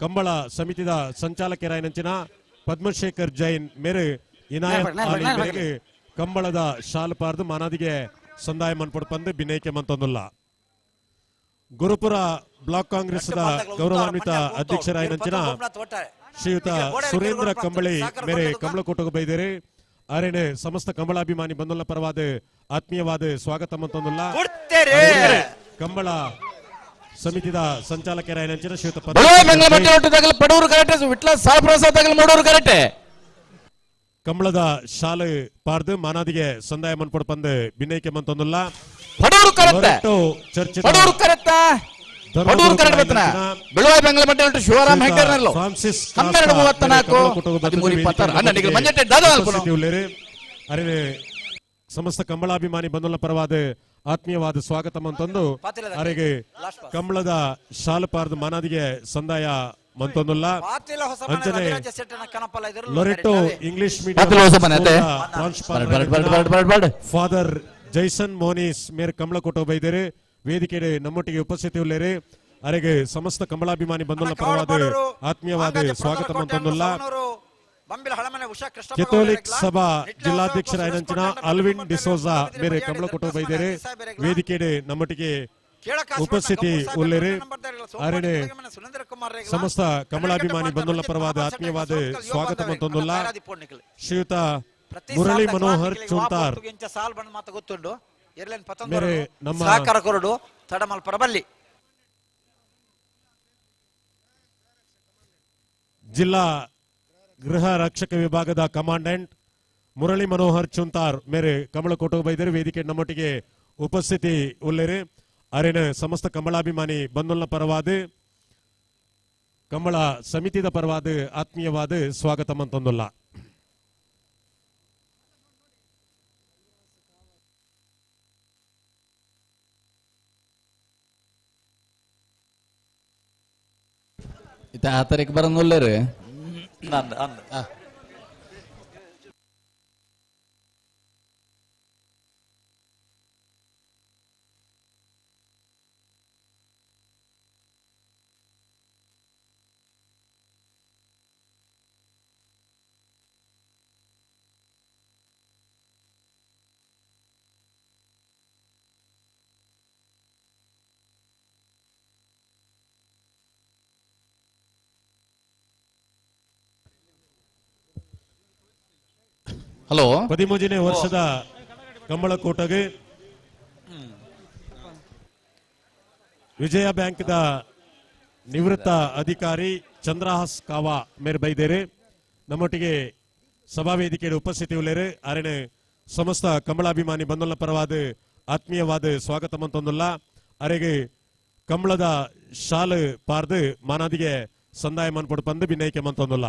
ಕಂಬಳ ಸಮಿತಿದ ಸಂಚಾಲಕರಾಯನಂಚಿನ ಪದ್ಮಶೇಖರ್ ಜೈನ್ ಮೇರು ಇನಾಯತ್ ಆಲಿ ಮೇರೆಗೆ ಕಂಬಳದ ಶಾಲು ಪಾರ್ದು ಮಾನಾದಿಗೆ ಸಂದಾಯ ಮನ್ಪೊಡ್ಪಂದು ಬಿನೈಕೆ ಮಂತೊಂದುಲ್ಲ. ಗುರುಪುರ ಬ್ಲಾಕ್ ಕಾಂಗ್ರೆಸ್ ಗೌರವಾನ್ವಿತ ಅಧ್ಯಕ್ಷರಾಯನಂಚಿನ ಶ್ರೀಯುತ ಸುರೇಂದ್ರ ಕಂಬಳಿ ಮೇರೆ ಕಂಬಳಕೋಟకు ಬೈದೇರಿ ಅರೇನೆ ಸಮಸ್ತ ಕಂಬಳಾಭಿಮಾನಿ ಬಂದುಲ್ಲ ಪರವಾದ ಆತ್ಮೀಯವಾದ ಸ್ವಾಗತ ಮಂತೊಂದುಲ್ಲ. ಕಂಬಳ ಸಮಿತಿದ ಸಂಚಾಲಕರಾಯನಂಚಿನ ಶ್ರೀಯುತ ಕಂಬಳದ ಶಾಲೆ ಪಾರ್ದು ಮಾನಾದಿಗೆ ಸಂದಾಯ ಮನ್ಪೊಡ್ಪಂದು ಬಿನೈಕೆ ಮಂತೊಂದುಲ್ಲ. ಸಮಸ್ತ ಕಂಬಳಾಭಿಮಾನಿ ಬಂದುಲ್ಲ ಪರವಾದ ಆತ್ಮೀಯವಾದ ಸ್ವಾಗತ ಮಂತೊಂದು ಅರೆಗೆ ಕಂಬಳದ ಶಾಲು ಪಾರ್ದು ಮಾನಾದಿಗೆ ಸಂದಾಯ ಮಂತೊಂದುಲ್ಲ. ಅಂಚನೆ Loreto English medium father Jaison Monis ಮೇರ್ ಕಂಬಳಕೋಟ ಬೈದೇರಿ ವೇದಿಕೆ ನಮ್ಮೊಟ್ಟಿಗೆ ಉಪಸ್ಥಿತಿ ಉಳ್ಳೇರಿ ಅರೆಗೆ ಸಮಸ್ತ ಕಂಬಳಾಭಿಮಾನಿ ಬಂದುಲ್ಲ ಪರವಾದ ಆತ್ಮೀಯವಾದ ಸ್ವಾಗತ ಮಂತೊಂದುಲ್ಲ. ಕೆಥೋಲಿಕ್ ಸಭಾ ಜಿಲ್ಲಾಧ್ಯಕ್ಷರಾಯನಂಚಿನ ಅಲ್ವಿನ್ ಡಿಸೋಜಾ ಮೇರೆ ಕಂಬಳಕೋಟ ಬೈದೇರಿ ವೇದಿಕೆ ನಮ್ಮೊಟ್ಟಿಗೆ ಉಪಸ್ಥಿತಿ ಉಳ್ಳೇರಿ ಅರೆನೆ ಸಮಸ್ತ ಕಮಲಾಭಿಮಾನಿ ಬಂದುಲ್ಲ ಪರವಾದ ಆತ್ಮೀಯವಾದ ಸ್ವಾಗತ ಮಂತೊಂದುಲ್ಲ. ಶ್ರೀಯುತ ಮುರಳಿ ಮನೋಹರ್ ಚುಂತಾರ್ ಮೇರೆ ನಮ್ಮ ಜಿಲ್ಲಾ ಗೃಹ ರಕ್ಷಕ ವಿಭಾಗದ ಕಮಾಂಡೆಂಟ್ ಮುರಳಿ ಮನೋಹರ್ ಚುಂತಾರ್ ಮೇರೆ ಕಮಲಕೋಟ ಬೈದರು ವೇದಿಕೆ ನಮ್ಮೊಟ್ಟಿಗೆ ಉಪಸ್ಥಿತಿ ಉಳ್ಳೇರಿ ಅರೇನ ಸಮಸ್ತ ಕಮಲಾಭಿಮಾನಿ ಬಂದುಲ್ಲ ಪರವಾದ ಕಮಲ ಸಮಿತಿದ ಪರವಾದ ಆತ್ಮೀಯವಾದ ಸ್ವಾಗತ ಮಂತೊಂದುಲ್ಲ. ಆ ತಾರೀಕು ಬರೋന്നുಳ್ಳೇರಿ. ಹಲೋ, 13ನೇ ವರ್ಷದ ಕಂಬಳಕೋಟಗೆ ವಿಜಯ ಬ್ಯಾಂಕ್ದ ನಿವೃತ್ತ ಅಧಿಕಾರಿ ಚಂದ್ರಹಾಸ್ ಕಾವಾ ಮೇರ್ ಬೈದೇರಿ ನಮ್ಮೊಟ್ಟಿಗೆ ಸಭಾವೇದಿಕೆಯ ಉಪಸ್ಥಿತಿ ಉಳ್ಳೇರಿ ಅರೆನೆ ಸಮಸ್ತ ಕಂಬಳಾಭಿಮಾನಿ ಬಂದುಲ್ಲ ಪರವಾದ ಆತ್ಮೀಯವಾದ ಸ್ವಾಗತ ಮಂತೊಂದುಲ್ಲ. ಅರೆಗೆ ಕಂಬಳದ ಶಾಲು ಪಾರ್ದು ಮಾನಾದಿಗೆ ಸಂದಾಯ ಮನ್ಪೊಡ್ಪಂದು ಬಿನೈಕೆ ಮಂತೊಂದುಲ್ಲ.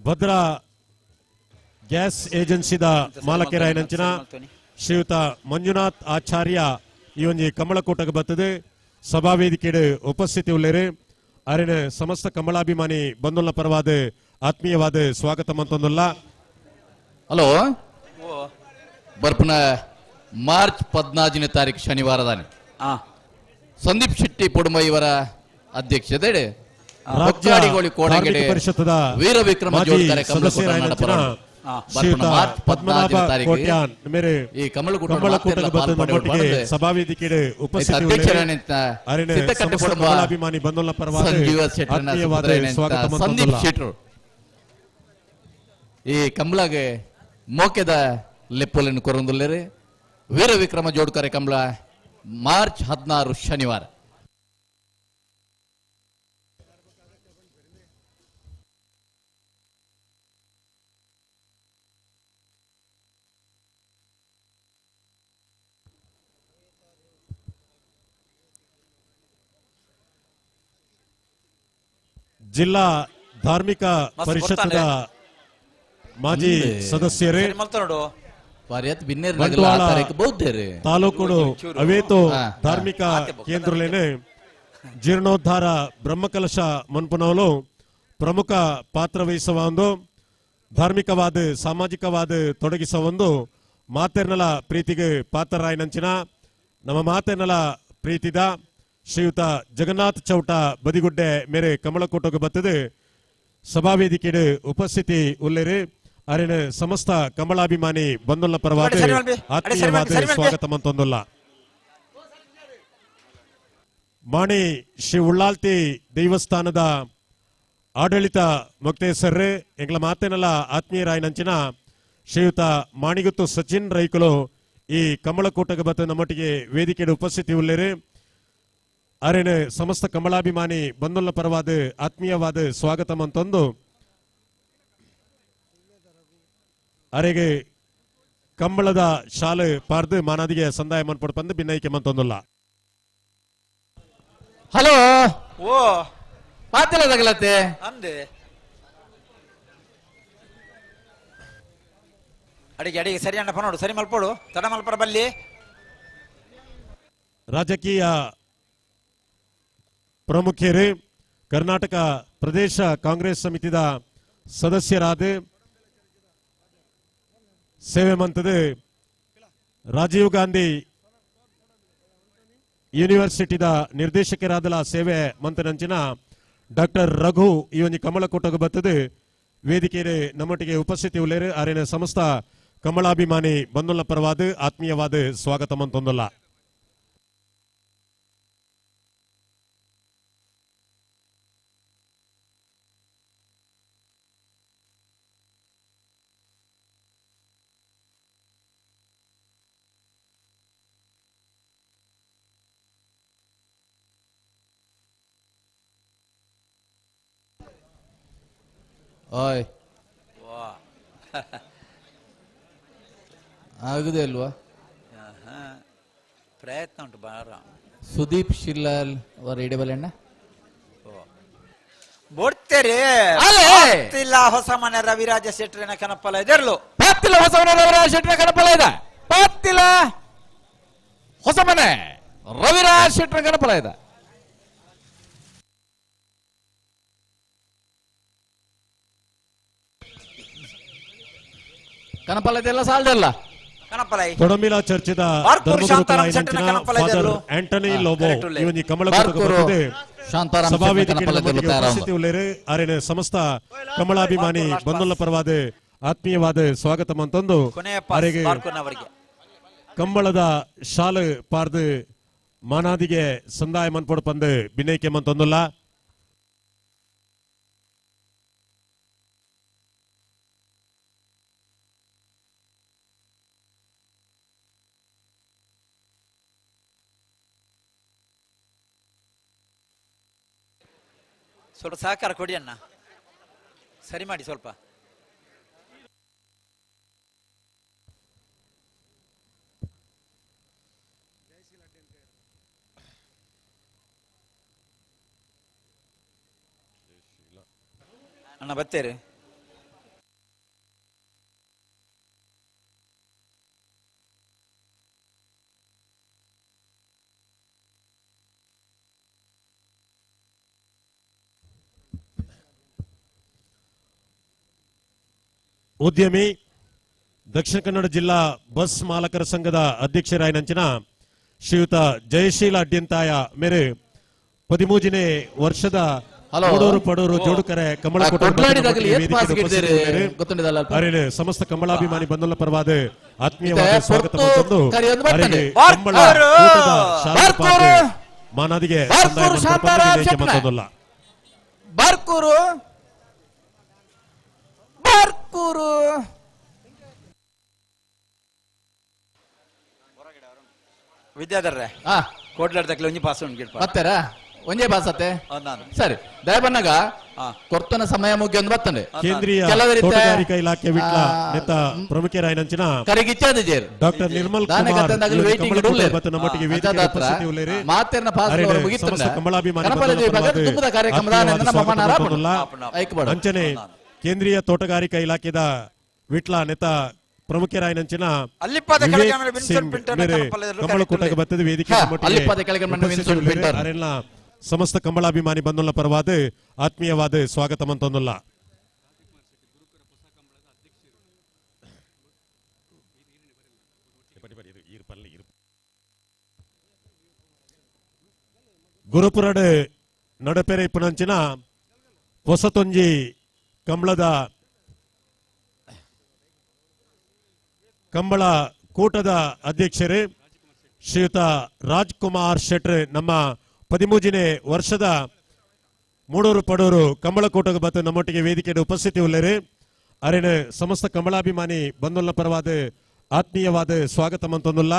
ಭದ್ರಾ ಗ್ಯಾಸ್ ಏಜೆನ್ಸಿದ ಮಾಲಕರಾಯನಂಚಿನ ಶ್ರೀಯುತ ಮಂಜುನಾಥ್ ಆಚಾರ್ಯ ಈ ಒಂಜಿ ಕಮಲಕೋಟಕ್ಕೆ ಬರ್ತದೆ ಸಭಾವೇದಿಕೆಡು ಉಪಸ್ಥಿತಿ ಉಳ್ಳೇರಿ ಅರಿನ ಸಮಸ್ತ ಕಮಲಾಭಿಮಾನಿ ಬಂದುಲ್ಲ ಪರವಾದ ಆತ್ಮೀಯವಾದ ಸ್ವಾಗತ ಮಂತೊಂದುಲ್ಲ. ಹಲೋ, ಬರ್ಪನ ಮಾರ್ಚ್ 14ನೇ ತಾರೀಕು ಶನಿವಾರದಾನೆ ಸಂದೀಪ್ ಶೆಟ್ಟಿ ಪೊಡುಮ ಇವರ ಅಧ್ಯಕ್ಷತೆ ವೀರ ವಿಕ್ರಮ ಸಂದೀಪ್ ಶೆಟ್ಟರು ಈ ಕಂಬಳಗೆ ಮೋಕೆದ ಲೆಪ್ಪೋಲೆನ್ನು ಕೊರೊಂದುಲ್ಲೇರಿ. ವೀರ ವಿಕ್ರಮ ಜೋಡ್ಕರೆ ಕಂಬಳ ಮಾರ್ಚ್ 16 ಶನಿವಾರ. ಜಿಲ್ಲಾ ಧಾರ್ಮಿಕ ಪರಿಷತ್ದ ಮಾಜಿ ಸದಸ್ಯರೇ, ತಾಲೂಕು ಅವೇತು ಧಾರ್ಮಿಕ ಕೇಂದ್ರಲೇನೆ ಜೀರ್ಣೋದ್ಧಾರ ಬ್ರಹ್ಮಕಲಶ ಮನ್ಪುನವಲು ಪ್ರಮುಖ ಪಾತ್ರ ವಹಿಸುವ ಒಂದು ಧಾರ್ಮಿಕವಾದ ಸಾಮಾಜಿಕವಾದ ತೊಡಗಿಸುವ ಒಂದು ಮಾತೆರ್ನಲ ಪ್ರೀತಿಗೆ ಪಾತ್ರರಾಯನಂಚಿನ ನಮ್ಮ ಮಾತೆರ್ನಲ ಪ್ರೀತಿದ ಶ್ರೀಯುತ ಜಗನ್ನಾಥ್ ಚೌಟ ಬದಿಗುಡ್ಡೆ ಮೇರೆ ಕಮಲಕೋಟಗೆ ಬತ್ತದು ಸಭಾವೇದಿಕೆಡು ಉಪಸ್ಥಿತಿ ಉಲ್ಲೇರು ಅರಿನ ಸಮಸ್ತ ಕಮಲಾಭಿಮಾನಿ ಬಂದುಲ್ಲ ಪರವಾದ ಆತ್ಮೀಯವಾದ ಸ್ವಾಗತ ಮಂತೊಂದುಲ್ಲ. ಮಾಣಿ ಶ್ರೀ ಉಳ್ಳಾಲ್ತಿ ದೇವಸ್ಥಾನದ ಆಡಳಿತ ಮೊಕ್ತೇಸರ್ ಎಂಗ್ಲ ಮಾತೆನಲ ಆತ್ಮೀಯರಾಯನಂಚಿನ ಶ್ರೀಯುತ ಮಾಣಿಗುತ್ತು ಸಚಿನ್ ರೈಕುಲು ಈ ಕಮಲಕೋಟಗೆ ಬತ್ತ ನಮ್ಮೊಟ್ಟಿಗೆ ವೇದಿಕೆಯ ಉಪಸ್ಥಿತಿ ಉಲ್ಲೇರು ಅರಿನ ಸಮಸ್ತ ಕಮಲಾಭಿಮಾನಿ ಬಂದುಲ್ಲ ಪರವಾದ ಆತ್ಮೀಯವಾದ ಸ್ವಾಗತ ಮಂತೊಂದು ಅರೆಗೆ ಕಂಬಳದ ಶಾಲೆ ಪಾರ್ದು ಮಾನಾದಿಗೆ ಸಂದಾಯ ಮನ್ಪೊಡು ಪಂದು ಭಿನ್ನೈಕೆ ಮಂತೊಂದುಲ್ಲ. ಹಲೋ ಓ ಪಾತಿಲ್ಲ ತಗಲತ್ತೆ ಅಂದೆ ಅಡಿಗೆ ಅಡಿಗೆ ಸರಿ ಅಣ್ಣ ಪನೋಡು ಸರಿ ಮಲ್ಪೋಡು ತಡ ಮಲ್ಪರ ಬಲ್ಲಿ. ರಾಜಕೀಯ ಪ್ರಮುಖರು ಕರ್ನಾಟಕ ಪ್ರದೇಶ ಕಾಂಗ್ರೆಸ್ ಸಮಿತಿದ ಸದಸ್ಯರಾದ ಸೇವೆ ಮಂತದ ರಾಜೀವ್ ಗಾಂಧಿ ಯೂನಿವರ್ಸಿಟಿದ ನಿರ್ದೇಶಕರಾದಲ ಸೇವೆ ಮಂತನಂಚಿನ ಡಾಕ್ಟರ್ ರಘು ಈ ಒಂದು ಕಮಲಕೋಟಗೆ ಬತ್ತದು ವೇದಿಕೆಯ ನಮ್ಮೊಟ್ಟಿಗೆ ಉಪಸ್ಥಿತಿ ಉಳ್ಳೇರು ಅರಿನ ಸಮಸ್ತ ಕಮಲಾಭಿಮಾನಿ ಬಂದುಲ್ಲ ಪರವಾದ ಆತ್ಮೀಯವಾದ ಸ್ವಾಗತ ಮಂತೊಂದುಲ್ಲ. ಓಯ್ ಆಗುದೇ ಅಲ್ವಾ? ಪ್ರಯತ್ನ ಉಂಟು ಬಾರ. ಸುದೀಪ್ ಶಿಲ್ಲಾಲ್ ಅವರ ಇಡಬಲೆಣ್ಣ ಬೋಡ್ತೇರಿ ಇಲ್ಲ ಹೊಸ ಮನೆ ರವಿರಾಜ ಶೆಟ್ಟರನ ಕನಪಲ ಇದೆರ್ಲು ಪಾತಿಲ್ಲ ಹೊಸ ಮನೆ ರವಿರಾಜ ಶೆಟ್ಟರ ಕನಪಲ ಇದೆ. ಪಾತಿಲ್ಲ ಹೊಸ ಮನೆ ರವಿರಾಜ್ ಶೆಟ್ಟರ ಕನಪಲ ಇದೆ. ಕನಪಲ ಇದೆಲ್ಲ ಸಾಲದಲ್ಲ ಕೊಡಮಿಲ ಚರ್ಚಿದ ಫಾದರ್ ಆಂಟನಿ ಲೋಬೋ ಇವನಿ ಕಮಲಕೋಟಗೆ ಸಭಾವೇದಿಕೆ ಉಳ್ಳೇರು ಅರಿನ ಸಮಸ್ತ ಕಮಲಾಭಿಮಾನಿ ಬಂದುಲ್ಲ ಪರವಾದ ಆತ್ಮೀಯವಾದ ಸ್ವಾಗತ ಮಂತೊಂದು ಅರೆಗೆ ಕಂಬಳದ ಶಾಲು ಪಾರ್ದು ಮಾನಾದಿಗೆ ಸಂದಾಯ ಮನ್ಪೊಡು ಪಂದು ಬಿನೈಕೆ ಮಂತೊಂದುಲ್ಲ. ಸ್ವಲ್ಪ ಸಹಕಾರ ಕೊಡಿ ಅಣ್ಣ, ಸರಿ ಮಾಡಿ ಸ್ವಲ್ಪ. ಅಣ್ಣ ಬರ್ತೇರಿ. ಉದ್ಯಮಿ ದಕ್ಷಿಣ ಕನ್ನಡ ಜಿಲ್ಲಾ ಬಸ್ ಮಾಲಕರ ಸಂಘದ ಅಧ್ಯಕ್ಷರಾಯನಂಚಿನ ಶ್ರೀಯುತ ಜಯಶೀಲ ಅಡ್ಯಂತಾಯ ಮೇರೆ 13ನೇ ವರ್ಷದ ಪಡೂರು ಪಡೂರು ಜೋಡುಕರೆ ಕಮಲ ಸಮಸ್ತ ಕಮಲಾಭಿಮಾನಿ ಬಂದುಲ್ಲ ಪರವಾದ ಆತ್ಮೀಯವಾದ ಸ್ವಾಗತ ಕಮಲ ಮಾನಾದಿಗೆ ಮತ್ತೊಂದಲ್ಲ. ಬಾರ್ಕೂರು ಬಾರ್ಕೂರು ವಿದ್ಯಾಧರ್ರೆ ಕೋಟ್ಲಾಡ್ದಕ್ಲೆ ಒಂಜಿ ಪಾಸ್ ಉಂಟು ಬತ್ತಾರಾ? ಒಂಜೇ ಪಾಸ್ ಆತೆ? ಸರಿ ದಯಬನ್ನಾಗ ಕೊರ್ತನ ಸಮಯ ಮುಗಿ ಒಂದು ಬತ್ತಂಡೆ. ಕೇಂದ್ರೀಯ ತೋಟಗಾರಿಕಾ ಇಲಾಖೆ ವಿಟ್ಲ ನೇತ ಪ್ರಮುಖರಾಯನಂಚಿನ ಡಾಕ್ಟರ್ ನಿರ್ಮಲ್ ಕುಮಾರ್ ನಮ್ಮೊಟ್ಟಿಗೆ ವೇದಿಕೆ ಉಪಸ್ಥಿತಿ ಉಳ್ಳೇರಿ. ಸಮಸ್ತ ಕಮಲಾಭಿಮಾನಿ ಅಂಚನೆ ಕೇಂದ್ರೀಯ ತೋಟಗಾರಿಕಾ ಇಲಾಖೆದ ವಿಟ್ಲ ನೇತ ಪ್ರಮುಖರಾಯನಂಚಿನ ಕಮಲಕೂಟಕ್ಕೆ ಬತ್ತದ ವೇದಿಕೆ ಅರೆಲ್ಲ ಸಮಸ್ತ ಕಮಲಾಭಿಮಾನಿ ಬಂದುಲ್ಲ ಪರವಾದ ಆತ್ಮೀಯವಾದ ಸ್ವಾಗತ ಮಂತೊಂದುಲ್ಲ. ಗುರುಪುರಡು ನಡಪೆರೆ ಇಪ್ಪುನಂಚಿನ ಹೊಸತೊಂಜಿ ಕಂಬಳದ ಕಂಬಳ ಕೂಟದ ಅಧ್ಯಕ್ಷರು ಶ್ರೀಯುತ ರಾಜ್ಕುಮಾರ್ ಶೆಟ್ರ್ ನಮ್ಮ 13ನೇ ವರ್ಷದ ಮೂಡೂರು ಪಡೂರು ಕಂಬಳ ಕೂಟಕ್ಕೆ ಬತ್ತು ನಮ್ಮೊಟ್ಟಿಗೆ ವೇದಿಕೆಯ ಉಪಸ್ಥಿತಿ ಉಳ್ಳರು. ಅರಿನ ಸಮಸ್ತ ಕಂಬಳಾಭಿಮಾನಿ ಬಂದುಲ್ಲ ಪರವಾದ ಆತ್ಮೀಯವಾದ ಸ್ವಾಗತ ಮಂತೊಂದುಲ್ಲ.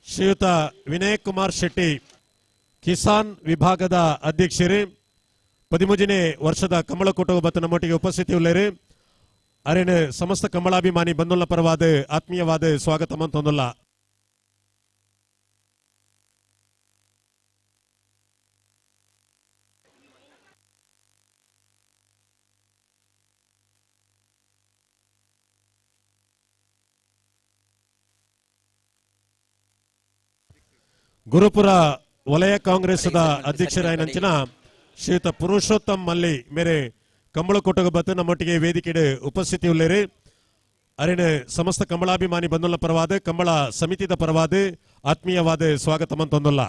ಶ್ರೀಯುತ ವಿನಯ್ ಕುಮಾರ್ ಶೆಟ್ಟಿ ಕಿಸಾನ್ ವಿಭಾಗದ ಅಧ್ಯಕ್ಷರು 13ನೇ ವರ್ಷದ ಕಂಬಳಕೂಟ ಬತ್ತು ನಮ್ಮೊಟ್ಟಿಗೆ ಉಪಸ್ಥಿತಿ ಉಳ್ಳರು. ಅರಿನ ಸಮಸ್ತ ಕಂಬಳಾಭಿಮಾನಿ ಬಂದುಲ್ಲ ಪರವಾದ ಆತ್ಮೀಯವಾದ ಸ್ವಾಗತ ಮಂತೊಂದುಲ್ಲ. ಗುರುಪುರ ವಲಯ ಕಾಂಗ್ರೆಸ್ದ ಅಧ್ಯಕ್ಷರಾಯನಂಚಿನ ಶ್ರೀಯುತ ಪುರುಷೋತ್ತಮ್ ಮಲ್ಲಿ ಮೇರೆ ಕಂಬಳಕೂಟಕ್ಕೆ ಬತ್ತು ನಮ್ಮೊಟ್ಟಿಗೆ ವೇದಿಕೆಡೆ ಉಪಸ್ಥಿತಿ ಉಳ್ಳೇರಿ. ಅರಿನ ಸಮಸ್ತ ಕಂಬಳಾಭಿಮಾನಿ ಬಂದುಲ್ಲ ಪರವಾದ ಕಂಬಳ ಸಮಿತಿದ ಪರವಾದ ಆತ್ಮೀಯವಾದ ಸ್ವಾಗತ ಮಂತೊಂದುಲ್ಲ.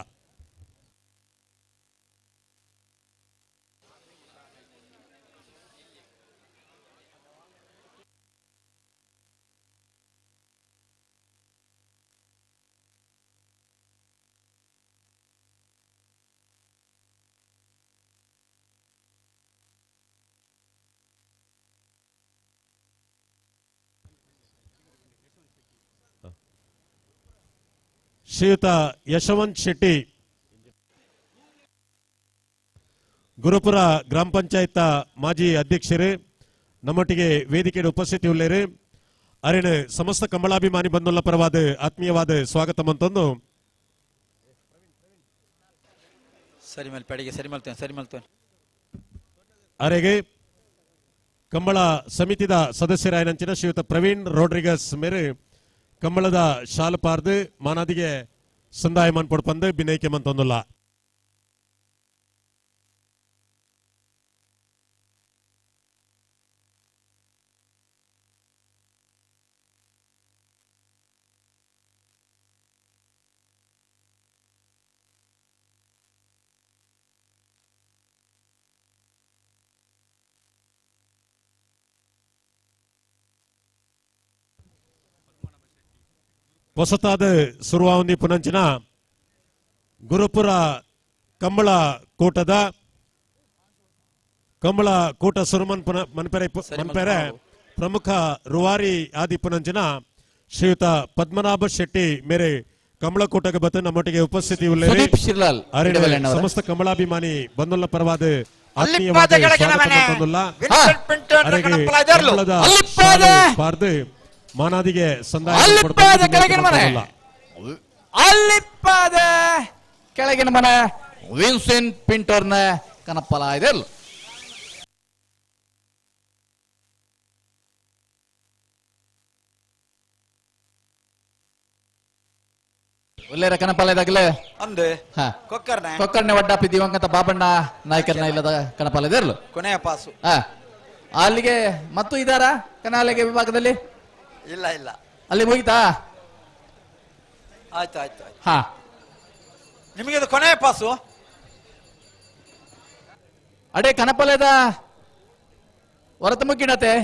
ಶ್ರೀಯುತ ಯಶವಂತ್ ಶೆಟ್ಟಿ ಗುರುಪುರ ಗ್ರಾಮ ಪಂಚಾಯತ್ ಮಾಜಿ ಅಧ್ಯಕ್ಷರು ನಮ್ಮೊಟ್ಟಿಗೆ ವೇದಿಕೆಯ ಉಪಸ್ಥಿತಿ ಉಳ್ಳೇರು. ಅರಿನ ಸಮಸ್ತ ಕಂಬಳಾಭಿಮಾನಿ ಬಂದುಲ್ಲ ಪರವಾದ ಆತ್ಮೀಯವಾದ ಸ್ವಾಗತ ಮಂತೊಂದು. ಸರಿ ಮೇಲ್ ಪೆಡಿಗೆ ಸರಿ ಮಲ್ತೇನೆ ಸರಿ ಮಲ್ತೇನೆ. ಅರೆಗೆ ಕಂಬಳ ಸಮಿತಿದ ಸದಸ್ಯರಾಯನಂಚಿನ ಶ್ರೀಯುತ ಪ್ರವೀಣ್ ರೋಡ್ರಿಗಸ್ ಮೇರೆ ಕಂಬಳದ ಶಾಲು ಪಾರ್ದು ಮಾನಾದಿಗೆ ಸಂದಾಯ ಮನ್ಪೊಡ್ಪಂದು ಬಿನೈಕೆ ಮಂತೊಂದುಲ್ಲ. ಹೊಸತಾದ ಸುರುವಾವಂದಿ ಪುನಂಚಿನ ಗುರುಪುರ ಕಂಬಳ ಕೂಟದ ಕಂಬಳ ಕೂಟ ಸುರುಮನ್ ಪುನ ಮನ್ಪೆರೆ ಮನ್ಪೆರೆ ಪ್ರಮುಖ ರುವಾರಿ ಆದಿ ಪುನಂಚಿನ ಶ್ರೀಯುತ ಪದ್ಮನಾಭ ಶೆಟ್ಟಿ ಮೇರೆ ಕಂಬಳ ಕೂಟಕ್ಕೆ ಬತ್ತು ನಮ್ಮೊಟ್ಟಿಗೆ ಉಪಸ್ಥಿತಿ ಉಳ್ಳೇರಿ. ಸಮಸ್ತ ಕಂಬಳಾಭಿಮಾನಿ ಬಂದುಲ್ಲ ಪರವಾದ ಆತ್ಮೀಯವಾದ ಸ್ವಾಗತ ಮಂತೊಂದುಲ್ಲ. ಕಂಬಳದ ಪಾರ್ದು ಮಾನಾದಿಗೆ ಸಂದಾಯ ಕೆಳಗಿನ ಮನೆ ಅಲ್ಲಿಪ್ಪಾದ ಕೆಳಗಿನ ಮನೆ ವಿನ್ಸೆಂಟ್ ಪಿಂಟೋರ್ನ ಕನಪ್ಪಲ ಇದೆ. ಒಳ್ಳೆಯ ಕನಪಲ ಇದಾಗಲೇ ಅಂದು ಕೊಕ್ಕರ್ಣೆ ಕೊಕ್ಕರ್ಣೆ ವಡ್ಡಾಪಿ ದಿವಂಗತ ಬಾಬಣ್ಣ ನಾಯ್ಕರ್ನ ಇಲ್ಲದ ಕನಪಲ ಇದೆ. ಕೊನೆಯ ಪಾಸು ಅಲ್ಲಿಗೆ ಮತ್ತು ಇದಾರ ಕನಾಲೆಗೆ ವಿಭಾಗದಲ್ಲಿ ಇಲ್ಲ ಇಲ್ಲ ಅಲ್ಲಿ ಮುಗಿತಾ? ಆಯ್ತು ಆಯ್ತು ಆಯ್ತು. ಹಾ ನಿಮಗೆ ಅದು ಕೊನೆಯ ಪಾಸು. ಅಡೇ ಕನಪಲೆದ ಹೊರತು ಮುಗಿಡತೆ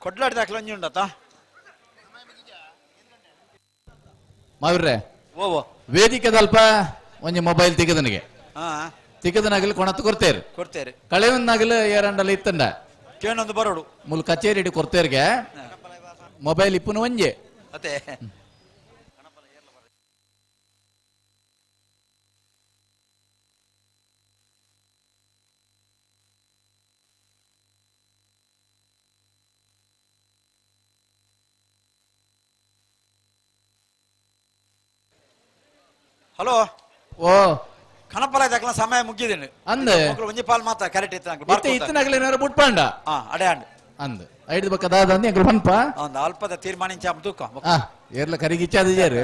ಕೊಡ್ಲಾಡಿ ದಾಖಲೆ ಒಂಜಿ ಉಂಡತ ಮಾವಿರ್ರೆ ಓ ವೇದಿಕೆದಲ್ಪ ಒಂಜಿ ಮೊಬೈಲ್ ತಿಗದನಿಗೆ ತಿಗದನಾಗಲಿ ಕೊಣತ್ತು ಕೊಡ್ತೇರು ಕೊಡ್ತೇರು ಕಳೆಯೊಂದಾಗಲಿ ಏರಂಡಲ್ಲಿ ಇತ್ತಂಡ ಕೇಳೊಂದು ಬರೋಡು ಮುಲ್ ಕಚೇರಿ ಇಡಿ ಕೊಡ್ತೇರ್ಗೆ ಮೊಬೈಲ್ ಇಪ್ಪುನು ಒಂಜೆ ಅದೇ. ಹಲೋ ಓ ಕಣಪಲ ಇದಕ್ಕೆಲ್ಲ ಸಮಯ ಮುಗಿದೇನೆ ಅಂದೆ ಒಂಜಿ ಪಾಲ್ ಮಾತ್ರ ಕರೆಕ್ಟ್ ಇತ್ತು ಇತ್ತನಾಗಲಿ ಏನಾರು ಬುಟ್ಪಾಂಡ ಹಾ ಅಡೆ ಅಂಡ್ ಅಂದ್ ಐದು ಬಕ್ಕ ದಾದ ಅಂದ್ ಎಂಕುಲು ಪನ್ಪ ಒಂದು ಅಲ್ಪದ ತೀರ್ಮಾನ ತೂಕ. ಏರ್ಲ ಕರಿಗಿಚ್ಚಾದಿಜಾರು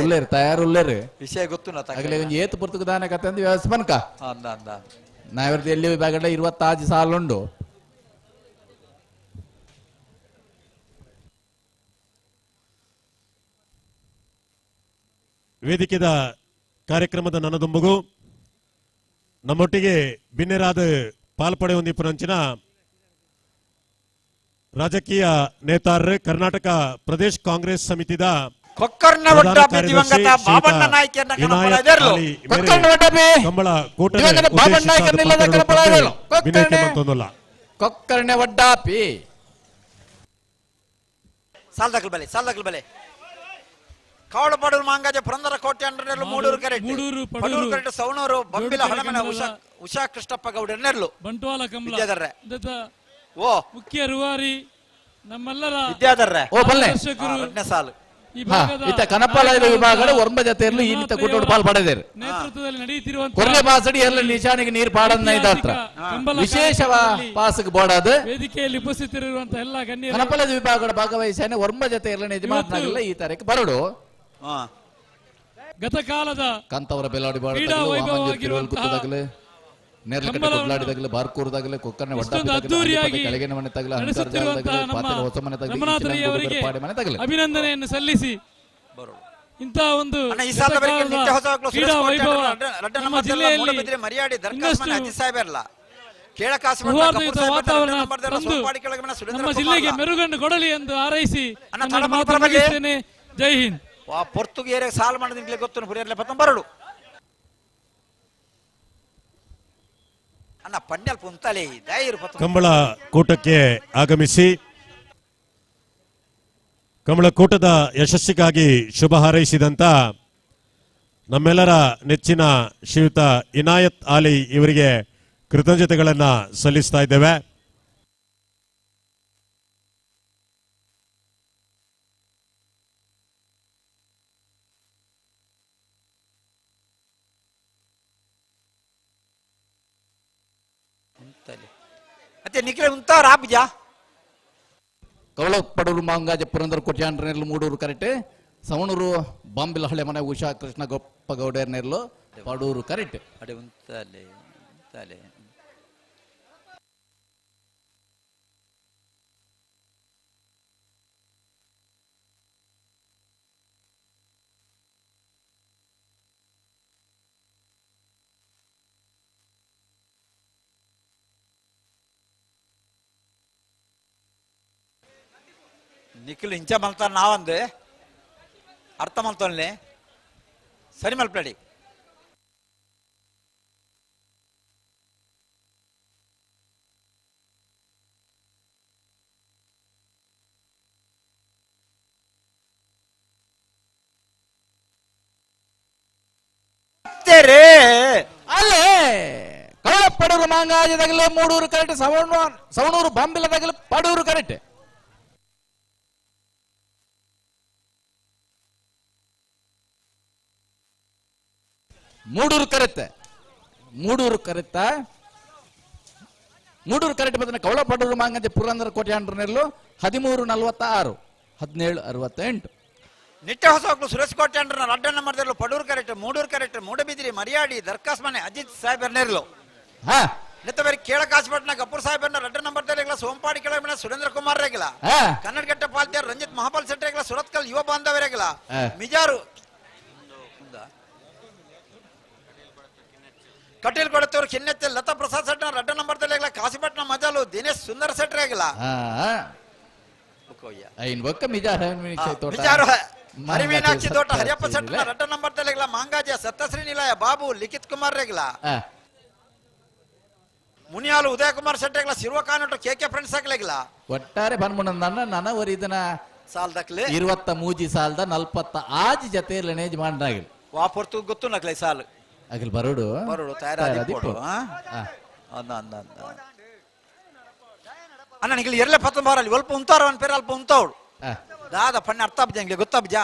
ಉಲ್ಲೇರು ತಯಾರು ಉಲ್ಲೇರು ವಿಷಯ ಗೊತ್ತು ಅಗಲೇ ಒಂಜಿ ಏತು ಪುರ್ತಕ ದಾನ ಕತೆ ಅಂದ್ ವ್ಯವಸ್ಥೆ ಪನ್ಕ ನಾಯವ್ರದ್ದು ಎಲ್ಲಿ ವಿಭಾಗಡ 26 ಸಾಲುಂಡು. ವೇದಿಕೆದ ಕಾರ್ಯಕ್ರಮದ ನನದುಂಬುಗು ನಮ್ಮೊಟ್ಟಿಗೆ ಬಿನ್ನೆರಾದ ಪಾಲ್ಪಡೆ ಹೊಂದಿಪುರಂಚಿನ ರಾಜಕೀಯ ನೇತಾರರು ಕರ್ನಾಟಕ ಪ್ರದೇಶ್ ಕಾಂಗ್ರೆಸ್ ಸಮಿತಿದ ಕೊಕ್ಕರ್ಣ ವಡ್ಡಾಪಿ ದಿವಂಗತ ಬಾಬಣ್ಣ ನಾಯ್ಕರನ್ನ ಕಣಪಲಾಯಿದೆರ್ಲು. ಕೊಕ್ಕರ್ಣ ವಡ್ಡಾಪಿ ಕಂಬಳ ಕೂಟದ ದಿವಂಗತ ಬಾಬಣ್ಣ ನಾಯ್ಕರನ್ನಿಲ್ಲದ ಕಣಪಲಾಯಿದೆರ್ಲು. ವಿನಯಕ್ಕೆ ಮಂತೊಂದುಲ್ಲ. ಕೊಕ್ಕರ್ಣ ವಡ್ಡಾಪಿ ಸಾಲ್ದಕಲ್ ಬಲೆ ಸಾಲ್ದಕಲ್ ಬಲೆ ಕಾವಳ ಪಡೂರು ಮಾಂಗಾಜ ಪುರಂದರ ಕೋಟೆ ಅಂಡ್ರನೆರ್ಲು ಮೂಡೂರು ಕರೆಕ್ಟ್ ಮೂಡೂರು, ಪಡೂರು, ಪಡೂರು ಕರೆಕ್ಟ್ ಸವಣೂರು ಬಂಬಿಲ ಜೋಡುಕೆರೆ ಹಳಮನ ಕಂಬಳ, ಉಷಾ ಕೃಷ್ಣಪ್ಪ ಗೌಡರನೆರ್ಲು ಬಂಟ್ವಾಳ ಕಮಲ ವಿದ್ಯಾಧರ್ರೆ. ಇಂಥ ಓ ಮುಖ್ಯ ರೂವಾರಿ ನಮ್ಮೆಲ್ಲರ ವಿದ್ಯಾಧರ್ರೆ ಓ ಬಲ್ಲೆ ಮಾರ್ಗದರ್ಶಕರು ಎರಡನೇ ಸಾಲು ಈ ಭಾಗದ ಇತ್ತ ಕನಪಾಲಯದ ವಿಭಾಗದ ಒರ್ಂಬ ಜತೆಯಲ್ಲೂ ಈ ನಿತ್ತ ಕೂಟೋಡು ಪಾಲ್ ಪಡೆದೇರು ನೇತೃತ್ವದಲ್ಲಿ ನಡೆಯುತ್ತಿರುವಂತಹ ಕೊರ್ಲೆ ಬಾಸಡಿ ಎಲ್ಲ ನಿಶಾನಿಗೆ ನೀರು ಪಾಡನ್ನ ಇದಾತ್ರ ಕಂಬಳ ವಿಶೇಷ ಕಾರ್ಯಕ್ರಮದಲ್ಲಿ ಪಾಸ್ಗೆ ಬೋಡಾದ ವೇದಿಕೆಯಲ್ಲಿ ಉಪಸ್ಥಿತರಿರುವಂತಹ ಎಲ್ಲ ಗಣ್ಯರು ಕನಪಲದ ವಿಭಾಗದ ಭಾಗವಹಿಸಾನೆ ಒರ್ಂಬ ಜತೆ ಎಲ್ಲ ಯಜಮಾನನಾಗಲ್ಲ ಈ ತಾರೀಕು ಬರಡು ಗತಕಾಲದ ಕಾಂತವರ ಬೆಲಾಡಿ ಕ್ರೀಡಾ ವೈಭವವಾಗಿರುವಂತಹ ನೇರ್ಲಕಟ್ಟೆ ಕಂಬಳವನ್ನು ಕೊಡ್ಲಾಡಿದಾಗಲೇ ಬಾರ್ಕೂರ್ದಾಗಲೇ ಕೊಕ್ಕರ್ಣೆ ಇಷ್ಟೊಂದು ವಡ್ಡಾಪಿ ಅದ್ದೂರಿಯಾಗಿ ಕೆಳಗಿನ ಮನೆ ತಗಲ ನಡೆಸುತ್ತಿರುವಂತಹ ನಮ್ಮ ಹೊಸ ಮನೆ ತಗಲ ರಮಣಾಥರಯ್ಯವರಿಗೆ ಪಾಡಿ ಮನೆ ತಗಲ ಅಭಿನಂದನೆಯನ್ನು ಸಲ್ಲಿಸಿ ಇಂತಹ ಒಂದು ಅಣ್ಣ, ಈ ಸಾಲದ ಬಳಿಕ ಗತಕಾಲದ ನಿತ್ಯ ಹೊಸ ಮಕ್ಕಳು ಕ್ರೀಡಾ ಸುರೇಶ್ ಕೋಟೆ ವೈಭವ ರಡ್ಡ ನಮ್ಮ ನಂಬರ್ ಜಿಲ್ಲೆಯಲ್ಲಿ ಮೂಡಬಿದ್ರೆ ಮರ್ಯಾಡಿ ದರ್ಖಾಸ್ ಮನೆ ಇನ್ನಷ್ಟು ಅಜ್ಜಿ ಸಾಹೇಬರ್ಲ ಕೇಳಕಾಸು ಸೌಹಾರ್ದಯುತ ವಾತಾವರಣ ತಂದು ಸುರೇಂದ್ರ ನಮ್ಮ ಜಿಲ್ಲೆಗೆ ಮೆರುಗನ್ನು ಕೊಡಲಿ ಎಂದು ಹಾರೈಸಿ ಅಣ್ಣ, ನನ್ನ ತಡ ಮಾತು ಪರಬಲ್ಲಿ. ಮುಗಿಸ್ತೇನೆ. ಜೈ ಹಿಂದ್. ಪೊರ್ತುಗೇರೆ ಸಾಲ ಮಾಡೋದು ಗೊತ್ತು ಹುರಿಯರ್ಲೆ ಪತ್ತಂ ಬರಡು ಅಣ್ಣ ಪಂಡ್ಯಲ್ ಪುಂತಲೆ ದೈರು ಪತ್ತಂ ಕಂಬಳ ಕೂಟಕ್ಕೆ ಆಗಮಿಸಿ ಕಂಬಳ ಕೂಟದ ಯಶಸ್ಸಿಗಾಗಿ ಶುಭ ಹಾರೈಸಿದಂತ ನಮ್ಮೆಲ್ಲರ ನೆಚ್ಚಿನ ಶ್ರೀಯುತ ಇನಾಯತ್ ಆಲಿ ಇವರಿಗೆ ಕೃತಜ್ಞತೆಗಳನ್ನ ಸಲ್ಲಿಸ್ತಾ ಇದ್ದೇವೆ. ಮತ್ತೆ ನಿಖಿಲ ಉಂತಾರ ಆಬ್ಜಾ ಕವಳ ಪಡೂರು ಮಾಂಗಾಜ ಪುರಂದರ ಕೊಟ್ಯಾಂಡ್ರನೆರ್ಲು ಮೂಡೂರು ಕರೆಕ್ಟ್ ಸವಣೂರು ಬಾಂಬಿಲ ಹಳೆ ಮನೆ ಉಷಾ ಕೃಷ್ಣ ಗೊಪ್ಪ ಗೌಡರ್ನೆರ್ಲು ಪಡೂರು ಕರೆಕ್ಟ್ ಅಡೆ ಉಂತಲೆ ಉಂತಲೆ ನಿಖಿಲ್ ಇಂಚ ಮಲ್ತಾರ ನಾವಂದೆ ಅರ್ಥ ಮಲ್ತೊನ್ಲೆ ಸರಿ ಮಲ್ಪಡಿ ರೇ ಅಲ್ಲೇ ಕವಳ ಪಡೂರು ಮಾಂಗಾಜ ತಗಲೆ ಮೂಡೂರು ಕರೆಕ್ಟ್ ಸವಣೂರು ಬಾಂಬಿಲ ತಗಲೆ ಪಡೂರು ಕರೆಕ್ಟ್ ಮೂಡೂರು ಕರೆಕ್ಟ್ ಮೂಡೂರು ಕರೆಕ್ಟ ಮೂಡೂರು ಕರೆಕ್ಟ್ ಬಂದ್ರೆ ಕವಳ ಪಡೂರು ಮಾಂಗಂಜ ಪುರಂದರ ಕೋಟೆ 13:46 17:68. ನಿಟ್ಟೆ ಹೊಸ ಮಕ್ಕಳು ಸುರೇಶ್ ಕೋಟೆ ಅಂಡ್ರನ ರಡ್ಡಣ್ಣ ಮಾಡಿದ್ರು ಪಡೂರು ಕರೆಕ್ಟ್ ಮೂಡೂರು ಕರೆಕ್ಟ್ ಮೂಡಬಿದಿರಿ ಮರಿಯಾಡಿ ದರ್ಖಾಸ್ ಮನೆ ಅಜಿತ್ ಸಾಹೇಬರ್ ನೇರ್ಲು ನೆತ್ತ ಬೇರೆ ಕೇಳಕಾಸಪಟ್ಟಣ ಗಪ್ಪೂರ್ ಸಾಹೇಬರ್ನ ರಡ್ಡ ನಂಬರ್ ರೇಗಿಲ್ಲ ಸೋಂಪಾಡಿ ಕೆಳಗಿನ ಸುರೇಂದ್ರ ಕುಮಾರ್ ರೇಗಿಲ್ಲ ಕನ್ನಡಗಟ್ಟ ಪಾಲ್ತಿಯಾರ್ ರಂಜಿತ್ ಮಹಾಬಲ್ ಶೆಟ್ಟಿ ರೇಗಿಲ್ಲ ಸುರತ್ಕಲ್ ಯುವ ಬಾಂಧವ ರೇಗಿಲ್ಲ ಮಿಜಾರು ಕಟೀಲ್ ಕೊಡತ್ತವರು ಕಿನ್ನೆತ್ತೆ ಲತಾ ಪ್ರಸಾದ್ ಶೆಟ್ಟ ರಡ್ಡ ನಂಬರ್ ರೇಗಿಲ್ಲ ಕಾಸಿಪಟ್ಟಣ ಮಜಾಲು ದಿನೇಶ್ ಸುಂದರ್ ಶೆಟ್ಟಿ ರೇಗಿಲ್ಲ ಮಿಜಾರು ಹರಿಮೀನಾಕ್ಷಿ ತೋಟ ಹರಿಯಪ್ಪ ಶೆಟ್ಟನ ರಡ್ಡ ನಂಬರ್ ರೇಗಿಲ್ಲ ಮಾಂಗಾಜಿಯ ಸತ್ತಶ್ರೀ ನಿಲಯ ಬಾಬು ಲಿಖಿತ್ ಕುಮಾರ್ ರೇಗಿಲ್ಲ ಮುನಿಯಾಲು ಉದಯ ಕುಮಾರ್ ಶೆಟ್ಟಿ ಶಿರುವ ಕಾನೂಟ ಕೆ ಕೆ ಫ್ರೆಂಡ್ಸ್ ಹಾಕ್ಲಿಲ್ಲ ಒಟ್ಟಾರೆ ಬನ್ಮುಣ ನನ್ನ ನನ ಒರಿದನ ಸಾಲ್ದಕ್ಲೆ 23 ಸಾಲದ 46 ಜತೆ ಲನೇಜ್ ಮಾಡ್ನಾಗಿಲ್ ವಾಪರ್ತು ಗೊತ್ತು ನಕ್ಲೆ ಸಾಲು ಅಗಿಲ್ ಬರೋಡು ಬರೋಡು ತಯಾರಾದಿ ಅಂದ ಅಂದ ಅಂದ ಅಣ್ಣ ನಿಗಿಲ್ ಎರ್ಲೆ ಪತ್ತೊಂಬಾರಲ್ಲಿ ಅಲ್ಪ ಉಂತಾರ ಅವನ್ ಪೇರು ಅಲ್ಪ ಉಂತಾವಳು ದಾದ ಪಣ್ಣ ಅರ್ಥ ಅಬ್ಜ ಇಂಗ್ಲೆ ಗೊತ್ತಬ್ಜ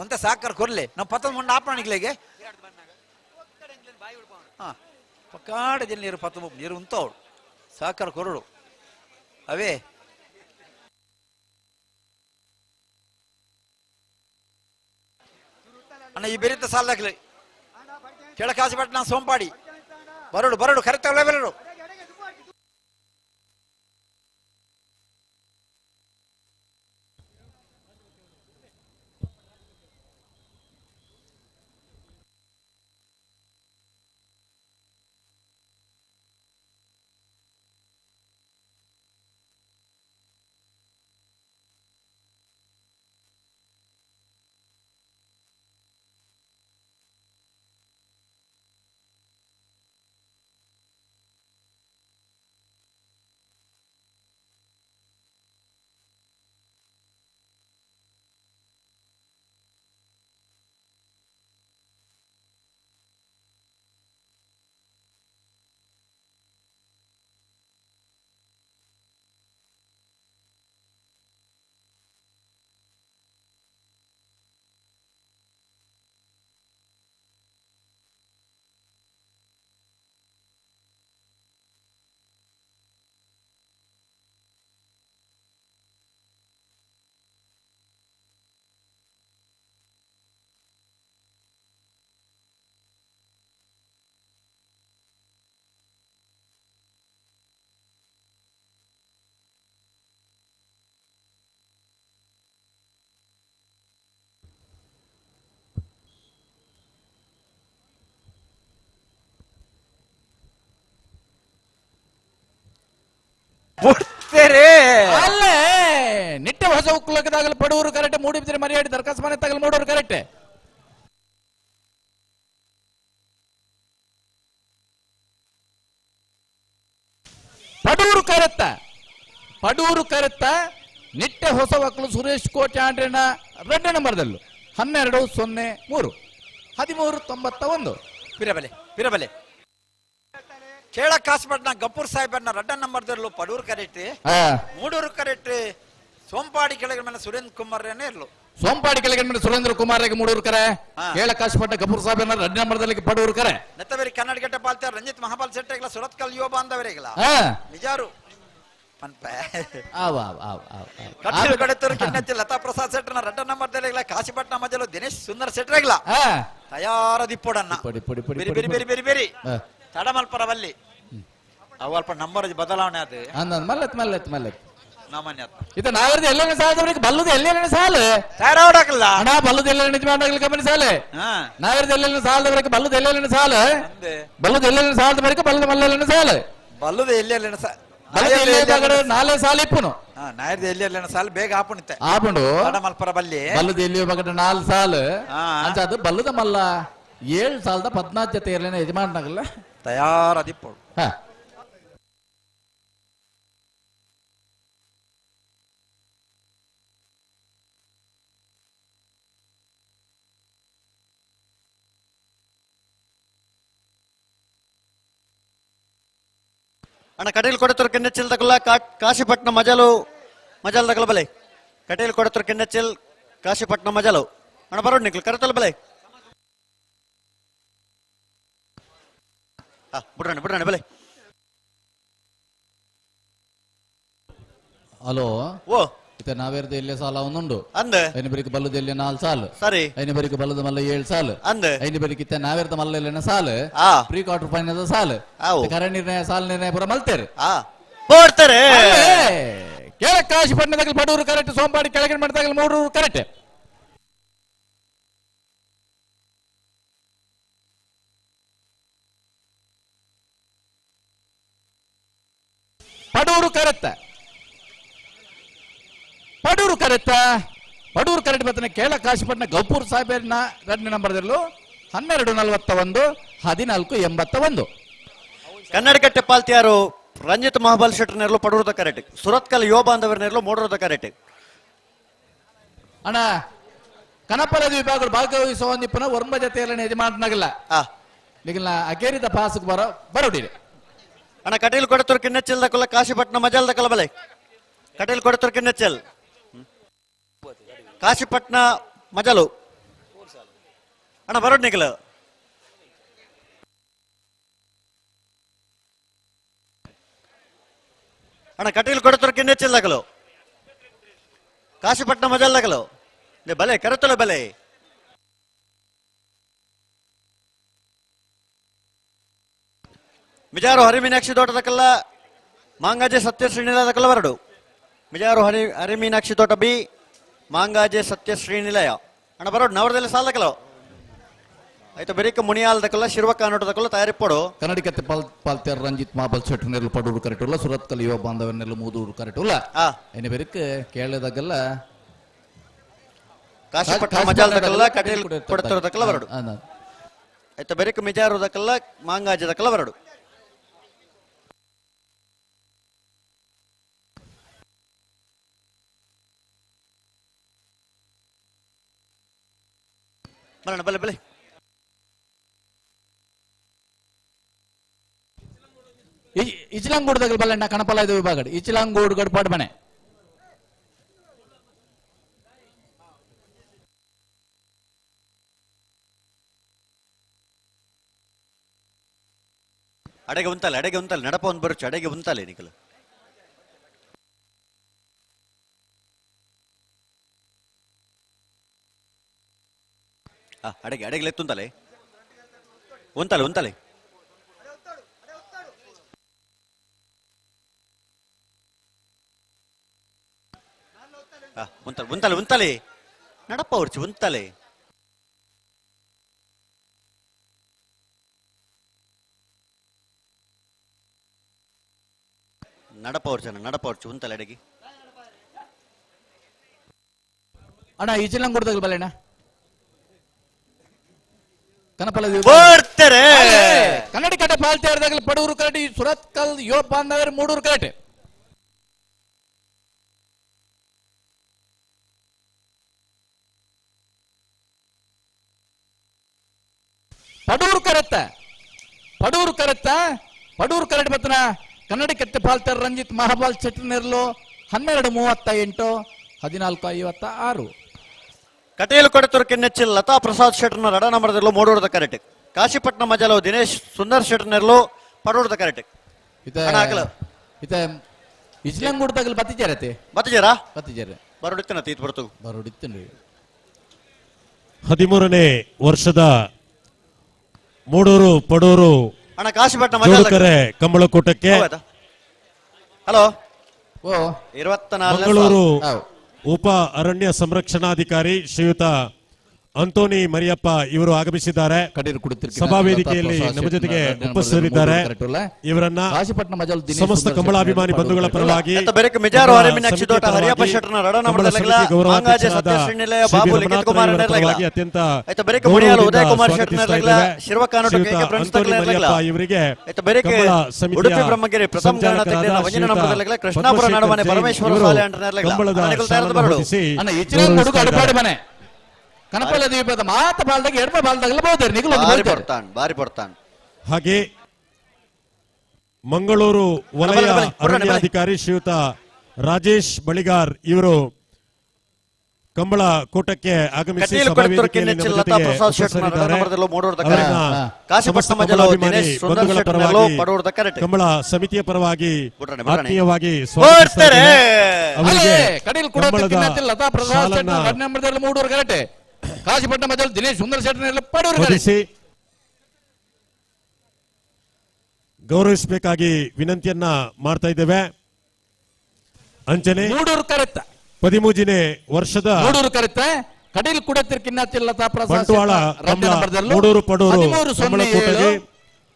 ಒಂತೆ ಸಾಕರ್ ಕೊರ್ಲೆ ನಾವು ಪತ್ತೊಂದು ಮುಂಡ ಆಪಣ ನಿಗ್ಲೆಗೆ ಹಾ ಪಕ್ಕಾಡ ಜನ ನೀರು ಪತ್ತೊಂಬ ನೀರು ಉಂತಾವಳು ಸಾಕರ್ ಕೊರಡು ಅವೇ. ಅಣ್ಣ ಈ ಬೆರಿತ ಸಾಲದಾಗಲಿ ಕೆಳಕಾಸಿಪಟ್ಟಣ ಸೋಂಪಾಡಿ ಬರಡು ಬರಡು ಕರೆತವಲ್ಲ ಬರಡು ಅಲ್ಲೇ ನಿಟ್ಟೆ ಹೊಸ ಉಕ್ಕಲಕ್ಕದಾಗಲು ಪಡೂರು ಕರೆಕ್ಟ್ ಮೂಡಿಬಿದ್ರೆ ಮರ್ಯಾಡಿ ದರ್ಖಾಸ್ತು ಮನೆ ತಗಲು ಮೂಡೂರು ಕರೆಕ್ಟ್. ಪಡೂರು ಕರೆತ್ತ ಪಡೂರು ಕರೆತ್ತ ನಿಟ್ಟೆ ಹೊಸ ಒಕ್ಕಲು ಸುರೇಶ್ ಕೋಟೆ ಆಂಡ್ರೆನ ರೆಡ್ಡ ನಂಬರ್ದಲ್ಲೂ 12 0 3 13 91. ಪಿರಬಲೆ ಪಿರಬಲೆ ಕೇಳ ಕಾಸುಪಟ್ಟಣ ಗಪ್ಪೂರ್ ಸಾಹೇಬರ್ನ ರಡ್ಡ ನಂಬರ್ದಲ್ಲೂ ಪಡೂರು ಕರೆಕ್ಟ್ ಮೂಡೂರು ಕರೆಕ್ಟ್ ಸೋಂಪಾಡಿ ಕೆಳಗಿನ ಮೇಲೆ ಸುರೇಂದ್ರ ಕುಮಾರ್ ಇರ್ಲು ಸೋಂಪಾಡಿ ಕೆಳಗಿನ ಮೇಲೆ ಸುರೇಂದ್ರ ಕುಮಾರ್ ಮೂಡೂರು ಕರೆ ಕೇಳ ಕಾಸುಪಟ್ಟ ಗಪ್ಪೂರ್ ಸಾಹೇಬರ್ನ ರಡ್ಡ ನಂಬರ್ದಲ್ಲಿ ಪಡೂರು ಕರೆ ನೆತ್ತಬೇರಿ ಕನ್ನಡಗಟ್ಟೆ ಪಾಲ್ತಾರ ರಂಜಿತ್ ಮಹಾಪಾಲ್ ಶೆಟ್ಟಿಗಳ ಸುರತ್ಕಲ್ ಯುವ ಬಾಂಧವರಿಗಳ ನಿಜಾರು ಲತಾ ಪ್ರಸಾದ್ ಶೆಟ್ಟರ್ನ ರಡ್ಡ ನಂಬರ್ದಲ್ಲಿಗಳ ಕಾಶಿಪಟ್ಟಣ ಮಜಲು ದಿನೇಶ್ ಸುಂದರ್ ಶೆಟ್ಟರ್ಗಳ ತಯಾರ ದಿಪ್ಪೋಡನ್ನ ಬೇರಿ ಬೇರಿ ಬೇರಿ ಬೇರಿ ಬೇರಿ ತಡಮಲ್ಪರವಲ್ಲಿ ಅವಲ್ಪ ನಂಬರ್ ಬದಲಾವಣೆ ಅದು ಮಲ್ಲತ್ ಮಲ್ಲತ್ ಮಲ್ಲತ್ ಸಾಮಾನ್ಯ ಇದು ನಾಗರದ ಎಲ್ಲನೇ ಸಾಲದವರಿಗೆ ಬಲ್ಲದ ಎಲ್ಲನೇ ಸಾಲು ತಯಾರಾಡಕಲ್ಲ ಅಣ್ಣ ಬಲ್ಲದ ಎಲ್ಲ ನಿಜ ಗಮನ ಸಾಲೆ ನಾಗರದ ಎಲ್ಲನೇ ಸಾಲದವರೆಗೆ ಬಲ್ಲದ ಎಲ್ಲನೇ ಸಾಲು ಬಲ್ಲದ ಎಲ್ಲನೇ ಸಾಲದವರೆಗೆ ಬಲ್ಲದ ಮಲ್ಲನೇ ಸಾಲು ಬಲ್ಲದ ಎಲ್ಲೆಲ್ಲ ನಾಳೆ ಸಾಲ ಇಪ್ಪನು ನಾಯರ್ದ ಎಲ್ಲಿ ಸಾಲು ಬೇಗ ಆಪುಣಿತೆ ಆಪುಂಡು ಮಲ್ಪರ ಬಲ್ಲಿ ಬಲ್ಲದ ಎಲ್ಲಿ ಬಗಡ 4 ಸಾಲು ಅಂಚ ಅದು ಬಲ್ಲದ ಮಲ್ಲ 7 ಸಾಲದ 14 ಜೊತೆ ಇರಲೇನೆ ಯಜಮಾನನಾಗಲ್ಲ ತಯಾರ ದಿಪ್ಪು. ಅಣ್ಣ ಕಟೀಲ್ ಕೊಡತೂರು ಕಿನ್ನಚಿಲ್ ತಗಲ ಕಾಶಿಪಟ್ಟಣ ಮಜಲು ಮಜಲ್ ತಗಲ ಬಲೆ ಕಟೀಲ್ ಕೊಡತೂರು ಕಿನ್ನಚಿಲ್ ಕಾಶಿಪಟ್ಟಣ ಮಜಲು ಅಣ್ಣ ಬರೋಣ ನಿಕ್ಲು ಕರೆತಲ್ ಬಲೆ ಬಿಡ್ರಣ್ಣ ಬಿಡ್ರಣ್ಣ ಬಲೆ. ಹಲೋ ಓ ಇತ ನಾವೇರ್ದ ಎಲ್ಲಿ ಸಾಲ ಒಂದುಂಡು ಅಂದೆ ಐನ ಬರಿಗೆ ಬಲ್ಲದ ಎಲ್ಲಿ 4 ಸಾಲು ಸರಿ ಐನ ಬರಿಗೆ ಬಲ್ಲದ ಮಲ್ಲ 7 ಸಾಲು ಅಂದೆ ಐನ ಬರಿಗೆ ಇತ್ತ ನಾವೇರ್ದ ಮಲ್ಲ ಎಲ್ಲ ಸಾಲು ಪ್ರೀ ಕ್ವಾರ್ಟರ್ ಫೈನಲ್ ಸಾಲು ಕರ ನಿರ್ಣಯ ಸಾಲ ನಿರ್ಣಯ ಪೂರ ಮಲ್ತೇರು ಬೋಡ್ತಾರೆ ಕೇಳ ಕಾಶಿಪಟ್ಟಣದಾಗ ಬಡವರು ಕರೆಕ್ಟ್ ಸೋಂಪಾಡಿ ಕೆಳಗಿನ ಮಟ್ಟದಾಗ ಮೂಡೂರು ಕರೆಕ್ಟ್. ಪಡೂರು ಕರೆತ್ತ ಪಡೂರು ಕರೆತ್ತ ಪಡೂರು ಕರೆಕ್ಟ್ ಬರ್ತಾನೆ ಕೇಳ ಕಾಶಿಪಟ್ಟಣ ಗೌಪೂರ್ ಸಾಹೇಬರ್ನ ಎರಡನೇ ನಂಬರ್ದಲ್ಲೂ 12 41 14 81. ಕನ್ನಡಕಟ್ಟೆ ಪಾಲ್ತಿಯಾರು ರಂಜಿತ್ ಮಹಾಬಲ್ ಶೆಟ್ಟರ್ ನೆರಳು ಪಡೂರದ ಕರೆಕ್ಟ್ ಸುರತ್ಕಲ್ ಯುವ ಬಾಂಧವರ ನೆರಳು ಮೂಡೂರದ ಕರೆಕ್ಟ್. ಅಣ್ಣ ಕನಪಲದ ವಿಭಾಗಗಳು ಭಾಗವಹಿಸುವ ನಿಪ್ಪನ ಒರ್ಂಬ ಜೊತೆಯಲ್ಲಿ ಯಜಮಾನನಾಗಲ್ಲ ನಿಗಲ್ನ ಅಗೇರಿದ ಪಾಸಕ್ಕೆ ಬರೋ ಬರೋಡಿರಿ. ಅಣ್ಣ ಕಟೀಲ್ ಕೊಡತೂರು ಕಿನ್ನಚಿಲ್ ದಕಲ ಕಾಶಿಪಟ್ಟಣ ಮಜಲ್ ದಕಲ ಬಲೆ ಕಟೀಲ್ ಕೊಡತೂರು ಕಿನ್ನಚಿಲ್ ಕಾಶಿಪಟ್ಟಣ ಮಜಲು ಅಣ್ಣ ಬರೋಡ್ ನಿಖಲ್. ಅಣ್ಣ ಕಟೀಲ್ ಕೊಡತೂರು ಕಿನ್ನಚಿಲ್ ದಕಲು ಕಾಶಿಪಟ್ಟಣ ಮಜಲ್ ದಕಲು ಬಲೆ ಕರೆತಲ ಬಲೆ. Mijar Harimeenakshi ತೋಟದಕ್ಕೆಲ್ಲ ಮಾಂಗಾಜೆ ಸತ್ಯ ಶ್ರೀನಿಲಯದಕ್ಕೆಲ್ಲ ಬರಡು. ಮಿಜಾರು ಹರಿಮೀನಾಕ್ಷಿ ತೋಟ ಬಿ ಮಾಂಗಾಜೆ ಸತ್ಯ ಶ್ರೀನಿಲಯ ಅಣ್ಣ ಬರೋಡು. ನವರದಲ್ಲಿ ಸಾಲದಕ್ಕಲ್ಲ ಆಯ್ತು. ಬೆರಿಕ ಮುನಿಯಾಲ್ದಕ್ಕಲ್ಲ ಶಿರ್ವಕ್ಕ ಅನ್ನೋಟದಕ್ಕಲ್ಲ ತಯಾರಿಪ್ಪಡು. ಕನ್ನಡಿಕತ್ತೆ ಪಾಲ್ತೇರ್ ರಂಜಿತ್ ಮಾಬಲ್ ಶೆಟ್ ನೆರಳು ಪಡೂರು ಕರೆಟುಲ್ಲ ಸುರತ್ಕಲ್ ಯುವ ಬಾಂಧವ ನೆರಳು ಮೂದೂರು ಕರೆಟುಲ್ಲ ಎನೆ ಬೆರಿಕ್ ಕೇಳದಾಗಲ್ಲ ಕಾಶಿಪಟ್ಟಣ ಮಜಾಲ್ದಕ್ಕಲ್ಲ ಕಟೀಲ್ ಕೊಡತರದಕ್ಕಲ್ಲ ಬರಡು. ಆಯ್ತು ಬೆರಿಕ ಮಿಜಾರುದಕ್ಕಲ್ಲ ಮಾಂಗಾಜದಕ್ಕಲ್ಲ ಬರಡು. ಬರೋಣ ಬಲೆ ಬಲೆ. ಇಚಿಲಂಗೂಡು ಬಲ್ಲಣ್ಣ ಕಣಪಲ ಇದು ವಿಭಾಗ ಇಚಿಲಂಗೂಡು ಗಡ್ಪಾಡು ಮನೆ. ಅಡೆಗೆ ಉಂತಲೆ ಅಡೆಗೆ ಉಂತಲೆ ನಡಪ ಒಂದು ಬರುಚು ಅಡೆಗೆ ಉಂತಲೆ ನಿಕಲು. ಅಡೆಗೆ ಅಡೆಗೆ ಲೆತ್ತುಂತಲೆ ಉಂತಲೆ ಉಂತಲೆ. ಉಂತಲೆ ಉಂತಲೆ ಉಂತಲೆ ನಡಪ ಉರ್ಚು ಉಂತಲೆ. ನಡಪ ಉರ್ಚನ ನಡಪ ಉರ್ಚು ಉಂತಲೆ ಅಡಗಿ. ಅಣ್ಣ ಇಚಿಲಂಗೂಡದಾಗ ಬಲ್ಲಣ್ಣ ಕನಪಲ ಬರ್ತಾರೆ. ಕನ್ನಡಿ ಕಟ್ಟೆ ಪಾಲ್ತೇರ್ದಾಗಲಿ ಪಡೂರು ಕರಡಿ ಸುರತ್ಕಲ್ ಯೋ ಬಾಂಧವರು ಮೂಡೂರು ಕರಟೆ. ಪಡೂರು ಕರೆತ್ತ ಪಡೂರು ಕರೆತ್ತ ಪಡೂರು ಕರಡಿ ಬತ್ತನ ಕನ್ನಡಿ ಕಟ್ಟೆ ಪಾಲ್ತೇರ್ ರಂಜಿತ್ ಮಹಾಬಾಲ್ ಚಟ್ನೆರ್ಲು 12:38 14:56. ಕಟೀಲು ಕೊಡತೂರು ಕಿನ್ನೆಚ್ಚಿಲ್ ಲತಾ ಪ್ರಸಾದ್ ಶೆಟ್ಟರ್ನ ರಡ ನಂಬರ್ದಲ್ಲೂ ಮೂಡೂರದ ಕರೆಟ್. ಕಾಶಿಪಟ್ಟಣ ಮಜಲು ದಿನೇಶ್ ಸುಂದರ್ ಶೆಟ್ಟರ್ನೆರ್ಲು ಪಡೂರದ ಕರೆಟ್. ಇತ ಇಜ್ಲಂಗೂಡದಾಗಲಿ ಬತ್ತಿಜಾರತೆ ಬತ್ತಿಜಾರಾ ಬತ್ತಿಜಾರ ಬರೋಡಿತ್ತನ ತೀತ್ ಬರ್ತು ಬರೋಡಿತ್ತನ್ರಿ. 13ನೇ ವರ್ಷದ ಮೂಡೂರು ಪಡೂರು ಅಣ್ಣ ಕಾಶಿಪಟ್ಟಣ ಜೋಡುಕರೆ ಕಂಬಳಕೂಟಕ್ಕೆ ಹಲೋ ಓ 24 ಮಂಗಳೂರು ಉಪ ಅರಣ್ಯ ಸಂರಕ್ಷಣಾಧಿಕಾರಿ ಶ್ರೀಯುತ ಅಂತೋನಿ ಮರಿಯಪ್ಪ ಇವರು ಆಗಮಿಸಿದ್ದಾರೆ. ಸಭಾವೇದಿಕೆಯಲ್ಲಿ ನಮ್ಮ ಜೊತೆಗೆ ಉಪಸ್ಥಿತರಿದ್ದಾರೆ. ಇವರನ್ನ ಸಮಸ್ತ ಕಂಬಳಾಭಿಮಾನಿ ಬಂಧುಗಳ ಪರವಾಗಿ ಅತ್ಯಂತ ಮರಿಯಪ್ಪ ಇವರಿಗೆ ಕಂಬಳ ಸಮಿತಿಯ ಕಂಬಳದ ಶಾಲನ್ನು ಹೊದಿಸಿ ಕನಪಲ ದ್ವೀಪದ ಮಾತ ಬಾಲ್ದಾಗ ಎಡಮ ಬಾಲ್ದಾಗಲ ಬೋದೇರು ನಿಗಲು ಬಾರಿ ಪಡ್ತಾನೆ. ಹಾಗೆ ಮಂಗಳೂರು ವಲಯ ಅರಣ್ಯಾಧಿಕಾರಿ ಶ್ರೀಯುತ ರಾಜೇಶ್ ಬಳಿಗಾರ್ ಇವರು ಕಂಬಳ ಕೂಟಕ್ಕೆ ಆಗಮಿಸಿ ಕಂಬಳ ಸಮಿತಿಯ ಪರವಾಗಿ ಆತ್ಮೀಯವಾಗಿ ಸ್ವಾಗತಿಸುತ್ತಾರೆ. ಕಾಶಿಪಟ್ಟಣ ಮಜಲ್ ದಿನೇಶ್ ಸುಂದರ್ ಶೆಟ್ಟರ್ ಪಡೂರು ಗೌರವಿಸಬೇಕಾಗಿ ವಿನಂತಿಯನ್ನ ಮಾಡ್ತಾ ಇದ್ದೇವೆ. ಅಂಚನೆ ಮೂಡೂರು ಕರೆತ್ತ 13ನೇ ವರ್ಷದ ಮೂಡೂರು ಕರೆತ್ತ ಕಡೀಲ್ ಕುಡತಿರ್ ಕಿನ್ನಾಚಿಲ್ ಲತಾ ಪ್ರಸಾದ್ ಬಂಟ್ವಾಳ ಮೂಡೂರು ಪಡೂರು ಕಂಬಳಕೂಟಗೆ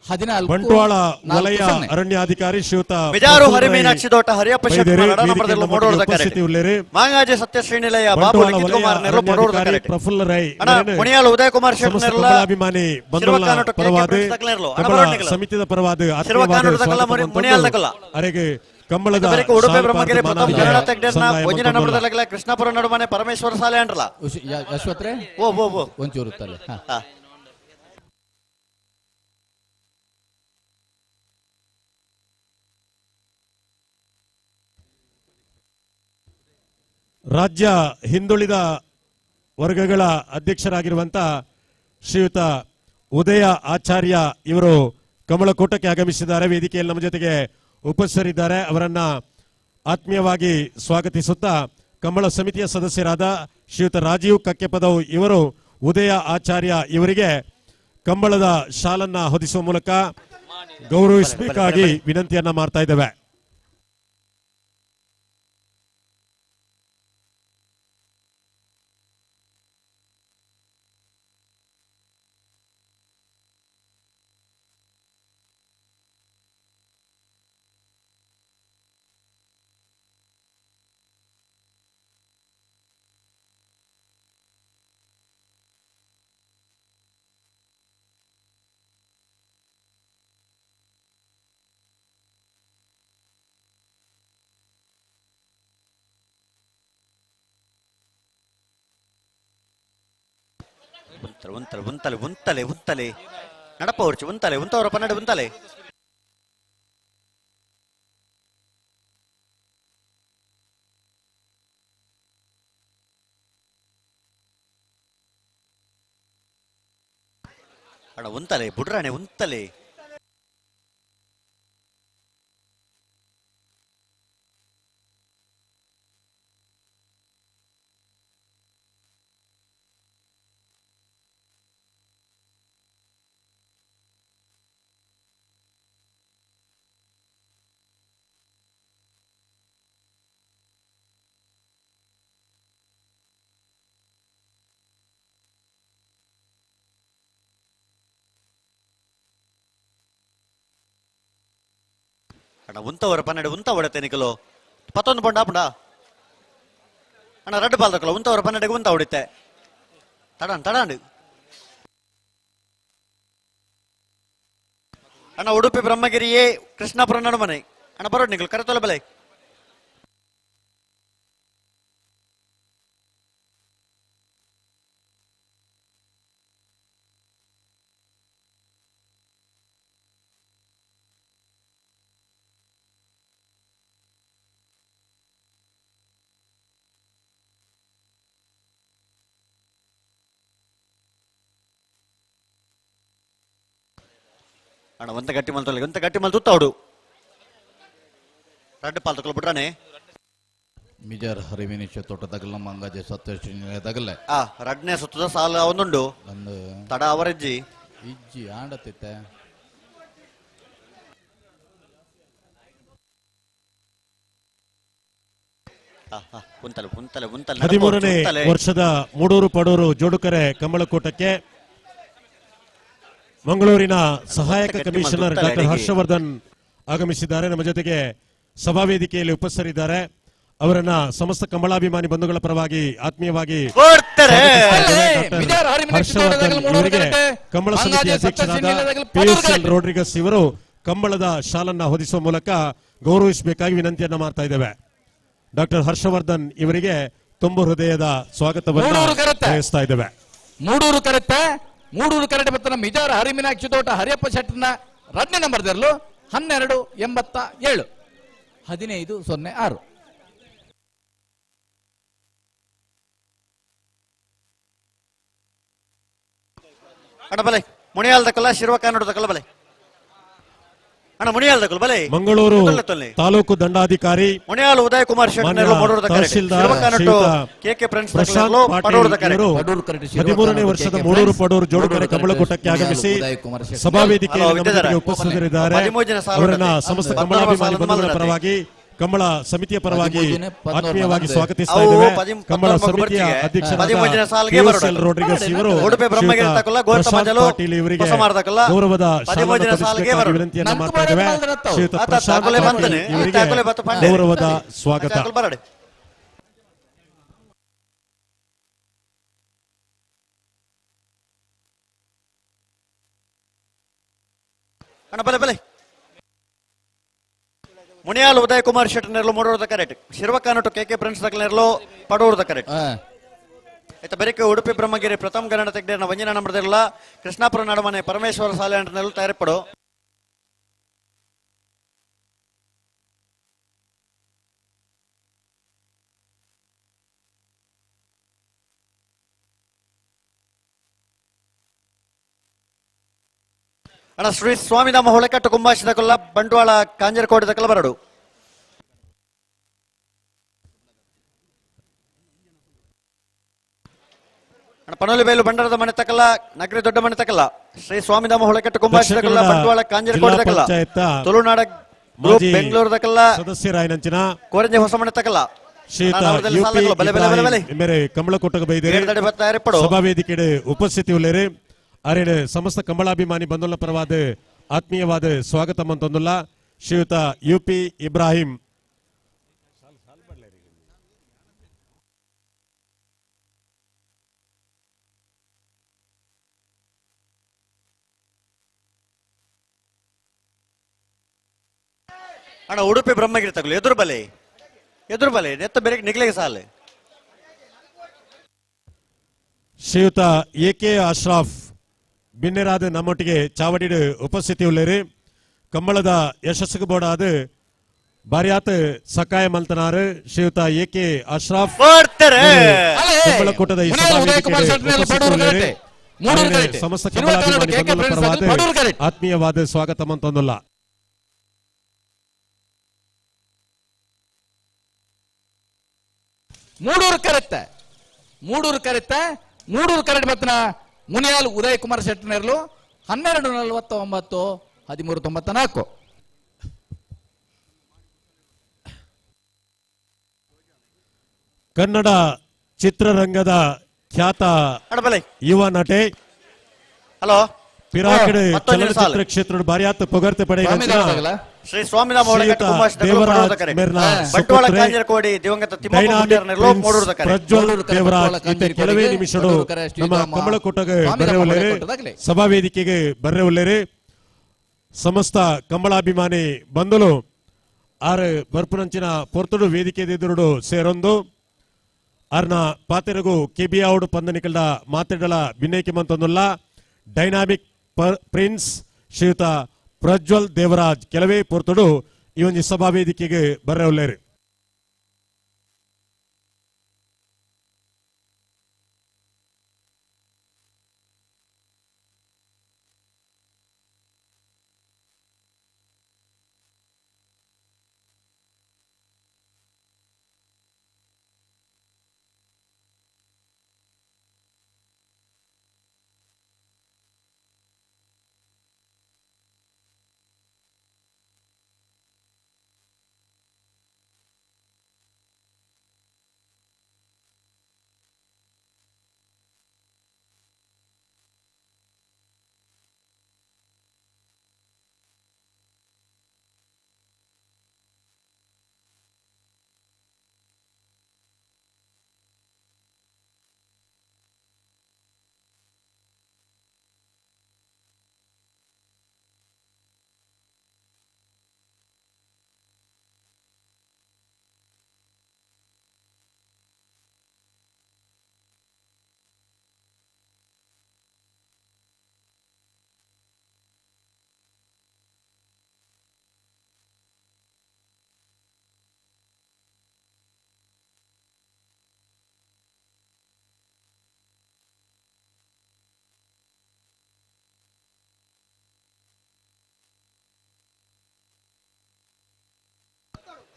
14 ಬಂಟ್ವಾಳ ವಲಯ ಅರಣ್ಯಾಧಿಕಾರಿ ಶ್ರೀಯುತ ಬಿಜಾರು ಹರಿಮೀನಾಕ್ಷಿ ದೋಟ ಹರಿಯಪ್ಪ ಮಾಂಗಾಜೆ ಸತ್ಯ ಶ್ರೀನಿಲಯ ಬಾಬು ಲಿಖಿತ್ ಕುಮಾರ್ ನೆರಳು ಪಡೂರು ಪ್ರಫುಲ್ಲ ರೈ ಮುನಿಯಾಲ್ ಉದಯ ಕುಮಾರ್ ಶೆಟ್ಟಿ ಅಭಿಮಾನಿ ಬಂಧುಗಳ ಪರವಾದ ಕಂಬಳ ಸಮಿತಿಯ ಪರವಾದ ಅರೆಗೆ ಕಂಬಳದ ಉಡುಪಿ ಬ್ರಹ್ಮಗಿರಿ ಪ್ರಥಮ ಕನ್ನಡ ತಜ್ಞರನ್ನ ಒಂಜಿನ ನಂಬರ್ದಲ್ಲ ಕೃಷ್ಣಾಪುರ ನಡುಮನೆ ಪರಮೇಶ್ವರ ಸಾಲೆ ಅಂಡ್ರಲ್ಲ ಅಶ್ವತ್ರೆ ಓ ಓ ಓ ಒಂಚೂರು ತಲೆ ರಾಜ್ಯ ಹಿಂದುಳಿದ ವರ್ಗಗಳ ಅಧ್ಯಕ್ಷರಾಗಿರುವಂತ ಶ್ರೀಯುತ ಉದಯ ಆಚಾರ್ಯ ಇವರು ಕಮಲಕೂಟಕ್ಕೆ ಆಗಮಿಸಿದ್ದಾರೆ. ವೇದಿಕೆಯಲ್ಲಿ ನಮ್ಮ ಜೊತೆಗೆ ಉಪಸ್ಥಿತರಿದ್ದಾರೆ. ಅವರನ್ನ ಆತ್ಮೀಯವಾಗಿ ಸ್ವಾಗತಿಸುತ್ತಾ ಕಂಬಳ ಸಮಿತಿಯ ಸದಸ್ಯರಾದ ಶ್ರೀಯುತ ರಾಜೀವ್ ಕಕ್ಕೆಪದವ್ ಇವರು ಉದಯ ಆಚಾರ್ಯ ಇವರಿಗೆ ಕಂಬಳದ ಶಾಲನ್ನ ಹೊದಿಸುವ ಮೂಲಕ ಗೌರವಿಸಬೇಕಾಗಿ ವಿನಂತಿಯನ್ನ ಮಾಡ್ತಾ ಇದ್ದೇವೆ. ಉಂತಲೆ ಉಂತಲೆ ಉಂತಲೆ ಉಂತಲೆ ನಡಪ ಹೊರ್ಚಿ ಉಂತಲೆ ಉಂತವರ ಪನ್ನಡ ಉಂತಲೆ ಅಣ್ಣ ಉಂತಲೆ ಬುಡ್ರಾಣೆ ಉಂತಲೆ ಅಣ್ಣ ಉಂತವರ ಪನ್ನಡ ಉಂತ ಹೊಡತೆ ನಿಕಲು ಪತ್ತೊಂದು ಪೊಂಡ ಪುಂಡ ಅಣ್ಣ ರಡ್ಡು ಪಾಲ್ದಕ್ಕಲ್ಲ ಉಂತವರ ಪನ್ನಡೆಗೆ ಉಂತ ಹೊಡಿತೆ ತಡಾನ್ ತಡಾಂಡು ಅಣ್ಣ ಉಡುಪಿ ಬ್ರಹ್ಮಗಿರಿಯೇ ಕೃಷ್ಣಾಪುರ ನಡುಮನೆ ಅಣ್ಣ ಬರೋಡ್ ನಿಕಲು ಕರೆತೊಲೆ ಬಲೆ ಅಣ್ಣ ಒಂತ ಗಟ್ಟಿ ಮಲ್ತೊಲೆ ಒಂತ ಗಟ್ಟಿ ಮಲ್ ತುತ್ತಾವಡು ರಡ್ಡು ಪಾಲ್ ತಕೊಲ್ ಬಿಡ್ರಾನೆ ಮಿಜಾರ್ ಹರಿವಿನಿಶ ತೋಟ ತಗಲ ಮಂಗಾಜೆ ಸತ್ಯ ತಗಲೆ ಆ ರಡ್ನೇ ಸುತ್ತದ ಸಾಲ ಒಂದುಂಡು ಒಂದು ತಡ ಅವರಜ್ಜಿ ಇಜ್ಜಿ ಆಂಡತ್ತಿತ್ತೆ ಉಂತಲೆ ಉಂತಲೆ ಉಂತಲೆ 13ನೇ ವರ್ಷದ ಮೂಡೂರು ಪಡೂರು ಜೋಡುಕರೆ ಕಂಬಳಕೂಟಕ್ಕೆ ಮಂಗಳೂರಿನ ಸಹಾಯಕ ಕಮಿಷನರ್ ಡಾಕ್ಟರ್ ಹರ್ಷವರ್ಧನ್ ಆಗಮಿಸಿದ್ದಾರೆ. ನಮ್ಮ ಜೊತೆಗೆ ಸಭಾವೇದಿಕೆಯಲ್ಲಿ ಉಪಸ್ಥಿತರಿದ್ದಾರೆ. ಅವರನ್ನ ಸಮಸ್ತ ಕಂಬಳಾಭಿಮಾನಿ ಬಂಧುಗಳ ಪರವಾಗಿ ಆತ್ಮೀಯವಾಗಿ ಹರ್ಷವರ್ಧನ್ ಇವರಿಗೆ ಕಂಬಳ ಸಮಿತಿ ಅಧ್ಯಕ್ಷರಾದ ಪಿಯೂಷ್ ರೋಡ್ರಿಗಸ್ ಇವರು ಕಂಬಳದ ಶಾಲನ್ನ ಹೊದಿಸುವ ಮೂಲಕ ಗೌರವಿಸಬೇಕಾಗಿ ವಿನಂತಿಯನ್ನ ಮಾಡ್ತಾ ಇದ್ದೇವೆ. ಡಾಕ್ಟರ್ ಹರ್ಷವರ್ಧನ್ ಇವರಿಗೆ ತುಂಬು ಹೃದಯದ ಸ್ವಾಗತವನ್ನು ಬಯಸ್ತಾ ಇದ್ದೇವೆ. ಮೂಡೂರು ಕರೆತ್ತೆ ಮೂಡೂರು ಕರಟೆ ಬತ್ತನ ಮಿಜಾರ ಹರಿಮೀನಾಕ್ಷಿ ತೋಟ ಹರಿಯಪ್ಪ ಶೆಟ್ಟನ ರಡ್ನೇ ನಂಬರ್ ದರ್ಲು 1287 1506. ಅಣ್ಣ ಬಲೆ ಮುಣಿಯಾಲ್ ದಕ್ಕಲ್ಲ ಶಿರ್ವ ಕನ್ನಡ ದಕ್ಕಲ್ಲ ಬಲೆ ಅಣ್ಣ ಮುಣಿಯಾಲ್ ದಕ್ಕಲ್ಲ ಬಲೆ. ಮಂಗಳೂರು ತಾಲೂಕು ದಂಡಾಧಿಕಾರಿ ಮುಣಿಯಾಲ್ ಉದಯ್ ಕುಮಾರ್ ಪ್ರಶಾಂತ್ ಪಾಟೀಲ್ 13ನೇ ವರ್ಷದ ಮೂಡೂರು ಪಡೂರು ಜೋಡುಕರೆ ಕಂಬಳಕೂಟಕ್ಕೆ ಆಗಮಿಸಿ ಸಭಾವೇದಿಕೆಯಲ್ಲಿ ಉಪಸ್ಥಿತರಿದ್ದಾರೆ. ಅವರನ್ನ ಸಮಸ್ತ ಕಂಬಳಾಭಿಮಾನಿ ಬಂಧುಗಳ ಪರವಾಗಿ ಕಂಬಳ ಸಮಿತಿಯ ಪರವಾಗಿ ಆತ್ಮೀಯವಾಗಿ ಸ್ವಾಗತಿಸ್ತಾ ಇದ್ದೇವೆ. ಕಂಬಳ ಸಮಿತಿಯ ಅಧ್ಯಕ್ಷರಾದ ರೋಡ್ರಿಗಸ್ ಇವರು ಪ್ರಶಾಂತ್ ಪಾಟೀಲ್ ಇವರಿಗೆ ಗೌರವದ ವಿನಂತಿಯನ್ನು ಮಾಡ್ತಾ ಇದ್ದೇವೆ. ಶ್ರೀಯುತ ಪ್ರಶಾಂತ್ ಪಾಟೀಲ್ ಇವರಿಗೆ ಗೌರವದ ಸ್ವಾಗತ. ಮುನಿಯಾಲ್ ಉದಯ್ ಕುಮಾರ್ ಶೆಟ್ಟರ್ ನೆರಳು ಮೂಡೂರದ ಕರೆಕ್ಟ್, ಶಿರ್ವಕಾನಟು ಕೆ ಕೆ ಪ್ರಿನ್ಸ್ ನೆರಳು ಪಡೂರದ ಕರೆಕ್ಟ್. ಆಯ್ತಾ ಬೆರಿಕೆ ಉಡುಪಿ ಬ್ರಹ್ಮಗಿರಿ ಪ್ರಥಮ ಗಣನ ತೆಗ್ಡೇರ್ನ ವಂಜನ ನಂಬರ್ದಿರಲ್ಲ ಕೃಷ್ಣಾಪುರ ನಡುಮನೆ ಪರಮೇಶ್ವರ ಸಾಲೆ ನೆರಳು ತಯಾರಿಪಡು. ಅಣ್ಣ ಶ್ರೀ ಸ್ವಾಮಿಧಾಮ ಹೊಳೆಕಟ್ಟು ಕುಂಬಾಶಿದ ಕೊಲ್ಲ ಬಂಟ್ವಾಳ ಕಾಂಜರಕೋಟೆ ದಕ್ಕಲ ಬರಡು. ಪನೋಲಿ ಬೈಲು ಬಂಡಾರದ ಮನೆ ತಕಲ್ಲ ನಗರಿ ದೊಡ್ಡ ಮನೆ ತಕಲ್ಲ ಶ್ರೀ ಸ್ವಾಮಿಧಾಮ ಹೊಳಕಟ್ಟು ಕುಂಬಾಶಿ ತಕಲ್ಲ ಬಂಟ್ವಾಳ ಕಾಂಜರಕೋಡು ತಕಲ್ಲ ತುಳುನಾಡ ಗ್ರೂಪ್ ಬೆಂಗಳೂರು ತಕಲ್ಲ ಸದಸ್ಯರಾಯನಂಚಿನ ಕೋರಂಜೆ ಹೊಸ ಮನೆ ತಕಲ್ಲ ಶ್ರೀಯುತ ಯುಪಿ ಮೇರೆ ಕಮಲಕೋಟಗ ಬೈದೇರಿ ಸಭಾವೇದಿಕೆಡೆ ಉಪಸ್ಥಿತಿ ಉಳ್ಳೇರಿ ಅರೇನು ಸಮಸ್ತ ಕಮಲಾಭಿಮಾನಿ ಬಂಧುಲ ಪರವಾದ ಆತ್ಮೀಯವಾದ ಸ್ವಾಗತ ಮಂತೊಂದುಲ್ಲ ಶ್ರೀಯುತ ಯುಪಿ ಇಬ್ರಾಹಿಂ. ಅಣ್ಣ ಉಡುಪಿ ಬ್ರಹ್ಮಗಿರಿ ತಗಲು ಎದುರು ಬಲೆ ಎದುರು ಬಲೆ ನೆತ್ತ ಬೇರೆ ನಿಗ್ಲಿಗೆ ಸಾಲೆ. ಶ್ರೀಯುತ ಎ ಕೆ ಅಶ್ರಾಫ್ ಬಿನ್ನೆರಾದ ನಮ್ಮೊಟ್ಟಿಗೆ ಚಾವಡಿಡು ಉಪಸ್ಥಿತಿ ಉಳ್ಳೇರಿ ಕಂಬಳದ ಯಶಸ್ಸಿಗೆ ಬೋಡಾದ ಬಾರ್ಯಾತ್ ಸಕಾಯ ಮಲ್ತನಾರು ಶ್ರೀಯುತ ಎ ಕೆ ಅಶ್ರಾಫ್ ಕಂಬಳಕೂಟದ ಈ ಸಭಾವೇದಿಕೆಗೆ ಸಮಸ್ತ ಕಂಬಳಾಭಿಮಾನಿ ಬಂಧುಗಳ ಪರವಾದ ಆತ್ಮೀಯವಾದ ಸ್ವಾಗತ ಮಂತೊಂದುಲ್ಲ. ಮೂಡೂರು ಕರೆತ್ತ ಮೂಡೂರು ಕರೆತ್ತ ಮೂಡೂರು ಕರೆಟ್ ಬತ್ತನ ಮುನಿಯಾಲ್ ಉದಯ್ ಕುಮಾರ್ ಶೆಟ್ಟನೇರ್ಲು 12:49 13:94. ಕನ್ನಡ ಚಿತ್ರರಂಗದ ಖ್ಯಾತ ಯುವ ನಟೆ ಹಲೋ ಪಿರಾಕಡೆ ಚಲನಚಿತ್ರ ಕ್ಷೇತ್ರದ ಬಾರ್ಯಾತ ಪೊಗರ್ತೆ ಪಡೆದ ಶ್ರೀ ಸ್ವಾಮಿಧಾಮ ಪ್ರಜ್ವಲ್ ದೇವರಾಜ್ ಕೆಲವೇ ನಿಮಿಷಗಳು ನಮ್ಮ ಕಮಲಕೋಟಗೆ ಬರೆಯುವಲ್ಲೇರಿ ಸಭಾವೇದಿಕೆಗೆ ಬರೆಯುವಲ್ಲೇರಿ. ಸಮಸ್ತ ಕಮಲಾಭಿಮಾನಿ ಬಂದಲು ಆರು ಬರ್ಪುನಂಚಿನ ಪೊರ್ತುಡು ವೇದಿಕೆ ಎದುರುಡು ಸೇರೊಂದು ಆರ್ನ ಪಾತೆರಗು ಕೆಬಿಯಾವುಡು ಪಂದನಿಕಲ್ದ ಮಾತೆಡಲ ಬಿನ್ನೇಕಿ ಮಂತೊಂದುಲ್ಲ ಡೈನಾಮಿಕ್ ಪ್ರಿನ್ಸ್ ಶ್ರೀಯುತ ಪ್ರಜ್ವಲ್ ದೇವರಾಜ್ ಕೆಲವೇ ಪೊರ್ತುಡು ಈ ಒಂದು ಸಭಾವೇದಿಕೆಗೆ ಬರೆಯುವಲ್ಲೇರಿ.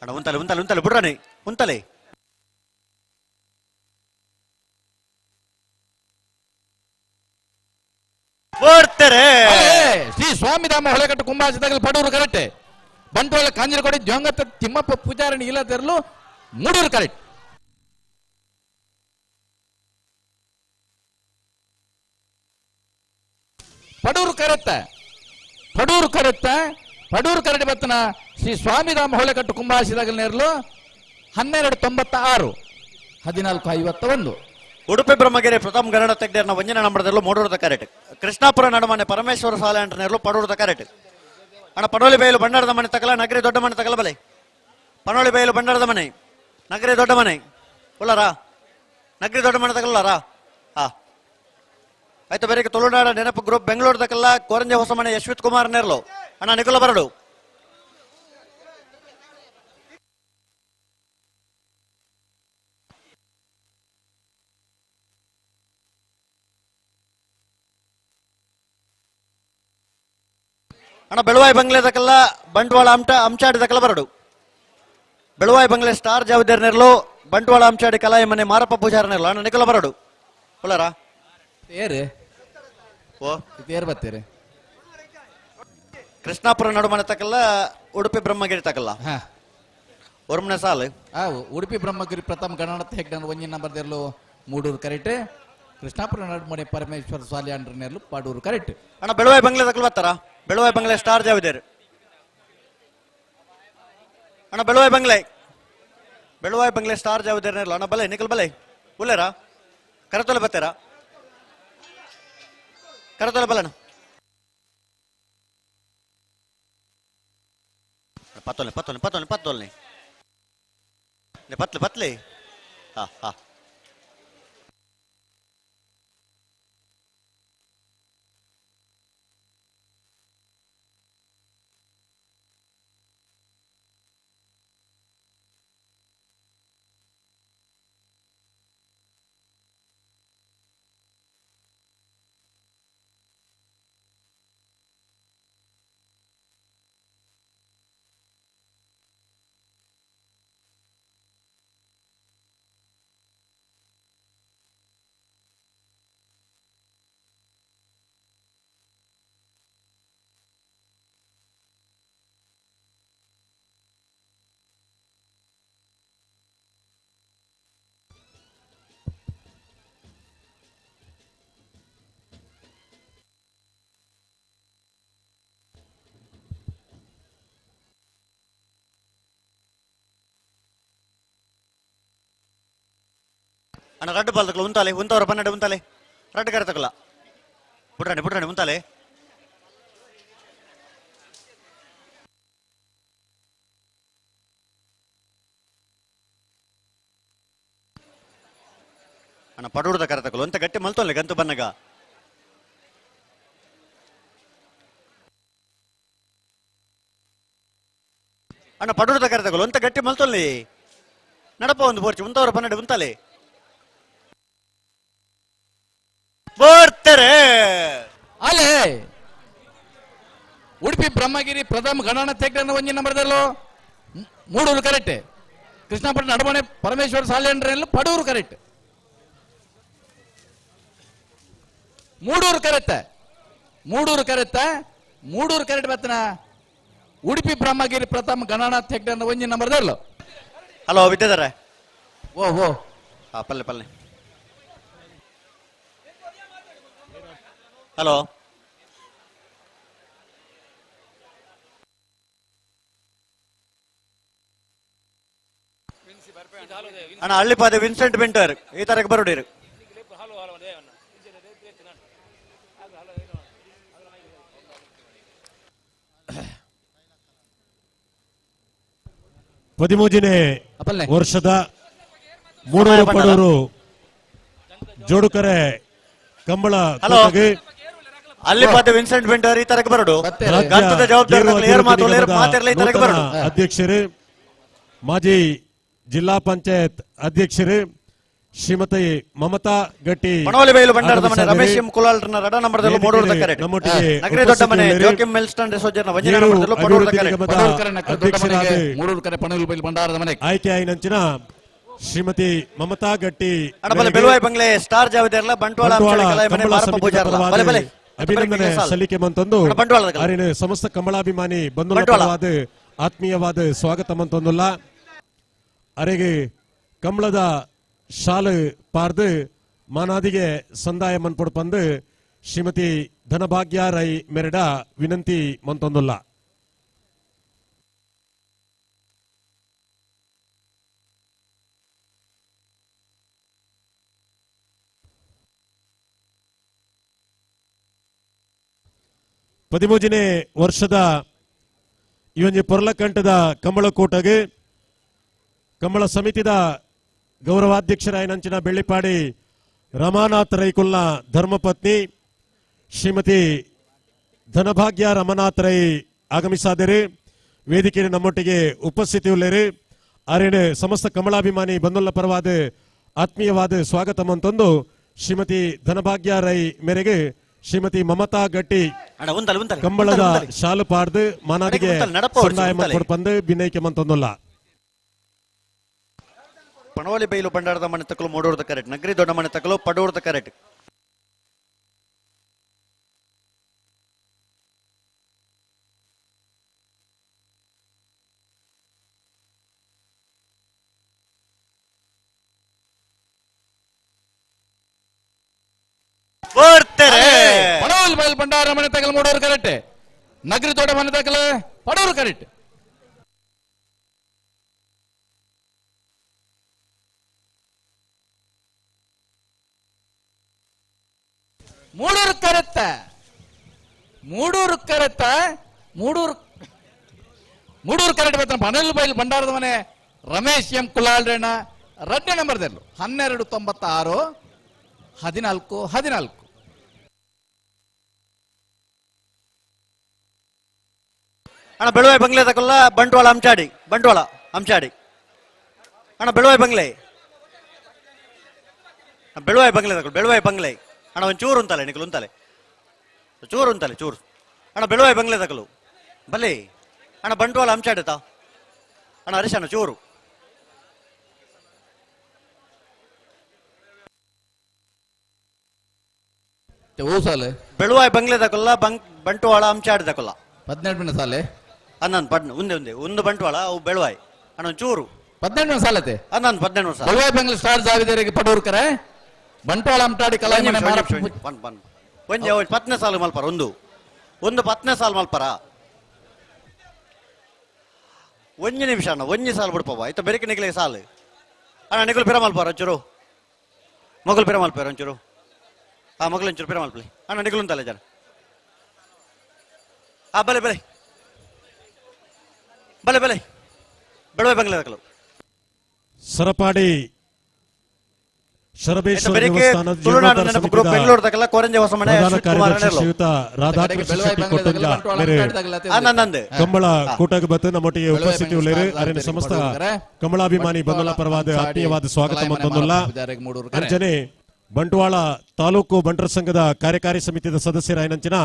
ಅಣ್ಣ ಉಂತಲೆ ಉಂತಲೆ ಉಂತಲೆ ಬಿಡ್ರಾಣಿ ಉಂತಲೆ. ಶ್ರೀ ಸ್ವಾಮಿಧಾಮ ಹೊಳೆಕಟ್ಟು ಕುಂಬಾಸಿದಾಗಲಿ ಪಡೂರು ಕರೆಕ್ಟ್ ಬಂಟ್ವಾಳ ಕಾಂಜಿನಕೋಟೆ ಜೋಂಗತ್ತ ತಿಮ್ಮಪ್ಪ ಪೂಜಾರಣಿ ಇಲ್ಲ ತೆರಲು ಮೂಡೂರು ಕರೆಕ್ಟ್. ಪಡೂರು ಕರೆತ್ತ ಪಡೂರು ಕರೆತ್ತ ಪಡೂರು ಕರಡಿ ಬತ್ತನ ಶ್ರೀ ಸ್ವಾಮಿಧಾಮ ಹೊಳೆಕಟ್ಟು ಕುಂಬಾಸಿದಾಗಲಿ ನೇರಲು 12:96 14:51. ಉಡುಪಿ ಬ್ರಹ್ಮಗಿರಿ ಪ್ರಥಮ ಗರಡ ತೆಗ್ದೇರ್ನ ಒಂಜಿನ ನಂಬರದಲ್ಲೂ ಮೂಡೂರದ ಕರೆಟ್ ಕೃಷ್ಣಾಪುರ ನಡುಮನೆ ಪರಮೇಶ್ವರ ಸಾಲೆ ಅಂಟನೇರ್ಲು ಪಡೂರದ ಕರೆಟ್ ಅಣ್ಣ ಪಡೋಲಿ ಬೈಲು ಬಂಡಾರದ ಮನೆ ತಕಲ ನಗರಿ ದೊಡ್ಡ ಮನೆ ತಕಲ ಬಲೆ ಪನೋಳಿ ಬೈಲು ಬಂಡಾರದ ಮನೆ ನಗರಿ ದೊಡ್ಡ ಮನೆ ಉಳ್ಳಾರಾ ನಗರಿ ದೊಡ್ಡ ಮನೆ ತಕಲಾರಾ ಹಾ ಆಯ್ತು. ಬೇರೆ ತುಳುನಾಡ ನೆನಪು ಗ್ರೂಪ್ ಬೆಂಗಳೂರು ತಕಲ್ಲ ಕೋರಂಜೆ ಹೊಸ ಮನೆ ಯಶ್ವಿತ್ ಕುಮಾರ್ ನೇರ್ಲು ಅಣ್ಣ ನಿಖಿಲ ಬರಡು. ಅಣ್ಣ ಬೆಳವಾಯಿ ಬಂಗ್ಲೆ ತಕಲ್ಲ ಬಂಟ್ವಾಳ ಅಂಚಾಡಿ ತಕಲ ಬರಡು ಬೆಳವಾಯಿ ಬಂಗ್ಲೆ ಸ್ಟಾರ್ ಜಾವದೇರ್ ನೆರ್ಲು ಬಂಟ್ವಾಳ ಅಂಚಾಡಿ ಕಲಾಯಿ ಮನೆ ಮಾರಪ್ಪ ಪೂಜಾರ ನೆರ್ಲು ಅಣ್ಣ ನಿಖಿಲ ಬರಡು ಉಳ್ಳಾರಾ. ಏರು ಓ ಏರು ಬತ್ತೀರಿ ಕೃಷ್ಣಾಪುರ ನಡುಮನೆ ತಕಲ್ಲ ಉಡುಪಿ ಬ್ರಹ್ಮಗಿರಿ ತಕಲ್ಲ ಹಾ ಒರ್ಮನೆ ಸಾಲು ಆ ಉಡುಪಿ ಬ್ರಹ್ಮಗಿರಿ ಪ್ರಥಮ ಗಣನಾಥ ಹೆಗ್ಡನ್ ಒಂಜಿನ ನಂಬರ್ ದೇರ್ಲು ಮೂಡೂರು ಕರೆಕ್ಟ್ ಕೃಷ್ಣಾಪುರ ನಡುಮನೆ ಪರಮೇಶ್ವರ ಸಾಲಿಯಾಂಡ್ರ ನೇರ್ಲು ಪಾಡೂರು ಕರೆಕ್ಟ್ ಅಣ್ಣ ಬೆಳುವಾಯಿ ಬಂಗ್ಲೆ ತಕಲ್ ಬರ್ತಾರ ಬೆಳುವಾಯಿ ಬಂಗ್ಲೆ ಸ್ಟಾರ್ ಜಾವಿದೇರು ಅಣ್ಣ ಬೆಳುವಾಯಿ ಬಂಗ್ಲೆ ಬೆಳುವಾಯಿ ಬಂಗ್ಲೆ ಸ್ಟಾರ್ ಜಾವಿದೇರ್ ನೇರ್ಲು ಅಣ್ಣ ಬಲೆ ನಿಖಲ್ ಬಲೆ ಉಲ್ಲೇರಾ ಕರತೊಲೆ ಬತ್ತೀರಾ ಕರತೊಲೆ ಬಲಣ್ಣ ಪತ್ತೊಲೆ ಪತ್ತೊಲೆ ಪತ್ತೊಲೆ ಪತ್ತೊಲೆ ಪತ್ಲೆ ಪತ್ಲೆ ಹಾ ಹಾ ಅಣ್ಣ ರಡ್ಡು ಬಾಲ್ ತಕಲ ಉಂತಾಲೆ ಉಂತವರ ಪನ್ನೆರಡು ಉಂತಾಲೆ ರಡ್ಡು ಕರೆ ತಕಲ ಬುಡ್ರಾಣಿ ಬುಡ್ರಾಣಿ ಉಂತಾಲೆ ಅಣ್ಣ ಪಡೂರ್ದ ಕರೆ ತಕಲ ಒಂತ ಗಟ್ಟಿ ಮಲ್ತೊಲ್ಲೆ ಗಂತು ಬನ್ನಗ ಅಣ್ಣ ಪಡೂರ್ದ ಕರೆ ತಕಲ ಒಂತ ಗಟ್ಟಿ ಮಲ್ತೊಲ್ಲಿ ನಡಪ ಒಂದು ಬೋರ್ಚಿ ಉಂತವರ ಪನ್ನೆರಡು ಉಂತಾಲೆ ಬರ್ತಾರೆ ಅಲೆ ಉಡುಪಿ ಬ್ರಹ್ಮಗಿರಿ ಪ್ರಥಮ ಗಣನಾಥ ಹೆಗ್ಡನ್ ಒಂಜಿನ ನಂಬರ್ದಲ್ಲೋ ಮೂಡೂರು ಕರೆಕ್ಟ್ ಕೃಷ್ಣಪಟ್ಟಣ ನಡುಮನೆ ಪರಮೇಶ್ವರ ಸಾಲಿಯಂಡ್ರಲ್ಲೂ ಪಡೂರು ಕರೆಕ್ಟ್ ಮೂಡೂರು ಕರೆಕ್ಟ್ ಮೂಡೂರು ಕರೆಕ್ಟ್ ಮೂಡೂರು ಕರೆಕ್ಟ್ ಬತ್ತನ ಉಡುಪಿ ಬ್ರಹ್ಮಗಿರಿ ಪ್ರಥಮ ಗಣನಾಥ ಹೆಗ್ಡನ್ ಒಂಜಿನ ನಂಬರ್ದಲ್ಲೋ ಹಲೋ ವಿದ್ಯಾಧರ ಓ ಓ ಹಾ ಪಲ್ಲೆ ಪಲ್ಲೆ ಹಲೋ ಅಣ್ಣ ಹಳ್ಳಿಪಾದೆ ವಿನ್ಸೆಂಟ್ ಬೆಂಟರ್ ಈ ತರಕ್ಕೆ ಬರೋಡಿರು ಪದಿಮೂಜನೇ ಅಪಲ್ಲೆ. ವರ್ಷದ ಮೂಡೂರು ಪಡೂರು ಜೋಡುಕರೆ ಕಂಬಳ ಹಲೋ. ಕೂಟಗೆ ಅಲ್ಲಿಪಾದೆ ವಿನ್ಸೆಂಟ್ ಬೆಂಟರ್ ಈ ತರಕ್ಕೆ ಬರೋಡು ಮತ್ತೆ ರಾಜ್ಯ ಗಂತದ ಜವಾಬ್ದಾರಿ ಗೇರು ತಕಲ ಏರ್ ಮಾತು ಅಭಿವೃದ್ಧಿ ಏರ್ ನಿಗಮದ ಮಾತಿರಲಿ ಈ ತರಕ್ಕೆ ನೂತನ ಬರೋಡು ಅಧ್ಯಕ್ಷರು ಮಾಜಿ ಜಿಲ್ಲಾ ಪಂಚಾಯತ್ ಅಧ್ಯಕ್ಷರು ಶ್ರೀಮತಿ ಮಮತಾ ಗಟ್ಟಿ ಪಣವಲಿ ಬೈಲು ಭಂಡಾರದ ಮನೆ ಆಗಮಿಸಿದ್ದಾರೆ. ರಮೇಶ್ ಎಂ ಕುಲಾಲ್ರನ ರಡ ನಂಬರ್ದಲ್ಲೂ ಮೂಡೂರ್ದ ಕರೆಕ್ಟ್ ನಮ್ಮೊಟ್ಟಿಗೆ ನಗರಿ ದೊಡ್ಡ ಮನೆ ಉಪಸ್ಥಿತಿಯುಳ್ಳರು. ಜೋಕಿಂ ಮೆಲ್ಸ್ಟನ್ ಡಿಸೋಜರ್ನ ವಂಜನ ಗೇರು ನಂಬರ್ದಲ್ಲೂ ಪಡೂರ್ದ ಅಭಿವೃದ್ಧಿ ಕರೆಕ್ಟ್ ನಿಗಮದ ಪಡೂರು ಕರೆ ನಗರ ದೊಡ್ಡ ಮನೆಗೆ ಅಧ್ಯಕ್ಷರಾದ ಮೂಡೂರು ಕರೆ ಪಣವಲಿ ಬೈಲು ಭಂಡಾರದ ಮನೆ ಆಯ್ಕೆಯಾಯಿನಂಚಿನ ಶ್ರೀಮತಿ ಮಮತಾ ಗಟ್ಟಿ ಅಣ್ಣ ಬಲೆ ಮೇರೆಗೆ ಬೆಳುವಾಯಿ ಬಂಗ್ಲೆ ಸ್ಟಾರ್ ಜಾವಿದೇರ್ಲ ಬಂಟ್ವಾಳ ಬಂಟ್ವಾಳ ಅಂಚೆ ಕಲಾಯಿ ಮನೆ ಕಂಬಳ ಮಾರಪ್ಪ ಸಮಿತಿಯ ಪೂಜಾರ್ಲ ಪರವಾದ ಬಲೆ ಬಲೆ ಅಭಿನಂದನೆ ಸಲ್ಲಿಕೆ ಮಂತೊಂದು ಅಣ್ಣ, ಬಂಟ್ವಾಳದ ಕಲ. ಅರಿನ ಸಮಸ್ತ ಕಮಲಾಭಿಮಾನಿ ಬಂಧುಗಳ ಬಂಟ್ವಾಳ. ಪರವಾದ ಆತ್ಮೀಯವಾದ ಸ್ವಾಗತ ಮಂತೊಂದುಲ್ಲ ಅರೆಗೆ ಕಮಲದ ಶಾಲು ಪಾರ್ದು ಮಾನಾದಿಗೆ ಸಂದಾಯ ಮನ್ಪೊಡು ಪಂದು ಶ್ರೀಮತಿ ಧನಭಾಗ್ಯ ರೈ ಮೆರಡ ವಿನಂತಿ ಮಂತೊಂದುಲ್ಲ. ಪದಿಮೂಜನೇ ವರ್ಷದ ಈ ಒಂದು ಪೊರ್ಲಕಂಠದ ಕಂಬಳಕೋಟಗೆ ಕಂಬಳ ಸಮಿತಿದ ಗೌರವಾಧ್ಯಕ್ಷರಾಯನಂಚಿನ ಬೆಳ್ಳಿಪಾಡಿ ರಮಾನಾಥ್ ರೈಕುಲ್ನ ಧರ್ಮಪತ್ನಿ ಶ್ರೀಮತಿ ಧನಭಾಗ್ಯ ರಮನಾಥ್ ರೈ ಆಗಮಿಸಾದಿರಿ. ವೇದಿಕೆಯ ನಮ್ಮೊಟ್ಟಿಗೆ ಉಪಸ್ಥಿತಿ ಉಳ್ಳೇರಿ. ಆರೇನು ಸಮಸ್ತ ಕಮಲಾಭಿಮಾನಿ ಬಂಧುಲ ಪರವಾದ ಆತ್ಮೀಯವಾದ ಸ್ವಾಗತ ಮಂತೊಂದು ಶ್ರೀಮತಿ ಧನಭಾಗ್ಯ ರೈ ಮೇರೆಗೆ ಶ್ರೀಮತಿ ಮಮತಾ ಗಟ್ಟಿ ಅಣ್ಣ ಉಂತಲೆ ಉಂತಲೆ ಕಂಬಳದ ಉಂತಲೆ, ಉಂತಲೆ. ಶಾಲು ಪಾಡ್ದು ಮಾನಾದಿಗೆ ಉಂತಲೆ, ನಡಪ ಹೊಡ್ಸು, ಸಂದಾಯ ಉಂತಲೆ. ಕೊಡ್ಪಂದು ಬಿನೈಕೆ ಮಂತೊಂದುಲ್ಲ. ಪಣವಲಿ ಬೈಲು ಭಂಡಾರದ ಮನೆ ತಕಲು ಮೂಡೂರ್ದ ಕರೆಕ್ಟ್ ನಗರಿ ದೊಡ್ಡ ಮನೆ ತಕಲು ಪಡೂರ್ದ ಕರೆಕ್ಟ್. ಭಂಡಾರ ಮನೆ ತಗಲು ಮೂಡೂರು ಕರೆಕ್ಟ್, ನಗರಿ ತೋಟ ಮನೆ ತಗಲು ಪಡೂರು ಕರೆಕ್ಟ್. ಮೂಡೂರು ಕರೆತ್ತ, ಮೂಡೂರು ಕರೆತ್ತ, ಮೂಡೂರು ಮೂಡೂರು ಕರೆಕ್ಟ್ ಬರ್ತಾನೆ. ಪನಲ್ ಬೈಲ್ ಭಂಡಾರದ ಮನೆ ರಮೇಶ್ ಎಂ ಕುಲಾಲ್ರಣ್ಣ ರಡ್ಡೆ ನಂಬರ್ ದೆರ್ಲು 12:96 14 14. ಅಣ್ಣ ಬೆಳುವಾಯಿ ಬಂಗ್ಲೆ ತಕೊಲ್ಲ ಬಂಟ್ವಾಳ ಅಂಚಾಡಿ, ಬಂಟ್ವಾಳ ಅಂಚಾಡಿ. ಅಣ್ಣ ಬೆಳುವಾಯಿ ಬಂಗ್ಲೆ, ಬೆಳುವಾಯಿ ಬಂಗ್ಲೆ ತಗೊಳ್ಳಿ, ಬೆಳುವಾಯಿ ಬಂಗ್ಲೆ. ಅಣ್ಣ ಒಂದು ಚೂರು ಉಂತಲೆ, ನಿಕಲು ಉಂತಲೆ, ಚೂರು ಉಂತಲೆ, ಚೂರು. ಅಣ್ಣ ಬೆಳುವಾಯಿ ಬಂಗ್ಲೆ ತಕಲು ಬಲ್ಲಿ. ಅಣ್ಣ ಬಂಟ್ವಾಳ ಅಂಚಾಡಿ ತಾ. ಅಣ್ಣ ಹರೀಶ್ ಅಣ್ಣ ಚೂರು. ಸಾಲೆ ಬೆಳುವಾಯಿ ಬಂಗ್ಲೆ ತಕೊಲ್ಲ ಬಂಟ್ವಾಳ ಅಂಚಾಡಿ ತಕೊಲ್ಲ. 18 ಮಿನ ಸಾಲೆ. ಅನ್ನನ್ ಪಡ್ನ ಒಂದೇ ಒಂದೇ ಒಂದು ಬಂಟ್ವಾಳ ಅವು ಬೆಳುವಾಯಿ. ಅಣ್ಣ ಒಂದು ಚೂರು. 18 ಮಿನ ಸಾಲತೆ. ಅನ್ನನ್ 18 ಸಾಲ. ಬೆಳುವಾಯಿ ಬಂಗ್ಲೆ ಸ್ಟಾರ್ ಜಾವಿದೇರಿಗೆ ಪಡೂರು ಕರೆ ಬಂಟ್ವಾಳ ಅಂಟಾಡಿ ಕಲಾಯಿ ಮನೆ ಮಾರ ಬನ್ ಬನ್ ಒಂಜಿ ಅವು ಪತ್ನೇ ಸಾಲು ಮಲ್ಪರ, ಒಂದು ಒಂದು ಪತ್ನೇ ಸಾಲು ಮಲ್ಪರ. ಒಂಜಿ ನಿಮಿಷ ಅಣ್ಣ, ಒಂಜಿ ಸಾಲು ಬಿಡ್ಪವ ಆಯ್ತು. ಬೆರಕೆ ನಿಗಲೆ ಸಾಲು ಅಣ್ಣ, ನಿಗಲು ಪಿರ ಮಲ್ಪಾರ ಒಂಚೂರು, ಮಗಲು ಪಿರ ಮಲ್ಪಾರ ಒಂಚೂರು. ಆ ಮಗಲು ಒಂಚೂರು ಪಿರ ಮಲ್ಪಲಿ ಅಣ್ಣ, ನಿಗಲು ಅಂತಲ್ಲ ಜನ. ಆ ಬಲೆ ಬಲೆ ಬಲೆ ಬಲೆ ಬೆಳವೆ ಬಂಗ್ಲೆ ದಾಖಲು. ಸರಪಾಡಿ ಶರಬೇಶ್ವರ ದೇವಸ್ಥಾನದ ಬೆಂಗಳೂರು ತಕಲ್ಲ ಕೋರಂಜೆ ಹೊಸ ಮನೆ ಶ್ರೀಯುತ ರಾಧಾಕೃಷ್ಣ ಶೆಟ್ಟಿ ಕೊಟ್ಟಂಜ ಮೇರೆ ಕಂಬಳ ಕೂಟಕ್ಕೆ ಬತ್ತು ನಮ್ಮೊಟ್ಟಿಗೆ ಉಪಸ್ಥಿತಿ ಉಳ್ಳೇರು. ಅರಿನ ಸಮಸ್ತ ಕಮಲಾಭಿಮಾನಿ ಬಂಧುಲ ಪರವಾದ ಆತ್ಮೀಯವಾದ ಸ್ವಾಗತ ಮತ್ತೊಂದುಲ್ಲ. ಅಂಜನೆ ಬಂಟ್ವಾಳ ತಾಲೂಕು ಬಂಟರ ಸಂಘದ ಕಾರ್ಯಕಾರಿ ಸಮಿತಿಯ ಸದಸ್ಯರಾಯನಂಚಿನ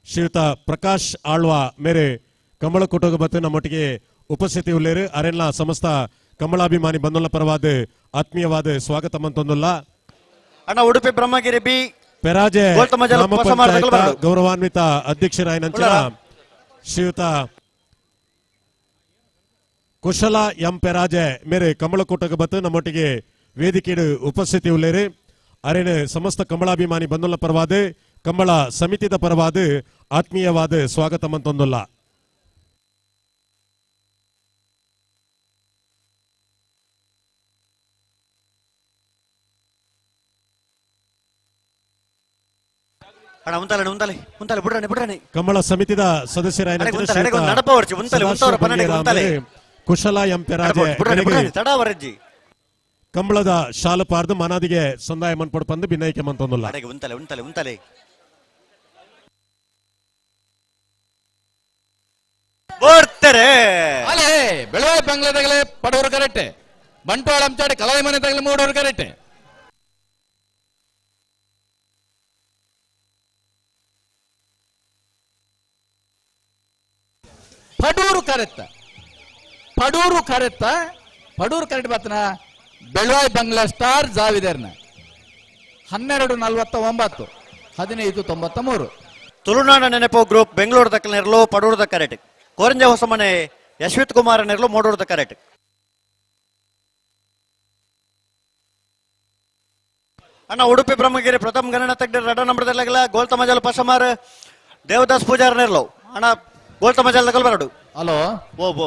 ಶ್ರೀಯುತ ಪ್ರಕಾಶ್ ಆಳ್ವಾ ಮೇರೆ ಕಂಬಳ ಕೂಟಕ್ಕೆ ಬತ್ತು ನಮ್ಮೊಟ್ಟಿಗೆ ಉಪಸ್ಥಿತಿ ಉಳ್ಳೇರು. ಅರೆಲ್ಲ ಸಮಸ್ತ ಕಮಲಾಭಿಮಾನಿ ಬಂಧುಲ ಪರವಾದ ಆತ್ಮೀಯವಾದ ಸ್ವಾಗತ ಮಂತೊಂದುಲ್ಲ. ಅಣ್ಣ ಉಡುಪಿ ಬ್ರಹ್ಮಗಿರಿ ಬಿ ಪೆರಾಜೆ ಗ್ರಾಮ ಪಂಚಾಯತ್ ಗೌರವಾನ್ವಿತ ಅಧ್ಯಕ್ಷರಾಯನಂಚಿನ ಶ್ರೀಯುತ ಕುಶಲ ಎಂ ಪೆರಾಜೆ ಮೇರೆ ಕಮಲಕೂಟಕ್ಕೆ ಬತ್ತು ನಮ್ಮೊಟ್ಟಿಗೆ ವೇದಿಕೆ ಉಪಸ್ಥಿತಿ ಉಳ್ಳೇರು. ಅರೇನು ಸಮಸ್ತ ಕಮಲಾಭಿಮಾನಿ ಬಂಧುಲ ಪರವಾದ ಕಂಬಳ ಸಮಿತಿದ ಪರವಾದ ಆತ್ಮೀಯವಾದ ಸ್ವಾಗತ ಮಂತೊಂದುಲ್ಲ. ಕಂಬಳ ಸಮಿತಿದ ಸದಸ್ಯರಾದ ಕುಶಲ ಎಂ ಪೆರಾಜೆ ಕಂಬಳದ ಶಾಲಪಾರ್ದು ಮನಾದಿಗೆ ಸಂದಾಯ ಮನ್ಪಡ್ ಪಂದು ಬಿನ್ನೈಕೆ ಮಂತೊಂದುಲ್ಲ. ಬೆಳವಾಯಿ ಬಂಗ್ಲೆ ತಗಲೆ ಪಡೂರು ಕರೆಕ್ಟ್, ಬಂಟ್ವಾಳ ಅಂಚಾಡಿ ಕಲಾಯಿ ಮನೆ ತಗಲೆ ಮೂಡೂರು ಕರೆಕ್ಟ್. ಪಡೂರು ಕರೆತ್ತ, ಪಡೂರು ಕರೆತ್ತ, ಪಡೂರು ಕರೆಕ್ಟ್ ಬರ್ತನ ಬೆಳವಾಯಿ ಬಂಗ್ಲಾ ಸ್ಟಾರ್ ಜಾವಿದೇರ್ನ 12:49 15:93. ತುಳುನಾಡ ನೆನಪು ಗ್ರೂಪ್ ಬೆಂಗಳೂರು ದಕ್ಕಲಿರಲು ಪಡೂರು ಕರೆಕ್ಟ್, ಕೋರಂಜೆ ಹೊಸಮನೆ ಯಶ್ವಿತ್ ಕುಮಾರ್ ನೆರಲು ಮೂಡೂರು ಕರೆಕ್ಟ್. ಅಣ್ಣ ಉಡುಪಿ ಬ್ರಹ್ಮಗಿರಿ ಪ್ರಥಮ ಗಣನ ತಗ್ಗಡ ರಡ ನಂಬರ್ದಲ್ಲಾಗಲ ಗೋಲ್ತಮಜಲ್ ಪಶಮಾರ್ ದೇವದಾಸ್ ಪೂಜಾರ್ ನೆರಲು. ಅಣ್ಣ ಗೋಲ್ತಮಜಲ್ ತಗಲ್ ಬರಡು. ಹಲೋ ಓ ಬೋ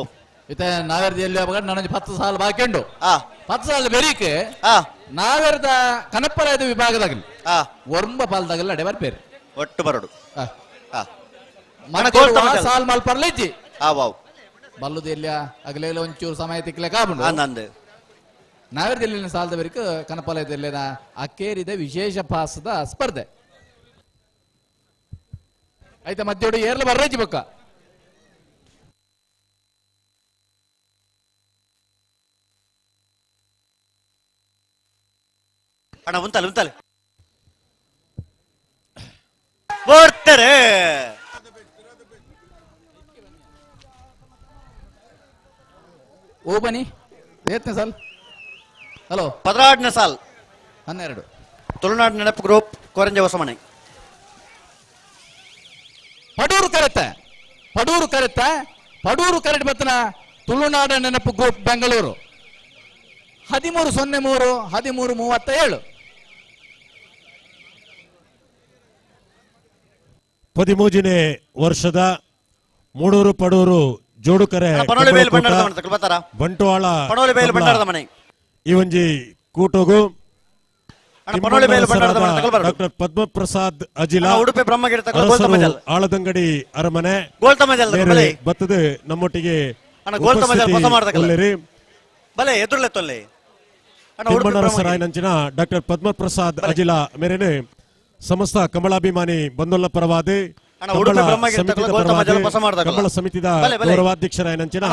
ಇತ್ತೆ ನಾವೇರ್ದ ಎಲ್ಲಿ ಅವಾಗ ನನಗೆ 10 ಸಾಲ ಬಾಕಿ ಉಂಟು. 10 ಸಾಲ ಬೆರೀಕೆ ನಾವೇರ್ದ ಕನಪ್ಪರಾಯದ ವಿಭಾಗದಾಗಲಿ ಒರ್ಂಬ ಪಾಲ್ದಾಗಲಿ ಅಡೆ ಬರ್ಪೇರು ಒಟ್ಟು ಬರಡು. ಸಾಲ್ ಮಲ್ಪರ್ಲಿಜ್ಜಿ ವಾವ್ ಬಲ್ಲುದು ಎಲ್ಲಿಯ ಅಗಲೆಲ್ಲ ಒಂಚೂರು ಸಮಯ ತಿಕ್ಲೆಕ್ ಆಪುಂಡು. ನಾವೇರ್ದ ಎಲ್ಲಿ ಸಾಲದ ಬೆರಿಕ ಕನಪಲಯದಲ್ಲಿನ ಅಕ್ಕೇರಿದ ವಿಶೇಷ ಪಾಸದ ಸ್ಪರ್ಧೆ ಆಯ್ತಾ. ಮಧ್ಯೋಡು ಏರ್ಲ ಬರ್ರಜ್ಜಿ ಬೊಕ್ಕ ಅಣ್ಣ ಉಂತಲೆ ಉಂತಲೆ ಬರ್ತಾರೆ. ಓ ಬನ್ನಿ ಏತ್ನೇ ಸಾಲ್? ಹಲೋ 16ನೇ ಸಾಲ್ 12. ತುಳುನಾಡು ನೆನಪು ಗ್ರೂಪ್ ಕೋರಂಜೆ ಹೊಸಮನೆ. ಪಡೂರು ಕರೆತ, ಪಡೂರು ಕರೆತ, ಪಡೂರು ಕರೆಟ್ ಬತ್ತನ ತುಳುನಾಡ ನೆನಪು ಗ್ರೂಪ್ ಬೆಂಗಳೂರು 13:03 13:37. 13ನೇ ವರ್ಷದ ಮೂಡೂರು ಪಡೂರು ಜೋಡುಕರೆ ಬಂಟ್ವಾಳ ಈ ಒಂಜಿ ಕೂಟಗು ಡಾಕ್ಟರ್ ಪದ್ಮಪ್ರಸಾದ್ ಅಜಿಲ ಆಳದಂಗಡಿ ಅರಮನೆ ಬತ್ತದ ನಮ್ಮೊಟ್ಟಿಗೆ ತಿಮ್ಮಣ್ಣರಸರಾಯನಂಚಿನ ಡಾಕ್ಟರ್ ಪದ್ಮಪ್ರಸಾದ್ ಅಜಿಲ ಮೇರೆನೆ ಸಮಸ್ತ ಕಮಲಾಭಿಮಾನಿ ಬಂದೊಲ್ಲ ಪರವಾದ ಕಮಲ ಸಮಿತಿದ ಗೌರವಾಧ್ಯಕ್ಷರಾಯನಂಚಿನ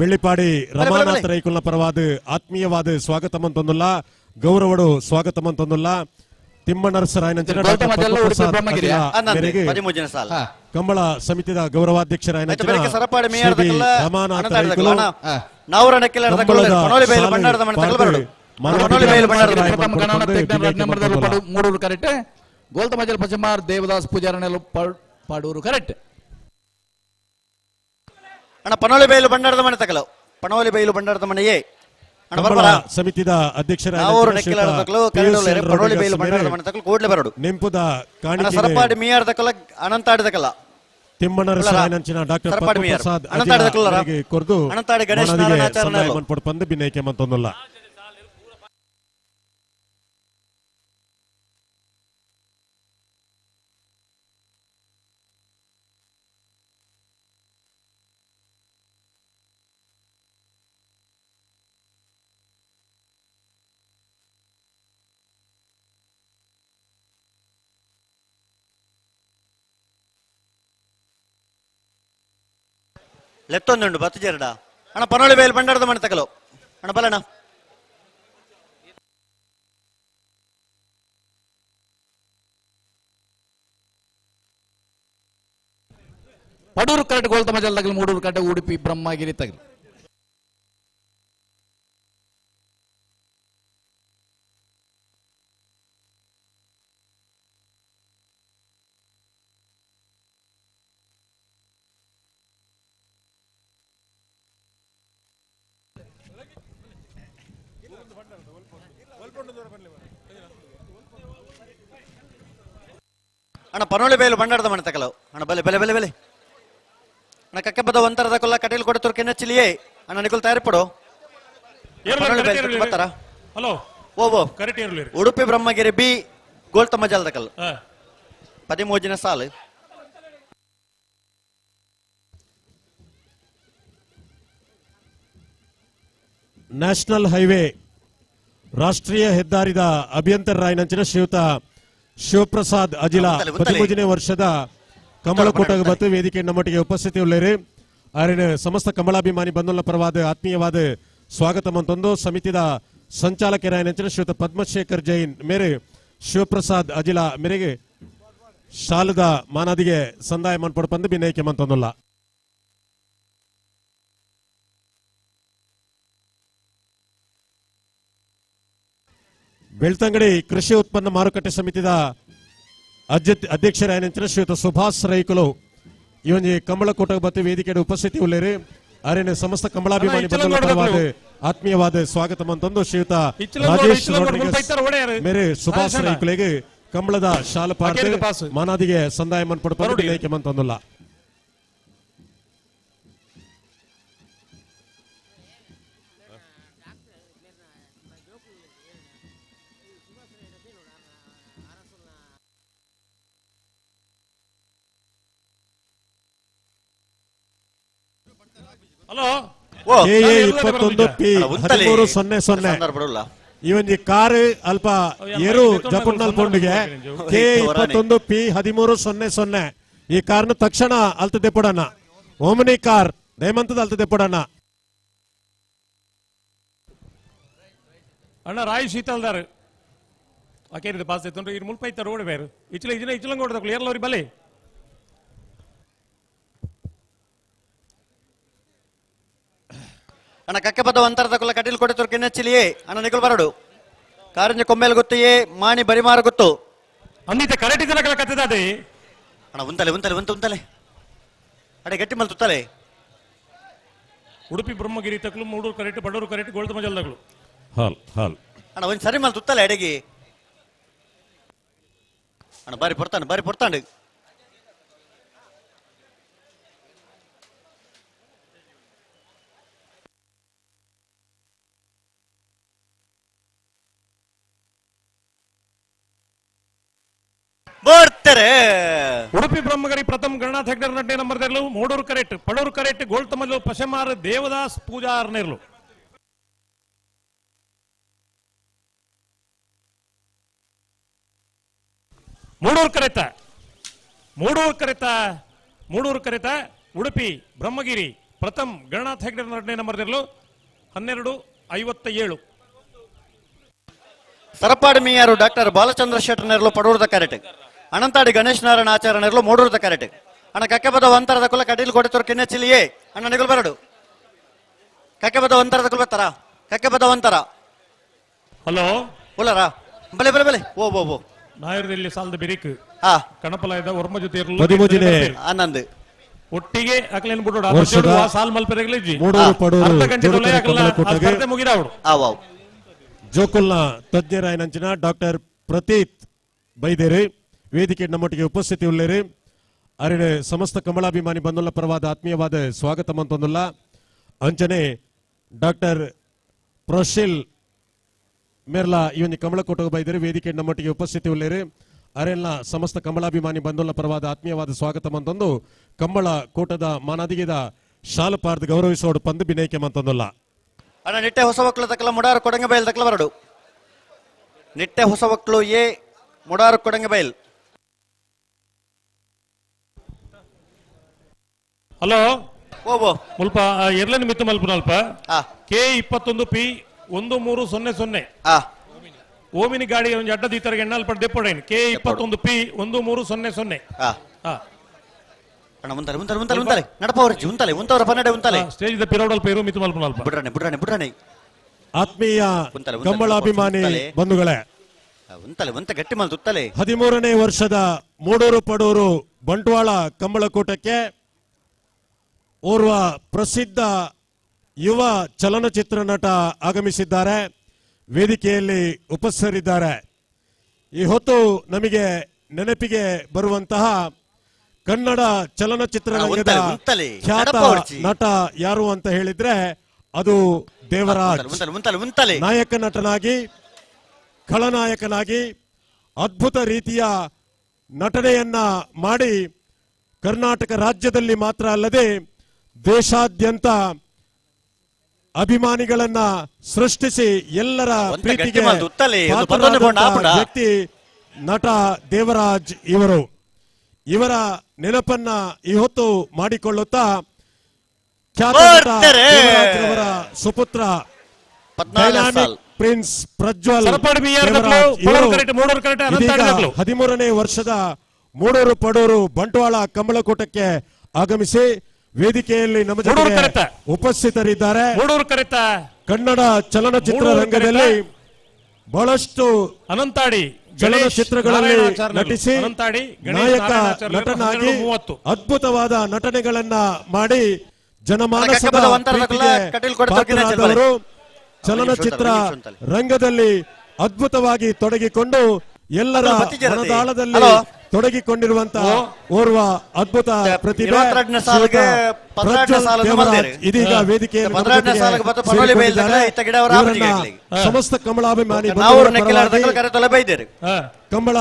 ಬೆಳ್ಳಿಪಾಡಿ ರಮಾನಾಥ ರೈಕುಲ್ನ ಪರವಾದ ಆತ್ಮೀಯವಾದ ಸ್ವಾಗತ ಮಂತೊಂದುಲ್ಲ ಗೌರವಡು ಸ್ವಾಗತ ಮಂತೊಂದುಲ್ಲ ತಿಮ್ಮಣ್ಣರಸರಾಯನಂಚಿನ ಡಾಕ್ಟರ್ ಪದ್ಮಪ್ರಸಾದ್ ಅಜಿಲ ಮೇರೆಗೆ ಕಂಬಳ ಸಮಿತಿದ ಗೌರವಾಧ್ಯಕ್ಷರಾಯನಂಚಿನ ರಮಾನಾಥ ರೈಕುಲು ಮೂಡೂರು ಕರೆಕ್ಟ್ ಗೋಲ್ತಮಜಲ್ ಪಚಮಾರ್ ದೇವದಾಸ್ ಪೂಜಾರನೆಲ್ಲ ಪಾಡೂರು ಕರೆಕ್ಟ್. ಅಣ್ಣ ಪನೋಲಿ ಬೈಲು ಭಂಡಾರದ ಮನೆ ತಕಲು ಪನೋಲಿ ಬೈಲು ಭಂಡಾರದ ಮನೆಯೇ ಸಮಿತಿದ ಅಧ್ಯಕ್ಷರ ನೆಂಪುದ ಸರಪಾಡಿ ಮೀಯಾರ್ ತಕಲ ಅನಂತಾಡಿ ತಕಲ ತಿಮ್ಮಣ್ಣರಸರಾಯನಂಚಿನ ಡಾಕ್ಟರ್ ಪದ್ಮಪ್ರಸಾದ್ ಅಜಿಲ ಕೊರ್ದು ಅನಂತಾಡಿ ಗಣೇಶ್ ಪಂದು ಬಿನ್ನೈಕೆ ಮಂತೊಂದುಲ್ಲ. ಲೆತ್ತೊಂದುಂಡು ಬತ್ತು ಜರಡ ಅಣ್ಣ ಪನೋಳಿ ಬೈಲು ಭಂಡಾರದ ಮನೆ ತಕಲು ಅಣ್ಣ ಬಲಣ್ಣ. ಪಡೂರು ಕರೆಕ್ಟ್ ಗೋಲ್ತಮಜಲ್ ತಗಲು ಮೂಡೂರು ಕರೆಕ್ಟ್ ಉಡುಪಿ ಬ್ರಹ್ಮಗಿರಿ ತಗಲು. ಅಣ್ಣ ಪನೋಳಿ ಬೈಲು ಭಂಡಾರದ ಮನೆ ತಕಲವು ಅಣ್ಣ ಬಲೆ ಬಲೆ ಬಲೆ ಬಲೆ ಅಣ್ಣ ಕಕ್ಕೆಬದ ಒಂತರದ ಕೊಲ್ಲ ಕಟೀಲ್ ಕೊಡತೂರು ಕೆನ್ನಚಿಲಿಯೇ ಅಣ್ಣ ನಿಕುಲ್ ತಯಾರಿಪಡು ಪನೋಳಿ ಬೈಲು ಬರ್ತಾರ. ಹಲೋ ಓ ಓ ಉಡುಪಿ ಬ್ರಹ್ಮಗಿರಿ ಬಿ ಗೋಲ್ತಮ್ಮ ಜಾಲದಕಲ್ 13ನೇ ಸಾಲು. ನ್ಯಾಷನಲ್ ಹೈವೇ ರಾಷ್ಟ್ರೀಯ ಹೆದ್ದಾರಿದ ಅಭಿಯಂತರರಾಯನಂಚಿನ ಶ್ರೀಯುತ ಶಿವಪ್ರಸಾದ್ ಅಜಿಲ 13ನೇ ವರ್ಷದ ಕಮಲಕೂಟ ಮತ್ತು ವೇದಿಕೆ ನಮ್ಮೊಟ್ಟಿಗೆ ಉಪಸ್ಥಿತಿ ಉಳ್ಳೇರಿ ಆರಿನ ಸಮಸ್ತ ಕಮಲಾಭಿಮಾನಿ ಬಂಧುಗಳ ಪರವಾದ ಆತ್ಮೀಯವಾದ ಸ್ವಾಗತ ಮಂತೊಂದು ಸಮಿತಿದ ಸಂಚಾಲಕರಾಯನಂಚಿನ ಶ್ರೀಯುತ ಪದ್ಮಶೇಖರ್ ಜೈನ್ ಮೇರೆ ಶಿವಪ್ರಸಾದ್ ಅಜಿಲ ಮೇರೆಗೆ ಶಾಲದ ಮಾನಾದಿಗೆ ಸಂದಾಯ ಮನ್ಪೊಡಪಂದು ಬಿನೈಕೆ ಮಂತೊಂದುಲ್ಲ. ಬೆಳ್ತಂಗಡಿ ಕೃಷಿ ಉತ್ಪನ್ನ ಮಾರುಕಟ್ಟೆ ಸಮಿತಿದ ಅಧ್ಯಕ್ಷರಾಯನಂಚಿನ ಶ್ರೀಯುತ ಸುಭಾಷ್ ರೈಕುಲು ಈ ಒಂಜಿ ಕಂಬಳಕೂಟ ಬತ್ತಿ ವೇದಿಕೆ ಉಪಸ್ಥಿತಿ ಉಳ್ಳೇರಿ ಆರೇನ ಸಮಸ್ತ ಕಂಬಳಾಭಿಮಾನಿ ಬಂಧುಗಳ ಪರವಾದ ಆತ್ಮೀಯವಾದ ಸ್ವಾಗತ ಮಂತೊಂದು ಶ್ರೀಯುತ ರಾಜೇಶ್ ಮೇರೆ ಸುಭಾಷ್ ರೈಕುಲೆಗೆ ಕಂಬಳದ ಶಾಲಪಾರ್ಥ ಮಾನಾದಿಗೆ ಸಂದಾಯ ಮನ್ಪೊಡಪಂದು ಬಿನೈಕೆ ಮಂತೊಂದುಲ್ಲ. KA 21 P 1300 ಈ ಒಂಜಿ ಕಾರ್ ಅಲ್ಪ ಏರು ಜಪುಣ್ಣಲ್ ಪೊಂಡಿಗೆ KA 21 P 1300 ಈ ಕಾರ್ನ ತಕ್ಷಣ ಅಲ್ತ ದೆಪ್ಪಡಣ ಓಮನಿ ಕಾರ್ ದಯಮಂತದ ಅಲ್ತ ದೆಪ್ಪಡಣ. ಅಣ್ಣ ರಾಯ್ ಶೀತಲ್ದಾರ್ ಅಕೇರಿದ ಪಾಸ್ ಇತ್ತು ಇರು ಮುಲ್ಪ ಇತ್ತ ರೋಡ್ ಬೇರು ಇಚ್ಚಲ ಇಜಿನ ಇಚ್ಚಲಂಗೋಡ ಏರ್ಲವ್ರಿ ಬಲೆ ಅಣ್ಣ ಕಕ್ಕೆಪದ ಒಂತರದ ಕುಲ ಕಟೀಲ್ ಕೊಡೆ ಕೆನ್ನಚಿಲಿಯೇ ಅಣ್ಣ ನಿಕುಲ್ ಬರಡು ಕಾರಂಜ ಕೊಮ್ಮೇಲ್ ಗೊತ್ತಿಯೇ ಮಾಣಿ ಬರಿಮಾರ ಗೊತ್ತು ಅಂದಿತ ಕರೆಕ್ಟ್ ಇದನ್ನ ಕತ್ತದಾದೆ ಅಣ್ಣ ಉಂತಲೆ ಉಂತಲೆ ಉಂತ ಉಂತಲೆ ಅಡೆ ಗಟ್ಟಿ ಮಲ್ ತುತ್ತಲೆ. ಉಡುಪಿ ಬ್ರಹ್ಮಗಿರಿ ತಕ್ಲು ಮೂಡೂರು ಕರೆಕ್ಟ್ ಬಡೂರು ಕರೆಕ್ಟ್ ಗೋಲ್ದ ಮಜಲ್ದಗಳು ಹಾಲ್ ಹಾಲ್ ಅಣ್ಣ ಒಂದ್ ಸರಿ ಮಲ್ ತುತ್ತಲೆ ಅಡೆಗೆ ಅಣ್ಣ ಬಾರಿ ಪೊರ್ತಾಂಡು ಬಾರಿ ಪೊರ್ತಾಂಡು. ಬರ್ತಾರೆ. ಉಡುಪಿ ಬ್ರಹ್ಮಗಿರಿ ಪ್ರಥಮ ಗಣನಾಥ್ ಹೆಗ್ಡೆ ನಡ್ಡೆ ನಂಬರ್ ತೆರಲು ಮೂಡೂರು ಕರೆಕ್ಟ್ ಪಡೂರು ಕರೆಕ್ಟ್ ಗೋಲ್ತಮಲ್ಲು ಪಶಮಾರ್ ದೇವದಾಸ್ ಪೂಜಾರ್ ನೆರಳು. ಮೂಡೂರು ಕರೆತ ಮೂಡೂರು ಕರೆತ ಮೂಡೂರು ಕರೆತ ಉಡುಪಿ ಬ್ರಹ್ಮಗಿರಿ ಪ್ರಥಮ್ ಗಣನಾಥ್ ಹೆಗ್ಡೆ ನಡ್ಡೆ ನಂಬರ್ ತೆರಲು 12:57. ಸರಪಾಡಿ ಮೀಯಾರು ಡಾಕ್ಟರ್ ಬಾಲಚಂದ್ರ ಶೆಟ್ಟರ್ ನೆರಳು ಪಡೂರದ ಕರೆಟ್ ಅನಂತಾಡಿ ಗಣೇಶ್ ನಾರಾಯಣ ಆಚಾರ್ಯ ನೆರಳು ಮೂಡೂರದ ಕರೆಟ್ ಅಣ್ಣ ಕಕ್ಕೆಬದ ಒಂತರದ ಕುಲ ಕಟೀಲ್ ಕೊಡೆತರು ಕಿನ್ನೆಚಿಲಿಯೇ ಅಣ್ಣ ನಿಗಲ್ ಬರಡು ಕಕ್ಕೆಬದ ಒಂತರದ ಕುಲ ಬರ್ತಾರ ಕಕ್ಕೆಬದ ಒಂತರ. ಹಲೋ ಉಲ್ಲರ ಬಲೆ ಬಲೆ ಬಲೆ ಓ ಓ ಓ ನಾಯರದಲ್ಲಿ ಸಾಲದ ಬಿರಿಕ್ ಕಣಪಲಾಯದ ಒರ್ಮ ಜೊತೆ ಆನಂದ್ ಒಟ್ಟಿಗೆ ಅಕಲೇನು ಬಿಡೋಡ ಸಾಲ್ ಮಲ್ಪೆರೆಗಲಿಜ್ಜಿ ಸ್ಪರ್ಧೆ ಮುಗಿದವಡು. ಜೋಕುಲ್ನ ತಜ್ಞರಾಯನಂಚಿನ ಡಾಕ್ಟರ್ ಪ್ರತೀತ್ ಬೈದೇರಿ ವೇದಿಕೆ ನಮ್ಮೊಟ್ಟಿಗೆ ಉಪಸ್ಥಿತಿ ಉಳ್ಳೇರಿ. ಅರಿಣೆ ಸಮಸ್ತ ಕಮಲಾಭಿಮಾನಿ ಬಂದುಲ್ಲ ಪರವಾದ ಆತ್ಮೀಯವಾದ ಸ್ವಾಗತ ಮಂತೊಂದುಲ್ಲ. ಅಂಚನೆ ಡಾಕ್ಟರ್ ಪ್ರಶೀಲ್ ಮೇರ್ಲಾ ಇವನ್ ಕಮಲಕೋಟೆಗೆ ಬೈದೇರಿ ವೇದಿಕೆ ನಮ್ಮೊಟ್ಟಿಗೆ ಉಪಸ್ಥಿತಿ ಉಳ್ಳೇರಿ. ಅರೆಲ್ಲ ಸಮಸ್ತ ಕಮಲಾಭಿಮಾನಿ ಬಂದುಲ್ಲ ಪರವಾದ ಆತ್ಮೀಯವಾದ ಸ್ವಾಗತ ಮಂತೊಂದು ಕಂಬಳ ಕೂಟದ ಮಾನಾದಿಗೆದ ಶಾಲಪಾರ್ದ ಗೌರವಿಸೋಡು ಪಂದು ಬಿನೈಕೆ ಮಂತೊಂದುಲ್ಲ. ಅಣ್ಣ ನಿಟ್ಟೆ ಹೊಸ ಒಕ್ಕಲು ತಕ್ಕಲ ಮುಡಾರು ಕೊಡಂಗಬೈಲ್ ತಕ್ಕಲ ಬರಡು. ನಿಟ್ಟೆ ಹೊಸ ಒಕ್ಕಲು ಎ ಮುಡಾರು ಕೊಡಂಗಬೈಲ್. ಹಲೋ ಓ ಓ ಮುಲ್ಪ ಎರ್ಲನ್ ಮಿತ್ತು ಮಲ್ಪನಲ್ಪ K 21 P 1300 Omni ಗಾಡಿ ಒಂದು ಅಡ್ಡ ದೀತರಿಗೆ ಎಣ್ಣಲ್ ಪಡ್ ದೆಪ್ಪಡೈನ್ K 21 P 1300. ಅಣ್ಣ ಮುಂತಾರೆ ಮುಂತಾರೆ ಮುಂತಾರೆ ಮುಂತಾರೆ ನಡಪವರ್ಜಿ ಉಂತಲೆ ಉಂತವರ ಪನ್ನಡೆ ಉಂತಲೆ ಸ್ಟೇಜ್ the ಪಿರೋಡಲ್ ಪೇರು ಮಿತ್ತು ಮಲ್ಪನಲ್ಪ ಬುಡ್ರನೆ ಬುಡ್ರನೆ ಬುಡ್ರನೆ. ಆತ್ಮೀಯ ಕಂಬಳಾಭಿಮಾನಿ ಬಂಧುಗಳೇ, ಉಂತಲೆ ಉಂತ ಗಟ್ಟಿ ಮಲ್ ತುತ್ತಲೆ 13ನೇ ವರ್ಷದ ಮೂಡೂರು ಪಡೂರು ಬಂಟ್ವಾಳ ಕಂಬಳಕೂಟಕ್ಕೆ ಓರ್ವ ಪ್ರಸಿದ್ಧ ಯುವ ಚಲನಚಿತ್ರ ನಟ ಆಗಮಿಸಿದ್ದಾರೆ, ವೇದಿಕೆಯಲ್ಲಿ ಉಪಸ್ಥಿತರಿದ್ದಾರೆ. ಈ ಹೊತ್ತು ನಮಗೆ ನೆನಪಿಗೆ ಬರುವಂತಹ ಕನ್ನಡ ಚಲನಚಿತ್ರ ರಂಗದ ಖ್ಯಾತ ನಟ ಯಾರು ಅಂತ ಹೇಳಿದ್ರೆ ಅದು ದೇವರಾಜ್. ನಾಯಕ ನಟನಾಗಿ, ಖಳನಾಯಕನಾಗಿ ಅದ್ಭುತ ರೀತಿಯ ನಟನೆಯನ್ನ ಮಾಡಿ ಕರ್ನಾಟಕ ರಾಜ್ಯದಲ್ಲಿ ಮಾತ್ರ ಅಲ್ಲದೆ ದೇಶಾದ್ಯಂತ ಅಭಿಮಾನಿಗಳನ್ನ ಸೃಷ್ಟಿಸಿ ಎಲ್ಲರ ಪ್ರೀತಿಗೆ ವ್ಯಕ್ತಿ ನಟ ದೇವರಾಜ್ ಇವರು. ಇವರ ನೆನಪನ್ನ ಈ ಹೊತ್ತು ಮಾಡಿಕೊಳ್ಳುತ್ತಾ ಖ್ಯಾತ ನಟ ದೇವರಾಜ್ರವರ ಸುಪುತ್ರ ಡೈನಾಮಿಕ್ ಪ್ರಿನ್ಸ್ ಪ್ರಜ್ವಲ್ 13ನೇ ವರ್ಷದ ಮೂಡೂರು ಪಡೂರು ಬಂಟ್ವಾಳ ಕಂಬಳಕೂಟಕ್ಕೆ ಆಗಮಿಸಿ ವೇದಿಕೆಯಲ್ಲಿ ನಮ್ಮ ಜೊತೆ ಉಪಸ್ಥಿತರಿದ್ದಾರೆ. ಕನ್ನಡ ಚಲನಚಿತ್ರ ರಂಗದಲ್ಲಿ ಬಹಳಷ್ಟು ಅನಂತಾಡಿ ಚಲನಚಿತ್ರಗಳಲ್ಲಿ ನಟಿಸಿ ನಾಯಕ ನಟನಾಗಿ ಅದ್ಭುತವಾದ ನಟನೆಗಳನ್ನ ಮಾಡಿ ಜನಮಾನಸದ ಪಾತ್ರರಾದವರು. ಚಲನಚಿತ್ರ ರಂಗದಲ್ಲಿ ಅದ್ಭುತವಾಗಿ ತೊಡಗಿಕೊಂಡು ಎಲ್ಲರ ಮನದಾಳದಲ್ಲಿ ತೊಡಗಿಕೊಂಡಿರುವಂತಹ ಓರ್ವ ಅದ್ಭುತ ಪ್ರತಿಭೆ ಇದೀಗ ವೇದಿಕೆಯಲ್ಲಿ ಸಮಸ್ತ ಕಮಲಾಭಿಮಾನಿ ಕಂಬಳ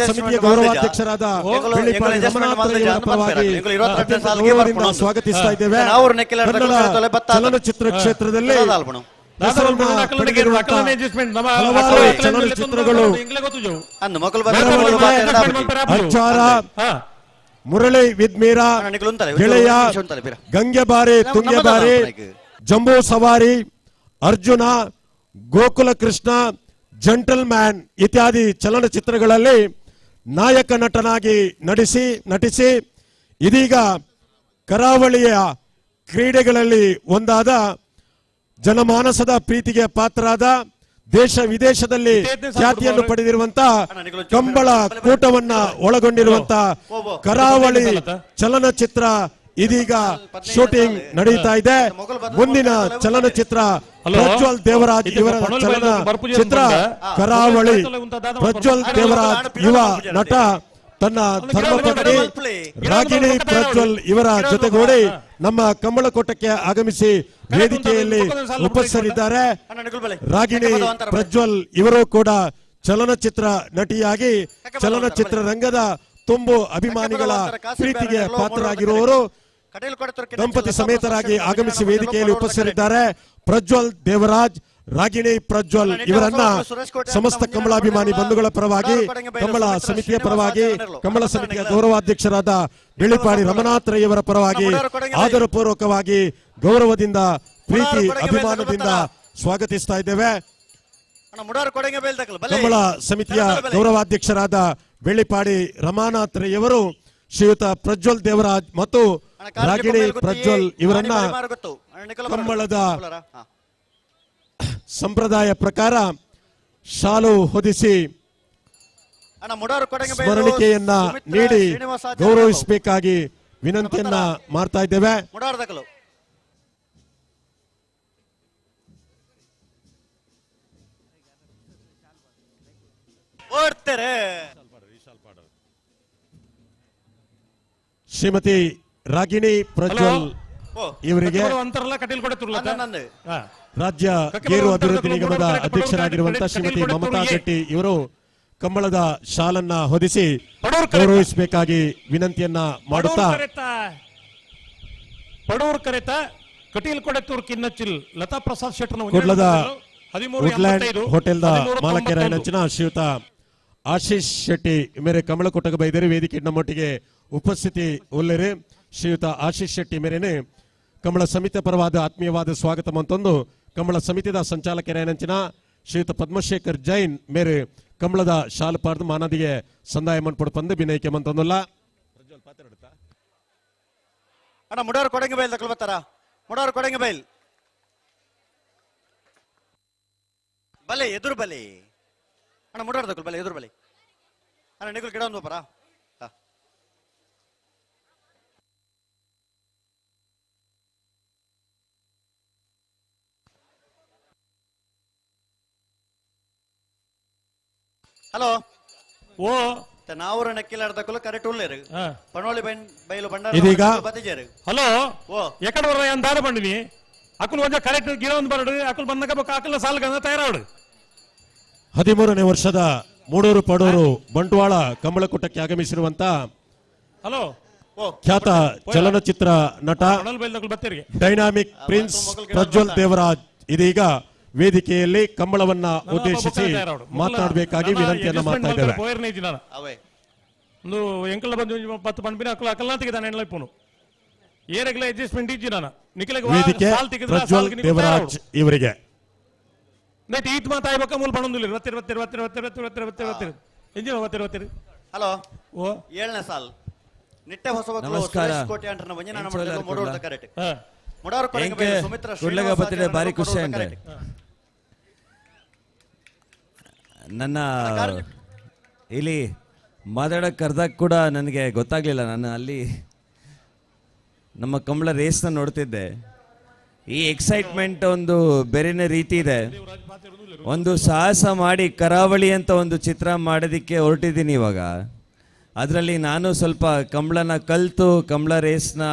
ಸಮಿತಿಯ ಗೌರವಾಧ್ಯಕ್ಷರಾದ ಸ್ವಾಗತಿಸ್ತಾ ಇದ್ದೇವೆ. ಚಲನಚಿತ್ರ ಕ್ಷೇತ್ರದಲ್ಲಿ ಹಲವಾರು ಚಲನಚಿತ್ರಗಳು ಅಚ್ಚಾರ, ಮುರಳಿ ವಿದ್ಮೀರಾ, ಗೆಳೆಯ, ಗಂಗೆಬಾರಿ ತುಂಗೆಬಾರಿ, ಜಂಬೂ ಸವಾರಿ, ಅರ್ಜುನ, ಗೋಕುಲ ಕೃಷ್ಣ, ಜೆಂಟಲ್ ಮ್ಯಾನ್ ಇತ್ಯಾದಿ ಚಲನಚಿತ್ರಗಳಲ್ಲಿ ನಾಯಕ ನಟನಾಗಿ ನಟಿಸಿ ಇದೀಗ ಕರಾವಳಿಯ ಕ್ರೀಡೆಗಳಲ್ಲಿ ಒಂದಾದ ಜನಮಾನಸದ ಪ್ರೀತಿಗೆ ಪಾತ್ರರಾದ ದೇಶ ವಿದೇಶದಲ್ಲಿ ಖ್ಯಾತಿಯನ್ನು ಪಡೆದಿರುವಂತಹ ಕಂಬಳ ಕೂಟವನ್ನ ಒಳಗೊಂಡಿರುವಂತಹ ಕರಾವಳಿ ಚಲನಚಿತ್ರ ಇದೀಗ ಶೂಟಿಂಗ್ ನಡೆಯುತ್ತಾ ಇದೆ. ಮುಂದಿನ ಚಲನಚಿತ್ರ ಪ್ರಜ್ವಲ್ ದೇವರಾಜ್ ಇವರ ಚಲನಚಿತ್ರ ಕರಾವಳಿ. ಪ್ರಜ್ವಲ್ ದೇವರಾಜ್ ಯುವ ನಟ ತನ್ನ ಧರ್ಮಪತ್ನಿ ರಾಗಿಣಿ ಪ್ರಜ್ವಲ್ ಇವರ ಜೊತೆಗೂಡಿ ನಮ್ಮ ಕಂಬಳಕೋಟಕ್ಕೆ ಆಗಮಿಸಿ ವೇದಿಕೆಯಲ್ಲಿ ಉಪಸ್ಥಿತರಿದ್ದಾರೆ. ರಾಗಿಣಿ ಪ್ರಜ್ವಲ್ ಇವರು ಕೂಡ ಚಲನಚಿತ್ರ ನಟಿಯಾಗಿ ಚಲನಚಿತ್ರ ರಂಗದ ತುಂಬು ಅಭಿಮಾನಿಗಳ ಪ್ರೀತಿಗೆ ಪಾತ್ರರಾಗಿರುವವರು ದಂಪತಿ ಸಮೇತರಾಗಿ ಆಗಮಿಸಿ ವೇದಿಕೆಯಲ್ಲಿ ಉಪಸ್ಥಿತರಿದ್ದಾರೆ. ಪ್ರಜ್ವಲ್ ದೇವರಾಜ್, ರಾಗಿಣಿ ಪ್ರಜ್ವಲ್ ಇವರನ್ನ ಸಮಸ್ತ ಕಂಬಳಾಭಿಮಾನಿ ಬಂಧುಗಳ ಪರವಾಗಿ, ಕಂಬಳ ಸಮಿತಿಯ ಪರವಾಗಿ, ಕಂಬಳ ಸಮಿತಿಯ ಗೌರವಾಧ್ಯಕ್ಷರಾದ ಬೆಳ್ಳಿಪಾಡಿ ರಮನಾಥ್ ರೈಯವರ ಪರವಾಗಿ ಆದರಪೂರ್ವಕವಾಗಿ ಗೌರವದಿಂದ, ಪ್ರೀತಿ ಅಭಿಮಾನದಿಂದ ಸ್ವಾಗತಿಸ್ತಾ ಇದ್ದೇವೆ. ಕಂಬಳ ಸಮಿತಿಯ ಗೌರವಾಧ್ಯಕ್ಷರಾದ ಬೆಳ್ಳಿಪಾಡಿ ರಮಾನಾಥ್ ರೈಯವರು ಶ್ರೀಯುತ ಪ್ರಜ್ವಲ್ ದೇವರಾಜ್ ಮತ್ತು ರಾಗಿಣಿ ಪ್ರಜ್ವಲ್ ಇವರನ್ನ ಕಂಬಳದ ಸಂಪ್ರದಾಯ ಪ್ರಕಾರ ಶಾಲು ಹೊದಿಸಿ ಸ್ಮರಣಿಕೆಯನ್ನ ನೀಡಿ ಗೌರವಿಸಬೇಕಾಗಿ ವಿನಂತಿಯನ್ನ ಮಾಡ್ತಾ ಇದ್ದೇವೆ. ಶ್ರೀಮತಿ ರಾಗಿಣಿ ಪ್ರಜ್ವಲ್ ಇವರಿಗೆ ರಾಜ್ಯ ಗೇರು ಅಭಿವೃದ್ಧಿ ನಿಗಮದ ಅಧ್ಯಕ್ಷರಾಗಿರುವಂತಹ ಶ್ರೀಮತಿ ಮಮತಾ ಶೆಟ್ಟಿ ಇವರು ಕಂಬಳದ ಶಾಲನ್ನ ಹೊದಿಸಿ ಗೌರವಿಸಬೇಕಾಗಿ ವಿನಂತಿಯನ್ನ ಮಾಡುತ್ತಾ, ಪಡೂರು ಕರೆತ ಕಟೀಲ್ ಕೊಡೆತೂರು ಕಿನ್ನಚಿಲ್ ಲತಾ ಪ್ರಸಾದ್ ಶೆಟ್ಟರ್ ಕುಡ್ಲದ ವುಡ್ಲ್ಯಾಂಡ್ ಹೋಟೆಲ್ದ ಮಾಲಕರಾಯನಂಚಿನ ಶ್ರೀಯುತ ಆಶೀಶ್ ಶೆಟ್ಟಿ ಮೇರೆ ಕಮಲಕೋಟಕ ಬೈದೇರಿ ವೇದಿಕೆ ನಮ್ಮೊಟ್ಟಿಗೆ ಉಪಸ್ಥಿತಿ ಉಲ್ಲೇರಿ. ಶ್ರೀಯುತ ಆಶೀಶ್ ಶೆಟ್ಟಿ ಮೇರೆನೆ ಕಮಲ ಸಮಿತಿ ಪರವಾದ ಆತ್ಮೀಯವಾದ ಸ್ವಾಗತ ಮಂತೊಂದು ಕಮಲ ಸಮಿತಿದ ಸಂಚಾಲಕರೇನಂಚಿನ ಶ್ರೀಯುತ ಪದ್ಮಶೇಖರ್ ಜೈನ್ ಮೇರೆ ಕಮಲದ ಶಾಲಪಾರ್ದ ಮಾನದಿಗೆ ಸಂದಾಯ ಮನ್ಪೊಡು ಪಂದು ಬಿನೈಕೆ ಮಂತೊಂದುಲ್ಲ. ಅಣ್ಣ ಮುಡಾರು ಕೊಡಂಗಿ ಬೈಲ್ ತಕೊಳ್ ಬರ್ತಾರ, ಮುಡಾರು ಕೊಡಂಗಿ ಬೈಲ್ ಬಲೆ ಎದುರು ಬಲೆ ಅಣ್ಣ, ಮುಡಾರು ತಕೊಳ್ ಬಲೆ ಎದುರು ಬಲೆ ಅಣ್ಣ, ನಿಗುಲ್ ಗಿಡ ಒಂದು ಬರ. ಹಲೋ ಓ ನಾವೂರ ನೆಕ್ಕಿಲಾಡ್ದಕ್ಕೂ ಕರೆಕ್ಟ್ ಉಳ್ಳೇರು ಪಣೋಳಿ ಬೈಲು ಬಂಡಾರ ಇದೀಗ ಬತ್ತಿಜೇರು. ಹಲೋ ಓ ಎಕಡೆ ಬರ ದಾರ ಬಂಡಿನಿ ಅಕುಲ್ ಒಂಜ ಕರೆಕ್ಟ್ ಗಿಡ ಒಂದು ಬರಡು ಅಕುಲ್ ಬಂದಾಗ ಅಕುಲ ಸಾಲ್ಗಂದ ತಯಾರಾಡು. 13ನೇ ವರ್ಷದ ಮೂಡೂರು ಪಡೂರು ಬಂಟ್ವಾಳ ಕಂಬಳಕೂಟಕ್ಕೆ ಆಗಮಿಸಿರುವಂತ ಹಲೋ ಖ್ಯಾತ ಚಲನಚಿತ್ರ ನಟ ಡೈನಾಮಿಕ್ ಪ್ರಿನ್ಸ್ ಪ್ರಜ್ವಲ್ ದೇವರಾಜ್ ಇದೀಗ ವೇದಿಕೆಯಲ್ಲಿ ಕಂಬಳವನ್ನ ಉದ್ದೇಶಿಸಿ ಮಾತನಾಡಬೇಕಾಗಿ ವಿನಂತಿಯನ್ನ ಮಾಡ್ತಾ ಇದ್ದೇವೆ. ವೇದಿಕೆ ಪ್ರಜ್ವಲ್ ದೇವರಾಜ್ ಇವರಿಗೆ ಹಲೋ ಏಳನೇ ಸಾಲ್ ನಿಟ್ಟೆ ಹೊಸ ಭಾರಿ ಖುಷಿ ಅಂದ್ರೆ ನನ್ನ ಇಲ್ಲಿ ಮಾತಾಡೋಕೆ ಕರೆದಾಗ ಕೂಡ ನನಗೆ ಗೊತ್ತಾಗಲಿಲ್ಲ. ನಾನು ಅಲ್ಲಿ ನಮ್ಮ ಕಂಬಳ ರೇಸ್ನ ನೋಡ್ತಿದ್ದೆ. ಈ ಎಕ್ಸೈಟ್ಮೆಂಟ್ ಒಂದು ಬೇರೆನೇ ರೀತಿ ಇದೆ. ಒಂದು ಸಾಹಸ ಮಾಡಿ ಕರಾವಳಿ ಅಂತ ಒಂದು ಚಿತ್ರ ಮಾಡೋದಕ್ಕೆ ಹೊರಟಿದ್ದೀನಿ ಇವಾಗ. ಅದರಲ್ಲಿ ನಾನು ಸ್ವಲ್ಪ ಕಂಬಳನ ಕಲಿತು ಕಂಬಳ ರೇಸ್ನ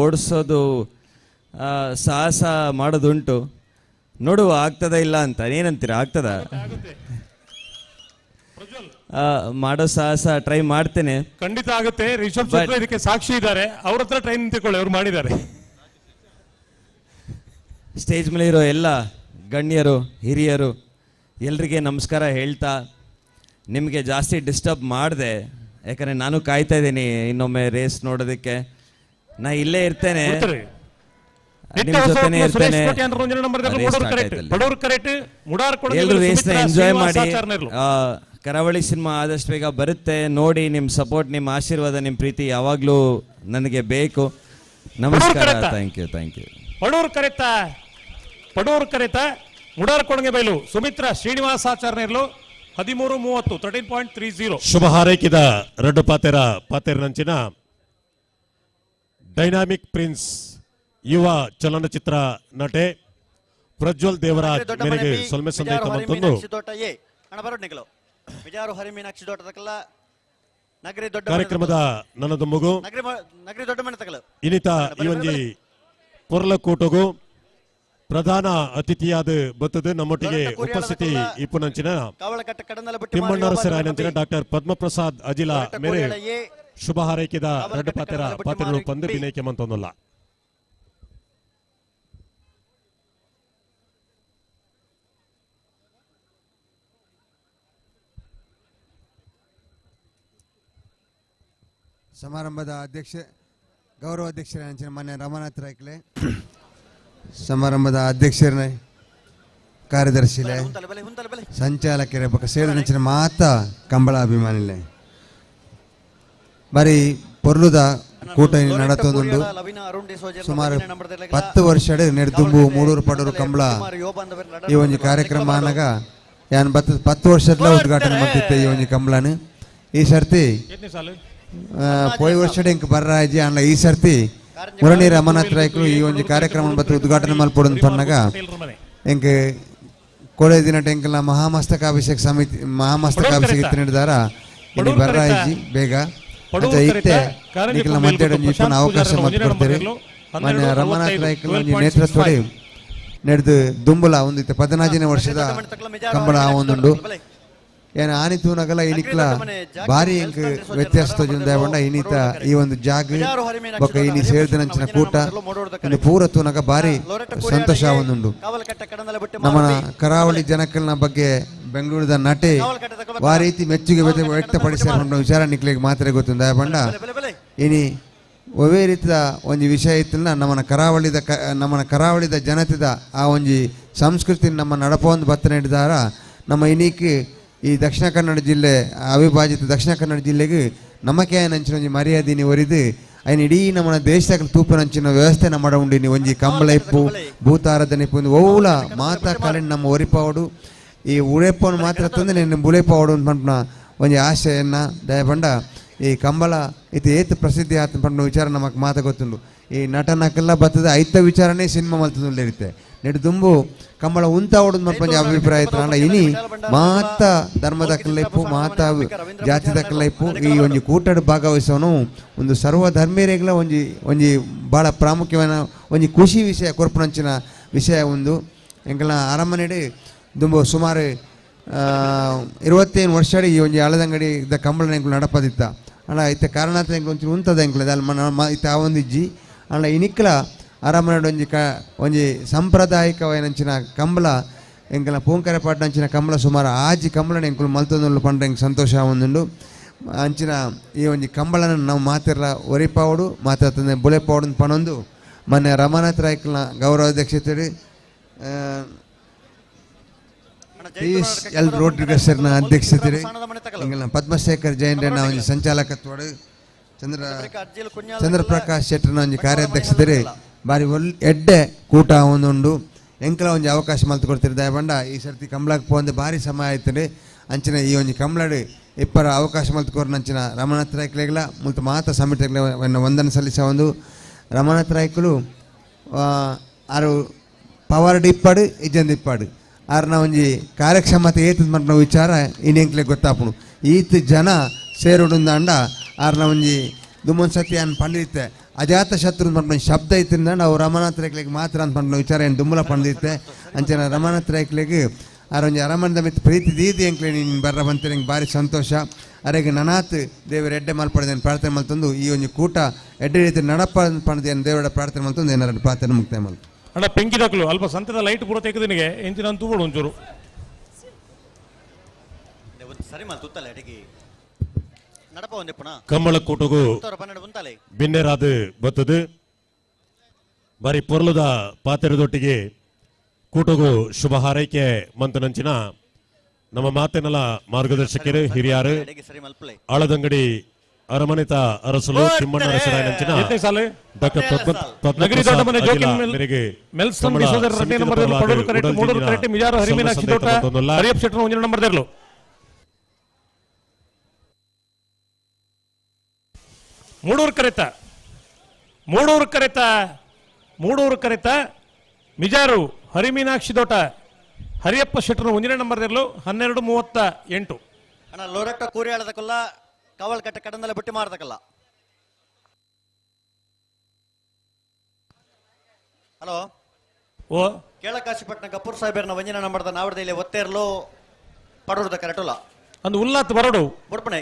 ಓಡಿಸೋದು ಸಾಹಸ ಮಾಡೋದುಂಟು. ನೋಡುವ ಆಗ್ತದ ಇಲ್ಲ ಅಂತ. ಏನಂತೀರ, ಆಗ್ತದ? ಮಾಡೋ ಸಾಹಸ ಟ್ರೈ ಮಾಡ್ತೇನೆ, ಖಂಡಿತ ಆಗುತ್ತೆ. ರಿಷಬ್ ಶೆಟ್ಟಿ ಇದಕ್ಕೆ ಸಾಕ್ಷಿ ಇದ್ದಾರೆ, ಅವ್ರ ಹತ್ರ ಟ್ರೈನ್ ತಗೊಳ್ಳಿ, ಅವ್ರು ಮಾಡಿದ್ದಾರೆ. ಸ್ಟೇಜ್ ಮೇಲೆ ಇರೋ ಎಲ್ಲ ಗಣ್ಯರು ಹಿರಿಯರು ಎಲ್ರಿಗೆ ನಮಸ್ಕಾರ ಹೇಳ್ತಾ, ನಿಮಗೆ ಜಾಸ್ತಿ ಡಿಸ್ಟರ್ಬ್ ಮಾಡಿದೆ ಯಾಕಂದರೆ ನಾನು ಕಾಯ್ತಾ ಇದ್ದೀನಿ ಇನ್ನೊಮ್ಮೆ ರೇಸ್ ನೋಡೋದಕ್ಕೆ. ನಾ ಇಲ್ಲೇ ಇರ್ತೇನೆ, ನಿಮ್ಮ ಜೊತೆನೇ ಇರ್ತೇನೆ. ಎಲ್ಲರೂ ರೇಸ್ನ ಎಂಜಾಯ್ ಮಾಡಿ. ಕರಾವಳಿ ಸಿನಿಮಾ ಆದಷ್ಟು ಬೇಗ ಬರುತ್ತೆ ನೋಡಿ. ನಿಮ್ಮ ಸಪೋರ್ಟ್, ನಿಮ್ಮ ಆಶೀರ್ವಾದ, ನಿಮ್ಮ ಪ್ರೀತಿ ಯಾವಾಗಲೂ ನನಗೆ ಬೇಕು. ನಮಸ್ಕಾರ, thank you, thank you. Padur ಕರೆತ, ಪಡೂರು ಕರೆತ ಮುಡಾರ್ ಕೊಡಂಗೆ ಬೈಲು ಸುಮಿತ್ರಾ ಶ್ರೀನಿವಾಸಾಚಾರ್ಯರ್ಲು 13:30 13.30. ಶುಭ ಹಾರೈಕಿದ ರಡ್ಡು ಪಾತೆರ ಪಾತೆರನಂಚಿನ ಡೈನಾಮಿಕ್ ಪ್ರಿನ್ಸ್ ಯುವ ಚಲನಚಿತ್ರ ನಟೆ ಪ್ರಜ್ವಲ್ ದೇವರಾಜ್ ಮೇರೆಗೆ ಸೊಲ್ಮೆ ಸಂದೇಶ ಮಂತೊಂದು. ಕಾರ್ಯಕ್ರಮದ ನನ್ನದು ಮಗು ಇನ್ನಿತ ಈ ಒಂಜಿ ಪೊರ್ಲಕೂಟಗು ಪ್ರಧಾನ ಅತಿಥಿಯಾದ ಬತ್ತದು ನಮ್ಮೊಟ್ಟಿಗೆ ಉಪಸ್ಥಿತಿ ಇಪ್ಪುನಂಚಿನ ತಿಮ್ಮಣ್ಣರಸರಾಯನಂಚಿನ ಡಾಕ್ಟರ್ ಪದ್ಮಪ್ರಸಾದ್ ಅಜಿಲ ಮೇರೆ ಶುಭ ಹಾರೈಕೆದ ರಡ್ಡು ಪಾತ್ರ ಪಾತ್ರಗಳು ಪಂದು ಬಿನೈಕೆ ಮಂತೊಂದುಲ್ಲ. ಸಮಾರಂಭದ ಅಧ್ಯಕ್ಷ ಗೌರವ ಅಧ್ಯಕ್ಷರ ಮಾನ್ಯ ರಮಾನಾಥ್ ರಾಯ್ಕಲೆ, ಸಮಾರಂಭದ ಅಧ್ಯಕ್ಷರ ಕಾರ್ಯದರ್ಶಿಲೆ, ಸಂಚಾಲಕರ ಬೊಕ್ಕ ಸೇರಿದಂಚಿನ ಮಾತ ಕಂಬಳ ಅಭಿಮಾನಿಲೆ ಬಾರಿ ಪೊರ್ಲುದ ಕೂಟ ನಡತೊಂದುಂಡು. ಸುಮಾರು 10 ವರ್ಷ ನೆಡ್ದುಂಬು ಮೂಡೂರು ಪಡೂರು ಕಂಬಳ ಈ ಒಂದು ಕಾರ್ಯಕ್ರಮ ಆನಾಗ ಯಾನ್ 10 ವರ್ಷದ ಉದ್ಘಾಟನೆ ಮಾಡ್ತಿತ್ತೆ ಈ ಒಂದು ಕಂಬಳನ. ಈ ಸರ್ತಿ ಪೋಯ್ ವರ್ಷ ಇಂಕ್ ಬರ್ರಾಜಿ ಅಣ್ಣ ಈ ಸರ್ತಿ ಮುರಳಿ ರಮನಾಥ್ ರಾಯ್ಕರು ಈ ಒಂದು ಕಾರ್ಯಕ್ರಮ ಬತ್ತು ಉದ್ಘಾಟನೆ ಮಲ್ಪೊಡು ಪನ್ನಾಗ ಎಂಕ್ ಕೋಡೆ ದಿನ ಟೆಂಕಲ್ನ ಮಹಾಮಸ್ತಕಾಭಿಷೇಕ ಸಮಿತಿ ಮಹಾಮಸ್ತಕಾಭಿಷೇಕ ನೀಡಿದಾರ ಇಲ್ಲಿ ಬರ್ರಾಜಿ ಬೇಗ ಇತ್ತೆ ನಿಖಿಲ ಮಧ್ಯೆ ಅವಕಾಶ ಮಾಡಿಕೊಡ್ತೀರಿ. ಮಾನ್ಯ ರಮನಾಥ್ ರಾಯ್ಕರು ನೇತೃತ್ವದ ನಡೆದು ದುಂಬುಲ ಒಂದು 14ನೇ ವರ್ಷದ ಕಂಬಳ ಒಂದುಂಡು. ಏನ ಆನಿ ತೂನಗಲ ಇನಿಕ್ಲ ಭಾರಿ ಎಂಕ್ ವ್ಯತ್ಯಾಸ ತೋಜುಂಡ ಇನ್ನಿತ ಈ ಒಂದು ಜಾಗ ಬೊಕ್ಕ ಇನಿ ಸೇರಿದನಂಚಿನ ಕೂಟ ಒಂದು ಪೂರ ತೂನಗ ಭಾರಿ ಸಂತೋಷ ಒಂದುಂಡು. ನಮ್ಮನ ಕರಾವಳಿ ಜನಕಲ್ನ ಬಗ್ಗೆ ಬೆಂಗಳೂರದ ನಟೆ ಆ ರೀತಿ ಮೆಚ್ಚುಗೆ ವ್ಯಕ್ತಪಡಿಸ ವಿಚಾರ ನಿಕ್ಲಿಗೆ ಮಾತ್ರ ಗೊತ್ತುಂದ ಬಂಡ. ಇನಿ ಒವೇ ರೀತಿಯ ಒಂಜಿ ವಿಷಯ ಇತ್ತಿಲ್ಲ ನಮ್ಮನ ಕರಾವಳಿದ ಜನತೆದ ಆ ಒಂಜಿ ಸಂಸ್ಕೃತಿ ನಮ್ಮ ನಡಪೊಂದು ಬತ್ತ ನೀಡಿದಾರ ನಮ್ಮ ಇನಿಕ್ ಈ ದಕ್ಷಿಣ ಕನ್ನಡ ಜಿಲ್ಲೆ ಅವಿಭಾಜಿತ ದಕ್ಷಿಣ ಕನ್ನಡ ಜಿಲ್ಲೆಗೆ ನಮಕೆ ನಂಚಿನ ಒಂಜಿ ಮರ್ಯಾದಿನಿ ಒರಿದು ಐನ ಇಡೀ ನಮ್ಮನ ದೇಶದ ತೂಪನಂಚಿನ ವ್ಯವಸ್ಥೆ ನಮ್ಮ ಉಂಡಿನಿ ಒಂಜಿ ಕಂಬಳ ಇಪ್ಪು ಭೂತಾರಾಧನೆ ಇಪ್ಪು ಓಲ ಮಾತಾ ಕಲೆನ್ ನಮ್ಮ ಒರಿಪಾವಡು ಈ ಉಳೆಪ್ಪವನ್ನು ಮಾತ್ರ ತಂದು ನಿನ್ನ ಬುಳೆಪಾವಡು ಅಂತ ಒಂಜಿ ಆಶೆಯನ್ನು ದಯಪಂಡ ಈ ಕಂಬಳ ಇದು ಏತು ಪ್ರಸಿದ್ಧಿ ಆತ ಪಂಡ ವಿಚಾರ ನಮಗೆ ಮಾತ ಗೊತ್ತುಂಡು. ಈ ನಟನಕ್ಕೆಲ್ಲ ಬರ್ತದೆ ಐತ ವಿಚಾರನೇ ಸಿನಿಮಾ ಮಲ್ತದುಂಡು ನೆಡು ದುಂಬು ಕಂಬಳ ಉಂತಾವಡು ಮಲ್ಪಂಜಿ ಅಭಿಪ್ರಾಯ ಇತ್ತು. ಇನಿ ಮಾತ ಧರ್ಮದ ಕಲ್ಲೈಪು ಮಾತ ಜಾತಿದ ಕಲ್ಲೈಪು ಈ ಒಂಜಿ ಕೂಟಡು ಭಾಗವಹಿಸೋನು ಒಂದು ಸರ್ವ ಧರ್ಮೀಯರಿಗೆಲ್ಲ ಒಂಜಿ ಒಂಜಿ ಭಾಳ ಪ್ರಾಮುಖ್ಯವಾದ ಒಂಜಿ ಖುಷಿ ವಿಷಯ ಕೊರ್ಪುನಂಚಿನ ವಿಷಯ ಒಂದು. ಎಂಕಲ್ನ ಅರಮನೆಡೆ ದುಂಬು ಸುಮಾರು 27 ವರ್ಷ ಈ ಒಂಜಿ ಅಳದಂಗಡಿ ಇದ್ದ ಕಂಬಳನ ಎಂಕುಲು ನಡಪದಿತ್ತ ಅಣ್ಣ ಇತ್ತ ಕಾರಣಾತ ಎಂಕುಲು ಒಂಚೂರು ಉಂತದ ಎಂಕುಲು ಅಲ್ಲಿ ಇತ್ತ ಆ ಒಂದು ಇಜ್ಜಿ ಅಣ್ಣ ಇನಿಕ್ಲ ಅರಮನೆಡ್ ಒಂಜಿ ಒಂಜಿ ಸಾಂಪ್ರದಾಯಿಕವಾಯಿನಂಚಿನ ಕಂಬಳ ಎಂಕಲ್ನ ಪೂಂಕರೆ ಪಾಟ್ನಂಚಿನ ಕಂಬಳ ಸುಮಾರು ಆಜಿ ಕಂಬಳನ ಎಂಕುಲು ಮಲ್ತೊಂದುಂಡು ಪಂಡ ಎಂಕ್ ಸಂತೋಷ ಒಂದುಂಡು. ಅಂಚಿನ ಈ ಒಂಜಿ ಕಂಬಳನ ನಾವು ಮಾತಿರ್ಲ ಒರಿಪಾವಡು ಮಾತಾಡ್ತಂದೆ ಬುಳೆಪಾವಡು ಪಣೊಂದು ಮೊನ್ನೆ ರಮಾನಾಥ್ ರಾಯ್ಕಲ್ನ ಗೌರವಾಧ್ಯಕ್ಷತೆ ಎಲ್ ರೋಡ್ರಿಗಸ್ನ ಅಧ್ಯಕ್ಷತೆ ಪದ್ಮಶೇಖರ್ ಜೈನ್ ಒಂಜಿ ಸಂಚಾಲಕತ್ವಡು ಚಂದ್ರಪ್ರಕಾಶ್ ಶೆಟ್ಟರ್ನ ಒಂಜಿ ಕಾರ್ಯಾಧ್ಯಕ್ಷತೆ ಬಾರಿ ಒಳ್ಳೆ ಎಡ್ಡೆ ಕೂಟ ಒಂದುಂಡು. ಎಂಕಲ ಒಂಜಿ ಅವಕಾಶ ಮಲ್ತು ಕೊಡ್ತಿರ್ ದಯಬಂಡ ಈ ಸರ್ತಿ ಕಂಬಳಕ್ಕೆ ಪೋಂದೆ ಭಾರಿ ಸಮಯ ಆಯ್ತದೆ. ಅಂಚಿನ ಈ ಒಂಜಿ ಕಂಬಳಡು ಇಪ್ಪರ ಅವಕಾಶ ಮಲ್ತು ಕೊರ್ನಂಚಿನ ರಮನಾಥ್ ರಾಯ್ಕಲೆಗ್ಲ ಮುಲ್ತು ಮಾತ ಸಮಿತಿಗ್ಲ ವಂದನೆ ಸಲ್ಲಿಸ ಒಂದು. ರಮನಾಥ್ ರಾಯ್ಕಲು ಆರು ಪವರ್ಡ್ ಇಪ್ಪಾಡು ಇಜ್ಜಂದು ಇಪ್ಪಾಡು ಆರ್ನ ಒಂಜಿ ಕಾರ್ಯಕ್ಷಮತೆ ಏತದ ಮಟ್ಟ ವಿಚಾರ ಇನ್ನೆಂಕ್ಲೆ ಗೊತ್ತಾಪುಣು. ಈತ ಜನ ಸೇರುಡುಂದಾಂಡ ಆರ್ನ ಒಂಜಿ ದುಮ್ಮನ್ ಸತಿ ಅನ್ ಪಂಡಿತ್ತೆ ಅಜಾತ ಶತ್ರು ಮಟ್ಟ ಶಬ್ದ ಇತ್ತಿಂದಾಂಡ ಅವು ರಮನಾಥ್ ರಾಯ್ಕಲೆಗ್ ಮಾತ್ರ ಅಂತ ಪಂಡ ವಿಚಾರ ಏನು ದುಮ್ಮಲ ಪಂಡಿತ್ತೆ. ಅಂಚನ ರಮನಾಥ್ ರಾಯ್ಕಲೆಗ್ ಆರೊಂಜಿ ಅರಮನದ ಮಿತ್ ಪ್ರೀತಿ ದೀದಿ ಎಂಕ್ಲೆ ನೀನು ಬರ್ರ ಬಂತೆ ನಿಂಗೆ ಭಾರಿ ಸಂತೋಷ. ಅರೆಗೆ ನನಾತ್ ದೇವರ ಎಡ್ಡೆ ಮಲ್ಪಡದೇನು ಪ್ರಾರ್ಥನೆ ಮಲ್ತೊಂದು ಈ ಒಂಜಿ ಕೂಟ ಎಡ್ಡೆ ರೀತಿ ನಡಪ ಪಂಡದೇನು ದೇವರ ಪ್ರಾರ್ಥನೆ ಮಲ್ತೊಂದು ಏನಾರ ಪ್ರಾರ್ಥನೆ ಮುಕ್ತಾಯ ಮಲ್ತು. ಅಣ್ಣ ಪೆಂಕಿ ದಾಖಲು ಅಲ್ಪ ಸಂತದ ಲೈಟ್ ಪೂರ ತೆಗೆದಿನಿಗೆ ಎಂಚಿನ ತೂಬೋಡು ಒಂಚೂರು ಕಂಬಳ ಕೂಟಗೂ ಬಿನ್ನೆರಾದ ಬತ್ತದು ಬಾರಿ ಪೊರ್ಲುದ ಪಾತೆರದೊಟ್ಟಿಗೆ ಕೂಟಗೂ ಶುಭ ಹಾರೈಕೆ ಮಂತನಂಚಿನ ನಮ್ಮ ಮಾತಿನಲ ಮಾರ್ಗದರ್ಶಕರು ಹಿರಿಯಾರು ಆಳದಂಗಡಿ ಅರಮನೆತ ಅರಸಲು ತಿಮ್ಮಣ್ಣ ಅರಸರಾಯನಂಚಿನ ಡಾಕ್ಟರ್ ಮೂಡೂರು ಕರೆತ ಮಿಜಾರು ಹರಿಮೀನಾಕ್ಷಿ ದೋಟ ಹರಿಯಪ್ಪ ಶೆಟ್ಟರು ಒಂದನೇ ನಂಬರ್ ಇರಲು 12:38. ಅಣ್ಣ ಲೋರಟ್ಟ ಕೂರಿ ಆಳದಕ್ಕಲ್ಲ ಕಾವಲ್ ಕಟ್ಟ ಕಡಂದಲ್ಲ ಬಿಟ್ಟು ಮಾರದಕ್ಕಲ್ಲ. ಹಲೋ ಓ ಕೇಳಕಾಶಿಪಟ್ಟಣ ಕಪೂರ್ ಸಾಹೇಬರ್ನ ವಂಜನ ನಂಬರ್ದ ನಾವಡದಲ್ಲಿ ಒತ್ತೇರ್ಲು ಪಡೂರ್ದ ಕರೆಟುಲ ಅಂದು ಉಲ್ಲಾತ್ ಬರಡು ಬುಡ್ಪಣೆ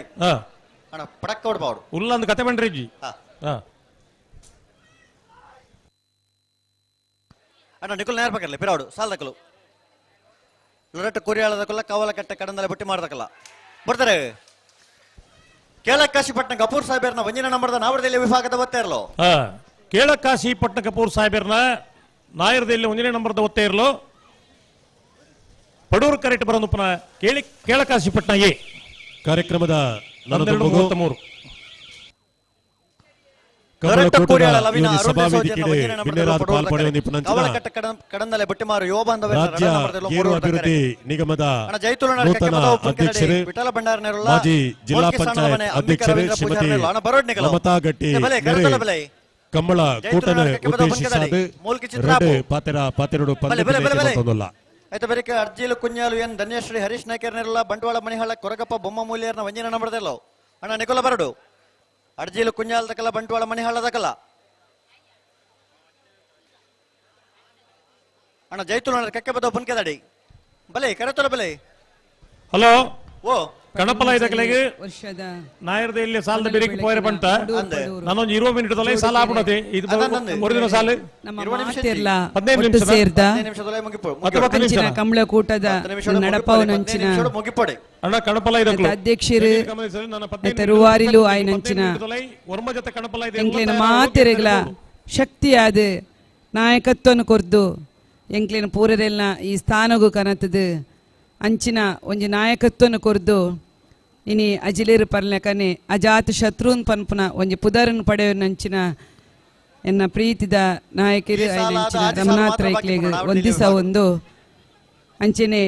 ಅಣ್ಣ ಪಡಕ್ಕ ಹೊಡ್ಬಾವಡು ಉಲ್ಲ ಅಂದ್ ಕತೆ ಬಂಡ್ರಿಜ್ಜಿ ಅಣ್ಣ ನಿಕುಲ್ ನೇರ ಪಕ್ಕರ್ಲಿ ಪಿರಾಡು ಸಾಲ್ದಕಲು ಲೊರಟ್ಟು ಕೊರಿಯಾಳದಕಲ್ಲ ಕಾವಲ ಕಟ್ಟೆ ಕಡಂದಲೆ ಬುಟ್ಟಿ ಮಾಡ್ದಕಲ್ಲ ಬರ್ತಾರೆ. ಕೇಳಕಾಶಿಪಟ್ಟಣ ಕಪೂರ್ ಸಾಹೇಬರ್ನ ವಂಜನ ನಂಬರ್ದ ನಾವಡದಲ್ಲಿ ವಿಭಾಗದ ಒತ್ತೇರ್ಲು. ಕೇಳಕಾಶಿಪಟ್ಟಣ ಕಪೂರ್ ಸಾಹೇಬರ್ನ ನಾಯರದಲ್ಲಿ ಒಂದನೇ ನಂಬರ್ದ ಒತ್ತೇ ಇರಲು ಪಡೂರು ಕರೆಕ್ಟ್ ಬರೋದು ಕೇಳಿ ಕೇಳಕಾಶಿಪಟ್ಟಣ ಎ ಕಾರ್ಯಕ್ರಮದ 12:33. ರಾಜ್ಯ ಗೇರು ಅಭಿವೃದ್ಧಿ ನಿಗಮದ ನೂತನ ಅಧ್ಯಕ್ಷರು ಮಾಜಿ ಜಿಲ್ಲಾ ಪಂಚಾಯತ್ ಅಧ್ಯಕ್ಷರು ಶ್ರೀಮತಿ ಮಮತಾ ಗಟ್ಟಿ ಕಂಬಳ ಕೂಟನ ಉದ್ದೇಶಿಸಾದ ಎರಡು ಪಾತೆರ ಪಾತೆರಡು ಪಂದ್ಯ. ಆಯ್ತು ಬೇರೆ ಅರ್ಜಿಲು ಕುഞ്ഞാಲು ಎನ್ ಧನ್ಯಶ್ರೀ ಹರೀಶ್ ನಾಯ್ಕರ್ನೆಲ್ಲ ಬಂಟ್ವಾಳ ಮಣಿಹಾಳ ಕೊರಗಪ್ಪ ಬೊಮ್ಮ ಮೂಲ್ಯರ್ನ ವಂಜನ ನಂಬರ್ದೆಲ್ಲ ಅಣ್ಣ ನಿಕೋಲ ಬರಡು. ಅರ್ಜಿಲು ಕುഞ്ഞಾಲ್ ತಕಲ ಬಂಟ್ವಾಳ ಮಣಿಹಾಳ ತಕಲ ಅಣ್ಣ ಜೈತುಲ ಕಕ್ಕೆ ಬದ ಪುನ್ಕೆದಡಿ ಬಲೆ ಕರೆತೊಲ ಬಲೆ. ಹಲೋ ಓ ಕಣಪಲ ಇದಕ್ಕಲೆಗೆ ನಾಯರ್ದ ಇಲ್ಲಿ ಸಾಲದ ಬೆರಿಕೆ ಪೋಯರೆ ಬಂಟ ನಾನೊಂದು 20 ಮಿನಿಟ್ ತೊಲೆ ಸಾಲ ಆಪುಣತೆ ಇದು ಒಂದು ದಿನ ಸಾಲ 15 ನಿಮಿಷ ಸೇರ್ದ ಕಂಬಳ ಕೂಟದ ನಡಪವನಂಚಿನ ಅಣ್ಣ ಕಣಪಲ ಇದಕ್ಕಲು ಅಧ್ಯಕ್ಷರು ರೂವಾರಿಲು ಆಯ್ನಂಚಿನ ಎಂಕ್ಲಿನ ಮಾತೆರೆಗಳ ಶಕ್ತಿಯಾದ ನಾಯಕತ್ವನು ಕೊರ್ದು ಎಂಕ್ಲಿನ ಪೂರರೆಲ್ಲ ಈ ಸ್ಥಾನಗೂ ಕನತದು ಅಂಚಿನ ಒಂಜಿ ನಾಯಕತ್ವನು ಕೊರ್ದು ಇನಿ ಅಜಿಲೇರು ಪರ್ಲಕನೆ ಅಜಾತ ಶತ್ರುನ್ ಪನ್ಪುನ ಒಂಜಿ ಪುದರನ್ ಪಡೆಯನಂಚಿನ ಎನ್ನ ಪ್ರೀತಿದ ನಾಯಕರು ಐನಂಚಿನ ರಮನಾಥ್ ರೈಕ್ಲೆಗ್ ಒಂದಿಸ ಒಂದು ಅಂಚನೆ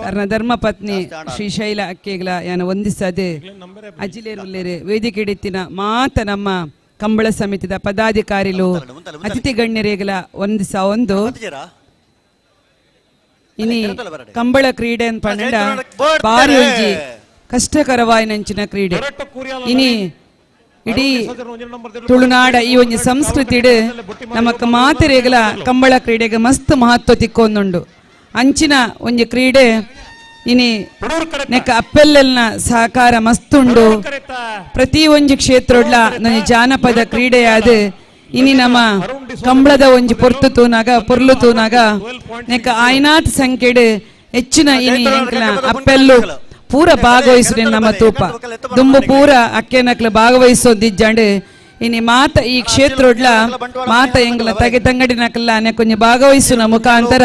ಅರ್ನ ಧರ್ಮಪತ್ನಿ ಶ್ರೀಶೈಲ ಅಕ್ಕೆಗ್ಲ ಯಾನ ಒಂದಿಸದೆ ಅಜಿಲೇರುಲ್ಲೇರು ವೇದಿಕೆ ಹಿಡಿತಿನ ಮಾತ ನಮ್ಮ ಕಂಬಳ ಸಮಿತಿದ ಪದಾಧಿಕಾರಿಲು ಅತಿಥಿ ಗಣ್ಯರೇಗಲ ಒಂದಿಸ ಒಂದು. ಇನಿ ಕಂಬಳ ಕ್ರೀಡೆ ಅಂತ ಪಂಡ ಬಾರಿ ಒಂಜಿ ಕಷ್ಟಕರವಾಯಿನಂಚಿನ ಕ್ರೀಡೆ. ಇನಿ ಇಡೀ ತುಳುನಾಡ ಈ ಒಂಜಿ ಸಂಸ್ಕೃತಿಡ್ ನಮಕ್ ಮಾತೆರೆಗಲ ಕಂಬಳ ಕ್ರೀಡೆಗೆ ಮಸ್ತ್ ಮಹತ್ವ ತಿಕ್ಕೊಂದುಂಡು. ಅಂಚಿನ ಒಂಜಿ ಕ್ರೀಡೆ ಇನಿ ನೆಕ್ಕ ಅಪ್ಪೆಲ್ಲೆಲ್ನ ಸಹಕಾರ ಮಸ್ತುಂಡು. ಪ್ರತಿ ಒಂಜಿ ಕ್ಷೇತ್ರಡ್ಲ ನಂಜಿ ಜಾನಪದ ಕ್ರೀಡೆಯಾದ ಇನಿ ನಮ್ಮ ಕಂಬಳದ ಒಂಜಿ ಪೊರ್ತು ತೂನಾಗ ಪೊರ್ಲು ತೂನಾಗ ನೆಕ್ಕ ಆಯ್ನಾತ್ ಸಂಖ್ಯೆಡ್ ಹೆಚ್ಚಿನ ಇನಿ ಎಂಕ್ಲ ಅಪ್ಪೆಲ್ಲು ಪೂರ ಭಾಗವಹಿಸುವ ನಮ್ಮ ತೂಪ ದುಂಬು ಪೂರ ಅಕ್ಕೆನಕ್ಲ ಭಾಗವಹಿಸೋದಿಜ್ಜಾಂಡ್ ಇನಿ ಮಾತ ಈ ಕ್ಷೇತ್ರೊಡ್ಲ ಮಾತ ಎಂಗ್ಲ ತಗೆ ತಂಗಡಿನಕ್ಲ ನೆಕ್ಕೊಂಜಿ ಭಾಗವಹಿಸುವ ಮುಖಾಂತರ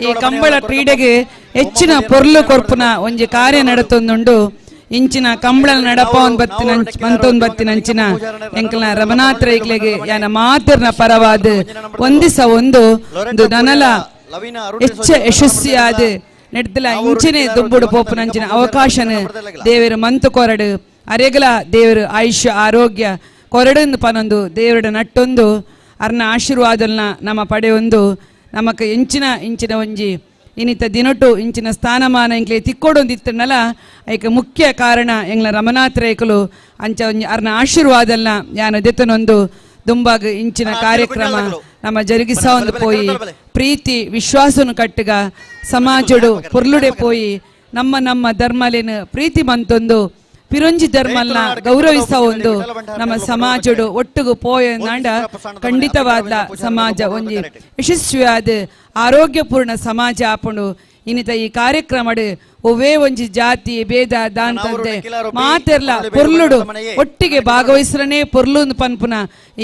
ಈ ಕಂಬಳ ಕ್ರೀಡೆಗೆ ಹೆಚ್ಚಿನ ಪೊರ್ಲು ಕೊರ್ಪುನ ಒಂಜಿ ಕಾರ್ಯ ನಡತೊಂದುಂಡು. ಇಂಚಿನ ಕಂಬಳ ನಡಪವನ್ ಬತ್ತಿನ ಮಂತೊನ್ ಬತ್ತಿನಂಚಿನ ಎಂಕಲ್ನ ರಮನಾಥ್ ರೈಕ್ಲೆಗೆ ಯಾನ ಮಾತಿರ್ನ ಪರವಾದ ಒಂದಿಸ ಒಂದು ನನಲ ಹೆಚ್ಚ ಯಶಸ್ವಿಯಾದ ನೆಡ್ದಲ ಇಂಚಿನೆ ದುಂಬುಡು ಪೋಪುನಂಚಿನ ಅವಕಾಶನ ದೇವರು ಮಂತು ಕೊರಡು ಅರೆಗಲ ದೇವರು ಆಯುಷ್ಯ ಆರೋಗ್ಯ ಕೊರಡಂದು ಪನೊಂದು ದೇವರ ನಟ್ಟೊಂದು ಅರ್ನ ಆಶೀರ್ವಾದಲ್ನ ನಮ್ಮ ಪಡೆಯೊಂದು ನಮಕ್ ಇಂಚಿನ ಇಂಚಿನ ಒಂಜಿ ಇನ್ನಿತ ದಿನಟು ಇಂಚಿನ ಸ್ಥಾನಮಾನ ಎಂಕ್ಲೆ ತಿಕ್ಕೋಡೊಂದಿತ್ತನಲ್ಲ ಐಕ ಮುಖ್ಯ ಕಾರಣ ಎಂಗ್ಲ ರಮನಾಥ್ ರೇಕಲು ಅಂಚ ಒಂಜಿ ಅರ್ನ ಆಶೀರ್ವಾದಲ್ನ ಯಾನ ದೆತ್ತನೊಂದು ದುಂಬಾಗ ಇಂಚಿನ ಕಾರ್ಯಕ್ರಮ ನಮ್ಮ ಜರುಗಿಸ ಒಂದು ಪೋಯಿ ಪ್ರೀತಿ ವಿಶ್ವಾಸನು ಕಟ್ಟುಗ ಸಮಾಜಡು ಪೊರ್ಲುಡೆ ಪೋಯಿ ನಮ್ಮ ನಮ್ಮ ಧರ್ಮಲೇನು ಪ್ರೀತಿ ಮಂತೊಂದು ಪಿರೊಂಜಿ ಧರ್ಮಲ್ನ ಗೌರವಿಸ ಒಂದು ನಮ್ಮ ಸಮಾಜಡು ಒಟ್ಟುಗು ಪೋಯಂದಾಂಡ ಖಂಡಿತವಾದ ಸಮಾಜ ಒಂಜಿ ಯಶಸ್ವಿಯಾದ ಆರೋಗ್ಯಪೂರ್ಣ ಸಮಾಜ ಆಪುಂಡು. ಇನ್ನಿತ ಈ ಕಾರ್ಯಕ್ರಮಡು ಒವ್ವೇ ಒಂಜಿ ಜಾತಿ ಭೇದ ದಾಂತಂತೆ ಮಾತೆರ್ಲ ಪೊರ್ಲುಡು ಒಟ್ಟಿಗೆ ಭಾಗವಹಿಸ್ರನೇ ಪೊರ್ಲು ಪನ್ಪುನ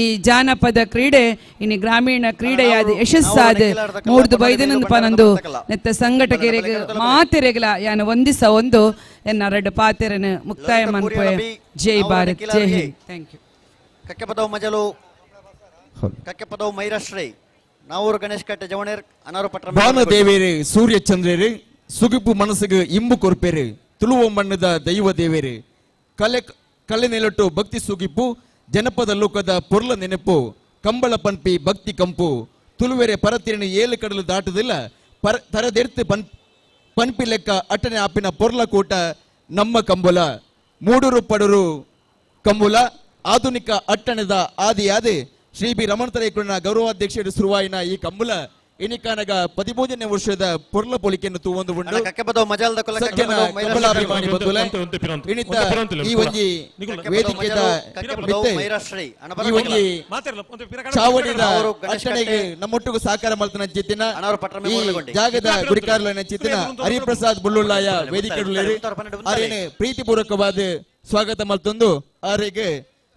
ಈ ಜಾನಪದ ಕ್ರೀಡೆ ಇನಿ ಗ್ರಾಮೀಣ ಕ್ರೀಡೆಯಾದ ಯಶಸ್ಸಾದ ಮೂಡ್ದು ಬೈದನಂದು ಪನಂದು ನೆತ್ತ ಸಂಘಟಕರಿಗೆ ಮಾತೆರೆಗಲ ಯಾನ ಒಂದಿಸ ಒಂದು ಎನ್ನ ರಡ್ಡು ಪಾತೆರನು ಮುಕ್ತಾಯ ಮನ್ಪೋಯ. ಜೈ ಭಾರತ್, ಜೈ ಹಿಂದ್, thank you. ಕಕ್ಕೆಪದವು ಮಜಲು ಕಕ್ಕೆಪದವು ಮೈರಶ್ರೀ ನಾವೂರು ಗಣೇಶ್ ಕಟ್ಟೆ ಜವಣೇರ್ ಅನಾರು ಪಟ್ರ ಬಾನದೇವೇರು ಸೂರ್ಯಚಂದ್ರರು ಸುಗುಪು ಮನಸ್ಸಿಗೆ ಇಂಬು ಕೊರ್ಪೇರು ತುಳುವ ಮಣ್ಣದ ದೈವ ದೇವೇರು ಕಲೆ ಕಲೆ ನೆಲಟ್ಟು ಭಕ್ತಿ ಸುಗಿಪು ಜನಪದ ಲೋಕದ ಪೊರ್ಲ ನೆನಪು ಕಂಬಳ ಪನ್ಪಿ ಭಕ್ತಿ ಕಂಪು ತುಳುವೆರೆ ಪರತಿರಿನ ಏಳು ಕಡಲು ದಾಟದಿಲ್ಲ ಪರ ತರದೆರ್ತು ಪನ್ಪಿ ಲೆಕ್ಕ ಅಟ್ಟನೆ ಆಪಿನ ಪೊರ್ಲ ಕೂಟ ನಮ್ಮ ಕಂಬುಲ ಮೂಡೂರು ಪಡೂರು ಕಂಬುಲ ಆಧುನಿಕ ಅಟ್ಟಣದ ಆದಿಯಾದ ಶ್ರೀ ಬಿ ರಮಣತರೇಕುಣ ಗೌರವಾಧ್ಯಕ್ಷರು ಸುರುವಾಯಿನ ಈ ಕಂಬುಲ ಇನಿಕಾನಗ 13ನೇ ವರ್ಷದ ಪೊರ್ಲ ಪೊಲಿಕೆಯನ್ನು ತೂವೊಂದು ಉಂಡು. ಕಮಲಾಭಿಮಾನಿ ಬಂಧುಲೆ ಇನಿತ ಈ ಒಂಜಿ ವೇದಿಕೆದ ಮಿತ್ತೆ ಈ ಒಂಜಿ ಚಾವಡಿದ ಅಟ್ಟಣೆಗೆ ನಮ್ಮೊಟ್ಟಿಗೂ ಸಹಕಾರ ಮಲ್ತನ ಚಿತ್ತಿನ ಈ ಜಾಗದ ಗುರಿಕಾರ್ಲನ ಚಿತ್ತಿನ ಹರಿಪ್ರಸಾದ್ ಬುಳ್ಳುಳ್ಳಾಯ ವೇದಿಕೆ ಆರೇನೆ ಪ್ರೀತಿಪೂರ್ವಕವಾದ ಸ್ವಾಗತ ಮಲ್ತೊಂದು ಆರಿಗೆ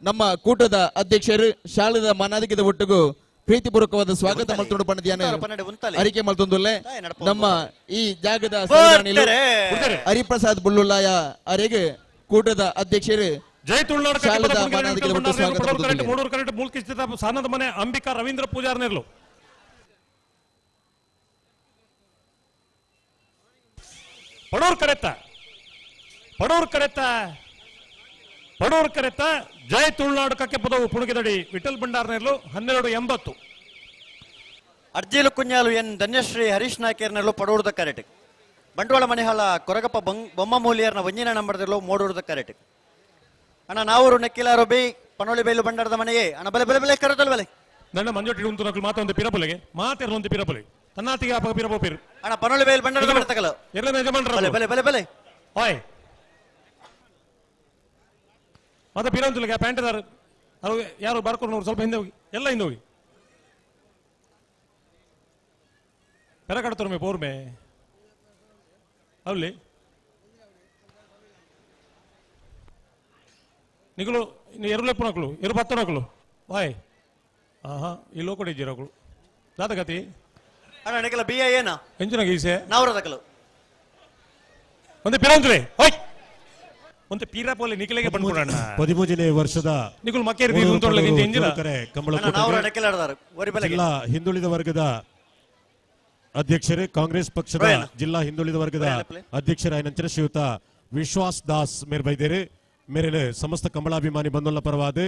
ನಮ್ಮ ಕೂಟದ ಅಧ್ಯಕ್ಷರು ಶಾಲೆದ ಮಾನಾದಿಕದ ಒಟ್ಟಿಗೂ ಪ್ರೀತಿಪೂರ್ವಕವಾದ ಸ್ವಾಗತ ಮಲ್ತೊಂಡು ಪಂಡಿಯಾನ ಅರಿಕೆ ಮಲ್ತೊಂದುಲ್ಲೆ. ನಮ್ಮ ಈ ಜಾಗದ ಹರಿಪ್ರಸಾದ್ ಬುಳ್ಳುಳ್ಳಾಯ ಅರೆಗೆ ಕೂಟದ ಅಧ್ಯಕ್ಷರು ಜೈ ತುಳುನಾಡು ಸಾನದ ಮನೆ ಅಂಬಿಕಾ ರವೀಂದ್ರ ಪೂಜಾರ್ನೇರ್ಲು. ಪಡೂರ್ ಕರೆತ್ತ ಪಡೂರ್ ಕರೆತ್ತ ಪಡೂರ್ ಕರೆತ್ತ ಜಯ ತುಳುನಾಡು ಕಕ್ಕೆ ಪದವು ಪುಣಗಿದಡಿ ವಿಠಲ್ ಭಂಡಾರ್ನೇರ್ಲು 1280. ಅರ್ಜಿಲು ಕುഞ്ഞಾಲು ಎನ್ ಧನ್ಯಶ್ರೀ ಹರೀಶ್ ನಾಯ್ಕರ್ನೆಲ್ಲೋ ಪಡೂರ್ದ ಕರೆಟ್. ಬಂಟ್ವಾಳ ಮನೆಹಾಳ ಕೊರಗಪ್ಪ ಬೊಮ್ಮ ಮೂಲಿಯರ್ನ ಒಂಜಿನ ನಂಬರ್ದಲ್ಲೋ ಮೋಡೂರ್ದ ಕರೆಟ್. ಅಣ್ಣ ನಾವೂರು ನೆಕ್ಕಿಲಾರು ಬಿ ಪನೋಳಿ ಬೈಲು ಭಂಡಾರದ ಮನೆಯೇ ಅಣ್ಣ ಬಲೆ ಬಲೆ ಬಲೆ ಕರೆತಲ್ ಬಲೆ. ನನ್ನ ಮಂಜೋಟಿ ಉಂಟು ನಕಲು ಮಾತ ಒಂದು ಪಿರಪೊಲೆಗೆ ಮಾತೆರ್ಲ ಒಂದು ಪಿರಪೊಲೆ ತನ್ನಾತಿಗೆ ಆಪಗ ಪಿರಪೋ ಪಿರು. ಅಣ್ಣ ಪನೋಳಿ ಬೈಲು ಭಂಡಾರದ ಮನೆ ತಕಲು ಎರ್ಲ ಯಜಮಾನ್ರ ಬಲೆ ಬಲೆ ಬಲೆ ಬಲೆ ಓಯ್ ಮತ್ತೆ ಪಿರಂತುಲಿಗೆ ಪ್ಯಾಂಟ್ದಾರ ಅವರು ಯಾರು ಬರ್ಕೊಂಡು ಸ್ವಲ್ಪ ಹಿಂದೆ ಹೋಗಿ ಎಲ್ಲ ಹಿಂದೆ ಹೋಗಿ ಪೆರ ಕಡ್ತಾರ ಮೇ ಪೋರ್ಮೆ ಅಲ್ಲಿ ನಿಗುಲು ಎರುಲೆಪ್ಪು ನಕಲು ಎರು ಪತ್ತ ನಕಲು ವಾಯ್ ಆಹಾ ಈ ಲೋಕಡೆ ಇದ್ದೀರಕಲು ದಾತ ಗತಿ ಅಣ್ಣ ನಿಕಲ ಬಿ I ಏನ ಎಂಚಿನ ಗೀಸೆ ನಾವರ ತಕಲು ಒಂದು ಪಿರಂತುಲೆ ಓಯ್ ಒಂದು ಪೀರಾಪೋಲೆ ನಿಖಿಲೆಗೆ ಬಂದ್ಕೊಡೋಣ. 13ನೇ ವರ್ಷದ ನಿಖಿಲ್ ಮಕ್ಕೇರಿ ಕಂಬಳ ಜಿಲ್ಲಾ ಹಿಂದುಳಿದ ವರ್ಗದ ಅಧ್ಯಕ್ಷರೇ ಕಾಂಗ್ರೆಸ್ ಪಕ್ಷದ ಜಿಲ್ಲಾ ಹಿಂದುಳಿದ ವರ್ಗದ ಅಧ್ಯಕ್ಷರಾಯನಂತರ ಶ್ರೀಯುತ ವಿಶ್ವಾಸ್ ದಾಸ್ ಮೇರ್ ಬೈದೇರೆ ಮೇರೆಲೆ ಸಮಸ್ತ ಕಮಲಾಭಿಮಾನಿ ಬಂಧುಲ ಪರವಾದ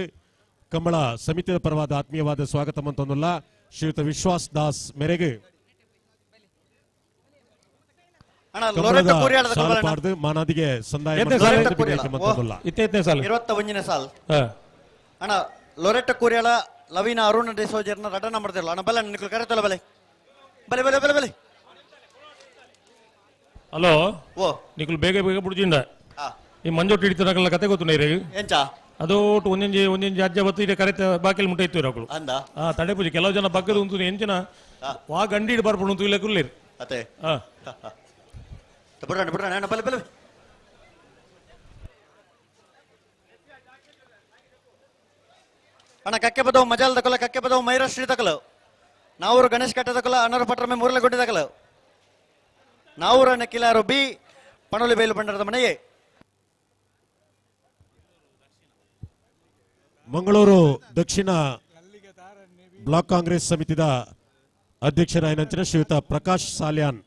ಕಮಲ ಸಮಿತಿಯ ಪರವಾದ ಆತ್ಮೀಯವಾದ ಸ್ವಾಗತ ಮಂತೊಂದುಲ್ಲ ಶ್ರೀಯುತ ವಿಶ್ವಾಸ್ ದಾಸ್ ಮೇರೆಗೆ ಮಾನಾದಿಗೆ ಸಂದಾಯ ಸಾಲ್. ಅಣ್ಣ ಲೊರೆಟ್ಟ ಕೂರಿಯಾಳ ಲವೀನ ಅರುಣ ಡಿಸೋಜರ್ನ ರಡ ನಂಬರ್ ಅಣ್ಣ ಬಲೆ ನಿಖಿಲ್ ಕರೆತಲ್ಲ ಬಲೆ ಬಲೆ ಬಲೆ ಬಲೆ ಬಲೆ. ಹಲೋ ಓ ನಿಖಿಲ್ ಬೇಗ ಬೇಗ ಬಿಡ್ಜಿಂಡ ಈ ಮಂಜೋಟಿ ಹಿಡಿತಾರಲ್ಲ ಕತೆ ಗೊತ್ತು ನೀರು ಎಂಚ ಅದು ಒಂದೊಂಜಿ ಒಂದೊಂಜಿ ಅಜ್ಜ ಬತ್ತು ಇದೆ ಕರೆತ ಬಾಕಿಲ್ ಮುಟ್ಟ ಇತ್ತು ಇರೋಕಳು ಹಾ ತಡೆ ಪೂಜೆ ಕೆಲವು ಜನ ಬಗ್ಗದ ಉಂಟು ಎಂಚಿನ ವಾ ಗಂಡಿ ಬರ್ಪುಂಡು ಉಂಟು ಇಲ್ಲ ಕುರ್ಲಿರ್ ಅತ್ತೆ ಹಾ ಬಿಡ್ರಣ ಬಿಡ್ರಣ ಅಣ್ಣ ಬಲೆ ಬಲೆ. ಅಣ್ಣ ಕಕ್ಕೆ ಬದವು ಮಜಾಲ್ ತಕೊಲ್ಲ ಕಕ್ಕೆ ಬದವು ಮೈರಾಶ್ರೀ ತಕಲು ನಾವೂರು ಗಣೇಶ್ ಕಟ್ಟೆ ತಕೊಲ್ಲ ಅಣ್ಣರು ಪಟ್ರಮೆ ಮೂರಲಗುಡ್ಡೆ ತಕಲು ನಾವೂರ ನೆಕ್ಕಿಲಾರು ಬಿ ಪಣೋಲಿ ಬೈಲು ಭಂಡಾರದ ಮನೆಯೇ. ಮಂಗಳೂರು ದಕ್ಷಿಣ ಬ್ಲಾಕ್ ಕಾಂಗ್ರೆಸ್ ಸಮಿತಿದ ಅಧ್ಯಕ್ಷರಾಯನಂಚಿನ ಶ್ರೀಯುತ ಪ್ರಕಾಶ್ ಸಾಲ್ಯಾನ್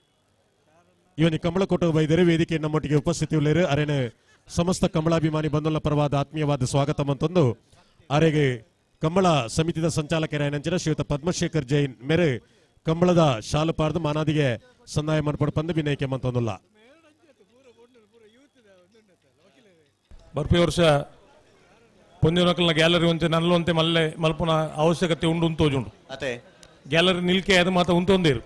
ಇವನಿ ಕಮಲಕೋಟ ಬೈದರೆ ವೇದಿಕೆ ನಮ್ಮೊಟ್ಟಿಗೆ ಉಪಸ್ಥಿತಿ ಉಳ್ಳೇರು ಅರೇನೆ ಸಮಸ್ತ ಕಮಲಾಭಿಮಾನಿ ಬಂಧುಲ ಪರವಾದ ಆತ್ಮೀಯವಾದ ಸ್ವಾಗತ ಮಂತೊಂದು ಅರೆಗೆ ಕಂಬಳ ಸಮಿತಿದ ಸಂಚಾಲಕರಾಯನಂಚಿನ ಶ್ರೀಯುತ ಪದ್ಮಶೇಖರ್ ಜೈನ್ ಮೇರೆ ಕಂಬಳದ ಶಾಲುಪಾರ್ದು ಮಾನಾದಿಗೆ ಸಂದಾಯ ಮನ್ಪಡ್ ಪಂದು ವಿನಯಕ್ಕೆ ಮಂತೊಂದುಲ್ಲ. ಬರ್ಪಿ ವರ್ಷ ಪೊಂದಿನಕಲ್ನ ಗ್ಯಾಲರಿ ಒಂತೆ ನಲ್ಲೊಂತೆ ಮಲ್ಲೆ ಮಲ್ಪುನ ಅವಶ್ಯಕತೆ ಉಂಡು ಉಂತೋಜುಂಡು ಅತೆ ಗ್ಯಾಲರಿ ನಿಲ್ಕೆ ಅದು ಮಾತ ಉಂತೊಂದಿರು.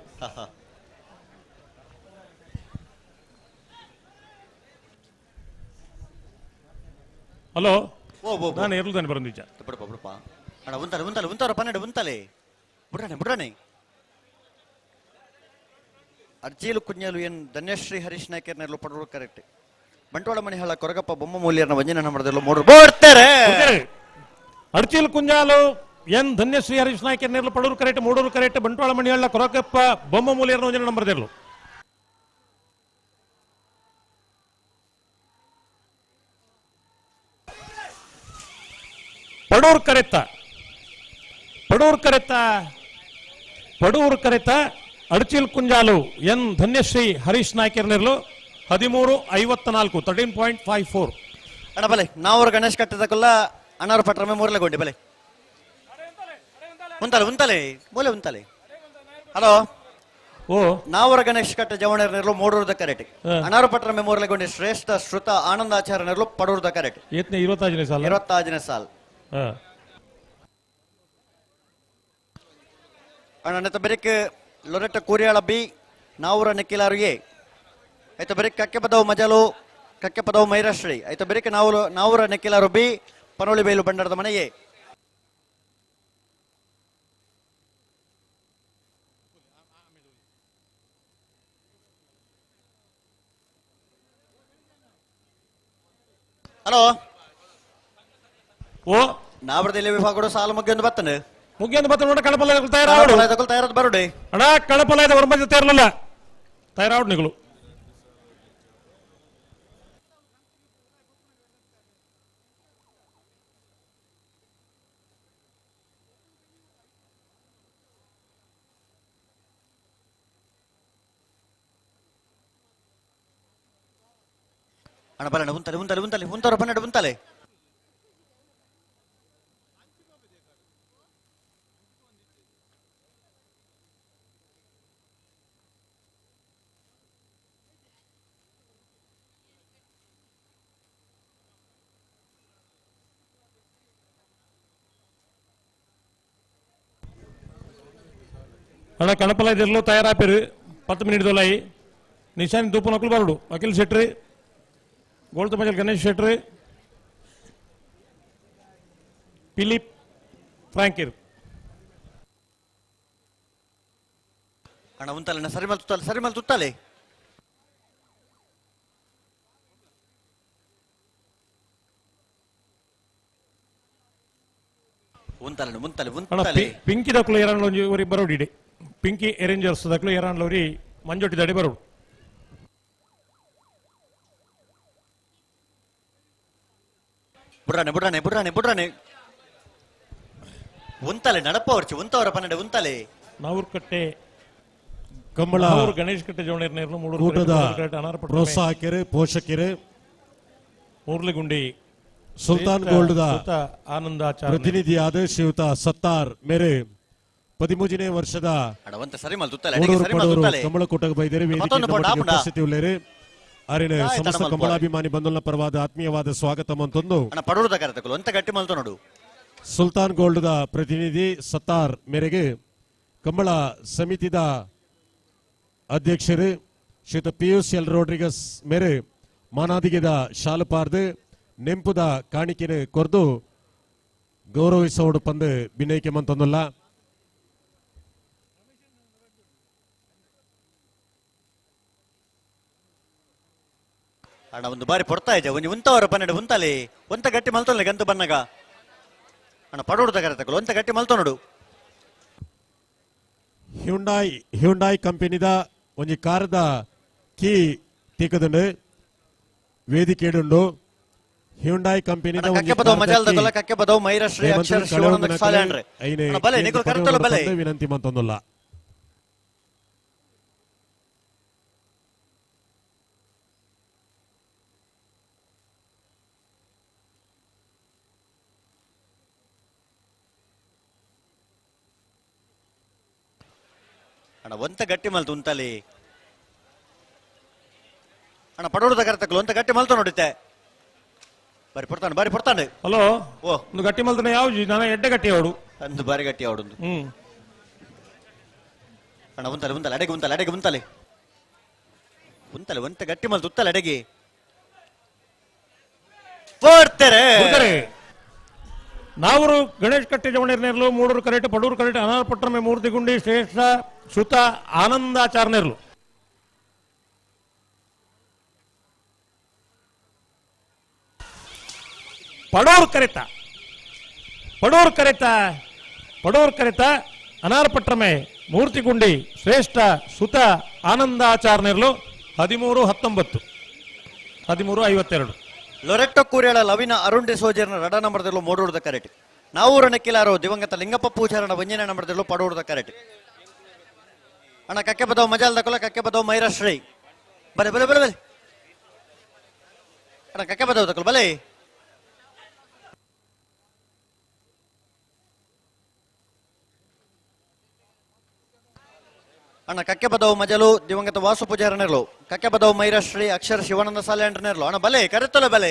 ಹಲೋ ನಾನು ಎರ್ಲು ಬರಂದಿಜ್ಜ ಬಿಡಪ್ಪ ಬಿಡಪ್ಪ ಅಣ್ಣ ಉಂತಲೆ ಉಂತಲೆ ಉಂತಾರ 12 ಉಂತಲೆ ಬಿಡ್ರಾಣೆ ಬಿಡ್ರಾಣೆ. ಅರ್ಜಿಲು ಕುഞ്ഞಾಲು ಎನ್ ಧನ್ಯಶ್ರೀ ಹರೀಶ್ ನಾಯ್ಕರ್ನೆಲ್ಲೋ ಪಡೋರು ಕರೆಕ್ಟ್. ಬಂಟ್ವಾಳ ಮನೆಹಾಳ ಕೊರಗಪ್ಪ ಬೊಮ್ಮ ಮೂಲಿಯರ್ನ ವಂಜನ ನಂಬರ್ದಲ್ಲೋ ಮೂರು ಬೋಡ್ತಾರೆ. ಅರ್ಜಿಲು ಕುഞ്ഞಾಲು ಎನ್ ಧನ್ಯಶ್ರೀ ಹರೀಶ್ ನಾಯ್ಕರ್ನೆಲ್ಲೋ ಪಡೋರು ಕರೆಕ್ಟ್ ಮೂಡೂರು ಕರೆಕ್ಟ್ ಬಂಟ್ವಾಳ ಮನೆಹಾಳ ಕೊರಗಪ್ಪ ಬೊಮ್ಮ ಮೂಲಿಯರ್ನ ವಂಜನ ನಂಬರ್ದಲ್ಲೋ. ಪಡೂರ್ ಕರೆತ್ತ ಪಡೂರ್ ಕರೆತ್ತ ಪಡೂರ್ ಕರೆತ್ತ ಅಡ್ಚಿಲ್ ಕುಂಜಾಲು ಎನ್ ಧನ್ಯಶ್ರೀ ಹರೀಶ್ ನಾಯ್ಕರ್ನೆರ್ಲು 13:54 13.54. ಅಣ್ಣ ಬಲೆ ನಾವರು ಗಣೇಶ್ ಕಟ್ಟದಕ್ಕೆಲ್ಲ ಅಣ್ಣಾರು ಪಟ್ರಮೆ ಮೂರಲೆ ಗೊಂಡಿ ಬಲೆ ಉಂತಲೆ ಉಂತಲೆ ಮೂಲೆ ಉಂತಲೆ. ಹಲೋ ಓ ನಾವರ ಗಣೇಶ್ ಕಟ್ಟ ಜವಣರ್ನೆರ್ಲು ಮೂಡೂರ್ದ ಕರೆಟ್. ಅಣ್ಣಾರು ಪಟ್ರಮೆ ಮೂರಲೆ ಗೊಂಡಿ ಶ್ರೇಷ್ಠ ಶ್ರುತ ಆನಂದಾಚಾರ್ಯನೆರ್ಲು ಪಡೂರ್ದ ಕರೆಟ್. 25ನೇ ಸಾಲ್ 25ನೇ ಸಾಲ್. ಅಣ್ಣ ಬೆರಕ್ Loretta Kuriyala B, Navoor Nekkilaru A. ಐತ ಬೆರಿಕ್ ಕಕ್ಕೆಪದವು ಮಜಲು, ಕಕ್ಕೆಪದವು ಮೈರಾಶ್ರೀ. ಐತ ಬೆರಿಕ್ ನಾವೂರ ನೆಕ್ಕಿಲಾರು ಬಿ, ಪನೋಳಿಬೇಲು ಬಂಡಾರದ ಮನೆ ಎ. ಹಲೋ ಓ ನಾವರದಲ್ಲಿ ವಿಭಾಗಗಳು ಸಾಲು ಮುಗಿಯೊಂದು ಬತ್ತನೆ ಮುಗಿಯೊಂದು ಬತ್ತನೆ ನೋಡ ಕಳಪಲ್ಲ ತಯಾರಾವಡು ತಯಾರದ ಬರುಡೆ ಅಣ್ಣ ಕಳಪಲ್ಲ ಇದೆ ಹೊರಮಧ್ಯ ತಯಾರಲ್ಲ ತಯಾರಾವಡು ನಿಗಳು ಅಣ್ಣ ಬರಣ ಉಂತಲೆ ಉಂತಲೆ ಉಂತಲೆ ಉಂತವರ ಬನ್ನಡ ಉಂತಲೆ ಅಣ್ಣ ಕಣಪಲ ಇದೆಲ್ಲೋ ತಯಾರಾಪಿರು 10 ಮಿನಿಟ್ ದೊಲಾಯಿ ನಿಶಾನ್ ದೂಪನ ನಕಲು ಬರಡು ಅಖಿಲ್ ಶೆಟ್ರಿ ಗೋಲ್ತಮಜಲ್ ಗಣೇಶ್ ಶೆಟ್ರಿ ಫಿಲಿಪ್ ಫ್ರಾಂಕಿರ್ ಅಣ್ಣ ಉಂತಲೆ ಸರಿ ಮಲ್ ತುತ್ತಾಲೆ ಸರಿ ಮಲ್ ತುತ್ತಾಲೆ ಉಂತಲೆ ಉಂತಲೆ ಉಂತಲೆ ಪಿಂಕಿ ದಕ್ಲು ಏರಾನ್ ಒಂಜಿ ಬರೋಡಿ ಪಿಂಕಿ ಎರೇಂಜರ್ಸ್ ದಕ್ಲು ಏರಾನ್ ಲೋರಿ ಮಂಜೊಟ್ಟಿ ದಡಿ ಬರೋಡು ಬುಡ್ರಾನೆ ಬುಡ್ರಾನೆ ಬುಡ್ರಾನೆ ಬುಡ್ರಾನೆ ಉಂತಲೆ ನಡಪವರ್ಚಿ ಉಂತವರ ಪನ್ನಡೆ ಉಂತಲೆ ನಾವೂರ್ಕಟ್ಟೆ ಕಂಬಳ ಗಣೇಶ್ ಕಟ್ಟೆ ಜೋಣೇರ್ ನೇರ್ಲು ಮೂಡೂರು ಕೂಟದ ಪ್ರೋತ್ಸಾಹಕರು ಪೋಷಕರು ಮೂರ್ಲಿಗುಂಡಿ ಸುಲ್ತಾನ್ ಗೋಲ್ಡ್ ಆನಂದ ಪ್ರತಿನಿಧಿಯಾದ ಶ್ರೀಯುತ ಸತ್ತಾರ್ ಮೇರೆ 13ನೇ ವರ್ಷದ ಕಮಲಕೂಟಕ್ಕೆ ಬೈದರೆ ವೇದಿಕೆ ಉಪಸ್ಥಿತಿ ಉಳ್ಳೇರು ಅರಿನ ಸಮಸ್ತ ಕಮಲಾಭಿಮಾನಿ ಬಂಧುಗಳ ಪರವಾದ ಆತ್ಮೀಯವಾದ ಸ್ವಾಗತ ಮಂತೊಂದು ಸುಲ್ತಾನ್ ಗೋಲ್ಡ್ ಪ್ರತಿನಿಧಿ ಸತ್ತಾರ್ ಮೇರೆಗೆ ಕಂಬಳ ಸಮಿತಿದ ಅಧ್ಯಕ್ಷರು ಶ್ರೀಯುತ ಪಿಯೂಷ್ ಎಲ್ ರೋಡ್ರಿಗಸ್ ಮೇರೆ ಮಾನಾದಿಗೆದ ಶಾಲುಪಾರ್ದು ನೆಂಪುದ ಕಾಣಿಕೆನ ಕೊರ್ದು ಗೌರವಿಸೋಡು ಪಂದು ಬಿನೈಕೆ ಮಂತೊಂದುಲ್ಲ. ಅಣ್ಣ ಒಂದು ಬಾರಿ ಪೊಡ್ತಾ ಇದೆ ಒಂಜಿ ಉಂತವರ ಪನ್ನೆರಡು ಉಂತಲೆ ಒಂತ ಗಟ್ಟಿ ಮಲ್ತೊನ್ಲೆ ಗಂತು ಬನ್ನಗ ಅಣ್ಣ ಪಡೋಡು ತಗರ ತಗೊಳ್ಳು ಒಂತ ಗಟ್ಟಿ ಮಲ್ತೊನಡು. ಹ್ಯುಂಡಾಯ್ ಕಂಪನಿದ ಒಂಜಿ ಕಾರದ ಕೀ ತೀಕದುಂಡು ವೇದಿಕೆಡುಂಡು. ಹ್ಯುಂಡಾಯ್ ಕಂಪನಿದ ಒಂಜಿ ವಿನಂತಿ ಮಂತೊಂದುಲ್ಲ. ಅಣ್ಣ ಒಂತ ಗಟ್ಟಿ ಮಲ್ತು ಉಂತಲಿ ಅಣ್ಣ ಪಡೋಡು ತಗರ ತಗೊಳ್ಳು ಒಂತ ಗಟ್ಟಿ ಮಲ್ತು ನೋಡಿತ್ತೆ ಬಾರಿ ಪೊಡ್ತಾನೆ ಬಾರಿ ಪೊಡ್ತಾನೆ. ಹಲೋ ಓ ಒಂದು ಗಟ್ಟಿ ಮಲ್ತಾನೆ ಯಾವ ನಾನು ಎಡ್ಡೆ ಗಟ್ಟಿ ಅವಡು ಒಂದು ಬಾರಿ ಗಟ್ಟಿ ಅವಡು ಅಣ್ಣ ಉಂತಲೆ ಉಂತಲೆ ಅಡೆಗೆ ಉಂತಲೆ ಅಡೆಗೆ ಉಂತಲೆ ಉಂತಲೆ ಒಂತ ಗಟ್ಟಿ ಮಲ್ತು ಉತ್ತಲೆ ಅಡೆಗೆ ಪೋಡ್ತಾರೆ. ನಾವರು ಗಣೇಶ್ ಕಟ್ಟೆ ಜವಣೇರ್ನೇರ್ಲು ಮೂಡೂರು ಕರೆಟ್ ಪಡೂರು ಕರೆಟ್ ಅನಾರ್ಪಟ್ಟಣ ಮೂರ್ತಿಗುಂಡಿ ಶ್ರೇಷ್ಠ ಸುತ ಆನಂದಾಚಾರ್ನೇರ್ಲು. ಪಡೂರು ಕರೆತ ಪಡೂರು ಕರೆತ ಪಡೂರು ಕರೆತ ಅನಾರ್ಪಟ್ಟಮೆ ಮೂರ್ತಿಗುಂಡಿ ಶ್ರೇಷ್ಠ ಸುತ ಆನಂದಾಚಾರ್ನೇರ್ಲು 13-19 13-52. ಲೊರೆಟ್ಟೊ ಕೂರ್ಯಾಳ ಲವಿನ ಅರುಣ್ ಡಿಸೋಜರ್ನ ರಡ ನಂಬರ್ದಲ್ಲೂ ಮೂಡೂರ್ದ ಕರೆಟ್. ನಾವೂರ ನೆಕ್ಕಿಲಾರೋ ದಿವಂಗತ ಲಿಂಗಪ್ಪ ಪೂಜಾರನ ಒಂಜನೇ ನಂಬರ್ದಲ್ಲೂ ಪಡೂರ್ದ ಕರೆಟ್. ಅಣ್ಣ ಕಕ್ಕೆ ಬದವು ಮಜಾಲ್ ದಕೊಲ ಕಕ್ಕೆ ಬದವು ಮೈರಾಶ್ರೀ ಬಲೆ ಬಲೆ ಬಲೆ ಬಲೆ ಅಣ್ಣ ಕಕ್ಕೆ ಬದವು ತಕೊಲ್ ಬಲೆ. ಅಣ್ಣ ಕಕ್ಕೆ ಬದವು ಮಜಲು ದಿವಂಗತ ವಾಸು ಪೂಜಾರನೆರ್ಲು ಕಕ್ಕೆ ಬದವು ಮೈರಾಶ್ರೀ ಅಕ್ಷರ ಶಿವಾನಂದ ಸಾಲೆ ಅಂಡ್ರನೆರ್ಲು. ಅಣ್ಣ ಬಲೆ ಕರೆತ್ತಲ ಬಲೆ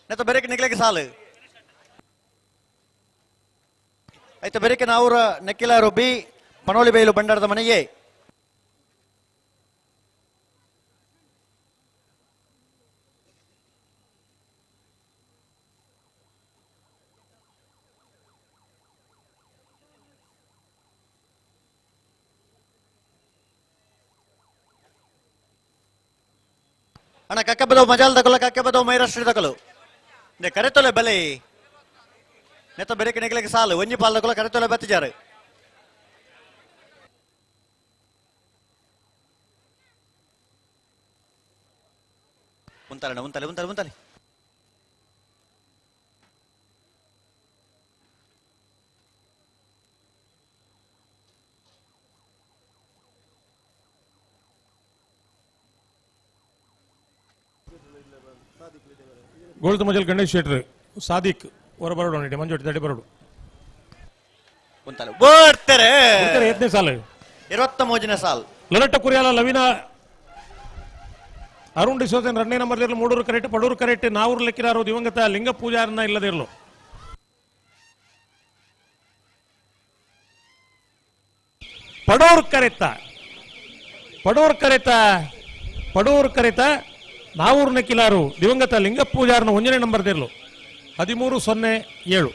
ನೆತ್ತ ಬೆರಕೆ ನಿಗ್ಲಿಕ್ಕೆ ಸಾಲು ಆಯ್ತು. ಬೆರಕೆ ನಾವೂರ ನೆಕ್ಕಿಲಾರು ಬಿ ಪನೋಲಿಬೈಲು ಬಂಡಾರದ ಮನೆಗೆ. ಅಣ್ಣ ಕಕ್ಕೆ ಬದವು ಮಜಾಲ್ ತಗೊಲ್ಲ, ಕಕ್ಕೆ ಬದವು ಮೈರಾಷ್ಟ್ರ ತಗೊಲು ನೆ ಕರೆತೊಲೆ ಬಲೆ ನೆತ್ತ ಬೆರಕೆ ನೆಗಲಿಗೆ ಸಾಲು ಒಂಜಿ ಪಾಲ್ ತಗೊಲ್ಲ ಕರೆತೊಲೆ ಬತ್ತಿಜಾರು. ಉಂತಾಲೆ ಉಂತಾಲೆ ಉಂತಾಲೆ ಉಂತಾಲೆ. ಗೋಲ್ದ ಮಜಲ್ ಗಣೇಶ್ ಶೆಟ್ರು ಸಾದಿಕ್ ಹೊರ ಬರೋಡು ನೀಡಿ ಮಂಜೋಟಿ ತಡಿ ಬರೋಡು ಉಂತಾಲೆ ಬರ್ತಾರೆ ಎತ್ತನೇ ಸಾಲು 23ನೇ ಸಾಲು. ಲೊರೆಟ್ಟ ಕುರಿಯಾಲ ಲವಿನ ಅರುಣ್ ಡಿಸೋಜನ್ 2ನೇ ನಂಬರ್ ಇರಲು ಮೂಡೂರು ಕರೆಕ್ಟ್ ಪಡೂರು ಕರೆಕ್ಟ್ ನಾವೂರು ಲೆಕ್ಕಿರಾರು ದಿವಂಗತ ಲಿಂಗ ಪೂಜಾರನ್ನ ಇಲ್ಲದೆ ಇರಲು. ಪಡೂರು ಕರೆತ ಪಡೂರು ಕರೆತ ಪಡೂರು ಕರೆತ ನಾವೂರು ನೆಕ್ಕಿಲಾರು ದಿವಂಗತ ಲಿಂಗ ಪೂಜಾರನ 1ನೇ ನಂಬರ್ ಇರಲು 13-07.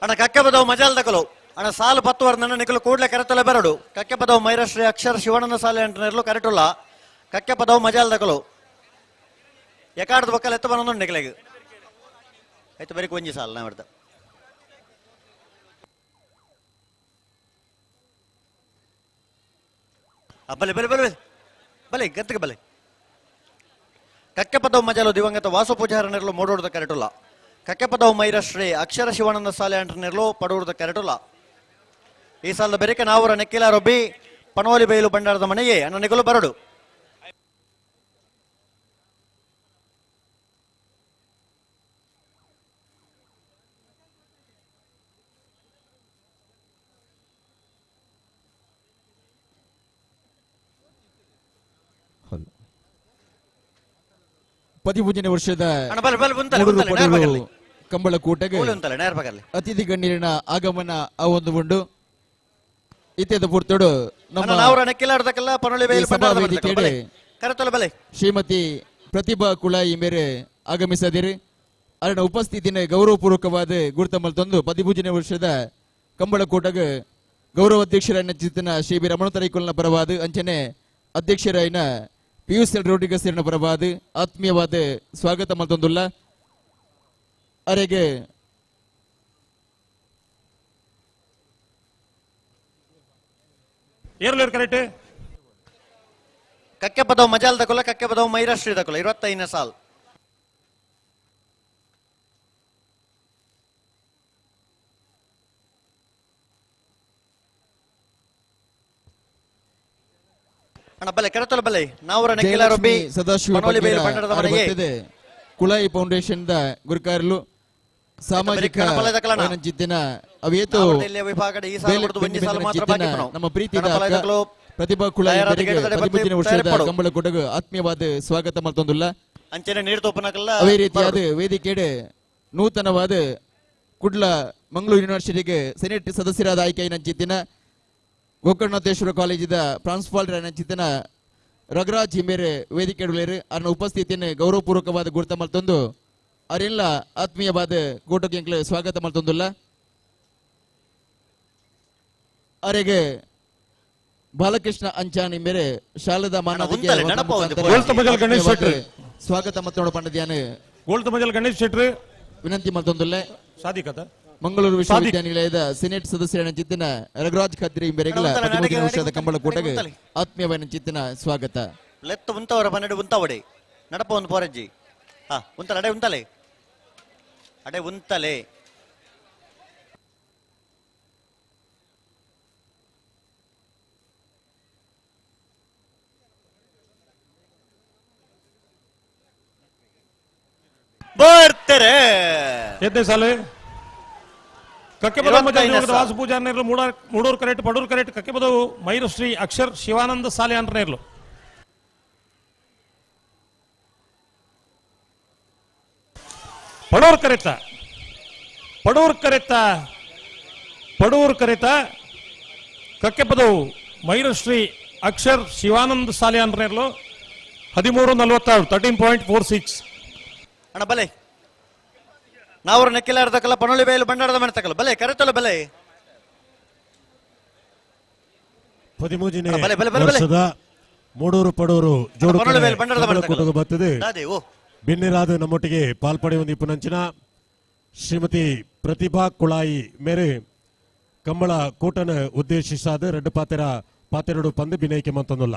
ಅಣ್ಣ ಕಕ್ಕೆ ಬದವು ಮಜಾಲ್ ತಕಲು ಅಣ್ಣ ಸಾಲು 10 ವರ್ ನನ್ನ ನಿಕಲು ಕೂಡಲೇ ಕರೆತಲೆ ಬರಡು. ಕಕ್ಕೆ ಪದವು ಮೈರಾಷ್ಟ್ರೀ ಅಕ್ಷರ ಶಿವಾನಂದ ಸಾಲೆ ಅಂಟನೇರ್ಲು ಕರೆಟುಲ್ಲ. ಕಕ್ಕೆ ಪದವು ಮಜಾಲ್ ತಕಲು ಎಕಾಡದ ಬಕ್ಕಲ್ ಎತ್ತ ಬನ್ನೊಂದು ನಿಕಲೆಗ್ ಆಯ್ತು ಬರೀ ಒಂಜಿ ಸಾಲು ನಾ ಬರ್ತ. ಬಲೆ ಬಲೆ ಬಲೆ ಬಲೆ ಗತ್ತಿಗೆ ಬಲೆ. ಕಕ್ಕೆ ಪದವು ಮಜಾಲು ದಿವಂಗತ ವಾಸು ಪೂಜಾರನೆರ್ಲು ಮೂಡೋಡ್ದ ಕರೆಟುಲ್ಲ. ಕಕ್ಕೆ ಪದವು ಮೈರಶ್ರೀ ಅಕ್ಷರ ಶಿವಾನಂದ ಸಾಲೆ ಅಂಟನೆರ್ಲು ಪಡೂರ್ದ ಕರೆಟುಲ್ಲ. ಈ ಸಾಲದ ಬೆರಕೆ ನಾವೂರ ನೆಕ್ಕಿಲ ರೊಬ್ಬಿ ಪನೋಲಿ ಬೈಲು ಬಂಡಾರದ ಮನೆಗೆ ಅಣ್ಣ ನಿಗಲು ಬರಡು. ಪದಿಮೂರನೇ ವರ್ಷದ ಕಂಬಳಕೂಟಗೆ ಅತಿಥಿ ಗಣ್ಯರಿನ ಆಗಮನ ಆ ಒಂದು ಉಂಡು. ಇತ್ಯದ ಪೂರ್ತೋಡು ನಮ್ಮ ಶ್ರೀಮತಿ ಪ್ರತಿಭಾ ಕುಳಾಯಿ ಮೇರೆ ಆಗಮಿಸದಿರಿ. ಅವರ ಉಪಸ್ಥಿತಿನ ಗೌರವಪೂರ್ವಕವಾದ ಗುರುತಮಲ್ ತಂದು 13ನೇ ವರ್ಷದ ಕಂಬಳಕೂಟಗೆ ಗೌರವ ಅಧ್ಯಕ್ಷರಾಯನ ಚಿತ್ತನ ಶ್ರೀ ಬಿ ರಮಣ ತರೈಕುಲ್ನ ಪರವಾದ ಅಂಚನೆ ಅಧ್ಯಕ್ಷರಾಯನ ಪಿಯೂಷ್ ಎಲ್ ರೋಡ್ರಿಗಸ್ನ ಪರವಾದ ಆತ್ಮೀಯವಾದ ಸ್ವಾಗತ ಮಲ್ತೊಂದುಲ್ಲ. ಅರೆಗೆ ಏರ್ಲೇರ್ ಕರೆಕ್ಟ್ ಕಕ್ಕೆ ಪದವು ಮಜಾಲ್ ತಕೊಲ್ಲ, ಕಕ್ಕೆ ಪದವು ಮೈರಾಷ್ಟ್ರೀ ತಕೊಲ್ಲ. 25ನೇ ಸಾಲ್. ಅಣ್ಣ ಬಲೆ ಕರೆತೊಲ ಬಲೆ ನಾವೂರ ನೆಕ್ಕಿಲ ರೊಬ್ಬಿ ಸದಾಶಿವ ಕುಳಾಯಿ ಫೌಂಡೇಶನ್ the ಗುರುಕಾರ್ಲು ಸಾಮಾಜಿಕ ಜಿದ್ದಿನ ಅವೇತು ನಮ್ಮ ಪ್ರೀತಿಯ ಪ್ರತಿಭಾ ಕುಳಾಯಿ 13ನೇ ವರ್ಷದ ಕಂಬಳಕೂಟಗ ಆತ್ಮೀಯವಾದ ಸ್ವಾಗತ ಮಲ್ತೊಂದುಲ್ಲ. ಅದೇ ರೀತಿಯಾದ ವೇದಿಕೆಡೆ ನೂತನವಾದ ಕುಡ್ಲ ಮಂಗಳೂರು ಯೂನಿವರ್ಸಿಟಿಗೆ ಸೆನೆಟ್ ಸದಸ್ಯರಾದ ಆಯ್ಕೆಯ ಜಿದ್ದಿನ ಗೋಕರ್ಣನಾಥೇಶ್ವರ ಕಾಲೇಜಿದ ಪ್ರಾಂಶುಪಾಲರ ಚಿತ್ತನ ರಘುರಾಜ್ ಹಿಮೇರೆ ವೇದಿಕೆ ಅವರ ಉಪಸ್ಥಿತಿಯನ್ನು ಗೌರವಪೂರ್ವಕವಾದ ಗುರುತ ಮಲ್ತೊಂದು ಅವರೆಲ್ಲ ಆತ್ಮೀಯವಾದ ಕೂಟಕ್ಕೆ ಸ್ವಾಗತ ಮಲ್ತೊಂದುಲ್ಲ. ಅವರಿಗೆ ಬಾಲಕೃಷ್ಣ ಅಂಚಾನಿ ಮೇರೆ ಶಾಲದ ಮಾನವ ಸ್ವಾಗತ ಮತ್ತೊಂದು ಪಂಡದ್ಯಾನ ಗಣೇಶ್ ಶೆಟ್ರು ವಿನಂತಿ ಮಲ್ತೊಂದುಲ್ಲ. ಸಾಧಿಕತ ಮಂಗಳೂರು ವಿಶ್ವವಿದ್ಯಾನಿಲಯದ ಸೆನೆಟ್ ಸದಸ್ಯರ ಚಿತ್ತಿನ ರಘುರಾಜ್ ಖತ್ರಿ ಮೇರೆಗಳ 13ನೇ ವರ್ಷದ ಕಂಬಳಕೂಟಗೆ ಆತ್ಮೀಯವಾದ ಚಿತ್ತಿನ ಸ್ವಾಗತ. ಲೆತ್ತು ಉಂತವರ 12 ಉಂತವಡೆ ನಡಪ ಒಂದು ಪೋರಜ್ಜಿ ಹಾ ಉಂತಲೆ ಅಡೆ ಉಂತಲೆ ಅಡೆ ಉಂತಲೆ. ಬರ್ತಾರೆ ಎದ್ದೆ ಸಾಲೆ ಕಕ್ಕೆ ಪದವು ವಾಸು ಪೂಜಾರ್ನೇರ್ಲು ಮೂಡೂರು ಕರೆಕ್ಟ್ ಪಡೂರು ಕರೆಕ್ಟ್ ಕಕ್ಕೆ ಪದವು ಮೈರಶ್ರೀ ಅಕ್ಷರ್ ಶಿವಾನಂದ ಸಾಲೆ ಅಂಟನೇರ್ಲು. ಪಡೂರು ಕರೆತ ಪಡೂರ್ ಕರೆತ ಕಕ್ಕೆಪದವು ಮೈರಶ್ರೀ ಅಕ್ಷರ್ ಶಿವಾನಂದ್ ಸಾಲಿಯಾನ್ರೇರ್ಲು 13:46 13.46. ಅಣ್ಣ ಬಲೆ ನಾವರು ನೆಕ್ಕಿಲಾರ್ದಕ್ಕಲ್ಲ ಪನೊಳಿ ಬೈಲು ಬಂಡಾರದ ಮನೆ ತಕಲ್ಲ ಬಲೆ ಕರೆತಲ್ಲ ಬಲೆ 13ನೇ ಬಲೆ, ಬಲೆ, ಬಲೆ, ಬಲೆ. ವರ್ಷದ ಮೂಡೂರು ಪಡೂರು ಜೋಡು ಪನೊಳಿ ಬೈಲು ಬಂಡಾರದ ಮನೆ ಕೂಟಕ್ಕೆ ತಕಲ್ಲ. ಬರ್ತದೆ. ದಾದೆ, ಓ. ಬಿನ್ನಿರಾದ ನಮ್ಮೊಟ್ಟಿಗೆ ಪಾಲ್ಪಡೆಯುವ ಪುನಂಚಿನ ಶ್ರೀಮತಿ ಪ್ರತಿಭಾ ಕುಳಾಯಿ ಮೇರೆ ಕಂಬಳ ಕೂಟನ ಉದ್ದೇಶಿಸಾದ ರೆಡ್ ಪಾತೆರ ಪಾತೆರಡು ಪಂದು ಬಿನೈಕೆ ಮಂತಂದುಲ್ಲ.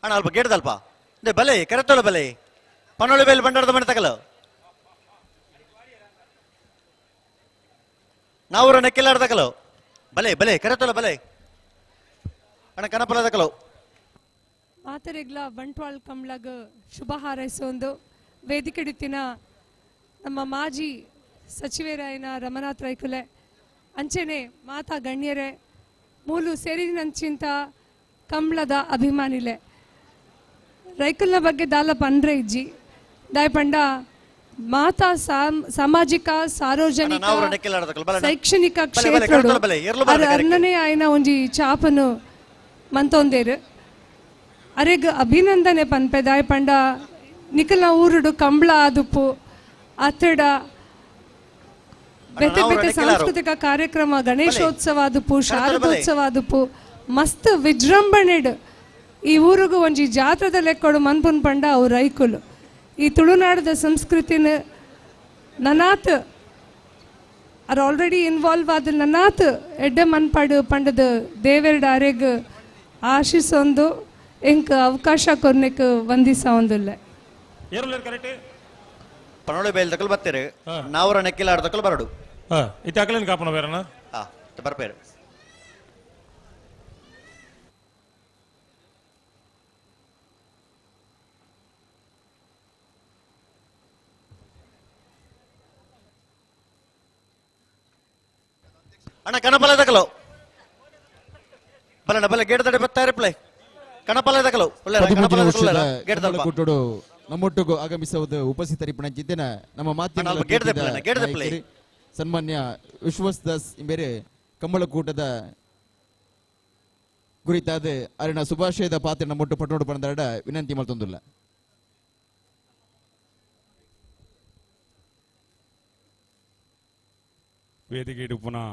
ಅಣ್ಣ ಅಲ್ಪ ಗೇಡ್ದಲ್ಪ they ಬಲೆ ಕರೆತಲ್ಲ ಬಲೆ ಪನೊಳಿ ಬೈಲು ಬಂಡಾರದ ಮನೆ ತಕಲ್ಲ. ನಾವೂರ ನೆಕ್ಕಿಲಾರ್ದಕಲು ಬಲೆ ಬಲೆ ಕರೆತಲ್ಲ ಬಲೆ ಅಣ್ಣ ಕನಪಲದಕಲು. ಮಾತರೆಗ್ಲ ಬಂಟ್ವಾಳ್ ಕಂಬ್ಳಗ್ ಶುಭ ಹಾರೈಸೊಂದು ವೇದಿಕೆಡುತ್ತಿನ ನಮ್ಮ ಮಾಜಿ ಸಚಿವರಾಯನ ರಮನಾಥ್ ರೈಕುಲೆ ಅಂಚೆನೆ ಮಾತಾ ಗಣ್ಯರೇ ಮೂಲು ಸೇರಿನಂಚಿಂತ ಕಂಬ್ಳದ ಅಭಿಮಾನಿಲೆ ರೈಕುಲ್ನ ಬಗ್ಗೆ ದಾಲ ಪಂಡ್ರೆ ಇಜ್ಜಿ ದಾಯಪಂಡ ಮಾತಾ ಸಾಮಾಜಿಕ ಸಾರ್ವಜನಿಕ ಶೈಕ್ಷಣಿಕ ಕ್ಷೇತ್ರ ಅರ್ಣನೆ ಆಯ್ನ ಒಂಜಿ ಚಾಪನು ಮಂತೊಂದೇರು ಅರೆಗ್ ಅಭಿನಂದನೆ ಪನ್ಪೆ ದಾಯಪಂಡ ನಿಖಲ್ನ ಊರುಡು ಕಂಬ್ಳ ಆದುಪ್ಪು ಅತ್ತಡ ಬೇತೆ ಬೇತೆ ಸಾಂಸ್ಕೃತಿಕ ಕಾರ್ಯಕ್ರಮ ಗಣೇಶೋತ್ಸವ ಆದುಪ್ಪು ಶಾರದೋತ್ಸವ ಆದುಪ್ಪು ಮಸ್ತ್ ವಿಜೃಂಭಣೆಡ್ ಈ ಊರುಗು ಒಂಜಿ ಜಾತ್ರದ ಲೆಕ್ಕೊಡು ಮನ್ಪುನ್ ಪಂಡ ಅವು ರೈಕುಲು ಈ ತುಳುನಾಡದ ಸಂಸ್ಕೃತಿನ ನನಾತ್ ಆರ್ ಆಲ್ರೆಡಿ ಇನ್ವಾಲ್ವ್ ಆದ ನನಾತ್ ಎಡ್ಡೆ ಮನ್ಪಾಡು ಪಂಡದ ದೇವೆರಡ ಅರೆಗ್ ಆಶಿಸೊಂದು ಎಂಕ್ ಅವಕಾಶ ಕೊರ್ನೆಕ್ ವಂದಿಸ ಒಂದುಲ್ಲೆ. ಪನೊಳಿ ಬೈಲ್ ತಕಲ್ ಬತ್ತೀರಿ ನಾವರ ನೆಕ್ಕಿಲಾರ ತಕಲ್ ಬರಡು ಇತ್ತಾಕಲೇನು ಕಾಪಣ ಬೇರಣ ಬರ್ಪೇರು. ಅಣ್ಣ ಕಣಪಲ ತಕಲು ಬಲಣ್ಣ ಬಲೆ ಗೇಟ್ ತಡೆ ಬತ್ತಾರೆ ಪ್ಲೇ ಕಣಪಲ ತಕಲು ಕೂಟೋಡು ನಮ್ಮೊಟ್ಟಿಗೂ ಆಗಮಿಸುವುದು ಉಪಸ್ಥಿತರಿಪ್ಪಣಂಚಿದ್ದೇನೆ ನಮ್ಮ ಮಾಧ್ಯಮ ಸನ್ಮಾನ್ಯ ವಿಶ್ವಾಸ್ ದಾಸ್ ಬೇರೆ ಕಂಬಳಕೂಟದ ಕುರಿತಾದ ಅರಿನ ಶುಭಾಶಯದ ಪಾತ್ರ ನಮ್ಮೊಟ್ಟು ಪಟ್ಟೋಡು ಪಣದಾಡ ವಿನಂತಿ ಮಾಡ್ತೊಂದಿಲ್ಲ. ವೇದಿಕೆ ಪುನಃ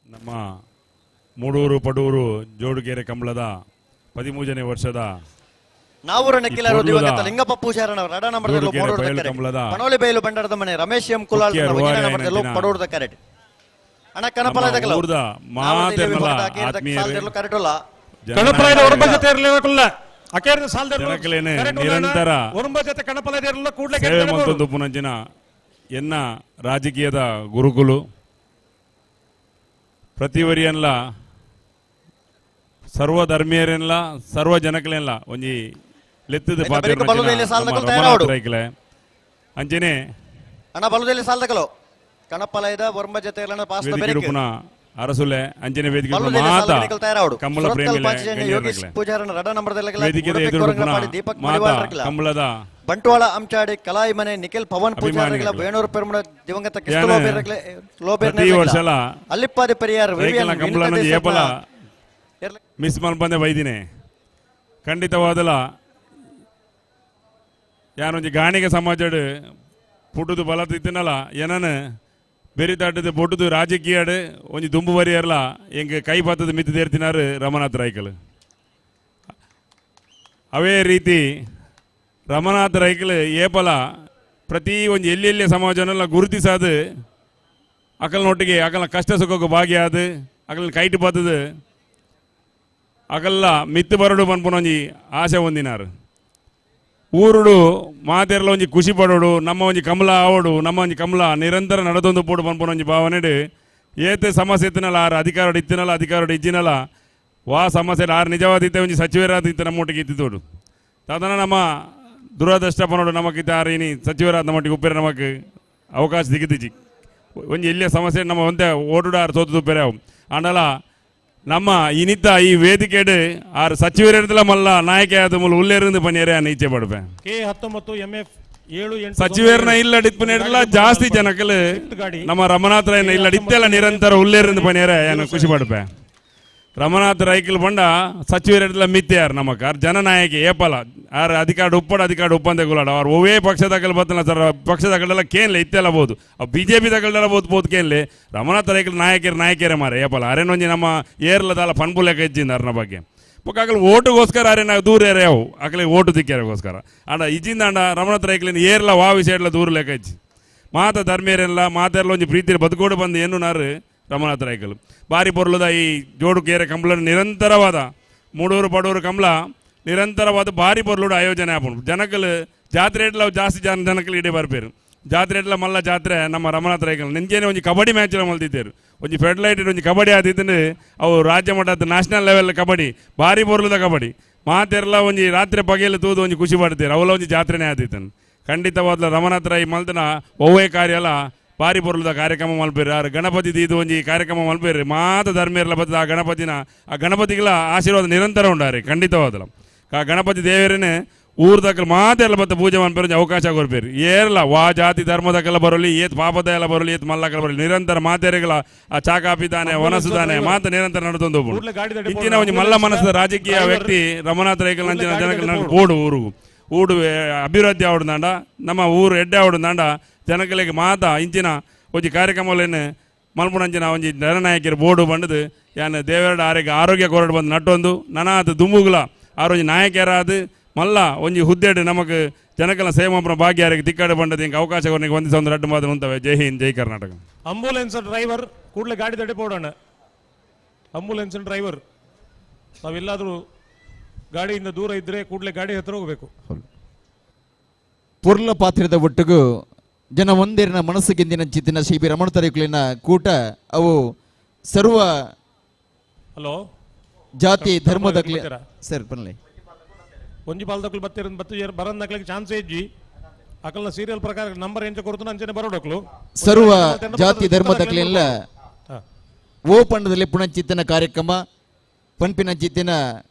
ನಮ್ಮ ಮೂಡೂರು ಪಡೂರು ಜೋಡುಗೆರೆ ಕಂಬಳದ 13ನೇ ವರ್ಷದ ನಾವೂರ ನೆಕ್ಕಿಲಾರು ದಿವಂಗತ ಲಿಂಗಪ್ಪ ಪೂಜಾರನವರ ಅಡ ನಂಬರ್ ಪಣೋಲಿ ಬೈಲು ಬಂಡಾರದ ಮನೆ ರಮೇಶ್ ಎಂ ಕುಲಾಲ್ ಪಡೂರ್ದ ಕರೆಟ್ ಅಣ್ಣ ಕನಪಲ ನಿರಂತರ ಸೇವೆ ಮತ್ತೊಂದು ಪುನಂಚಿನ ಎನ್ನ ರಾಜಕೀಯದ ಗುರುಕುಲು ಪ್ರತಿವರಿಯನ್ಲ ಸರ್ವಧರ್ಮೀಯರೆನ್ಲ ಸರ್ವ ಜನಕಲೆನ್ಲ ಒಂಜಿ ಲೆತ್ತದ ಪಾತ್ರ ಅಂಚನೆ ಅಣ್ಣ ಬಲದಲ್ಲಿ ಸಾಲದಕಲು ಕಣಪಲಯದ ವರ್ಮ ಜೊತೆ ಪುನಃ ಅರಸುಲೆ ಅಂಚನೆ ವೇದಿಕೆ ಮಾತಾ ಕಂಬಳ ಪ್ರೇಮಿಲೆ ಪೂಜಾರನ ರಡ ನಂಬರ್ದಲ್ಲಿ ವೇದಿಕೆದ ಎದುರು ಪುನಃ ಮಾತಾ ಕಂಬಳದ ಬಂಟ್ವಾಳ ಅಂಚಾಡಿ ಕಲಾಯಿ ಮನೆ ನಿಖಿಲ್ ಪವನ್ ಪೂಜಾರಿಗಳ ವೇಣೂರು ಪೆರ್ಮಣ ದಿವಂಗತ ವರ್ಷಲ ಅಲ್ಲಿಪ್ಪಾದಿ ಪೆರಿಯಾರ್ ಕಂಬಳನ ಏಪಲ ಮಿಸ್ ಮಲ್ಪಂದೆ ಬೈದಿನಿ ಖಂಡಿತವಾದಲ ಯಾನೊಂಜಿ ಗಾಣಿಗೆ ಸಮಾಜಡ್ ಪುಟ್ಟುದು ಬಲ ತಿನ್ನಲ್ಲ ಏನನ ಬೆರಿತಾಟದ ಪೊಟ್ಟುದು ರಾಜಕೀಯಡ್ ಒಂಜಿ ದುಂಬು ಬರಿಯರ್ಲ ಎಂಗ್ ಕೈ ಪಾತದ ಮಿತ್ತು தேர்த்தினாரு ರಮನಾಥ್ ರೈಕಲ್. ಅವೇ ರೀತಿ ರಮನಾಥ್ ರೈಕಲ್ ಏಪಲ ಪ್ರತಿ ಒಂಜಿ ಎಲ್ಲಿ ಎಲ್ಲಿ ಸಮಾಜನೆಲ್ಲ ಗುರುತಿಸಾದು ಅಕಲ್ನೊಟ್ಟಿಗೆ ಅಕಲ್ನ ಕಷ್ಟ ಸುಖಕ್ಕೆ ಭಾಗಿಯಾದ ಅಕಲ್ನ ಕೈಟು ಪಾತದ ಅಕಲ್ಲ ಮಿತ್ತು ಬರಡು ಪನ್ಪುನ ಒಂಜಿ ಆಸೆ ಹೊಂದಿನಾರು. ಊರುಡು ಮಾತೆರ್ಲ ಒಂಜಿ ಖುಷಿ ಪಡೋಡು ನಮ್ಮ ಒಂಜಿ ಕಮಲ ಆವಡು ನಮ್ಮ ಒಂಜಿ ಕಮಲ ನಿರಂತರ ನಡೆದೊಂದು ಪೋಡು ಪನ್ಪುನ ಒಂಜಿ ಭಾವನೆಡು ಏತೆ ಸಮಸ್ಯೆ ಇತ್ತಿನಲ್ಲ ಆರು ಅಧಿಕಾರೋಡು ಇತ್ತಿನಲ್ಲ ಅಧಿಕಾರೋಡು ಇಜ್ಜಿನಲ್ಲ ವಾ ಸಮಸ್ಯೆ ಆರು ನಿಜವಾದ ಇತ್ತೆ ಒಂಜಿ ಸಚಿವರಾದ ಇತ್ತೆ ನಮ್ಮೊಟ್ಟಿಗೆ ಇತ್ತಿದ್ದೋಡು ತದನ ನಮ್ಮ ದುರದೃಷ್ಟ ಪನೋಡು ನಮಕಿತ್ತ ಆರು ಇನಿ ಸಚಿವರಾದ ನಮ್ಮೊಟ್ಟಿಗೆ ಉಪ್ಪೇರೆ ನಮಕ್ ಅವಕಾಶ ದಿಗಿದಿಜಿ ಒಂಜಿ ಎಲ್ಲಿಯ ಸಮಸ್ಯೆ ನಮ್ಮ ಒಂದೇ ಓಡುಡು ಆರು ಸೋತು ಉಪ್ಪೇರೆ ಅವು ಆಂಡಲ ನಮ್ಮ ಇನಿತ ಈ ವೇದಿಕೆಡು ಆರು ಸಚಿವರಿರ್ದಲ ಮಲ್ಲ ನಾಯಕ ಆದ ಮೂಲ ಉಲ್ಲೇರಿಂದ ಪನ್ನಿಯರೇ ಅನ್ನ ಇಚ್ಛೆ ಪಡುವೆ. K 19 MF ಸಚಿವರ್ನ ಇಲ್ಲ ಡಿಪ್ಪನೇರ್ಲ ಜಾಸ್ತಿ ಜನಕಲು ನಮ್ಮ ರಮನಾಥ ರಾಯನ ಇಲ್ಲ ಇತ್ತೆಲ್ಲ ನಿರಂತರ ಉಲ್ಲೇರಿಂದ ಪನೇರ ಏನು ಖುಷಿ ಪಡ್ಪೆ. ರಮನಾಥ ರೈಕಲ್ ಬಂಡ ಸಚಿವರೆಲ್ಲ ಮಿತ್ತೆಯಾರು ನಮಕ್ ಜನನಾಯಕಿ ಏಪಲ ಆರ್ ಅಧಿಕಾರ ಉಪ್ಪಡ ಅಧಿಕಾರ ಉಪ್ಪಂದೆ ಗುಲಾಡ ಅವ್ರು ಒವೇ ಪಕ್ಷದ ಬತ್ತಲ್ಲ ಸರ್, ಪಕ್ಷದ ಕಡೆಲ್ಲ ಕೇನ್ಲೆ ಇತ್ತೆಲ್ಲ ಬೋದು, ಬಿ ಜೆ ಪಿ ತಗಳೆಲ್ಲ ಬೋದು ಬೋದು ಕೇನ್ಲೆ. ರಮನಾಥ ರೈಕಲ್ ನಾಯಕರು ನಾಯಕರೇ ಮಾರೆ ಏಪಲ ಅರೇನೊಂಜಿ ನಮ್ಮ ಏರ್ಲದಲ್ಲ ಪನ್ಪುಲೆಕ ಇಜ್ಜಿಂದ ಅರ್ನ ಬಗ್ಗೆ ಬೊಕ್ಕ ಓಟುಗೋಸ್ಕರ ಅರೆ ನಾವು ದೂರ ಏರೆ ಅವು ಅಕಲೆ ಓಟು ದಿಕ್ಕೇರೆಗೋಸ್ಕರ ಅಂಡ ಇಜ್ಜಿಂದ ಅಂಡ ರಮನಾಥ ರೈಕಲಿನ ಏರ್ಲ ವಾ ವಿಷಯ ದೂರ ಲೆಕ್ಕ ಇಜ್ಜಿ ಮಾತ ಧರ್ಮೇರೆಲ್ಲ ಮಾತೆಲ್ಲ ಒಂಜಿ ಪ್ರೀತಿ ಬದುಕೋಡು ಬಂದು ಏನು ನಾರು ರಮನಾಥ ರೈಕಲು ಬಾರಿ ಪೊರ್ಲುದ ಈ ಜೋಡು ಕೇರೆ ಕಂಬಳ ನಿರಂತರವಾದ ಮೂಡೂರು ಪಡೂರು ಕಂಬಳ ನಿರಂತರವಾದ ಭಾರಿ ಪೊರ್ಲುಡು ಆಯೋಜನೆ ಆಪುಂಡು. ಜನಕಲು ಜಾತ್ರೆ ಇಡ್ಲ ಜಾಸ್ತಿ ಜನ ಜನಕಲು ಇಡೀ ಬರ್ಪೇರು ಜಾತ್ರೆ ಇಡ್ಲ ಮಲ್ಲ ಜಾತ್ರೆ ನಮ್ಮ ರಮನಾಥ ರೈಕಲ್ ನಿಂಚೇನೆ ಒಂಜಿ ಕಬಡ್ಡಿ ಮ್ಯಾಚ್ ಮಲ್ತಿದ್ದೇರು ಒಂಜಿ ಫೆಡ್ಲೈಟ್ ಒಂಜಿ ಕಬಡ್ಡಿ ಆದಿದ್ದು ಅವು ರಾಜ್ಯ ಮಟ್ಟದ ನ್ಯಾಷನಲ್ ಲೆವೆಲ್ ಕಬಡ್ಡಿ ಭಾರಿ ಪೊರ್ಲುದ ಕಬಡ್ಡಿ ಮಾತೆರ್ಲ ಒಂಜಿ ರಾತ್ರಿ ಪಗೆಯಲ್ಲಿ ತೂದು ಒಂಜಿ ಖುಷಿ ಪಡ್ತೀರು ಅವಲ ಒಂಜಿ ಜಾತ್ರೆನೇ ಆದಿತ್ತನು. ಖಂಡಿತವಾದ ರಮನಾಥ ರೈ ಮಲ್ತನ ಒವ್ವೇ ಕಾರ್ಯ ಅಲ್ಲ ಭಾರಿ ಪೊರ್ಲುದ ಕಾರ್ಯಕ್ರಮ ಮಲ್ಪೇರು ಆರು ಗಣಪತಿ ದೀದು ಒಂಜಿ ಕಾರ್ಯಕ್ರಮ ಮಲ್ಪೇರು ಮಾತ ಧರ್ಮೇರ್ಲ ಬತ್ತದ ಆ ಗಣಪತಿನ ಆ ಗಣಪತಿಗಳ ಆಶೀರ್ವಾದ ನಿರಂತರ ಉಂಡಾರಿ ಖಂಡಿತವಾದಲ. ಆ ಗಣಪತಿ ದೇವರನ್ನೇ ಊರ್ದಕ್ಕಲ್ ಮಾತೆಲ್ಲ ಬತ್ತ ಪೂಜೆ ಮನ್ಪೇರು ಒಂಜಿ ಅವಕಾಶ ಕೊರ್ಪೇರು ಏರ್ಲ ವಾ ಜಾತಿ ಧರ್ಮದಕ್ಕೆಲ್ಲ ಬರಲಿ ಏತ್ ಪಾಪದ ಎಲ್ಲ ಬರಲಿ ಏತ್ ಮಲ್ಲಕಲ್ಲ ಬರಲಿ ನಿರಂತರ ಮಾತೆರೆಗಳ ಆ ಚಾಕಾಪಿ ದಾನೆ ವನಸು ದಾನೆ ಮಾತ ನಿರಂತರ ನಡೆದೊಂದು ಹೋಗ್ಬೋದು. ಇಂಚಿನ ಒಂಜಿ ಮಲ್ಲ ಮನಸ್ಸದ ರಾಜಕೀಯ ವ್ಯಕ್ತಿ ರಮನಾಥ ರೈಕಲ್ ಅಂಚಿನ ಜನಕ್ಕೆ ಬೋಡು ಊರುಗು ಊಡು ಅಭಿವೃದ್ಧಿ ಆವಡ್ದಾಂಡ ನಮ್ಮ ಊರು ಎಡ್ಡೆ ಆವಡ್ದಾಂಡ ಜನಗಳಿಗೆ ಮಾತ ಇಂಚಿನ ಒಂಜಿ ಕಾರ್ಯಕ್ರಮಲೇನು ಮಲ್ಪುನಂಚಿನ ಒಂಜಿ ಜನನಾಯಕರು ಬೋರ್ಡು ಬಂಡದು ಯಾನ್ ದೇವರ ಆರೋಗ್ಯ ಆರೋಗ್ಯ ಕೊರಡು ಬಂದು ನಟ್ಟೊಂದು ನನಾದ ದುಂಬುಗುಲ ಆರೋಗ್ಯ ನಾಯಕರಾದ ಮಲ್ಲ ಒಂಜಿ ಹುದ್ದೆಡು ನಮಗೆ ಜನಕಲ ಸೇವೆ ಮಲ್ಪುನ ಭಾಗ್ಯ ಆರೋಗ್ಯ ತಿಕ್ಕಾಡು ಬಂಡದು ಹಿಂಗೆ ಅವಕಾಶ ಕೊರನಿಗೆ ಒಂದಿಸ ಒಂದು ರಡ್ಡು ಮಾತು ಉಂತವೆ. ಜೈ ಹಿಂದ್, ಜೈ ಕರ್ನಾಟಕ. ಆಂಬುಲೆನ್ಸ್ ಡ್ರೈವರ್ ಕೂಡಲೇ ಗಾಡಿ ತಡೆಪೋಡೋಣ. ಆಂಬುಲೆನ್ಸ್ ಡ್ರೈವರ್ ನಾವೆಲ್ಲಾದರೂ ಗಾಡಿಯಿಂದ ದೂರ ಇದ್ದರೆ ಕೂಡಲೇ ಗಾಡಿ ಹತ್ರ ಹೋಗಬೇಕು. ಪೊರ್ಲ ಪಾತ್ರದ ಒಟ್ಟಿಗೂ ಜನ ಒಂದೇರಿನ ಮನಸ್ಸಿಗೆಂದಿನ ಚಿತ್ತಿನ ಶ್ರೀ ಬಿ ರಮಣ ತರೀಕುಲಿನ ಕೂಟ ಅವು ಸರ್ವ ಹಲೋ ಜಾತಿ ಧರ್ಮದ ಸರ್ ಬನ್ನಿ ಒಂಜಿ ಪಾಲ್ದಕ್ಲು ಬತ್ತಿರ ಬತ್ತು ಬರಂದಕ್ಲಿಗೆ ಚಾನ್ಸ್ ಇಜ್ಜಿ ಅಕಲ್ನ ಸೀರಿಯಲ್ ಪ್ರಕಾರ ನಂಬರ್ ಎಂಚ ಕೊಡ್ತು ಅಂಚನೆ ಬರೋಡಕ್ಲು ಸರ್ವ ಜಾತಿ ಧರ್ಮದಕ್ಲೆಲ್ಲ ಓ ಪಂಡದಲ್ಲಿ ಪುಣಚಿತ್ತಿನ ಕಾರ್ಯಕ್ರಮ ಪನ್ಪಿನ ಚಿತ್ತಿನ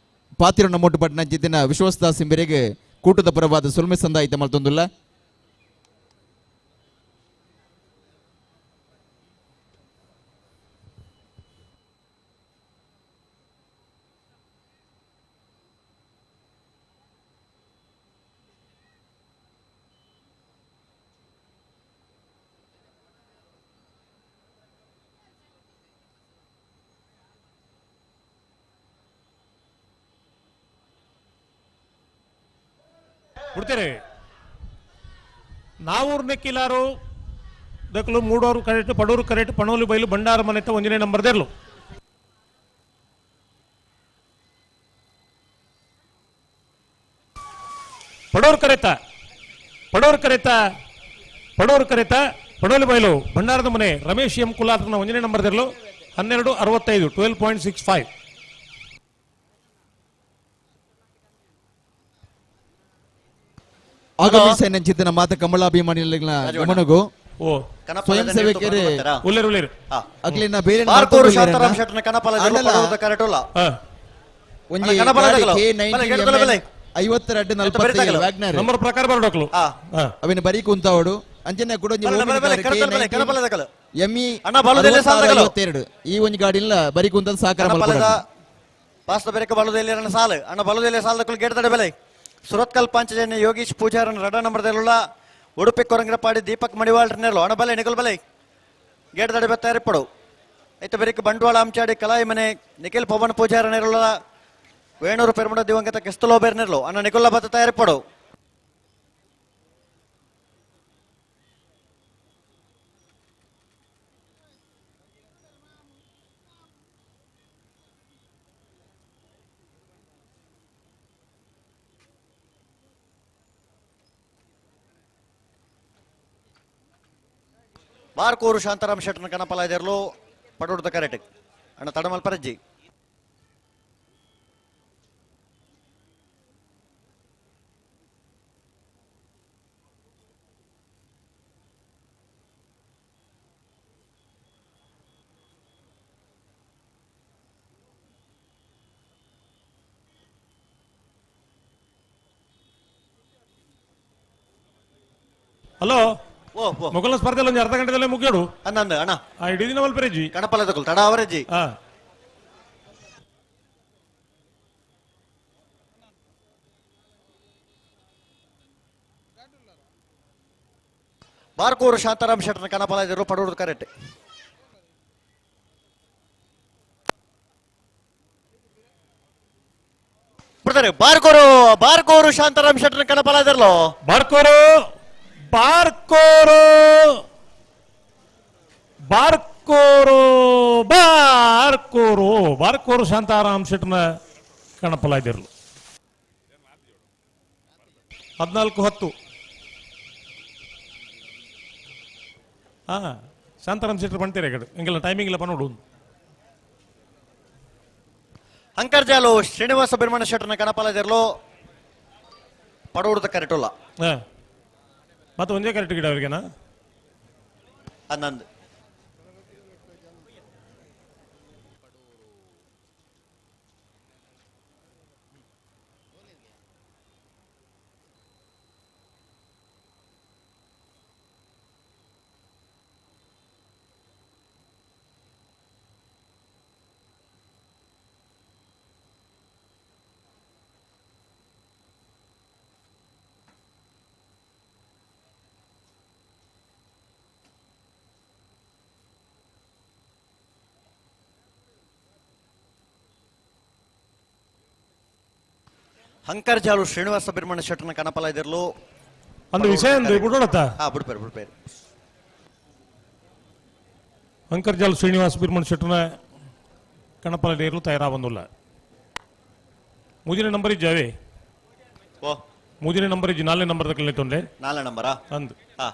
ಪಾತಿರ ನಮ್ಮೊಟ್ಟು ಪಟ್ಟಣ ಚಿತ್ತಿನ ವಿಶ್ವಸ್ದಾಸ್ ಇಂಬೆರೆಗೆ ಕೂಟದ ಪರವಾದ ಸುಲ್ಮೆ ಸಂದಾಯಿತ ಮಲ್ತೊಂದುಲ್ಲ. ಬಿಡ್ತೀರಿ ನಾವೂರು ನೆಕ್ಕಿಲಾರು ದಕ್ಕಲು ಮೂಡೋರು ಕರೆಕ್ಟ್ ಪಡೂರು ಕರೆಕ್ಟ್ ಪಣೋಲಿ ಬೈಲು ಭಂಡಾರ ಮನೆತ ಒಂದನೇ ನಂಬರ್ ದೇರ್ಲು. ಪಡೋರು ಕರೆತ ಪಡೋರು ಕರೆತ ಪಡೋರು ಕರೆತ ಪಡೋಲಿ ಬೈಲು ಭಂಡಾರದ ಮನೆ ರಮೇಶ್ ಎಂ ಕುಲಾತ್ರನ ಒಂದನೇ ನಂಬರ್ ದೇರ್ಲು 12.65 12.65. ಆಗಮಿಸಿನ ಮಾತ ಕಮಲಾಭಿಮಾನಿಗಳ ಗಮನಗೂ ಸ್ವಯಂ ಸೇವಕರೇ ಅಗ್ಲಿನ ಬೇರೆ ಒಂಜಿ 52 ವ್ಯಾಗ್ನರ್ ನಂಬರ್ ಪ್ರಕಾರ ಬರಡಕ್ಲು ಅವಿನ ಬರೀ ಕುಂತಾವಡು ಅಂಚನೆ ಕೂಡ ಎಂಇ 52 ಈ ಒಂಜಿ ಗಾಡಿಲ್ಲ ಬರೀ ಕುಂತದ ಸಾಕಾರ ಸಾಲು ಅಣ್ಣ ಬಲದೆಲೆ ಸಾಲದಕ್ಕಲು ಗೇಟ್ ತಡೆ ಬೆಲೆ ಸುರತ್ಕಲ್ ಪಾಂಚಜನ್ಯ ಯೋಗೀಶ್ ಪೂಜಾರನ್ ರಡ ನಂಬರ್ದಲ್லுள்ள ಉಡುಪಿ ಕೊರಂಗ್ರಪಾಡಿ ದೀಪಕ್ ಮಡಿವಾಳ್ ನೆರಳು ಅಣ ಬಲೆ ನಿಕಲ್ ಬಲೆ ಗೇಟ್ ತಡೆ ತಯಾರಿಪಡು ಐತ ಬೆರಿಕ್ ಬಂಟ್ವಾಳ ಅಂಚಾಡಿ ಕಲಾಯಿ ಮನೆ ನಿಖಿಲ್ ಪವನ್ ಪೂಜಾರ ನೆರಳುള്ള ವೇಣೂರು ಪೆರುಮಡ ದಿವಂಗತ ಕೆಸ್ತಲೋಬೇರ್ ನೆರಳು ಅಣ್ಣ ನಿಕುಲ್ಲ ಬತ್ತ ತಯಾರಿಪಡು. ಬಾರ್ಕೂರು ಶಾಂತಾರಾಮ್ ಶೆಟ್ಟನ ಕನಪಲ ಇದೆರಲು ಪಡೋಡ್ದ ಕರೆಟ್ ಅಣ್ಣ ತಡಮಲ್ ಪರಜ್ಜಿ. Hello ಮೊಗಲ ಸ್ಪರ್ಧೆ ಒಂದು ಅರ್ಧ ಗಂಟೆದಲ್ಲೇ ಮುಗಿಯೋಡು ಅನ್ನಂದು ಅಣ್ಣ ಇಡೀ ದಿನ ಮಲ್ಪೆರೆಜಿ ಕಣಪಲ ತಗೊಳ್ ತಡ ಅವರಜ್ಜಿ ಬಾರ್ಕೂರು ಶಾಂತಾರಾಮ್ ಶೆಟ್ಟರ್ ಕಣಪಲ ಇದ್ರು ಪಡೂರು ಕರೆಕ್ಟ್ ಬಿಡ್ತಾರೆ. ಬಾರ್ಕೋರು ಬಾರ್ಕೋರು ಶಾಂತಾರಾಮ್ ಶೆಟ್ಟರ್ ಕಣಪಲ ಇದ್ರಲ್ಲೋ. ಬಾರ್ಕೋರು ಬಾರ್ಕೋರು ಬಾರ್ಕೋರು ಬಾರ್ಕೋರು ಬಾರ್ಕೋರು ಶಾಂತಾರಾಮ್ ಶೆಟ್ಟರ್ನ ಕಣಪಲ ಇದ್ದಿರಲು. 14-10. ಹಾ ಶಾಂತಾರಾಮ್ ಶೆಟ್ಟರ್ ಬಂತೀರ ಕಡೆ ಹಿಂಗೆಲ್ಲ ಟೈಮಿಂಗ್ ಇಲ್ಲ ನೋಡು. ಅಂಕರ್ಜಾಲು ಶ್ರೀನಿವಾಸ ಬಿರ್ಮಣ ಶೆಟ್ಟರ್ನ ಕಣಪಲ ಇದ್ದಿರಲು ಪಡೂರ್ದ ಕರೆಟುಲ್ಲ. ಮತ್ತೆ ಒಂದೇ ಕರೆಕ್ಟ್ ಗಿಡ ಅವ್ರಿಗೆನಾ? ಹನ್ನೊಂದು. ಹಂಕರ್ಜಾಲು ಶ್ರೀನಿವಾಸ ಬಿರ್ಮಣ ಶೆಟ್ಟರ್ನ ಕಣಪಲ ಇದಿರ್ಲು. ಒಂದು ವಿಷಯ ಒಂದು ಬಿಡೋಣತ್ತ. ಹಾ ಬಿಡ್ಪೇರು ಬಿಡ್ಪೇರು. ಅಂಕರ್ಜಾಲು ಶ್ರೀನಿವಾಸ ಬಿರ್ಮಣ ಶೆಟ್ಟರ್ನ ಕಣಪಲ ಇರಲು ತಯಾರಾವಂದಿಲ್ಲ. ಮೂಜಿನ ನಂಬರ್ ಇಜ್ಜಾವೆ? ಓ ಮೂಜಿನ ನಂಬರ್ ಇಜ್ಜಿ, ನಾಲ್ನೇ ನಂಬರ್ ತಕ್ಕಲ್ಲಿ ತೊಂದರೆ. ನಾಲ್ನೇ ನಂಬರಾ? ಅಂದು. ಹಾ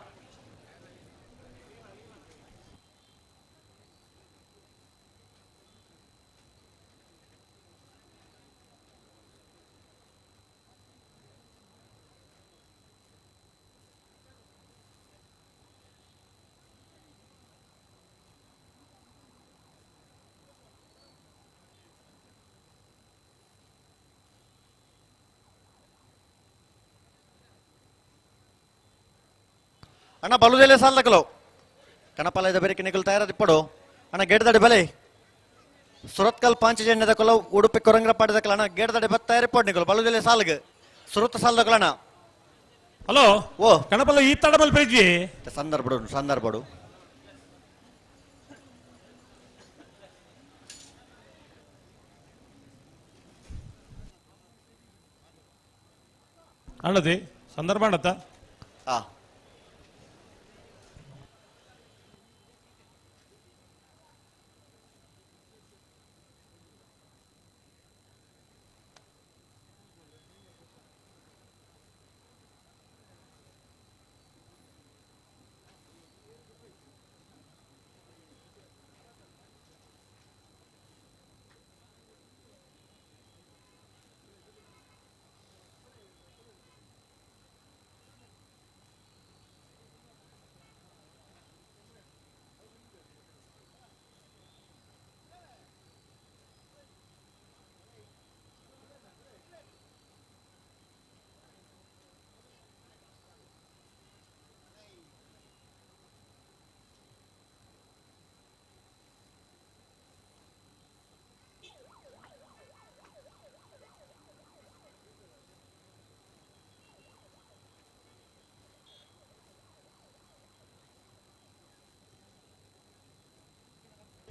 ಅಣ್ಣ ಬಲುದೆಲೆ ಸಾಲದಕಲು ಕಣಪಲ ಇದ ಬೇರೆ ನಿಕಲ್ ತಯಾರದಿಪ್ಪಡು ಅಣ್ಣ ಗೇಡ್ದಡಿ ಬಲೆ ಸುರತ್ಕಲ್ ಪಾಂಚಜನ್ಯದ ಕೊಲ ಉಡುಪಿ ಕೊರಂಗ್ರ ಪಾಡಿದ ಅಣ್ಣ ಗೇಡ್ದಡಿ ಬತ್ತ ತಯಾರಿಪ್ಪಡು ನಿಕಲ್ ಬಲುದೆಲೆ ಸಾಲ್ಗ್ ಸುರತ್ ಸಾಲದಕಲ ಅಣ್ಣ. ಹಲೋ ಓ ಕಣಪಲ ಈ ತಡಮಲ್ ಪೇಜಿ ಸಂದರ್ಭಡು ಸಂದರ್ಭಡು. ಅಣ್ಣದಿ ಸಂದರ್ಭ ಅಣ್ಣತ್ತ. ಹಾ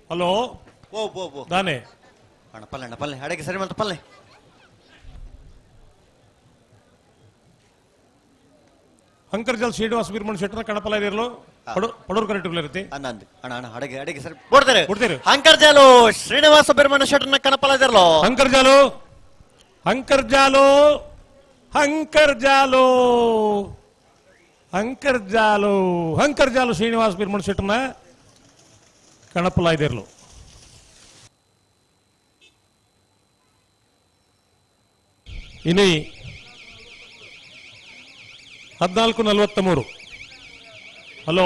ಹಲೋ ಓ ಓ ಓ ದಾನೆ ಅಣ್ಣ ಪಲ್ಲೆ ಅಣ್ಣ ಪಲ್ಲೆ ಅಡಗೆ ಸರಿ ಮಾಡ್ತ ಪಲ್ಲೆ. ಅಂಕರ್ಜಲ್ ಶ್ರೀನಿವಾಸ ಬೀರ್ಮಣ್ ಶೆಟ್ಟರ್ ಕಣಪಲ ಇರಲು ಪಡೂರು ಕರೆಕ್ಟ್ ಇರುತ್ತೆ. ಅಣ್ಣಂದು ಅಣ್ಣ ಅಣ್ಣ ಅಡಗೆ ಅಡಗೆ ಸರಿ ಬಿಡ್ತಾರೆ ಬಿಡ್ತಾರೆ. ಅಂಕರ್ಜಾಲು ಶ್ರೀನಿವಾಸ ಬೀರ್ಮಣ ಶೆಟ್ಟರ್ನ ಕಣಪಲ ಇರಲು. ಅಂಕರ್ಜಾಲು ಅಂಕರ್ಜಾಲು ಅಂಕರ್ಜಾಲು ಅಂಕರ್ಜಾಲು ಅಂಕರ್ಜಾಲು ಶ್ರೀನಿವಾಸ ಬೀರ್ಮಣ್ ಶೆಟ್ಟರ್ನ ಕಣಪಲ ಇದಿರಲು. ಇನಿ 14:43. ಹಲೋ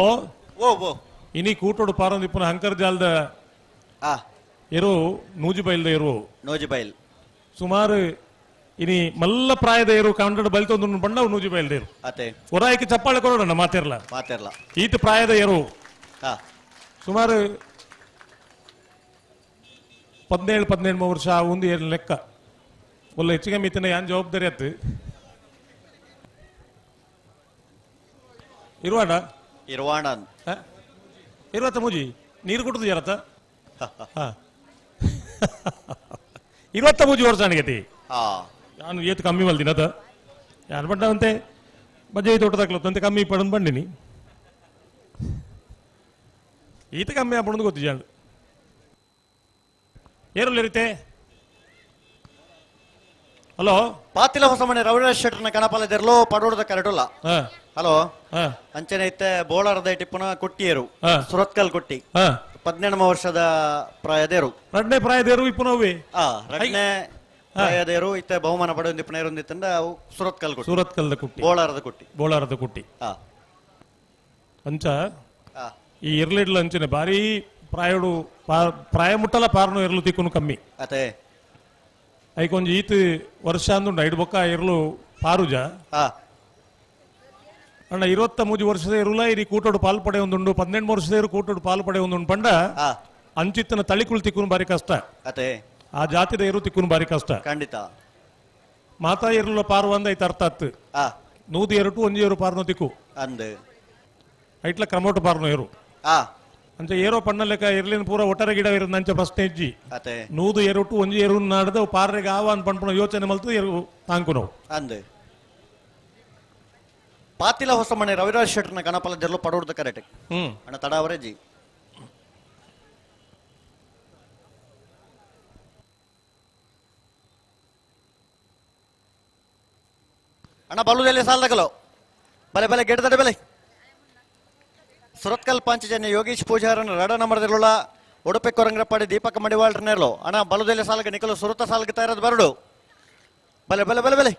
ಓ ಓ ಇನಿ ಕೂಟೋಡು ಪಾರಂದಿಪ್ಪನ ಅಂಕರ್ಜಾಲದ ಎರು ನೂಜಿಬೈಲ್ದ ಎರು ನೂಜಿಬೈಲ್ ಸುಮಾರು ಇನಿ ಮಲ್ಲ ಪ್ರಾಯದ ಏರು ಕಾಂಡಡ್ ಬಲಿತೊಂದು ಬಂಡ ನೂಜಿ ಬಯಲ್ದೇರು ಅತೆ ಒರಾಯ್ಕೆ ಚಪ್ಪಾಳೆ ಕೊಡೋಣ ಮಾತಿರ್ಲ ಮಾತಿರ್ಲ ಈತ ಪ್ರಾಯದ ಏರು ಸುಮಾರು 17 18 ವರ್ಷ ಒಂದು ಏರು ಲೆಕ್ಕ ಒಲ್ಲ ಹೆಚ್ಚಿಗೆ ಮಿತಿನ ಯಾನ್ ಜವಾಬ್ದಾರಿ ಆತು ಇರುವಾಡ ಇರುವಾಣ ಇರುವತ್ತ ಮೂಜಿ ನೀರು ಕುಟ್ಟದು ಜರತ್ತ 23 ವರ್ಷ ಅಣಿಗತಿ ನಾನು ಏತು ಕಮ್ಮಿ ಮಲ್ದಿನ ಅದ ಯಾರು ಬಡ್ಡ ಅಂತೆ ಬಜ್ಜೆ ತೋಟದಾಕ್ಲತ್ತಂತೆ ಕಮ್ಮಿ ಪಡನ್ ಬಂಡಿನಿ ಈತ ಕಮ್ಮಿ ಆಗ್ಬಂದು ಗೊತ್ತು ಜಾಣ ಏರಲ್ಲಿರುತ್ತೆ. ಹಲೋ ಪಾತಿಲ ಹೊಸಮನೆ ರವಿರಾಜ್ ಶೆಟ್ಟರ್ನ ಕಣಪಾಲದಿರ್ಲೋ ಪಡೋಡದ ಕರಡುಲ್ಲ. ಹಲೋ ಅಂಚನೆ ಇತ್ತೆ ಬೋಳಾರದ ಟಿಪ್ಪುನ ಕುಟ್ಟಿಯರು ಸುರತ್ಕಲ್ ಕುಟ್ಟಿ 18 ವರ್ಷದ ಪ್ರಾಯದೇರು ರಡ್ನೇ ಪ್ರಾಯದೇರು ಇಪ್ಪುನವೇ ರಡ್ನೇ ಪ್ರಾಯದೇರು ಇತ್ತೆ ಬಹುಮಾನ ಪಡೆಯೊಂದು ಇಪ್ಪನೇರೊಂದಿತ್ತಂದ ಅವು ಸುರತ್ಕಲ್ ಕುಟ್ಟಿ ಸುರತ್ಕಲ್ದ ಕುಟ್ಟಿ ಬೋಳಾರದ ಕುಟ್ಟಿ ಬೋಳಾರದ ಕುಟ್ಟಿ ಅಂಚ ಈ ಇರ್ಲಿಡ್ಲ ಅಂಚನೆ ಭಾರಿ ಪ್ರಾಯಡು ಪ್ರಾಯ ಮುಟ್ಟಲ ಪಾರನು ಇರ್ಲು ತಿಕ್ಕುನು ಕಮ್ಮಿ ಅತೆ ಐಕೊಂಜಿ ಈತ ವರ್ಷ ಅಂದುಂಡು ಐಡು ಬೊಕ್ಕ ಇರ್ಲು ಪಾರುಜ ಅಣ್ಣ 23 ವರ್ಷದ ಇರುಲ ಇರಿ ಕೂಟೋಡು ಪಾಲ್ ಪಡೆ ಒಂದುಂಡು 18 ವರ್ಷದ ಇರು ಕೂಟೋಡು ಪಾಲ್ ಪಡೆ ಒಂದುಂಡು ಪಂಡ ಅಂಚಿತ್ತನ ತಳಿಕುಳು ತಿಕ್ಕುನು ಬಾರಿ ಕಷ್ಟ ಅತೆ ಆ ಜಾತಿದ ಇರು ತಿಕ್ಕುನು ಬಾರಿ ಕಷ್ಟ ಖಂಡಿತ ಮಾತಾ ಇರುಲ ಪಾರು ಅಂದ ಐತ ಅರ್ಥ ಆತು 102 ಒಂಜಿ ಏರು ಪಾರ್ನೋ ತಿಕ್ಕು ಅಂದ್ ಐಟ್ಲ ಕ್ರಮೋಟು ಪಾರ್ನೋ ಏರು ಅಂಚ ಏರೋ ಪಣ್ಣ ಲೆಕ್ಕ ಇರ್ಲಿನ ಪೂರ ಒಟ್ಟರೆ ಗಿಡ ಇರೋದು ಅಂಚ ಪ್ರಶ್ನೆ ಇಜ್ಜಿ 102 ಒಂಜಿ ಏರು ನಾಡ್ದ ಪಾರ್ರೆಗೆ ಆವ ಅಂತ ಪಣ್ಪುಣ ಯೋಚನೆ ಮಲ್ತು ಏರು ತಾಂಕು ನಾವು ಅಂದ್ ಪಾತಿಲ ಹೊಸಮನೆ ರವಿರಾಜ್ ಶೆಟ್ಟರ್ನ ಗಣಪಲ ಜರ್ಲು ಪಡೋಡ್ದ ಕರೆಕ್ಟ್ ಅಣ್ಣ ತಡಾವರೆ ಜಿ ಅಣ್ಣ ಬಲ್ಲುದಲ್ಲಿ ಸಾಲದಗಲೋ ಬಲೆ ಬಲೆ ಗೆಡ್ದಡೆ ಬಲೆ ಸುರತ್ಕಲ್ ಪಾಂಚಜನ್ಯ ಯೋಗೀಶ್ ಪೂಜಾರನ ರಡ ನಂಬರ್ದಿರಲ್ಲ ಉಡುಪಿ ಕೊರಂಗ್ರಪ್ಪಾಡಿ ದೀಪಕ ಮಡಿವಾಳ್ರನೇರ್ಲು ಅಣ್ಣ ಬಲುದಲ್ಲಿ ಸಾಲಗ ನಿಖಲು ಸುರತ ಸಾಲಗ ತಯಾರದ ಬರಡು ಬಲೆ ಬಲೆ ಬಲೆ ಬಲೆ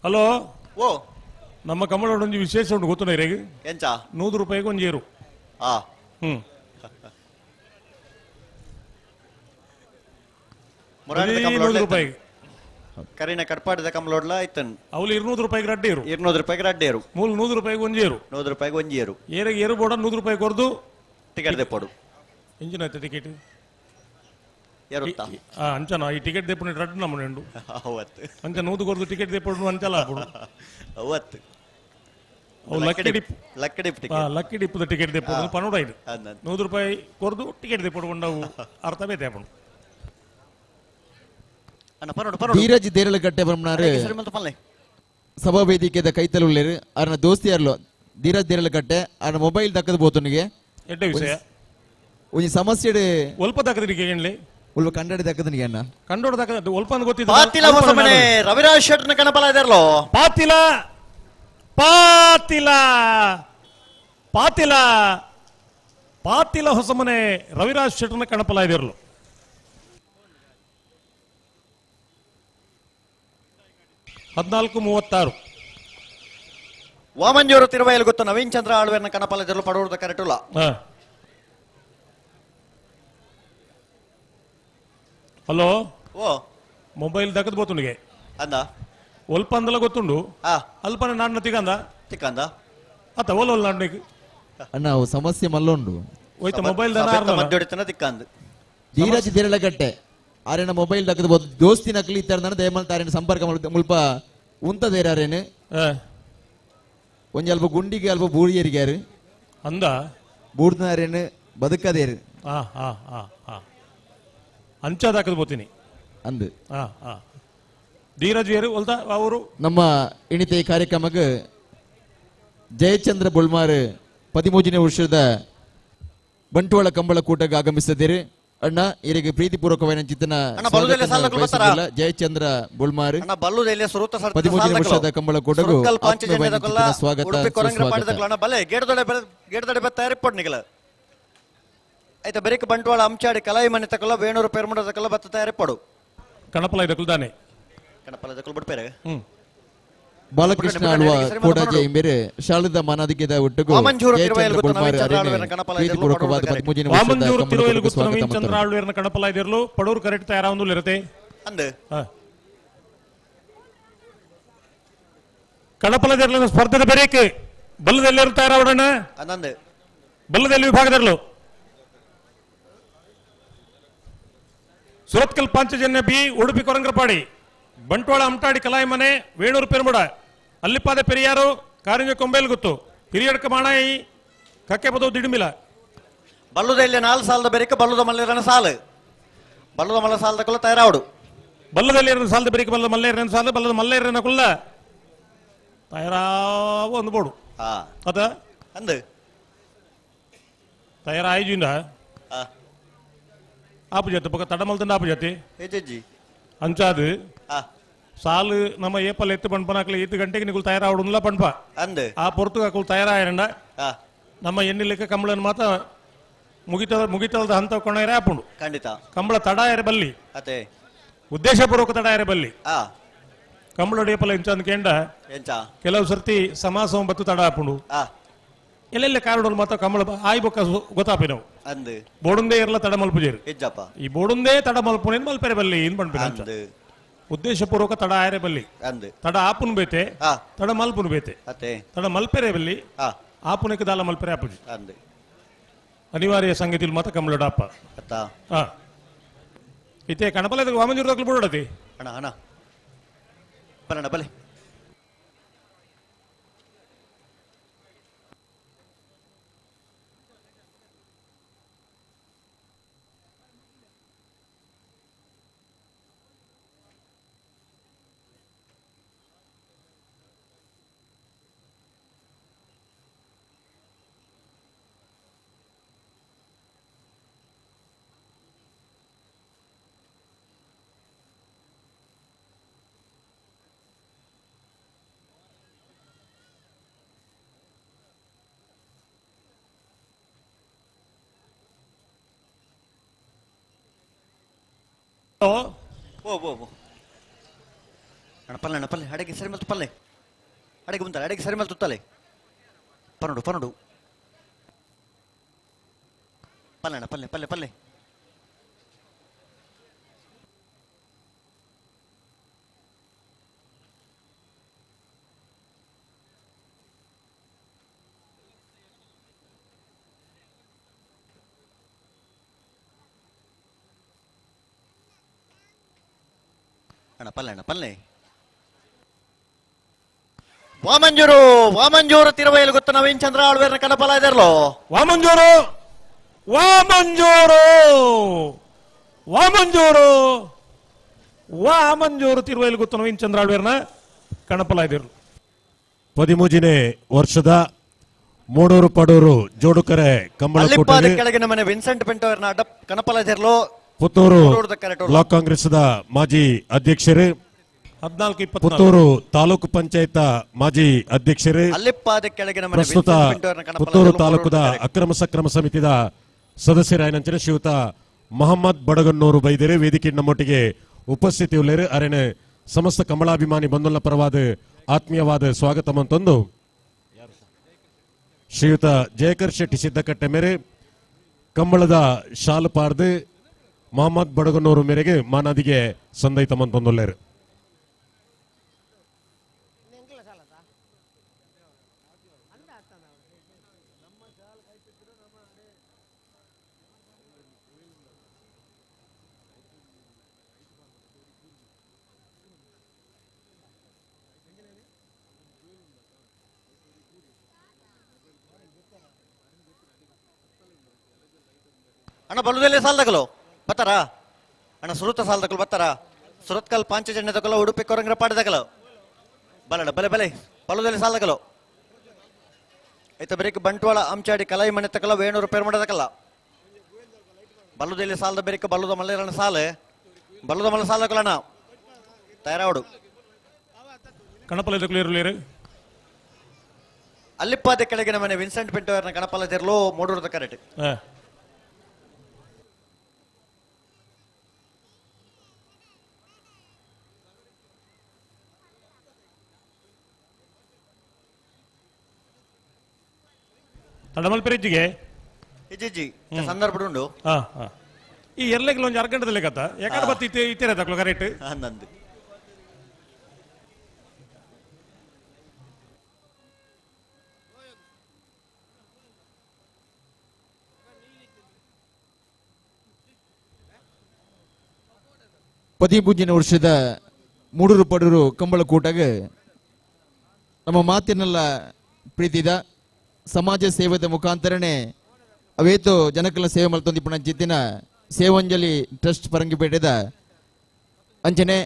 ಹಲೋ ಓ ನಮ್ಮ ಕಮಲೊಂದು ವಿಶೇಷ ಉಂಟು ಗೊತ್ತು ಎಂಚ 100 ರೂಪಾಯಿಗೆ ಒಂದು ಏರು ರೂಪಾಯಿ ಕರಿನ ಕಟ್ಪಾಡಿದ ಕಮಲೋಡ್ಲ ಇತ್ತನ್ ಅವಳು 200 ರೂಪಾಯಿಗೆ ರಡ್ಡೆ ಏರು 200 ರೂಪಾಯಿಗೆ ರಡ್ಡೆ ಏರು ಮೂಲ 100 ರೂಪಾಯಿಗೆ ಒಂಜಿ ಏರು 100 ರೂಪಾಯಿಗೆ ಒಂಜಿ ಏರು ಏರಿಗೆ ಏರು ಬೋಡ 100 ರೂಪಾಯಿ ಕೊರ್ದು ಟಿಕೆಟ್ ದೆಪ್ಪೋಡು ಇಂಜಿನ್ ಆಯ್ತು ಟಿಕೆಟ್ ಏರುತ್ತಾ ಅಂಚನ ಈ ಟಿಕೆಟ್ ದೆಪ್ಪು ರಡ್ಡು ನಮ್ಮ ಉಂಡು ಅವತ್ತು ಅಂಚ 100 ಕೊರ್ದು ಟಿಕೆಟ್ ದೆಪ್ಪಡು ಅಂಚಲ ಹಾಪುಡು ಅವತ್ತು lucky dip lucky dip lucky dip ticket ದೆಪ್ಪಡು ಪನೋಡ ಇದು 100 ರೂಪಾಯಿ ಕೊರ್ದು ಟಿಕೆಟ್ ದೆಪ್ಪಡು ಕೊಂಡವು ಅರ್ಥ ಬೇತೆ ಹಾಪುಡು. ಧೀರಜ್ ದೇರಳಗಟ್ಟೆ ಬ್ರಹ್ಮಣಾರು ಸಭಾ ವೇದಿಕೆದ ಕೈತಲುಳ್ಳೇರು ಅರ್ನ ದೋಸ್ತಿಯರ್ಲು ಧೀರಜ್ ದೇರಳಗಟ್ಟೆ ಅರ್ನ ಮೊಬೈಲ್ ದಕ್ಕದ ಬೋತನಿಗೆ ಎಡ್ಡೆ ವಿಷಯ ಒಂಜಿ ಸಮಸ್ಯೆ ಒಲ್ಪ ದಕ್ಕದಿಗೆ ಏನ್ಲಿ ಒಲ್ಪ ಕಂಡಡಿ ದಕ್ಕದನಿಗೆ ಅಣ್ಣ ಕಂಡೋಡ ದಕ್ಕದ ಒಲ್ಪ ಅಂತ ಗೊತ್ತಿದೆ ಪಾತಿಲ ಹೊಸಮನೆ ರವಿರಾಜ್ ಶೆಟ್ಟರ್ನ ಕಣಪಲ ಇದರ್ಲೋ ಪಾತಿಲ ಪಾತಿಲ ಪಾತಿಲ ಪಾತಿಲ ಹೊಸಮನೆ ರವಿರಾಜ್ ಶೆಟ್ಟರ್ನ ಕಣಪಲ ಇದಿರಲು ಹದಿನಾಲ್ಕು 36 ವಾಮಂಜೂರು ತಿರುವೈಲ್ ಗೊತ್ತು ನವೀನ್ ಚಂದ್ರ ಆಳ್ವೇರ್ನ ಕಣಪಲ ಜರ್ಲು ಪಡೋರ್ದ ಕರೆಟುಲ ಹಲೋ ಓ ಮೊಬೈಲ್ ದಕ್ಕದ ಬೋತುನಿಗೆ ಅಂದ ಒಲ್ಪ ಅಂದಲ ಗೊತ್ತುಂಡು ಅಲ್ಪನ ನಾಡ್ನ ತಿಗಂದ ತಿಕ್ಕಂದ ಅತ್ತ ಓಲ ಓಲ್ ನಾಡ್ನಿಗೆ ಅಣ್ಣ ಅವು ಸಮಸ್ಯೆ ಮಲ್ಲುಂಡು ಹೋಯ್ತ ಮೊಬೈಲ್ ಮದ್ದೊಡಿತನ ತಿಕ್ಕಂದ ಧೀರಜ್ ದೇರಳಗಟ್ಟೆ ಆರೇನ ಮೊಬೈಲ್ ದಕ್ಕದ ಬೋದು ದೋಸ್ತಿ ನಕಲಿ ಇತ್ತಾರ ದಯಮಲ್ ತಾರೇನ ಸಂಪರ್ಕ ಮುಲ್ಪ ಉಂತದೇರ ಆರೇನು ಒಂಜಿ ಅಲ್ಪ ಗುಂಡಿಗೆ ಅಲ್ಪ ಬೂಡಿಯರಿಗ್ಯಾರು ಅಂದ ಬೂಡ್ನಾರೇನು ಬದುಕದೇರು ಹಾ ಹಾ ಹಾ ಹಾ ಅಂಚಾದಾಕದ ಬೋತೀನಿ ಅಂದು ಹಾ ಹಾ ಧೀರಜ್ ಏರು ಒಲ್ದ ಅವರು ನಮ್ಮ ಇಣಿತೆ ಕಾರ್ಯಕ್ರಮಕ್ಕೆ ಜಯಚಂದ್ರ ಬೊಳ್ಮಾರ್ 13ನೇ ವರ್ಷದ ಬಂಟ್ವಾಳ ಕಂಬಳ ಕೂಟಕ್ಕೆ ಆಗಮಿಸಿದ್ದೀರಿ ಅಣ್ಣ ಇವರಿಗೆ ಪ್ರೀತಿಪೂರ್ವಕವಾದ ಚಿತ್ತನ ಜಯಚಂದ್ರ ಬೊಳ್ಮಾರ್ 13ನೇ ವರ್ಷದ ಕಂಬಳ ಕೂಟಗೂ ಸ್ವಾಗತ. ಆಯ್ತಾ ಬೆರಿಕ ಬಂಟ್ವಾಳ ಅಂಚಾಡಿ ಕಲಾಯಿ ಮನೆ ತಕಲ್ಲ ವೇಣೂರು ಪೆರ್ಮುಡ ತಕಲ್ಲ ಬತ್ತ ತಯಾರಿಪಡು ಕಣಪಲ ಇದಕ್ಕಲ್ ದಾನೆ ಕಣಪಲ ಇದಕ್ಕಲ್ ಬಿಡ್ಪೇರೆ. ಬಾಲಕೃಷ್ಣ ಆಳ್ವ ಕೋಡಾಜೆ ಇಂಬೇರು ಶಾಲದ ಮಾನಾದಿಗೆದ ಒಟ್ಟುಗು ಜಯಚಂದ್ರ ಬೊಳ್ಮಾರ್ ಅರೇನೆ ಪ್ರೀತಿಪೂರ್ವಕವಾದ 13ನೇ ವರ್ಷದ ಕಂಬಳಕೂಟಕ್ಕೆ ಸ್ವಾಗತ ಚಂದ್ರ ಆಳ್ವೇರ್ನ ಕಣಪಲಾಯ್ದಿರಲು ಪಡೂರು ಕರೆಕ್ಟ್ ತಯಾರಾವೊಂದು ಇರುತ್ತೆ ಅಂದು ಕಣಪಲದಿರಲು ಸ್ಪರ್ಧೆದ ಬೇರೇಕೆ ಬಲ್ಲದೆಲ್ಲರೂ ತಯಾರಾವಡೋಣ ಅಂದಂದು ಬಲ್ಲದಲ್ಲಿ ವಿಭಾಗದಿರಲು ಸುರತ್ಕಲ್ ಪಾಂಚಜನ್ಯ ಬಿ ಉಡುಪಿ ಕೊರಂಗ್ರಪಾಡಿ ಬಂಟ್ವಾಳ ಅಮಟಾಡಿ ಕಲಾಯಿಮನೆ ವೇಣೂರು ಪೆರುಮುಡ ಅಲ್ಲಿಪಾದೆ ಪೆರಿಯಾರು ಕಾರಿಂಜ ಕೊಂಬೇಲ್ಗುತ್ತು ಹಿರಿಯಡ್ಕ ಮಾಣಾಯಿ ಕಕ್ಕೆಪದವು ದಿಡಿಮಿಲ ಬಲ್ಲುದ ಇಲ್ಲಿ ನಾಲ್ ಸಾಲದ ಬೆರಿಕ ಬಲ್ಲುದ ಮಲ್ಲೇರನ ಸಾಲು ಬಲ್ಲುದ ಮಲ್ಲ ಸಾಲದ ಕುಲ್ಲ ತಯಾರಾವಡು ಬಲ್ಲದಲ್ಲಿ ಎರಡು ಸಾಲದ ಬೆರಿಕ ಬಲ್ಲದ ಮಲ್ಲೇರನ ಸಾಲು ಬಲ್ಲದ ಮಲ್ಲೇರನ ಕುಲ್ಲ ತಯಾರಾವ ಒಂದು ಬೋಡು ಅದ ಅಂದು ತಯಾರಾಯಿಜಿಂದ ಆಪು ಜೊತೆ ಬೊಕ ತಡಮಲ್ತಂಡ ಆಪು ಜೊತೆ ಹೆಜ್ಜಿ ಅಂಚಾದು ಸಾಲು ನಮ್ಮ ಏಪಲ್ ಎತ್ತು ಪಣ್ಪನಾಕ್ಲೆ 8 ಗಂಟೆಗೆ ನಿಗುಲ್ ತಯಾರಾವಡುಲ್ಲ ಪಣ್ಪ ಅಂದು ಆ ಪೊರ್ತು ಅಕುಲ್ ತಯಾರಾಯರಂಡ ನಮ್ಮ ಎಣ್ಣಿಲೆಕ್ಕ ಕಂಬಳನ್ ಮಾತ ಮುಗಿತದ ಮುಗಿತದ ಹಂತ ಕೊಣೈರೆ ಆಪುಂಡು ಖಂಡಿತ ಕಂಬಳ ತಡ ಎರೆ ಬಲ್ಲಿ ಅತೆ ಉದ್ದೇಶಪೂರ್ವಕ ತಡ ಎರೆ ಬಲ್ಲಿ ಕಂಬಳ ಏಪಲ ಇಂಚ ಕೇಂಡ ಕೆಲವು ಸರ್ತಿ ಸಮಾಸ ಬತ್ತು ತಡ ಆಪುಂಡು ಎಲ್ಲೆಲ್ಲ ಕಾರಣ ಮಾತ್ರ ಕಂಬಳ ಆಯ್ ಬೊಕ್ಕ ಗೊತ್ತಾಪಿ ನಾವು ಅಂದು ಬೋಡುಂದೇ ಇರಲ್ಲ ತಡ ಮಲ್ಪುಜೇರು ಹೆಜ್ಜಪ್ಪ ಈ ಬೋಡುಂದೇ ತಡ ಮಲ್ಪುನೇನ್ ಮಲ್ಪೆರೆ ಬಲ್ಲಿ ಏನ್ ಪಣ್ಪಿನ ಉದ್ದೇಶಪೂರ್ವಕ ತಡ ಆಯರೆ ಬಲ್ಲಿ ಅಂದು ತಡ ಆಪುನ್ ಬೇತೆ ತಡ ಮಲ್ಪುನ್ ಬೇತೆ ಅತೆ ತಡ ಮಲ್ಪೆರೆ ಬಲ್ಲಿ ಆಪುನಕ್ಕೆ ದಾಲ ಮಲ್ಪೆರೆ ಆಪುಜಿ ಅಂದು ಅನಿವಾರ್ಯ ಸಂಗತಿ ಮಾತ್ರ ಕಂಬಳ ಅಪ್ಪ ಅತ್ತ ಇತ್ತೆ ಕಣಪಲ ವಾಮಂಜೂರು ದಾಖಲು ಬಿಡೋಡತಿ ಅಣ್ಣ ಅಣ್ಣ ಬರೋಣ ಬಲೆ ಓ ಓ ಓ ಅಣ್ಣ ಪಲ್ಲೆ ಅಣ್ಣ ಪಲ್ಲೆ ಅಡಗೆ ಸರಿ ಮಲ್ತು ಪಲ್ಲೆ ಅಡಗೆ ಮುಂತಾರೆ ಅಡಗೆ ಸರಿ ಮಲ್ತು ತಲೆ ಪನ್ನಡು ಪನ್ನಡು ಪಲ್ಲೆ ಅಣ್ಣ ಪಲ್ಲೆ ಪಲ್ಲೆ ಪಲ್ಲೆ ಅಣ್ಣ ಪಲ್ಲೆ ಅಣ್ಣ ಪಲ್ಲೆ ವಾಮಂಜೂರು ವಾಮಂಜೂರು ತಿರುವೈಲು ಗೊತ್ತ ನವೀನ್ ಚಂದ್ರ ಆಳ್ವೇರ್ನ ಕಣಪಲ ಇದರ್ಲೋ ವಾಮಂಜೂರು ವಾಮಂಜೂರು ವಾಮಂಜೂರು ವಾಮಂಜೂರು ತಿರುವೈಲು ಗೊತ್ತ ನವೀನ್ ಚಂದ್ರ ಆಳ್ವೇರ್ನ ಕಣಪಲ ಇದಿರ್ಲು 13ನೇ ವರ್ಷದ ಮೂಡೂರು ಪಡೂರು ಜೋಡುಕರೆ ಕಂಬಳ ಅಲ್ಲಿಪ್ಪಾದ ಕೆಳಗಿನ ಮನೆ ವಿನ್ಸೆಂಟ್ ಪಿಂಟೋರ್ನ ಅಡ್ಡ ಕಣಪಲ ಇದರ್ಲೋ ಪುತ್ತೂರು ಬ್ಲಾಕ್ ಕಾಂಗ್ರೆಸ್ದ ಮಾಜಿ ಅಧ್ಯಕ್ಷರು 14 ಪುತ್ತೂರು ತಾಲೂಕು ಪಂಚಾಯತ್ ಮಾಜಿ ಅಧ್ಯಕ್ಷರು ಪ್ರಸ್ತುತ ಪುತ್ತೂರು ತಾಲೂಕುದ ಅಕ್ರಮ ಸಕ್ರಮ ಸಮಿತಿದ ಸದಸ್ಯರಾಯನಂಚಿನ ಶ್ರೀಯುತ ಮೊಹಮ್ಮದ್ ಬಡಗನ್ನೂರು ಬೈದರು ವೇದಿಕೆ ನಮ್ಮೊಟ್ಟಿಗೆ ಉಪಸ್ಥಿತಿ ಉಳ್ಳೇರು ಅರೆನೆ ಸಮಸ್ತ ಕಮಲಾಭಿಮಾನಿ ಬಂಧುಲ ಪರವಾದ ಆತ್ಮೀಯವಾದ ಸ್ವಾಗತ ಅಂತಂದು ಶ್ರೀಯುತ ಜಯಕರ್ ಶೆಟ್ಟಿ ಸಿದ್ದಕಟ್ಟೆ ಮೇರೆ ಕಂಬಳದ ಶಾಲು ಪಾರ್ದು ಮೊಹಮ್ಮದ್ ಬಡಗನ್ನೂರು ಮೇರೆಗೆ ಮಾನಾದಿಗೆ ಸಂದೈತ ಮಂತೊಂದುಲ್ಲೇರು. ಅಣ್ಣ ಬಲುದಲ್ಲೇ ಸಾಲದಗಲು ಬತ್ತಾರಾ ಅಣ್ಣ ಸುರುತ ಸಾಲದಕಲು ಬತ್ತಾರಾ ಸುರತ್ಕಲ್ ಪಾಂಚಜನ್ಯ ತಕಲ ಉಡುಪಿ ಕೊರಂಗ್ರ ಪಾಡದಕಲು ಬಲಡ ಬಲೆ ಬಲೆ ಬಲುದಲ್ಲಿ ಸಾಲದಕಲು ಐತ ಬೆರಿಕ್ ಬಂಟ್ವಾಳ ಅಂಚಾಡಿ ಕಲಾಯಿ ಮನೆ ತಕಲ ವೇಣೂರು ಪೇರ್ಮಡದಕಲ್ಲ ಬಲ್ಲುದಲ್ಲಿ ಸಾಲದ ಬೆರಿಕ ಬಲ್ಲುದ ಮಲ್ಲೇರಣ ಸಾಲು ಬಲ್ಲುದ ಮಲ್ಲ ಸಾಲದಕಲಣ್ಣ ತಯಾರಾವಡು ಕಣಪಲ ತಕಲಿರಲೇರು ಅಲ್ಲಿಪ್ಪಾದ ಕೆಳಗಿನ ಮನೆ ವಿನ್ಸೆಂಟ್ ಪಿಂಟೋರ್ನ ಕಣಪಲ ತೆರಲು ಮೂಡೂರದ ಕರೆಕ್ಟ್ ತಡಮಲ್ ಪೆರಿಜ್ಜಿಗೆ ಇಜ್ಜಿ ಸಂದರ್ಭ ಉಂಡು. ಹಾ ಹಾ ಈ ಎರ್ಲೆಗ್ಲ ಒಂಜಿ ಅರ್ಗಂಟದಲ್ಲಿ ಕತ್ತ ಯಾಕಂದ್ರೆ ಬತ್ತಿ ಇತ್ತೇರೆ ತಕ್ಲು ಕರೆಕ್ಟ್ ನಂದು ಪದಿಮೂಜನೇ ವರ್ಷದ ಮೂಡೂರು ಪಡೂರು ಕಂಬಳ ಕೂಟಗ ನಮ್ಮ ಮಾತಿನೆಲ್ಲ ಪ್ರೀತಿದ ಸಮಾಜ ಸೇವೆದ ಮುಖಾಂತರನೇ ಅವೇತು ಜನಕಲ ಸೇವೆ ಮಲ್ತೊಂದಿಪ್ಪಣ ಜಿದ್ದಿನ ಸೇವಂಜಲಿ ಟ್ರಸ್ಟ್ ಪರಂಗಿಪೇಟೆದ ಅಂಚನೆ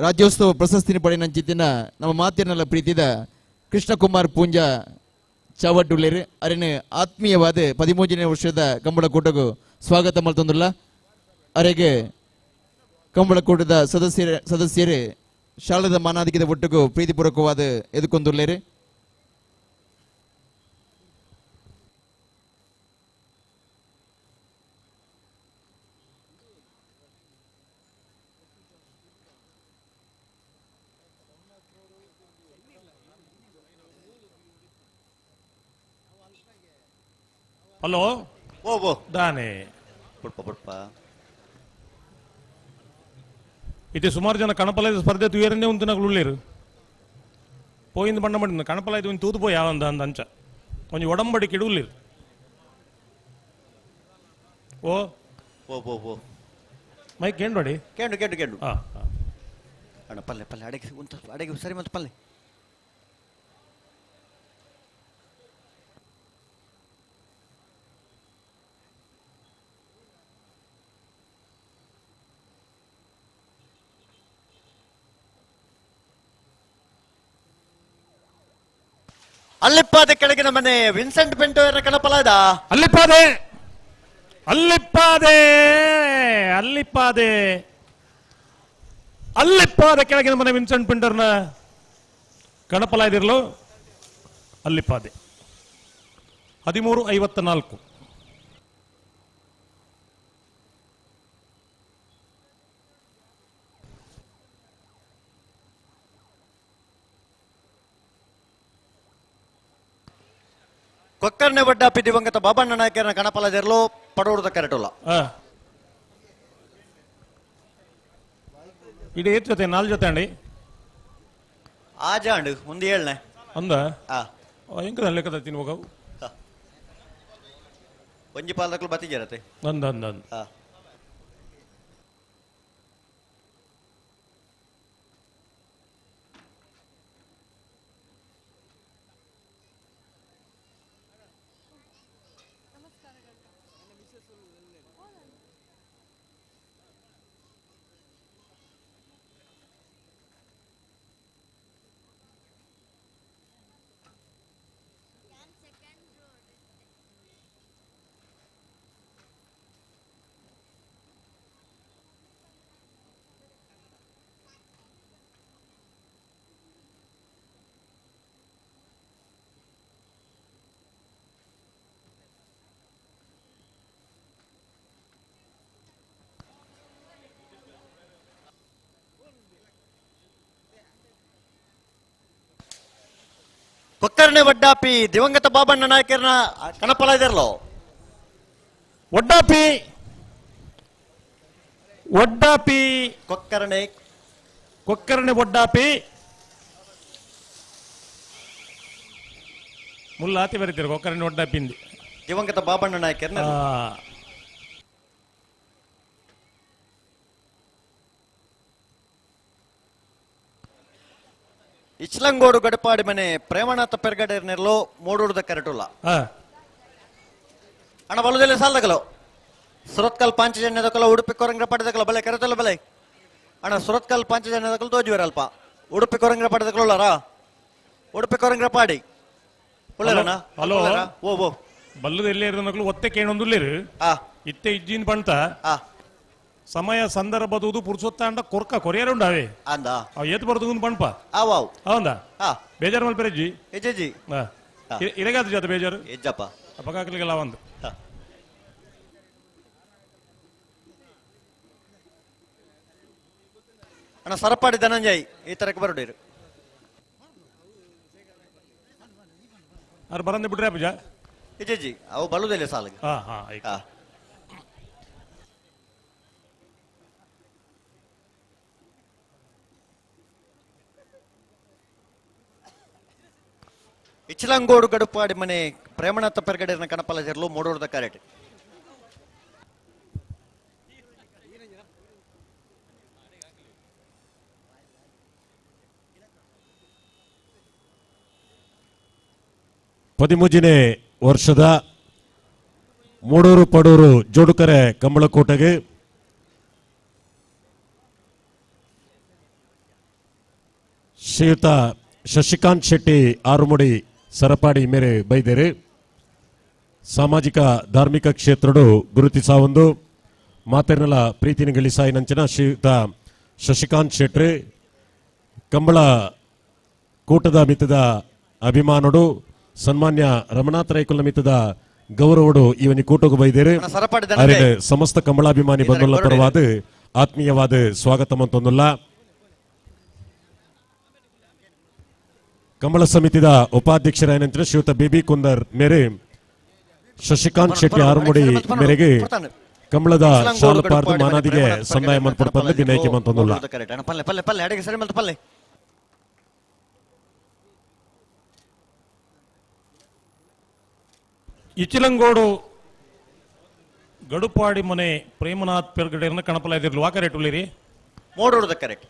ರಾಜ್ಯೋತ್ಸವ ಪ್ರಶಸ್ತಿನ ಪಡೆಯನ ಜಿದ್ದಿನ ನಮ್ಮ ಮಾತಿನೆಲ್ಲ ಪ್ರೀತಿದ ಕೃಷ್ಣಕುಮಾರ್ ಪೂಂಜಾ ಚಾವಡ್ಡುಳ್ಳೇರು ಅರೆನೆ ಆತ್ಮೀಯವಾದ 13ನೇ ವರ್ಷದ ಕಂಬಳ ಕೂಟಗೂ ಸ್ವಾಗತ ಮಲ್ತೊಂದುಲ್ಲ. ಅರೆಗೆ ಕಂಬಳಕೂಟದ ಸದಸ್ಯರೇ ಶಾಲೆದ ಮಾನಾಧಿಕದ ಒಟ್ಟಿಗೂ ಪ್ರೀತಿಪೂರ್ವಕವಾದ ಎದುಕೊಂದುಳ್ಳೇರಿ. ಹಲೋ ಓ ಓ ದಾನೆ ಪುಟ್ಪ ಪುಟ್ಪ ಇದು ಸುಮಾರು ಜನ ಕಣಪಲ ಸ್ಪರ್ಧೆ ತುಯರನ್ನೇ ಒಂದು ನಗಲು ಉಳ್ಳೇರು ಪೋಯಿಂದ ಬಣ್ಣ ಮಾಡಿದ ಕಣಪಲ ಇದು ಒಂದು ತೂದು ಪೋಯಿ ಯಾವಂದ ಅಂದ ಅಂಚ ಒಂಜಿ ಒಡಂಬಡಿಕೆ ಉಳ್ಳೇರು. ಓ ಓ ಓ ಓ ಮೈಕ್ ಕೇಂಡು ಕೇಂಡು ಕೇಂಡು ಕೇಂಡು. ಹಾ ಅಣ್ಣ ಪಲ್ಲೆ ಪಲ್ಲೆ ಅಡೆಗೆ ಉಂಟು ಅಡೆಗೆ ಸರಿ ಮತ್ತು ಪಲ್ಲೆ ಅಲ್ಲಿಪ್ಪಾದೆ ಕೆಳಗಿನ ಮನೆ ವಿನ್ಸೆಂಟ್ ಪಿಂಟೋ ಕಣಪಲಾದ. ಅಲ್ಲಿಪ್ಪಾದೆ ಅಲ್ಲಿಪ್ಪಾದೆ ಅಲ್ಲಿಪ್ಪಾದೆ ಅಲ್ಲಿಪ್ಪಾದೆ ಕೆಳಗಿನ ಮನೆ ವಿನ್ಸೆಂಟ್ ಪಿಂಟರ್ನ ಕಣಪಲಾದಿರಲು ಅಲ್ಲಿಪ್ಪಾದೆ 13:54. ಕೊಕ್ಕರ್ನೆ ವಡ್ಡಾಪಿ ದಿವಂಗತ ಬಾಬಣ್ಣ ನಾಯಕರನ್ನ ಕಣಪಲದಿರಲು ಪಡೋಡುದ ಕರೆಟುಲ್ಲ. ಇಡೀ ಏತ್ ಜೊತೆ ನಾಲ್ ಜೊತೆ ಅಂಡಿ ಆಜಾಂಡು ಒಂದು ಏಳನೆ ಅಂದ ಎಂಕದ ಲೆಕ್ಕದ ತಿನ್ನುವಾಗ ಒಂಜಿ ಪಾಲದಕ್ಕಲು ಬತ್ತಿಜರತೆ ಅಂದ ಅಂದ ಅಂದ. ಕೊಕ್ಕರ್ಣೆ ವಡ್ಡಾಪಿ ದಿವಂಗತ ಬಾಬಣ್ಣ ನಾಯಕರನ್ನ ಕಣಪಲ ಇದಿರಲು ವಡ್ಡಾಪಿ ವಡ್ಡಾಪಿ ಕೊಕ್ಕರ್ಣೆ ಕೊಕ್ಕರ್ಣೆ ವಡ್ಡಾಪಿ ಮುಲ್ಲಾತಿ ಬರೀತೀರಿ ಕೊಕ್ಕರ್ಣೆ ವಡ್ಡಾಪಿಂದಿ ದಿವಂಗತ ಬಾಬಣ್ಣ ನಾಯಕರನ್ನ ಇಚ್ಲಂಗೋಡು ಗಡಪಾಡಿ ಮನೆ ಪ್ರೇಮನಾಥ ಪೆರ್ಗಡೆ ನೆರಳು ಮೂಡೂರ್ದ ಕರೆಟುಲ್ಲ. ಅಣ್ಣ ಬಲುದೆಲ್ಲ ಸಾಲದಗಲು ಸುರತ್ಕಲ್ ಪಾಂಚಜನ್ಯದಕಲ ಉಡುಪಿ ಕೊರಂಗ್ರ ಪಡೆದಕಲ ಬಲೆ ಕರೆತಲ್ಲ ಬಲೆ ಅಣ್ಣ ಸುರತ್ಕಲ್ ಪಾಂಚಜನ್ಯದಕಲು ತೋಜುವರ ಅಲ್ಪ ಉಡುಪಿ ಕೊರಂಗ್ರ ಪಡೆದಕಲುಳ್ಳಾರ ಉಡುಪಿ ಕೊರಂಗ್ರ ಪಾಡಿ ಉಳ್ಳಾರಣ್ಣ. ಹಲೋ ಓ ಓ ಬಲ್ಲದ ಎಲ್ಲೇ ಇರೋನಕ್ಲು ಒತ್ತೆ ಕೇಣೊಂದುಲ್ಲೇರು ಇತ್ತೆ ಇಜ್ಜಿನ್ ಪಂತ ಸಮಯ ಸಂದರ್ಭ ಪುರುಷೊತ್ತಾಂಡ ಕೊರ್ಕ ಕೊರಿಯರ್ ಉಂಡಾವೆ ಅಂದ ಏತ್ ಬರ್ತದ ಪಣಪ ಆವಾವ್ ಹೌದಾ ಬೇಜಾರು ಮಲ್ಪ ಪೆರೆಜ್ಜಿ ಎಜ್ಜಿ ಇರಗಾದ ಜಾತ ಬೇಜಾರು ಎಜ್ಜಪ್ಪ ಅಪಗಾಕ್ಲಿಗೆಲ್ಲ ಒಂದು ಅಣ್ಣ ಸರಪಾಡಿ ಧನಂಜಯ್ ಈ ತರಕ್ಕೆ ಬರೋಡಿರು ಅವ್ರು ಬರಂದೆ ಬಿಡ್ರಿ ಅಪ್ಪಜ. ಇಜ್ಜಿ ಅವು ಬಲುದಿಲ್ಲ ಸಾಲಗೆ. ಹಾ ಹಾ. ಇಚ್ಚಲಂಗೋಡು ಗಡುಪಾಡಿ ಮನೆ ಪ್ರೇಮನಾಥ ಪೆರ್ಗಡೆನ ಕಣಪಲ ಜರ್ಲು ಮೂಡೂರ್ದ ಕರೆಟ್. ಪದಿಮೂಜನೇ ವರ್ಷದ ಮೂಡೂರು ಪಡೂರು ಜೋಡುಕರೆ ಕಂಬಳಕೋಟೆಗೆ ಶ್ರೀಯುತ ಶಶಿಕಾಂತ್ ಶೆಟ್ಟಿ ಆರುಮುಡಿ ಸರಪಾಡಿ ಮೇರೆ ಬೈದೇರು ಸಾಮಾಜಿಕ ಧಾರ್ಮಿಕ ಕ್ಷೇತ್ರಡು ಗುರುತಿಸಾವೊಂದು ಮಾತೆರ್ನಲ ಪ್ರೀತಿನ ಗಳಿಸಾಯಿನಂಚಿನ ಶ್ರೀಯುತ ಶಶಿಕಾಂತ್ ಶೆಟ್ಟಿ ಕಂಬಳ ಕೂಟದ ಮಿತದ ಅಭಿಮಾನಡು ಸನ್ಮಾನ್ಯ ರಮನಾಥ ರೈಕುಲ ಮಿತದ ಗೌರವಡು ಇವನಿ ಕೂಟకు ಬೈದೇರು. ಸಮಸ್ತ ಕಂಬಳಾಭಿಮಾನಿ ಬಂಧುಗಳ ಪರವಾದ ಆತ್ಮೀಯವಾದ ಸ್ವಾಗತ ಮಂತೊಂದುಲ್ಲ. ಕಂಬಳ ಸಮಿತಿದ ಉಪಾಧ್ಯಕ್ಷರಾಯನಂತರ ಶ್ರೀಯುತ ಬಿಬಿ ಕುಂದರ್ ಮೇರೆ ಶಶಿಕಾಂತ್ ಶೆಟ್ಟಿ ಆರುಮುಡಿ ಮೇರೆಗೆ ಕಂಬಳದ ಶಾಲಪಾರ್ದ ಮಾನಾದಿಗೆ ಸಂದಾಯ ಮಂತ್ಪಡ್ಪಂದು ವಿನಯಕ್ಕೆ ಮಂತೊಂದುಲ್ಲ. ಇಚಿಲಂಗೋಡು ಗಡುಪಾಡಿ ಮನೆ ಪ್ರೇಮನಾಥ್ ಪೆರ್ಗಡೆಯನ್ನ ಕಣಪಲ ಇದಿರ್ಲು ವಾ ಕರೆಕ್ಟ್ ಉಳ್ಳಿರಿ ಮೋಡೋರ್ದ ಕರೆಕ್ಟ್.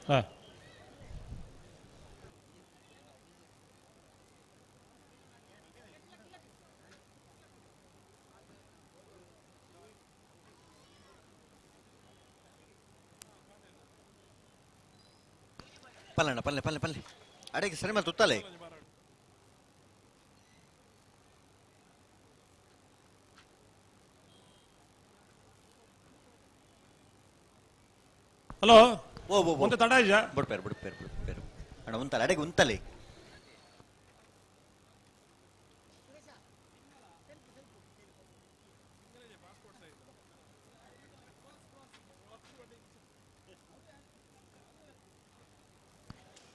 ಪಲ್ಲಣ್ಣ ಪಲ್ಲೆ ಪಲ್ಲೆ ಪಲ್ಲೆ ಅಡೆಗೆ ಸರಿ ಮೇಲೆ ತುತ್ತಲೆ. ಹಲೋ ಓ ಒಂದು ತಡ ಇಜ ಬಿಡ್ಪೇರು ಬಿಡ್ಪೇರು ಬಿಡ್ಪೇರು ಅಣ್ಣ ಉಂತಲೆ ಅಡೆಗೆ ಉಂತಲೆ.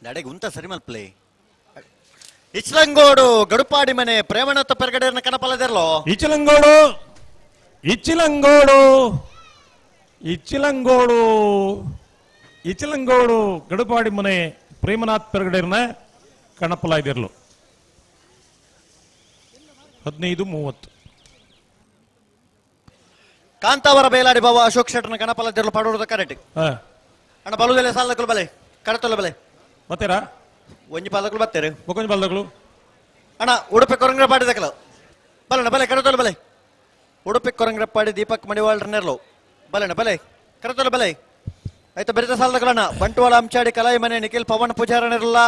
ಅಡೆಗೆ ಉಂತ ಸರಿ ಮಲ್ಪ್ಲೆ. ಇಚ್ಲಂಗೋಡು ಗಡುಪಾಡಿ ಮನೆ ಪ್ರೇಮನಾಥ ಪೆರ್ಗಡೆಯನ್ನ ಕಣಪಲದಿರ್ಲೋ. ಇಚಿಲಂಗೋಡು ಇಚ್ಚಿಲಂಗೋಡು ಇಚ್ಚಿಲಂಗೋಡು ಇಚಿಲಂಗೋಡು ಗಡುಪಾಡಿ ಮನೆ ಪ್ರೇಮನಾಥ್ ಪೆರ್ಗಡೆಯನ್ನ ಕಣಪಲ ಇದಿರ್ಲು. 15:30. ಕಾಂತಾವರ ಬೇಲಾಡಿ ಬಾಬಾ ಅಶೋಕ್ ಶೆಟ್ಟರ್ನ ಕಣಪಲ ಇದಿರ್ಲು ಪಡೋರ್ದ ಕರೆಕ್ಟ್. ಅಣ್ಣ ಬಲುದೆಲೆ ಸಾಲಕಲು ಬಲೆ ಕಡತೊಲ್ಲ ಬಲೆ ಬತ್ತೀರಾ ಒಂಜಿ ಪಾಲಕಲು ಬತ್ತಾರೆ ಬೊಕೊಂಜಿ ಪಾಲಕಲು. ಅಣ್ಣ ಉಡುಪಿ ಕೊರಂಗ್ರಪಾಡಿ ದಕಲು ಬಲಣ್ಣ ಬಲೆ ಕಡತೊಲ್ಲ ಬಲೆ. ಉಡುಪಿ ಕೊರಂಗ್ರಪಾಡಿ ದೀಪಕ್ ಮಡಿವಾಳ್ರ ನೆರ್ಲು ಬಲಣ್ಣ ಬಲೆ ಕಡತೊಲ್ಲ ಬಲೆ. ಆಯ್ತು ಬೆರೆತ ಸಾಲದಗಳಣ್ಣ ಬಂಟ್ವಾಳ ಅಂಚಾಡಿ ಕಲಾಯಿ ಮನೆ ನಿಖಿಲ್ ಪವನ್ ಪೂಜಾರನಿರಲ್ಲ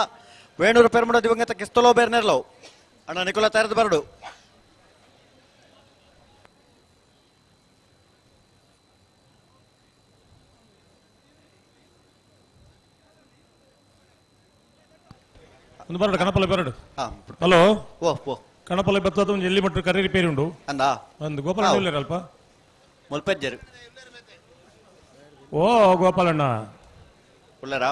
ವೇಣೂರು ಪೆರ್ಮುಡ ದಿವಂಗತ ಕಿಸ್ತಲೋ ಬೇರ್ನೆರ್ಲೋ ಅಣ್ಣ ನಿಖಿಲ ತಯಾರದ ಬರಡು. ಒಂದು ಬರಡು ಕಣಪಲ ಬರಡು. ಹಲೋ ಓ ಓ ಕಣಪಲ ಬತ್ತದ ಒಂದು ಎಲ್ಲಿ ಮಟ್ಟ ಕರೆ ರಿಪೇರಿ ಉಂಡು ಅಂದ ಒಂದು ಗೋಪಾಲ ಅಲ್ಪ ಮುಲ್ಪೆಜ್ಜರು. ಓ ಗೋಪಾಲಣ್ಣ ಉಳ್ಳರಾ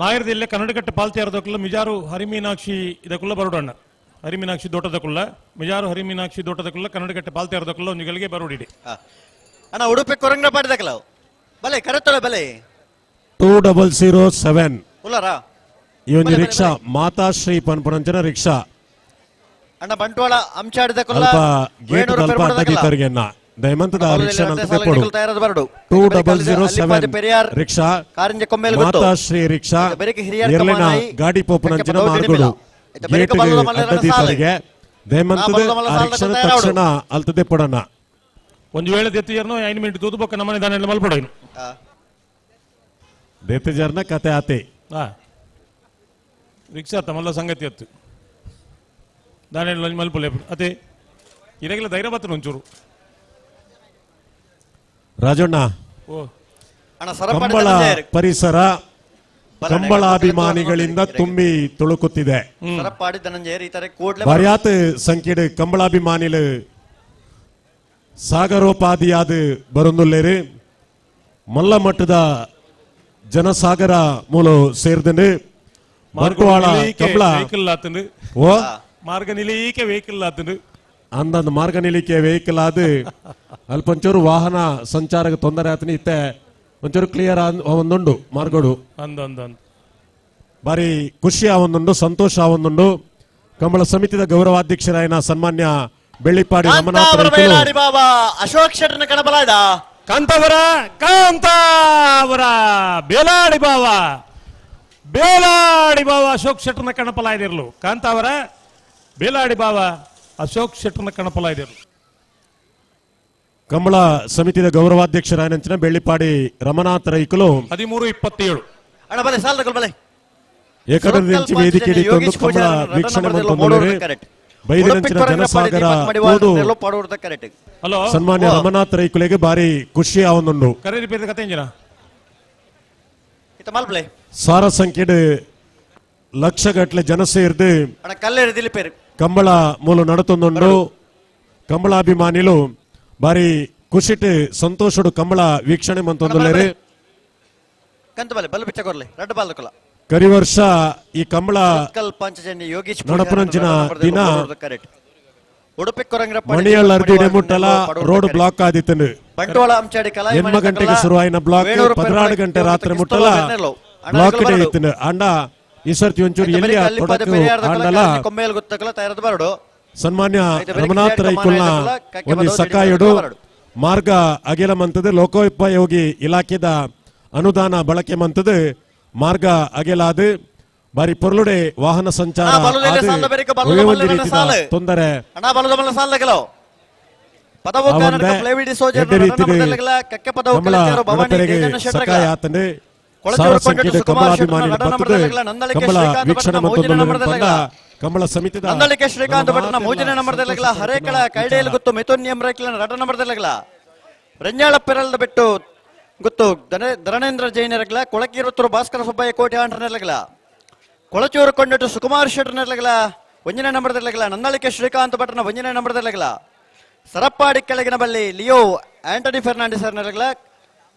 ನಾಯರದಿಲ್ಲೇ ಕನ್ನಡಕಟ್ಟೆ ಪಾಲ್ತಿಯಾರದಕ್ಕಲ್ಲ ಮಿಜಾರು ಹರಿಮೀನಾಕ್ಷಿ ಇದಕ್ಕುಲ್ಲ ಬರೋಡಣ್ಣ ಹರಿಮೀನಾಕ್ಷಿ ದೋಟದಕ್ಕುಲ್ಲ ಮಿಜಾರು ಹರಿಮೀನಾಕ್ಷಿ ದೋಟದಕ್ಕುಲ್ಲ ಕನ್ನಡಕಟ್ಟೆ ಪಾಲ್ತಿಯಾರದಕ್ಕುಲ್ಲ ಒಂದು ಗಳಿಗೆ ಬರೋಡಿಡಿ. ಅಣ್ಣ ಉಡುಪಿ ಕೊರಂಗ್ರಪಾಡಿದಕ್ಕಲ್ಲ ಬಲೆ ಕರೆತೊಳೆ ಬಲೆ 2007 ಉಳ್ಳರಾ ಈ ಒಂದು ರಿಕ್ಷಾ ಮಾತಾಶ್ರೀ ಪನ್ಪನಂಚನ ರಿಕ್ಷಾ ಅಣ್ಣ ಬಂಟ್ವಾಳ ಅಂಚಾಡಿದಕ್ಕುಲ್ಲ ಅಲ್ಪ ಗೇಟ್ ಅಲ್ಪ ಅಡ್ಡದಿತ್ತರಿಗೆನ್ನ ದಯಮಂತದ ರಿಕ್ಷಾ ನಲ್ತದೆ ಪೊಡು 2007 ರಿಕ್ಷಾ ಮಾತಾಶ್ರೀ ರಿಕ್ಷಾ ಎರ್ಲೆನ ಗಾಡಿ ಪೋಪನಂಚನ ಮಾರ್ಗೋಡು ಗೇಟ್ ಅಡ್ಡದಿತ್ತರಿಗೆ ದಯಮಂತದ ಆ ರಿಕ್ಷಾನ ತಕ್ಷಣ ಅಲ್ತದೆ ಪೊಡಣ್ಣ. ಒಂದು ವೇಳೆ ದೆತ್ತಿಜರ್ನೋ 5 ಮಿನಿಟ್ ತೂದು ಬೊಕ್ಕ ನಮ್ಮನೆ ದಾನೆಲ್ಲ ಮಲ್ಪಡೋನು ದೆತ್ತಿಜರ್ನ ಕತೆ ಆತೆ ರಿಕ್ಷಾ ತಮ್ಮಲ್ಲ ಸಂಗತಿ ಅತ್ತು ದಾನೆಲ್ಲ ಮಲ್ಪಲೆ ಅದೇ ಇರಗಿಲ್ಲ ಧೈರ್ಯ ಬರ್ತದೆ ಒಂಚೂರು. ರಾಜಣ್ಣ ಕಂಬಳ ಪರಿಸರ ಕಂಬಳಾಭಿಮಾನಿಗಳಿಂದ ತುಂಬಿ ತುಳುಕುತ್ತಿದೆ. ಬರ್ಯಾತ್ ಸಂಖ್ಯೆ ಕಂಬಳಾಭಿಮಾನಿಲು ಸಾಗರೋಪಾದಿಯಾದ ಬರುಂದುಲ್ಲೇರು. ಮಲ್ಲ ಮಟ್ಟದ ಜನಸಾಗರ ಮೂಲ ಸೇರ್ದಂಡು ಬಂಟ್ವಾಳ ಕಂಬಳ ಓ ಮಾರ್ಗ ನಿಲೀಕೆ ವೆಹಿಕಲ್ ಆತಂಡು ಅಂದಂದು ಮಾರ್ಗ ನಿಲಿಕೆ ವೆಹಿಕಲ್ ಆದ ಅಲ್ಪ ಒಂಚೂರು ವಾಹನ ಸಂಚಾರಕ್ಕೆ ತೊಂದರೆ ಆತನಿ ಇತ್ತೆ ಒಂಚೂರು ಕ್ಲಿಯರ್ ಒಂದುಂಡು ಮಾರ್ಗೋಡು ಅಂದ ಬಾರಿ ಖುಷಿ ಆವೊಂದುಂಡು ಸಂತೋಷ ಆವೊಂದುಂಡು ಕಂಬಳ ಸಮಿತಿದ ಗೌರವಾಧ್ಯಕ್ಷರಾಯನ ಸನ್ಮಾನ್ಯ ಬೆಳ್ಳಿಪಾಡಿ ರಮನಾಥ ಬೇಲಾಡಿ ಬಾಬಾ ಅಶೋಕ್ ಶೆಟ್ಟರ್ನ ಕಣಬಲಾದ ಕಾಂತಾವರ ಕಾಂತಾವರ ಬೇಲಾಡಿ ಬಾವ ಬೇಲಾಡಿ ಬಾವ ಅಶೋಕ್ ಶೆಟ್ಟರ್ನ ಕಣಪಲಾಯ್ದಿರ್ಲು ಕಾಂತಾವರ ಬೇಲಾಡಿ ಬಾವ ಅಶೋಕ್ ಶೆಟ್ಟರ್ನ ಕಣಪಲಾಯ್ದಿರ್ಲು ಕಂಬಳ ಸಮಿತಿದ ಗೌರವಾಧ್ಯಕ್ಷರಾಯನಂಚಿನ ಬೆಳ್ಳಿಪಾಡಿ ರಮನಾಥ ರೈಕುಲು 13-27 ಅಣ್ಣ ಬಲೆ ಸಾಲದ ಬಲೆ ಏಕದಿನ ವೇದಿಕೆ ಕಂಬಳ ವೀಕ್ಷಣೆ ಬೈದಿನಂಚಿನ ಜನಸಾಗರ ಸನ್ಮಾನ್ಯ ರಮನಾಥ ರೈಕುಲೆಗೆ ಬಾರಿ ಖುಷಿ ಆವೊಂದುಂಡು ಸಾರ ಸಂಖ್ಯೆ ಲಕ್ಷ ಗಟ್ಟಲೆ ಜನ ಸೇರ್ದು ಕಂಬಳ ಮೂಲ ನಡತೊಂದುಂಡು ಕಂಬಳಾಭಿಮಾನಿಲು ಬಾರಿ ಖುಷಿಟ್ ಸಂತೋಷಡು ಕಂಬಳ ವೀಕ್ಷಣೆ ಮಂತೊಂದುಲ್ಲೇರು ಕರಿವರ್ಷ ಈ ಕಂಬಳ ನಡಪನಂಚಿನ ದಿನ ಮಣಿಯಳ್ಳ ಅರ್ದಿ ಮುಟ್ಟಲ ರೋಡ್ ಬ್ಲಾಕ್ ಆದಿತ್ತನು. 8 ಗಂಟೆಗೆ ಶುರುವಾಯಿನ ಬ್ಲಾಕ್ 14 ಗಂಟೆ ರಾತ್ರಿ ಮುಟ್ಟಲ ಬ್ಲಾಕ್ ಇತ್ತನು. ಅಂಡ ಈ ಸರ್ತಿ ಒಂಚೂರು ಎಲ್ಲಿ ಆಂಡಲ ಸನ್ಮಾನ್ಯ ರಮನಾಥ ರೈಕುಲ್ನ ಒಂದು ಸಕಾಯುಡು ಮಾರ್ಗ ಅಗಿಲ ಮಂತದ ಲೋಕೋಪಯೋಗಿ ಇಲಾಖೆದ ಅನುದಾನ ಬಳಕೆ ಮಂತದ ಮಾರ್ಗ ಅಗೆಲಾದ ಬಾರಿ ಪೊರ್ಲುಡೆ ವಾಹನ ಸಂಚಾರ ತೊಂದರೆ ಕಮಲ ವೀಕ್ಷಣೆ ಕಮಲ ಸಮಿತಿ ನಂದಳಿಕೆ ಶ್ರೀಕಾಂತ್ ಭಟ್ನ ಮೂಜನೇ ನಂಬರ್ದಲ್ಲಗಲ ಹರೇಕಳ ಕೈಡೇಲ್ ಗುತ್ತು ಮಿಥುನ್ ಎಂ ರೈಕ್ಲನ ರಡ ನಂಬರ್ದಲ್ಲಗಲ ರಂಜಾಳ ಪೆರಲ್ದ ಬೆಟ್ಟು ಗುತ್ತು ಧರಣೇಂದ್ರ ಜೈನರಗಲ ಕೊಳಕೀರುತ್ತೂರು ಭಾಸ್ಕರ ಸುಬ್ಬಯ್ಯ ಕೋಟೆ ಆಂಡ್ರನೆಲ್ಲಗಲ ಕೊಳಚೂರು ಕೊಂಡಟ್ಟು ಸುಕುಮಾರ್ ಶೆಟ್ಟರ್ನೆಲ್ಲಗಲ ಒಂಜನೇ ನಂಬರ್ದಲ್ಲಗಲ ನಂದಳಿಕೆ ಶ್ರೀಕಾಂತ್ ಭಟ್ನ ಒಂಜನೇ ನಂಬರ್ದಲ್ಲಗಲ ಸರಪ್ಪಾಡಿ ಕೆಳಗಿನ ಬಲ್ಲಿ ಲಿಯೋ ಆಂಟನಿ ಫೆರ್ನಾಂಡಿಸ್ ನೆಲಗಲ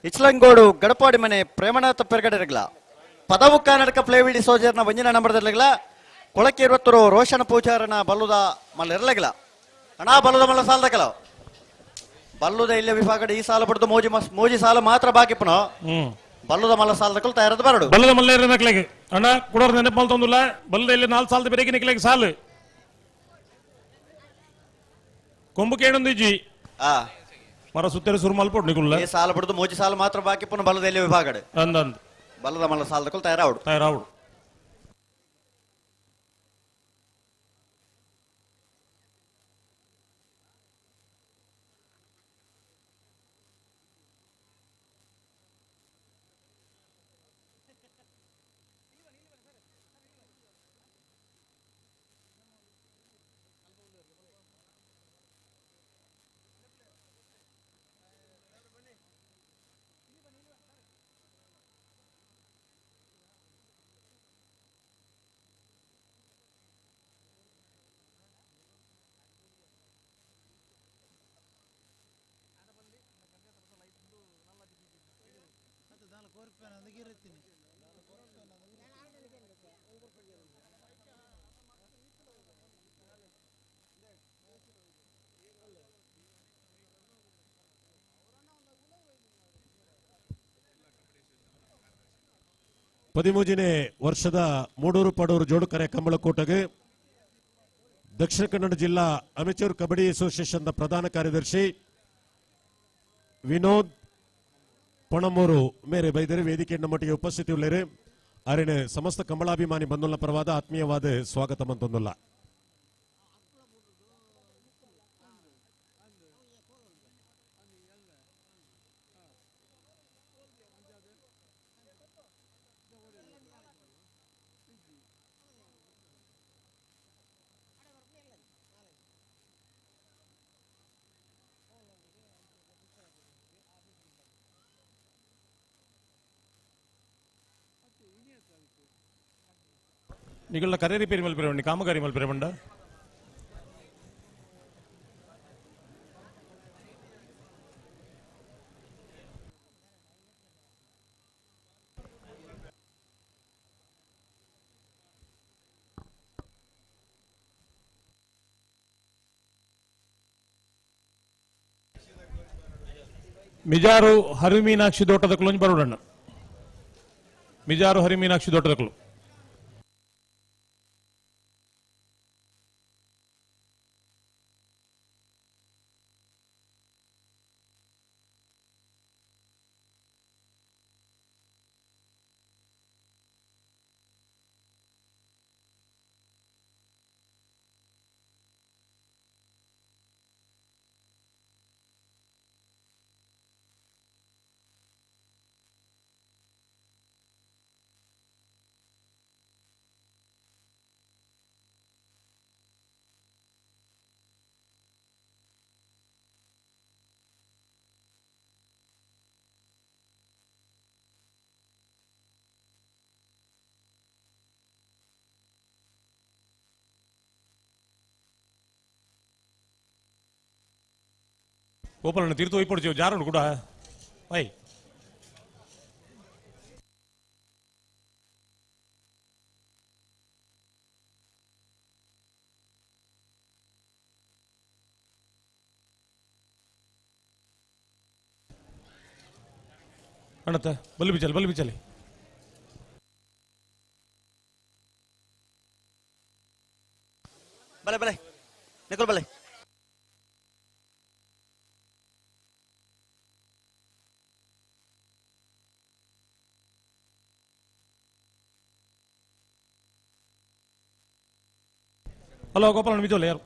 ಇಚ್ಲಂಗೋಡು ಗಡಪಾಡಿ ಮನೆ ಪ್ರೇಮನಾಥ ಪೆರ್ಗಡೆರಗಲ ಪದವು ಕರ್ನಾಟಕ ಪ್ಲೇವಿಡಿ ಸೋಜರ್ನ ಒಂಜನೇ ನಂಬರ್ದಲ್ಲಗಲ ಕೊಳಕೀರುತ್ತೂರು ರೋಷನ್ ಪೂಜಾರನ ಬಲ್ಲುದ ಮಲ್ಲ ಇರಲಗಿಲ್ಲ ಅಣ್ಣ ಬಲ್ಲುದ ಮಲ್ಲ ಸಾಲದಕಲ ಬಲ್ಲುದ ಇಲ್ಲ ವಿಭಾಗದ ಈ ಸಾಲ ಪಡೆದು ಮೋಜಿ ಮೋಜಿ ಸಾಲ ಮಾತ್ರ ಬಾಕಿ ಪುನಃ ಬಲ್ಲುದ ಮಲ್ಲ ಸಾಲದಕಲು ತಯಾರದ ಬರಡು ಬಲ್ಲದ ಮಲ್ಲ ಇರನಕ್ಲೆಗೆ ಅಣ್ಣ ಕುಡೋರ್ ನೆನಪು ಮಲ್ತೊಂದುಲ್ಲ ಬಲ್ಲದ ಇಲ್ಲಿ 4 ಸಾಲದ ಬೇರೆ ನಿಕ್ಲೆಗೆ ಸಾಲು ಕೊಂಬು ಕೇಳೊಂದಿಜ್ಜಿ ಮರ ಸುತ್ತೇರು ಸುರು ಮಲ್ಪೊಡು ನಿಕುಲ್ಲ ಈ ಸಾಲ ಪಡೆದು ಮೋಜಿ ಸಾಲ ಮಾತ್ರ ಬಾಕಿ ಪುನಃ ಬಲ್ಲದ ಇಲ್ಲಿ ವಿಭಾಗಡೆ ಅಂದಂದು ಬಲ್ಲದ ಮಲ್ಲ ಸಾಲದಕಲು ತಯಾರಾವಡು ತಯಾರಾವಡು. ಪದಿಮೂಜನೇ ವರ್ಷದ ಮೂಡೂರು ಪಡೂರು ಜೋಡುಕರೆ ಕಂಬಳಕೂಟಗೆ ದಕ್ಷಿಣ ಕನ್ನಡ ಜಿಲ್ಲಾ ಅಮೆಚೂರ್ ಕಬಡ್ಡಿ ಅಸೋಸಿಯೇಷನ್ ಪ್ರಧಾನ ಕಾರ್ಯದರ್ಶಿ ವಿನೋದ್ ಪೊಣಮೂರು ಮೇರೆ ಬೈದರೆ ವೇದಿಕೆ ನಮ್ಮೊಟ್ಟಿಗೆ ಉಪಸ್ಥಿತಿ ಉಳ್ಳೇರು. ಅರಿನ ಸಮಸ್ತ ಕಂಬಳಾಭಿಮಾನಿ ಬಂಧುಲ ಪರವಾದ ಆತ್ಮೀಯವಾದ ಸ್ವಾಗತ ಮಂತೊಂದುಲ್ಲ. ನಿಗಳ್ನ ಕರೆ ರಿಪೇರಿ ಮಲ್ಪಿರವಂಡಿ ಕಾಮಗಾರಿ ಮಲ್ಪಿರವಂಡ Mijar Harimeenakshi ದೋಟದಕುಲು ಬರೋಡಣ್ಣ. ಮಿಜಾರು ಹರಿಮೀನಾಕ್ಷಿ ದೋಟದಕುಲು. ಗೋಪಾಲಣ್ಣ ತೀರ್ಥ ಹೋಯ್ಪೊಡ್ಚಿ ಜಾರುಂಡು ಕೂಡ I ಅಣ್ಣತ್ತ ಬಲ್ಲಿ ಬಿಚ್ಚಲಿ ಬಲ್ಲಿ ಬಿಚ್ಚಲಿ. ಬಲೆ ಬಲೆ ನಿಕುಲ್ ಬಲೆ. ಹಲೋ ಗೋಪಾಲಣ್ಣ ಮಿಜೋಲ್ ಯಾರು?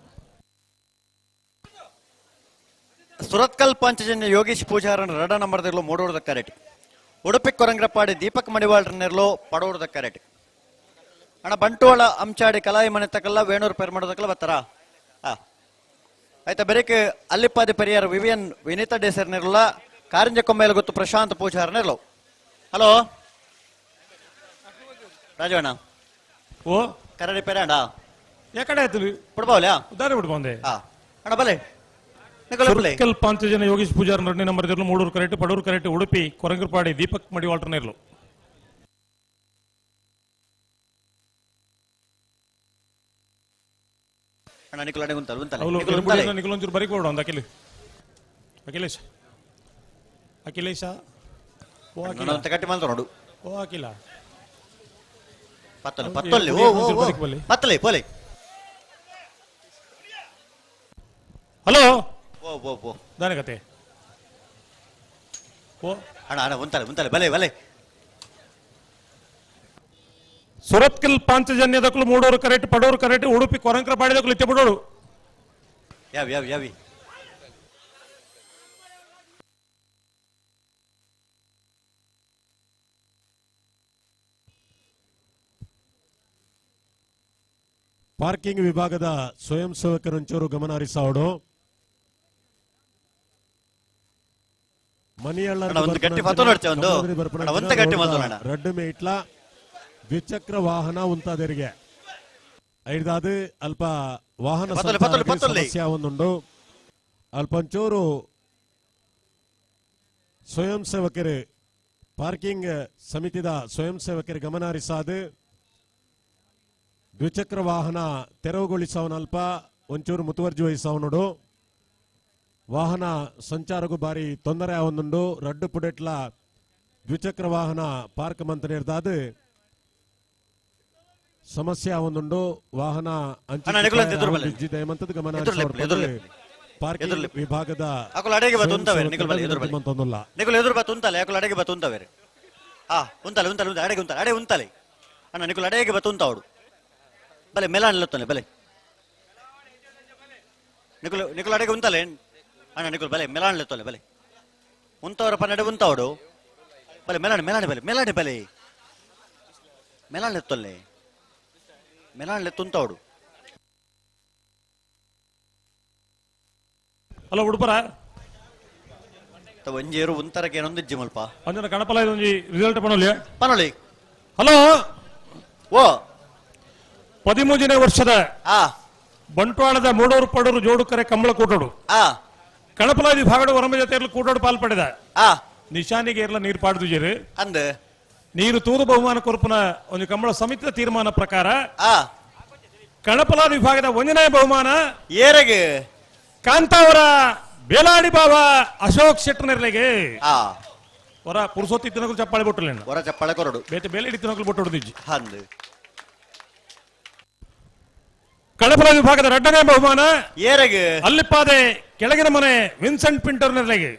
ಸುರತ್ಕಲ್ ಪಂಚಜನ್ಯ ಯೋಗೀಶ್ ಪೂಜಾರನ್ ರಡ ನಂಬರ್ದಿರ್ಲು ಮೂಡೂರ್ದ ಕರೆಟ್. ಉಡುಪಿ ಕೊರಂಗ್ರಪಾಡಿ ದೀಪಕ್ ಮಡಿವಾಳ್ರನ್ನೆರ್ಲು ಪಡೂರ್ದ ಕರೆಟ್. ಅಣ್ಣ ಬಂಟುವಳ ಅಂಚಾಡಿ ಕಲಾಯಿ ಮನೆ ತಕಲ್ಲ ವೇಣೂರು ಪೆರ್ಮಡದಕ್ಕಲ್ಲ ಬತ್ತಾರ. ಆಯ್ತಾ ಬೆರಕೆ ಅಲ್ಲಿಪ್ಪಾದಿ ಪೆರಿಯಾರ್ ವಿವಿಯನ್ ವಿನೀತಾ ಡೇಸರ್ನಿರ್ಲ ಕಾರಿಂಜ ಕೊಂಬೆಲ್ ಗೊತ್ತು ಪ್ರಶಾಂತ್ ಪೂಜಾರನಿರ್ಲು. ಹಲೋ ರಾಜವಣ್ಣ. ಓ ಕರಡಿ ಪೆರಾಂಡ ಯಾಕಡೆ ಆಯ್ತು ಬಿಡ್ಬಾವಲ್ಯಾ? ಉದಾರಿ ಬಿಡ್ಬಂದೆ. ಅಣ್ಣ ಬಲೆ ಸುರತ್ಕಲ್ ಪಾಂಚಜನ ಯೋಗೀಶ್ ಪೂಜಾರ್ ಎರಡನೇ ನಂಬರ್ ಇರ್ಲು ಮೂಡೂರು ಕರೆಕ್ಟ್ ಪಡೂರು ಕರೆಕ್ಟ್ ಉಡುಪಿ ಕೊರಂಗರಪಾಡಿ ದೀಪಕ್ ಮಡಿವಾಳ್ರನ ಇರ್ಲು. ಅಣ್ಣ ನಿಕುಲ್ ಅಡೆ ಉಂತಲ್ಲ ಉಂತಲ್ಲ. ನಿಕುಲ್ ಒಂಚೂರು ಬರೀ ಕೊಡು ಒಂದು ಅಖಿಲ್ ಅಖಿಲೇಶ ಅಖಿಲೇಶ ಓ ಅಖಿಲ ಕಟ್ಟಿ ಮಾಡ್ತ ನೋಡು. ಓ ಅಖಿಲ ಪತ್ತಲೆ ಪತ್ತಲ್ಲಿ ಓ ಓ ಪತ್ತಲೆ ಪೋಲೆ. ಹಲೋ ಓ ಓ ಓ ದಾನೆ ಕತೆ ಓ ಅಣ್ಣ ಅಣ್ಣ ಉಂತಲೆ ಉಂತಲೆ ಬಲೆ ಬಲೆ. ಸುರತ್ಕಲ್ ಪಾಂಚಜನ್ಯದಕ್ಕಲು ಮೂಡೂರು ಕರೆಕ್ಟ್ ಪಡೂರು ಕರೆಕ್ಟ್ ಉಡುಪಿ ಕೊರಂಕ್ರಪಾಡಿದಕ್ಕಲು ಇತ್ತೆ ಬಿಡೋಡು. ಯಾವಿ ಯಾವಿ ಯಾವಿ ಪಾರ್ಕಿಂಗ್ ವಿಭಾಗದ ಸ್ವಯಂ ಸೇವಕರೊಂಚೂರು ಗಮನ ಹರಿಸಾವಡು. ರಡ್ಡು ಮೇಟ್ಲ ದ್ವಿಚಕ್ರ ವಾಹನ ಉಂತಾದರಿಗೆ ಐದಾದ ಅಲ್ಪ ವಾಹನ ಸಮಸ್ಯೆ ಒಂದುಂಡು. ಅಲ್ಪಂಚೂರು ಸ್ವಯಂ ಸೇವಕರು ಪಾರ್ಕಿಂಗ್ ಸಮಿತಿದ ಸ್ವಯಂ ಸೇವಕರು ಗಮನ ಹರಿಸಾದು ದ್ವಿಚಕ್ರ ವಾಹನ ತೆರವುಗೊಳಿಸವನಲ್ಪ ಒಂಚೂರು ಮುತುವರ್ಜಿ ವಹಿಸವನುಡು. ವಾಹನ ಸಂಚಾರಕ್ಕೂ ಬಾರಿ ತೊಂದರೆ ಒಂದುಂಡು. ರಡ್ಡು ಪುಡೆಟ್ಲ ದ್ವಿಚಕ್ರ ವಾಹನ ಪಾರ್ಕ್ ಮಂತ ನಿರ್ದಾದು ಸಮಸ್ಯೆ ಒಂದುಂಡು. ವಾಹನ ಗಮನ ಪಾರ್ಕಿಂಗ್ ವಿಭಾಗದ ಬಲೆ ಮೇಲಾಣಿ ಬಲೆ ನಿಕುಲ್ ನಿಕುಲ್ ಅಡೆಗೆ ಉಂತಲೆ ಅಣ್ಣ ನಿಕುಲ್ ಬಲೆ ಮೇಲಾಣಿ ಬಲೆ ಉಂತವರ ಪನ್ನಡೆ ಉಂತವಡು ಬಲೆ ಮೇಲಾಣಿ ಮೇಲಾಣಿ ಬಲೆ ಮೇಲಾಣಿ ಬಲೆ ಮೇಲಾಣಿ ತೊಲ್ಲೆ ಮೇಲಾಣಿ ತುಂತವಡು. ಹಲೋ ಉಡುಪರ ಒಂಜೇರು ಉಂತರಕ್ಕೆ ಏನೊಂದು ಇಜ್ಜಿ ಮಲ್ಪ ಅಂಜನ ಕಣಪಲ ಒಂಜಿ ರಿಸಲ್ಟ್ ಪನೊಲಿ ಪನೊಲಿ. ಹಲೋ ಓ 13ನೇ ವರ್ಷದ ಬಂಟ್ವಾಳದ ಮೂಡೂರು ಪಡೂರು ಜೋಡುಕರೆ ಕಂಬಳ ಕೂಟೋಡು ಕಣಪಲಾದಿ ಭಾಗಡ ಹೊರಮ ಜೊತೆ ಕೂಟೋಡು ಪಾಲ್ ಪಡೆದ ನಿಶಾನಿಗೆ ಇರಲ ನೀರು ಪಾಡ್ದುಜೇರು ಅಂದ ನೀರು ತೂದು ಬಹುಮಾನ ಕೊರಪುನ ಒಂದು ಕಂಬಳ ಸಮಿತಿಯ ತೀರ್ಮಾನ ಪ್ರಕಾರ ಕಣಪಲಾದಿ ವಿಭಾಗದ ಒಂದನೇ ಬಹುಮಾನ ಏರೆಗೆ ಕಾಂತಾವರ ಬೇಲಾಡಿ ಬಾಬಾ ಅಶೋಕ್ ಶೆಟ್ಟರ್ನೆರ್ಲೆಗೆ ಹೊರ ಪುರುಸೊತ್ತಿ ತಿನ್ನಕಲು ಚಪ್ಪಾಳೆ ಬೊಟ್ಟಲೇನು ಹೊರ ಚಪ್ಪಾಳೆ ಕೊರಡು ಬೇತೆ ಬೇಲೆ ಇಡಿ ತಿನ್ನಕಲು ಬೊಟ್ಟು ಹೊಡೆದಿಜ್ಜಿ ಹಂದು ಕಳಪಲ ವಿಭಾಗದ ಎರಡನೇ ಬಹುಮಾನ ಏರೆಗೆ ಅಲ್ಲಿಪ್ಪಾದೆ ಕೆಳಗಿನ ಮನೆ ವಿನ್ಸೆಂಟ್ ಪಿಂಟರ್ನೆರ್ಲೆಗೆ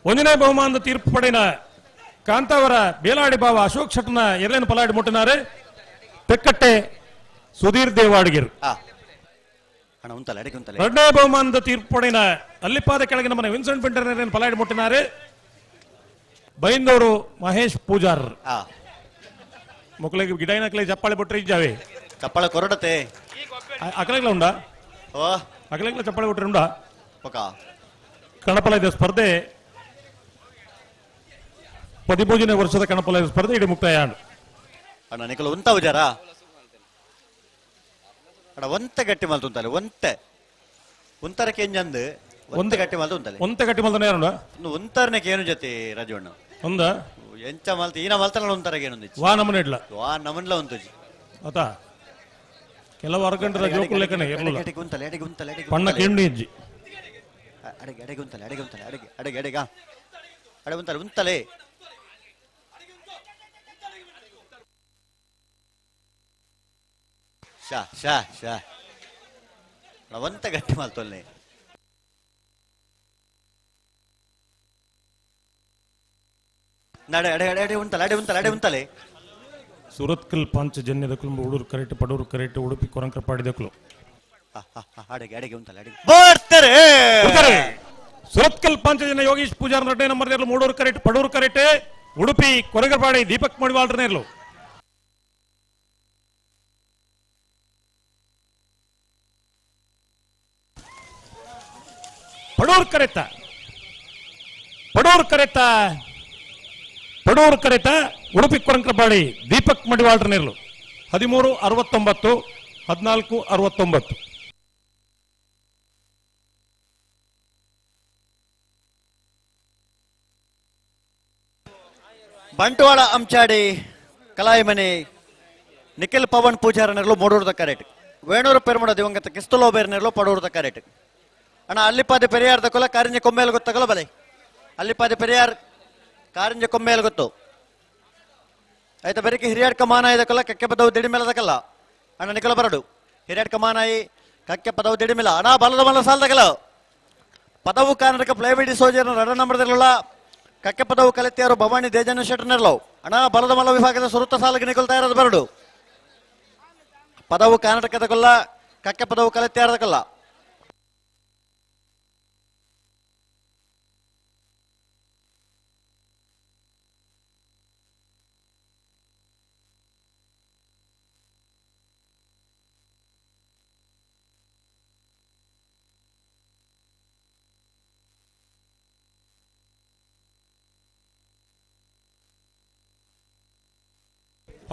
ಒಂದನೇ ಬಹುಮಾನದ ತೀರ್ಪು ಪಡೆದ ಕಾಂತಾವರ ಬೇಲಾಡಿ ಬಾವ ಅಶೋಕ್ ಶೆಟ್ಟನ ಎರಡನೇ ಪಲಾಡಿ ಮುಟ್ಟಿನಾರೆ ತೆಕ್ಕಟ್ಟೆ ಸುಧೀರ್ ದೇವಾಡಿಗೆರು. ಅಣ್ಣ ಉಂತಲ್ಲ ಅಡಿಗೆ ಉಂತಲ್ಲ. ಎರಡನೇ ಬಹುಮಾನದ ತೀರ್ಪು ಪಡೆದ ಅಲ್ಲಿಪಾದ ಕೆಳಗಿನ ಮನೆ ವಿನ್ಸೆಂಟ್ ಪಿಂಟರ್ ಪಲಾಡಿ ಮುಟ್ಟಿನಾರೆ ಬೈಂದವರು ಮಹೇಶ್ ಪೂಜಾರ್. ಮಕ್ಕಳಿಗೆ ಗಿಡ ಏನಕ್ಲೆ ಚಪ್ಪಾಳೆ ಬಿಟ್ರೆ ಇದ್ದಾವೆ ಚಪ್ಪಾಳೆ ಕೊರಡತೆ ಅಕಲೆಗ್ಲ ಉಂಡಾ ಅಕಲೆಗ್ಲ ಚಪ್ಪಾಳೆ ಬಿಟ್ರೆ ಉಂಡಾ ಕಣಪಲ ಇದೆ ಸ್ಪರ್ಧೆ 13ನೇ ವರ್ಷದ ಕಣಪಲ ಸ್ಪರ್ಧೆ ಇಡೀ ಮುಕ್ತಾಯ. ಅಣ್ಣ ನಿಕಲ ಉಂತ ಉಜಾರ ಅಣ್ಣ ಒಂತೆ ಗಟ್ಟಿ ಮಲ್ತು ಉಂತಲೆ ಒಂತೆ ಉಂತರಕ್ಕೆ ಎಂಜಂದು ಒಂತೆ ಗಟ್ಟಿ ಮಲ್ತು ಉಂತಲೆ ಒಂತೆ ಗಟ್ಟಿ ಮಲ್ತನೆ ಯಾರುಂಡ ಒಂತರನೆಗೆ ಏನು ಜೊತೆ ರಾಜು ಅಣ್ಣ ಒಂದ ಎಂಚ ಮಲ್ತ ಈನ ಮಲ್ತನ ಒಂತರಗೆ ಏನು ವಾ ನಮನೆ ಇಡ್ಲ ವಾ ನಮನ್ಲ ಉಂತುಜಿ ಆತಾ ಕೆಲವು ಅರ್ಗಂಟದ ಜೋಕು ಲೆಕ್ಕನೆ ಇರಲಿಲ್ಲ ಅಡಿಗೆ ಉಂತಲೆ ಅಡಿಗೆ ಉಂತಲೆ ಅಡಿಗೆ ಪಣ್ಣ ಕೆಂಡು ಇಜ್ಜಿ ಅಡಿಗೆ ಅಡಿಗೆ ಉಂತಲೆ ಅಡಿಗೆ ಉಂತಲೆ ಅಡಿಗೆ ಅಡಿಗೆ ಅಡಿಗ ಅಡೆ ಉಂತಲೆ ಉಂತಲೆ ಶಾ ಶಾ ಶಾ ಒಂತ ಗಟ್ಟಿ ಮಲ್ತೊಲ್ನೆ ನಡೆ ಅಡೆ ಅಡೆ ಅಡೆ ಉಂತಲೆ ಅಡೆ ಉಂತಲೆ ಅಡೆ ಉಂತಲೆ. ಸುರತ್ಕಲ್ ಪಾಂಚಜನ್ಯದಕ್ಲು ಉಡೂರು ಕರೆಕ್ಟ್ ಪಡೂರು ಕರೆಕ್ಟ್ ಉಡುಪಿ ಕೊರಂಕರಪಾಡಿದಕ್ಲು ಅಡೆಗೆ ಅಡೆಗೆ ಉಂತಲೆ ಅಡೆಗೆ ಬರ್ತಾರೆ ಸುರತ್ಕಲ್ ಪಾಂಚಜನ್ಯ ಯೋಗೀಶ್ ಪೂಜಾರ್ ರಡ್ಡೆ ನಂಬರ್ ನೇರ್ಲು ಮೂಡೂರು ಕರೆಕ್ಟ್ ಪಡೂರು ಕರೆಕ್ಟ್ ಉಡುಪಿ ಕೊರಗರಪಾಡಿ ದೀಪಕ್ ಮಡಿವಾಳ್ರ ನೇರ್ಲು. ಪಡೂರು ಕರೆತ ಪಡೂರು ಕರೆತ ಪಡೂರು ಕರೆತ ಉಡುಪಿ ಕೊರಂಕರಪಾಡಿ ದೀಪಕ್ ಮಡಿವಾಳ್ರ ನೇರ್ಲು 13:69 14:69. ಬಂಟ್ವಾಳ ಅಂಚಾಡಿ ಕಲಾಯಿಮನೆ ನಿಖಿಲ್ ಪವನ್ ಪೂಜಾರನೆರ್ಲು ಮೂಡೂರ್ದ ಕರೆಟ್ ವೇಣೂರು ಪೆರುಮಡ ದಿವಂಗತ ಕಿಸ್ತಲೋ ಬೇರ್ನೆರ್ಲು ಪಡೂರ್ದ ಕರೆಟ್ ಅಣ್ಣ ಅಲ್ಲಿಪಾದೆ ಪೆರಿಯಾರ್ ದಕೊಲ ಕಾರಿಂಜ ಕೊಮ್ಮೇಲ್ ಗೊತ್ತಕಲ ಬಲೆ ಅಲ್ಲಿಪಾದೆ ಪೆರಿಯಾರ್ ಕಾರಿಂಜ ಕೊಮ್ಮೇಲ್ ಗೊತ್ತು ಆಯ್ತಾ ಬೆರಕೆ ಹಿರಿಯಾಡ್ಕ ಮಾನಾಯಿ ದಕೊಲ ಕಕ್ಕೆ ಪದವು ದಿಡಿಮೇಲ ದಕಲ್ಲ ಅಣ್ಣ ನಿಖಲ ಬರಡು ಹಿರಿಯಾಡ್ಕ ಮಾನಾಯಿ ಕಕ್ಕೆ ಪದವು ದಿಡಿಮೇಲ ಅಣ್ಣ ಬಲದ ಮಲ್ಲ ಸಾಲದಕಲ ಪದವು ಕರ್ನಾಟಕ ಪ್ಲೇಬಿಡಿ ಸೋಜರ್ ರಡ ನಂಬರ್ದಲ್ಲ ಕಕ್ಕೆ ಪದವು ಕಲಿತಿಯಾರು ಭವಾನಿ ದೇಜನ ಶೆಟ್ಟರ್ನೆರ್ಲವು ಅಣ್ಣ ಬಲದ ಮಲ್ಲ ವಿಭಾಗದ ಸುರುತ್ತ ಸಾಲಕ್ಕೆ ನಿಕೊಲ್ತಾ ಇರೋದು ಬರಡು ಪದವು ಕರ್ನಾಟಕದ ಕೊಲ್ಲ ಕಕ್ಕೆ ಪದವು ಕಲಿತಿಯಾರದಕಲ್ಲ.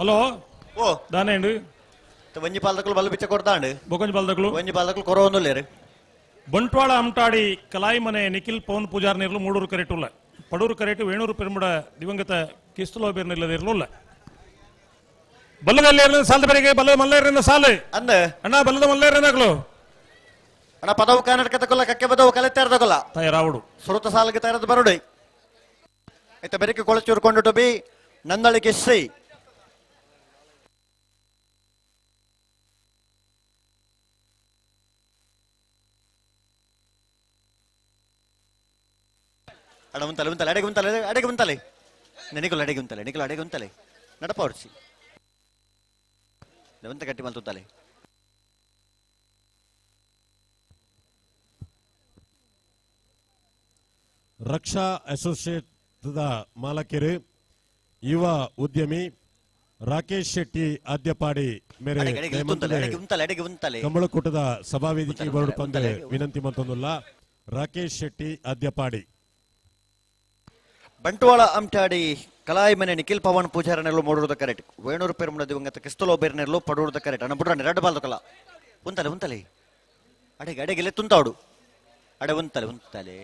ಹಲೋ ಓ ದಾನೇಂಡು ಒಂಜಿ ಪಾಲ್ದಕುಲು ಬಲ್ಲ ಬಿಚ್ಚ ಕೊಡ್ತಾಂಡು ಬೊಕೊಂಜಿ ಪಾಲ್ದಕುಲು ಒಂಜಿ ಪಾಲ್ದಕುಲು ಕೊರವೊಂದುಲ್ಲೇರು. ಬಂಟ್ವಾಳ ಅಂಟಾಡಿ ಕಲಾಯಿಮನೆ ನಿಖಿಲ್ ಪವನ್ ಪೂಜಾರ್ ನೇರ್ಲು ಮೂಡೂರು ಕರೆಟ್ ಉಲ್ಲ ಪಡೂರು ಕರೆಟ್ ವೇಣೂರು ಪೆರುಮಡ ದಿವಂಗತ ಕಿಸ್ತಲೋ ಬೇರ್ ನಿರ್ಲದ ಬಲ್ಲದಲ್ಲಿ ಸಾಲದ ಬೆರೆಗೆ ಬಲ್ಲ ಮಲ್ಲೇರಿಂದ ಸಾಲು ಅಂದ ಅಣ್ಣ ಬಲ್ಲದ ಮಲ್ಲೇರಿಂದಾಗ್ಲು ಅಣ್ಣ ಪದವು ಕರ್ನಾಟಕ ತಕೊಲ್ಲ ಕಕ್ಕೆ ಪದವು ಕಲೆತ್ತಾರದಕೊಲ್ಲ ತಯಾರಾವಡು ಸುರುತ ಸಾಲಿಗೆ ತಯಾರದ ಬರುಡು ಆಯ್ತಾ ಬೆರಕೆ ಕೊಳಚೂರು ಕೊಂಡು ಬಿ ನಂದಳಿಕೆ ಶ್ರೀ ಅಣ್ಣ ಉಂತಲೆ ಉಂತಲೆ ಅಡೆಗೆ ಉಂತಲೆ ಅಡೆಗೆ ಉಂತಲೆ ನಿಖಿಲ್ ಅಡೆಗೆ ಉಂತಲೆ ನಿಖಿಲ್ ಅಡೆಗೆ ಉಂತಲೆ ನಡಪ ಹೊಡ್ಸಿ ಒಂತ ಗಟ್ಟಿ ಮಲ್ತುತ್ತಲೆ. ರಕ್ಷಾ ಅಸೋಸಿಯೇಟ್ದ ಮಾಲಕರು ಯುವ ಉದ್ಯಮಿ ರಾಕೇಶ್ ಶೆಟ್ಟಿ ಆದ್ಯಪಾಡಿ ಮೇರೆ ಕಂಬಳಕೂಟದ ಸಭಾವೇದಿಕೆ ಬರಡು ಪಂದೆ ವಿನಂತಿ ಮತ್ತೊಂದುಲ್ಲ. ರಾಕೇಶ್ ಶೆಟ್ಟಿ ಆದ್ಯಪಾಡಿ. ಬಂಟ್ವಾಳ ಅಂಟಾಡಿ ಕಲಾಯಿಮನೆ ನಿಖಿಲ್ ಪವನ್ ಪೂಜಾರನೆಲ್ಲೋ ಮೂಡೂರ್ದ ಕರೆಕ್ಟ್ ವೇಣೂರು ಪೆರುಮಡ ದಿವಂಗತ ಕಿಸ್ತಲೋ ಬೇರ್ನೆಲ್ಲೋ ಪಡೂರ್ದ ಕರೆಕ್ಟ್ ಅಣ್ಣ ಬುಡ್ರಣ್ಣ ಎರಡು ಬಾಲ್ದಕಲ್ಲ ಉಂತಲೆ ಉಂತಲೆ ಅಡೆಗೆ ಅಡೆಗೆಲ್ಲ ತುಂತಾಡು ಅಡೆ ಉಂತಲೆ ಉಂತಲೆ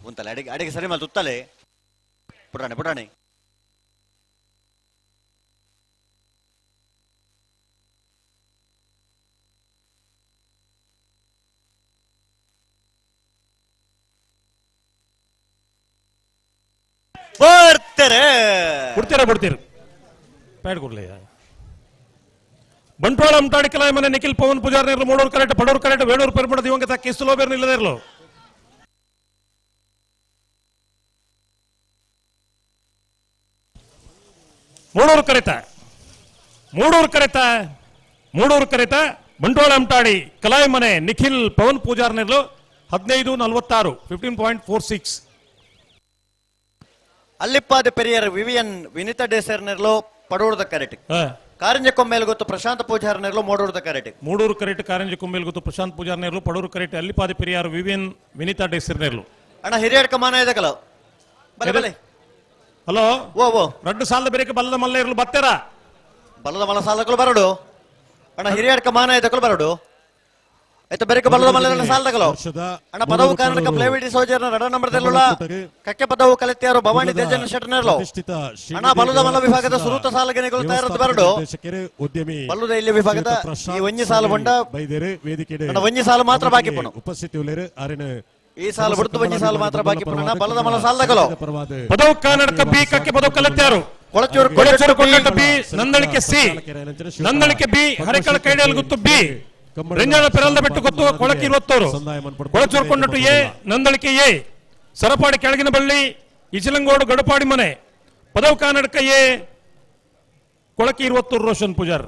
ಉಂತಲೆ ಅಡಿಗೆ ಅಡಿಗೆ ಸರಿ ಮಲ್ತು ಉತ್ತಲೆ ಪುಟಾಣೆ ಪುಟಾಣೆ ಬರ್ತಾರೆ ಬಿಡ್ತೀರಾ ಬಿಡ್ತೀರಿ ಪ್ಯಾಡ್ ಕೊಡ್ಲಿ ಬಂಟ್ವಾಳ ಅಂಟಾಡಿ ಕಲಾಯ ಮನೆ ನಿಖಿಲ್ ಪವನ್ ಪೂಜಾರ್ ನೇರ್ಲು ಮೂಡೂರು ಕರೆಕ್ಟ್ ಪಡೂರು ಕರೆಕ್ಟ್ ವೇಣೂರು ಪೆರ್ಮಡ ದಿವಂಗತ ಕಿಸ್ತುಲೋಬೇರ್ ನಿಲ್ಲದೇ ಇರಲು ಮೂಡೂರು ಕರೆತ ಮೂಡೂರು ಕರೆತ ಮೂಡೂರು ಕರೆತ ಬಂಟ್ವಾಳ ಅಂಟಾಡಿ ಕಲಾಯ ಮನೆ ನಿಖಿಲ್ ಪವನ್ ಪೂಜಾರ್ ನೇರ್ಲು 15:46 15.46. ಅಲ್ಲಿಪ್ಪಾದ ಪೆರಿಯರ್ ವಿವಿಯನ್ ವಿನಿತಾ ಡೇಸರ್ ನೆರ್ಲು ಪಡೂರ್ದ ಕರೆಟ್ ಕಾರಂಜ ಕೊಮ್ಮೇಲ್ ಗೊತ್ತು ಪ್ರಶಾಂತ್ ಪೂಜಾರ್ ನೆರ್ಲು ಮೂಡೂರ್ದ ಕರೆಟ್ ಮೂಡೂರು ಕರೆಟ್ ಕಾರಂಜ ಕೊಮ್ಮೇಲ್ ಗೊತ್ತು ಪ್ರಶಾಂತ್ ಪೂಜಾರ್ ನೆರ್ಲು ಪಡೂರು ಕರೆಟ್ ಅಲ್ಲಿಪಾದ ಪೆರಿಯಾರ್ ವಿವಿಯನ್ ವಿನಿತಾ ಡೇಸರ್ ನೆರ್ಲು. ಅಣ್ಣ ಹಿರಿಯಡ್ಕ ಮಾನ ಇದಕಲ ಬಲೆ ಬಲೆ. ಹಲೋ ಓ ಓ ರಡ್ಡು ಸಾಲದ ಬೇರೆ ಬಲ್ಲದ ಮಲ್ಲ ಇರಲು ಬತ್ತೆರ ಬಲ್ಲದ ಮಲ್ಲ ಸಾಲಕಲು ಬರಡು ಅಣ್ಣ ಹಿರಿಯಡ್ಕ ಮಾನ ಇದಕಲು ಬರಡು ಆಯ್ತು ಬೇರೆ ಬಲ್ಲದ ಮಲ್ಲ ಸಾಲದಕಲು ಅಣ್ಣ ಪದವು ಕರ್ನಾಟಕ ಪ್ಲೇವಿಡಿ ಸೋಜರ್ನ ರಡ ನಂಬರ್ ದೆಲ್ಲುಳ ಕಕ್ಕೆ ಪದವು ಕಲೆತ್ಯಾರು ಭವಾನಿ ತೇಜನ ಶೆಟ್ಟನರ್ಲು ಅಣ್ಣ ಬಲ್ಲದ ಮಲ್ಲ ವಿಭಾಗದ ಸುರೂತ ಸಾಲಗನಿಗಳು ತಯಾರದ್ದು ಬರಡು ಉದ್ಯಮಿ ಬಲ್ಲದ ಇಲ್ಲಿ ವಿಭಾಗದ ಈ ಒಂಜಿ ಸಾಲು ಬಂಡ ವೇದಿಕೆ ಅಣ್ಣ ಒಂಜಿ ಸಾಲು ಮಾತ್ರ ಬಾಕಿ ಪುನು ಉಪಸ್ಥಿತಿ ಉಳ್ಳೇರು ಅರಿನ ಈ ಸಾಲು ಬಿಡ್ತು ಒಂಜಿ ಸಾಲು ಮಾತ್ರ ಬಾಕಿ ಪುನಃ ಬಲ್ಲದ ಮಲ್ಲ ಸಾಲದಕಲು ಪದವು ಕರ್ನಾಟಕ ಬಿ ಕಕ್ಕೆ ಪದವು ಕಲೆತ್ಯಾರು Kolachuru Kolachuru ಕೊಂಡಟ್ಟ B Nandalike C Nandalike B Harekal Kaidal Guttu B Renjala ಪೆರಲ್ದ ಬೆಟ್ಟು ಗೊತ್ತು ಕೊಳಕಿ ಇರುವತ್ತವರು ಕೊಳಚೂರು ಕೊಂಡಟ್ಟು ಎ ನಂದಳಿಕೆ ಎ ಸರಪಾಡಿ ಕೆಳಗಿನ ಬಳ್ಳಿ ಇಚಲಂಗೋಡು ಗಡಪಾಡಿ ಮನೆ ಪದವು ಕರ್ನಾಟಕ ಎ ಕೊಳಕಿ ಇರುವತ್ತೂರು ರೋಷನ್ ಪೂಜಾರ್.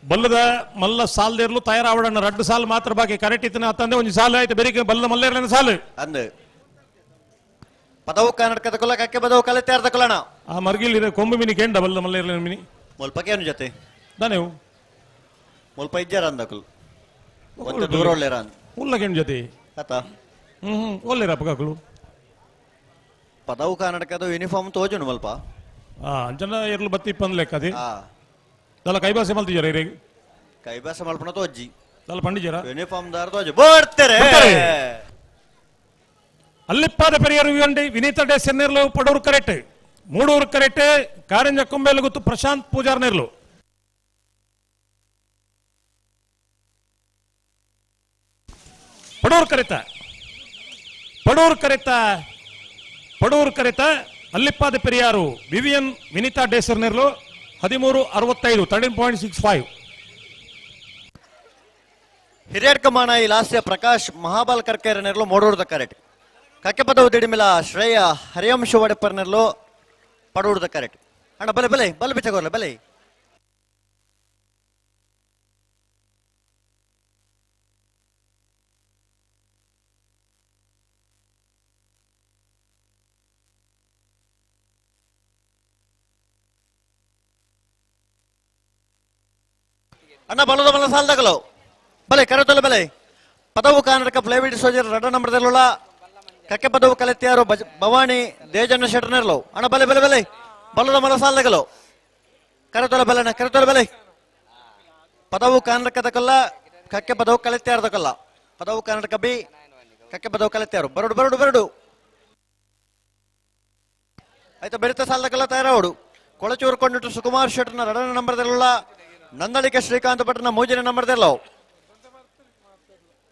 ಬಲ್ಲದ ಮಲ್ಲ ಸಾಲದಿರ್ಲು ತಯಾರಾವಡಣ್ಣ ರಡ್ಡು ಸಾಲು ಮಾತ್ರ ಬಾಕಿ ಕರೆಕ್ಟ್ ಇತ್ತನ ಅತ್ತಂದೆ ಒಂದು ಸಾಲು ಆಯ್ತು ಬೇರೆ ಬಲ್ಲದ ಮಲ್ಲ ಇರಲಿಲ್ಲ ಸಾಲು ಅಂದು ಪದವು ಕರ್ನಾಟಕದ ಕುಲ ಕಕ್ಕೆ ಪದವು ಕಲೆತ್ಯಾರ್ದ ಕುಲಣ ಆ ಮರ್ಗಿಲ್ ಇದೆ ಕೊಂಬು ಮಿನಿ ಕೆಂಡ ಬಲ್ಲದ ಮಲ್ಲ ಇರಲಿಲ್ಲ ಮಿನಿ ಮುಲ್ಪಕ್ಕೆ ಏನು ಜೊತೆ ದಾನೇವು ಮುಲ್ಪ ಇಜ್ಜಾರ ಅಂದಕುಲ್ ಒಂದು ದೂರ ಒಳ್ಳೆರ ಅಂದ ಉಲ್ಲ ಕೆಂಡ ಜೊತೆ ಆತ ಹ್ಮ್ ಹ್ಮ್ ಒಳ್ಳೆರ ಪಕ್ಕಳು ಪದವು ಕರ್ನಾಟಕದ ಯೂನಿಫಾರ್ಮ್ ತೋಜುನು ಮಲ್ಪ ಆ ಅಂಚನ ಇರ್ಲು ಬತ್ತಿ ಪಂದ್ ಲೆಕ್ಕ ಅದೇ ದಲ್ಲ ಕೈಬಾಸೆ ಮಲ್ತಿಜಾರ ಇರೇಗ ಕೈಬಾಸೆ ಮಲ್ಪನ ತೋಜ್ಜಿ ದಲ್ಲ ಪಂಡಿಜಾರ ಯೂನಿಫಾರ್ಮ್ ದಾರ ತೋಜು ಬರ್ತಾರೆ ಅಲ್ಲಿಪ್ಪಾದ ಪೆರಿಯರು ವಿನೀತಾ ಡೇ ಸೆನ್ನೇರ್ಲು ಪಡೂರು ಕರೆಕ್ಟ್ ಮೂಡೂರು ಕರೆಕ್ಟ್ ಕಾರಂಜ ಕೊಂಬೇಲು ಗೊತ್ತು ಪ್ರಶಾಂತ್ ಪೂಜಾರ್ ನೇರ್ಲು. ಪಡೂರು ಕರೆತ ಪಡೂರು ಕರೆತ ಪಡೂರು ಕರೆತ ಅಲ್ಲಿಪ್ಪಾದ ಪೆರಿಯಾರು ವಿವಿಯನ್ ವಿನಿತಾ ಡೇಸರ್ ನೇರ್ಲು 13.65 13.65. ಹಿರಿಯಡ್ಕ ಮಾನ ಈ ಲಾಸ್ಯ ಪ್ರಕಾಶ್ ಮಹಾಬಲ್ ಕರ್ಕೇರ ನೆರ್ಲು ಮೂಡೂರ್ದ ಕರೆಕ್ಟ್ ಕಕ್ಕೆ ಪದವು ದಿಡಿಮಿಲ ಶ್ರೇಯ ಹರಿವಂಶ ವಡೆಪ್ಪರ್ ನೆರ್ಲು ಪಡೂರ್ದ ಕರೆಕ್ಟ್ ಅಣ್ಣ ಬಲೆ ಬಲೆ ಬಲೆ ಬಿಚ್ಚಗೋರ್ಲೆ ಬಲೆ ಅಣ್ಣ ಬಲದ ಬಲ ಸಾಲದಗಲು ಬಲೆ ಕರೆತೊಲೆ ಬಲೆ ಪದವು ಕರ್ನಾಟಕ ಪ್ಲೇವಿಡ್ ಸೋಜರ್ ರಡ ನಂಬರ್ದಲ್ಲುಳ ಕಕ್ಕೆ ಪದವು ಕಲೆತ್ಯಾರು ಭವಾನಿ ದೇಜಣ್ಣ ಶೆಟ್ಟರ್ನೆರ್ಲು ಅಣ್ಣ ಬಲೆ ಬಲೆ ಬಲೆ ಬಲದ ಮಲ ಸಾಲದಗಲು ಕರೆತೊಲೆ ಬಲೆ ಅಣ್ಣ ಕರೆತೊಲೆ ಬಲೆ ಪದವು ಕರ್ನಾಟಕದ ಕಲ್ಲ ಕಕ್ಕೆ ಪದವು ಕಲೆತ್ಯಾರದ ಕಲ್ಲ ಪದವು ಕರ್ನಾಟಕ ಬಿ ಕಕ್ಕೆ ಪದವು ಕಲೆತ್ಯಾರು ಬರಡು ಬರಡು ಬರಡು ಆಯ್ತಾ ಬೆರಿತ ಸಾಲದಕಲ್ಲ ತಯಾರಾವಡು ಕೊಳಚೂರು ಕೊಂಡಿಟ್ಟು ಸುಕುಮಾರ್ ಶೆಟ್ಟರ್ನ ರಡನ ನಂಬರ್ದಲ್ಲುಳ ನಂದಳಿಕೆ ಶ್ರೀಕಾಂತ್ ಭಟ್ನ ಮೂಜಿನ ನಂಬರ್ ದೆಲ್ಲವು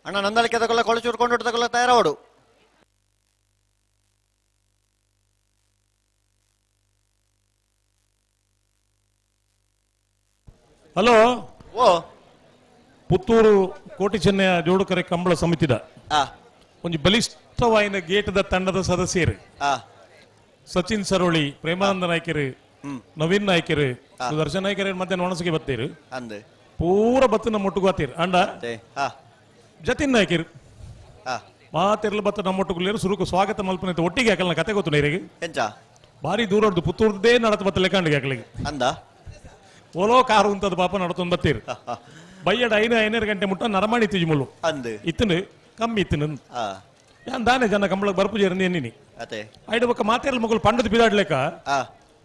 ಅಣ್ಣ ನಂದಳಿಕೆ ತಗೊಳ್ಳ ಕೊಳಚೂರು ಕೊಂಡು ತಗೊಳ್ಳ ತಯಾರಾವಡು ಹಲೋ ಓ ಪುತ್ತೂರು ಕೋಟಿ ಚೆನ್ನಯ ಜೋಡುಕರೆ ಕಂಬಳ ಸಮಿತಿದ ಒಂದು ಬಲಿಷ್ಠವಾಯಿನ ಗೇಟದ ತಂಡದ ಸದಸ್ಯರು ಸಚಿನ್ ಸರೋಳಿ, ಪ್ರೇಮಾನಂದ ನಾಯ್ಕರು, ನವೀನ್ ನಾಯ್ಕರು, ಸುದರ್ಶನ್ ನಾಯ್ಕರು ಮತ್ತೆ ಒಣಸಿಗೆ ಬತ್ತೀರು ಪೂರ ಬತ್ತು ನಮ್ಮ ಒಟ್ಟಿಗೆ ಬತ್ತೀರು ಅಂಡ ಜತಿನ್ ನಾಯ್ಕರು ಮಾತಿರ್ಲು ಬತ್ತ ನಮ್ಮ ಒಟ್ಟುಗುಲೇರು ಸುರುಕು ಸ್ವಾಗತ ಮಲ್ಪನ ಒಟ್ಟಿಗೆ ಹಾಕಲ್ಲ ಕತೆ ಗೊತ್ತು ನೀರಿಗೆ ಭಾರಿ ದೂರ ಹೊಡ್ದು ಪುತ್ತೂರ್ದೇ ನಡತ ಬತ್ತ ಲೆಕ್ಕಂಡಿಗೆ ಹಾಕಲಿಗೆ ಅಂದ ಓಲೋ ಕಾರು ಅಂತದ ಪಾಪ ನಡತೊಂದು ಬತ್ತೀರು ಬಯ್ಯಡ ಐದು ಐನೂರು ಗಂಟೆ ಮುಟ್ಟ ನರಮಾಣಿ ತಿಜುಮುಲು ಇತ್ತನು ಕಮ್ಮಿ ಇತ್ತನು ಯಾನ್ ದಾನೆ ಜನ ಕಂಬಳಕ್ಕೆ ಬರ್ಪುಜ ಎನ್ನಿನಿ ಐಡು ಬೊಕ್ಕ ಮಾತೇರ್ಲ ಮಗುಲು ಪಂಡದ ಬಿದಾಡ್ಲೇಕ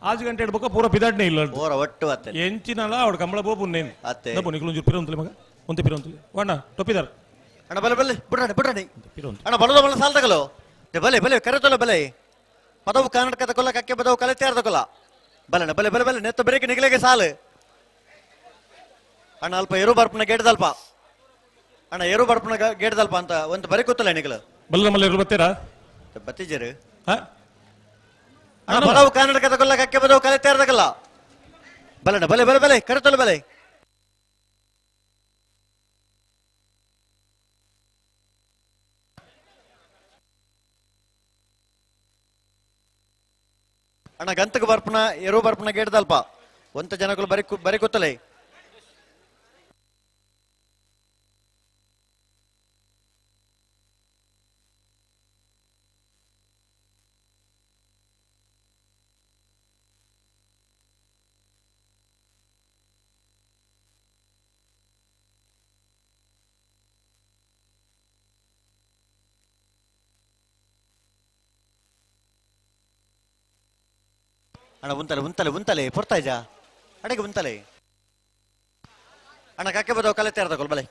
ಆಜು ಗಂಟೆ ಇಡ್ಬೇಕ ಪೂರ ಬಿದಾಡ್ನೆ ಇಲ್ಲ ಒಟ್ಟು ಎಂಚಿನಲ್ಲ ಅವಳು ಕಂಬಳ ಬೋಪು ನೇನು ನಿಕ್ಲು ಒಂಚೂರು ಪಿರ ಅಂತಲೇ ಮಗ ಒಂತೆ ಪಿರ ಅಂತಲೇ ವಣ್ಣ ಟೊಪ್ಪಿದಾರ ಅಣ್ಣ ಬಲೆ ಬಲೆ ಬುಡ್ರಾಣಿ ಬುಡ್ರಾಣಿ ಅಣ್ಣ ಬಲದ ಬಲ ಸಾಲ ತಗಲು ಬಲೆ ಬಲೆ ಕರೆತೊಲ್ಲ ಬಲೆ ಪದವು ಕರ್ನಾಟಕದ ಕೊಲ್ಲ ಕಕ್ಕೆ ಬದವು ಕಲೆ ತಯಾರದ ಕೊಲ್ಲ ಬಲೆಣ ಬಲೆ ಬಲೆ ಬಲೆ ನೆತ್ತ ಬರೇಕ ನಿಗಲೆಗೆ ಸಾಲು ಅಣ್ಣ ಅಲ್ಪ ಎರು ಬರ್ಪನ ಗೇಟ್ದಲ್ಪ ಅಣ್ಣ ಎರು ಬರ್ಪನ ಗೇಟ್ದಲ್ಪ ಅಂತ ಒಂದು ಬರಿ ಕೂತಲ್ಲ ನಿಗಲು ಬಲ್ಲ ಮಲ್ಲ ಎರು ಬತ್ತೀರಾ ಬತ್ತಿಜರು ಅಣ್ಣ ಬಲವು ಕರ್ನಾಟಕದ ಕೊಲ್ಲ ಕಕ್ಕೆ ಬದವು ಕಲೆ ತಯಾರದಲ್ಲ ಬಲಣ ಬಲೆ ಬಲೆ ಬಲೆ ಕರೆತೊಲ್ಲ ಬಲೆ ಅಣ್ಣ ಗಂತಕ ಬರ್ಪನ ಎರು ಬರ್ಪನ ಗೇಟ್ದಲ್ಪ ಒಂತ ಜನಗಳು ಬರಿ ಬರಿ ಕೂತಲೆ ಅಣ್ಣ ಉಂತಲೆ ಉಂತಲೆ ಉಂತಲೆ ಪೊರ್ತಾಯ್ಜಾ ಅಡಗೆ ಉಂತಲೆ ಅಣ್ಣ ಕಕ್ಕೆ ಬದವು ಕಲೆ ತಯಾರು ತಗೊಳ್ ಬಲೆ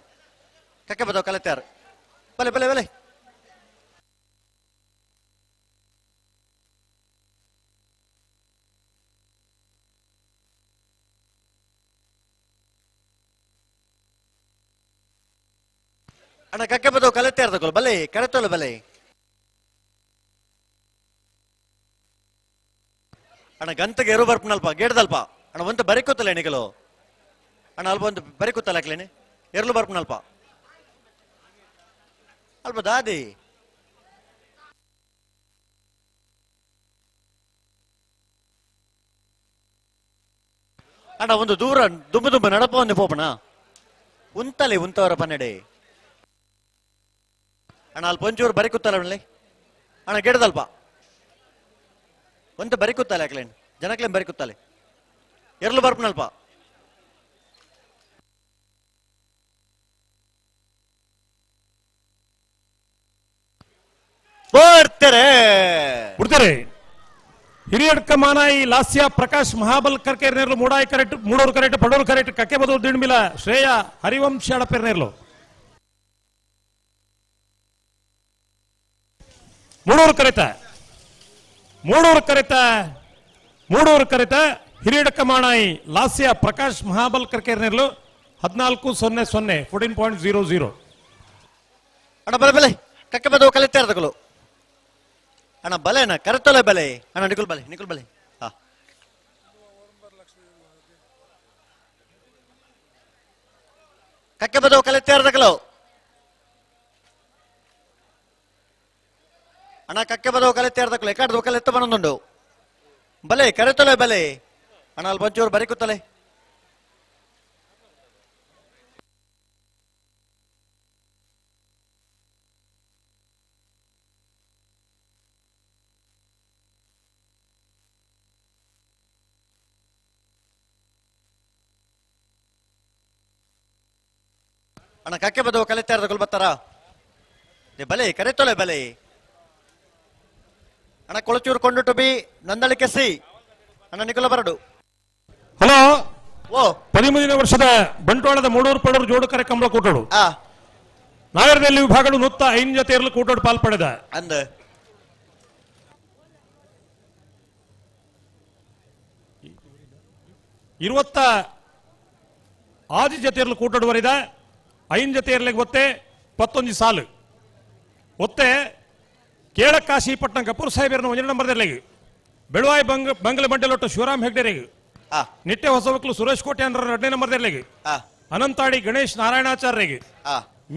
ಕಕ್ಕೆ ಬದವು ಕಲೆ ತಯಾರು ಬಲೆ ಬಲೆ ಬಲೆ ಅಣ್ಣ ಕಕ್ಕೆ ಬದವು ಕಲೆ ತಯಾರು ತಗೊಳ್ ಬಲೆ ಕರೆತೊಲ್ಲ ಬಲೆ ಅಣ್ಣ ಗಂತಗೆ ಎರು ಬರ್ಪನಲ್ಪ ಗೇಡ್ದಲ್ಪ ಅಣ್ಣ ಒಂದು ಬರಿ ಕೂತಲ್ಲ ಎಣಿಗಲು ಅಣ್ಣ ಅಲ್ಪ ಒಂದು ಬರಿ ಕೂತಲ್ಲ ಹಾಕ್ಲೇನೆ ಎರಲು ಬರ್ಪನಲ್ಪ ಅಲ್ಪ ದಾದಿ ಅಣ್ಣ ಒಂದು ದೂರ ದುಂಬು ದುಂಬು ನಡಪ ಒಂದು ಪೋಪಣ ಉಂತಲೆ ಉಂತವರ ಪನ್ನೆಡೆ ಅಣ್ಣ ಅಲ್ಪ ಒಂಚೂರು ಬರಿ ಕೂತಲ್ಲ ಅಣ್ಣ ಅಣ್ಣ ಗೇಡ್ದಲ್ಪ ಒಂದು ಬರಿ ಕೂತಾಲೆ ಹಾಕ್ಲೇನ್ ಜನಕ್ಲೇನ್ ಬರಿ ಕೂತಾಲೆ ಎರಲು ಬರ್ಪನಲ್ಪ ಬರ್ತಾರೆ ಬಿಡ್ತಾರೆ. Hiriadka Manayi Lasya Prakash Mahabal Karkera ನೇರ್ಲು ಮೂಡಾಯಿ correct Mudur correct Padur correct ಕಕ್ಕೆ ಬದೂರು ದಿಂಡ್ಮಿಲ ಶ್ರೇಯ ಹರಿವಂಶ ಅಡಪೇರ್ ನೇರ್ಲು ಮೂಡೂರು ಕರೆತ ಮೂಡೂರು ಕರೆತ ಮೂಡೂರು ಕರೆತ ಹಿರಿಯಡ್ಕ ಮಾಣಾಯಿ ಲಾಸ್ಯ ಪ್ರಕಾಶ್ ಮಹಾಬಲ್ ಕರ್ಕೇರ್ ನೇರ್ಲು 14.00 14.00. ಅಣ್ಣ ಬಲೆ ಬಲೆ ಕಕ್ಕೆ ಬದವು ಕಲೆ ತಯಾರದಗಳು ಅಣ್ಣ ಬಲೆ ಅಣ್ಣ ಕರೆತೊಲೆ ಬಲೆ ಅಣ್ಣ ನಿಕುಲ್ ಬಲೆ ನಿಕುಲ್ ಬಲೆ ಹಾ ಕಕ್ಕೆ ಬದವು ಕಲೆ ತಯಾರದಗಳು ಅಣ್ಣ ಕಕ್ಕೆ ಬದವು ಕಲೆ ತಯಾರದಗಳು ಎಕಾಡ್ದು ಕಲೆ ಎತ್ತ ಬನೊಂದುಂಡು ಬಲೆ ಕರೆತೊಲೆ ಬಲೆ ಅಣ್ಣ ಅಲ್ಲಿ ಬಂಚೂರು ಬರಿ ಕೂತಲೆ ಅಣ್ಣ ಕಕ್ಕೆ ಬದವು ಕಲೆ ತಯಾರದಗಳು ಬರ್ತಾರಾ ಬಲೆ ಕರೆತೊಲೆ ಬಲೆ ಅಣ್ಣ ಕೊಳಚೂರು ಕೊಂಡು ಬಿ ನಂದಳಿಕೆ ಸಿ ಅಣ್ಣ ನಿಕುಲ ಬರಡು. ಹಲೋ ಓ 13ನೇ ವರ್ಷದ ಬಂಟ್ವಾಳದ ಮೂಡೂರು ಪಡೂರು ಜೋಡು ಕರೆ ಕಂಬಳ ಕೂಟೋಡು ನಾಗರದಲ್ಲಿ ವಿಭಾಗಗಳು 105 ಜೊತೆ ಇರಲು ಕೂಟೋಡು ಪಾಲ್ಪಡೆದ ಅಂದ 26 ಜೊತೆ ಇರಲು ಕೂಟೋಡು ವರಿದ 5 ಜೊತೆ ಇರಲಿಕ್ಕೆ ಒತ್ತೆ 11 ಸಾಲು ಒತ್ತೆ ಕೇಳಕಾಶಿಪಟ್ಟಣ ಕಪೂರ್ ಸಾಹೇಬರನ್ನು 1 ನಂಬರ್ದಲ್ಲಿ ಬೆಳುವಾಯಿ ಬಂಗ್ಲೆ ಬಂಡೆಲೊಟ್ಟು ಶಿವರಾಮ್ ಹೆಗ್ಡೆರಿಗೆ ನಿಟ್ಟೆ ಹೊಸಬಕ್ಲು ಸುರೇಶ್ ಕೋಟೆ ಅಂದ್ರೆ 2ನೇ ನಂಬರ್ದಲ್ಲಿ ಅನಂತಾಡಿ ಗಣೇಶ್ ನಾರಾಯಣಾಚಾರ್ಯರಿಗೆ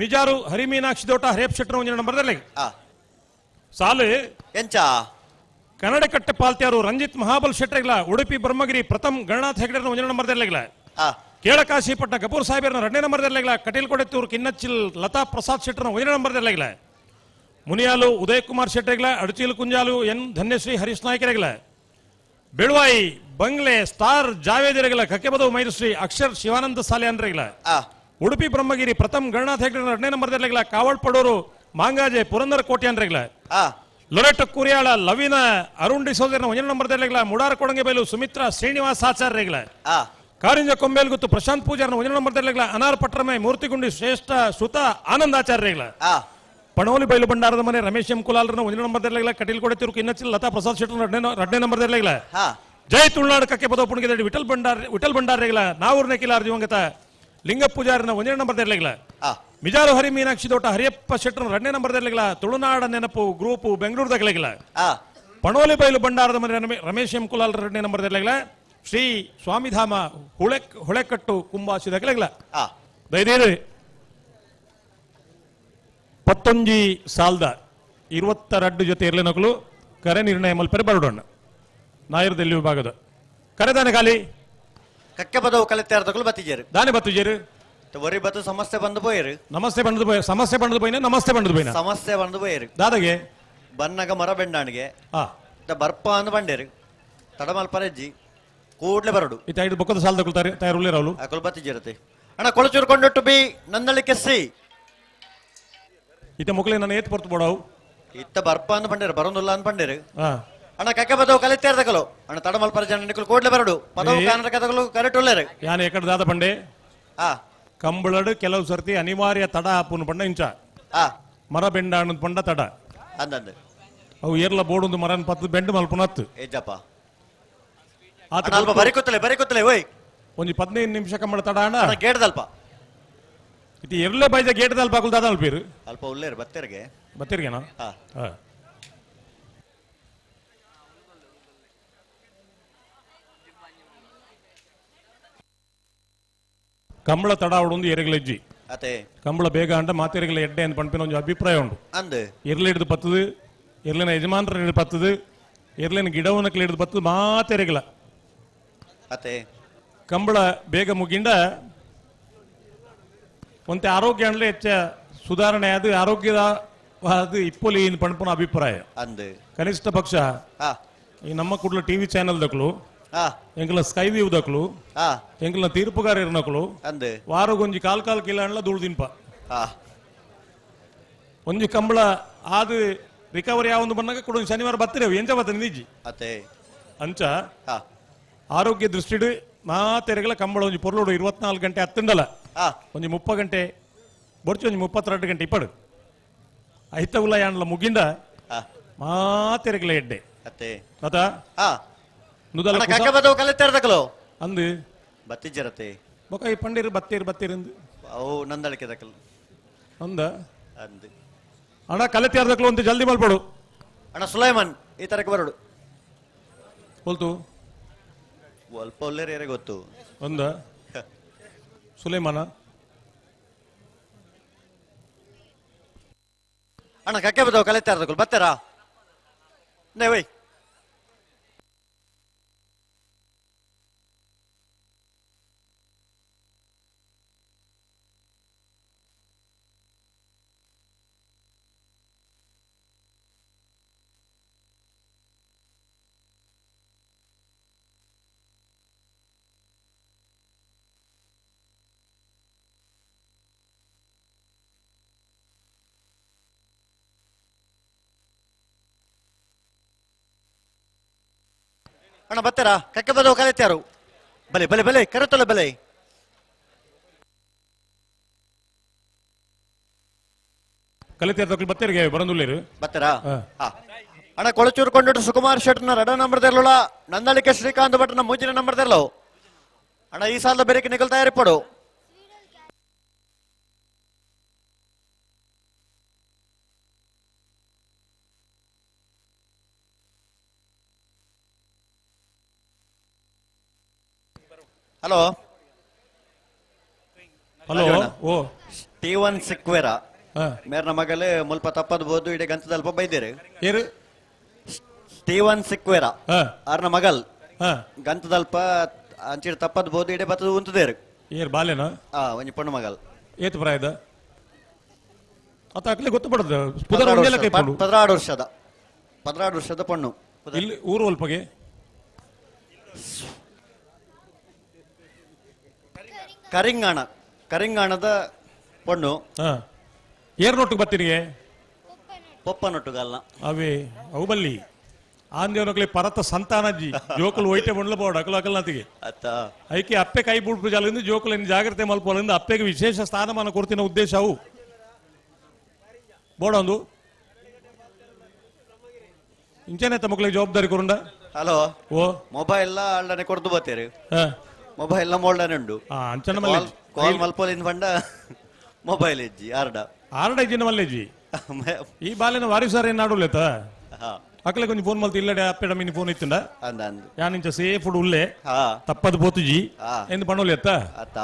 ಮಿಜಾರು ಹರಿಮೀನಾಕ್ಷಿ ದೋಟ ಹರೇಪ್ ಶೆಟ್ಟರ್ 1 ನಂಬರ್ದಲ್ಲಿ ಸಾಲು ಎಂಚ ಕನ್ನಡಕಟ್ಟೆ ಪಾಲ್ತ್ಯಾರು ರಂಜಿತ್ ಮಹಾಬಲ್ ಶೆಟ್ಟರ್ಗಿಲ್ಲ ಉಡುಪಿ ಬ್ರಹ್ಮಗಿರಿ ಪ್ರಥಮ್ ಗಣನಾಥ್ ಹೆಗ್ಡೆರನ್ನ 1 ನಂಬರ್ದಲ್ಲಿ ಕೇಳಕಾಶಿಪಟ್ಟಣ ಕಪೂರ್ ಸಾಹೇಬರನ್ನ 2ನೇ ನಂಬರ್ದಲ್ಲಿ ಕಟೀಲ್ ಕೊಡೆತ್ತೂರು ಕಿನ್ನಚ್ಚಿಲ್ ಲತಾ ಪ್ರಸಾದ್ ಶೆಟ್ಟರ್ನ 1 ನಂಬರ್ದಲ್ಲಿ ಮುನಿಯಾಲು ಉದಯ್ ಕುಮಾರ್ ಶೆಟ್ಟರ್ಗಿಲ್ಲ ಅಡಚೀಲ್ ಕುಂಜಾಲು ಎನ್ ಧನ್ಯಶ್ರೀ ಹರೀಶ್ ನಾಯ್ಕರಿಗಿಲ್ಲ ಬೆಳುವಾಯಿ ಬಂಗ್ಲೆ ಸ್ಟಾರ್ ಜಾವೇದ್ ಇರಗಿಲ್ಲ ಕಕ್ಕೆಬದವು ಮೈದಶ್ರೀ ಅಕ್ಷರ್ ಶಿವಾನಂದ ಸಾಲೆ ಅಂದ್ರಿಗಿಲ್ಲ ಉಡುಪಿ ಬ್ರಹ್ಮಗಿರಿ ಪ್ರಥಮ್ ಗಣನಾಥ್ ಹೆಗ್ಡೆ 2ನೇ ನಂಬರ್ದಲ್ಲಿ ಕಾವಲ್ ಪಡೂರು ಮಾಂಗಾಜೆ ಪುರಂದರ ಕೋಟೆ ಅಂದ್ರಿಗಿಲ್ಲ ಲೊರೆಟ್ ಕುರಿಯಾಳ ಲವಿನ ಅರುಣ್ ಡಿಸೋಜರ್ನ 1 ನಂಬರ್ದಲ್ಲಿ ಮುಡಾರ ಕೊಡಂಗೆ ಬೈಲು ಸುಮಿತ್ರಾ ಶ್ರೀನಿವಾಸ ಆಚಾರ್ಯರಿಗಿಲ್ಲ Karinja ಕೊಂಬೇಲ್ ಗೊತ್ತು ಪ್ರಶಾಂತ್ ಪೂಜಾರ್ನ ಒಂಜನೇ ನಂಬರ್ ದರ್ಲೆಗ್ಲ ಅನಾರ್ ಪಟ್ರಮೆ ಮೂರ್ತಿಗುಂಡಿ ಶ್ರೇಷ್ಠ ಸುತ ಆನಂದಾಚಾರ್ಯಗಳ ಪಣೋಲಿ ಬೈಲು ಭಂಡಾರದ ಮನೆ ರಮೇಶ್ ಎಂ ಕುಲಾಲ್ರನ ಒಂಜನೇ ನಂಬರ್ ದರ್ಲೆಗ್ಲ ಕಟೀಲ್ ಕೊಡೆ ತಿರುಕು ಇನ್ನಚಿಲ್ ಲತಾ ಪ್ರಸಾದ್ ಶೆಟ್ಟರ್ ಎರಡನೇ ನಂಬರ್ ದರ್ಲೆಗ್ಲ ಜೈ ತುಳುನಾಡು ಕಕ್ಕೆ ಪದವ ಪುಣ್ಯದಡಿ ವಿಠಲ್ ಭಂಡಾರ್ ವಿಠಲ್ ಭಂಡಾರ್ಯಗಳ ನಾವೂರ್ನ ಕಿಲಾರ್ ದಿವಂಗತ ಲಿಂಗ ಪೂಜಾರಿನ ಒಂದನೇ ನಂಬರ್ ದರ್ಲೆಗ್ಲ ಮಿಜಾರು ಹರಿ ಮೀನಾಕ್ಷಿ ತೋಟ ಹರಿಯಪ್ಪ ಶೆಟ್ಟರ್ ಎರಡನೇ ನಂಬರ್ ದರ್ಲೆಗ್ಲ ತುಳುನಾಡ ನೆನಪು ಗ್ರೂಪ್ ಬೆಂಗಳೂರು ದಗ್ಲೆಗ್ಲ ಪಣೋಲಿ ಬೈಲು ಭಂಡಾರದ ಮನೆ ರಮೇಶ್ ಎಂ ಕುಲಾಲ್ ಎರಡನೇ ನಂಬರ್ ದರ್ಲೆಗ್ಲ ಶ್ರೀ ಸ್ವಾಮಿಧಾಮ ಹೊಳೆಕಟ್ಟು ಕುಂಬಾಸಿ ದಗ್ಲೆಗ್ಲ ದಯದೇರಿ ಪತ್ತೊಂಜಿ ಸಾಲ್ದ 22 ಜೊತೆ ಇರ್ಲಿನಕಲು ಕರೆ ನಿರ್ಣಯ ಮಲ್ಪೆರೆ ಬರಡೋಣ ನಾಯರ್ದಲ್ಲಿ ವಿಭಾಗದ ಕರೆದಾನೆ ಖಾಲಿ ಕಕ್ಕೆ ಬದವು ಕಲಿತಾರ್ದಕಲು ಬತ್ತಿಜೇರು ದಾನೆ ಬತ್ತಿಜೇರು ಒರಿ ಬತ್ತು ಸಮಸ್ಯೆ ಬಂದು ಪೋಯರು ನಮಸ್ತೆ ಬಂದು ಪೋಯ ಸಮಸ್ಯೆ ಬಂದು ಪೋಯ್ನ ನಮಸ್ತೆ ಬಂದು ಪೋಯ್ನ ಸಮಸ್ಯೆ ಬಂದು ಪೋಯರು ದಾದಾಗೆ ಬನ್ನಗ ಮರ ಬೆಂಡಾಣಿಗೆ ಬರ್ಪ ಅಂದು ಬಂಡೇರು ತಡಮಲ್ಪರೆಜ್ಜಿ ಕೂಡ್ಲೆ ಬರಡು ಇತ್ತ ಐದು ಬೊಕ್ಕದ ಸಾಲದ ತಯಾರು ಅಕಲು ಬತ್ತಿಜೇರತೆ ಅಣ್ಣ ಕೊಳಚೂರು ಕೊಂಡೊಟ್ಟು ಬಿ ನಂದಳಿಕೆ ಸಿ ಇತ್ತ ಮೊಕ್ಕಲೆ ನಾನು ಏತ್ ಪೊರ್ತು ಬೋಡವು ಇತ್ತ ಬರ್ಪ ಅಂದು ಬಂಡೇರು ಬರೋದಿಲ್ಲ ಅಂದ್ ಬಂಡೇರು ಅಣ್ಣ ಕಕ್ಕೆ ಬದವು ಕಲಿತೇರ್ದಕಲು ಅಣ್ಣ ತಡಮಲ್ಪರ ಜನ ಕೂಡ್ಲೆ ಬರಡು ಪದವು ಕಾನರ ಕದಗಳು ಕರೆಕ್ಟ್ ಉಳ್ಳೇರು ಯಾನ್ ಎಕಡೆ ದಾದ ಬಂಡೆ ಕಂಬಳಡು ಕೆಲವು ಸರ್ತಿ ಅನಿವಾರ್ಯ ತಡ ಹಾಪುನು ಪಂಡ ಇಂಚ ಮರ ಬೆಂಡ ಅನ್ನೋದು ಪಂಡ ತಡ ಅಂದಂದು ಅವು ಏರ್ಲ ಬೋಡೊಂದು ಮರನ್ ಪತ್ತು ಬೆಂಡು ಮಲ್ಪುನತ್ತು ಏಜಪ್ಪ ಅಲ್ಪ ಬರಿ ಕೂತಲೆ ಬರಿ ಕೂತಲೆ ಓಯ್ ಒಂಜಿ 15 ನಿಮಿಷ ಕಂಬಳ ತಡ ಅಣ್ಣ ಗೇಟ್ದಲ್ಪ ಇದು ಎರ್ಲೆ ಬೈಜ ಗೇಟ್ದಲ್ಪ ಹಾಕುಲ್ ದಾದ ಅಲ್ಪೀರು ಅಲ್ಪ ಉಳ್ಳೇರು ಬತ್ತೆರ್ಗೆ ಬತ್ತೆರ್ಗೆನಾ ಕಂಬಳ ತಡ ಒಂದು ಎರೆಗಲೆಜ್ಜಿ ಅತೆ ಕಂಬಳ ಬೇಗ ಅಂಡ ಮಾತೆರೆಗಲ ಎಡ್ಡೆ ಅಂತ ಪಂಪಿನ ಒಂದು ಅಭಿಪ್ರಾಯ ಉಂಟು ಅಂದು ಎರ್ಲೆ ಹಿಡಿದು ಬತ್ತದು ಎರ್ಲಿನ ಯಜಮಾನ್ರ ಹಿಡಿದು ಬತ್ತದು ಎರ್ಲಿನ ಗಿಡವನಕ್ಲೆ ಹಿಡಿದು ಬತ್ತದು ಮಾತೆರೆಗಲ ಅತೆ ಕಂಬಳ ಬೇಗ ಮುಗಿಂಡ ಒಂತೆ ಆರೋಗ್ಯ ಅಂಡ್ಲೆ ಹೆಚ್ಚ ಸುಧಾರಣೆ ಅದು ಆರೋಗ್ಯದ ಅದು ಇಪ್ಪೊಲಿ ಇನ್ ಪಣಪನ ಅಭಿಪ್ರಾಯ ಅಂದು ಕನಿಷ್ಠ ಪಕ್ಷ ಈ ನಮ್ಮ ಕೂಡಲ ಟಿವಿ ಚಾನೆಲ್ ದಕ್ಲು ಎಂಕಲ ಸ್ಕೈ ವ್ಯೂ ದಕ್ಲು ಎಂಕಲ ತೀರ್ಪುಗಾರ ಇರ್ನಕ್ಲು ವಾರಗೊಂಜಿ ಕಾಲ್ ಕಾಲ್ ಕಿಲ ಅಂಡ್ಲ ಧೂಳು ತಿನ್ಪ ಒಂಜಿ ಕಂಬಳ ಅದು ರಿಕವರಿ ಯಾವೊಂದು ಬಂದಾಗ ಕೂಡ ಶನಿವಾರ ಬತ್ತಿರೇವು ಎಂಚ ಬತ್ತ ನಿಜಿ ಅಂಚ ಆರೋಗ್ಯ ದೃಷ್ಟಿಡು ಮಾತೆರೆಗಳ ಕಂಬಳ ಒಂಜಿ ಪೊರ್ಲೋಡು 24 ಗಂಟೆ ಹತ್ತಂಡಲ ಒಂಜಿ 30 ಗಂಟೆ ಬೊರ್ಚಿ ಒಂಜಿ 32 ಗಂಟೆ ಇಪ್ಪಡು ಐತ ಉಲ್ಲ ಯಾಂಡ್ಲ ಮುಗಿಂಡ ಮಾತೆರೆಗಳ ಎಡ್ಡೆ ಅತ ಅಂದು ಬತ್ತಿಜರತೆ ಬೊಕ ಈ ಪಂಡಿರು ಬತ್ತೀರು ಬತ್ತೀರಿಂದು ಅವು ನಂದಳಿಕೆ ದಕಲು ಅಂದ ಅಂದು ಅಣ್ಣ ಕಲೆತಿಯಾರ್ದಕ್ಲು ಅಂತ ಜಲ್ದಿ ಮಲ್ಪಡು ಅಣ್ಣ ಸುಲೈಮಾನ್ ಈ ತರಕ್ಕೆ ಬರಡು ಹೋಲ್ತು ಅಲ್ಪ ಒಲ್ಲೇರು ಯಾರಿಗೆ ಗೊತ್ತು ಅಂದ ಸುಲೈಮಾನ ಅಣ್ಣ ಕಕ್ಕೆ ಬದವು ಕಲೆತಿಯಾರ್ದಕ್ಲು ಬತ್ತಾರಾ ನೇ ಅಣ್ಣ ಬರ್ತಾರಾ ಕಕ್ಕೆ ಬದವು ಕಲಿತ್ಯಾರು ಬಲೆ ಬಲೆ ಬಲೆ ಕರೆತಲ್ಲ ಬಲೆ ಕಲಿತಾರ ಬತ್ತೇರಿಗೆ ಬರಂದುಲ್ಲೇರು ಬತ್ತಾರಾ ಅಣ್ಣ ಕೊಳಚೂರು ಕೊಂಡೋಟು ಸುಕುಮಾರ್ ಶೆಟ್ನ ರಡ ನಂಬರ್ ತೆರಲುಳ ನಂದಳಿಕೆ ಶ್ರೀಕಾಂತ್ ಭಟ್ನ ಮೂಜಿನ ನಂಬರ್ ತೆರಲು ಅಣ್ಣ ಈ ಸಾಲದ ಬೇರೆ ನಿಗಲ್ ತಯಾರಿಪಡು ಹಲೋ ಹಲೋ ಓ ಸ್ಟೀವನ್ ಸಿಕ್ವೇರಾ ಮೇರ್ನ ಮಗಲೇ ಮುಲ್ಪ ತಪ್ಪದ್ ಬೋದು ಇಡೀ ಗಂತದಲ್ಪ ಬೈದೇರು ಏರು ಸ್ಟೀವನ್ ಸಿಕ್ವೇರಾ ಆರ್ನ ಮಗಲ್ ಗಂತದಲ್ಪ ಅಂಚಿಡ್ ತಪ್ಪದ್ ಬೋದು ಇಡೀ ಬತ್ತದ ಉಂತದೇರು ಏರ್ ಬಾಲೆನ ಒಂಜಿ ಪೊಣ್ಣು ಮಗಲ್ ಏತ್ ಪ್ರಾಯದ ಆತ ಅಕ್ಲೆ ಗೊತ್ತು ಪಡದ ಪುದರ್ ಒಂಜೆಲ ಕೈ ಪಡು 12 ವರ್ಷದ 12 ವರ್ಷದ ಪೊಣ್ಣು ಇಲ್ಲಿ ಊರು ಅಲ್ಪಗೆ ಕರಿಂಗಾಣ ಕರಿಂಗಾಣದ ಪೊಣ್ಣು ಏರ್ ನೋಟು ಬತ್ತೀರಿಗೆ ಪೊಪ್ಪ ನೋಟುಗಲ್ಲ ಅವೇ ಅವು ಬಲ್ಲಿ ಆಂದೇವನಕ್ಲೆ ಪರತ ಸಂತಾನಜ್ಜಿ ಜೋಕುಲು ಒಯ್ಟೆ ಬಂಡ್ಲ ಬೋಡ ಅಕಲ ಅಕಲ್ನಾತಿಗೆ ಐಕೆ ಅಪ್ಪೆ ಕೈ ಬುಡ್ಪು ಜಾಲಿಂದ ಜೋಕುಲು ಜಾಗ್ರತೆ ಮಲ್ಪೋಲಿಂದ ಅಪ್ಪೆಗೆ ವಿಶೇಷ ಸ್ಥಾನಮಾನ ಕೊಡ್ತಿನ ಉದ್ದೇಶ ಅವು ಬೋಡೊಂದು ಇಂಚನೆ ತಮ್ಮಕ್ಳಿಗೆ ಜವಾಬ್ದಾರಿ ಕೊರುಂಡ. ಹಲೋ ಓ ಮೊಬೈಲ್ ಅಳ್ಳನೆ ಕೊಡ್ದು ಬತ್ತೀರಿ, ಮೊಬೈಲ್ ಮೋಲ್ಡನೆ ಉಂಡು ಅಂಚನ ಕಾಲ್ ಮಲ್ಪೋಲಿಂದ ಬಂಡ ಮೊಬೈಲ್ ಇಜ್ಜಿ ಆರ್ಡ ಆರ್ಡ ಇಜ್ಜಿನ ಮಲ್ಲೆಜ್ಜಿ ಈ ಬಾಲಿನ ವಾರಿಸಾರ ಏನ್ ನಾಡುಲೇತ ಅಕಲೆ ಕೊಂಚ ಫೋನ್ ಮಲ್ತ ಇಲ್ಲಡೆ ಅಪ್ಪೆಡ ಮೀನಿ ಫೋನ್ ಇತ್ತುಂಡ ಯಾನಿಂಚ ಸೇಫ್ ಉಲ್ಲೆ ತಪ್ಪದು ಪೋತುಜಿ ಎಂದು ಪಣೋಲೆತ್ತ ಅತ್ತ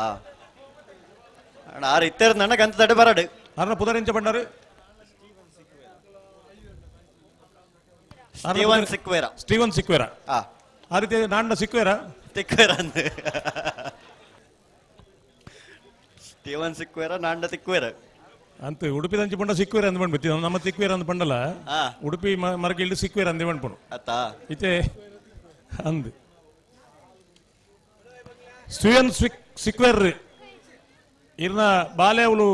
ಆರ್ ಇತ್ತೇರ್ ನನ್ನ ಗಂತ ತಡೆ ಬರಡು ಅರ್ನ ಪುದರಿಂಚ ಬಂಡಾರು ಸ್ಟೀವನ್ ಸಿಕ್ವೇರಾ ಸ್ಟೀವನ್ ಸಿಕ್ವೇರಾ ಆ ರೀತಿ ನಾಣ್ಣ ಸಿಕ್ವೇರಾ ತಿಕ್ವೇರಾ ಅಂದೆ ಸ್ಟೀವನ್ ಸಿಕ್ವೇರಾ ನಾಂಡ ತಿಕ್ವೇರ ಅಂತ ಉಡುಪಿ ದಂಚಿ ಪಂಡ ಸಿಕ್ವೇರ ಅಂದ್ ಬಂಡ್ಬಿತ್ತಿ ನಮ್ಮ ತಿಕ್ವೇರ ಅಂದ್ ಪಂಡಲ ಉಡುಪಿ ಮರಕ್ಕೆ ಇಲ್ಡು ಸಿಕ್ವೇರ ಅಂದೇ ಬಂಡ್ಪುನು ಇತ್ತೆ ಅಂದ್ ಸ್ಟೀವನ್ ಸಿಕ್ವೇರ್ ಇರ್ನ ಬಾಲೆ ಅವಳು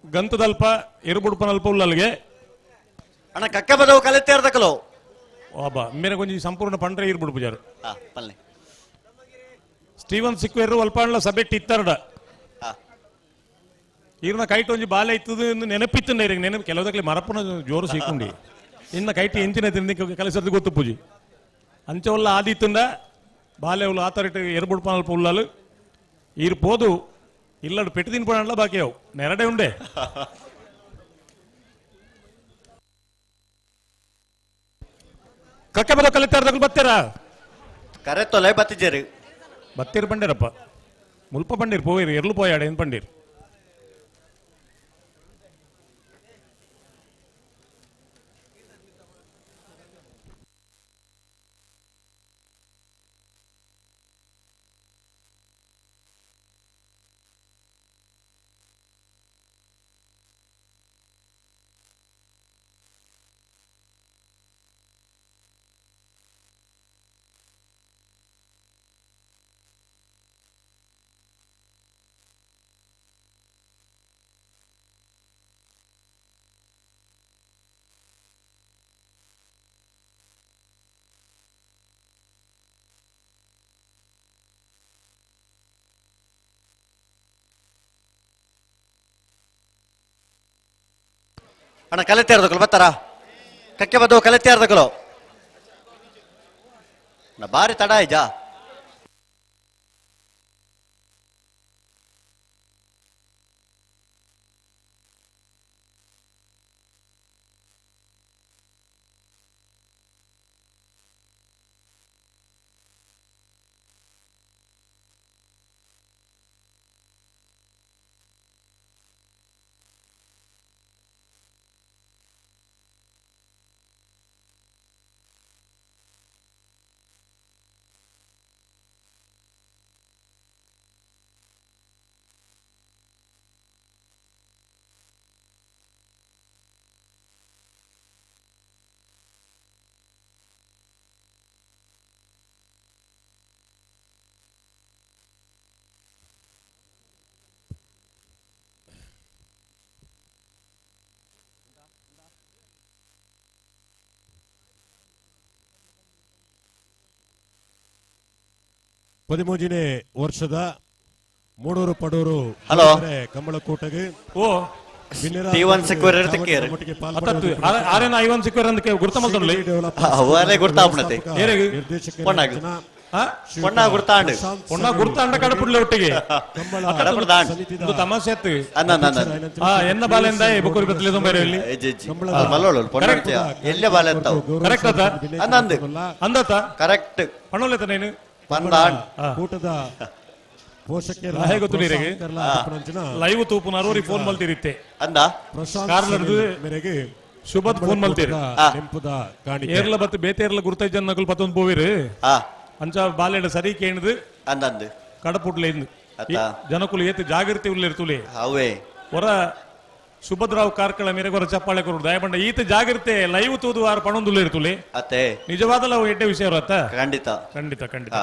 ಗಂತದಲ್ಪ ಎರುಬುಡುಪನಲ್ಪ ಉಳ್ಳಲ್ಗೆ ಅಣ್ಣ ಕಕ್ಕ ಬದವು ಕಲಿತೇರ್ದಕಲೋ ಅಬ್ಬಾ ಮೇರೆ ಕೊಂಚ ಸಂಪೂರ್ಣ ಪಂಡ್ರೆ ಇರ್ಬಿಡು ಪೂಜಾರು ಸ್ಟೀವನ್ ಸಿಕ್ವೇರ್ ಅಲ್ಪಾಂಡ್ಲ ಸಬೆಟ್ ಇತ್ತರ್ಡ ಇರ್ನ ಕೈಟ್ ಒಂಜಿ ಬಾಲೆ ಇತ್ತದು ನೆನಪಿತ್ತಂಡ ಇರಿಗೆ ನೆನಪು ಕೆಲವುದಕ್ಕೆ ಮರಪುನ ಜೋರು ಸೀಕುಂಡಿ ಇನ್ನ ಕೈಟಿ ಎಂಚಿನ ತಿಂದಿ ಕಲಿಸೋದು ಗೊತ್ತು ಪೂಜಿ ಅಂಚವಲ್ಲ ಆದಿತ್ತುಂಡ ಬಾಲೆ ಅವಳು ಆತರಿಟ್ಟು ಎರ್ಬುಡ್ಪನಲ್ಪ ಉಳ್ಳಾಲು ಈರ್ ಪೋದು ಇಲ್ಲಡು ಪೆಟ್ಟು ತಿನ್ಪೋಣ ಬಾಕಿ ಅವು ನೆರಡೆ ಉಂಡೆ ಕಕ್ಕೆ ಬರೋ ಕಲಿತಾರ್ದಾಗ ಬತ್ತೀರಾ ಕರೆ ತೊಲೆ ಬತ್ತಿಜೇರಿ ಬತ್ತೀರು ಬಂಡಿರಪ್ಪ ಮುಲ್ಪ ಬಂಡಿರ್ ಪೋಯಿರು ಎರ್ಲು ಪೋಯಾಡ ಏನು ಬಂಡಿರು ಅಣ್ಣ ಕಲಿತೇರ್ದಕಲು ಬತ್ತಾರ ಕಕ್ಕೆ ಬದ್ದು ಕಲಿತೇರ್ದಕಲು ಬಾರಿ ತಡ ಆಯ್ಜಾ ಪದಿಮೂಜನೇ ವರ್ಷದ ಮೂಡೂರು ಪಡೂರು ಹಲೋ ಕಂಬಳಕೂಟಗೆ ಓ ಸ್ಟೀವನ್ ಸಿಕ್ವೇರ್ ತಿಕ್ಕೇರು ಆರೇನ ಐವನ್ ಸಿಕ್ವೇರ್ ಅಂತ ಗುರ್ತ ಮಲ್ತೊಡ್ಲಿ ಅವರೇ ಗುರ್ತ ಆಪಣತೆ ಪೊಣ್ಣಾಗ ಪೊಣ್ಣ ಗುರ್ತಾಂಡ್ ಪೊಣ್ಣ ಗುರ್ತಾಂಡ ಕಡಪುಡ್ಲೆ ಒಟ್ಟಿಗೆ ಇದು ತಮಾಷೆ ಆತು ಎನ್ನ ಬಾಲೆಂದ ಬುಕ್ಕುರಿ ಬತ್ತಲೆ ತೊಂಬೈರೆ ಇಲ್ಲಿ ಮಲ್ಲೋಳು ಪೊಣ್ಣ ಎಲ್ಲೆ ಬಾಲೆ ಅಂತಾವು ಕರೆಕ್ಟ್ ಆತ ಅಂದಂದು ಅಂದತ ಕರೆಕ್ಟ್ ಪಣ್ಣೋಲೆತ ನೀನು ಪಂದಾಂಡ್ ಕೂಟದ ಪೋಷಕರ ಲೈವ್ ತೂಪು ನರೋರಿ ಫೋನ್ ಮಲ್ತಿರಿತ್ತೆ ಅಂದ ಕಾರ್ಲಡ್ದು ಮೇರೆಗೆ ಶುಭದ್ ಫೋನ್ ಮಲ್ತೀರಿ ನೆಂಪುದ ಕಾಣಿಕೆ ಏರ್ಲ ಬತ್ತು ಬೇತೇರ್ಲ ಗುರ್ತೈ ಜನ ನಕಲ್ ಪತ್ತೊಂದು ಪೋವಿರು ಅಂಚ ಬಾಲೆಡ ಸರಿ ಕೇಣದು ಅಂದಂದು ಕಡಪುಡ್ಲೆ ಇಂದು ಜನಕುಲು ಏತು ಜಾಗೃತಿ ಉಳ್ಳಿರ್ತುಲೆ ಅವೇ ಹೊರ ಸುಭದ್ರಾವ್ ಕಾರ್ಕಳ ಮೇರೆಗೆ ಹೊರ ಚಪ್ಪಾಳೆ ಕೊರು ದಯಪಂಡ ಈತ ಜಾಗೃತೆ ಲೈವ್ ತೂದು ವಾರ ಪಣೊಂದುಲ್ಲ ಇರ್ತುಲೆ ಅತ್ತೆ ನಿಜವಾದಲ್ಲ ಎಡ್ಡೆ ವಿಷಯ ಅತ್ತ ಖಂಡಿತ ಖಂಡಿತ ಖಂಡಿತ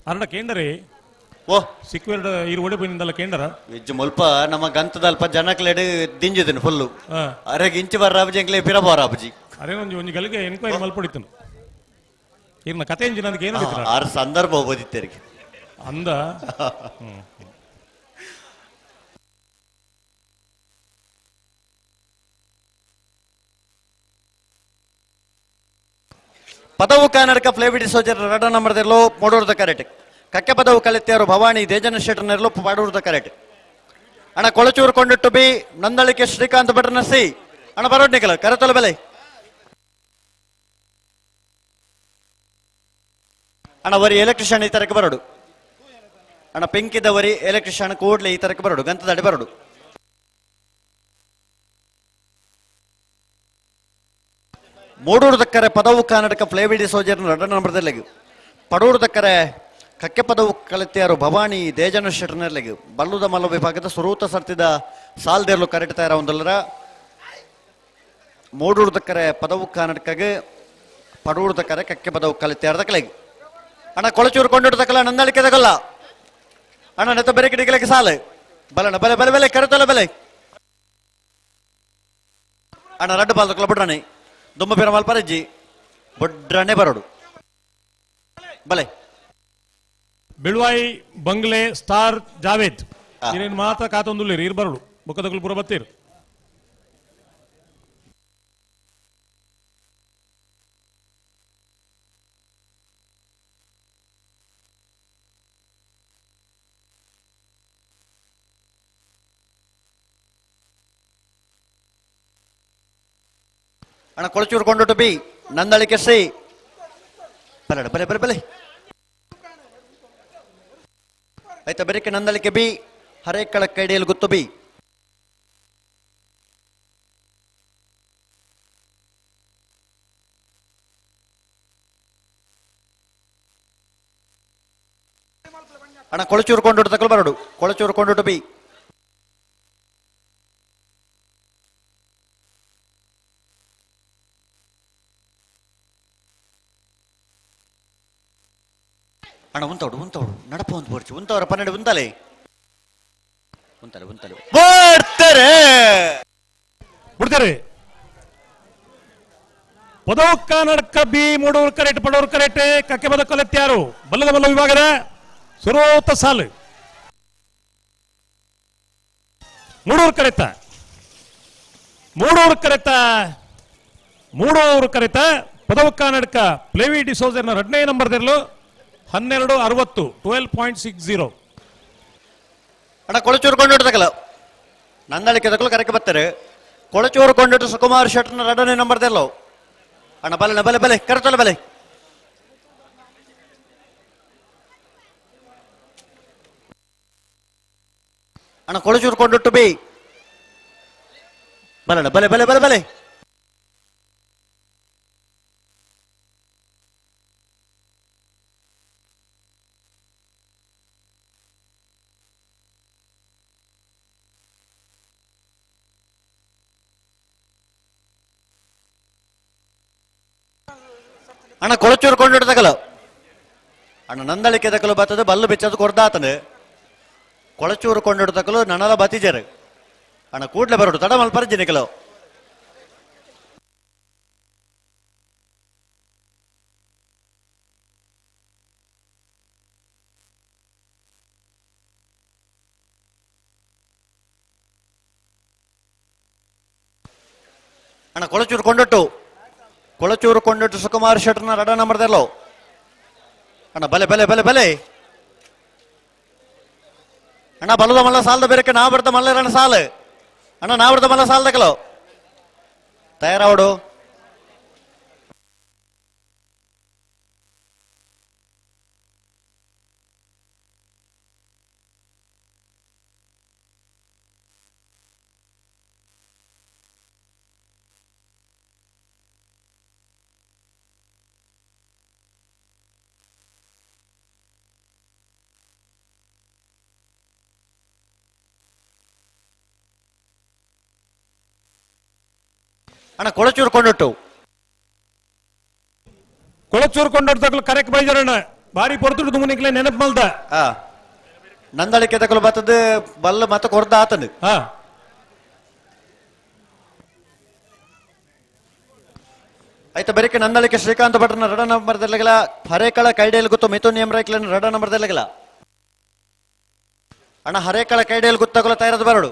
ಅರಣ ಕೇಂದ್ರಿ ಓ ಸಿಕ್ವೇರ್ ಇರು ಒಡೆ ಪೋಯಿನಿಂದಲ್ಲ ಕೇಂದ್ರ ಇಜ್ಜು ಮುಲ್ಪ ನಮ್ಮ ಗಂತದಲ್ಪ ಜನಕ್ಲೆಡ್ ದಿಂಜಿದನು ಫುಲ್ಲು. ಅರೆಗೆ ಇಂಚು ಬರ್ರ ಅಬಜಿ ಎಂಕ್ಲೆ ಪಿರ ಬೋರ ಅಬಜಿ. ಅರೆ ಒಂಜಿ ಒಂಜಿ ಗಲಿಗೆ ಎನ್ಕ್ವೈರಿ ಮಲ್ಪಡಿತನು. ಇರ್ನ ಕತೆ ಎಂಜಿನ ಅದಕ್ಕೆ ಏನು ಆರ್ ಸಂದರ್ಭ ಓದಿತ್ತರಿಗೆ ಅಂದ. ಪದವು ಕರ್ನಾಟಕ ಫ್ಲೇವಿಡಿ ಸೋಜರ್ ರಡ ನಂಬರ್ದೆಲ್ಲೋ ಮೊಡೂರ್ದ ಕರೆಟ್. ಕಕ್ಕೆ ಪದವು ಕಲಿತ್ಯಾರು ಭವಾನಿ ದೇಜನ ಶೆಟ್ಟರ್ನೆಲ್ಲೋ ಪಾಡೂರ್ದ ಕರೆಟ್. ಅಣ್ಣ ಕೊಳಚೂರು ಕೊಂಡಿಟ್ಟು ಬಿ ನಂದಳಿಕೆ ಶ್ರೀಕಾಂತ್ ಭಟ್ರನ ಸಿ. ಅಣ್ಣ ಬರೋಡ್ ನಿಕಲ ಕರೆತೊಲ ಬೆಲೆ. ಅಣ್ಣ ವರಿ ಎಲೆಕ್ಟ್ರಿಷಿಯನ್ ಈ ತರಕ್ಕೆ ಬರೋಡು. ಅಣ್ಣ ಪಿಂಕಿದ ವರಿ ಎಲೆಕ್ಟ್ರಿಷಿಯನ್ ಕೂಡ್ಲೆ ಈ ತರಕ್ಕೆ ಬರೋಡು, ಗಂತದಡಿ ಬರೋಡು. ಮೂಡೂರು ದಕ್ಕರೆ ಪದವು ಕರ್ನಾಟಕ ಫ್ಲೇವಿಡಿ ಸೋಜರ್ ರಡ ನಂಬರ್ದಲ್ಲಿಗೆ. ಪಡೂರು ದಕ್ಕರೆ ಕಕ್ಕೆ ಪದವು ಕಲಿತ್ಯಾರು ಭವಾನಿ ದೇಜನ ಶೆಟ್ಟರ್ನೆಲ್ಲಿಗೆ. ಬಲ್ಲುದ ಮಲ್ಲ ವಿಭಾಗದ ಸುರೂತ ಸರ್ತಿದ ಸಾಲ್ದೇರ್ಲು ಕರೆಕ್ಟ್ ತಯಾರ ಒಂದಲ್ಲರ. ಮೂಡೂರು ದಕ್ಕರೆ ಪದವು ಕರ್ನಾಟಕಗೆ ಪಡೂರು ದಕ್ಕರೆ ಕಕ್ಕೆ ಪದವು ಕಲಿತ್ಯಾರ ದಕ್ಕಲೆಗೆ. ಅಣ್ಣ ಕೊಳಚೂರು ಕೊಂಡಿಟ್ಟು ದಕ್ಕಲ ನಂದಳಿಕೆ ದಗಲ್ಲ. ಅಣ್ಣ ನೆತ್ತ ಬೆರೆ ಕಿಡಿಕಲಕ್ಕೆ ಸಾಲು ಬಲಣ್ಣ ಬಲೆ ಬಲೆ ಬೆಲೆ ಕರೆತೊಲ ಬೆಲೆ. ಅಣ್ಣ ರಡ್ಡು ಬಾಲ್ ದಕ್ಕಲ ಬಿಡ್ರಾಣಿ ದುಮ್ಮ ಪಿರ ಮಲ್ಪರಜ್ಜಿ ಬೊಡ್ರನೆ ಬರೋಡು ಬಲೆ. ಬೆಳುವಾಯಿ ಬಂಗ್ಲೆ ಸ್ಟಾರ್ ಜಾವೇದ್ ಏನೇನು ಮಾತ್ರ ಕಾತೊಂದುಲ್ಲೇರಿ ಇರ್ ಬರೋಡು ಬೊಕ್ಕದಕುಲು ಪೂರ ಬತ್ತೀರು. ಅಣ್ಣ ಕೊಳಚೂರು ಕೊಂಡೊಟ್ಟು ಬಿ ನಂದಳಿಕೆ ಸಿ. ಬಲಡ ಬಲೆ ಬಲೆ ಬಲೆ. ಆಯ್ತಾ ಬೆರಕೆ ನಂದಳಿಕೆ ಬಿ ಹರೇಕಳ ಕೈಡಿಯಲ್ಲಿ ಗೊತ್ತು ಬಿ. ಅಣ್ಣ ಕೊಳಚೂರು ಕೊಂಡೊಟ್ಟು ತಕಲು ಬರೋಡು. ಕೊಳಚೂರು ಕೊಂಡೊಟ್ಟು ಬಿ. ಅಣ್ಣ ಉಂತವಡು ಉಂತವಡು ನಡಪ ಒಂದು ಬೋರ್ಚಿ ಉಂತವರ 12 ಉಂತಲೆ ಉಂತಲೆ ಉಂತಲೆ ಬರ್ತಾರೆ ಬಿಡ್ತಾರೆ. ಪದವು ಕರ್ನಾಟಕ ಬಿ ಮೂಡೂರು ಕರೆಕ್ಟ್ ಪಡೂರು ಕರೆಕ್ಟ್ ಕಕ್ಕೆ ಪದ ಕೊಲೆತ್ಯಾರು ಬಲ್ಲದ ಬಲ್ಲ ವಿಭಾಗದ ಸುರೋತ ಸಾಲು. ಮೂಡೂರು ಕರೆತ ಮೂಡೂರು ಕರೆತ ಮೂಡೂರು ಕರೆತ ಪದವು ಕರ್ನಾಟಕ ಪ್ಲೇವಿ ಡಿಸೋಜರ್ನ 2ನೇ ನಂಬರ್ದಿರಲು 12.60 12.60. ಅಣ್ಣ ಕೊಳಚೂರು ಕೊಂಡಿಟ್ಟು ತಕಲ ನಂದಳಿಕೆ ತಕಲು ಕರೆಕ್ಕೆ ಬರ್ತಾರೆ. ಕೊಳಚೂರು ಕೊಂಡಿಟ್ಟು ಸುಕುಮಾರ್ ಶೆಟ್ಟರ್ನ 2ನೇ ನಂಬರ್ದೆಲ್ಲೋ. ಅಣ್ಣ ಬಲೆ ಬಲೆ ಬಲೆ ಕರೆತೊಲ ಬೆಲೆ. ಅಣ್ಣ ಕೊಳಚೂರು ಕೊಂಡಿಟ್ಟು ಬಿ ಬಲಣ್ಣ ಬಲೆ ಬಲೆ ಬಲೆ ಬಲೆ. ಅಣ್ಣ ಕೊಳಚೂರು ಕೊಂಡಿಟ್ಟು ತಕಲ. ಅಣ್ಣ ನಂದಳಿಕೆ ತಕಲು ಬರ್ತದೆ ಬಲ್ಲು ಬಿಚ್ಚದು ಕೊರ್ದಾತನೆ. ಕೊಳಚೂರು ಕೊಂಡಿಟ್ಟು ತಕಲು ನನಲ ಬತಿಜರು. ಅಣ್ಣ ಕೂಡ್ಲೆ ಬರೋಡು ತಡ ಮಲ್ಪರಜ್ಜಿ ನಿಕಲು. ಅಣ್ಣ ಕೊಳಚೂರು ಕೊಂಡೊಟ್ಟು ಕೊಳಚೂರು ಕೊಂಡೊಟ್ಟು ಸುಕುಮಾರ್ ಶೆಟ್ಟರ್ನ ರಡ ನಂಬರ್ದಲ್ಲೋ. ಅಣ್ಣ ಬಲೆ ಬಲೆ ಬಲೆ ಬಲೆ. ಅಣ್ಣ ಬಲದ ಮಲ್ಲ ಸಾಲದ ಬೇರೆ ನಾ ಬರ್ದ ಮಲ್ಲರಣ್ಣ ಸಾಲು. ಅಣ್ಣ ನಾ ಬರ್ದ ಮಲ್ಲ ಸಾಲದಕಲೋ ತಯಾರಾವಡು. ಅಣ್ಣ ಕೊಳಚೂರು ಕೊಂಡೊಟ್ಟು ಕೊಳಚೂರು ಕೊಂಡೊಟ್ಟು ತಗಲು ಕರೆಕ್ಟ್ ಬೈಜರಣ್ಣ ಭಾರಿ ಪೊರ್ತುಡು ತುಮುನಿಕ್ಲೆ ನೆನಪು ಮಲ್ದ. Nandalike ತಕಲು ಬತ್ತದ ಬಲ್ಲ ಮತ ಕೊರ್ದ ಆತನು. ಆಯ್ತಾ ಬರೀಕೆ ನಂದಳಿಕೆ ಶ್ರೀಕಾಂತ ಭಟ್ರನ ರಡ ನಂಬರ್ ದಲ್ಲಗಲ ಹರೇಕಳ ಕೈಡೇಲ್ ಗೊತ್ತು ಮಿಥುನ್ ಎಂ ರೈಕ್ಲನ್ ರಡ ನಂಬರ್ ದಲ್ಲಗಲ ಅಣ್ಣ ಹರೇಕಳ ಕೈಡೇಲ್ ಗೊತ್ತಗಲ ತಯಾರದ ಬರಡು.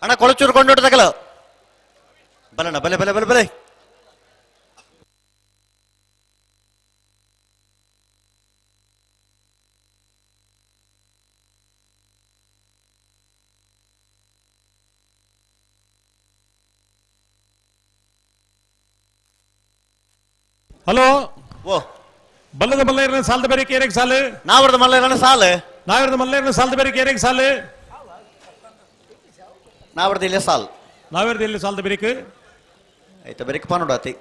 ಅಣ್ಣ ಕೊಳಚೂರು ಕೊಂಡೋಟದಕಲ ಬಲಣ್ಣ ಬಲೆ ಬಲೆ ಬಲೆ ಬಲೆ. ಹಲೋ ಓ ಬಲ್ಲದ ಮಲ್ಲೇರನ ಸಾಲದ ಬೇರೆ ಕೇರೆಗೆ ಸಾಲು. ನಾವರದ ಮಲ್ಲೇರನ ಸಾಲು. ನಾವರದ ಮಲ್ಲೇರನ ಸಾಲದ ಬೇರೆ ಕೇರೆಗೆ ಸಾಲು. ನಾವರದ ಇಲ್ಲೇ ಸಾಲ್. ನಾವರದ ಇಲ್ಲಿ ಸಾಲದ ಬೇರೆಕ್ ಆಯ್ತಾ ಬೇರೆಕ್ ಪಾನೋಡಾತಿ.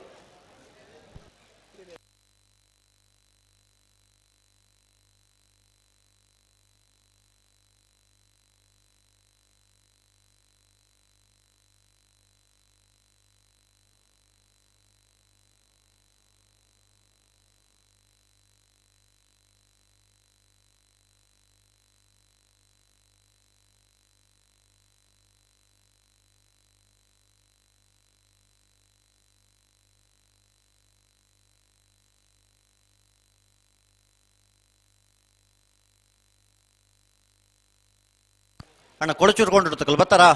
ಅಣ್ಣ ಕೊಳಚೂರು ಕೊಂಡಿಡ್ತಕಲ್ ಬತ್ತಾರಾ?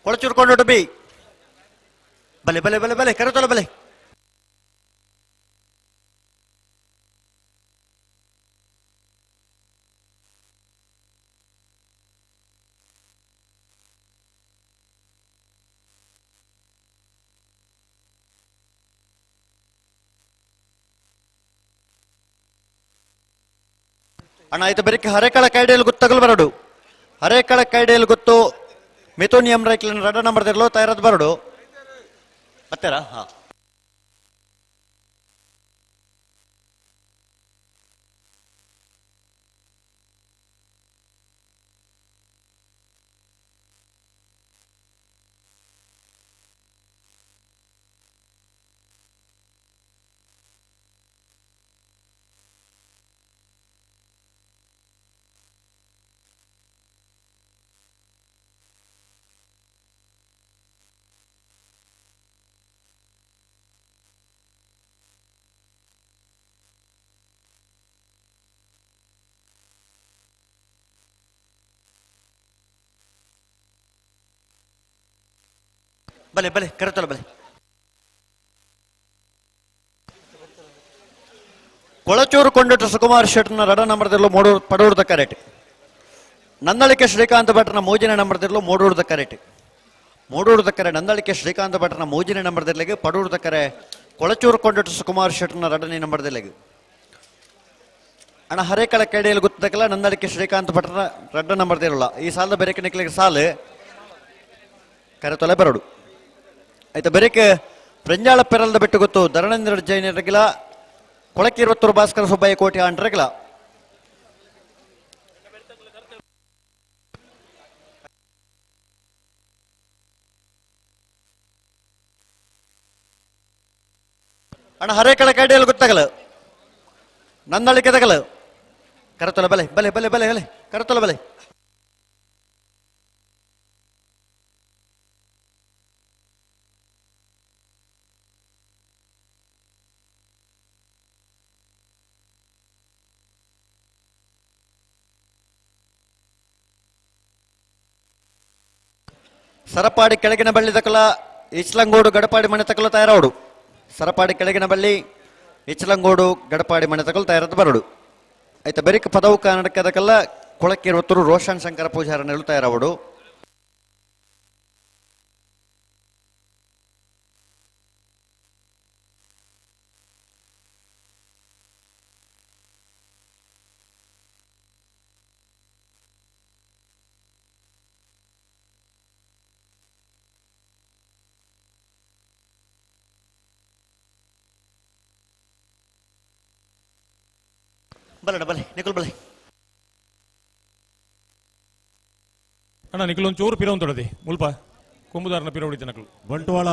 ಕೊಳಚೂರು ಕೊಂಡೋಟ ಬಿ ಬಲೆ ಬಲೆ ಬಲೆ ಬಲೆ ಕರೆತೊಲ ಬಲೆ. ಅಣ್ಣ ಆಯ್ತು ಬೆರಕೆ ಹರೇಕಳ ಕೈಡಿಯಲ್ಲಿ ಗೊತ್ತಗಲು ಬರಡು. ಹರೇಕಳ ಕೈಡಿಯಲ್ಲಿ ಗೊತ್ತು ಮಿಥುನ್ ಎಂ ರೈಕ್ಲಿನ್ ರಡ ನಂಬರ್ ದಿರ್ಲೋ ತಯಾರದ್ ಬರಡು ಬತ್ತೀರಾ? ಹಾ ಬಲೆ ಬಲೆ ಕರೆತಲ್ಲ ಬಲೆ. ಕೊಳಚೂರು ಕೊಂಡಟ ಸುಕುಮಾರ್ ಶೆಟ್ನ ರಡ ನಂಬರ್ದಿರಲು ಮೂಡೂರು ಪಡೂರ್ದ ಕರೆಟ್. ನಂದಳಿಕೆ ಶ್ರೀಕಾಂತ ಭಟ್ರನ ಮೋಜಿನ ನಂಬರ್ದಿರಲು ಮೂಡೂರ್ದ ಕರೆಟ್. ಮೂಡೂರ್ದ ಕರೆ ನಂದಳಿಕೆ ಶ್ರೀಕಾಂತ ಭಟ್ರನ ಮೋಜಿನ ನಂಬರ್ದಿರ್ಲಿಗೆ ಪಡೂರ್ದ ಕರೆ ಕೊಳಚೂರು ಕೊಂಡಟ ಸುಕುಮಾರ್ ಶೆಟ್ನ ರಡನೇ ನಂಬರ್ದಿರ್ಲಿಗೆ. ಅಣ್ಣ ಹರೇಕಳ ಕೆಡೆಯಲ್ಲಿ ಗೊತ್ತದಕ್ಕಲ್ಲ ನಂದಳಿಕೆ ಶ್ರೀಕಾಂತ ಭಟ್ರನ ರಡ್ಡ ನಂಬರ್ದಿರಲ್ಲ. ಈ ಸಾಲದ ಬೇರೆ ನಿಕ್ಲಿಗೆ ಸಾಲು ಕರೆತೊಲೆ ಬರಡು. ಆಯ್ತಾ ಬೇರೆಕೆ ಪ್ರಂಜಾಳ ಪೆರಲ್ದ ಬೆಟ್ಟು ಗೊತ್ತು ಧರಣೇಂದ್ರ ಜೈನರಗಿಲ ಕೊಳಕಿರುವತ್ತೂರು ಭಾಸ್ಕರ ಸುಬ್ಬಯ್ಯ ಕೋಟಿ ಅಂಡ್ರಗಿಲ. ಅಣ್ಣ ಹರೇಕಳ ಕೈಡಿಯಲ್ಲಿ ಗೊತ್ತಾಗಲ್ಲ ನಂದಳಿಕೆ ತಗಲ ಕರತೊಲ ಬಲೆ ಬಲೆ ಬಲೆ ಬಲೆ ಬಲೆ ಕರತೊಲ ಬಲೆ ಸರಪಾಡಿ ಕೆಳಗಿನ ಬಳ್ಳಿ ತಕಲ ಇಚ್ಲಂಗೋಡು ಗಡಪಾಡಿ ಮನೆ ತಕಲ ತಯಾರಾವಡು ಸರಪಾಡಿ ಕೆಳಗಿನ ಬಳ್ಳಿ ಇಚ್ಲಂಗೋಡು ಗಡಪಾಡಿ ಮನೆ ತಕಲು ತಯಾರದ್ದು ಬರಡು ಆಯ್ತಾ ಬೆರಿಕ ಪದವು ಕನ್ನಡಕದಕಲ್ಲ ಕೊಳಕ್ಕಿರುವತ್ತರು ರೋಷನ್ ಶಂಕರ ಪೂಜಾರನೆಲ್ಲ ತಯಾರಾವಡು ಬಲಣ ಬಲೆ ನಿಕುಲ್ ಬಲೆ ಅಣ್ಣ ನಿಖಲ್ ಒಂಚೂರು ಪಿರವು ತೊಡದಿ ಮುಲ್ಪ ಕೊಂಬುದಾರನ ಪಿರವು ಹೊಡಿತ ನಕಲು. ಬಂಟ್ವಾಳ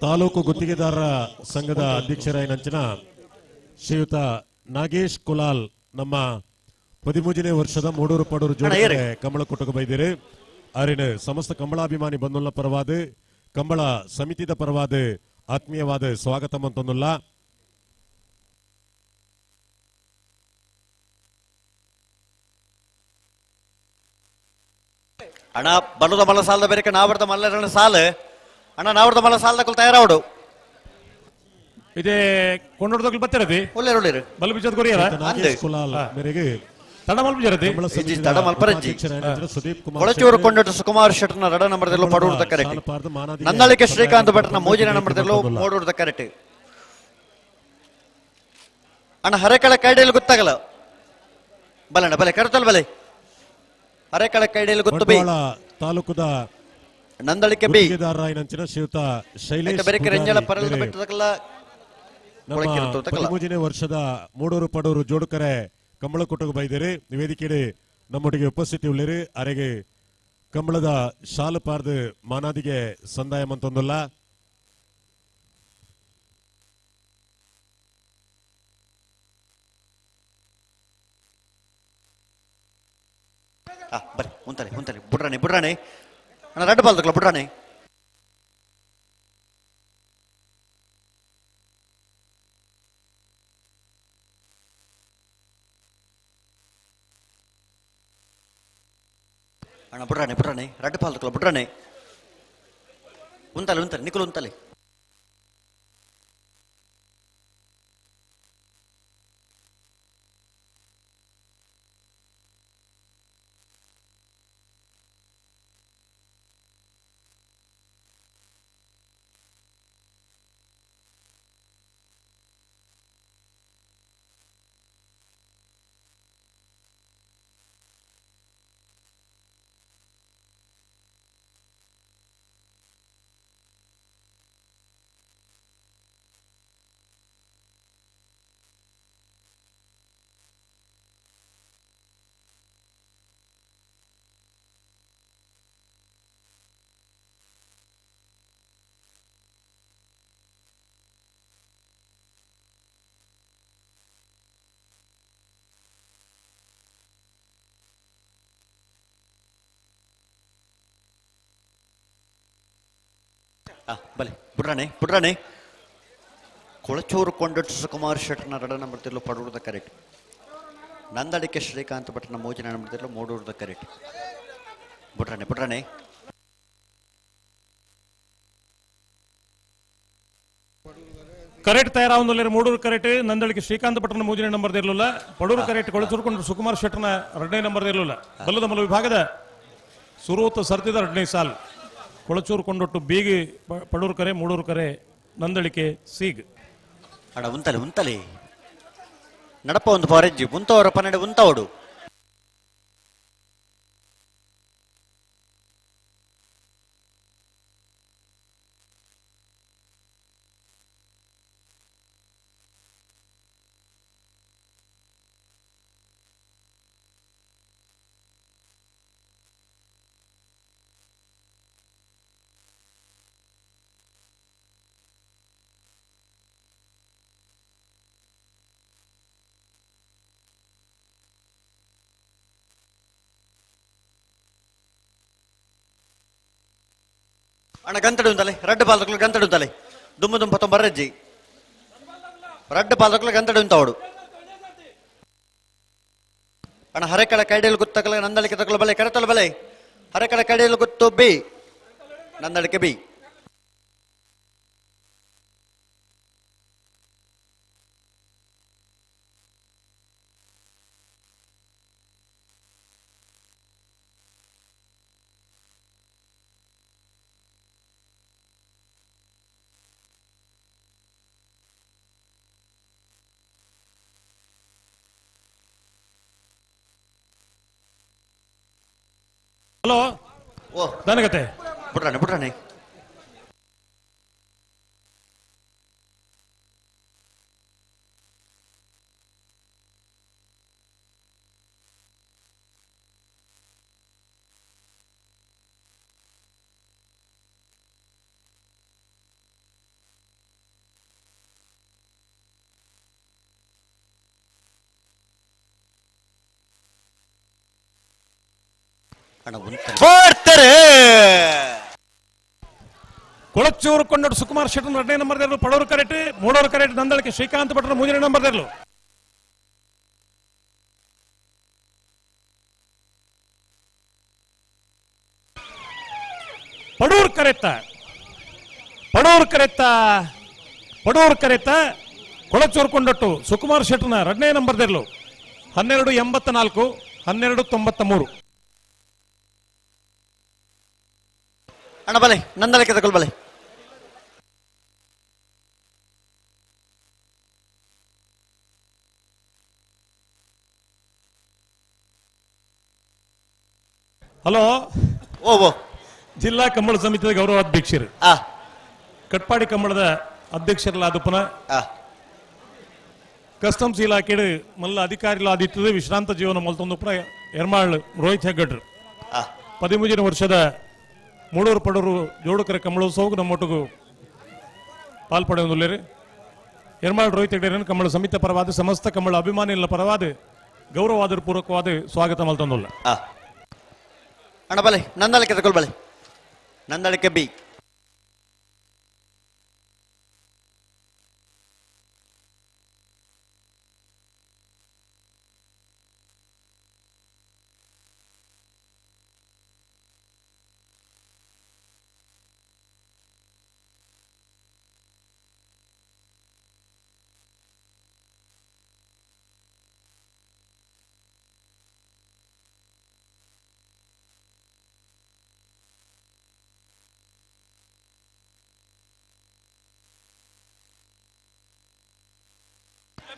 ತಾಲೂಕು ಗುತ್ತಿಗೆದಾರರ ಸಂಘದ ಅಧ್ಯಕ್ಷರಾಯಿನಂಚಿನ ಶ್ರೀಯುತ ನಾಗೇಶ್ ಕುಲಾಲ್ ನಮ್ಮ 13ನೇ ವರ್ಷದ ಮೂಡೂರು ಪಡೂರು ಜೋಡಿ ಕಂಬಳ ಕೊಟ್ಟುಕು ಬೈದಿರಿ. ಅರಿನ ಸಮಸ್ತ ಕಂಬಳಾಭಿಮಾನಿ ಬಂಧುಲ ಪರವಾದ ಕಂಬಳ ಸಮಿತಿದ ಪರವಾದ ಆತ್ಮೀಯವಾದ ಸ್ವಾಗತ ಅಂತಂದುಲ್ಲ. ಅಣ್ಣ ಬಲದ ಮಲ್ಲ ಸಾಲದ ಬೇರೆ ನಾವರ್ದ ಮಲ್ಲರಣ ಸಾಲ ಅಣ್ಣ ನಾವರ್ದ ಮಲ್ಲ ಸಾಲದ ಕುಲ್ ತಯಾರಾವಡು ಇದೇ ಕೊಂಡೋಡ್ದಕ್ಲು ಬತ್ತಿರದಿ ಒಳ್ಳೆ ಒಳ್ಳೆ ಬಲ್ ಬಿಜದ ಕೊರಿಯರ ನಾಗೇಶ್ ಕುಲಾಲ್ ಮೇರೆಗೆ ತಡ ಮಲ್ಪಜರದಿ ತಡ ಮಲ್ಪರಜ್ಜಿ ಕೊಳಚೂರು ಕೊಂಡೋಟ ಸುಕುಮಾರ್ ಶೆಟ್ಟರ್ನ ರಡ ನಂಬರ್ದಲ್ಲೂ ಪಡೂರ್ದ ಕರೆಕ್ಟ್ ನಂದಳಿಕೆ ಶ್ರೀಕಾಂತ್ ಭಟ್ರನ ಮೋಜಿನ ನಂಬರ್ದಲ್ಲೂ ಮೋಡೂರ್ದ ಕರೆಕ್ಟ್ ಅಣ್ಣ ಹರೇಕಳ ಕೈಡಿಯಲ್ಲಿ ಗೊತ್ತಾಗಲ್ಲ ಬಲಣ್ಣ ಬಲೆ ಕರೆತಲ್ ಬಲೆ ಹರೇಕಳ ಕೈಡಿಯಲ್ಲಿ ಗೊತ್ತು ಬಿ ತಾಲೂಕುದ ನಂದಳಿಕೆ ಬಿ ಗುತ್ತಿಗೆದಾರರಾಯಿನಂಚಿನ ಶ್ರೀಯುತ ಶೈಲೇಶ್ ಬೆರಕೆ ರಂಜಳ ಪರಲದ ಬೆಟ್ಟದಕಲ್ಲ ನಮ್ಮ 13ನೇ ವರ್ಷದ ಮೂಡೂರು ಪಡೂರು ಜೋಡುಕರೆ ಕಂಬಳಕುಟುಕು ಬೈದಿರಿ. ವೇದಿಕೆಡೆ ನಮ್ಮೊಟ್ಟಿಗೆ ಉಪಸ್ಥಿತಿ ಉಳ್ಳೇರಿ ಅರೆಗೆ ಕಂಬಳದ ಶಾಲು ಪಾರ್ದು ಮಾನಾದಿಗೆ ಸಂದಾಯ ಮಂತೊಂದುಲ್ಲ. ಬರಿ ಉಂತಾನೆ ಉಂತಾನೆ ಬುಡ್ರಾಣಿ ಬುಡ್ರಾಣಿ ಅಣ್ಣ ರಡ್ಡು ಬಾಲ್ದಕ್ಲ ಬುಡ್ರಾಣಿ ಅಣ್ಣ ಬುಡ್ರಾಣಿ ಬುಡ್ರಾಣಿ ರಡ್ಡು ಪಾಲ್ದಕ್ಲ ಬುಡ್ರಾಣಿ ಉಂತಾಲೆ ಉಂತಾಲೆ ನಿಕುಲು ಉಂತಾಲೆ ಬಲೆ ಬುಡ್ರಾಣಿ ಬುಡ್ರಾಣಿ ಕೊಳಚೂರು ಕೊಂಡೊಟ್ಟು ಸುಕುಮಾರ್ ಶೆಟ್ಟರ್ನ ರಡ ನಂಬರ್ ತಿರ್ಲು ಪಡೂರ್ದ ಕರೆಕ್ಟ್ ನಂದಳಿಕೆ ಶ್ರೀಕಾಂತ್ ಭಟ್ರನ ಮೋಜಿನ ನಂಬರ್ ತಿರ್ಲು ಮೂಡೂರ್ದ ಕರೆಕ್ಟ್ ಬುಡ್ರಾಣಿ ಬುಡ್ರಾಣಿ ಕರೆಕ್ಟ್ ತಯಾರಾವೊಂದು ಮೂಡೂರು ಕರೆಕ್ಟ್ ನಂದಳಿಕೆ ಶ್ರೀಕಾಂತ್ ಭಟ್ರನ ಮೂಜಿನ ನಂಬರ್ ಇರಲಿಲ್ಲ. ಪಡೂರು ಕರೆಕ್ಟ್ ಕೊಳಚೂರು ಕೊಂಡು ಸುಕುಮಾರ್ ಶೆಟ್ಟರ್ನ ಎರಡನೇ ನಂಬರ್ ಇರಲಿಲ್ಲ. ಬಲ್ಲದ ಮಲ್ಲ ವಿಭಾಗದ ಸುರೂತ ಸರ್ತಿದ ಎರಡನೇ ಸಾಲ್ ಕೊಳಚೂರು ಕೊಂಡೊಟ್ಟು ಬೀಗಿ ಪಡೂರು ಕರೆ ಮೂಡೂರು ಕರೆ ನಂದಳಿಕೆ ಸೀಗ್ ಅಡ ಉಂತಲೆ ಉಂತಲೆ ನಡಪ ಒಂದು ಫಾರೆಜ್ಜಿ ಉಂತವರ ಪನ್ನಡೆ ಉಂತವಡು ಅಣ್ಣ ಗಂತಡು ಉಂತಲೆ ರಡ್ಡು ಪಾಲ್ದಕ್ಲು ಗಂತಡು ಉಂತಲೆ ದುಮ್ಮು ದುಂಬ ತೊಂಬರ್ರಜ್ಜಿ ರಡ್ಡು ಪಾಲ್ದಕ್ಲು ಗಂತಡು ಉಂತಾವಡು ಅಣ್ಣ ಹರೆಕಳ ಕೈಡಿಯಲ್ಲಿ ಗುತ್ತಕಲ ನಂದಳಿಕೆ ತಕಲ ಬಲೆ ಕರೆತಲ ಬಲೆ ಹರೆಕಳ ಕೈಡಿಯಲ್ಲಿ ಗುತ್ತು ಬಿ ನಂದಳಿಕೆ ಬಿ. ಹಲೋ ಓ ನನಗತೆ ಬಿಡ್ರಾಣೆ ಬಿಡ್ರಾಣೆ. ಬರ್ತಾರೆ ಕೊಳಚೂರು ಕೊಂಡೋಡು ಸುಕುಮಾರ್ ಶೆಟ್ಟರ್ ಎರಡನೇ ನಂಬರ್ ದೇರ್ಲು ಪಡೋರು ಕರೆಕ್ಟ್ ಮೂಡೋರು ಕರೆಕ್ಟ್ ನಂದಳಿಕೆ ಶ್ರೀಕಾಂತ್ ಭಟ್ರ ಮೂರನೇ ನಂಬರ್ ದೇರ್ಲು. ಪಡೂರ್ ಕರೆತ್ತ ಪಡೂರ್ ಕರೆತ್ತ ಪಡೂರ್ ಕರೆತ್ತ ಕೊಳಚೂರು ಕೊಂಡೊಟ್ಟು ಸುಕುಮಾರ್ ಶೆಟ್ಟರ್ನ ಎರಡನೇ ನಂಬರ್ ದೇರ್ಲು 12.84 12.93. ಅಣ್ಣ ಬಲೆ ನಂದಳಿಕೆ ತಗೊಳ್ ಬಲೆ. ಹಲೋ ಓ ಓ ಜಿಲ್ಲಾ ಕಂಬಳ ಸಮಿತಿಯ ಗೌರವ ಅಧ್ಯಕ್ಷರು ಕಟ್ಪಾಡಿ ಕಂಬಳದ ಅಧ್ಯಕ್ಷರಲ್ಲಾದ ಪುನಃ ಕಸ್ಟಮ್ಸ್ ಇಲಾಖೆ ಮಲ್ಲ ಅಧಿಕಾರಿಗಳಾದಿತ್ತದ ವಿಶ್ರಾಂತ ಜೀವನ ಮಲ್ತೊಂದು ಪುನಃ ಎರ್ಮಾಳ್ ರೋಹಿತ್ ಹೆಗ್ಗಡ್ರು 13 ವರ್ಷದ ಮೂಡೂರು ಪಡೂರು ಜೋಡುಕರ ಕಂಬಳೋತ್ಸವಕ್ಕೆ ನಮ್ಮೊಟ್ಟಿಗೂ ಪಾಲ್ಪಡೆಯೊಂದುಲ್ಲೇರು ಎರ್ಮಾಳ್ ರೋಹಿತ್ ಹೆಗ್ಗಡೆರನ್ನು ಕಂಬಳ ಸಮಿತಿ ಪರವಾದ ಸಮಸ್ತ ಕಂಬಳ ಅಭಿಮಾನಿಗಳ ಪರವಾದ ಗೌರವಾದರ ಪೂರ್ವಕವಾದ ಸ್ವಾಗತ ಮಲ್ತೊಂದುಲ್ಲ. ಅಣ್ಣ ಬಲೆ ನಂದಳಿಕೆ ತಗೊಳ್ ಬಲೆ ನಂದಳಿಕೆ ಬಿ.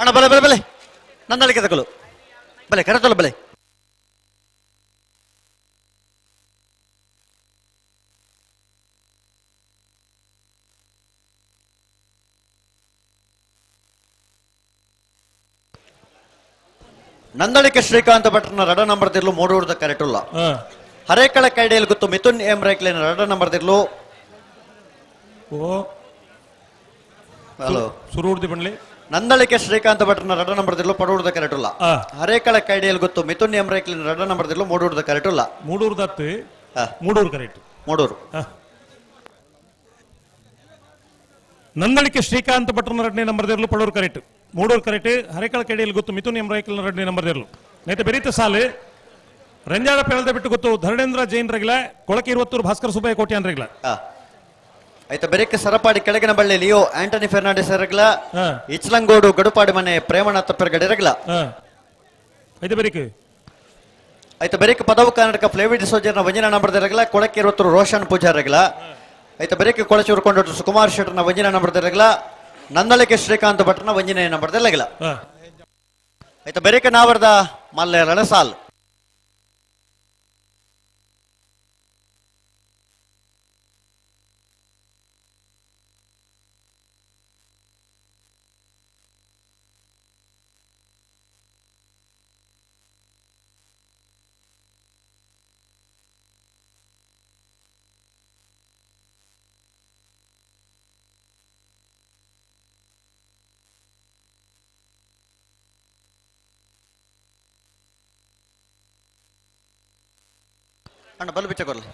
ಅಣ್ಣ ಬಲೆ ಬಲೆ ಬಲೆ ನಂದಳಿಕೆ ತಗೊಳ್ಳು ಬಲೆ ಕರೆತೊಲ್ಲ ಬಲೆ. ನಂದಳಿಕೆ ಶ್ರೀಕಾಂತ ಭಟ್ರನ ರಡ ನಂಬರ್ ತಿರ್ಲು ಮೂಡೂರ್ದ ಕರೆಟುಲ್ಲ ಹರೇಕಳ ಕೈಡೆಯಲ್ಲಿ ಗೊತ್ತು ಮಿಥುನ್ ಎಂ ರೈಕ್ಲೇನ ರಡ ನಂಬರ್ ತಿರ್ಲು. ಓ ಹಲೋ ಸುರೂರ್ದಿ ಬಂಡ್ಲಿ ನಂದಳಿಕೆ ಶ್ರೀಕಾಂತ ಭಟ್ರನ ರಡ ನಂಬರ್ ತಿರ್ಲು ಪಡೂರ್ದ ಕರೆಟುಲ್ಲ ಹರೇಕಳ ಕೈಡೆಯಲ್ಲಿ ಗೊತ್ತು ಮಿಥುನ್ ಎಂ ರೈಕ್ಲಿನ ರಡ ನಂಬರ್ ತಿರ್ಲು ಮೂಡೂರ್ದ ಕರೆಟುಲ್ಲ. ಮೂಡೂರ್ದತ್ತು ಮೂಡೂರು ಕರೆಕ್ಟ್ ಮೂಡೂರು. ನಂದಳಿಕೆ ಶ್ರೀಕಾಂತ ಭಟ್ರನ ಎರಡನೇ ನಂಬರ್ ತಿರ್ಲು ಪಡೂರು ಕರೆಕ್ಟ್ ಮೂಡೂರು ಕರೆಕ್ಟ್ ಹರೇಕಳ ಕೈಡೆಯಲ್ಲಿ ಗೊತ್ತು ಮಿಥುನ್ ಎಂ ರೈಕ್ಲಿನ ಎರಡನೇ ನಂಬರ್ ತಿರ್ಲು. ನೈತೆ ಬೆರೀತ ಸಾಲು ರಂಜಾಳ ಪೆಳದ ಬಿಟ್ಟು ಗೊತ್ತು ಧರಣೇಂದ್ರ ಜೈನ್ ರಗಿಲ ಕೊಳಕೆ ಇರುವತ್ತೂರು ಭಾಸ್ಕರ ಸುಬ್ಬಯ್ಯ ಕೋಟ್ಯಾನ್ ರಗಿಲ. ಆಯ್ತಾ ಬೆರಕೆ ಸರಪಾಡಿ ಕೆಳಗಿನ ಬಳ್ಳಿ ಲಿಯೋ ಆಂಟನಿ ಫೆರ್ನಾಂಡಿಸ್ ರಗಲ ಇಚ್ಲಂಗೋಡು ಗಡುಪಾಡಿ ಮನೆ ಪ್ರೇಮನಾಥ ಪೆರ್ಗಡೆ ರಗಲ. ಆಯ್ತು ಬೆರಿಕೆ ಆಯ್ತು ಬೆರಕೆ ಪದವು ಕರ್ನಾಟಕ ಫ್ಲೇವಿಡ್ ಸೋಜರ್ನ ವಂಜನ ನಂಬರ್ ರಗಲ ಕೊಳಕೆ ಇರುವತ್ತೂರು ರೋಷನ್ ಪೂಜಾರ್ ರಗಲ. ಆಯ್ತು ಬೆರಕೆ ಕೊಳಚೂರು ಕೊಂಡೋಟು ಸುಕುಮಾರ್ ಶೆಟ್ಟರ್ನ ವಂಜನ ನಂಬರ್ ರಗಲ ನಂದಳಿಕೆ ಶ್ರೀಕಾಂತ್ ಭಟ್ರನ ವಂಜನೆ ನಂಬರ್ ರಗಲ. ಆಯ್ತು ಬೆರಕೆ ನಾವರ್ದ ಮಲ್ಲೇರಳ ಸಾಲ್. ಅಣ್ಣ ಬಲು ಬಿಚ್ಚ ಕೊರ್ಲಿ.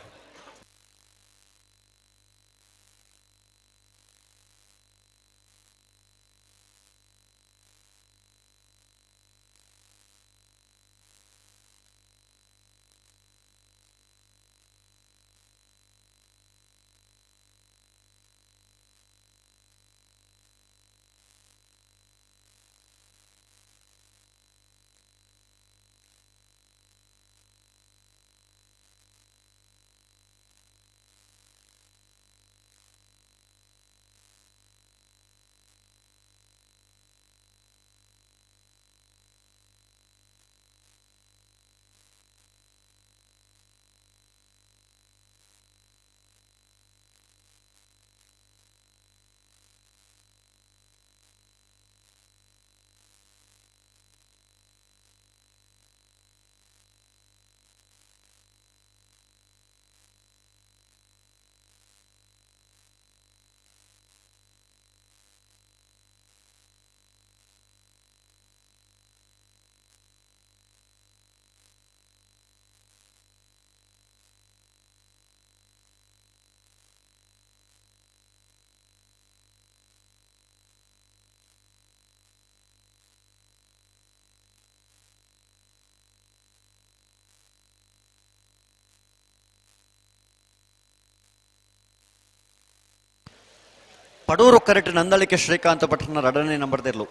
ಪಡೂರು ಕರೆಟ್ ನಂದಳಿಕೆ ಶ್ರೀಕಾಂತ ಭಟ್ರನ ರಡನೇ ನಂಬರ್ ದಿರ್ಲು.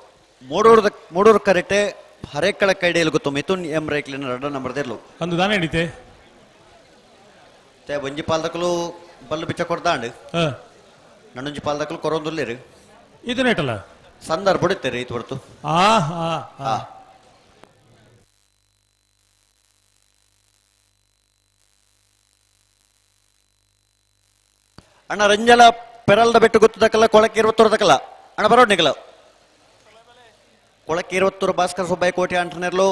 ಮೂಡೂರು ಕರೆಟೆ ಹರೇಕಳ ಕೈಡಿಯಲ್ಲಿ ಗೊತ್ತು ಮಿಥುನ್ ಎಂ ರೇಕ್ಲಿನ ರಡ ನಂಬರ್ ದಿರ್ಲು. ಅಂದು ದಾನೆ ಹಿಡಿತೆ ತೇ ಒಂಜಿ ಪಾಲ್ದಕಲು ಬಲ್ಲು ಬಿಚ್ಚ ಕೊಡ್ದಾಂಡ್ ನನ್ನೊಂಜಿ ಪಾಲ್ದಕಲು ಕೊರೊಂದುಲ್ಲೇರು ಇದನ್ನೇಟಲ್ಲ ಸಂದರ್ಭ ಹೊಡಿತೇರಿ ಇದು ಹೊರತು. ಆ ಆ ಆ ಅಣ್ಣ ರಂಜಲ ಪೆರಲ್ದ ಬೆಟ್ಟು ಗೊತ್ತದಕ್ಕಲ್ಲ ಕೊಳಕ್ಕೆ ಇರುವತ್ತೂರದಕ್ಕಲ್ಲ ಅಣ್ಣ ಬರೋಡ್ ನಿಗಲ ಕೊಳಕ್ಕೆ ಇರುವತ್ತೂರು ಭಾಸ್ಕರ ಸುಬ್ಬಯ್ಯ ಕೋಟೆ ಅಂಟನೆರ್ಲು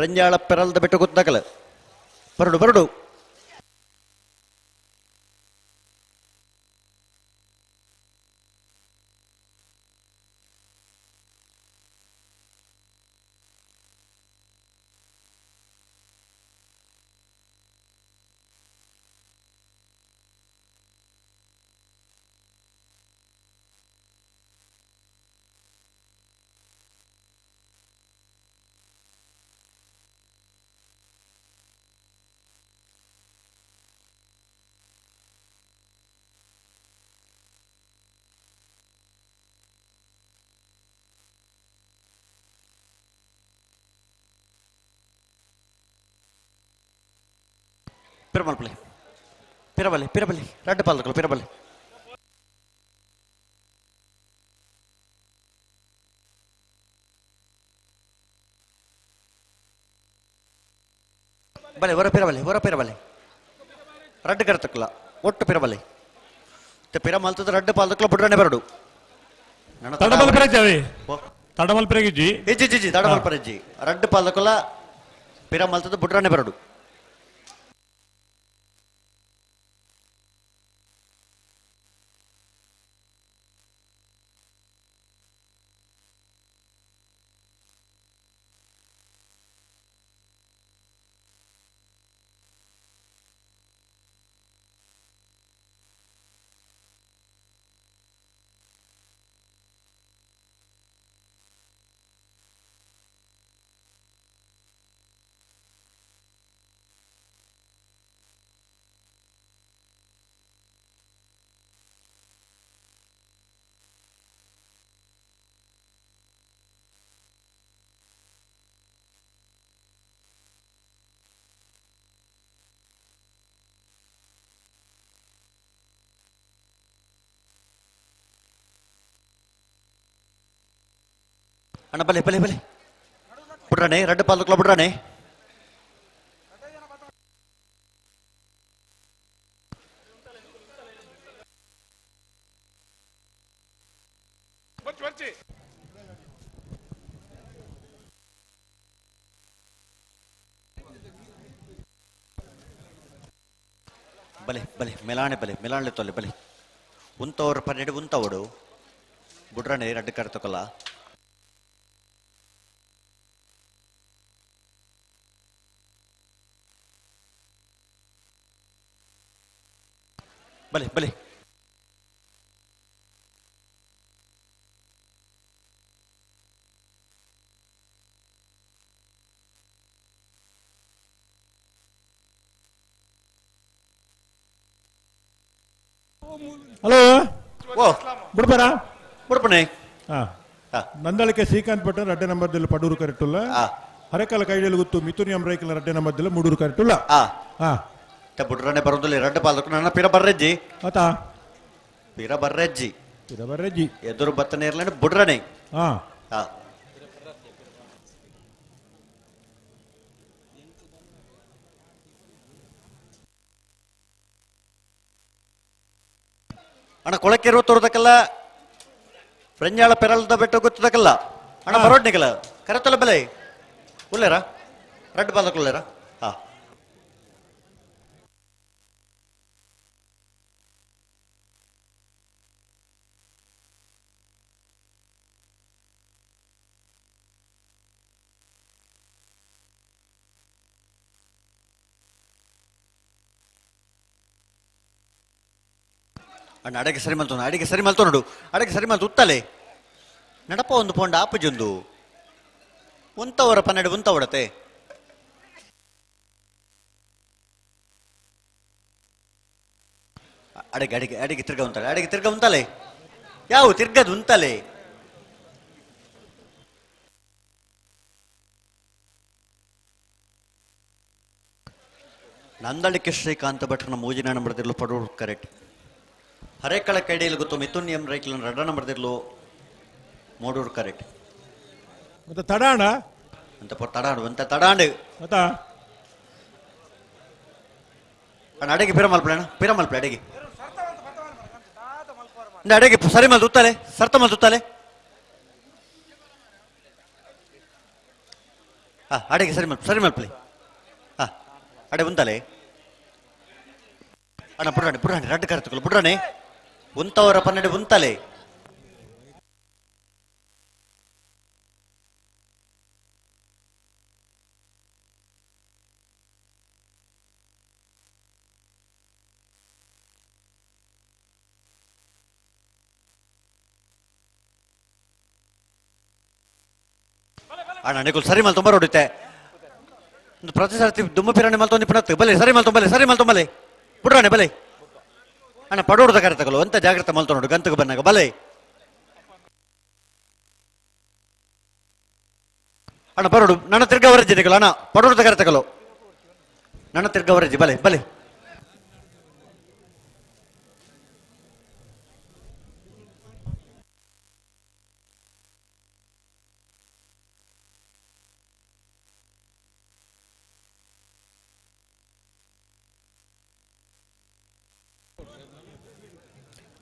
ರಂಜಾಳ ಪೆರಲ್ದ ಬೆಟ್ಟು ಗೊತ್ತದಕ್ಕಲ್ಲ ಬರಡು ಬರಡು. ಪಿರಮಲ್ಪಲೆ ಪಿರಬಲೆ ಪಿರಬಲೆ ರಡ್ಡು ಪಾಲ್ದಕಲು ಪಿರಬಲೆ ಬಲೆ ಹೊರ ಪಿರಬಲೆ ಹೊರ ಪಿರಬಲೆ ರಡ್ಡು ಕರತಕ್ಕಲ್ಲ ಒಟ್ಟು ಪಿರಬಲೆ ಪಿರ ಮಲ್ತದ ರಡ್ಡು ಪಾಲ್ದಕ್ಕಲ ಬುಡ್ರನೆ ಬರಡು. ತಡಮಲ್ ಪೆರಜಾವೆ ತಡಮಲ್ ಪೆರಗಿಜ್ಜಿ ಇಜ್ಜಿ ಇಜ್ಜಿ ತಡಮಲ್ ಪೆರಜ್ಜಿ ರಡ್ಡು ಪಾಲ್ದಕ್ಕಲ ಪಿರ ಮಲ್ತದ ಬುಡ್ರನೆ ಬರಡು. ಅಣ್ಣ ಬಲೆ ಬಲೆ ಬಲೆ ಬಿಡ್ರಾಣೆ ರಡ್ಡು ಪಾಲ್ದಕ್ಲ ಬಿಡ್ರಾಣೆ. ಬಲೆ ಬಲೆ ಮೆಲಾಣೆ ಬಲೆ ಮೆಲಾಣೆ ತೊಲೆ ಬಲೆ ಉಂತವ್ರ ಪನ್ನೆರಡು ಉಂತವಡು ಬುಡ್ರಾಣೆ ರಡ್ಡು ಕರ್ತಕಲ್ಲ. ಬಲೆ ಬಲೆ ಹಲೋ ಓ ಬಿಡ್ಬಾರ ಬಿಡ್ಪಣೆ. ನಂದಳಿಕೆ ಶ್ರೀಕಾಂತ್ ಭಟ್ ರಡ್ಡೆ ನಂಬರ್ದಲ್ಲಿ ಪಡೂರು ಕರೆಟುಲ್ಲ. ಹರೇಕಲ ಕೈಡಲ್ಲಿ ಗೊತ್ತು ಮಿಥುನ್ ಎಂ ರೈಕಲ ರಡ್ಡೆ ನಂಬರ್ದಲ್ಲಿ ಮೂಡೂರು ಕರೆಟುಲ್ಲ. ಬುಡ್ರನೆ ಬರೋದಿಲ್ಲ ರಡ್ಡು ಪಾಲ್ದಕ್ಕು ನನ್ನ ಪಿರ ಬರ್ರೆಜ್ಜಿ ಆತಾ ಪಿರ ಬರ್ರೆಜ್ಜಿ ಪಿರ ಬರ್ರೆಜ್ಜಿ ಎದುರು ಬತ್ತನೆ ಇರ್ಲೇನು ಬುಡ್ರನೆ. ಹಾ ಅಣ್ಣ ಕೊಳಕ್ಕೆ ತೋರ್ದಕ್ಕಲ್ಲ ರಂಜಾಳ ಪೆರಲ್ದ ಬೆಟ್ಟ ಗೊತ್ತದಕ್ಕಲ್ಲ ಅಣ್ಣ ಬರೋಡ್ನಿಕಲ್ಲ ಕರೆತಲ್ಲ ಬೆಲೆ ಉಲ್ಲೇರ ರಡ್ಡು ಪಾಲ್ದಕ್ಕು ಉಲ್ಲೇರ. ಹಾ ಅಣ್ಣ ಅಡಗೆ ಸರಿ ಮಲ್ತು ಅಡಿಗೆ ಸರಿ ಮಲ್ತು ನೋಡು ಅಡಗೆ ಸರಿ ಮಲ್ತು ಉತ್ತಲೆ ನಡಪ ಒಂದು ಪೋಂಡ ಆಪುಜೊಂದು ಉಂತವರ ಪನ್ನೆರಡು ಉಂತವಡತೆ ಅಡಿಗೆ ಅಡಿಗೆ ಅಡಿಗೆ ತಿರ್ಗ ಉಂತಾಳೆ ಅಡಿಗೆ ತಿರ್ಗ ಉಂತಾಲೆ. ಯಾವ ತಿರ್ಗದು ಉಂತಲೆ ನಂದಳಿಕೆ ಶ್ರೀಕಾಂತ ಭಟ್ರನ ಮೂಜಿನ ನಂಬರ್ದಿರ್ಲು ಪಡೂರು ಕರೆಕ್ಟ್ ಹರೇಕಳ ಕೈಡಿಯಲ್ಲಿ ಗೊತ್ತು ಮಿಥುನ್ ಎಂ ರೈಕ್ಲನ್ ರಡ್ಡ ನಂಬರ್ದಿರ್ಲು ಮೂಡೂರು ಕರೆಕ್ಟ್ ಮತ್ತೆ ತಡಾಣ ಅಂತ ತಡಾಂಡು ಅಂತ ತಡಾಂಡು ಮತ್ತಾ ಅಣ್ಣ ಅಡಿಗೆ ಪಿರ ಮಲ್ಪಲೆ ಅಣ್ಣ ಪಿರ ಮಲ್ಪಲೆ ಅಡಿಗೆ ಅಡಿಗೆ ಸರಿ ಮಲ್ ತುತ್ತಾಲೆ ಸರ್ತ ಮಲ್ ತುತ್ತಾಲೆ ಹಾ ಅಡಿಗೆ ಸರಿ ಮಲ್ಪ ಸರಿ ಮಲ್ಪಲೆ ಹಾ ಅಡೆ ಉಂತಾಲೆ ಅಣ್ಣ ಬುಡ್ರಾಣಿ ಬುಡ್ರಾಣಿ ರಡ್ಡು ಕರೆತುಕೊಳ್ಳು ಬುಡ್ರಾಣಿ ಉಂತವರ ಪನ್ನೆಡೆ ಉಂತಾಲೆ ಅಣ್ಣ ನಿಕುಲ್ ಸರಿ ಮಲ್ ತುಂಬ ಹೊಡಿತೆ ಒಂದು ಪ್ರತಿ ಸರ್ತಿ ದುಮ್ಮ ಪಿರಾಣಿ ಮಲ್ತೊಂದು ಪುನತ್ತು ಬಲೆ ಸರಿ ಮಲ್ ತುಂಬಲೆ ಸರಿ ಮಲ್ ತುಂಬಲೆ ಬುಡ್ರಾಣೆ ಬಲೆ ಅಣ್ಣ ಪಡೋಡ್ದ ಕರೆ ತಗೊಳ್ಳು ಅಂತ ಜಾಗ್ರತೆ ಮಲ್ತ ನೋಡು ಗಂತకు ಬನ್ನಾಗ ಬಲೆ ಅಣ್ಣ ಬರೋಡು ನನ್ನ ತಿರ್ಗವರಜ್ಜಿ ನಿಕುಲ್ ಅಣ್ಣ ಪಡೋಡ್ದ ಕರೆ ತಗೊಳ್ಳು ನನ್ನ ತಿರ್ಗವರಜ್ಜಿ ಬಲೆ ಬಲೆ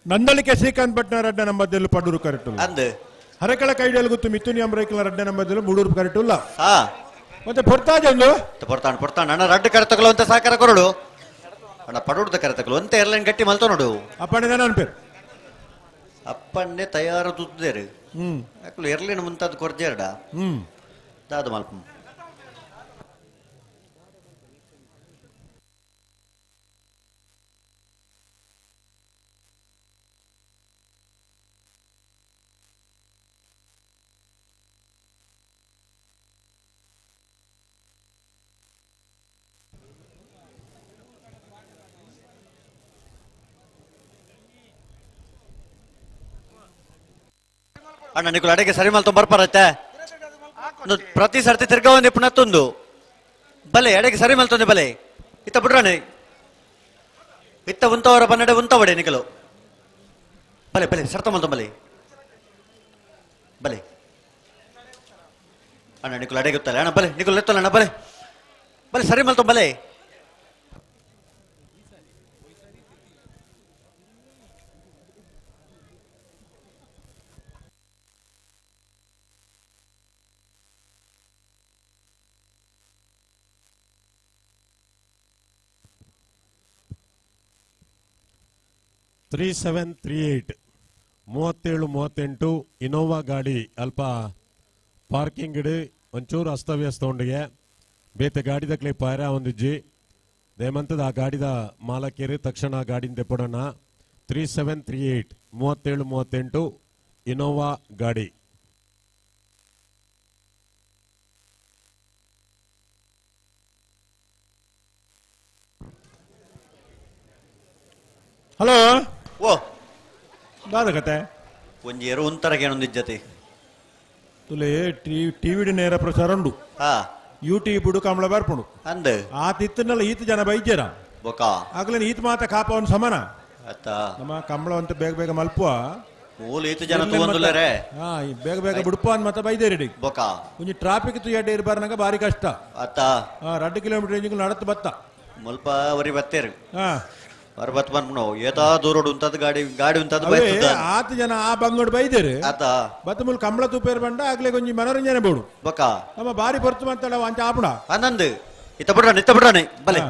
ನಂದಳಿಕೆ ಶ್ರೀಕಾಂತ್ ಭಟ್ನ ರಡ್ಡ ನಂಬರ್ದಲ್ಲಿ ಪಡೂರು ಕರೆಕ್ಟ್ ಅಂದ್ ಹರಕಳ ಕೈಡಿಯಲ್ಲಿ ಗೊತ್ತು ಮಿಥುನ್ ಎಂ ರೈಕ್ಲ ರಡ್ಡ ನಂಬರ್ದಲ್ಲಿ ಮೂಡೂರು ಕರೆಕ್ಟ್ ಇಲ್ಲ ಹಾ ಮತ್ತೆ ಪೊರ್ತಾಜ್ ಒಂದು ಪೊರ್ತಾಣ ಪೊರ್ತಾಣ ಅಣ್ಣ ರಡ್ಡು ಕರೆ ತಗೊಳ್ಳು ಅಂತ ಸಹಕಾರ ಕೊರಡು ಅಣ್ಣ ಪಡೋಡ್ದ ಕರೆ ತಗೊಳ್ಳು ಅಂತ ಏರ್ಲೈನ್ ಗಟ್ಟಿ ಮಲ್ತೋ ನೋಡು ಅಪ್ಪಣೆ ನಾನು ಪೇರು ಅಪ್ಪಣ್ಣೆ ತಯಾರು ತುದ್ದೇರು ಹ್ಮ್ ಯಾಕಲು ಏರ್ಲೈನ್ ಮುಂತಾದ ಕೊರ್ಜೇರ್ಡ ಹ್ಮ್ ದಾದ ಮಲ್ಪ ಅಣ್ಣ ನಿಕುಲ್ ಅಡಿಗೆ ಸರಿ ಮಲ್ತೊ ಬರ್ಪಾರತ್ತೆ ಪ್ರತಿ ಸರ್ತಿ ತಿರ್ಗಾ ಒಂದು ಪುನತ್ತೊಂದು ಬಲೆ ಅಡಿಗೆ ಸರಿ ಮಲ್ತೊಂದು ಬಲೆ ಇತ್ತ ಬಿಡ್ರಾಣೆ ಇತ್ತ ಉಂತವರ ಬನ್ನಡೆ ಉಂತವಡೆ ನಿಕಲು ಬಲೆ ಬಲೆ ಸರ್ತ ಮಲ್ತೊ ಬಲೆ ಬಲೆ ಅಣ್ಣ ನಿಕುಲ್ ಅಡಿಗೆ ಗೊತ್ತಲ್ಲ ಅಣ್ಣ ಬಲೆ ನಿಕುಲ್ ಎತ್ತಲ್ಲ ಅಣ್ಣ ಬಲೆ ಬಲೆ ಸರಿ ಮಲ್ತೊ ಬಲೆ ತ್ರೀ ಸೆವೆನ್ ತ್ರೀ ಏಟ್ 37 38 ಇನೋವಾ ಗಾಡಿ ಅಲ್ಪ ಪಾರ್ಕಿಂಗ್ ಇಡು ಒಂಚೂರು ಅಸ್ತವ್ಯಸ್ತ ಉಂಡಿಗೆ ಬೇತೆ ಗಾಡಿದಕ್ಲೆ ಪಾಯರ ಒಂದಿಜ್ಜಿ ದೇಮಂತದ ಆ ಗಾಡಿದ ಮಾಲಕೇರಿ ತಕ್ಷಣ ಆ ಗಾಡಿನ ದೆಪ್ಪಡೋಣ. 3738 37 38 ಇನೋವಾ ಗಾಡಿ. ಹಲೋ ಓ ದಾದ ಕತೆ ಒಂಜಿ ಎರು ಒಂತರಗೆ ಏನೊಂದಿಜ್ಜತೆ ತುಲೆ ಟಿವಿ ನೇರ ಪ್ರಸಾರ ಉಂಡು. ಹಾ ಯೂಟ್ಯೂಬ್ ಬಿಡು ಕಮಲ ಬರ್ಪುಂಡು ಅಂದ್ ಆತ ಇತ್ತನಲ್ಲ ಈತ ಜನ ಬೈಜರ ಬೊಕ ಆಗ್ಲೇ ಈತ ಮಾತ ಕಾಪವನ್ ಸಮಾನ ಅತ್ತ ನಮ್ಮ ಕಮಲ ಅಂತ ಬೇಗ ಬೇಗ ಮಲ್ಪುವ ಮೂಲ ಈತ ಜನ ತೂವಂದುಲ್ಲರೆ ಹಾ ಈ ಬೇಗ ಬೇಗ ಬಿಡುಪ ಅಂದ್ ಮತ್ತೆ ಬೈದೇರಿ ಬೊಕ ಒಂಜಿ ಟ್ರಾಫಿಕ್ ತುಯ್ಯಾಟ ಇರ್ಬಾರ್ನಾಗ ಭಾರಿ ಕಷ್ಟ. ಅತ್ತ ಹಾ 2 ಕಿಲೋಮೀಟರ್ ರೇಂಜ್ ನಡತ್ ಬತ್ತ ಮುಲ್ಪ ವರಿ ಬತ್ತೇರು. ಹಾ ವರ ಬತ್ ಬಂದ್ನು ಏತಾ ದೂರೋಡು ಉಂತದ ಗಾಡಿ ಗಾಡಿ ಉಂತದ ಅವೇ ಬೈತದ ಆತ ಜನ ಆ ಬಂಗೋಡು ಬೈದೇರು. ಆತ ಬತ್ತ ಮೂಲ ಕಮಲ ತೂಪೇರ್ ಬಂಡ ಆಗ್ಲೇ ಕೊಂಜಿ ಮನೋರಂಜನೆ ಬೋಡು ಬೊಕ ನಮ್ಮ ಭಾರಿ ಪೊರ್ತು ಮಂತಡ ಅಂಚ ಆಪುಣ ಆನಂದ್ ಇತ್ತ ಬಿಡ್ರಾನೆ ಇತ್ತ ಬಿಡ್ರಾನೆ ಬಲೆ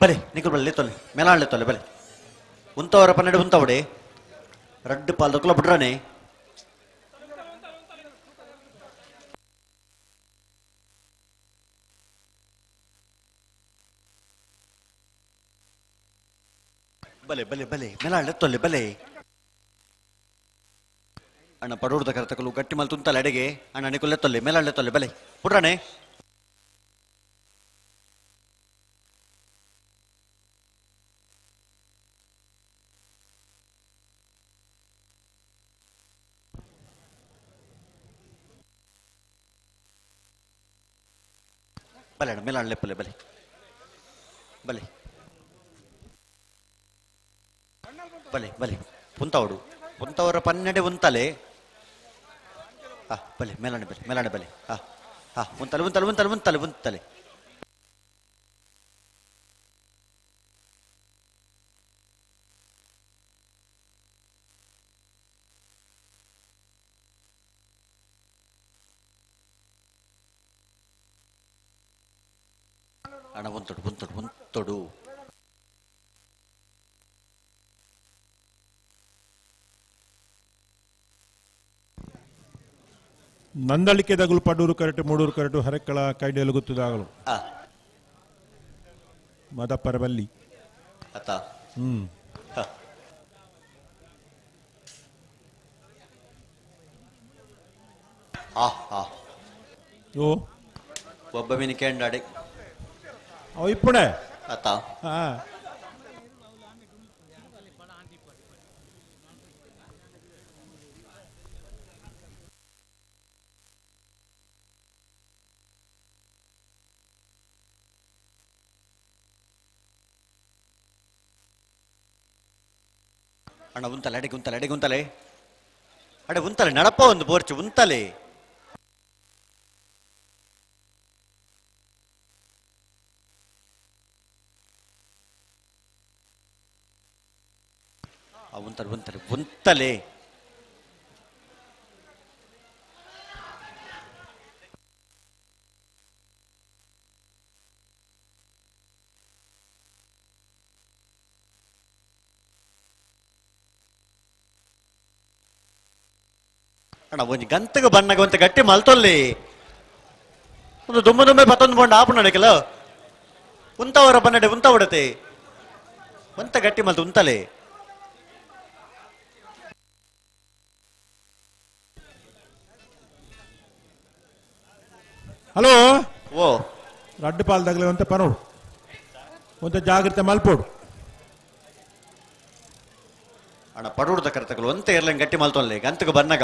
ಬಲೆ ನಿಕುಲ್ ಬಲೆ ತೊಲೆ ಮೇಲಾಳ್ಲೆ ತೊಲೆ ಬಲೆ ಉಂತವರ 12 ಉಂತವಡೆ ರಡ್ಡು ಪಾಲ್ ದೊಕ್ಕಲ ಬಿಡ್ರಾನೆ ಬಲೆ ಬಲೆ ಬಲೆ ಮೇಲಾಳ್ಲೆ ತೊಲೆ ಬಲೆ ಅಣ್ಣ ಪಡೋಡ್ದ ಕರೆತಕಲು ಗಟ್ಟಿ ಮಲ್ ತುಂತಲ್ಲ ಅಡೆಗೆ ಅಣ್ಣ ನಿಕುಲ್ಲೆ ತೊಲೆ ಮೇಲಾಳ್ಲೆ ತೊಲೆ ಬಲೆ ಬಿಡ್ರಾನೆ. ಬಲೆ ಅಣ್ಣ ಮೇಲಣ್ಣ ಲೆಪ್ಪಲೆ ಬಲೆ ಬಲೆ ಬಲೆ ಬಲೆ ಪುಂತವಡು ಪುಂತವರ ಪನ್ನೆಡೆ ಉಂತಲೆ ಆ ಬಲೆ ಮೇಲಣ್ಣ ಬಲೆ ಮೇಲಣ್ಣ ಬಲೆ ಆ ಹಾ ಉಂತಲೆ ಉಂತಲೆ ಉಂತಲೆ ಉಂತಲೆ ಉಂತಲೆ ಅಣ್ಣ ಒಂತೊಡು ಒಂತೊಡು ಒಂತೊಡು ನಂದಳಿಕೆ ದಗುಲು ಪಡೂರು ಕರಟು ಮೂಡೂರು ಕರಟು ಹರಕ್ಕಳ ಕೈಡೆಲು ಗೊತ್ತದಾಗಲು ಮದಪ್ಪರ ಬಲ್ಲಿ ಅತ್ತ ಹ್ಮ್ ಆ ಆ ಓ ಒಬ್ಬ ಮೀನು ಕೇಂಡಾಡಿ ಅವ ಇಪ್ಪುಣೆ ಅತ್ತ ಹಾ ಅಣ್ಣ ಉಂತಲೆ ಅಡಿಗೆ ಉಂತಲೆ ಅಡಿಗೆ ಉಂತಲೆ ಅಡೆ ಉಂತಲೆ ನಡಪ ಒಂದು ಬೋರ್ಚು ಉಂತಲೆ ಆ ಉಂತಲೆ ಉಂತಲೆ ಉಂತಲೆ ಅಣ್ಣ ಒಂಜಿ ಗಂತಗ ಬಣ್ಣಗ ಒಂತ ಗಟ್ಟಿ ಮಲ್ತೊಲ್ಲಿ ಒಂದು ದುಮ್ಮ ದುಮ್ಮೆ ಪತ್ತೊಂದು ಬೋಂಡ ಆಪು ನಡಕಲ ಉಂತವರ ಬನ್ನಡೆ ಉಂತ ಉಡತೆ ಒಂತ ಗಟ್ಟಿ ಮಲ್ತು ಉಂತಲೆ ಹಲೋ ಓ ರಡ್ಡು ಪಾಲ್ದಾಗಲೇ ಒಂತ ಪನೋಡು ಒಂತ ಜಾಗ್ರತೆ ಮಲ್ಪೋಡು ಅಣ್ಣ ಪಡುಡ್ದ ಕರ್ತಕಲು ಒಂತ ಇರ್ಲಂಗ್ ಗಟ್ಟಿ ಮಲ್ತೊಲ್ಲೆ ಗಂತಗ ಬನ್ನಗ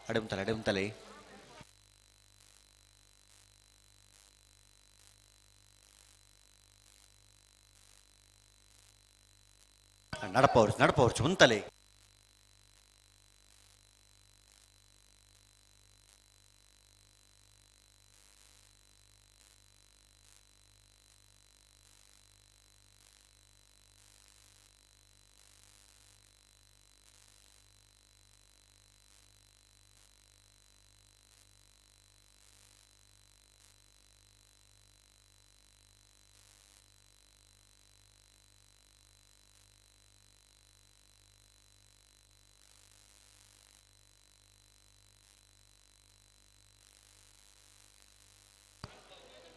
ಅಡೆ ಉಂತಲೆ ಅಡೆ ಉಂತಲೆ ನಡಪ ಅವ್ರು ನಡಪ ಅವ್ರು ಉಂತಲೆ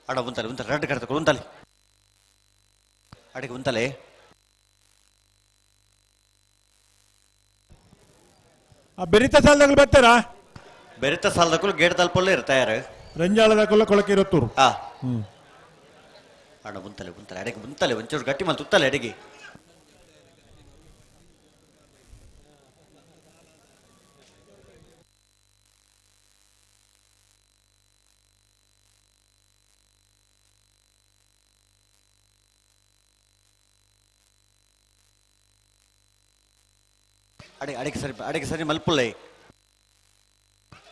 ಅಡ ಉಂತಲೆ ಉಂತಲೆ ರಡ್ಡು ಕರ್ತಕೊಂಡು ಉಂತಲೆ ಅಡಿಗೆ ಉಂತಲೆ ಆ ಬೆರಿತ ಸಾಲದಾಗಲು ಬರ್ತಾರಾ ಬೆರಿತ ಸಾಲದಕ್ಕೂ ಗೇಟ್ ತಲುಪಲ್ಲೇ ಇರ್ತಾಯಾರು ರಂಜಾಳದಾಗಲ್ಲ ಕೊಳಕೆ ಇರುತ್ತೂರು ಆ ಹ್ಮ್ ಅಣ್ಣ ಉಂತಲೆ ಉಂತಲೆ ಅಡಿಗೆ ಉಂತಲೆ ಒಂಚೂರು ಗಟ್ಟಿ ಮಲ್ತು ಉತ್ತಲೆ ಅಡಿಗೆ ಅಡೆ ಅಡಿಗೆ ಸರಿ ಅಡಿಗೆ ಸರಿ ಮಲ್ಪುಲ್ಲೆ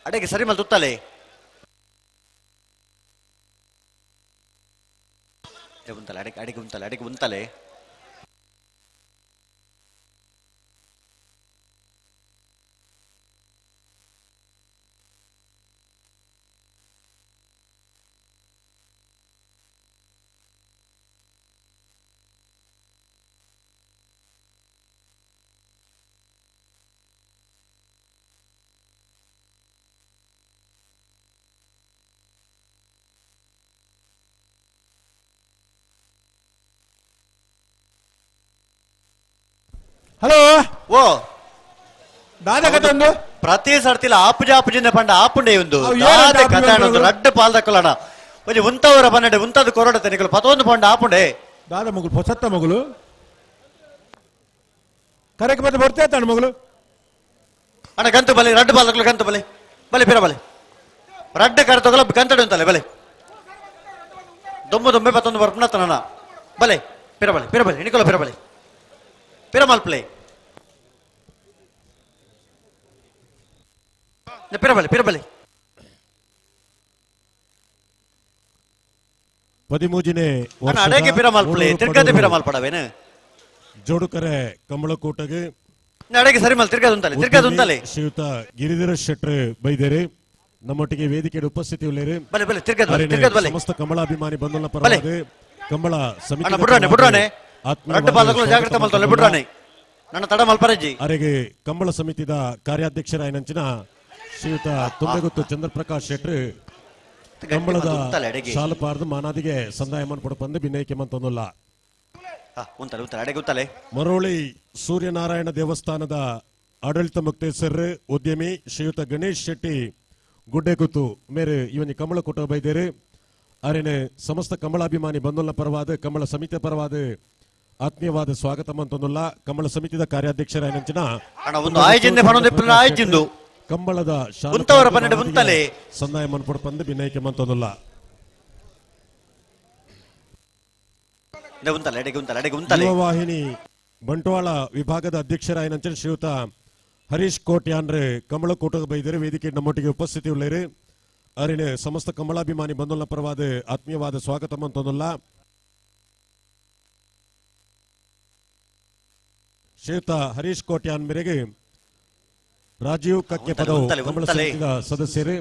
ಅಡಿಗೆ ಸರಿ ಮಲ್ತು ಉತ್ತಲೆ ಉಂತಲೆ ಅಡಿಗೆ ಅಡಿಗೆ ಉಂತಲೆ ಅಡಿಗೆ ಉಂತಲೆ ಹಲೋ ಓ ದಾದ ಕತೆ ಒಂದು ಪ್ರತಿ ಸರ್ತಿಲ ಆಪುಜ ಆಪುಜಿಂದ ಪಂಡ ಆಪುಂಡೆ ಒಂದು ಅವು ಏನ್ ದಾದ ಆಪುಜ ಕತೆ ಅನ್ನೋದು? ರಡ್ಡು ಪಾಲ್ದಕ್ಕಲಣ ಒಂಜಿ ಉಂತವರ ಬನ್ನಡೆ ಉಂತದ ಕೊರಡ ತನಿಕಲು ಪತೊಂದು ಪಂಡ ಆಪುಂಡೆ. ದಾದ ಮಗಳು ಹೊಸತ್ತ ಮಗಳು ಕರೆಕ್ ಮತ್ತೆ ಬರ್ತಾ ತಾಣ ಮಗಳು ಅಣ್ಣ ಗಂತು ಬಲೆ ರಡ್ಡು ಬಾಲಕಲು ಗಂತು ಬಲೆ ಬಲೆ ಪಿರ ಬಲೆ ರಡ್ಡು ಕರೆ ತಗೊಲ್ಲ ಗಂತಡು ಅಂತಲೆ ಬಲೆ ದೊಮ್ಮು ದೊಮ್ಮೆ ಪತ್ತೊಂದು ಬರ್ಪುನ ತನ ಬಲೆ ಪಿರ ಬಲೆ ಪಿರ ಬಲೆ ನಿಕೊಲ ಪಿರ ಬಲೆ ಪಿರ ಮಲ್ಪ್ಲೆ ಪಿರ ಬಲೆ ಪಿರ ಬಲೆ 13ನೇ ಅಣ್ಣ ಅಡೇಗೆ ಪಿರ ಮಲ್ಪ್ಲೆ ತಿರ್ಗದೆ ಪಿರ ಮಲ್ಪಡವೇನು ಜೋಡುಕರೆ ಕಮಲಕೋಟಗೆ ಅಡಗೆ ಸರಿ ಮಲ್ ತಿರ್ಗದ ಉಂತಲೆ ತಿರ್ಗದ ಉಂತಲೆ ಶ್ರೀಯುತ ಗಿರಿಧರ ಶೆಟ್ಟರ್ ಬೈದೇರಿ ನಮ್ಮೊಟ್ಟಿಗೆ ವೇದಿಕೆಯ ಉಪಸ್ಥಿತಿ ಉಳ್ಳೇರಿ ಬಲೆ ಬಲೆ ತಿರ್ಗದ ಬಲೆ ತಿರ್ಗದ ಬಲೆ ಸಮಸ್ತ ಕಮಲಾಭಿಮಾನಿ ಬಂಧುಗಳ ಪರವಾಗಿ ಕಂಬಳ ಸಮಿತಿ ಅಣ್ಣ ಬುಡ್ರಾನೆ ಬುಡ್ರಾನೆ ರಡ್ಡು ಬಾಲಕಲು ಜಾಗೃತ ಮಲ್ತೊಲ್ಲೆ ಬುಡ್ರಾನೆ ನನ್ನ ತಡ ಮಲ್ಪರಜ್ಜಿ ಅರೆಗೆ ಕಂಬಳ ಸಮಿತಿದ ಕಾರ್ಯಾಧ್ಯಕ್ಷರಾಯನಂಚಿನ ಶ್ರೀಯುತ ತುಂಬೆಗುತ್ತು ಚಂದ್ರಪ್ರಕಾಶ್ ಶೆಟ್ಟರ್ ಕಂಬಳದ ಶಾಲಪಾರ್ದು ಮಾನಾದಿಗೆ ಸಂದಾಯಮನ್ ಪಡಪಂದು ಬಿನೈಕೆ ಮಂತೊಂದುಲ್ಲ. ಮರೋಳಿ ಸೂರ್ಯನಾರಾಯಣ ದೇವಸ್ಥಾನದ ಆಡಳಿತ ಮುಕ್ತೇಸರ್ ಉದ್ಯಮಿ ಶ್ರೀಯುತ ಗಣೇಶ್ ಶೆಟ್ಟಿ ಗುಡ್ಡೆಗುತ್ತು ಮೇರೆ ಇವನಿ ಕಮಲ ಕೊಟ್ಟ ಬೈದೇರು ಅರೆನೆ ಸಮಸ್ತ ಕಮಲಾಭಿಮಾನಿ ಬಂಧುಲ ಪರವಾದ ಕಮಲ ಸಮಿತಿ ಪರವಾದ ಆತ್ಮೀಯವಾದ ಸ್ವಾಗತ ಮಂತೊಂದುಲ್ಲ. ಕಮಲ ಸಮಿತಿದ ಕಾರ್ಯಾಧ್ಯಕ್ಷರಾಯನಂಚಿನ ಕಂಬಳದ ಸಂದಾಯ ಮನ್ಪೊಡಪಂದು ಬಿನೈಕೆ ಮಂತೊಂದುಲ್ಲ. ಯುವವಾಹಿನಿ ಬಂಟ್ವಾಳ ವಿಭಾಗದ ಅಧ್ಯಕ್ಷರಾಯನಂಚಿನ ಶ್ರೀಯುತ ಹರೀಶ್ ಕೋಟ್ಯಾನ್ರೆ ಕಮಲ ಕೂಟದ ಬೈದರು ವೇದಿಕೆ ನಮ್ಮೊಟ್ಟಿಗೆ ಉಪಸ್ಥಿತಿ ಉಳ್ಳೇರು ಅರಿಣೆ ಸಮಸ್ತ ಕಮಲಾಭಿಮಾನಿ ಬಂಧುಲ ಪರವಾದ ಆತ್ಮೀಯವಾದ ಸ್ವಾಗತ ಮಂತೊಂದುಲ್ಲ. ಶ್ರೀಯುತ ಹರೀಶ್ ಕೋಟ್ಯಾನ್ ಮೇರೆಗೆ ರಾಜೀವ್ ಕಕ್ಕೆ ಪದವು ಕಮಲ ಸಮಿತಿಯ ಸದಸ್ಯರು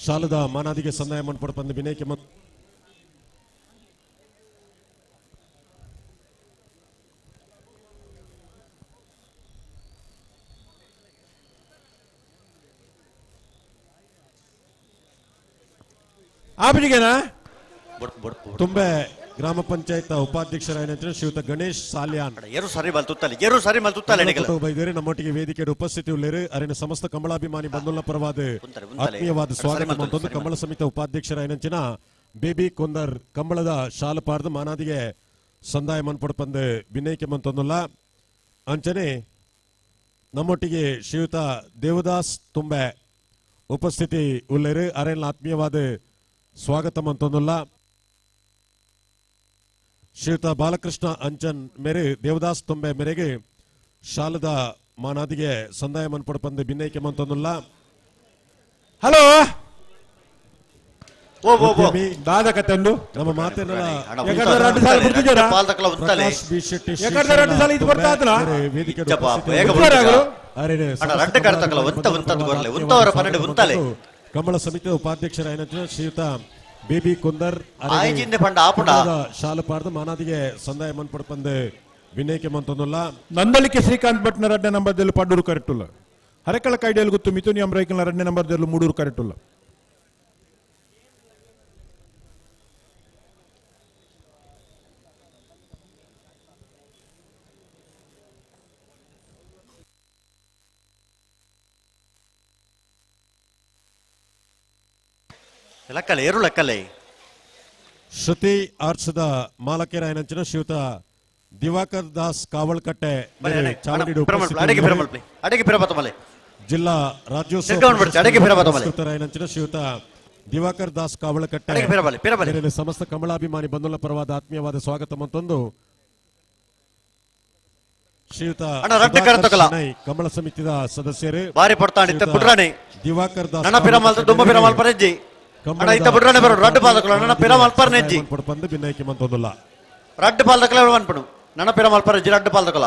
ಶಾಲದ ಮಾನಾದಿಗೆ ಸಂದಾಯ ಮನ್ಪೊಡಪಂದು ವಿನಯಕ್ಕೆ ಆಪಿಗೆನಾ ತುಂಬೆ ಗ್ರಾಮ ಪಂಚಾಯತ್ ಉಪಾಧ್ಯಕ್ಷರಾಯನ ಶ್ರೀಯುತ ಗಣೇಶ್ ಸಾಲ್ಯಾನ್ ಎರು ಸರಿ ಬಲ್ ತುತ್ತಲೆ ಎರು ಸರಿ ಮಲ್ ತುತ್ತಲೆ ಬೈದೇರಿ ನಮ್ಮೊಟ್ಟಿಗೆ ವೇದಿಕೆಯ ಉಪಸ್ಥಿತಿ ಉಳ್ಳೇರು ಅರಿನ ಸಮಸ್ತ ಕಮಲಾಭಿಮಾನಿ ಬಂಧುಲ ಪರವಾದ ಆತ್ಮೀಯವಾದ ಸ್ವಾಗತ ಮಂತೊಂದು ಕಮಲ ಸಮಿತಿ ಉಪಾಧ್ಯಕ್ಷರಾಯನಂಚಿನ ಬೇಬಿ ಕೊಂದರ್ ಕಂಬಳದ ಶಾಲಪಾರ್ದ ಮಾನಾದಿಗೆ ಸಂದಾಯ ಮನ್ಪೊಡಪಂದು ವಿನಯಕ್ಕೆ ಮಂತೊಂದುಲ್ಲ. ಅಂಚನೆ ನಮ್ಮೊಟ್ಟಿಗೆ ಶ್ರೀಯುತ ದೇವದಾಸ್ ತುಂಬೆ ಉಪಸ್ಥಿತಿ ಉಳ್ಳೇರು ಅರೆಲ್ಲ ಆತ್ಮೀಯವಾದ ಸ್ವಾಗತ ಮಂತೊಂದುಲ್ಲ. ಶ್ರೀಯುತ ಬಾಲಕೃಷ್ಣ ಅಂಚನ್ ಮೇರೆ ದೇವದಾಸ್ ತುಂಬೆ ಮೇರೆಗೆ ಶಾಲದ ಮಾನಾದಿಗೆ ಸಂದಾಯ ಮನ್ಪೊಡಪಂದು ಬಿನ್ನೈಕೆ ಮಂತೊಂದುಲ್ಲ. ಹಲೋ ದಾದ ಕತೆಂದು ನಮ್ಮ ಮಾತಿನ ಕಮಲ ಸಮಿತಿಯ ಉಪಾಧ್ಯಕ್ಷರಾಯನ ಶ್ರೀಯುತ ಬೇಬಿ ಕುಂದರ್ ಶಾಲಪಾರ್ದ ಮಾನಾದಿಗೆ ಸಂದಾಯ ಮನ್ಪೊಡಪಂದು ವಿನಯಕ್ಕೆ ಮಂತೊಂದುಲ್ಲ. ನಂದಳಿಕೆ ಶ್ರೀಕಾಂತ್ ಭಟ್ನ ರಡ್ಡೆ ನಂಬರ್ದಲ್ಲಿ ಪಡ್ಡೂರು ಕರೆಟ್ಟುಲ್ಲ. ಹರಕಳ ಕೈಡಿಯಲ್ಲಿ ಗೊತ್ತು ಮಿಥುನಿ ಅಮ್ರೈಕಲ್ನ ರಡ್ಡೆ ನಂಬರ್ದಲ್ಲಿ ಮೂಡೂರು ಕರೆಟ್ಟುಲ್ಲ. ಲಕ್ಕಲೆ ಏರು ಲಕ್ಕಲೆ ಶ್ರುತಿ ಆರ್ಟ್ಸ್ದ ಮಾಲಕರಾಯನಂಚಿನ ಶ್ರೀಯುತ ದಿವಾಕರ್ ದಾಸ್ ಕಾವಲ್ಕಟ್ಟೆ ಜಿಲ್ಲಾ ರಾಜ್ಯೋತ್ಸವ ಶ್ರೀಯುತ ದಿವಾಕರ್ ದಾಸ್ ಕಾವಲಕಟ್ಟೆ ಸಮಸ್ತ ಕಮಲಾಭಿಮಾನಿ ಬಂಧುಲ ಪರವಾದ ಆತ್ಮೀಯವಾದ ಸ್ವಾಗತ ಮತ್ತೊಂದು ಶ್ರೀಯುತ ಕಮಲ ಸಮಿತಿಯ ಸದಸ್ಯರು ದಿವಾಕರ್ ದಾಸ್ ಅಣ್ಣ ಇತ್ತ ಬುಡ್ರಾನೆ ಬರೋಡು ರಡ್ಡು ಪಾದಕಲು ನನ್ನ ಪಿರ ಮಲ್ಪರ್ನೆಜ್ಜಿ ಪಂದು ಬಿನ್ನೈಕೆ ಮಂತೊಂದುಲ್ಲ. ರಡ್ಡು ಪಾದಕಲ ಅನ್ಪಡು ನನ್ನ ಪಿರ ಮಲ್ಪರೆಜ್ಜಿ ರಡ್ಡು ಪಾದಕಲ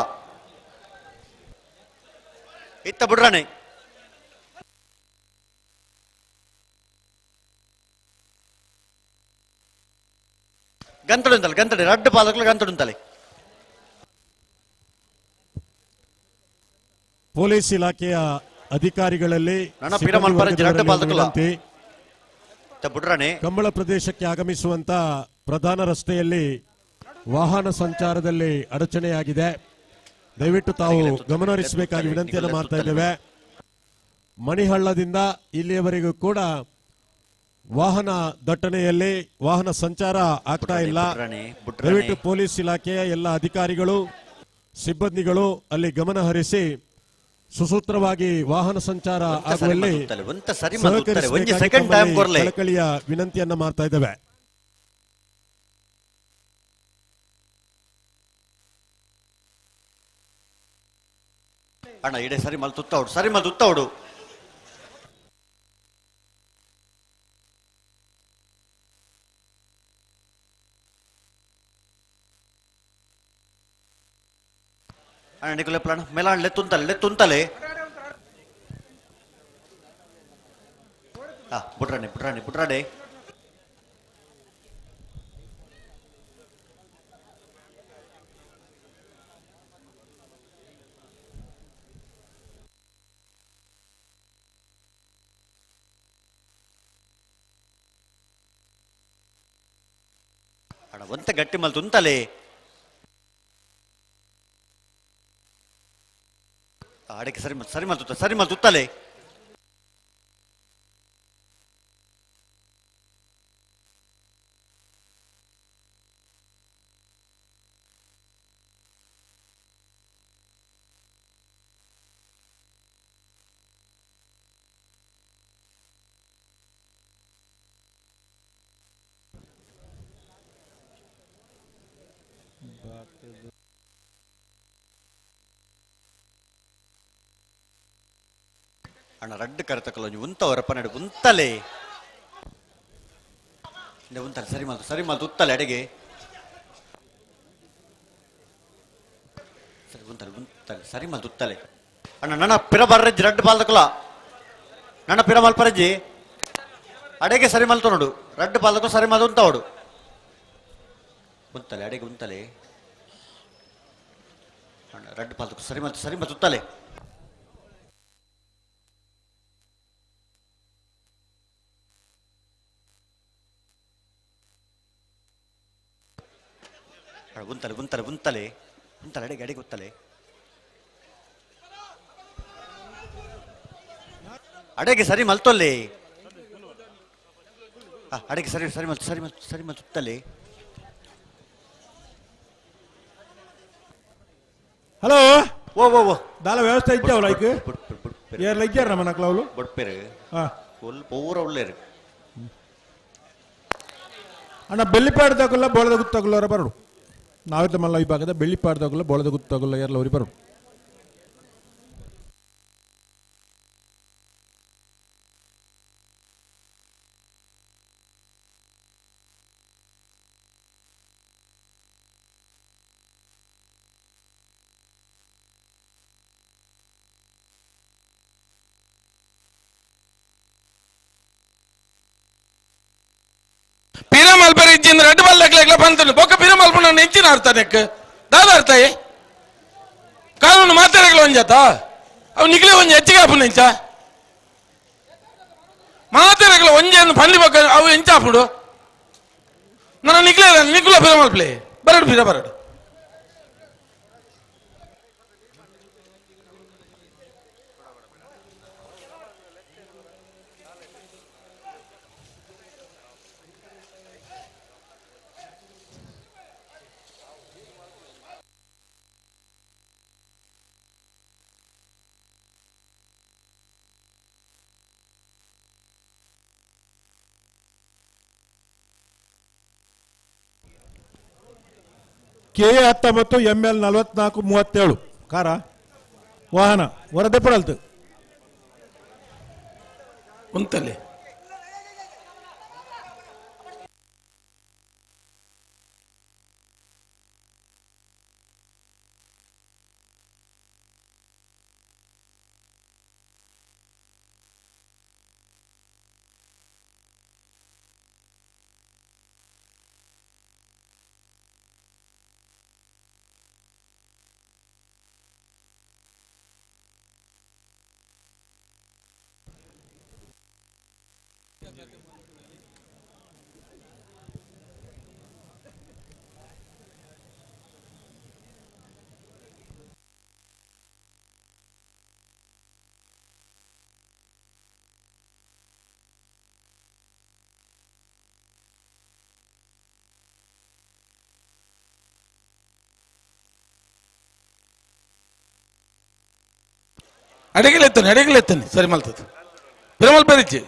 ಇತ್ತ ಬುಡ್ರಾನೆ ಗಂತಡು ಉಂತಲೆ ಗಂತಡಿ ರಡ್ಡು ಪಾದಕಲು ಗಂತಡು ಉಂತಲೆ. ಪೊಲೀಸ್ ಇಲಾಖೆಯ ಅಧಿಕಾರಿಗಳಲ್ಲಿ ನನ್ನ ಪಿರ ಮಲ್ಪರೆಜ್ಜಿ ರಡ್ಡು ಪಾದಕಲ ಕಂಬಳ ಪ್ರದೇಶಕ್ಕೆ ಆಗಮಿಸುವಂತ ಪ್ರಧಾನ ರಸ್ತೆಯಲ್ಲಿ ವಾಹನ ಸಂಚಾರದಲ್ಲಿ ಅಡಚಣೆಯಾಗಿದೆ. ದಯವಿಟ್ಟು ತಾವು ಗಮನ ಹರಿಸಬೇಕಾಗಿ ವಿನಂತಿಯನ್ನು ಮಾಡ್ತಾ ಇದ್ದೇವೆ. ಮಣಿಹಳ್ಳದಿಂದ ಇಲ್ಲಿಯವರೆಗೂ ಕೂಡ ವಾಹನ ದಟ್ಟಣೆಯಲ್ಲಿ ವಾಹನ ಸಂಚಾರ ಆಗ್ತಾ ಇಲ್ಲ. ದಯವಿಟ್ಟು ಪೊಲೀಸ್ ಇಲಾಖೆಯ ಎಲ್ಲ ಅಧಿಕಾರಿಗಳು, ಸಿಬ್ಬಂದಿಗಳು ಅಲ್ಲಿ ಗಮನ ಹರಿಸಿ ಸುಸೂತ್ರವಾಗಿ ವಾಹನ ಸಂಚಾರ ಆಗುವಲ್ಲಿ ಕಳಕಳಿಯ ವಿನಂತಿಯನ್ನ ಮಾಡ್ತಾ ಇದ್ದೇವೆ. ಅಣ್ಣ ಇಡೆ ಸರಿ ಮಲ್ ತುತ್ತವಡು, ಸರಿ ಮಲ್ ತುತ್ತವಡು. ಅಣ್ಣ ನಿಕುಲೆ ಪ್ಲಾನ್ ಮೇಲಾಣ್ ಲೆತ್ತುಂತಲೆ ಲೆತ್ತುಂತಲೆ. ಹಾ ಬುಟ್ರಾಣೆ ಬುಟ್ರಾಣೆ ಬುಟ್ರಾಣೆ. ಅಣ್ಣ ಒಂತ ಗಟ್ಟಿ ಮಲ್ ತುಂತಲೆ. ಅಡಕ್ಕೆ ಸರಿ ಮಲ್ ಸರಿ ಮಲ್ ತುತ್ತ ಸರಿ ಮಲ್ ತುತ್ತಲೆ. ಅಣ್ಣ ರಡ್ಡು ಕರೆತಕಲ್ಲ ಉಂತವರ ಪನ್ನಡು ಉಂತಲೆ ಉಂತಲೆ ಸರಿ ಮಾತು ಸರಿ ಮಾತು ಉತ್ತಲೆ ಅಡಿಗೆ ಸರಿ ಉಂತಲೆ ಉಂತಲೆ ಸರಿ ಮಾತು ಉತ್ತಲೆ. ಅಣ್ಣ ನನ್ನ ಪಿರ ಬರ್ರಜ್ಜಿ ರಡ್ಡು ಪಾಲ್ದಕಲ ನನ್ನ ಪಿರ ಮಲ್ಪರಜ್ಜಿ ಅಡೆಗೆ ಸರಿ ಮಲ್ತು ನೋಡು ರಡ್ಡು ಪಾಲ್ದಕು ಸರಿ ಮಾತು ಉಂತವಡು ಉಂತಲೆ ಅಡೆಗೆ ಉಂತಲೆ. ಅಣ್ಣ ರಡ್ಡು ಪಾಲ್ದಕು ಸರಿ ಮಾತು ಸರಿ ಮಾತು ಉತ್ತಲೆ. ಉಂತಲೆ ಉಂತಲೆ ಉಂತಲೆ ಉಂತಲೆ ಅಡಿಗೆ ಅಡಿಗೆ ಉತ್ತಲೆ ಅಡೆಗೆ ಸರಿ ಮಲ್ತೊಲ್ಲೆ. ಅಡಿಗೆ ಸರಿ ಸರಿ ಮಲ್ತು ಸರಿ ಮಲ್ತು ಸರಿ ಮಲ್ತು ಉತ್ತಲೆ. ಹಲೋ ಓ ಓ ಓ ದಾಲ ವ್ಯವಸ್ಥೆ ಇದ್ದಾವಲ್ಲ ಐಕ್ ಏರ್ಲ ಇದ್ದಾರ ನಮ್ಮ ನಕ್ಲವ್ಲು ಬೊಡ್ಪೇರು ಪೂರ ಉಳ್ಳೇರು. ಅಣ್ಣ ಬೆಳ್ಳಿಪಾಡ್ದಾಗಲ್ಲ ಬೋಳದ ಗುತ್ತಾಗಲ್ಲ ಬರಡು ನಾವಿದ್ದ ಮಲ್ಲ ವಿಭಾಗದ ಬೆಳ್ಳಿಪಾಡ್ದಾಗಲ್ಲ ಬೋಳದ ಗುತ್ತಾಗಲ್ಲ ಏರ್ಲ ಅವ್ರಿ ಬರಡು. ಪಿರಮಲ್ಪರ ಇಜ್ಜಿಂದ ರಡ್ಡು ಬಲ್ಲಕ್ಲೆಗ್ಲ ಬಂತನು ಬೊಕ್ಕ ಪಿರಮಲ್ಪನ ನೆಂಚಿನ ಅರ್ಥ ನೆಕ್ ದಾದ ಅರ್ಥ ಏ ಕಾನೂನು ಮಾತಾಡಗ್ಲ ಒಂಜಾತ ಅವು ನಿಗ್ಲೆ ಒಂಜಿ ಹೆಚ್ಚಿಗೆ ಆಪು ನೆಂಚ ಮಾತಾಡಗ್ಲ ಒಂಜೆಯನ್ನು ಪಂಡಿ ಬೊಕ್ಕ ಅವು ಎಂಚಾಪುಡು ನನ್ನ ನಿಗ್ಲೆ ನಿಗ್ಲ ಪಿರಮಲ್ಪ್ಲೆ ಬರಡು ಪಿರ ಬರಡು. ಕೆ 19 ML 44 37 ಕಾರ ವಾಹನ ವರದೆ ಪಡಲ್ತು ಉಂತಲೆ ಅಡಿಗೆಲೆತ್ತಾನೆ ಅಡಿಗೆಲೆತ್ತಾನೆ ಸರಿ ಮಲ್ತದ್ದು ಪಿರಮಲ್ ಪೆರಿಚಿ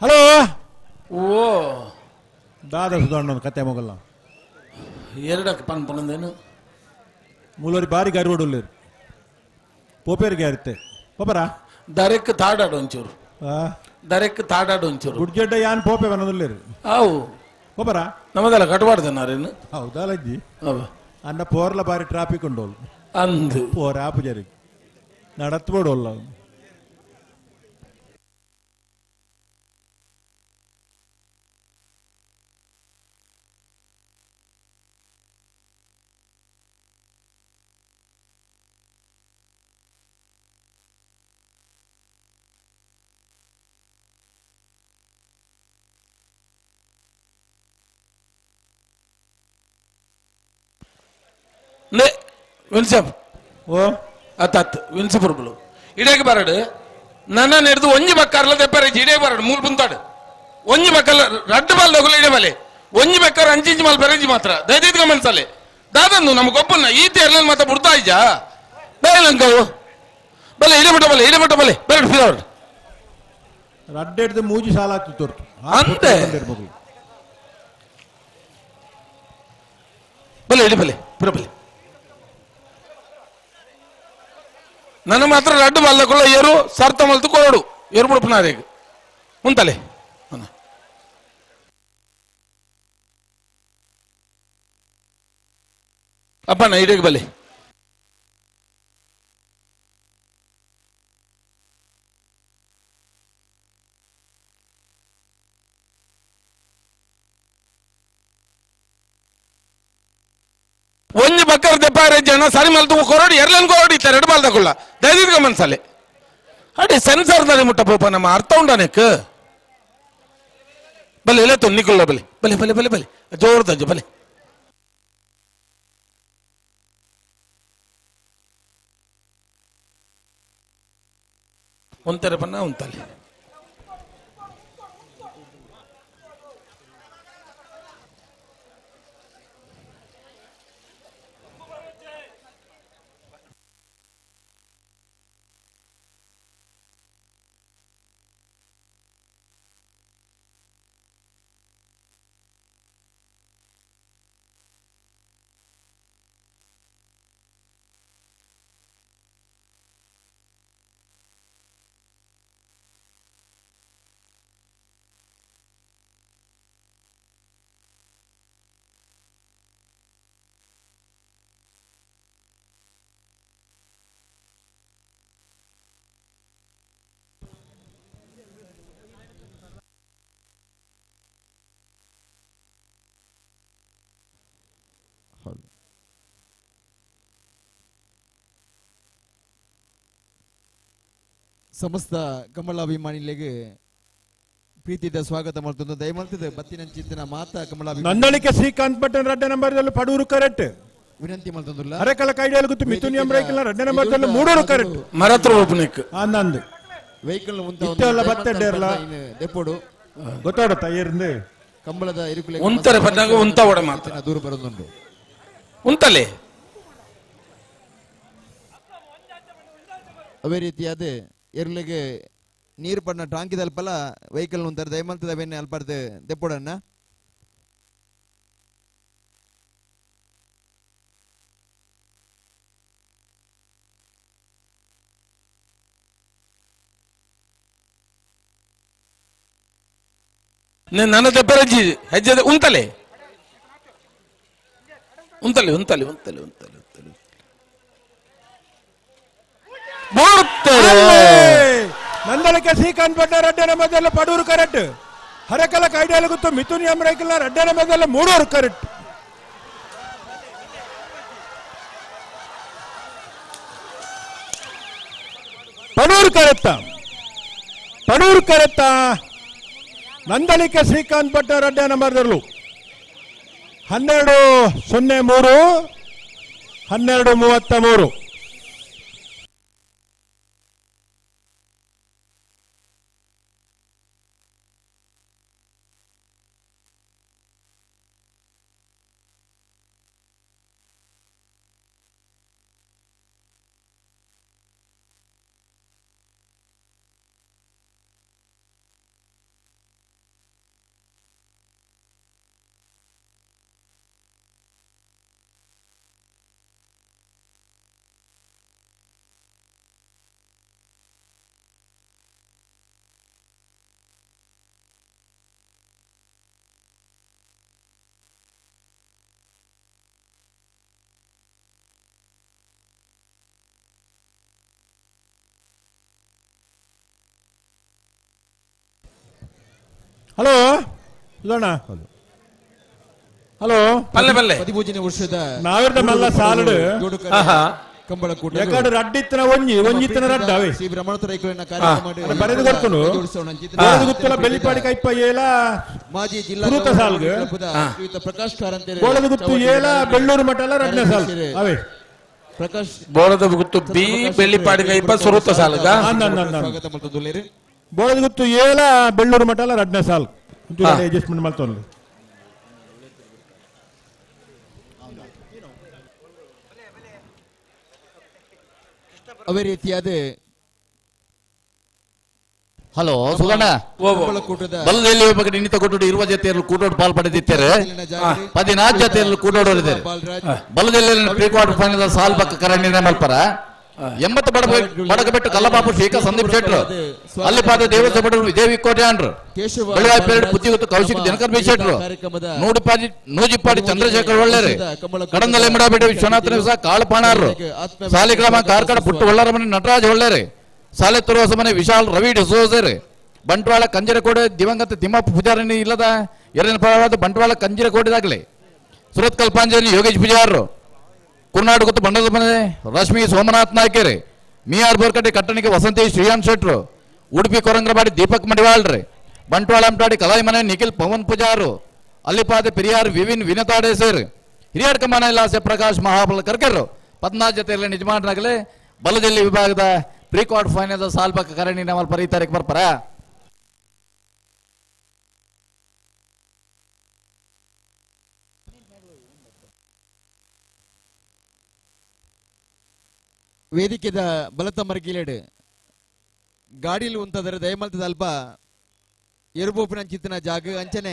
ಹಲೋ ಓ ದಾದ ಸುಧಾರಣ ಕತೆ ಮೊಗಲ್ಲ ಎರಡಕ್ಕೆ ಪನ್ ಪನಂದೇನು ಮೂಲರಿ ಬಾರಿ ಗಾರಿ ಪೋಪೇರಿಗೆ ಇರುತ್ತೆ ಪೋಪರ ದರೆಕ್ ತಾಡಾಡು ಒಂಚೂರು ದರೆಕ್ ತಾಡಾಡು ಒಂಚೂರು ಗುಡ್ಜಡ್ಡ ಯಾನ್ ಪೋಪೆ ಬನ್ನದುಲ್ಲೇರು ಅವು ಪೋಪರ ನಮ್ಮದಲ್ಲ ಕಟ್ಬಾರ್ದನಾರೇನು ಹೌದಾ ಅಜ್ಜಿ ಅನ್ನ ಪೋರ್ಲ ಬಾರಿ ಟ್ರಾಫಿಕ್ ಉಂಡೋಳು ಅಂದು ಪೋರ ಆಪುಜರಿ ನಡತ್ಬೋಡಲ್ಲ ವಿನ್ಸಪ್ ಓ ಅತ್ತ ವಿನ್ಸಪುರ್ಬಲು ಇಡೇಗೆ ಬರಡು ನನ್ನ ಹಿಡಿದು ಒಂಜಿ ಬಕ್ಕಾರ್ಲ ದೆಪ್ಪರೆ ಇಡೇ ಬರಡು ಮೂರು ಪುಂತಾಡು ಒಂಜಿ ಬಕ್ಕಲ್ಲ ರಡ್ಡು ಬಾಲ್ ದೊಗಲು ಇಡೆ ಬಲೆ ಒಂಜಿ ಬೆಕ್ಕಾರ ಅಂಚಿಂಚಿ ಮಾಲ್ ಪೆರೆಜಿ ಮಾತ್ರ ದಯದೈದು ಗಮನಿಸಲೆ ದಾದಂದು ನಮ್ಮ ಗೊಬ್ಬನ್ನ ಈ ತೇರ್ಲನ್ ಮಾತ್ರ ಬುಡ್ತಾ ಇಜ್ಜಾ ಬೇಲಂಕವು ಬಲೆ ಇಡೆ ಬಿಟ್ಟ ಬಲೆ ಇಡೆ ಬಿಟ್ಟ ಬಲೆ ಬರಡು ಫಿರವರ್ ರಡ್ಡು ಹಿಡಿದು ಮೂಜಿ ಸಾಲ ಆಗ್ತಿತ್ತು ಅಂತೆ ಬಲೆ ಇಡಿ ಬಲೆ ಪುರ ಬಲೆ ನನ್ನ ಮಾತ್ರ ರಡ್ಡು ಬಲ್ಲಕೊಳ್ಳ ಏರು ಸರ್ತ ಮಲ್ತು ಕೋಡು ಏರು ಬಿಡುಪನಾರೇಗ ಉಂತಲೆ ಅಪ್ಪಣ್ಣ ಇಡೀಗ ಬಲೆ ಒಂಜಿ ಬಕ್ಕರ್ ದೆಪ್ಪಾರೆ ಜನ ಸರಿ ಮಲ್ತು ಕೊರಡಿ ಎರ್ಲನ್ ಕೊರಡಿ ಇತ್ತಾರೆ ಎರಡು ಬಾಲ್ ತಗೊಳ್ಳ ದಯದಿದ್ಗ ಮನ್ಸಲೆ ಅಡೆ ಸೆನ್ಸರ್ ದಲ್ಲಿ ಮುಟ್ಟ ಪೋಪ ನಮ್ಮ ಅರ್ಥ ಉಂಡನೆಕ್ ಬಲೆ ಇಲ್ಲ ತೊನ್ನಿಕೊಳ್ಳ ಬಲೆ ಬಲೆ ಬಲೆ ಬಲೆ ಬಲೆ ಜೋರು ತಜ್ಜು ಬಲೆ ಒಂತರ ಬನ್ನ ಉಂತಲೆ ಸಮಸ್ತ ಕಮಲಾಭಿಮಾನಿಗಳಿಗೆ ಪ್ರೀತಿದ ಸ್ವಾಗತ ಮಾಡ್ತಂದು ದಯಮಲ್ತದೆ ಬತ್ತಿನಂಚಿತ್ತಿನ ಮಾತಾ ಕಮಲ ನಂದಳಿಕೆ ಶ್ರೀಕಾಂತ್ ಭಟ್ಟನ್ ರಡ್ಡ ನಂಬರ್ದಲ್ಲಿ ಪಡೂರು ಕರೆಕ್ಟ್ ವಿನಂತಿ ಮಾಡ್ತಂದುಲ್ಲ ಅರೆಕಲ ಕೈಡಿಯಲ್ ಗೊತ್ತು ಮಿಥುನ್ ಎಂ ರೈಕಲ್ ರಡ್ಡ ನಂಬರ್ದಲ್ಲಿ ಮೂಡೂರು ಕರೆಕ್ಟ್ ಮರತ್ರ ಒಬ್ಬನಿಕ್ ಅಂದಂದು ವೆಹಿಕಲ್ ಇತ್ತೆಲ್ಲ ಬತ್ತೆಡ್ಡೇರ್ಲ ದೆಪ್ಪೋಡು ಗೊತ್ತಾಡತ್ತ ಏರಿಂದ ಕಂಬಳದ ಇರುಕುಲೆ ಉಂತರೆ ಬಂದಾಗ ಉಂತ ಓಡ ಮಾತ್ರ ದೂರ ಬರೋದುಂಟು ಉಂತಲೆ ಅವೇ ರೀತಿಯಾದ ಎರ್ಲೆಗೆ ನೀರು ಪಣ್ಣ ಟಾಂಕಿದಲ್ಪಲ ವೆಹಿಕಲ್ ಉಂತಾರೆ ದಯಮಲ್ತದ ಬೆನ್ನೆ ಅಲ್ಪರ್ದು ದೆಪ್ಪೋಡನ್ನ ನನ್ನ ದೆಪ್ಪರಜ್ಜಿ ಹೆಜ್ಜೆ ಉಂತಲೆ ಉಂತಲೆ ಉಂತಲೆ ಉಂತಲೆ ಉಂತಲೆ ಉಂತಲೆ ಬೋರ್ತಾರೆ ನಂದಳಿಕೆ ಶ್ರೀಕಾಂತ್ ಭಟ್ಟ ರಡ್ಡ ನಂಬರ್ದಲ್ಲಿ ಪಡೂರು ಕರೆಕ್ಟ್ ಹರಕಲ ಕೈಡಿಯಲ್ ಗೊತ್ತು ಮಿಥುನ್ ಎಂ ರೈಕಲ್ ರಡ್ಡ ನಂಬರ್ದಲ್ಲಿ ಮೂಡೂರು ಕರೆಕ್ಟ್ ಪಡೂರು ಕರೆಕ್ಟ ಪಡೂರು ಕರೆಕ್ಟ ನಂದಳಿಕೆ ಶ್ರೀಕಾಂತ್ ಭಟ್ಟ ರಡ್ಡ ನಂಬರ್ದಲ್ಲೂ 12:03 12:33. ಹಲೋ ಸುಧಣ್ಣ ಹಲೋ ಪಲ್ಲೆ ಪಲ್ಲೆ ಪದಿಪೂಜನೆ ವರ್ಷದ ನಾವಿರ್ದ ಮಲ್ಲ ಸಾಲಡು ಕಂಬಳ ಕೂಟ ಯಾಕಂದ್ರೆ ರಡ್ಡಿತ್ತನ ಒಂಜಿ ಒಂಜಿತ್ತನ ರಡ್ಡ ಅವೇ ಶ್ರೀ ಬ್ರಹ್ಮಣತ ರೈಕುಲಿನ ಕಾರ್ಯಕ್ರಮ ಬರೆದು ಕೊಡ್ತನು ಬರೆದು ಗುತ್ತಲ ಬೆಳ್ಳಿಪಾಡಿ ಕೈಪ ಏಲ ಮಾಜಿ ಜಿಲ್ಲಾ ಸುರುತ ಸಾಲ್ಗ್ ಶ್ರೀಯುತ ಪ್ರಕಾಶ್ ಕಾರಂತೇರಿ ಬೋಳದ ಗುತ್ತು ಏಲ ಬೆಳ್ಳೂರು ಮಠ ರಡ್ನ ಸಾಲ್ ಅವೇ ಪ್ರಕಾಶ್ ಬೋಳದ ಗುತ್ತು ಬಿ ಬೆಳ್ಳಿಪಾಡಿ ಕೈಪ ಸುರುತ ಸಾಲ್ಗ ಸ್ವಾಗತ ಮಾಡ್ತಂದುಲ್ಲೇರಿ ಬೋಳದ ಗುತ್ತು ಏಲ ಬೆಳ್ಳೂರು ಮಠ ರಡ್ನ ಸಾಲ್ ಅಡ್ಜಸ್ಟ್ಮೆಂಟ್ ಮಾಡ್ತೊಂದು ಅವೇ ರೀತಿಯಾದ ಹಲೋ ಸುಧಣ್ಣ ಬಲದಲ್ಲಿ ಬಗ್ಗೆ ನಿನ್ನಿತ ಕೊಟ್ಟು ಇರುವ ಜೊತೆಯಲ್ಲಿ ಕೂಟೋಡು ಪಾಲ್ ಪಡೆದಿದ್ದಾರೆ 14 ಜೊತೆಯಲ್ಲಿ ಕೂಟೋಡು ಇದ್ದಾರೆ ಬಲದಲ್ಲಿ ಪ್ರೀ ಕ್ವಾರ್ಟರ್ ಫೈನಲ್ ಸಾಲ್ ಪಕ್ಕ ಕರಣಿನ ಮಲ್ಪರ 80 ಬಡಗಬೆಟ್ಟು ಕಲ್ಲಬಾಬು ಶ್ರೀಕಾ ಸಂದೀಪ್ ಶೆಟ್ರು ಅಲ್ಲಿಪಾದ ದೇವಸ್ಥಾನ ಬಡವರು ದೇವಿ ಕೋಟ್ಯಾನ್ರು ಬೆಳಗಾವಿ ಪೇರಡ್ ಬುದ್ಧಿಗುತ್ತು ಕೌಶಿಕ್ ದಿನಕರ್ ಬಿ ಶೆಟ್ರು ನೂಡಿಪಾಡಿ ನೂಜಿಪ್ಪಾಡಿ ಚಂದ್ರಶೇಖರ್ ಒಳ್ಳೇರಿ ಕಡಂದಲೆ ಮಡಬಿಟ್ಟು ವಿಶ್ವನಾಥ ನಿವಸ ಕಾಳುಪಾಣಾರರು ಸಾಲಿಗ್ರಾಮ ಕಾರ್ಕಳ ಪುಟ್ಟು ಒಳ್ಳಾರಮನೆ ನಟರಾಜ್ ಒಳ್ಳೇರಿ ಸಾಲೆ ತುರುವಸ ಮನೆ ವಿಶಾಲ್ ರವಿ ಡಿಸೋಜರ್ ಬಂಟ್ವಾಳ ಕಂಜರಕೋಡೆ ದಿವಂಗತ ತಿಮ್ಮಪ್ಪ ಪೂಜಾರಿನಿ ಇಲ್ಲದ ಎರಡನೇ ಪರವಾದ ಬಂಟ್ವಾಳ ಕಂಜರಕೋಟೆದಾಗಲಿ ಸುರತ್ ಕಲ್ಪಾಂಜಲಿ ಯೋಗೇಶ್ ಪೂಜಾರರು ಕುರ್ನಾಡು ಗೊತ್ತು ಬಂಡದ ಮನೆ ರಶ್ಮಿ ಸೋಮನಾಥ್ ನಾಯ್ಕರಿ ಮಿ ಆರ್ ಬೋರ್ಕಟ್ಟೆ ಕಟ್ಟಣಿಗೆ ವಸಂತಿ ಶ್ರೀಯಾನ್ ಶೆಟ್ರು ಉಡುಪಿ ಕೊರಂಗ್ರಬಾಡಿ ದೀಪಕ್ ಮಡಿವಾಳ್ರಿ ಬಂಟ್ವಾಳ ಅಂಟಾಡಿ ಕಲಾಯಿ ಮನೆ ನಿಖಿಲ್ ಪವನ್ ಪೂಜಾರು ಅಲ್ಲಿಪಾದ ಪೆರಿಯಾರ್ ವಿವಿನ್ ವಿನತಾಡೆ ಸೇರ್ ಹಿರಿಯಾಡ್ ಕಮಾನ ಇಲಾಸೆ ಪ್ರಕಾಶ್ ಮಹಾಬಲ ಕರ್ಕರ್ರು 14 ಜೊತೆಯಲ್ಲಿ ನಿಜಮಾನರಾಗಲಿ ಬಲಜಲ್ಲಿ ವಿಭಾಗದ ಪ್ರೀ ಕ್ವಾರ್ಟರ್ ಫೈನಲ್ ಸಾಲ್ಬಕ್ಕ ಕರಣಿ ನಮ್ಮಲ್ಲಿ ಪರಿ ತಾರೀಕು ಬರ್ಪಾರ. ವೇದಿಕೆದ ಬಲತ ಮರ್ಗಿಲೇಡು ಗಾಡಿಲಿ ಉಂತದರೆ ದಯಮಲ್ತದ ಅಲ್ಪ ಎರುಬೋಪಿನ ಚಿತ್ತನ ಜಾಗ ಅಂಚನೆ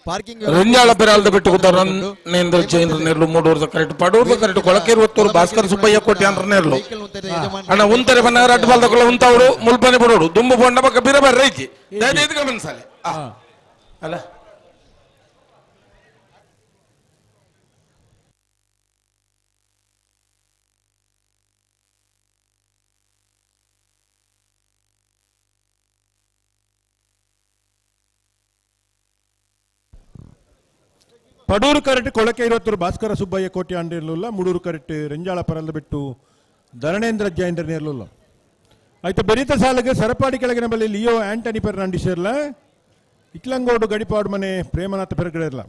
ಪಾರ್ಕಿಂಗ್ ರಂಜಾಳ ಬೆರಾಲ್ದ ಬಿಟ್ಟು ನೇಂದ್ರ ಜೈನ್ರ ನೆರ್ಲು ಮೂಡೂರ್ದ ಕರೆಕ್ಟ್ ಪಡೂರ್ದ ಕರೆಕ್ಟ್ ಕೊಳಕಿರುವತ್ತೂರು ಭಾಸ್ಕರ್ ಸುಬ್ಬಯ್ಯ ಕೋಟಿ ಅಂದ್ರ ನೆರ್ಲು ಅಣ್ಣ ಉಂತರೆ ಬನ್ನ ರಡ್ಡು ಬಾಲ್ದಕೊಳ ಉಂತಾವಡು ಮುಲ್ಪನೆ ಬಿಡೋಡು ದುಂಬು ಬೊಂಡ ಬಕ್ಕ ಬಿರ ಬರ್ರ ಐತಿ ದಯದೈದು ಗಮನಿಸಾಲೆ ಅಲ್ಲ ಪಡೂರು ಕರೆಕ್ಟ್ ಕೊಳಕೆ ಇರುವತ್ತೂರು ಭಾಸ್ಕರ ಸುಬ್ಬಯ್ಯ ಕೋಟಿ ಅಂಡಿರ್ಲಿಲ್ಲ ಮೂಡೂರು ಕರೆಕ್ಟ್ ರೆಂಜಾಳ ಪರಲ್ದ ಬಿಟ್ಟು ಧರಣೇಂದ್ರ ಜೈಂದ್ರ ಇರಲಿಲ್ಲ ಆಯ್ತು ಬೆರೀತ ಸಾಲಿಗೆ ಸರಪಾಡಿ ಕೆಳಗಿನ ಬಳಿ ಲಿಯೋ ಆಂಟನಿ ಫೆರ್ನಾಂಡಿಸ್ ಇರಲ ಇಕ್ಲಂಗೋಡು ಗಡಿಪಾಡು ಮನೆ ಪ್ರೇಮನಾಥ ಪೆರಗಡೆರ್ಲ.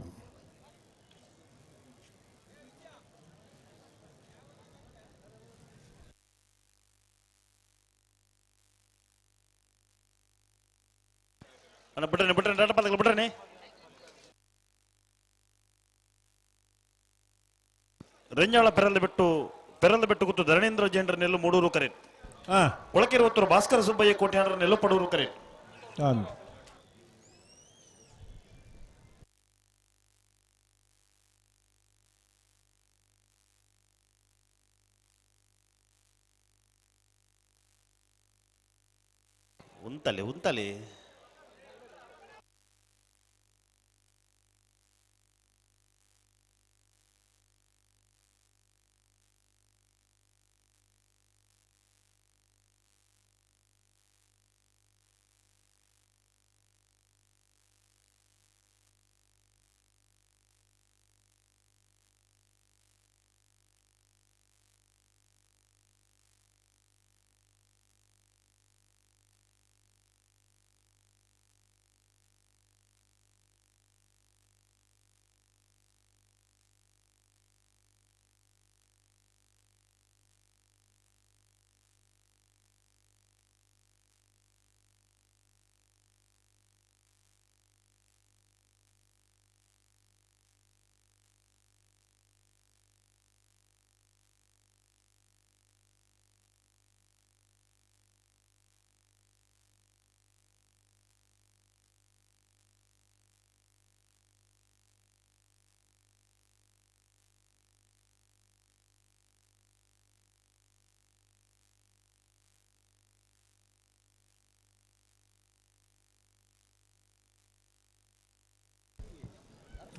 ಅಣ್ಣ ಬಿಡ್ರನೆ ಬಿಡ್ರನೆ ರಡ್ಡ ಪದಗಳು ಬಿಡ್ರನೆ. ರಂಜಾಳ ಪೆರಲ್ದ ಬೆಟ್ಟು ಗುತ್ತು ಧರಣೇಂದ್ರ ಜೈನರ ನೆಲ್ಲು ಮೂಡೂರು ಕರೆ. ಕೊಳಕೆರೆ ಭಾಸ್ಕರ ಸುಬ್ಬಯ್ಯ ಕೋಟ್ಯಾಣರ ನೆಲ್ಲು ಪಡೂರು ಕರೆ. ಉಂತಲೆ ಉಂತಲೆ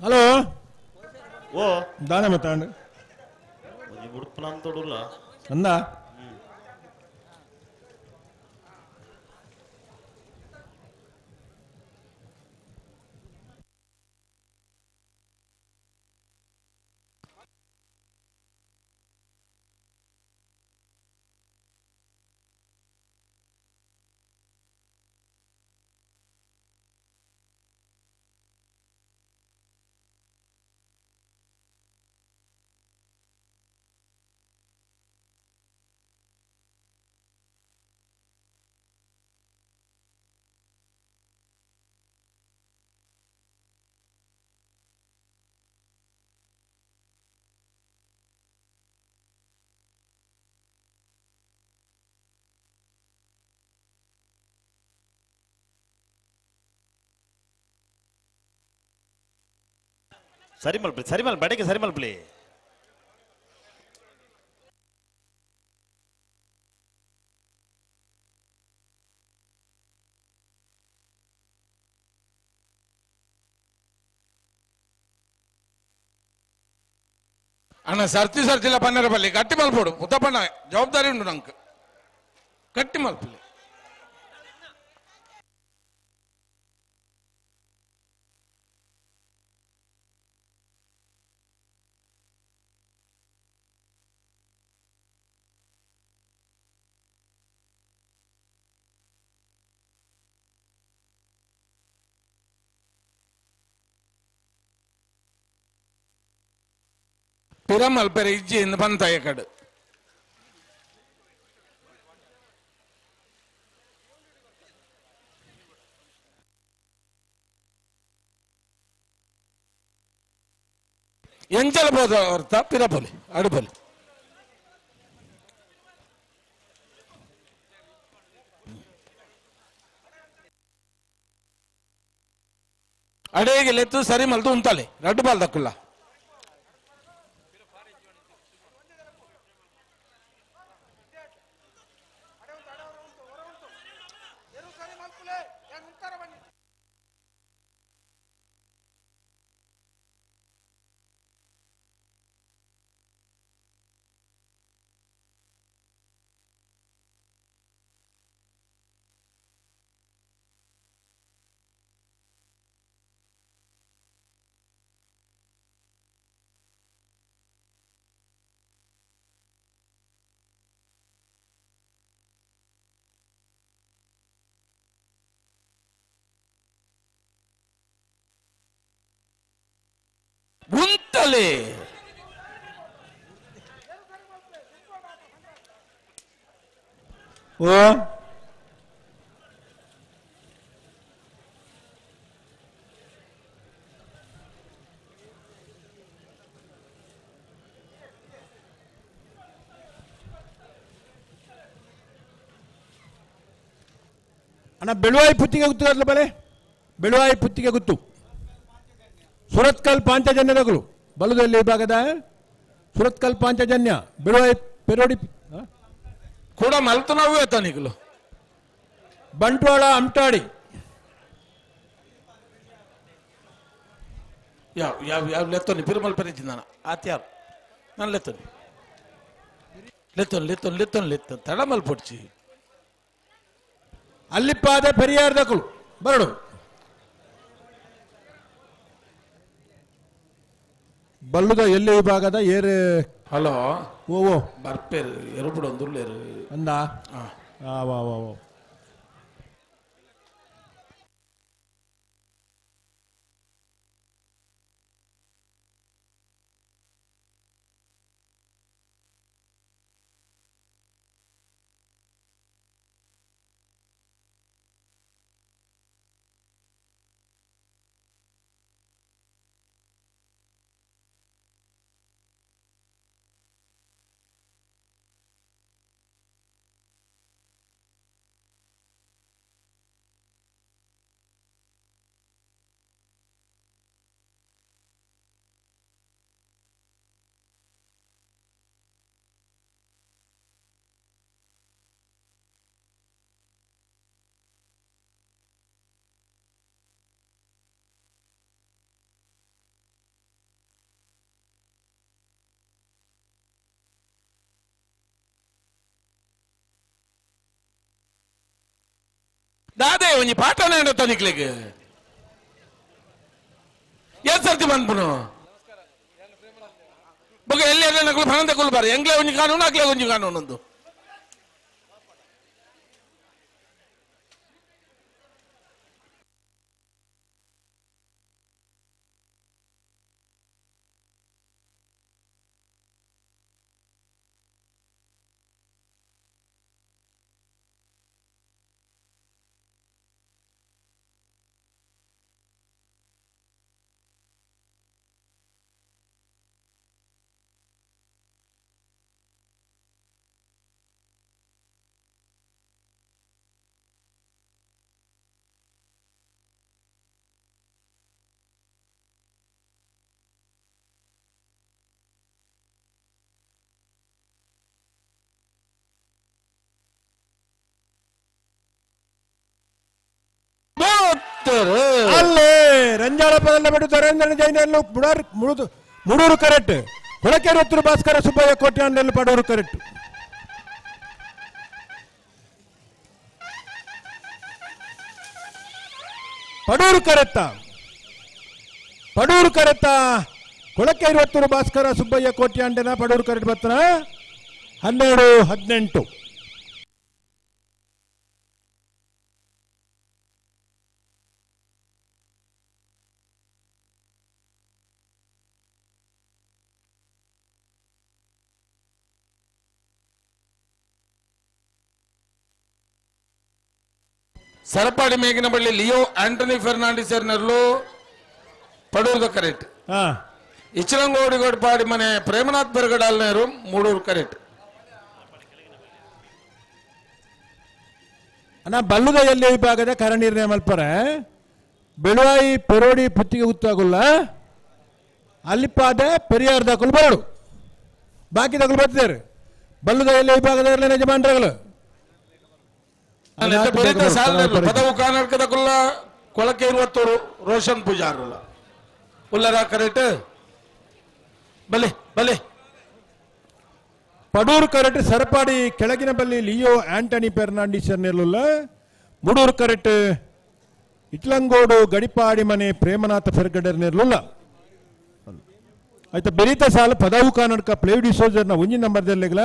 ಹಲೋ ಓ ದಾನ ಮತ್ತಾಂಡ್ ಉಡುಪುನ ಅಂದ ಸರಿ ಮಲ್ಪಲಿ ಸರಿ ಮಲ್ ಬಡಗೆ ಸರಿ ಮಲ್ಪಲಿ. ಅಣ್ಣ ಸರ್ತಿ ಸರ್ತಿಲ್ಲ ಪನ್ನರ ಬಲ್ಲಿ ಗಟ್ಟಿ ಮಲ್ಪೋಡು ಉತ್ತಪ್ಪಣ್ಣ ಜವಾಬ್ದಾರಿ ಉಂಟು ನಂಗೆ ಗಟ್ಟಿ ಮಲ್ಪಲಿ. ಪಿರಮಲ್ ಪೆರೆ ಇಜ್ಜಿ ಇಂದು ಬಂತಾಯ ಕಡೆ ಎಂಚಲ ಬೋದ ಅರ್ಥ ಪಿರಪೊಲಿ ಅಡುಪೊಲಿ. ಅಡೇಗೆ ಲೆತ್ತು ಸರಿ ಮಲ್ತು ಉಂತಾಲೆ ರಡ್ಡು ಬಾಲ್ ದಕ್ಕುಲ್ಲ. ಬಲೆ ಓ ಅಣ್ಣ ಬೆಳುವಾಯಿ ಪುತ್ತಿಗೆ ಗೊತ್ತು ಬಲೆ ಬೆಳುವಾಯಿ ಪುತ್ತಿಗೆ ಗೊತ್ತು ಸುರತ್ಕಲ್ ಪಾಂಚಜನ್ಯದಗಳು ಬಲದಲ್ಲಿ ವಿಭಾಗದ ಸುರತ್ಕಲ್ ಪಾಂಚಜನ್ಯ ಬೆಳುವಾಯಿ ಪೆರೋಡಿ ಕೂಡ ಮಲ್ತನವೇ ತನಿಗಲು ಬಂಟ್ವಾಳ ಅಮ್ಟಾಡಿ ಯಾವ ಯಾವ ಯಾವ ಲೆತ್ತೋನಿ ಪಿರುಮಲ್ ಪೆರಿಚಿ ನಾನು ಆತ್ಯಾರು ನಾನು ಲೆತ್ತೋನಿ ಲೆತ್ತೋನ್ ಲೆತ್ತೋನ್ ಲೆತ್ತೋನ್ ಲೆತ್ತೋನ್ ತಡಮಲ್ ಪೊಡ್ಚಿ ಅಲ್ಲಿಪ್ಪಾದ ಪೆರಿಯಾರ್ದಕುಲು ಬರಡು ಬಲ್ಲುದ ಎಲ್ಲಿ ವಿಭಾಗದ ಏರ್ ಹಲೋ ಓ ಓ ಬರ್ಪೇರು ಎರುಬುಡು ಒಂದುಲ್ಲೇರು ಅಂದ ಆ ವಾ ವಾ ವಾ ದಾದೆ ಒಂಜಿ ಪಾಠನ ತನಿಕ್ಲಿಗೆ ಏನ್ ಸರ್ತಿ ಬಂದ್ಪುನು ಬೊಕ ಎಲ್ಲಿ ನಕಲು ಫಣಂದ ಕೊಲ್ಬಾರ ಎಂಗ್ಲೇ ಒಂಜಿ ಕಾನೂನು ಅಗ್ಲೇ ಒಂಜಿ ಕಾನೂನು ಅಲ್ಲೇ ರಂಜಾಳ ಪದಲ್ಲ ಬಿಟ್ಟು ಧರೇಂದ್ರ ಜೈನಲ್ಲೂ ಮುಡಾರ್ ಮುಳುದು ಮುಡೂರು ಕರೆಕ್ಟ್ ಹೊಳಕೆರೆ ಉತ್ತರ ಭಾಸ್ಕರ ಸುಬ್ಬಯ್ಯ ಕೋಟ್ಯಾನ್ನಲ್ಲಿ ಪಡೂರು ಕರೆಕ್ಟ್. ಪಡೂರು ಕರೆತ್ತ ಪಡೂರು ಕರೆತ್ತ ಕೊಳಕೆರೆ ಉತ್ತರ ಭಾಸ್ಕರ ಸುಬ್ಬಯ್ಯ ಕೋಟ್ಯಾಂಡನ ಪಡೂರು ಕರೆಕ್ಟ್ ಬರ್ತನ 12 18. Sarapady Meginaballi Leo Antony Fernandes ಎರ್ನರ್ಲು ಪಡೂರ್ದ ಕರೆಕ್ಟ್. ಇಚ್ಚರಂಗೋಡಿಗೋಡ್ಪಾಡಿ ಮನೆ ಪ್ರೇಮನಾಥ್ ಬೆರಗಡಾಲ್ನೇರು ಮೂಡೂರು ಕರೆಕ್ಟ್. ಅಣ್ಣ ಬಲ್ಲುದ ಎಲ್ಲಿ ವಿಭಾಗದ ಕರ ನಿರ್ಣಯ ಮಲ್ಪರೆ ಬೆಳುವಾಯಿ ಪೆರೋಡಿ ಪುತ್ತಿಗೆ ಗೊತ್ತಾಗುಲ್ಲ ಅಲ್ಲಿಪ್ಪಾದೆ ಪೆರಿಯಾರ್ ದಾಖಲು ಬರಡು ಬಾಕಿ ದಾಖಲು ಬರ್ತಿದ್ದಾರೆ ಬಲ್ಲುದ ಎಲ್ಲಿ ವಿಭಾಗದ ಯಜಮಾನ್ರಗಳು ಪದವು ಕರ್ನಾಟಕದ ಕುಲ್ಲ ಕೊಳಕೆ ಇರುವತ್ತೂರು ರೋಷನ್ ಪೂಜಾರುಲ್ಲ ಉಲ್ಲರ ಕರೆಕ್ಟ್ ಬಲೆ ಬಲೆ ಪಡೂರು ಕರೆಕ್ಟ್ ಸರಪಾಡಿ ಕೆಳಗಿನ ಬಲ್ಲಿ Leo Antony Fernandes ನೆಲ್ಲುಲ್ಲ Mudur correct ಇಟ್ಲಂಗೋಡು ಗಡಿಪಾಡಿ ಮನೆ ಪ್ರೇಮನಾಥ ಫೆರ್ಗಡರ್ ನೆರ್ಲುಲ್ಲ ಆಯ್ತಾ ಬೆರೀತ ಸಾಲ ಪದವು ಕರ್ನಾಟಕ ಪ್ಲೇವ್ ಡಿಸೋಜರ್ನ ಒಂಜಿ ನಂಬರ್ ದೆಲ್ಲೆಗ್ಲ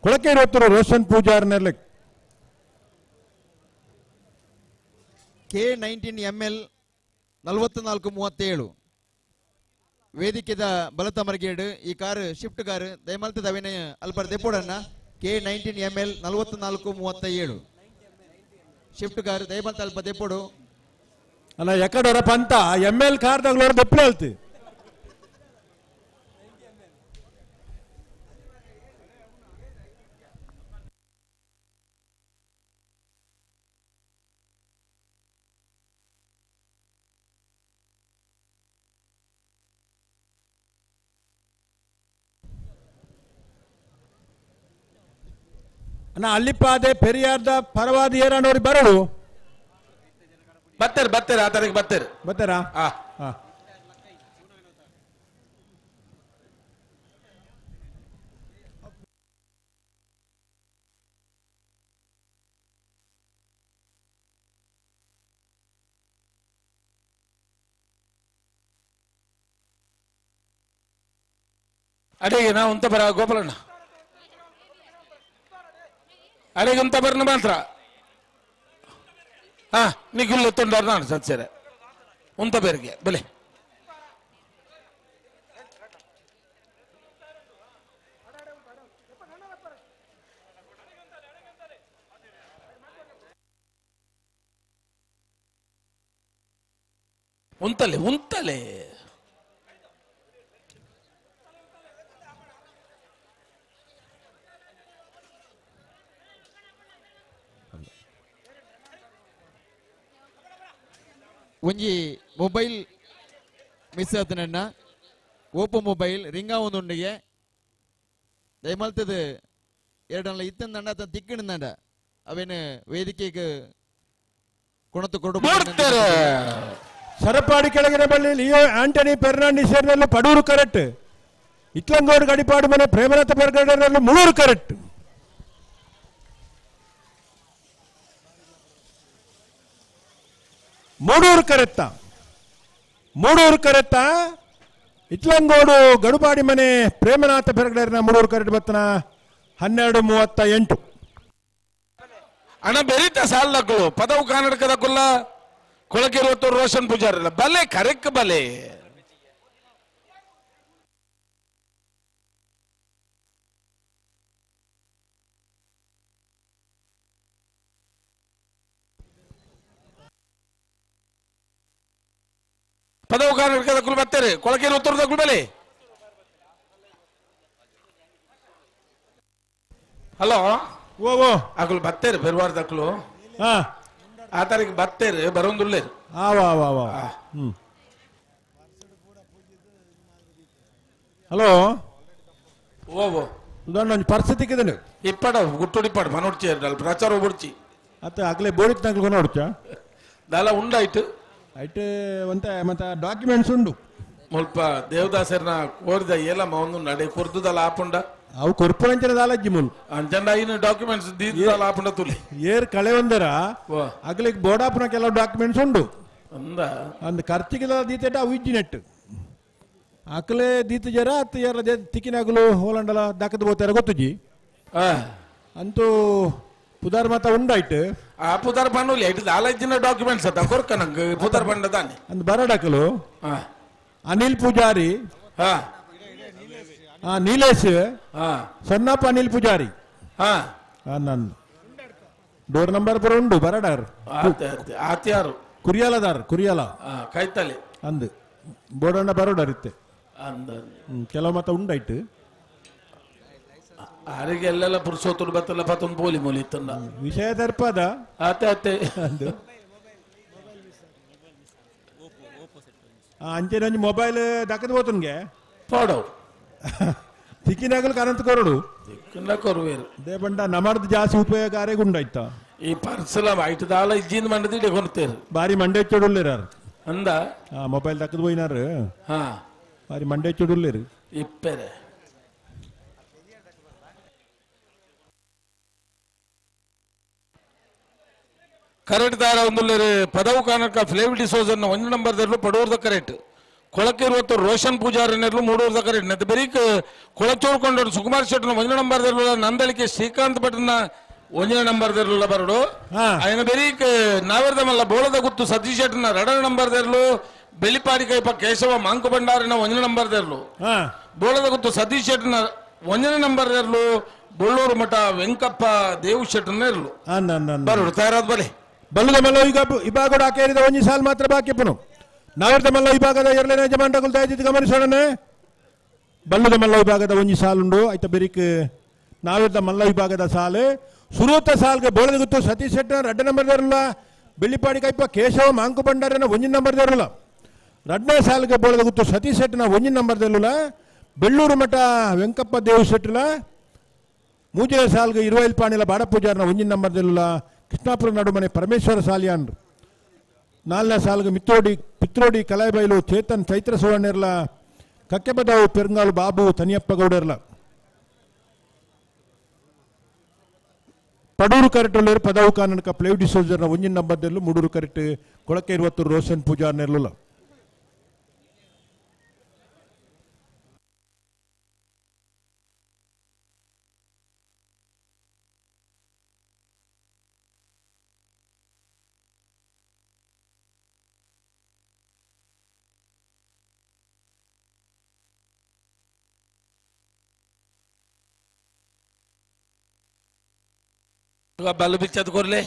ಕೊಳಕೆ ಇರುವತ್ತೂರು ರೋಷನ್ ಪೂಜಾರ್ ನೆರ್ಲೆ K 19 ML 44 37 ವೇದಿಕೆದ ಬಲತ ಮರ್ಗೇಡ್ ಈ ಕಾರ್ ಶಿಫ್ಟ್ ಕಾರ್ ದಯಮಲ್ತದ ಅವಿನಯ ಅಲ್ಪರ್ ದೆಪ್ಪೋಡನ್ನ K19 ML 4437 shift car ದಯಮಲ್ತ ಅಲ್ಪ ದೆಪ್ಪೋಡು. ಅಲ್ಲ ಎಕಡೋರ ಪಂತ ಎಂ ಎಲ್ ಕಾರ್ದಾಗ್ಲೋರ ದೆಪ್ಪಲೆ ಹೇಳ್ತಿ. ಅಣ್ಣ ಅಲ್ಲಿಪ್ಪಾದೆ ಪೆರಿಯಾರ್ದ ಪರವಾದ ಏರಾನೋರಿ ಬರಡು ಬತ್ತಾರೆ ಬತ್ತಾರೆ ಆ ತಾರೀಕು ಬತ್ತಾರೆ ಬತ್ತಾರಾ? ಅಡಿಗೆ ನಾ ಉಂತ ಬರ ಗೋಪಾಲಣ್ಣ ಅಡಿಗೆ ಉಂತ ಬರ್ನ ಮಾತ್ರ. ಹಾ ನಿಗುಲ್ಲ ತೊಂದರೆ ನಾನು ಸತ್ಸರೆ ಉಂತ ಬೇರಿಗೆ ಬಲೆ ಉಂತಲೆ ಉಂತಲೆ ಒಂಜಿ ಮೊಬೈಲ್ ಮಿಸ್ ಆತನಣ್ಣ ಓಪೋ ಮೊಬೈಲ್ ರಿಂಗಾ ಒಂದುಂಡಿಗೆ ದಯಮಲ್ತದ ಎರಡಲ್ಲ ಇತ್ತಂದಂಡ ಆತ ತಿಕ್ಕಿಣಂದಂಡ ಅವೇನು ವೇದಿಕೆಗೆ ಕೊಣತು ಕೊಡು. ಸರಪಾಡಿ ಕೆಳಗಿನ ಬಳ್ಳಿ Leo Antony Fernandes Padur correct, ಇತ್ಲಂಗೋಡು ಗಡಿಪಾಡು ಮನೆ ಪ್ರೇಮನಾಥ ಪೆರ್ಗಡೆಯಲ್ಲಿ ಮುಳೂರು ಕರೆಕ್ಟ್. ಮೂಡೂರು ಕರೆತ್ತ ಮೂಡೂರು ಕರೆತ್ತ ಇತ್ಲಂಗೋಡು ಗಡುಪಾಡಿ ಮನೆ ಪ್ರೇಮನಾಥ ಪೆರ್ಗಡೆಯರ್ನ ಮೂಡೂರು ಕರೆಕ್ಟ್ ಬತ್ತನ 12:38. ಅಣ್ಣ ಬೆರೀತ ಸಾಲದಕ್ಕಳು ಪದವು ಕನ್ನಡಕದಕ್ಕಲ್ಲ ಕೊಳಕಿರುವತ್ತು ರೋಷನ್ ಪೂಜಾರಿಲ್ಲ ಬಲೆ ಕರೆಕ್ ಬಲೆ. ಪದವು ಕನ್ನಡಕದಕ್ಕಲು ಬರ್ತಾರೆ ಕೊಳಕಿರುವತ್ತೂರು ಬಲೆ. ಹಲೋ ಓ ಓ ಅಕಲು ಬತ್ತೇರು ಬೆರ್ವಾರ್ದಕ್ಲು ಆ ತಾರೀಕು ಬತ್ತೇರು ಬರೋಂದುಳ್ಳೇರು. ಹಲೋ ಓ ಓ ಒಂಜಿ ಪರ್ಸ್ ತಿಕ್ಕಿದನು ಇಪ್ಪಡ ಗುಟ್ಟುಡಿ ಇಪ್ಪಡ ಮನೋಡ್ಚಿ ಪ್ರಚಾರ ಬುಡ್ಚಿ ಅತ್ತ ಅಗಲೇ ಬೋಡಿತ್ ನಂಗೆ ನೋಡ್ಚ ದಾಲ ಉಂಡಾಯ್ತು ಐಟ್ ಒಂತೆ ಮತ್ತೆ ಡಾಕ್ಯುಮೆಂಟ್ಸ್ ಉಂಡು ಮುಲ್ಪ ದೇವದಾಸರ್ನ ಕೋರಿದ ಏಲಮ್ಮ ಒಂದು ನಡೆ ಕೊರ್ದುದಲ್ಲ ಆಪುಂಡ ಅವು ಕೊರ್ಪುನಂಚಿನ ದಾಲಜ್ಜಿ ಮುಲ್ ಅಂಚಂಡ ಐನು ಡಾಕ್ಯುಮೆಂಟ್ಸ್ ದೀದಲ್ಲ ಆಪುಂಡ ತುಲಿ ಏರ್ ಕಳೆ ಒಂದರ ಅಗಲಿಗೆ ಬೋಡಾಪುನ ಕೆಲವು ಡಾಕ್ಯುಮೆಂಟ್ಸ್ ಉಂಡು ಅಂದ ಅಂದ್ ಖರ್ಚಿಗೆ ದೀತೇಟ ಅವು ಇಜ್ಜಿ ನೆಟ್ಟು ಅಕಲೆ ದೀತ ಜರ ಅತ್ತ ಏರ ತಿಕ್ಕಿನಾಗಲು ಹೋಲಂಡಲ ದಾಕದ ಬೋತಾರ ಗೊತ್ತುಜಿ ಅಂತೂ ಪುದಾರ್ ಮಾತ ಉಂಡಾಯ್ತು ಆ ಪುದಾರ್ ಪಂಡ ಐಟ್ ದಾಲಜ್ಜಿನ ಡಾಕ್ಯುಮೆಂಟ್ಸ್ ಅದ ಕೊರ್ಕ ನಂಗೆ ಪುದಾರ್ ಪಂಡ ತಾನೆ ಅಂದ್ ಬರಡಕಲು ಅನಿಲ್ ಪೂಜಾರಿ ನೀಲೇಶ್ ಸೊನ್ನಪ್ಪ ಅನಿಲ್ ಪೂಜಾರಿ ನನ್ನ ಡೋರ್ ನಂಬರ್ ಪೂರ ಉಂಡು ಬರಡಾರ್ ಆತ್ಯಾರು ಕುರಿಯಾಲದಾರ್ ಕುರಿಯಾಲ ಕೈತಲೆ ಅಂದ್ ಬೋಡಣ್ಣ ಬರೋಡಾರ್ ಇತ್ತೆ ಕೆಲವು ಮತ ಉಂಡಾಯ್ತು ಆರಿಗೆ ಎಲ್ಲೆಲ್ಲ ಪುರುಷೋತ್ತರು ಬತ್ತಲ್ಲ ಪತ್ತೊಂದು ಪೋಲಿ ಮೂಲಿ ಇತ್ತಲ್ಲ ವಿಷಯ ದರ್ಪದ ಆತೆ ಆತೆ ಅಂದು ಅಂಚೆನೆ ಒಂಜಿ ಮೊಬೈಲ್ ದಕ್ಕದ ಹೋತನ್ಗೆ ಪೋಡವು ತಿಕ್ಕಿನಾಗಲು ಕರಂತ ಕೊರಡು ತಿಕ್ಕಿನ ಕೊರುವೇರು ದೇಪಂಡ ನಮರ್ದು ಜಾಸ್ತಿ ಉಪಯೋಗ ಆರೆಗ್ ಉಂಡಾಯ್ತ ಈ ಪರ್ಸಲ ಐಟ್ ದಾಲ ಇಜ್ಜಿಂದ ಮಂಡದಿ ಕೊಡ್ತೇರು ಬಾರಿ ಮಂಡೆ ಚೊಡುಲ್ಲೇರಾರು ಅಂದ ಮೊಬೈಲ್ ದಕ್ಕದ ಹೋಯ್ನಾರು ಹಾ ಬಾರಿ ಮಂಡೆ ಚೊಡುಲ್ಲೇರು ಇಪ್ಪೆರೆ ಕರೆಕ್ಟ್ ದಾರ ಒಂದುಲ್ಲೇರು ಪದವು ಕಾನಕ ಫ್ಲೇವ್ ಡಿಸೋಜನ್ನ ಒಂದು ನಂಬರ್ ದರ್ಲು ಪಡೋರ್ದ ಕರೆಕ್ಟ್ ಕೊಳಕಿರುವತ್ತು ರೋಷನ್ ಪೂಜಾರಿನೆರ್ಲು ಮೂಡೂರ್ದ ಕರೆಕ್ಟ್ ನೆತ್ತ ಬೆರೀಕ್ ಕೊಳಚೋಡ್ಕೊಂಡರು ಸುಕುಮಾರ್ ಶೆಟ್ಟನ ಒಂದನೇ ನಂಬರ್ ದರ್ಲು ನಂದಳಿಕೆ ಶ್ರೀಕಾಂತ್ ಭಟ್ನ ಒಂದನೇ ನಂಬರ್ ದರ್ಲು ಬರಡು ఆయన ಬೆರೀಕ್ ನಾವೆರ್ದ ಮಲ್ಲ ಬೋಳದ ಗುತ್ತು ಸತೀಶ್ ಶೆಟ್ಟನ ಎರಡನೇ ನಂಬರ್ ದರ್ಲು ಬೆಳಿಪಾಡಿ ಕೈಪ ಕೇಶವ ಮಾಂಕು ಭಂಡಾರಿನ ಒಂಜನೇ ನಂಬರ್ ದೇರ್ಲು ಬೋಳದ ಗುತ್ತು ಸತೀಶ್ ಶೆಟ್ಟಿನ ಒಂಜನೇ ನಂಬರ್ ದೇರ್ಲು ಬೊಳ್ಳೂರು ಮಠ ವೆಂಕಪ್ಪ ದೇವು ಶೆಟ್ಟನ ಇರ್ಲು ಬರೋಡು ತಯಾರಾದ ಬಲೆ ಬಲ್ಲದ ಮಲ್ಲ ಈಗ ಇಬಾಗೋಡ ಆಕೇರಿದ ಒಂಜಿ ಸಾಲ್ ಮಾತ್ರ ಬಾಕಿ ಪುನು ನಾವಿರ್ದ ಮಲ್ಲ ವಿಭಾಗದ ಎರಡನೇ ಯಜಮಾನಗಳು ದಯದಿದ್ದು ಗಮನಿಸೋಣ. ಬಲ್ಲದ ಮಲ್ಲ ವಿಭಾಗದ ಒಂಜಿ ಸಾಲುಂಡು ಆಯ್ತ ಬೆರಿಕ್ ನಾವಿರ್ದ ಮಲ್ಲ ವಿಭಾಗದ ಸಾಲು ಸುರೂತ ಸಾಲ್ಗೆ ಬೋಳದ ಗುತ್ತು ಸತೀಶ್ ಶೆಟ್ಟನ ರಡ್ಡ ನಂಬರ್ ದೇರಲ್ಲ ಬೆಳ್ಳಿಪಾಡಿ ಕೈಪ ಕೇಶವ ಮಾಂಕು ಭಂಡಾರನ ಒಂಜಿ ನಂಬರ್ ದೇರಲ್ಲ ರಡ್ಡನೇ ಸಾಲ್ಗೆ ಬೋಳದ ಗುತ್ತು ಸತೀಶ್ ಶೆಟ್ಟನ ಒಂಜಿ ನಂಬರ್ ದೇರಲ್ಲ ಬೆಳ್ಳೂರು ಮಠ ವೆಂಕಪ್ಪ ದೇವು ಶೆಟ್ಟಲ ಮೂಜನೇ ಸಾಲ್ಗೆ ಇರುವೈಲ್ ಪಾಣಿಲ ಬಾಡಪೂಜಾರನ ಒಂಜಿ ನಂಬರ್ ದೇರಲ್ಲ ಕೃಷ್ಣಾಪುರ ನಡುಮನೆ ಪರಮೇಶ್ವರ ಸಾಲಿಯಾನ್ರು ನಾಲ್ನೇ ಸಾಲ್ಗೆ ಮಿತ್ರೋಡಿ ಪಿತ್ರೋಡಿ ಕಲಾಯಿಬೈಲು ಚೇತನ್ ಚೈತ್ರ ಸುವರ್ಣಿರ್ಲ ಕಕ್ಕೆಬದಾವು ಪೆರಂಗಾಲು ಬಾಬು ತನಿಯಪ್ಪ ಗೌಡರ್ಲ ಪಡೂರು ಕರೆಟಲ್ಲಿ ಪದವು ಕಾನನಕ ಪ್ಲೇವ್ ಡಿಸೋಜರ್ನ ಒಂಜಿನ ನಂಬರ್ದಲ್ಲೂ ಮೂಡೂರು ಕರೆಟ್ ಕೊಳಕೆ ಇರುವತ್ತು ರೋಷನ್ ಪೂಜಾರ್ನೆರ್ಲುಲ್ಲ. ಬಲ್ಲು ಬಿಚ್ಚದ್ ಕೊರ್ಲೆ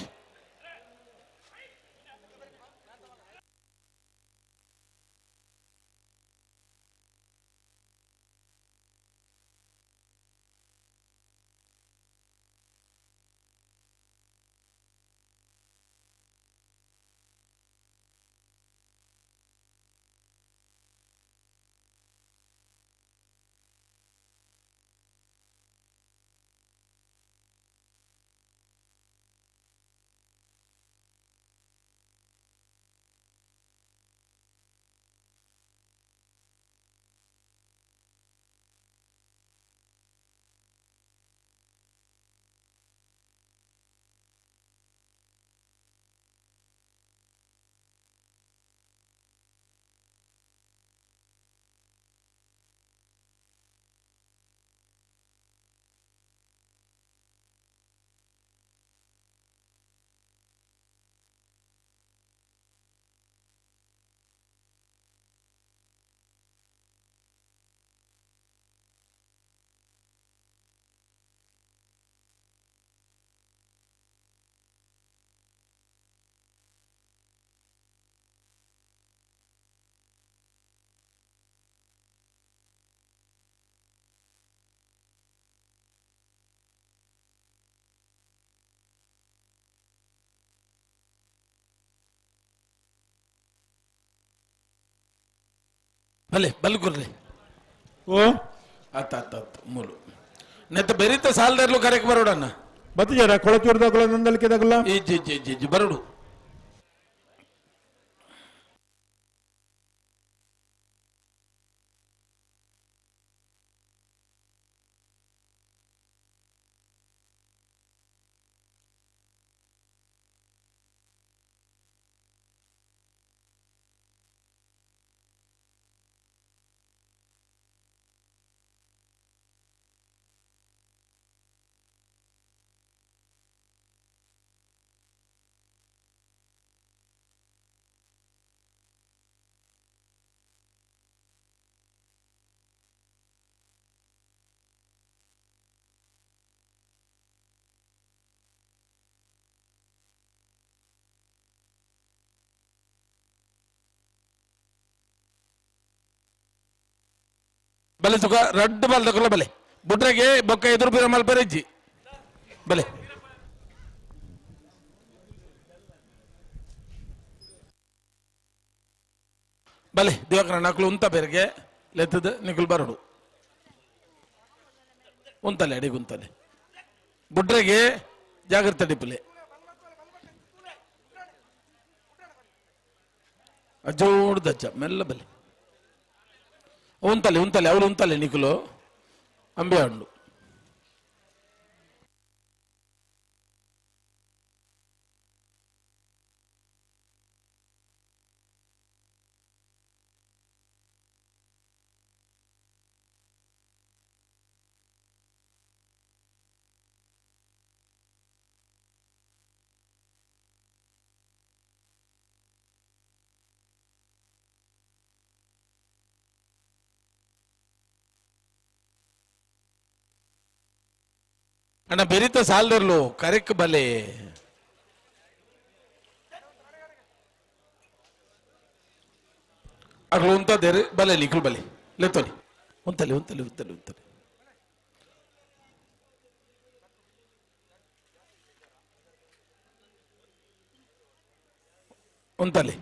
ಬಲೆ ಬಲ್ಗುರ್ಲೆ ಓ ಆತ ಆತ ಆತ ಮೂಲು ನೆತ್ತ ಬೆರಿತ ಸಾಲದರ್ಲು ಕರೆಕ್ ಬರೋಡಣ್ಣ ಬತ್ತಿಜಾರ ಕೊಳಚೂರ್ದಾಗಲ ನಂದಲಿಕೆದಾಗಲ ಇಜ್ಜಿ ಇಜ್ಜಿ ಇಜ್ಜಿ ಇಜ್ಜಿ ಬರೋಡು ಬಲೆ ತುಕ ರಡ್ಡು ಬಲ್ ತಕೊಲ್ಲ ಬಲೆ ಬುಡ್ರೆಗೆ ಬೊಕ್ಕ ಎದುರು ಬಿರ ಮಲ್ಪರೆಜ್ಜಿ ಬಲೆ ಬಲೆ ದಿವಾಕರ ನಕಲು ಉಂತ ಬೇರೆಗೆ ಲೆತ್ತದ ನಿಕುಲ್ ಬರಡು ಉಂತಲೆ ಅಡಿಗೆ ಉಂತಲೆ ಬುಡ್ರೆಗೆ ಜಾಗ್ರತೆ ಡಿಪ್ಪಲೆ ಅಜ್ಜೋಡ್ದಜ್ಜ ಮೆಲ್ಲ ಬಲೆ ಉಂತಲೆ ಉಂತಲೆ ಅವಳು ಉಂತಲೆ ನಿಕುಲು ಅಂಬೆ ಹಣ್ಣು ಅಣ್ಣ ಬೆರಿತ ಸಾಲದರ್ಲು ಕರೆಕ್ ಬಲೆ ಅಗ್ಲು ಉಂತದೇರು ಬಲೆ ನಿಕ್ಲು ಬಲೆ ಲೆತ್ತೋಲಿ ಉಂತಲಿ ಉಂತಲಿ ಉಂತಲಿ ಉಂತಲಿ ಉಂತಲಿ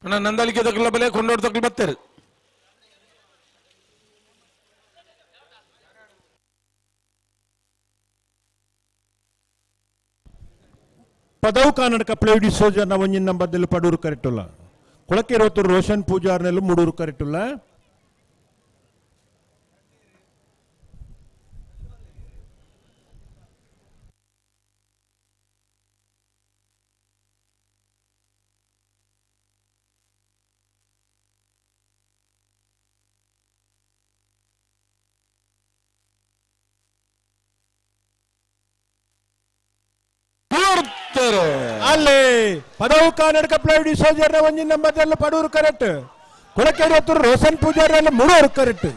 ಅಣ್ಣ ನಂದಲಿಕೆ ತಕ್ಕಲ ಬಲೆ ಕೊಂಡೋಡ್ ತಕ್ಕಲು ಬತ್ತೇರು ಪದವು ಕನ್ನಡಕ ಪ್ಲೇಡಿ ಸೋಜರ್ನ ಒಂಜಿನ ನಂಬರ್ದಲ್ಲಿ ಪಡೂರು ಕರೆಟುಲ್ಲ ಕೊಳಕೆರೋತೂರು ರೋಷನ್ ಪೂಜಾರ್ನೆಲ್ಲ ಮೂಡೂರು ಕರೆಟುಲ್ಲ ಅಲ್ಲಿ ಪದವು ಕನ್ನಡಕ ಪ್ಲೇಡಿ ಸೋಜರ್ನ ಒಂಜಿನ ನಂಬರ್ದಲ್ಲಿ ಪಡೂರು ಕರೆಕ್ಟ್ ಕೊಳಕೆರೋತೂರು ರೋಷನ್ ಪೂಜಾರ್ನೆಲ್ಲ ಮೂಡೂರು ಕರೆಕ್ಟ್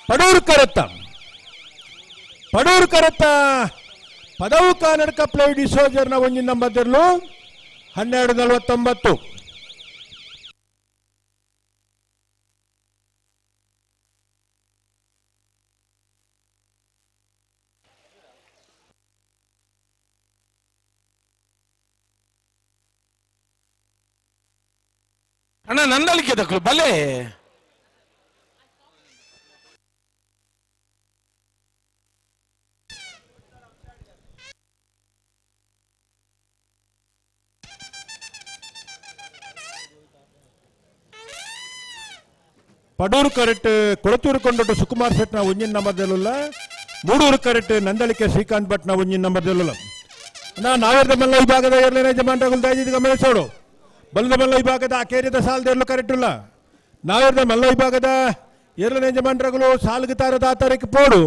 ಪಡೂರು ಕರೆತ್ತ ಪಡೂರು ಕರೆತ್ತ ಪದವು ಕನ್ನಡಕ ಪ್ಲೇಡಿ ಸೋಜರ್ನ ಒಂಜಿನ ನಂಬರ್ದಲ್ಲೂ 12:49. ಅಣ್ಣ ನಂದಲಿಕೆ ತಕ್ಕಲು ಬಲೆ ಪಡೂರು ಕರೆಕ್ಟ್ ಕೊಳತೂರು ಕೊಂಡೊಟ್ಟು ಸುಕುಮಾರ್ ಶೆಟ್ನ ಒಂಜಿನ ನಂಬರ್ದಲ್ಲ ಮೂಡೂರು ಕರೆಕ್ಟ್ ನಂದಳಿಕೆ ಶ್ರೀಕಾಂತ್ ಭಟ್ನ ಒಂಜಿನ ನಂಬರ್ದಲ್ಲ ನಾ ನಾವೇರ್ದ ಮಲ್ಲ ವಿಭಾಗದ ಎರಡನೇ ಯಜಮಾನ್ರಗಳು ದಯವಿಟ್ಟು ಗಮನಿಸೋಡು. ಬಲ್ಲದ ಮಲ್ಲ ವಿಭಾಗದ ಅಕೇರಿದ ಸಾಲದೆರಲು ಕರೆಕ್ಟ್ ಇಲ್ಲ. ನಾವೇರ್ದ ಮಲ್ಲ ವಿಭಾಗದ ಎರಡನೇ ಯಜಮಾನ್ರಗಳು ಸಾಲ್ಗೆ ತಾರೀಕು ಪೋಡು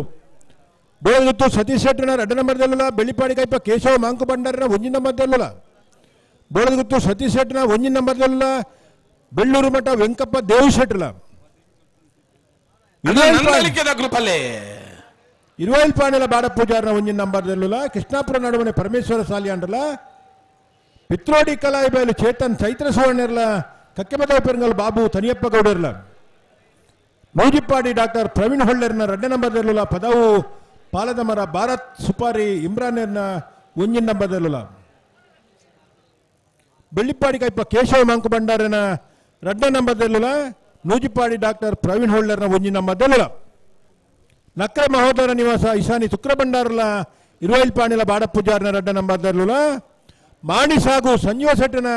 ಬೋಳಗುತ್ತು ಸತೀಶ್ ಶೆಟ್ಟನ ಎರಡು ನಂಬರ್ದಲ್ಲ ಬೆಳ್ಳಿಪಾಡಿ ಕೈಪ ಕೇಶವ ಮಾಂಕು ಭಂಡಾರನ ಒಂಜಿನ ನಂಬರ್ದಲ್ಲ ಬೋಳಗುತ್ತು ಸತೀಶ್ ಶೆಟ್ಟನ ಒಂಜಿನ ನಂಬರ್ದಲ್ಲ ಬೆಳ್ಳೂರು ಮಠ ವೆಂಕಪ್ಪ ದೇವು ಶೆಟ್ಟಲ ಇರುವೈಲ್ ಪಾಂಡೆಲ ಬಾಡ ಪೂಜಾರನ ಒಂಜಿನ ನಂಬರ್ದಲ್ಲ ಕೃಷ್ಣಾಪುರ ನಡುವನೆ ಪರಮೇಶ್ವರ ಸಾಲಿಯಾಂಡ್ರಲ ಪಿತ್ರೋಡಿ ಕಲಾಯಿಬೈಲು ಚೇತನ್ ಚೈತ್ರ ಸುವರ್ಣರ್ಲ ಕಕ್ಕೆಮದ ಪೆರಂಗಲ್ ಬಾಬು ತನಿಯಪ್ಪ ಗೌಡರ್ಲ ಮೌಜಿಪ್ಪಾಡಿ ಡಾಕ್ಟರ್ ಪ್ರವೀಣ್ ಹೊಳ್ಳೆರ್ನ ಎರಡನೇ ನಂಬರ್ದಲ್ಲ ಪದವು ಪಾಲದಮರ ಭಾರತ್ ಸುಪಾರಿ ಇಮ್ರಾನ್ರ್ನ ಒಂಜಿನ ನಂಬರ್ದಲ್ಲ ಬೆಳ್ಳಿಪ್ಪಾಡಿ ಕೈಪ ಕೇಶವ ಮಾಂಕು ಭಂಡಾರನ ಎರಡನೇ ನಂಬರ್ದಲ್ಲ ನೂಜಿಪ್ಪಾಡಿ ಡಾಕ್ಟರ್ ಪ್ರವೀಣ್ ಹೊಳ್ಳೆರ್ನ ಒಂಜಿನ ನಂಬರ್ದಲ್ಲ ನಕ್ರ ಮಹೋದರ ನಿವಾಸ ಇಶಾನಿ ಶುಕ್ರ ಭಂಡಾರಲ ಇರುವೈಲ್ ಪಾಣಿಲ ಬಾಡ ಪೂಜಾರನ ಎರಡನೇ ನಂಬರ್ದಲ್ಲ ಮಾಣಿ ಸಾಗು ಸಂಜೀವ ಶೆಟ್ಟನ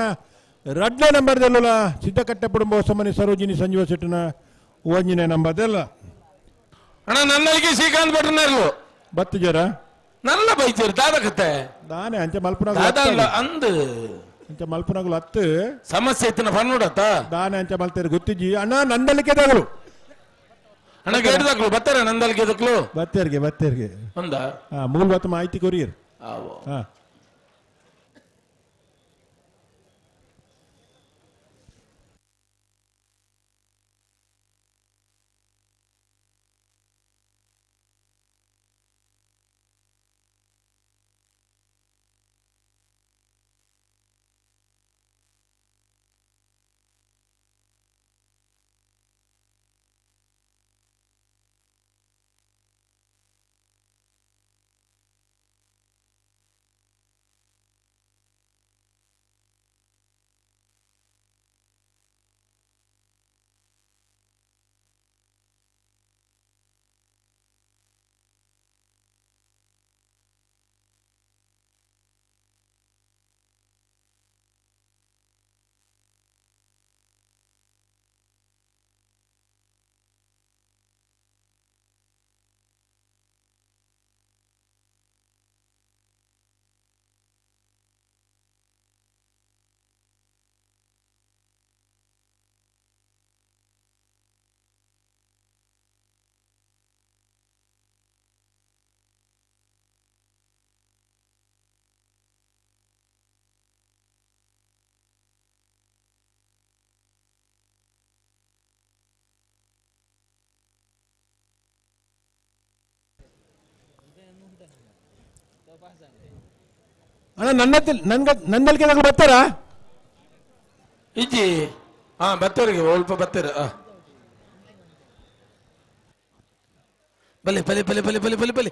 ಎರಡನೇ ನಂಬರ್ದಲ್ಲ ಸಿದ್ದಕಟ್ಟೆ ಕುಟುಂಬ ಹೊಸಮನಿ ಸರೋಜಿನಿ ಸಂಜೀವ ಶೆಟ್ಟನ ಒಂದನೇ ನಂಬರ್ದಲ್ಲ. ಅಣ್ಣ ನನ್ನಲ್ಲಿಗೆ ಶ್ರೀಕಾಂತ್ ಭಟ್ರನರ್ಲು ಬತ್ತು ಜರ ನಲ್ಲ ಬೈತೀರಿ ದಾದಕತ್ತೆ ನಾನೇ ಅಂಚೆ ಮಲ್ಪನಾಗ ಅಂದು ಅಂಚೆ ಮಲ್ಪನಾಗಲು ಹತ್ತು ಸಮಸ್ಯೆ ಇತ್ತಿನ ಫನ್ನೋಡತ್ತ ದಾನೆ ಅಂಚೆ ಮಲ್ತೇರು ಗೊತ್ತಿಜ್ಜಿ ಅಣ್ಣ ನಂದಲಿಕೆ ದಾಗಲು ಅಣ್ಣ ಗೇಡ್ದಾಕ್ಲು ಬರ್ತಾರೆ ನಂದಲಿಕೆ ದಕ್ಲು ಬತ್ತೇರಿಗೆ ಬತ್ತೇರಿಗೆ ಒಂದ ಮೂಲ ಬತ್ತ ಮಾಹಿತಿ ಕೊರಿಯರ್. ಹಾ ಅಣ್ಣ ನನ್ನ ನನ್ಗ ನಂದಲ್ಕೆ ಬರ್ತಾರಾ? ಇಜ್ಜಿ ಹಾ ಬತ್ತವರಿಗೆ ಸ್ವಲ್ಪ ಬತ್ತಾರೆ. ಬಲೆ ಬಲೆ ಬಲೆ ಬಲೆ ಬಲೆ ಬಲೆ ಬಲೆ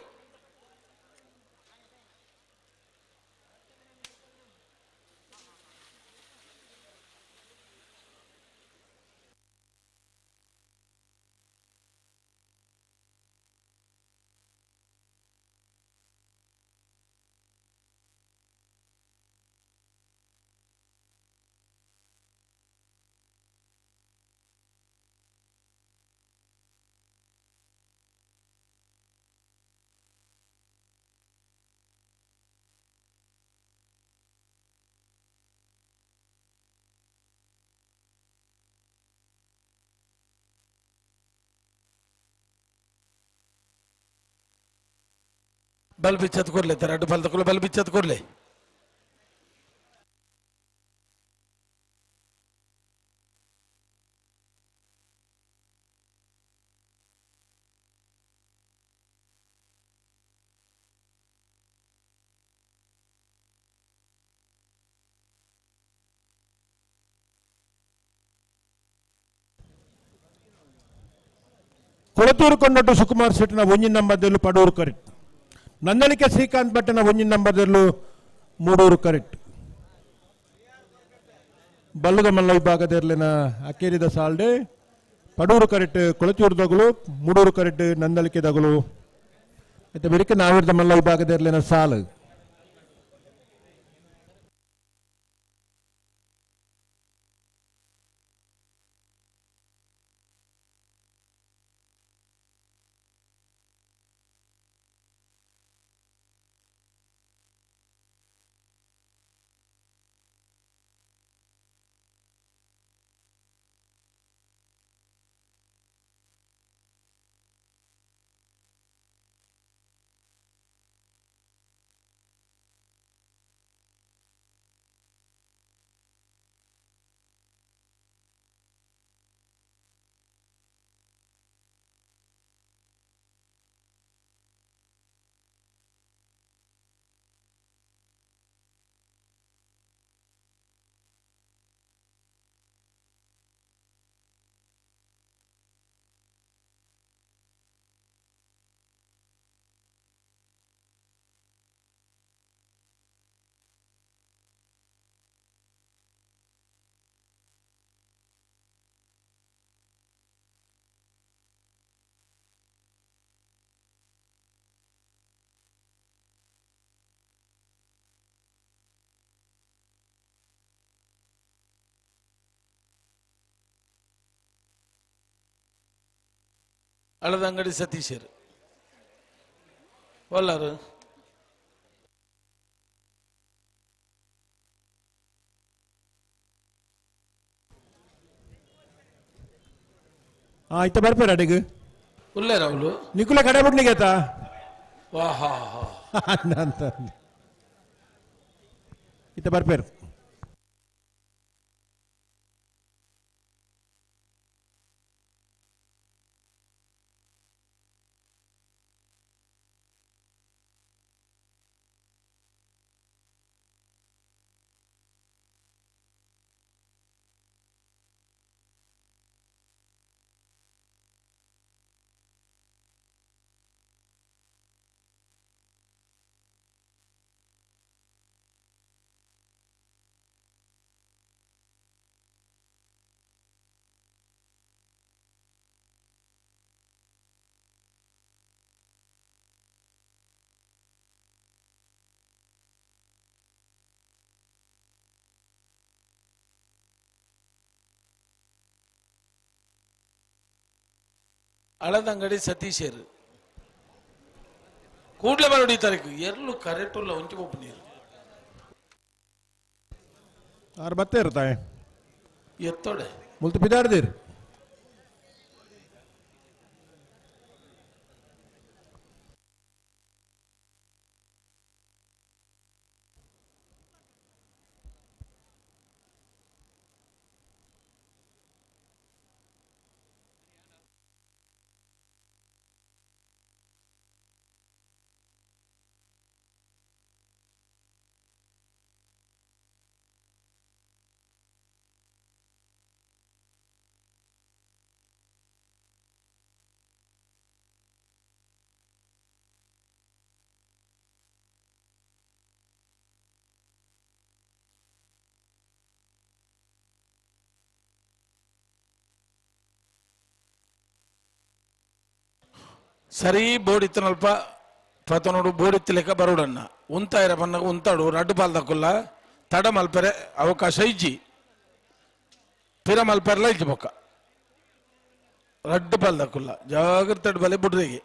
ಬಲ್ ಬಿಚ್ಚತ್ ಕೊಡ್ಲೆ ತರಡು ಬಲ್ ತಕೊಳ್ಳ ಬಲ್ ಬಿಚ್ಚತ್ ಕೊಡ್ಲೆ. ಕೊಳತೂರು ಕೊಂಡಟ್ಟು ಸುಕುಮಾರ್ ಶೆಟ್ಟಿನ ಒಂಜಿನ ನಂಬರ್ದಲ್ಲೂ ಪಡೂರು ಕರೆಕ್ಟ್. ನಂದಳಿಕೆ ಶ್ರೀಕಾಂತ್ ಭಟ್ಟನ ಒಂಜಿನ ನಂಬರ್ದಲ್ಲೂ ಮೂಡೂರು ಕರೆಕ್ಟ್. ಬಲ್ಲದ ಮಲ್ಲ ವಿಭಾಗದಲ್ಲಿನ ಅಕೇರಿದ ಸಾಲ್ಡೆ ಪಡೂರು ಕರೆಕ್ಟ್ ಕೊಳಚೂರು ದಗಳು, ಮೂಡೂರು ಕರೆಕ್ಟ್ ನಂದಳಿಕೆ ದಗಳು. ಮತ್ತೆ ಬೆಳಿಗ್ಗೆ ನಾವಿರದ ಮಲ್ಲ ವಿಭಾಗದಲ್ಲಿನ ಸಾಲು. ಅಳದಂಗಡಿ ಸತೀಶರು ಒಲ್ಲಾರು. ಇತ್ತ ಬರ್ಪೇರ ಅಡಿಗೆ ಉಲ್ಲೇರ ಅವಳು ನಿಕುಲ ಕಡೆ ಬಿಡ್ನಿಗೆ ಆತ ವಾ ಹಾ ಹಾ ಅಂತ ಇತ್ತ ಬರ್ಪೇರು. ಅಳದಂಗಡಿ ಸತೀಶರು ಕೂಡ್ಲೆ ಬರೋಡಿ ತಾರೀಕು ಎರಲು ಕರೆಕ್ಟ್ ಉಲ್ಲ ಒಂಚಿ ಪೊಪ್ಪು ನೀರು ಆರು ಬತ್ತೆ ಇರ್ತಾವೆ ಎತ್ತೋಡೆ ಮುಲ್ತು ಬಿದಾಡ್ದಿರಿ. ಸರಿ ಬೋಡಿತ್ತನಲ್ಪ ಪತನೋಡು ಬೋಡಿತ್ತಲೆಕ್ಕ ಬರೋಡಣ್ಣ ಉಂತಾಯಿರ ಬನ್ನಾಗ ಉಂತಾಡು ರಡ್ಡು ಪಾಲ್ದಕ್ಕಲ್ಲ ತಡ ಮಲ್ಪರೆ ಅವಕಾಶ ಇಜ್ಜಿ ಪಿರ ಮಲ್ಪರ್ಲ ಇಜ್ಜಿ ಬೊಕ್ಕ ರಡ್ಡು ಪಾಲ್ದಕ್ಕಲ್ಲ ಜಾಗ್ರತೆ ಬಲೆ ಬುಡ್ರಿಗೆ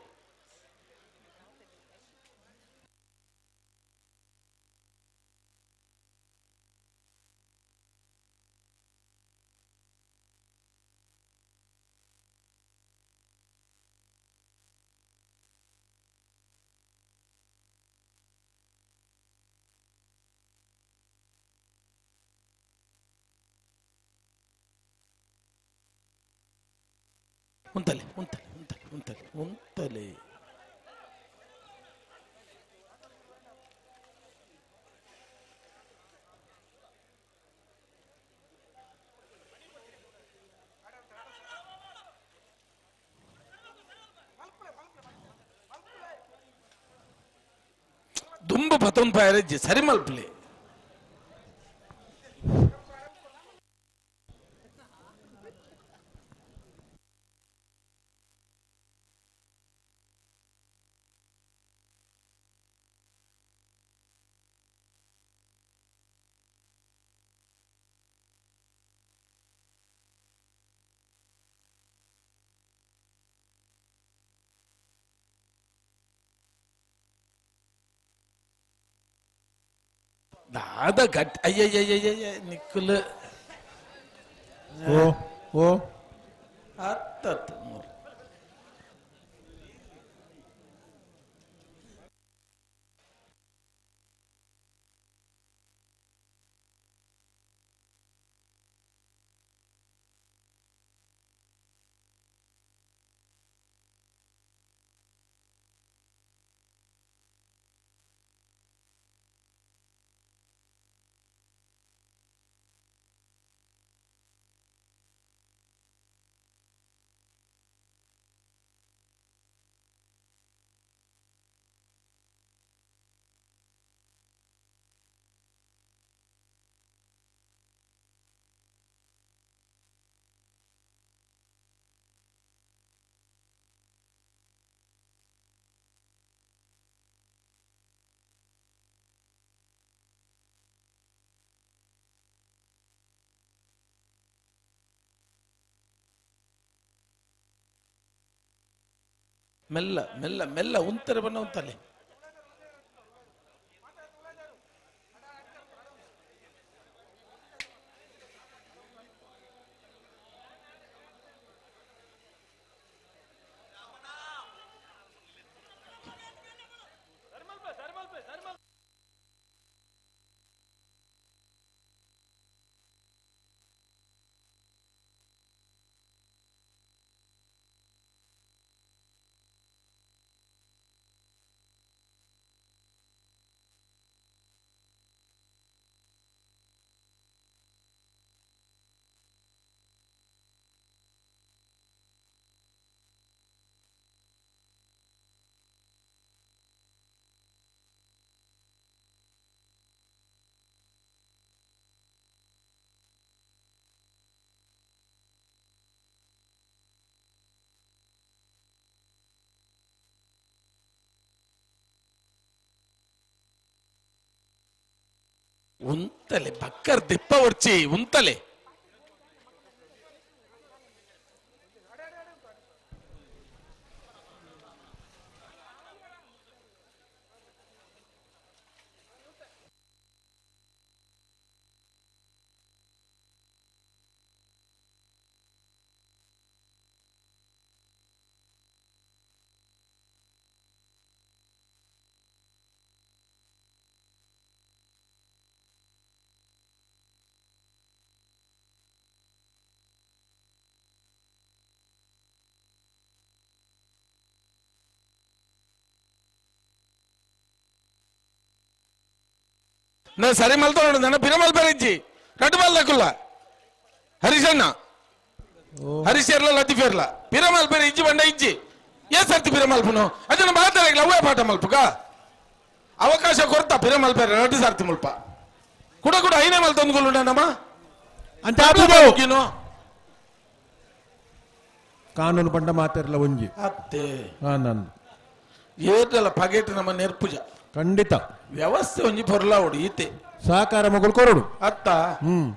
ಉಂತಲೆ ಉಂತಲೆ ಉಂತಲೆ ಉಂತಲೆ ಉಂತಲೆ ದುಂಬು ಪತೊಂದು ಪಾಯರಜ್ಜಿ ಸರಿ ಮಲ್ಪಲೆ ದಾದ ಗಟ್ಟಿ ಅಯ್ಯಯ್ಯಯ್ಯಯ್ಯ ನಿಕ್ಕುಲ್ ಓ ಓ ಹತ್ತತ್ತು ಮೂರು ಮೆಲ್ಲ ಮೆಲ್ಲ ಮೆಲ್ಲ ಉಂತರೆ ಬಣ್ಣ ಉಂತಲೆ ಉಂತಲೆ ಬಕ್ಕರ್ ದಿಪ್ಪ ಒರ್ಚಿ ಉಂತಲೆ ನಾನು ಸರಿ ಮಲ್ತೋಣ ನನ್ನ ಪಿರ ಮಲ್ಪರಿಜ್ಜಿ ರಡ್ಡು ಮಲ್ದಕ್ಕುಲ್ಲ ಹರೀಶಣ್ಣ ಹರೀಶ್ ಲತಿಫೇರ್ಲ ಪಿರ ಮಲ್ಪೇರ ಇಜ್ಜಿ ಬಂಡ ಇಜ್ಜಿ ಏ ಸರ್ತಿ ಪಿರ ಮಲ್ಪನು ಅದನ್ನ ಮಾತಾಡಲ್ಲ ಅವೇ ಪಾಠ ಮಲ್ಪುಗ ಅವಕಾಶ ಕೊಡ್ತಾ ಪಿರ ಮಲ್ಪೇರ ರಡ್ಡು ಸರ್ತಿ ಮುಲ್ಪ ಕುಡ ಕುಡ ಐನೇ ಮಲ್ತೊಂದು ನಮ್ಮ ಅಂತ ಕಾನೂನು ಬಂಡ ಮಾತಾಡಲ್ಲ ಒಂಜಿ ಅತ್ತೆ ನಾನು ಏರ್ದಲ ಪಗೆಟ್ ನಮ್ಮ ನೆರ್ಪುಜ ಖಂಡಿತ ವ್ಯವಸ್ಥೆ ಒಂಜಿ ಪೊರ್ಲಾವಡು ಈತೆ ಸಹಕಾರ ಮಗಳು ಕೊರಡು ಅತ್ತ ಹ್ಮ್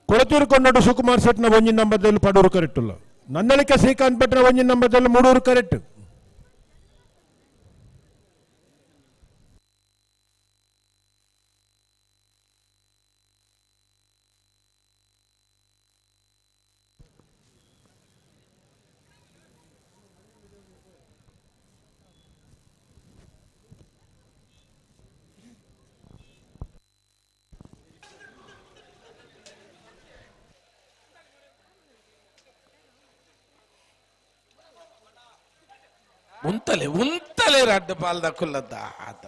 ಕೊಳತೂರು ಕೊಂಡಡು ಸುಕುಮಾರ್ ಸೆಟ್ನ ಒಂಜಿನ ನಂಬರ್ದಲ್ಲಿ ಪಡೂರು ಕರೆಕ್ಟ್ ಇಲ್ಲ ನನ್ನಳಿಕ ಶ್ರೀಕಾಂತ್ ಭಟ್ನ ಒಂಜಿನ ನಂಬರ್ದಲ್ಲಿ ಮೂಡೂರು ಕರೆಕ್ಟ್. ಉಂತಲೆ ಉಂತಲೆ ರಡ್ಡ ಪಾಲ್ದ ಕುಲ್ಲದ ಆತ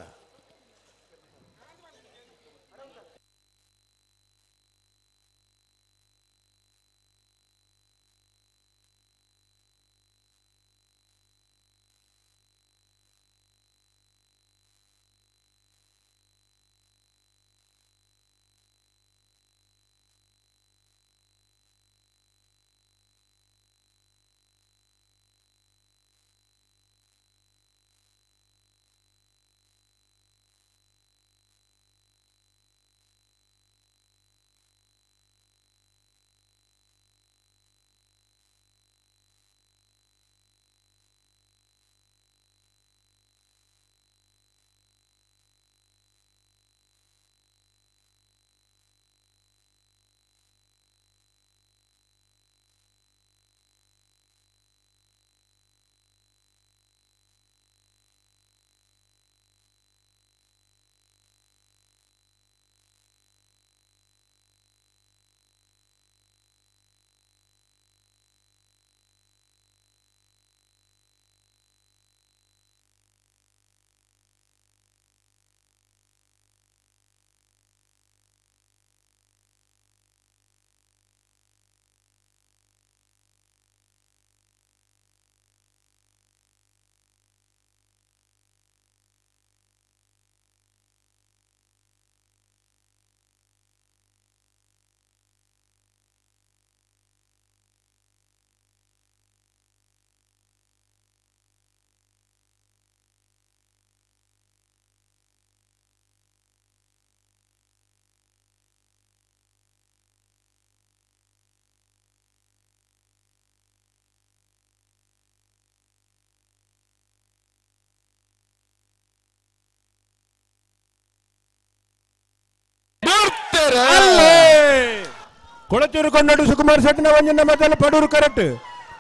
ಕೊಳಚೂರು ಕೊಂಡಡು ಸುಕುಮಾರ್ ಶೆಟ್ಟಿನ ಒಂಜಿನ ಮಧ್ಯದಲ್ಲಿ ಪಡೂರು ಕರೆಕ್ಟ್.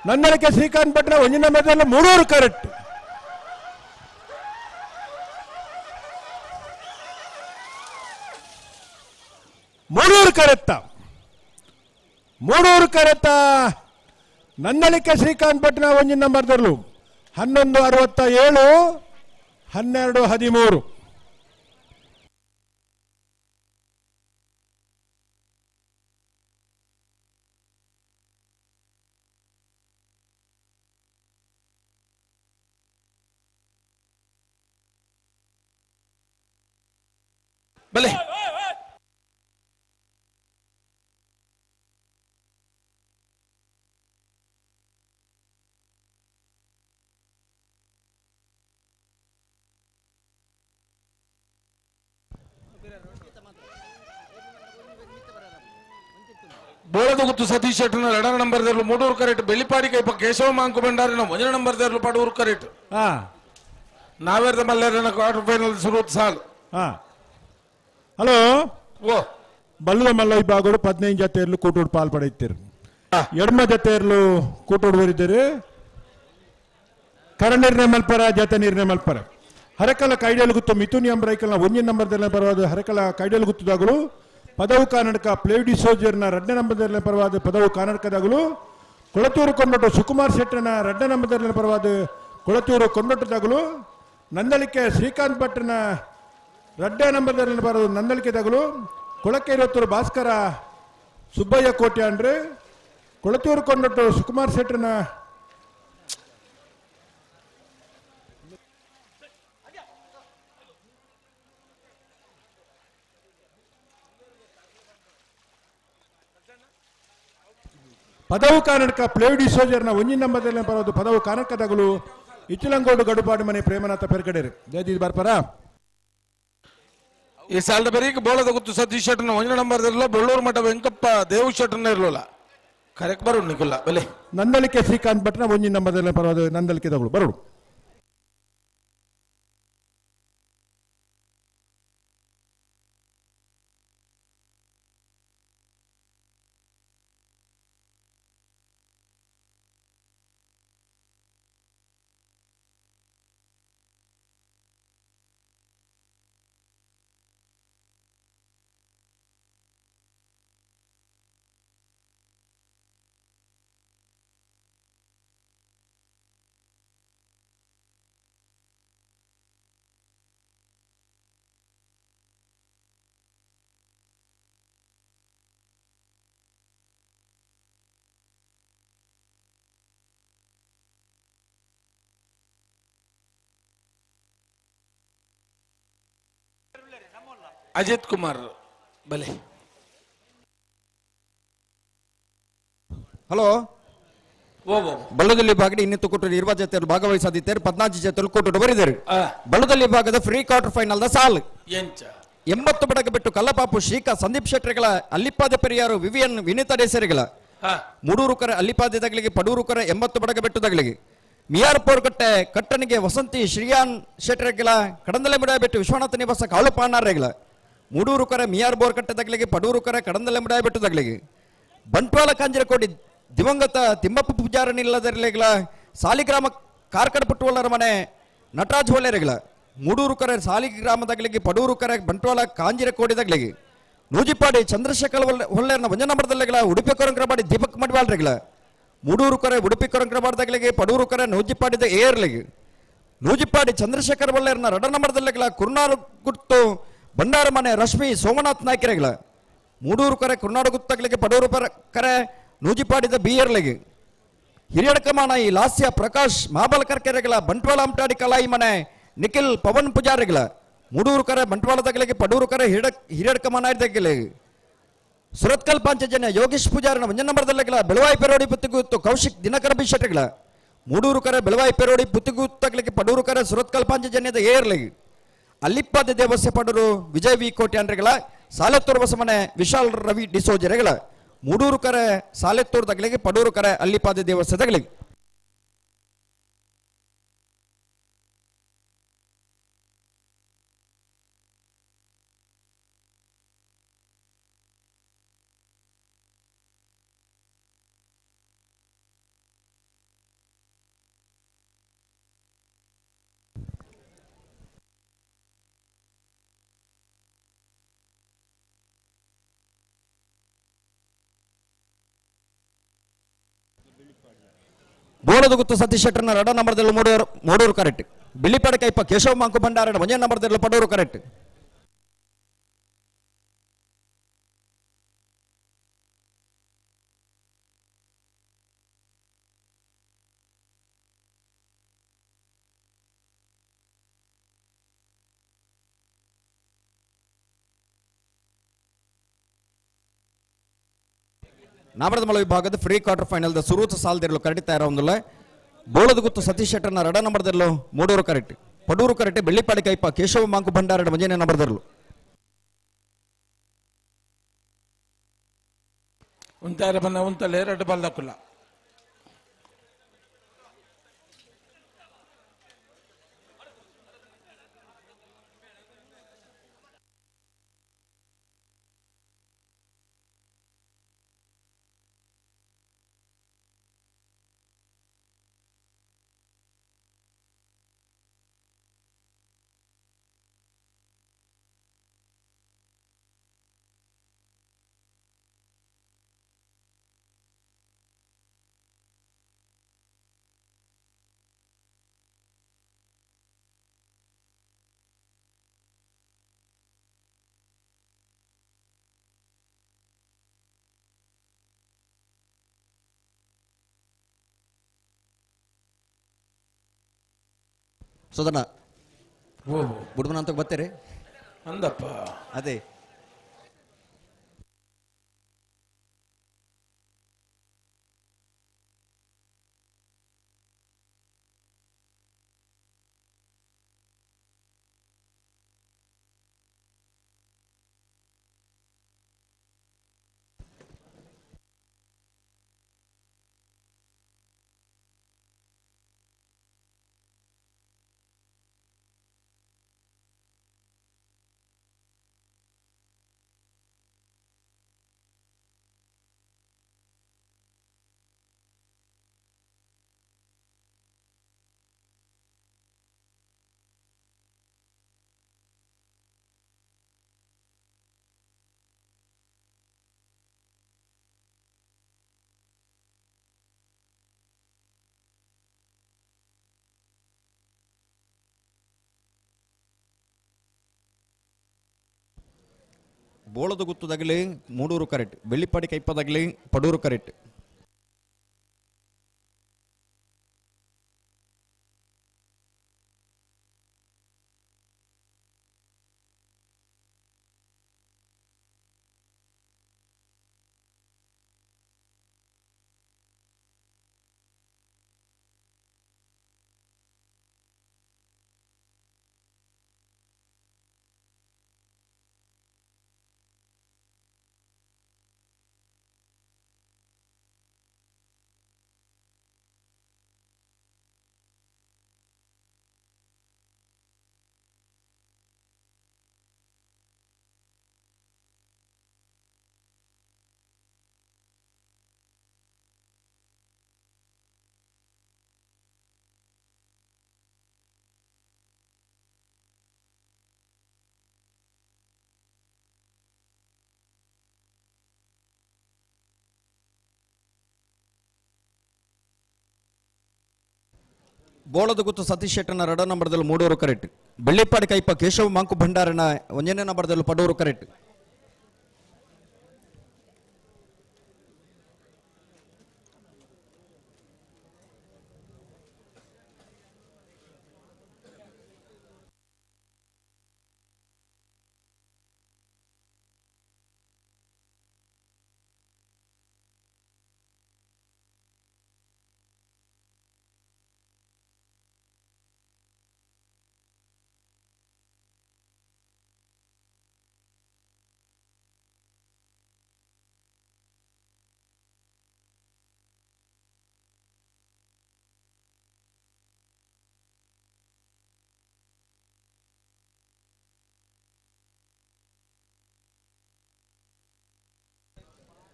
ನನ್ನಳಿಕೆ ಶ್ರೀಕಾಂತ್ ಭಟ್ನ ಒಂಜಿನ ಮಧ್ಯದಲ್ಲಿ ಮೂಡೂರು ಕರೆಕ್ಟ್. ಮೂಡೂರು ಕರೆತ್ತ ಮೂಡೂರು ಕರೆತ್ತ ನನ್ನಳಿಕೆ ಶ್ರೀಕಾಂತ್ ಭಟ್ನ ಒಂಜಿನ ನಂಬರ್ದಲ್ಲೂ 11:67 12:13. ಬಲೆ ಬೋಳದ ಗುತ್ತು ಸತೀಶ್ ಶೆಟ್ಟನ ಎರಡನೇ ನಂಬರ್ ದೇರ್ಲು ಮೂಡೂರು ಕರೆಕ್ಟ್. ಬೆಳ್ಳಿಪಾಡಿ ಕೈಪ ಕೇಶವ ಮಾಂಕು ಭಂಡಾರಿನ ಒಂದನೇ number ದೇರ್ಲು Padur correct. ನಾವೇರ್ದ ಮಲ್ಲೇರನ quarter final ಶುರು ಸಾಲು. ಹಲೋ ಓ ಬಲ್ಲದ ಮಲ್ಲ ವಿಭಾಗಗಳು 15 ಜತೆಯಲ್ಲೂ ಕೂಟೋಡು ಪಾಲ್ ಪಡೆಯುತ್ತೀರು. ಎಡಮ ಜತೆಯಲ್ಲೂ ಕೂಟೋಡು ಬರಿದ್ದೀರಿ. ಕರ ನಿರ್ಣಯ ಮಲ್ಪರ ಜತೆ ನಿರ್ಣಯ ಮಲ್ಪರ ಹರಕಲ ಕೈಡಲ್ ಗುತ್ತು ಮಿಥುನ್ ಎಂಬ ರೈಕಲ್ನ ಒಂದನೇ ನಂಬರ್ದಲ್ಲಿ ಪರವಾದ ಹರಕಲ ಕೈಡಲ್ ಗುತ್ತುದಾಗಲು ಪದವು ಕರ್ನಾಟಕ ಪ್ಲೇಡಿ ಸೋಜರ್ನ ಎರಡನೇ ನಂಬರ್ದಲ್ಲಿ ಪರವಾದ ಪದವು ಕರ್ನಾಟಕದಾಗಲು ಕೊಳತೂರು ಕೊಂಡೊಟ್ಟು ಸುಕುಮಾರ್ ಶೆಟ್ಟನ ಎರಡನೇ ನಂಬರ್ದಲ್ಲಿ ಪರವಾದ ಕೊಳತೂರು ಕೊಂಡೊಟ್ಟು ತಗುಲು ನಂದಳಿಕೆ ಶ್ರೀಕಾಂತ್ ಭಟ್ರನ ರಡ್ಡೆ ನಂಬರ್ದಲ್ಲಿ ಬರೋದು ನಂದಳಿಕೆ ತಗುಲು ಕೊಳಕೇರೊತ್ತೂರು ಭಾಸ್ಕರ ಸುಬ್ಬಯ್ಯ ಕೋಟ್ಯಾಂಡ್ರೆ ಕೊಳತೂರು ಕೊಂಡೊಟ್ಟು ಸುಕುಮಾರ್ ಶೆಟ್ಟರ್ನ ಪದವು ಕಾನಡ್ಕ ಪ್ಲೇಡಿ ಸೋಜರ್ನ ಒಂಜಿನ ನಂಬರ್ದಲ್ಲಿ ಬರೋದು ಪದವು ಕಾನಡ್ಕ ತಗುಲು ಇಚ್ಚಿಲಂಗೋಡು ಗಡುಪಾಡು ಮನೆ ಪ್ರೇಮನಾಥ ಪೆರ್ಗಡೇರು ಜಯದೀಪ್ ಬರ್ಪರ. ಈ ಸಾಲದ ಬರೀಕ್ ಬೋಳದ ಗುತ್ತು ಸತೀಶ್ ಶೆಟ್ಟರ್ನ ಒಂಜನೇ ನಂಬರ್ ಇರಲ್ಲ ಬೆಳ್ಳೂರು ಮಠ ವೆಂಕಪ್ಪ ದೇವು ಶೆಟ್ಟರ್ನ ಇರಲಿಲ್ಲ ಕರೆಕ್ಟ್ ಬರೋಣ ನಿಕುಲ್ಲ ಬಲೆ. ನಂದಳಿಕೆ ಶ್ರೀಕಾಂತ್ ಭಟ್ನ ಒಂಜಿನ ನಂಬರ್ದಲ್ಲಿ ಬರೋದು ನಂದಳಿಕೆ ತಗುಲು ಬರೋಡು. ಅಜಿತ್ ಕುಮಾರ್ ಬಲೆ. ಹಲೋ ಬಳ್ಳದಲ್ಲಿ ಭಾಗದ ಇನ್ನಿತ್ತು ಕೊಟ್ಟರು ಇರುವ ಜೊತೆಯಲ್ಲಿ ಭಾಗವಹಿಸದಿದ್ದಾರೆ 14 ಜೊತೆಯಲ್ಲಿ ಕೊಟ್ಟು ಬರಿದರು. ಬಳ್ಳದಲ್ಲಿ ಭಾಗದ ಫ್ರೀ ಕ್ವಾರ್ಟರ್ ಫೈನಲ್ the ಸಾಲ್ 80 ಬಡಗ ಬಿಟ್ಟು ಕಲ್ಲಪಾಪು ಶ್ರೀಕಾ ಸಂದೀಪ್ ಶೆಟ್ಟರ್ಗಳ ಅಲ್ಲಿಪ್ಪಾದ ಪೆರಿಯಾರು ವಿವಿಯನ್ ವಿನೀತಾ ಡೇಸರಿಗಳ ಮೂಡೂರು ಕರೆ ಅಲ್ಲಿಪಾದ ತಗಲಿಗೆ ಪಡೂರು ಕರೆ 80 ಬಡಗ ಬೆಟ್ಟು ತಗಲಿಗೆ ಮಿಯಾರ್ ಪೋರ್ಗಟ್ಟೆ ಕಟ್ಟನಿಗೆ ವಸಂತಿ ಶ್ರೀಯಾನ್ ಶೆಟ್ಟರ್ಗಳ ಕಡಂದಲೆ ಮುಡ ಬಿಟ್ಟು ವಿಶ್ವನಾಥ ನಿವಾಸ ಕಾಳುಪಾನಾರೆಗಳ ಮೂಡೂರು ಕರೆ ಮಿಯಾರ್ ಬೋರ್ಕಟ್ಟೆ ತಗಲಿಗೆ ಪಡೂರು ಕರೆ ಕಡಂದಲೆ ಮುಡ ಬಿಟ್ಟು ತಗಲಿಗೆ ಬಂಟ್ವಾಳ ಕಾಂಜಿರಕೋಡಿ ದಿವಂಗತ ತಿಮ್ಮಪ್ಪ ಪೂಜಾರ ನಿಲ್ಲದರ್ಲೆಗಳ ಸಾಲಿಗ್ರಾಮ ಕಾರ್ಕಡ ಪುಟ್ಟುವಲ್ಲರ ಮನೆ ನಟರಾಜ್ ಹೊಲೆರೆಗಳ ಮೂಡೂರು ಕರೆ ಸಾಲಿಗ್ರಾಮದಾಗಲಿಗೆ ಪಡೂರು ಕರೆ ಬಂಟ್ವಾಳ ಕಾಂಜಿರಕೋಡಿ ತಗಲಿಗೆ ನೂಜಿಪಾಡಿ ಚಂದ್ರಶೇಖರ್ ಹೊಲ್ಲೇರ್ನ ವಂಜನಮರದಲ್ಲೆಗಳ ಉಡುಪಿ ಕೊರಂಕ್ರಬಾಡಿ ದೀಪಕ್ ಮಡ್ವಾಳ್ರೆಗಳ ಮೂಡೂರು ಕರೆ ಉಡುಪಿ ಕೊರಂಕ್ರಬಾಡ್ದಾಗಲಿಗೆ ಪಡೂರು ಕರೆ ನೂಜಿಪಾಡಿದ ಏರ್ಲಿಗೆ ನೂಜಿಪಾಡಿ ಚಂದ್ರಶೇಖರ್ ಹೊಲ್ಲೇರ್ನ ರಡನಮರದಲ್ಲೆಗಳ ಕುರ್ನಾರು ಗುತ್ತು ಭಂಡಾರ ಮನೆ ರಶ್ಮಿ ಸೋಮನಾಥ್ ನಾಯ್ಕರೆಗಳ ಮೂಡೂರು ಕರೆ ಕುರ್ನಾಡು ಗುತ್ತಗಳಿಗೆ ಪಡೂರು ಕರೆ ನೂಜಿಪಾಡಿದ ಬಿಯರ್ಲಿಗೆ ಹಿರಿಯಡಕಮಾನ ಈ ಲಾಸ್ಯ ಪ್ರಕಾಶ್ ಮಹಾಬಲಕರ್ ಕೆರೆಗಳ ಬಂಟ್ವಾಳ ಅಂಟಾಡಿ ಕಲಾಯಿ ಮನೆ ನಿಖಿಲ್ ಪವನ್ ಪೂಜಾರಿಗಳ ಮೂಡೂರು ಕರೆ ಬಂಟ್ವಾಳದಾಗಲಿಗೆ ಪಡೂರು ಕರೆ ಹಿರಿಯಡಕಮಾನ ಇದ್ದಗಲಿಗೆ ಸುರತ್ಕಲ್ ಪಾಂಚಜನ್ಯ ಯೋಗೇಶ್ ಪೂಜಾರನ ಒಂಜನಂಬರದಲ್ಲೆಗಳ ಬೆಳವಾಯಿ ಪೆರೋಡಿ ಪುತ್ತಿಗುತ್ತು ಕೌಶಿಕ್ ದಿನಕರ ಬಿಶೆಟ್ಟಗಳ ಮೂಡೂರು ಕರೆ ಬೆಳವಾಯಿ ಪೆರೋಡಿ ಪುತ್ತಿಗುತ್ತಗಳಿಗೆ ಪಡೂರು ಕರೆ ಸುರತ್ಕಲ್ ಪಾಂಚಜನ್ಯದ ಏರ್ಲಿಗೆ ಅಲ್ಲಿಪ್ಪಾದ ದೇವಸ್ಯ ಪಡೂರು ವಿಜಯ್ ವಿ ಕೋಟ್ಯಾಂಡ್ರೆಗಳ ಸಾಲೆತ್ತೂರು ಬಸಮನೆ ವಿಶಾಲ್ ರವಿ ಡಿಸೋಜರೆಗಳ ಮೂಡೂರು ಕರೆ ಸಾಲೆತ್ತೂರು ತಗಲಿಗೆ ಪಡೂರು ಕರೆ ಅಲ್ಲಿಪಾದ ದೇವಸ್ಥಾನ ತಗಲಿಗೆ. ಬೋಳದ ಗುತ್ತು ಸತೀಶ್ ಶೆಟ್ಟರ್ನ ರಡ ನಂಬರ್ದಲ್ಲಿ ಮೂಡೂರು ಕರೆಕ್ಟ್. ಬಿಳಿಪಡ ಕೈಪ ಕೇಶವ ಮಾಂಕು ಭಂಡಾರನ ಒಂದೇ ನಂಬರ್ದಲ್ಲಿ ಪಡೂರು ಕರೆಕ್ಟ್. ನಾಮರದಮಲ ವಿಭಾಗದ ಫ್ರೀ ಕ್ವಾರ್ಟರ್ ಫೈನಲ್ the ಸುರೂತ ಸಾಲದಿರಲು ಕರೆಕ್ಟ್ ತಯಾರಾಗುವುದಿಲ್ಲ. ಬೋಳದ ಗುತ್ತು ಸತೀಶ್ ಶೆಟ್ಟರ್ನ ರಡ ನಂಬರ್ದಲ್ಲೂ ಮೂಡೂರು ಕರೆಕ್ಟ್. ಪಡೂರು ಕರೆಕ್ಟ್ ಬೆಳ್ಳಿಪಾಡಿ ಕೈಪ ಕೇಶವ ಮಾಂಕು ಭಂಡಾರಡ ಮಂಜನೆ ನಂಬರ್ದಲ್ಲೂ. ಉಂತಾರ ಬನ್ನ ಉಂತಲೆ ಎರಡು ಬಲ್ಲಕುಲ್ಲ. ಸುಧನ ಬುಡ್ಮನ ಅಂತ ಬರ್ತೀರಿ ಅಂದಪ್ಪ ಅದೇ ಬೋಳದ ಗುತ್ತದಾಗಲಿ ಮೂಡೂರು ಕರೆಕ್ಟ್, ಬೆಳ್ಳಿಪಾಡಿ ಕೈಪದಾಗಲಿ ಪಡೂರು ಕರೆಕ್ಟ್. ಬೋಳದ ಗುತ್ತು ಸತೀಶ್ ಶೆಟ್ಟನ ಎರಡೋ ನಂಬರ್ದಲ್ಲಿ ಮೂಡೂರು ಕರೆಕ್ಟ್, ಬೆಳ್ಳಿಪಾಡಿ ಕೈಪ ಕೇಶವ ಮಾಂಕು ಭಂಡಾರನ ಒಂದನೇ ನಂಬರ್ದಲ್ಲಿ ಪಡೂರು ಕರೆಕ್ಟ್.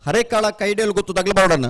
ಹರೇಕಾಳ ಕೈಡೇಲು ಗೊತ್ತು ತಗಲಬಾರ್ಡನ್ನ.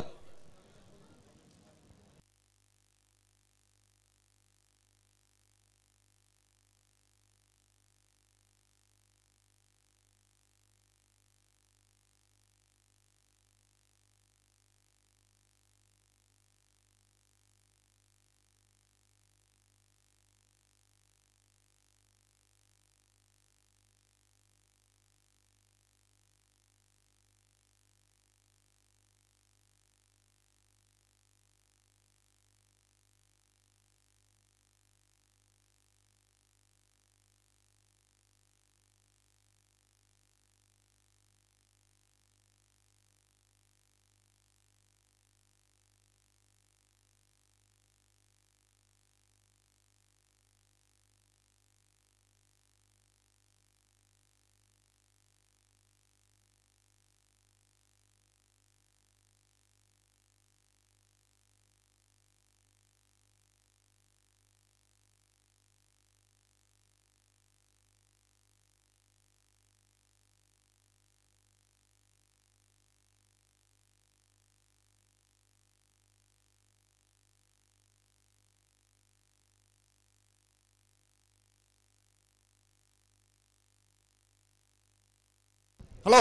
ಹಲೋ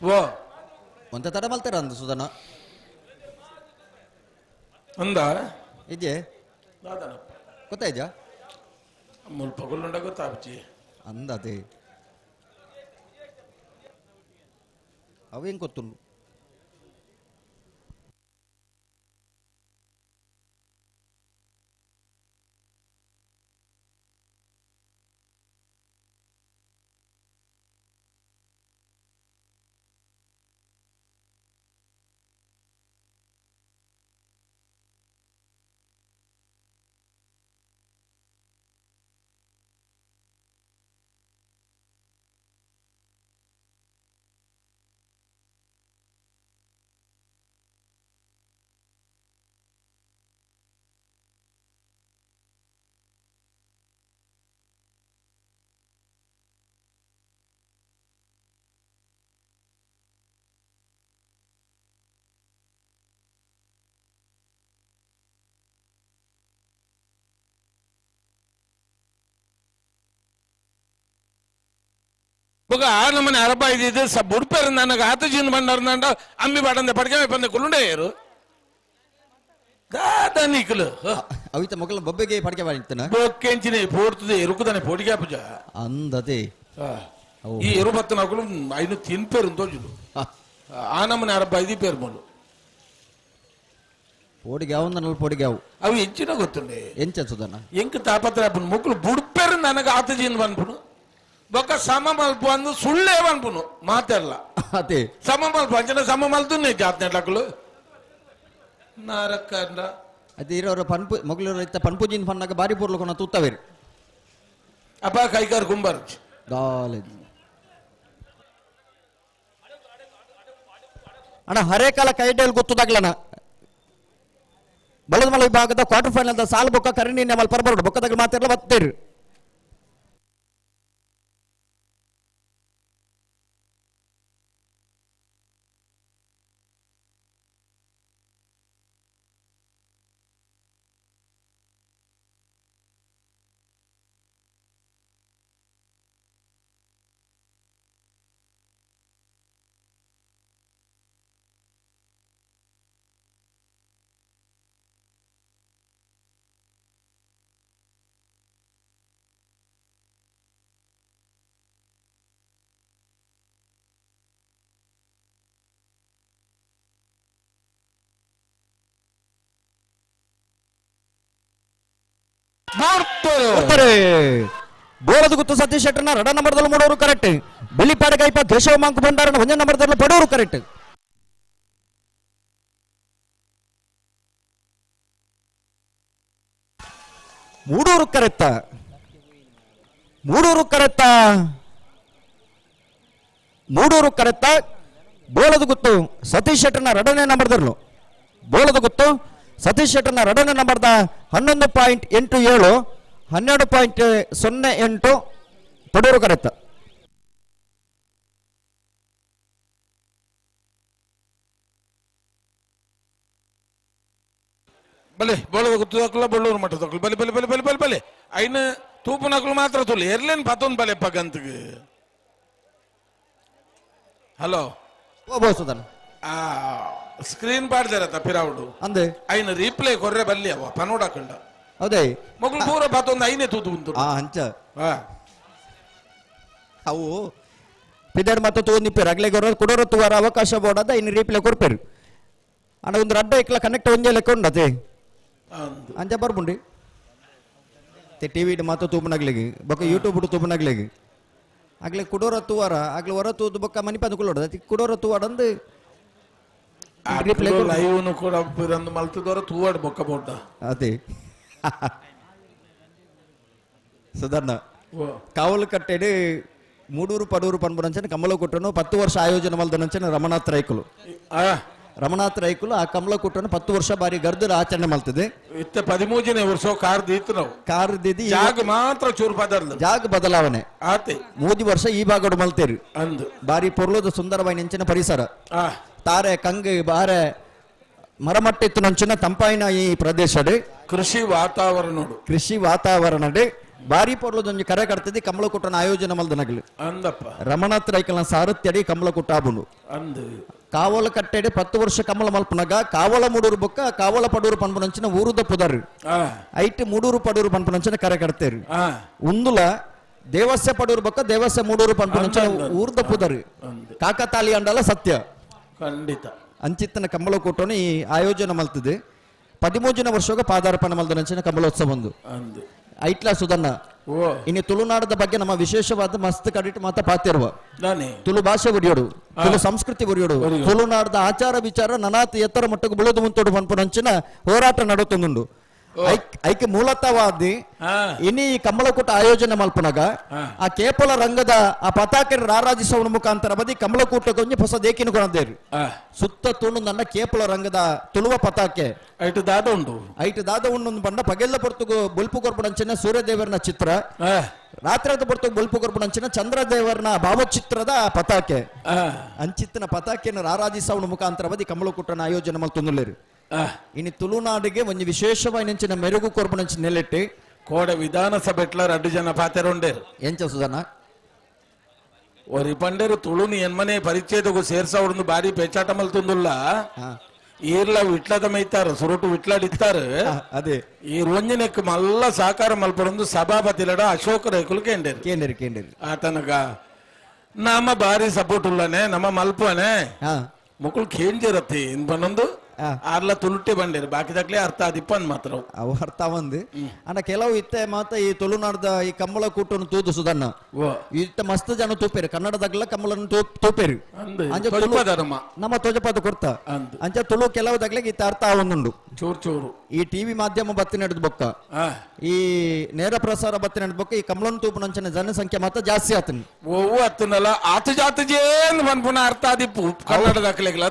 ಓ ಒಂತ ತಡ ಮಲ್ತಾರ ಅಂದ ಸುಧನ ಅಂದ ಇದ್ಯೆ ದಾದನಪ್ಪ ಗೊತ್ತಾಯ್ತಾ ಮುಲ್ಪ ಗೊಲ್ಲುಂಡ ಗೊತ್ತಾಪುಜಿ ಅಂದದೆ ಅವೇನ್ ಗೊತ್ತುಂಡು. ಬೊಕ ಆ ನಮ್ಮನೆ ಅರಬ ಇದ್ದಿದ್ದು ಸ ಬುಡ್ಪೇರು ನನಗೆ ಆತಜಿನ ಬಂಡಾರ ಅಮ್ಮಿ ಬಾಡಂದೆ ಪಡ್ಕೆ ಬಂದೆ ಕುಲುಂಡೆ ಏರು ದಾದನಿಕಲು ಅವಿತ ಮೊಗಲ ಬೊಬ್ಬೆಗೆ ಪಡಿಕೆ ಮಾಡಿತ್ತನ ಬೊಕ್ಕೆಂಚಿನ ಪೋಡ್ತದೆ ಎರುಕುದಾನೆ ಪೋಡಿಗೆ ಪೂಜ ಅಂದದೆ ಈ ಎರು ಬತ್ತ ನಕಲು ಐನು ತಿನ್ಪೇರು ತೋಜುಲು ಆ ನಮ್ಮನೆ ಅರಬ ಐದಿ ಪೇರು ಮೊಲು ಪೋಡಿಗೆ ಅವು ಪೋಡಿಗೆ ಅವು ಅವು ಎಂಚಿನ ಗೊತ್ತುಂಡೆ ಎಂಚ ಸುಧನ ಎಂಕ್ ತಾಪತ್ರ ಮುಕ್ಕಲು ಬುಡ್ಪೇರು ನನಗೆ ಆತಜಿನ ಬಂದ್ಪುನು ಬೊಕ್ಕ ಸಮ ಮಲ್ಪು ಅಂದು ಸುಳ್ಳೇ ಬಂದ್ಪುನು ಮಾತೆಲ್ಲ ಅದೇ ಸಮ ಮಲ್ಪು ಅಂಚನ ಸಮ ಮಲ್ತು ಜಾತ್ನೆಟ್ಲಕ್ಲು ನಾರಕ್ಕಂಡ ಅದು ಇರೋರು ಪನ್ಪು ಮೊಗಲರು ಇತ್ತ ಪನ್ಪುಜಿನ ಪನ್ನಾಗ ಬಾರಿ ಪೂರ್ಲಕೊನ ತೂತವೇರು ಅಪ್ಪ ಕೈಕಾರ್ ಕುಂಬಾರ್ ದಾಲೆ ಅಣ್ಣ ಹರೇಕಾಲ ಕೈಡೇಲ್ ಗೊತ್ತದಾಗ್ಲಣ ಬಲದಮಲ ವಿಭಾಗದ ಕ್ವಾರ್ಟರ್ ಫೈನಲ್ ಸಾಲು ಬೊಕ್ಕ ಕರಣಿ ನಮ್ಮಲ್ಲಿ ಪರ್ಬರೋಡು ಬೊಕ್ಕದಾಗ ಮಾತಿರಲ್ಲ ಬತ್ತೇರು ಬೋಳದ ಗುತ್ತು ಸತೀಶ್ ಶೆಟ್ಟರ್ನ ರಡ ನಂಬರ್ದಲ್ಲಿ ಮೂಡೋರು ಕರೆಕ್ಟ್ ಬಿಳಿಪಾಡ ಕೈಪ ಕೇಶವ ಮಾಂಕು ಭಂಡಾರನ ಒಂದೇ ನಂಬರ್ದಲ್ಲಿ ಪಡೋರು correct Moodur correct Mudur correct Mudur ಕರೆಕ್ತ ಬೋಳದ ಗುತ್ತು ಸತೀಶ್ ಶೆಟ್ಟರ್ನ ರಡನೇ ನಂಬರ್ದರ್ಲು ಬೋಳದ ಗುತ್ತು ಸತೀಶ್ ಶೆಟ್ಟರ್ನ ರಡನೇ ನಂಬರ್ದ 11.87 12.08 ಪಡೂರು ಕರೆಕ್ತ ಬಲೆ ಬೋಳದ ಗುತ್ತು ದಾಖಲ ಬಳ್ಳೂರು ಮಠ ದಾಖಲು ಬಲೆ ಬಲೆ ಬಲೆ ಬಲೆ ಬಲೆ ಬಲೆ ಐನ ತೂಪು ಮಾತ್ರ ತುಲಿ ಎರ್ಲೇನ್ ಪತ್ತೊಂದು ಬಲೆ ಪಗಂತಿಗೆ ಹಲೋ ಸುಧನ್ ಆ ಸ್ಕ್ರೀನ್ ಪಾಡ್ದಾರತ್ತ ಪಿರಾವುಡು ಅಂದೆ ಐನ ರೀಪ್ಲೇ ಕೊರ್ರೆ ಬಲ್ಲಿ ಅವ ಪನೋಡಾಕಂಡ ಹೌದೇ ಮಗಳು ಪೂರ ಪತ್ತೊಂದು ಐನೇ ತೂತು ಉಂಟು ಆ ಅಂಚ ಅವು ಪಿದರ್ ಮತ್ತು ತೂ ನಿಪ್ಪೇರು ಅಗ್ಲೆ ಗೊರ ಕುಡೋರ ತುವಾರ ಅವಕಾಶ ಬೋಡದ ಇನ್ನು ರೀಪ್ಲೇ ಕೊರ್ಪೇರು ಅಣ್ಣ ಒಂದು ರಡ್ಡ ಇಕ್ಲ ಕನೆಕ್ಟ್ ಒಂಜೆ ಲೆಕ್ಕ ಉಂಡು ಅದೇ ಅಂಚ ಬರ್ಬುಂಡಿ ಟಿ ವಿ ಮಾತು ತೂಪನಗ್ಲಿಗೆ ಬೊಕ್ಕ ಯೂಟ್ಯೂಬ್ ತೂಪನಗ್ಲಿಗೆ ಆಗ್ಲೆ ಕುಡೋರ ತೂವಾರ ಆಗ್ಲೆ ಹೊರ ತೂದು ಬೊಕ್ಕ ಮನಿಪಂದು ಕುಳ್ಳೋಡು ಅತಿ ಕುಡೋರ ತೂವಾಡಂದು ಲೈವ್ನು ಕೂಡ ಪಿರಂದು ಮಲ್ತಿದವರ ತೂವಾಡು ಬೊಕ್ಕ ಬೋಡ್ಡ ಅದೇ ಸುಧರ್ಣ ಕಾವಲು ಕಟ್ಟೆಡು ಮೂಡೂರು ಪಡೂರು ಪನ್ಪುನಂಚನೆ ಕಮಲ ಕೂಟನು 10 ವರ್ಷ ಆಯೋಜನೆ ಮಲ್ದನಂಚನೆ ರಮಣಾಥ್ ರೈಕುಲು ರಮಣಾಥ್ ರೈಕುಲು ಆ ಕಮಲ ಕೂಟನು 10 ವರ್ಷ ಬಾರಿ ಗರ್ದರ ಆಚರಣೆ ಮಲ್ತದೆ ಇತ್ತ 13ನೇ ವರ್ಷ ಕಾರ್ ದೀತು ನಾವು ಕಾರ್ ದಿದಿ ಜಾಗ ಮಾತ್ರ ಚೂರು ಬದಲ ಜಾಗ ಬದಲಾವಣೆ ಆತೆ 3 ವರ್ಷ ಈ ಭಾಗಡು ಮಲ್ತೇರು ಅಂದು ಬಾರಿ ಪೊರ್ಲದ ಸುಂದರವಾಗಿ ನೆಂಚಿನ ಪರಿಸರ ತಾರೆ ಕಂಗ್ ಬಾರೆ ಮರಮಟ್ಟಿತ್ತು ನಂಚಿನ ತಂಪಾಯಿನ ಈ ಪ್ರದೇಶಡ್ ಕೃಷಿ ವಾತಾವರಣ ಕೃಷಿ ವಾತಾವರಣ ಬಾರಿ ಪೊರ್ಲದೊಂಜಿ ಕರೆ ಕಡ್ತದೆ ಕಮಲಕೂಟನ ಆಯೋಜನೆ ಮಲ್ದನಗಲು ಅಂದಪ್ಪ ರಮಣಾಥ್ ರೈಕಲ್ನ ಸಾರಥ್ಯಡಿ ಕಮಲಕೂಟ ಆಬುಂಡು ಅಂದು ಕಾವಲ ಕಟ್ಟೆಡೆ 10 ವರ್ಷ ಕಮಲ ಮಲ್ಪನಗ ಕಾವಲ ಮೂಡೂರು ಬೊಕ್ಕ ಕಾವಲ ಪಡೂರು ಪನ್ಪುನಂಚಿನ ಊರುದ ಪುದರ್ ಐಟ್ ಮೂಡೂರು ಪಡೂರು ಪನ್ಪುನಂಚಿನ ಕರೆ ಕಡ್ತೇರು ಉಂದುಲ ದೇವಸ್ಯ ಪಡೂರು ಬೊಕ್ಕ ದೇವಸ್ಯ ಮೂಡೂರು ಪನ್ಪುನಂಚಿನ ಊರ್ದ ಪುದರ್ ಕಾಕತಾಲಿ ಅಂಡಲ ಸತ್ಯ ಖಂಡಿತ ಅಂಚಿತ್ತನ ಕಮಲಕೂಟನು ಈ ಆಯೋಜನೆ ಮಲ್ತದೆ 13 ವರ್ಷಗ ಪಾದಾರ್ಪಣೆ ಮಲ್ದನಂಚಿನ ಕಮಲೋತ್ಸವ ಒಂದು ಐಟ್ಲಾ ಸುಧನ್ನ ಇನ್ನು ತುಳುನಾಡದ ಬಗ್ಗೆ ನಮ್ಮ ವಿಶೇಷವಾದ ಮಸ್ತ್ ಕಡಿಟ್ ಮಾತ ಪಾತಿರುವ ತುಳು ಭಾಷೆ ಒರಿಯೋಡು ತುಳು ಸಂಸ್ಕೃತಿ ಒರಿಯೋಡು ತುಳುನಾಡದ ಆಚಾರ ವಿಚಾರ ನನಾತ್ ಎತ್ತರ ಮಟ್ಟಕ್ಕೆ ಬೆಳೆದು ಮುಂತೋಡು ಪನ್ಪುನಂಚಿನ ಹೋರಾಟ ನಡುತ್ತೊಂದುಂಡು ಐಕೆ ಮೂಲತವಾದಿ ಇನಿ ಕಮಲಕೂಟ ಆಯೋಜನೆ ಮಲ್ಪನಗ ಆ ಕೇಪಲ ರಂಗದ ಆ ಪತಾಕೆ ರಾರಾಜಿಸುವ ಮುಖಾಂತರ ಬದಿ ಕಮಲಕೂಟಕ್ಕೊಂಜಿ ಹೊಸ ದೇಕಿನ ಕೊನದೇರು ಸುತ್ತ ತುಳು ನನ್ನ ಕೇಪಲ ರಂಗದ ತುಳುವ ಪತಾಕೆ ಐಟು ದಾದ ಉಂಡು ಐಟು ದಾದ ಉಂಡು ಬಂಡ ಪಗೆಲ್ಲ ಪೊರ್ತುಗು ಬೊಲ್ಪು ಕೊರ್ಪುನಂಚಿನ ಸೂರ್ಯದೇವರನ ಚಿತ್ರ ರಾತ್ರಿ ಪೊರ್ತುಗು ಬೊಲ್ಪು ಕೊರ್ಪುನಂಚಿನ ಚಂದ್ರದೇವರನ ಭಾವಚಿತ್ರದ ಪತಾಕೆ ಅಂಚಿತ್ತನ ಪತಾಕೆಯನ್ನು ರಾರಾಜಿಸುವ ಮುಖಾಂತರ ಬದಿ ಕಮಲಕೂಟನ ಆಯೋಜನೆ ಮಲ್ತೊಂದುಲ್ಲೇರು ಇನ್ನು ತುಳುನಾಡಿಗೆ ಒಂದು ವಿಶೇಷವಾಗಿ ನೆಂಚಿನ ಮೆರುಗು ಕೊರ್ಪುನಂಚಿನ ನೆಲೆಟ್ಟಿ ಕೋಡೆ ವಿಧಾನಸಭೆಟ್ಲ ರಡ್ಡು ಜನ ಪಾತೆರುಂಡೇರು ಎಂಚ ಸುಧನ ಒರಿ ಪಂಡೇರು ತುಳುನಿ ಎನ್ಮನೆ ಪರಿಚಯದಗು ಸೇರ್ಸವ್ರನ್ನು ಬಾರಿ ಪೇಚಾಟ ಮಲ್ತುಂದುಲ್ಲ. ಈರ್ಲ ವಿಟ್ಲದ ಮೈತಾರ ಸುರುಟು ವಿಟ್ಲಾಡಿತ್ತಾರೆ. ಅದೇ ಈ ರಂಜನೆಕ್ ಮಲ್ಲ ಸಾಕಾರ ಮಲ್ಪಡೊಂದು ಸಭಾಪತಿಲಡ ಅಶೋಕ ರೇಕುಲು ಕೇಂಡೇರು ಕೇಂಡೇರು ಕೇಂಡೇರು ಆತನಗ ನಮ್ಮ ಬಾರಿ ಸಪೋರ್ಟ್ ಉಳ್ಳನೆ ನಮ್ಮ ಮಲ್ಪನೆ ಮುಕುಲ್ ಕೇಂಜಿರತ್ತಿ ಇನ್ ಬನ್ನೊಂದು ಆರ್ಲ ತುಳುಟೆ ಬಂಡೇರು ಬಾಕಿದಾಗ್ಲೇ ಅರ್ಥ ಆದಿಪ್ಪನ್ ಮಾತ್ರ ಅವು ಅರ್ಥ ಒಂದು ಅಣ್ಣ ಕೆಲವು ಇತ್ತೆ ಮಾತ ಈ ತುಳುನಾಡ್ದ ಈ ಕಂಬಳ ಕೂಟನ್ನು ತೂದು ಸುಧಣ್ಣ ಇತ್ತ ಮಸ್ತ್ ಜನ ತೂಪೇರು ಕನ್ನಡದಾಗ್ಲ ಕಂಬಳನ್ನು ತೂಪೇರು ನಮ್ಮ ತೋಜಪಾದ ಕೊರ್ತ ಅಂಚ ತುಳು ಕೆಲವು ದಾಗ್ಲೆ ಇತ್ತ ಅರ್ಥ ಆವೊಂದುಂಡು ಚೂರು ಚೂರು ಈ ಟಿವಿ ಮಾಧ್ಯಮ ಬತ್ತಿ ನಡೆದ ಬೊಕ್ಕ ಈ ನೇರ ಪ್ರಸಾರ ಬತ್ತಿ ನಡೆದ ಬೊಕ್ಕ ಈ ಕಂಬಳನ್ನು ತೂಪುನಂಚಿನ ಜನಸಂಖ್ಯೆ ಮಾತ್ರ ಜಾಸ್ತಿ ಆತನ ಓ ಅತ್ತನಲ್ಲ ಆತ ಜಾತಜೇನ್ ಪನ್ಪುನ ಅರ್ಥ ಆದಿಪ್ಪು ಕನ್ನಡ ದಾಖಲೆಗಳ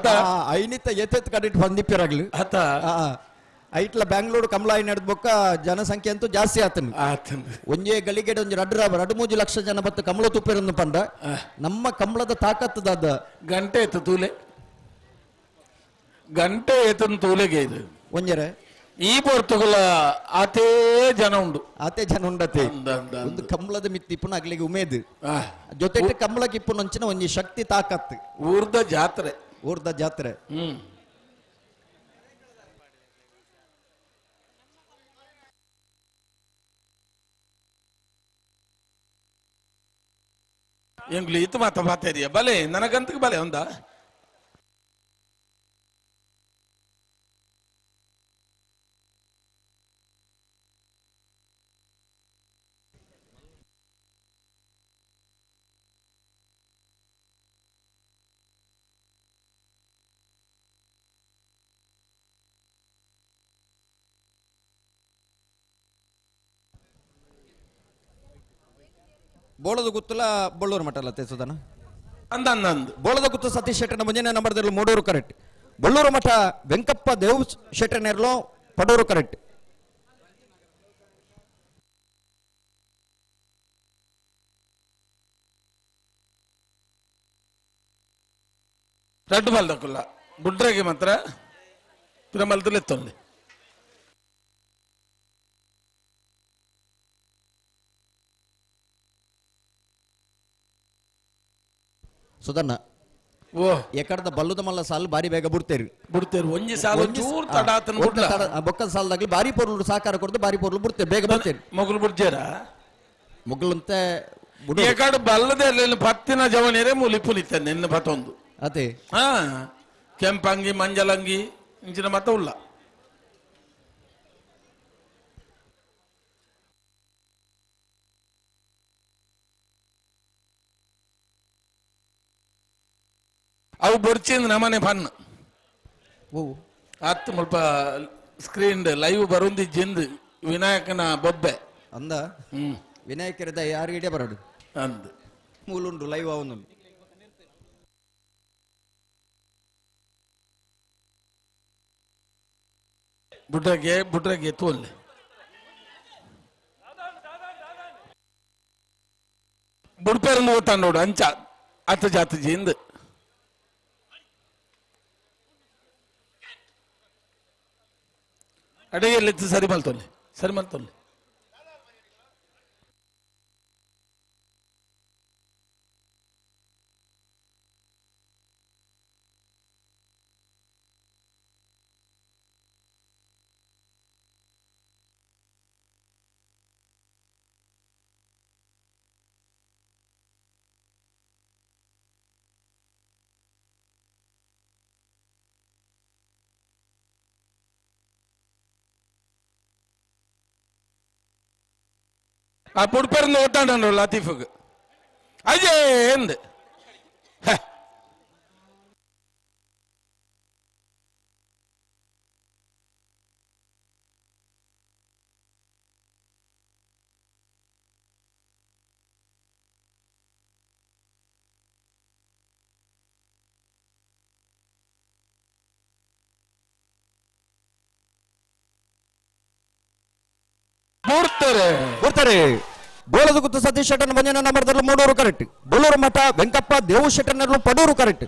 ಐನಿತ ಎತ್ತೆತ್ ಕಡಿಟ್ ಬಂದಿಪ್ಪಿರಾಗ್ಲಿ ಆತ ಐಟ್ಲ ಬ್ಯಾಂಗ್ಳೂರು ಕಮಲ ನಡೆದ ಬೊಕ್ಕ ಜನಸಂಖ್ಯೆ ಅಂತೂ ಜಾಸ್ತಿ ಆತನ ಒಂಜೇ ಗಳಿಗೆಡೆ ಒಂಜಿ ರಡ್ಡು ರಡ್ಡು ಮೂಜಿ ಲಕ್ಷ ಜನ ಬತ್ತು ಕಮಲ ತುಪ್ಪಿರನ್ನು ಪಂಡ ನಮ್ಮ ಕಮಲದ ತಾಕತ್ತದಾದ ಗಂಟೆ ಎತ್ತು ತೂಲೆ ಗಂಟೆ ಏತನ್ ತೂಲೆಗೆ ಇದು ಒಂಜರೆ ಈ ಪೊರ್ತುಗುಲ ಆತೇ ಜನ ಉಂಡು ಆತೇ ಜನ ಉಂಡತೆ ಒಂದು ಕಮಲದ ಮಿತ್ತಿಪ್ಪುನ ಅಗ್ಲಿಗೆ ಉಮೇದು ಜೊತೆ ಕಮಲಕ್ಕೆ ಇಪ್ಪುನಂಚಿನ ಒಂಜಿ ಶಕ್ತಿ ತಾಕತ್ತು ಊರ್ದ ಜಾತ್ರೆ ಊರ್ದ ಜಾತ್ರೆ. ಎಂಗ್ಲು ಇತ್ತು ಮಾತ ಮಾತಾಡಿಯ ಬಲೆ ನನಗಂತಕ್ಕೆ ಬಲೆ ಒಂದ ಬೋಳದ ಗುತ್ತಲ ಬೊಳ್ಳೂರು ಮಠ ಅಲ್ಲ ಸುಧನ ಅಂದ ಅಂದ ಬೋಳದ ಗುತ್ತು ಸತೀಶ್ ಶೆಟ್ಟರ್ನ ಮುಂಜಾನೆ ನಂಬರ್ದಲ್ಲಿ ಮೂಡೂರು ಕರೆಕ್ಟ್. ಬೊಳ್ಳೂರು ಮಠ ವೆಂಕಪ್ಪ ದೇವ್ ಶೆಟ್ಟರ್ನೆರ್ಲೋ ಪಡೂರು ಕರೆಕ್ಟ್. ರಡ್ಡು ಬಲ್ದಕ್ಕಲ್ಲ ಬುಡ್ರೆಗೆ ಮಾತ್ರ ತಿರುಮಲದಲ್ಲಿ ಎತ್ತೊಂದು ಸುಧಣ್ಣ ಓ ಎಕಡದ ಬಲ್ಲುದ ಮಲ್ಲ ಸಾಲು ಬಾರಿ ಬೇಗ ಬಿಡ್ತೇರಿ ಬಿಡ್ತೇರಿ ಒಂಜಿ ಸಾಲು ಚೂರು ತಡ ಆತನ ಬುಡ್ಲ ಬೊಕ್ಕದ ಸಾಲದಾಗ್ಲಿ ಬಾರಿ ಪೊರ್ಲು ಸಹಕಾರ ಕೊಡ್ದು ಬಾರಿ ಪೊರ್ಲು ಬಿಡ್ತೇವೆ ಬೇಗ ಬಿಡ್ತೇರಿ ಮೊಗಲು ಬಿಡ್ಜೇರ ಮೊಗಲಂತೆ ಎಕಡ ಬಲ್ಲದೆ ಅಲ್ಲಿ ಪತ್ತಿನ ಜವನಿರೇ ಮುಲಿ ಪುಲಿತ ನಿನ್ನ ಪತ್ತೊಂದು ಅದೇ ಹಾ ಕೆಂಪಂಗಿ ಮಂಜಲಂಗಿ ಇಂಚಿನ ಮತ್ತ ಉಲ್ಲ ಅವು ಬೊರ್ಚಿಂದ ನಮ್ಮನೆ ಪನ್ ಅತ್ತು ಮುಲ್ಪ ಸ್ಕ್ರೀನ್ ಲೈವ್ ಬರುಂದಿ ಜಿಂದ್ ವಿನಾಯಕನ ಬೊಬ್ಬೆ ಅಂದ ವಿನಾಯಕರದ ಯಾರು ಇಡೇ ಬರಡು ಅಂದ್ ಮೂಲುಂಡು ಲೈವ್ ಅವನು ಬುಡ್ರಗೆ ಬುಡ್ರಗೆ ತೋಲ್ ಬುಡ್ಪೇರಂದು ಓದ್ತಾನ ನೋಡು ಅಂಚ ಅತ್ತ ಜಾತ ಜಿಂದ್ ಅಡಿಗೆಯಲ್ಲಿ ಸರಿ ಮಲ್ತೊಲ್ಲಿ ಸರಿ ಮಲ್ತೊಲ್ಲಿ ಆ ಪುಡ್ಪೇರಂದು ಓದ್ತಾಂಡ ಲತೀಫ್ಗೆ ಅಜೇ ಎಂದ್ ಬರ್ತಾರೆ ಬರ್ತಾರೆ. ಬೋಳದ ಗುತ್ತು ಸತೀಶ್ ಶೆಟ್ಟರ್ ಮಂಜನ ನಂಬರ್ದಲ್ಲಿ ಮೂಡೂರು ಕರೆಕ್ಟ್. ಬೊಳ್ಳೂರು ಮಠ ವೆಂಕಪ್ಪ ದೇವು ಶೆಟ್ಟರ್ನಲ್ಲೂ ಪಡೂರು ಕರೆಕ್ಟ್.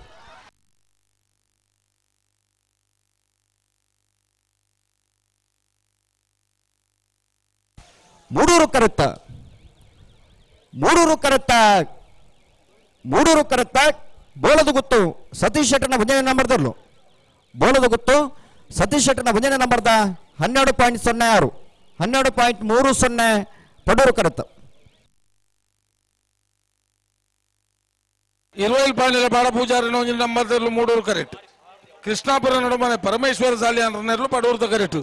ಮೂಡೂರು ಕರೆಕ್ಟ್, ಮೂಡೂರು ಕರೆಕ್ಟ್, ಮೂಡೂರು ಕರತ್ತ ಬೋಳದ ಗುತ್ತು ಸತೀಶ್ ಶೆಟ್ಟರ್ನ ಒಂಜನೇ ನಂಬರ್ದಲ್ಲೂ ಬೋಳದ ಗುತ್ತು ಸತೀಶ್ ಶೆಟ್ಟರ್ನ ಒಂಜನೇ ನಂಬರ್ದ 12.06 12.30 ಪಡೂರು ಕರತ್ತ. 20 ಪಾಣಿಲ ಬಾಡ ಪೂಜಾರಿನ ಒಂಜಿ ನಂಬರ್ದಲ್ಲೂ ಮೂಡೂರು ಕರೆಕ್ಟ್. ಕೃಷ್ಣಾಪುರ ನಡುಮನೆ ಪರಮೇಶ್ವರ ಸಾಲಿ ಅಂದ್ರೆ ಪಡೂರ್ದ ಕರೆಕ್ಟ್.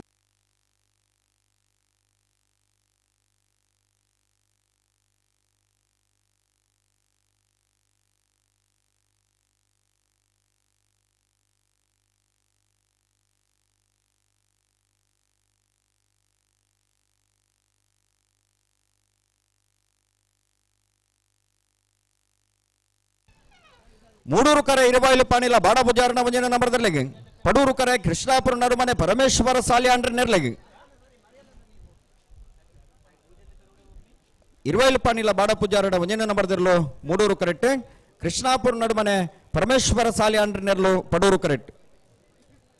ಮೂಡೂರು ಕರೆ ಇರುವಾಯಿಲು ಪಾಣಿಲ ಬಾಡ ಪೂಜಾರನ ಒಂಜನ ನಂಬರ್ದಲ್ಲಿಗೆ ಪಡೂರು ಕರೆ ಕೃಷ್ಣಾಪುರ ನಡುಮನೆ ಪರಮೇಶ್ವರ ಸಾಲಿ ಅಂಡ್ರ ನೆರ್ಲೆಗೆ ಇರುವಾಯಿಲು ಪಾಣಿಲ ಬಾಡ ಪೂಜಾರನ ಒಂಜನ ನಂಬರ್ದಿರಲು ಮೂಡೂರು ಕರೆಕ್ಟ್. ಕೃಷ್ಣಾಪುರ ನಡುಮನೆ ಪರಮೇಶ್ವರ ಸಾಲಿ ಅಂಡ್ರ ನೆರ್ಲು ಪಡೂರು ಕರೆಕ್ಟ್.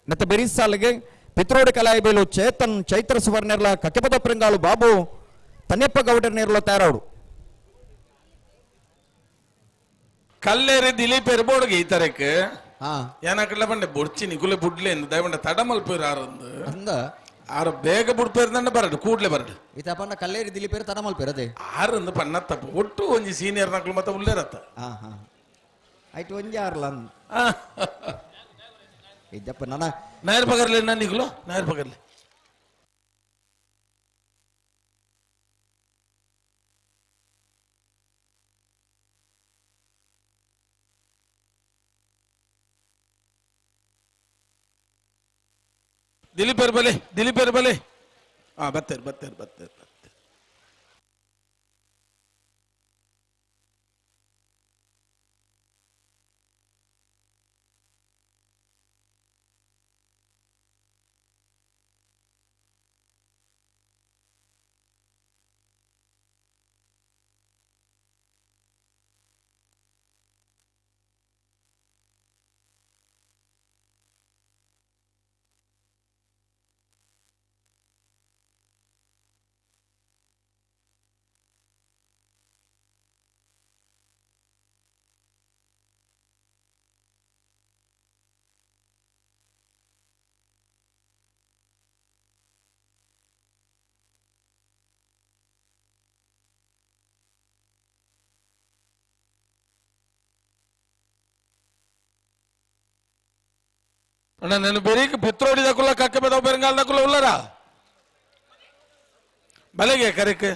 ಮತ್ತೆ ಬೆರಿ ಸಾಲಿಗೆ ಪಿತ್ರೋಡಿ ಕಲಾಯಿಬೇಲು ಚೇತನ್ ಚೈತ್ರ ಸುವರ್ಣೆರ್ಲ ಕಕ್ಕೆಪದ ಪ್ರಿಂಗಾಳು ಬಾಬು ತನ್ಯಪ್ಪ ಗೌಡರ್ ನೆರ್ಲು ತಯಾರಾಡು. ಕಲ್ಲೇರಿ ದಿಲೀಪ್ ಎರ್ಬೋಡ್ಗೆ ಈ ತರಕ್ಕೆ ಏನಕಡ್ಲ ಬಂಡೆ ಬೊಡ್ಚಿ ನಿಕುಲೆ ಬುಡ್ಲೆ ದಯವಂಡ ತಡಮಲ್ ಪೇರು ಆರಂದು ಅಂದ ಆರು ಬೇಗ ಬುಡ್ಪೇರ್ದಂಡ ಬರಡು ಕೂಡ್ಲೆ ಬರಡು ಈತ ಪಣ್ಣ ಕಲ್ಲೇರಿ ದಿಲೀಪ್ ಏರ್ ತಡಮಲ್ ಪೇರು ಅದೇ ಆರಂದು ಪಣ್ಣ ತಪ್ಪು ಒಟ್ಟು ಒಂಜಿ ಸೀನಿಯರ್ ನಕ್ಲು ಮತ್ತೆ ಉಲ್ಲೇರತ್ತ. ಹಾ ಹಾ ಆಯ್ತು ಒಂಜಿ ಆರ್ಲ ಇದ್ದಪ್ಪ ನನ್ನ ನಾಯರ್ ಪಗರ್ಲೆ ನನ್ನ ನಿಕುಲು ನಾಯರ್ ಪಗರ್ಲೆ ದಿಲೀಪರ್ ಬಲೆ ದಿಲೀಪರ್ ಬಲೆ ಹಾ ಬರ್ತಾರೆ ಬರ್ತಾರೆ ಬರ್ತಾರೆ ಬರ್ತಾರೆ. ಅಣ್ಣ ನಾನು ಬೆರೀಕ್ ಪಿತ್ರೋಡಿ ದಕುಲ ಕಕ್ಕೆ ಬದವ ಬೆರಂಗಾಲ್ ದಕುಲ ಉಲ್ಲರ ಬಲೆಗೆ ಕರೆಕ್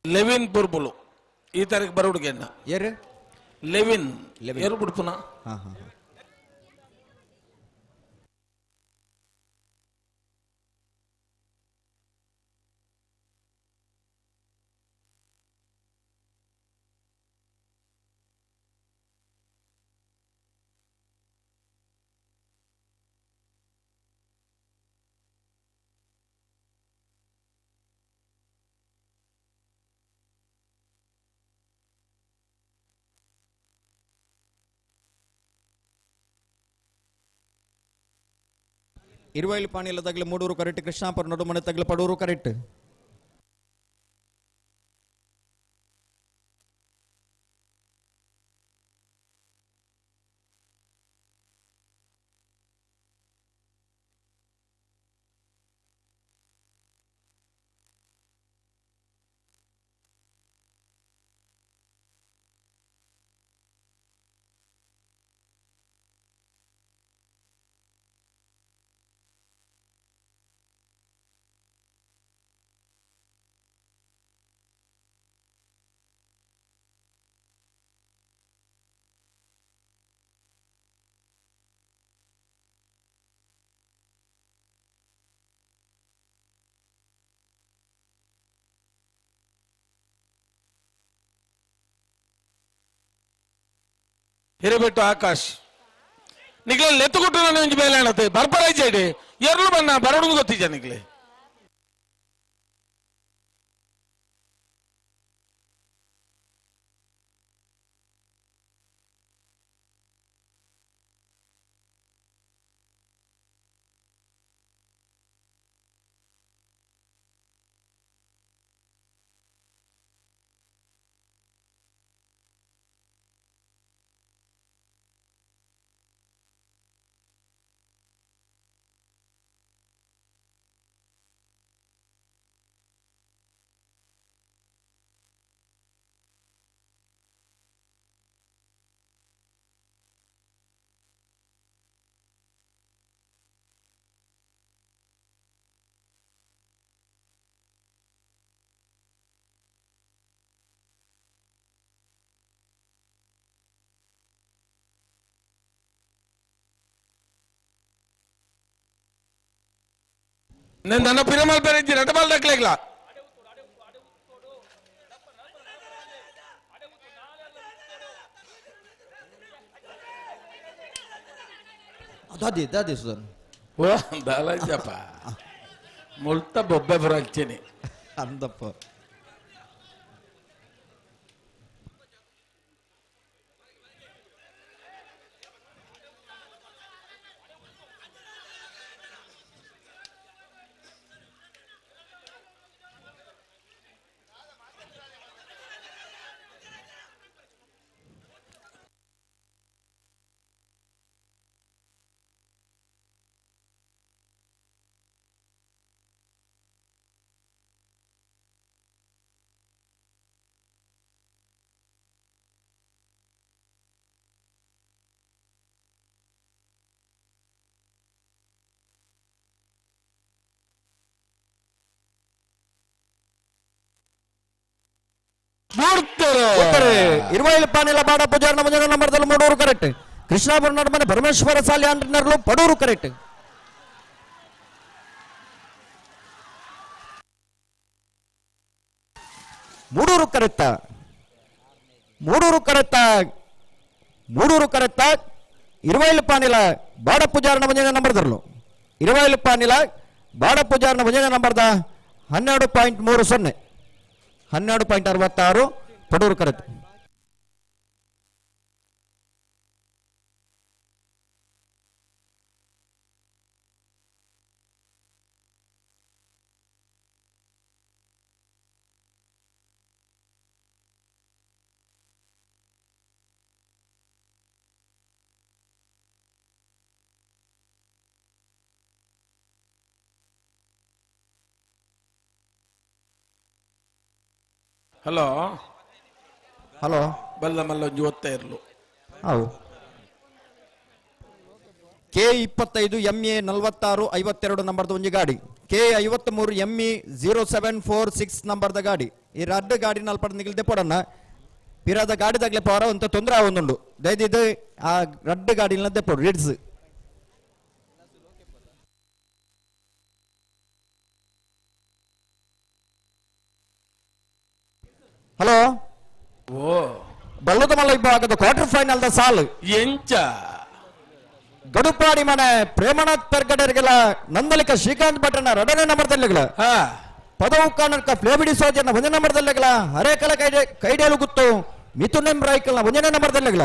ಲೆವಿನ್ ಪುರ್ಬುಲು ಈ ತಾರೀಕು ಬರೋಡುಗೆ ಅಣ್ಣ. ಏರು ಲೆವಿನ್ ಏರು ಬಿಡ್ಪುನ. ಹಾ ಹಾ ಇರುವೈಲು ಪಾಣಿಲ ತಗಲು ಮೂಡೂರು ಕರೆಕ್ಟ್, ಕೃಷ್ಣಾಪುರ ನಡುಮನೆ ತಗಲು ಪಡೂರು ಕರೆಕ್ಟ್. Hirebettu Akash ನಿಕ್ಲೆ ಲೆತ್ತುಕೊಟ್ಟು ನಾನು ಒಂಜಿ ಬೇಲೆ ಆಣತೆ ಬರ್ಪರೈ ಜೈಡೆ ಎರ್ಲು ಬನ್ನ ಬರಡು ಗೊತ್ತಿಜ ನಿಕ್ಲೆ ನನ್ನ ಪಿರಮಲ್ ಬೇರೆ ಇದ್ದೀರಿ ರಟಬಾಲ್ ದಕ್ಲೆಗ್ಲ ದಾದಿ ದಾದಿ ಸುಧನ್ ಓ ದಾಲಜಪ್ಪ ಮುಳ್ತ ಬೊಬ್ಬೆ ಬರಲ್ತೀನಿ ಅಂದಪ್ಪ ಇರುವೈಲ್ ಪಾನಿಲ ಬಾಡ ಪೂಜಾರನ ಮುಂಜಾನೆ ನಂಬರ್ದಲ್ಲಿ ಮೂಡೂರು ಕರೆಕ್ಟ್. ಕೃಷ್ಣಾಪುರ ನಡುಮನೆ ಪರಮೇಶ್ವರ ಸಾಲಿ ಅಂಟನರ್ಲು ಪಡೂರು ಕರೆಕ್ಟ್. ಮೂಡೂರು ಕರೆಕ್ಟ, ಮೂಡೂರು ಕರೆಕ್ಟ, ಮೂಡೂರು ಕರೆಕ್ಟ. ಇರುವೈಲ್ ಪಾನಿಲ ಬಾಡ ಪೂಜಾರನ ಮುಂಜಾನೆ ನಂಬರ್ದರ್ಲು ಇರುವೈಲ್ ಪಾನಿಲ ಬಾಡ ಪೂಜಾರನ ಮುಂಜಾನೆ ನಂಬರ್ದ 12.30, 12.66 Padur correct. Hello hello ಬಲ್ಲ ಮಲ್ಲ ಒಂಜಿ ಒತ್ತ ಇರ್ಲು. ಹೌದು. K 25 MA 46 52 ನಂಬರ್ದ ಒಂಜಿ ಗಾಡಿ, K 53 ME 0746 ನಂಬರ್ದ ಗಾಡಿ. ಈ ರಡ್ಡು ಗಾಡಿ ನಲ್ಪಡ ನಿಗಲ್ದೆ ಪೋಡಣ್ಣ ಪಿರಾದ ಗಾಡಿ ತಗ್ಲೆ ಪೋರ ಅಂತ ತೊಂದರೆ ಆವೊಂದುಂಡು. ದಯದಿದ್ದು ಆ ರಡ್ಡು ಗಾಡಿ ದೆಪ್ಪೋಡು ರಿಡ್ಸ್. ಹಲೋ ಓ ಬಲ್ಲದ ಮಲ್ಲ ವಿಭಾಗದ quarter final the ಸಾಲು ಎಂಚ ಗಡುಪಾಡಿ ಮನೆ ಪ್ರೇಮನಾಥ್ ಪೆರ್ಗಡರಿಗೆಲ್ಲ ನಂದಲಿಕ ಶ್ರೀಕಾಂತ್ ಭಟ್ಟನ ಎರಡನೇ ನಂಬರ್ದಲ್ಲಿಗಳ ಪದವು ಕಾನರ್ಕ ಫ್ಲೇಬಿಡಿ ಸೋಜನ ಒಂದನೇ ನಂಬರ್ದಲ್ಲಿಗಳ ಹರೇಕಲ ಕೈಡೇಲು ಗುತ್ತು ಮಿಥುನ್ ಎಂ ರಾಯ್ಕಲ್ನ ಒಂದನೇ ನಂಬರ್ದಲ್ಲಿಗಳ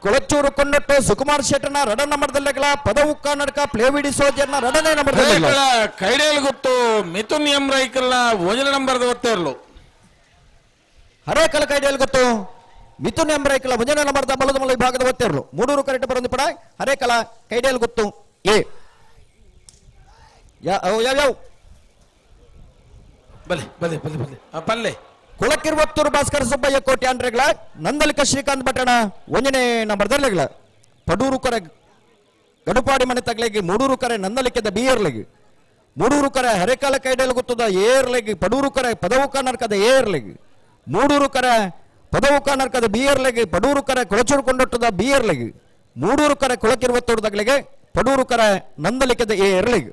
ಕೊಳಚೂರು ಕೊಂಡಟ್ಟು ಸುಕುಮಾರ್ ಶೆಟ್ಟನ ಎರಡನೇ ನಂಬರ್ದಲ್ಲಿಗಳ ಪದವು ಕಾನರ್ಕ ಫ್ಲೇಬಿಡಿ ಸೋಜನ ಎರಡನೇ ನಂಬರ್ದಲ್ಲಿಗಳ ಕೈಡೇಲು ಗುತ್ತು ಮಿಥುನ್ ಎಂ ರಾಯ್ಕಲ್ನ ಒಂದನೇ ನಂಬರ್ದ ಒತ್ತೇರ್ಲು ಹರೇಕಲ ಕೈಡೇಲು ಗುತ್ತು ಮಿಥುನ್ ಎಂ ರೈಕಲ ಒಂದನೇ ನಂಬರ್ದ ಬಲದ ಮಲ ವಿಭಾಗದ ಒತ್ತೇರ್ಲು ಮೂಡೂರು ಕರೆಕ್ಟ್ ಬರಂದು ಪಡ ಹರೇಕಲ ಕೈಡೇಲು ಗುತ್ತು ಎ ಯಾವ ಬಲೆ ಬಲೆ ಬಲೆ ಬಲೆ ಪಲ್ಲೆ ಕುಳಕ್ಕಿರುವತ್ತೂರು ಭಾಸ್ಕರ ಸುಬ್ಬಯ್ಯ ಕೋಟಿ ಅಂಡ್ರೆಗಳ ನಂದಲಿಕ ಶ್ರೀಕಾಂತ್ ಭಟ್ಟಣ ಒಂದನೇ ನಂಬರ್ದಲ್ಲಿಗಳ ಪಡೂರು ಕರೆ ಗಡುಪಾಡಿ ಮನೆ ತಗ್ಲೆಗೆ ಮೂಡೂರು ಕರೆ ನಂದಲಿಕದ ಬಿಯರ್ಲೆಗೆ ಮೂಡೂರು ಕರೆ ಹರೇಕಾಲ ಕೈಡೇಲು ಗುತ್ತದ ಏರ್ಲೆಗೆ ಪಡೂರು ಕರೆ ಪದವು ಕರ್ನಾಟಕದ ಏರ್ಲೆಗೆ ಮೂಡೂರು ಕರೆ ಪದವು ಕರ್ನಾಟಕದ ಬಿಯರ್ಲೆಗೆ ಪಡೂರು ಕರೆ ಕೊಳಚೂರು ಕೊಂಡೊಟ್ಟದ ಬಿಯರ್ಲೆಗೆ ಮೂಡೂರು ಕರೆ ಕೊಳಕಿರುವತ್ತೋಡದಗಳಿಗೆ ಪಡೂರು ಕರೆ ನಂದಲಿಕದ ಏರ್ಲೆಗೆ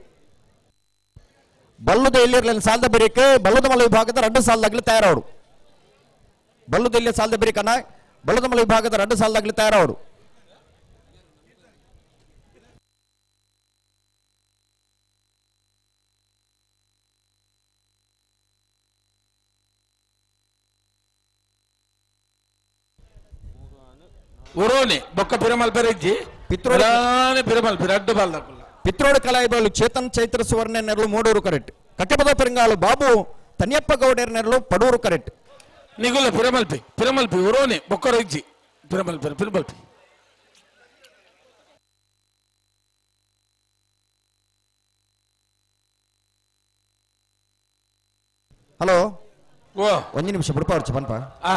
ಬಲ್ಲದ ಎಲ್ಲಿರಲಿಲ್ಲ ಸಾಲದ ಬೆರಿಕೆ ಬಲ್ಲದ ಮಲ ವಿಭಾಗದ ಎರಡು ಸಾಲದಾಗಲಿ ತಯಾರಾವಡು ಬಲ್ಲದ ಇಲ್ಲಿ ಸಾಲದ ಬೆರಿಕನ ಬಲ್ಲದ ಮಲ ವಿಭಾಗದ ಎರಡು ಸಾಲದಾಗಲಿ ತಯಾರಾವಡು. ಒರೋನೆ ಬೊಕ್ಕ ಪಿರಮಲ್ ಪೆರೆಜ್ಜಿ ಪಿತ್ರೋಡಾನೆ ಪಿರಮಲ್ ಪಿರಡ್ಡು ಬಾಲ್ದಕುಲ್ಲ ಪಿತ್ರೋಡು ಕಲಾಯಿಬಾಲು ಚೇತನ್ ಚೈತ್ರ ಸುವರ್ಣ ನೆರಳು ಮೂಡೂರು ಕರೆಕ್ಟ್ ಕಟ್ಟೆಪದ ಪೆರಂಗಾಲು ಬಾಬು ತನ್ಯಪ್ಪ ಗೌಡರ ನೆರಳು ಪಡೂರು ಕರೆಕ್ಟ್ ನಿಗುಲ ಪಿರಮಲ್ಪಿ ಪಿರಮಲ್ಪಿ ಒರೋನೆ ಬೊಕ್ಕರೊಜ್ಜಿ ಪಿರಮಲ್ಪಿ ಪಿರಮಲ್ಪಿ ಹಲೋ ಓ ಒಂದು ನಿಮಿಷ ಬಿಡ್ಪಾರ್ಚ ಪನ್ಪ ಆ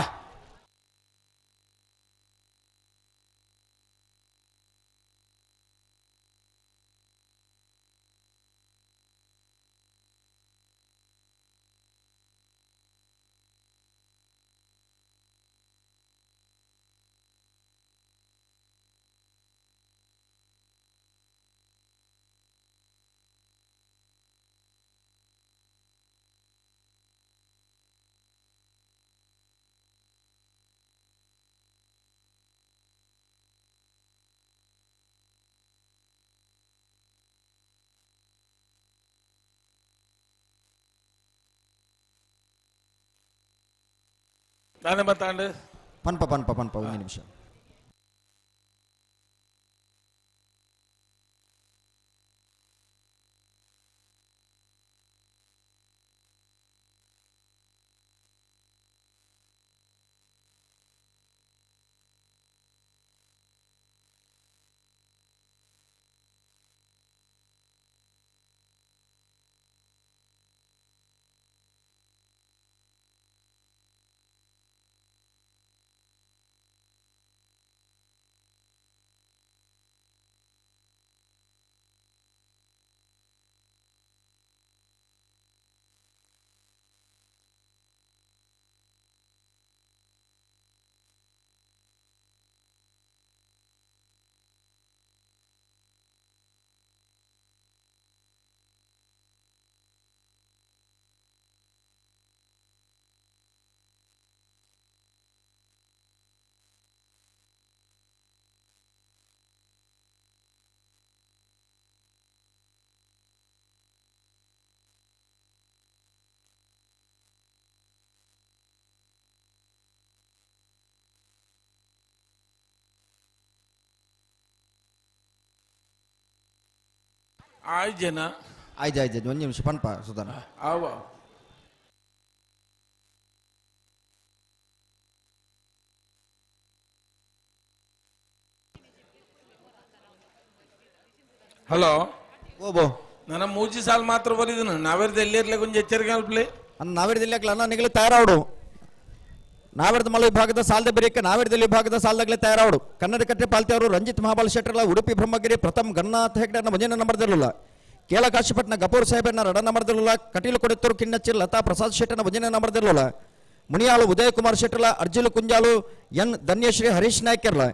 ದಾನೆ ಬತ್ತಾಂಡು ಪನ್ಪ ಪನ್ಪ ಪನ್ಪ ಒಂದು ನಿಮಿಷ ಆಯ್ಜನ ಆಯ್ತು ಆಯ್ತು ಒಂದು ನಿಮಿಷ ಪನ್ಪ ಸುಧಾನ ಆವ ಹಲೋ ಓಬೋ ನನ್ನ ಮೂಜಿ ಸಾಲ್ ಮಾತ್ರ ಬರಿದನು ನಾವೇರ್ದ ಎಲ್ಲಿರ್ಲಿ ಕೊಂಚ ಎಚ್ಚರಿಕೆ ಅಲ್ಪ್ಲೆ ಅನ್ನ ನಾವೇರ್ದ ಎಲ್ಲಿ ಅನ್ನ ನಿಗಲಿ ತಯಾರಾವಡು ನಾವೇರ್ದ ಮಲ ವಿಭಾಗದ ಸಾಲದ ಬೆರಿಕ ನಾವೇರ್ದಲ್ಲಿ ವಿಭಾಗದ ಸಾಲದಾಗಲೇ ತಯಾರಾವಡು ಕನ್ನಡ ಕಟ್ಟೆ ಪಾಲ್ತಿಯವರು ರಂಜಿತ್ ಮಹಾಬಲ್ ಶೆಟ್ಟರ್ಲ ಉಡುಪಿ ಬ್ರಹ್ಮಗಿರಿ ಪ್ರಥಮ್ ಗಣನಾಥ್ ಹೆಗ್ಡೆನ ಭಜನೆ ನಂಬರ್ದಿರಲಿಲ್ಲ ಕೇಳ ಕಾಶಿಪಟ್ನ ಗಪೂರ್ ಸಾಹೇಬನ ರಡ ನಂಬರ್ದಿರಲಿಲ್ಲ ಕಟೀಲು ಕೊಡೆತ್ತೂರು ಕಿನ್ನಚ್ಚಿ ಲತಾ ಪ್ರಸಾದ್ ಶೆಟ್ಟರ್ನ ಭಜನೆ ನಂಬರ್ದಿರಲಿಲ್ಲ ಮುನಿಯಾಳು ಉದಯ್ ಕುಮಾರ್ ಶೆಟ್ಟರ್ಲ ಅರ್ಜಿಲು ಕುಂಜಾಲು ಎನ್ ಧನ್ಯಶ್ರೀ ಹರೀಶ್ ನಾಯ್ಕರ್ಲ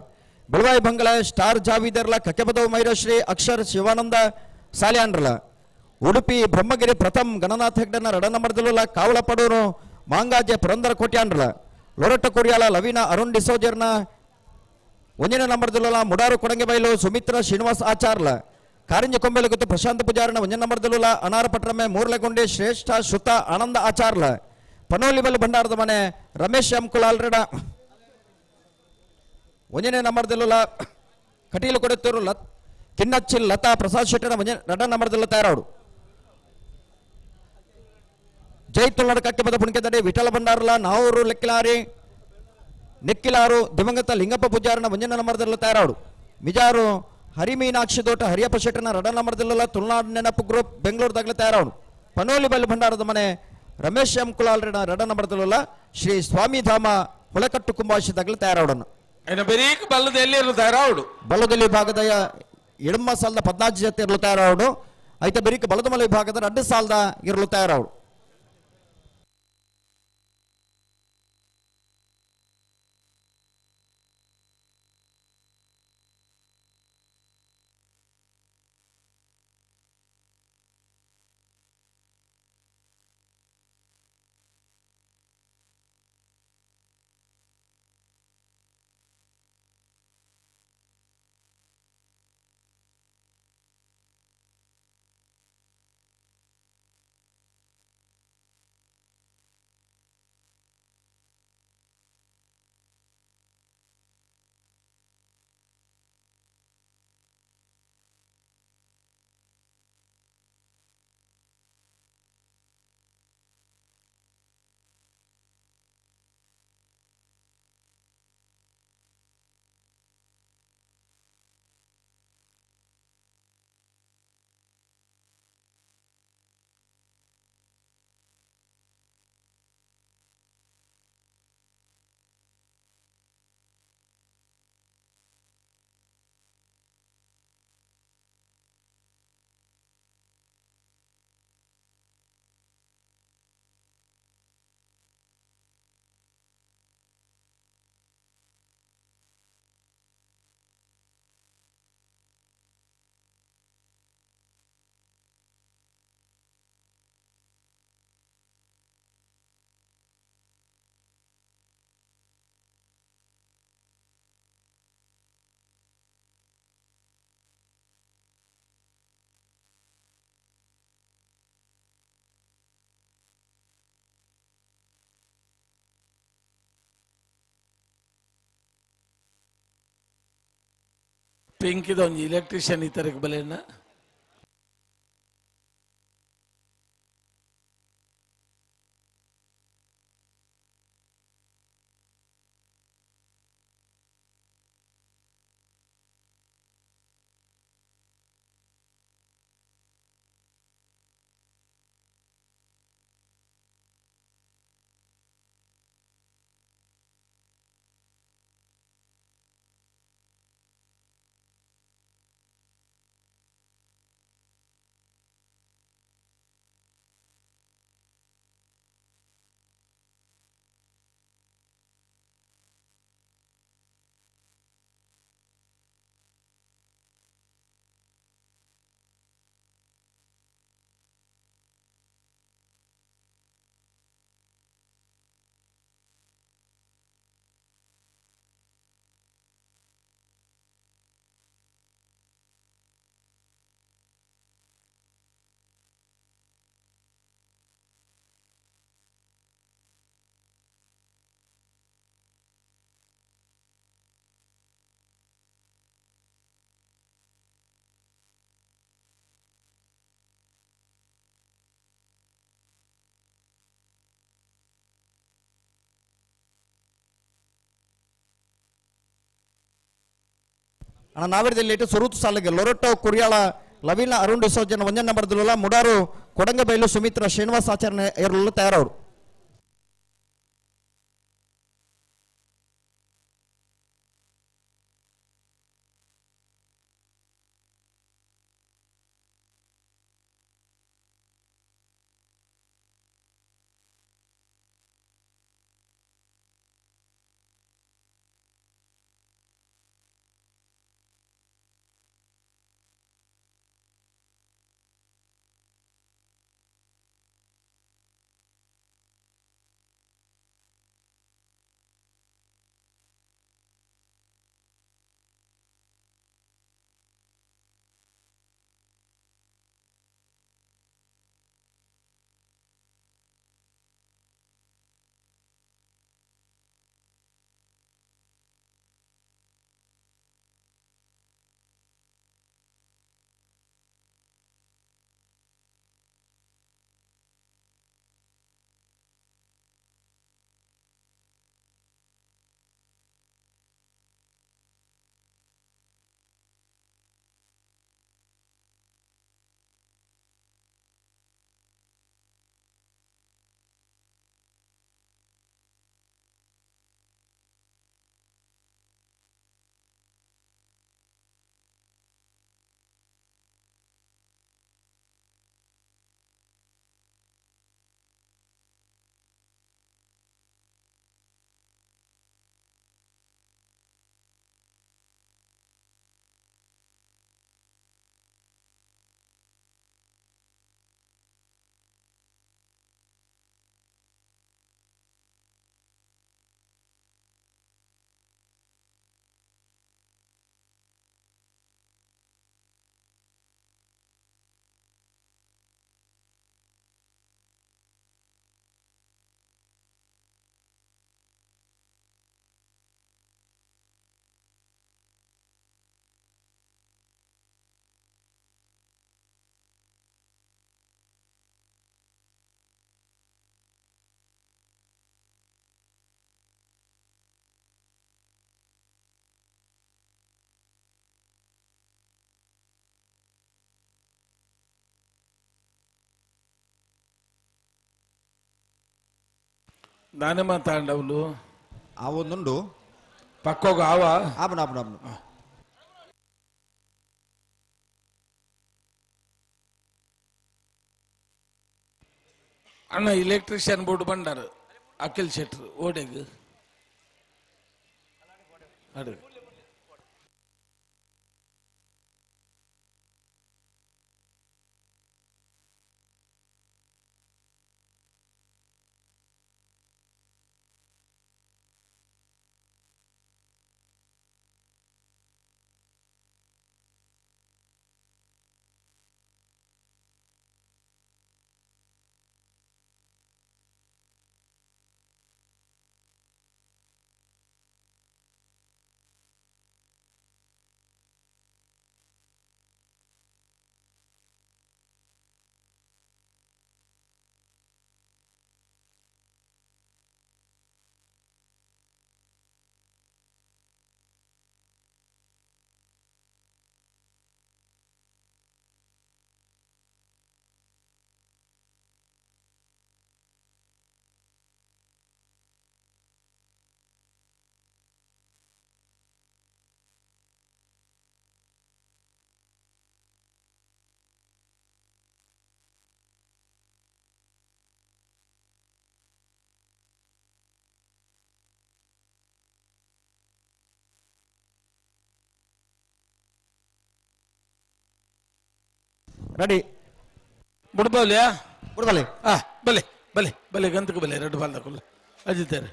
ಬೆಳವಾಯಿ ಬಂಗಳ ಸ್ಟಾರ್ ಜಾವೀದರ್ಲ ಕಕೆಬದವ್ ಮೈರಶ್ರೀ ಅಕ್ಷರ್ ಶಿವಾನಂದ ಸಾಲ್ಯಾನ್ರಲ ಉಡುಪಿ ಬ್ರಹ್ಮಗಿರಿ ಪ್ರಥಮ್ ಗಣನಾಥ್ ಹೆಗ್ಡನ ರಡ ನಂಬರ್ದಿರಲಿಲ್ಲ ಕಾವಲಪಡೂರು ಮಾಂಗಾಜೆ ಪುರಂದರ ಕೋಟ್ಯಾನ್ರಲ ಲೊರಟ್ಟ ಕೊರಿಯಾಲ ಲವೀನ ಅರುಣ್ ಡಿಸೋಜರ್ನ ಒಂದನೇ ನಂಬರ್ದಲ್ಲ ಮುಡಾರು ಕೊಡಂಗೆಬೈಲು ಸುಮಿತ್ರ ಶ್ರೀನಿವಾಸ್ ಆಚಾರ್ಲ ಕಾರಿಂಜ ಕೊಂಬೆಲು ಗೊತ್ತು ಪ್ರಶಾಂತ್ ಪೂಜಾರನ ಒಂದನೇ ನಂಬರ್ದಲ್ಲ ಅನಾರ ಪಟ್ರಮೆ ಮೂರ್ಲೆಗುಂಡಿ ಶ್ರೇಷ್ಠ ಶ್ರುತ ಆನಂದ ಆಚಾರ್ಲ ಪನೋಲಿಬಲ್ ಭಂಡಾರದ ಮನೆ ರಮೇಶ್ ಎಂ ಕುಲಾಲ್ರಡ ಒಂದನೇ ನಂಬರ್ದಲ್ಲ ಕಟೀಲು ಕೊಡುತ್ತೂರು ಲತ್ ಕಿನ್ನಚ್ಚಿಲ್ ಲತಾ ಪ್ರಸಾದ್ ಶೆಟ್ಟರ ಒಂದೇ ರಡ ನಂಬರ್ದಲ್ಲ ತಯಾರಾಡು ಜೈ ತುಳ್ನಾಡು ಕಟ್ಟೆಬದ ಪುಣ್ಕೆದಡಿ ವಿಠಲ ಭಂಡಾರಲ ನಾವೂರು ಲೆಕ್ಕಿಲಾರಿ ನೆಕ್ಕಿಲಾರು ದಿವಂಗತ ಲಿಂಗಪ್ಪ ಪೂಜಾರನ ಒಂಜನ ನಂಬರ್ದಲ್ಲ ತಯಾರಾಡು ಮಿಜಾರು ಹರಿಮೀನಾಕ್ಷಿ ದೋಟ ಹರಿಯಪ್ಪ ಶೆಟ್ಟನ ರಡ ನಂಬರ್ದಲ್ಲ ತುಳುನಾಡು ನೆನಪು ಗ್ರೂಪ್ ಬೆಂಗಳೂರುದಾಗಲೇ ತಯಾರಾಡು ಪನೋಲಿ ಬಲ್ ಭಂಡಾರದ ಮನೆ ರಮೇಶ್ ಎಂ ಕುಲಾಲ್ರಡ ರಡ ನಂಬರ್ದಲ್ಲ ಶ್ರೀ ಸ್ವಾಮಿಧಾಮ ಹೊಳಕಟ್ಟು ಕುಂಬಾಶಿದಾಗಲೇ ತಯಾರಾಡೋಣ ಬೆರೀಕ್ ಬಲ್ಲದ ಎಲ್ಲಿ ತಯಾರಾವಡು ಬಲ್ಲದಲ್ಲಿ ವಿಭಾಗದ ಎಡಮ ಸಾಲದ 14 ಜೊತೆ ಇರಲು ತಯಾರಾವಡು ಐತ ಬೆರೀಕ್ ಬಲದಮಲ ವಿಭಾಗದ 2 ಸಾಲದ ಇರಲು ತಯಾರಾವಡು. ಪಿಂಕಿದ ಒಂಜಿ ಎಲೆಕ್ಟ್ರಿಷಿಯನ್ ಇತ್ತರಕ್ಕೆ ಬಲೆಣ್ಣ. ಅಣ್ಣ ನಾವರದಲ್ಲಿ ಸುರುತು ಸಾಲಿಗೆ ಲೊರೊಟ್ಟೋ ಕುರಿಯಾಳ ಲವೀನ ಅರುಣ್ ಡಿಸೋಜನ್ ಒಂಜನ ನಂಬರ್ ದಿಲ್ಲ ಮುಡಾರು ಕೊಡಂಗಬೈಲು ಸುಮಿತ್ರ ಶ್ರೀನಿವಾಸ ಆಚಾರ್ಯ ಎರಲು ತಯಾರವರು. ದಾನೆ ಮಾತಾಂಡವ್ಲು ಆ ಒಂದುಂಡು ಪಕ್ಕೋಗ ಆವ ಆಪಣ ಆಪಣ ಆಪಣ. ಅಣ್ಣ ಎಲೆಕ್ಟ್ರಿಷಿಯನ್ ಬೋರ್ಡ್ ಬಂಡಾರು ಅಖಿಲ್ ಶೆಟ್ರು ಓಡೆಗ್ ಅಡು. ರೆಡಿ ಬುಡ್ಬಾಲಿಯಾ ಬುಡ್ಬಾಲಿ ಬಲೆ ಬಲೆ ಬಲೆ ಗಂತಕ್ಕೆ ಬಲೆ ರೆಡ್ ಬಾಲ್ ತಕೊಲ್ಲ ಅಜಿತೇರೆ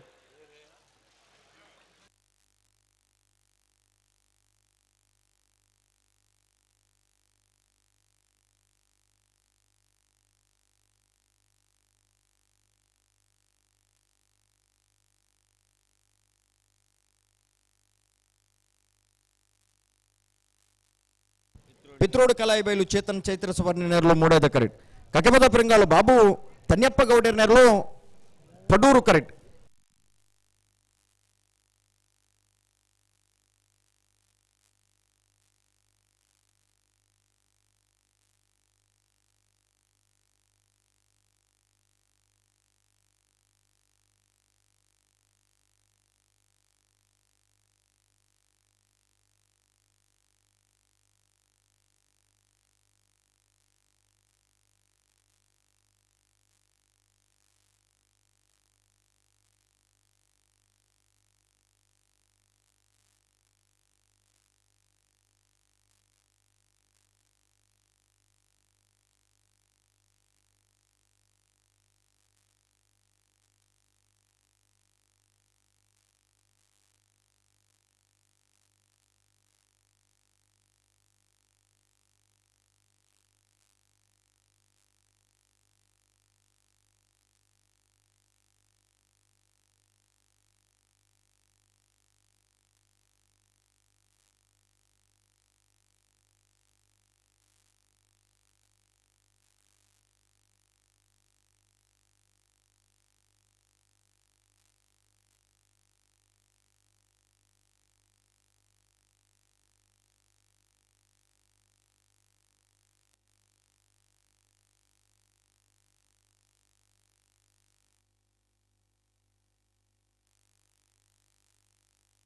ಪಿತ್ರೋಡು ಕಲಾಯಿಬೈಲು ಚೇತನ್ ಚೈತ್ರ ಸುವರ್ಣ ನೆರಳು ಮೂಡೋದ ಕರೆಕ್ಟ್ ಕಕೆಪದ ಪೆರಂಗಾಲು ಬಾಬು ತನ್ಯಪ್ಪ ಗೌಡರ ನೆರಳು ಪಡೂರು ಕರೆಕ್ಟ್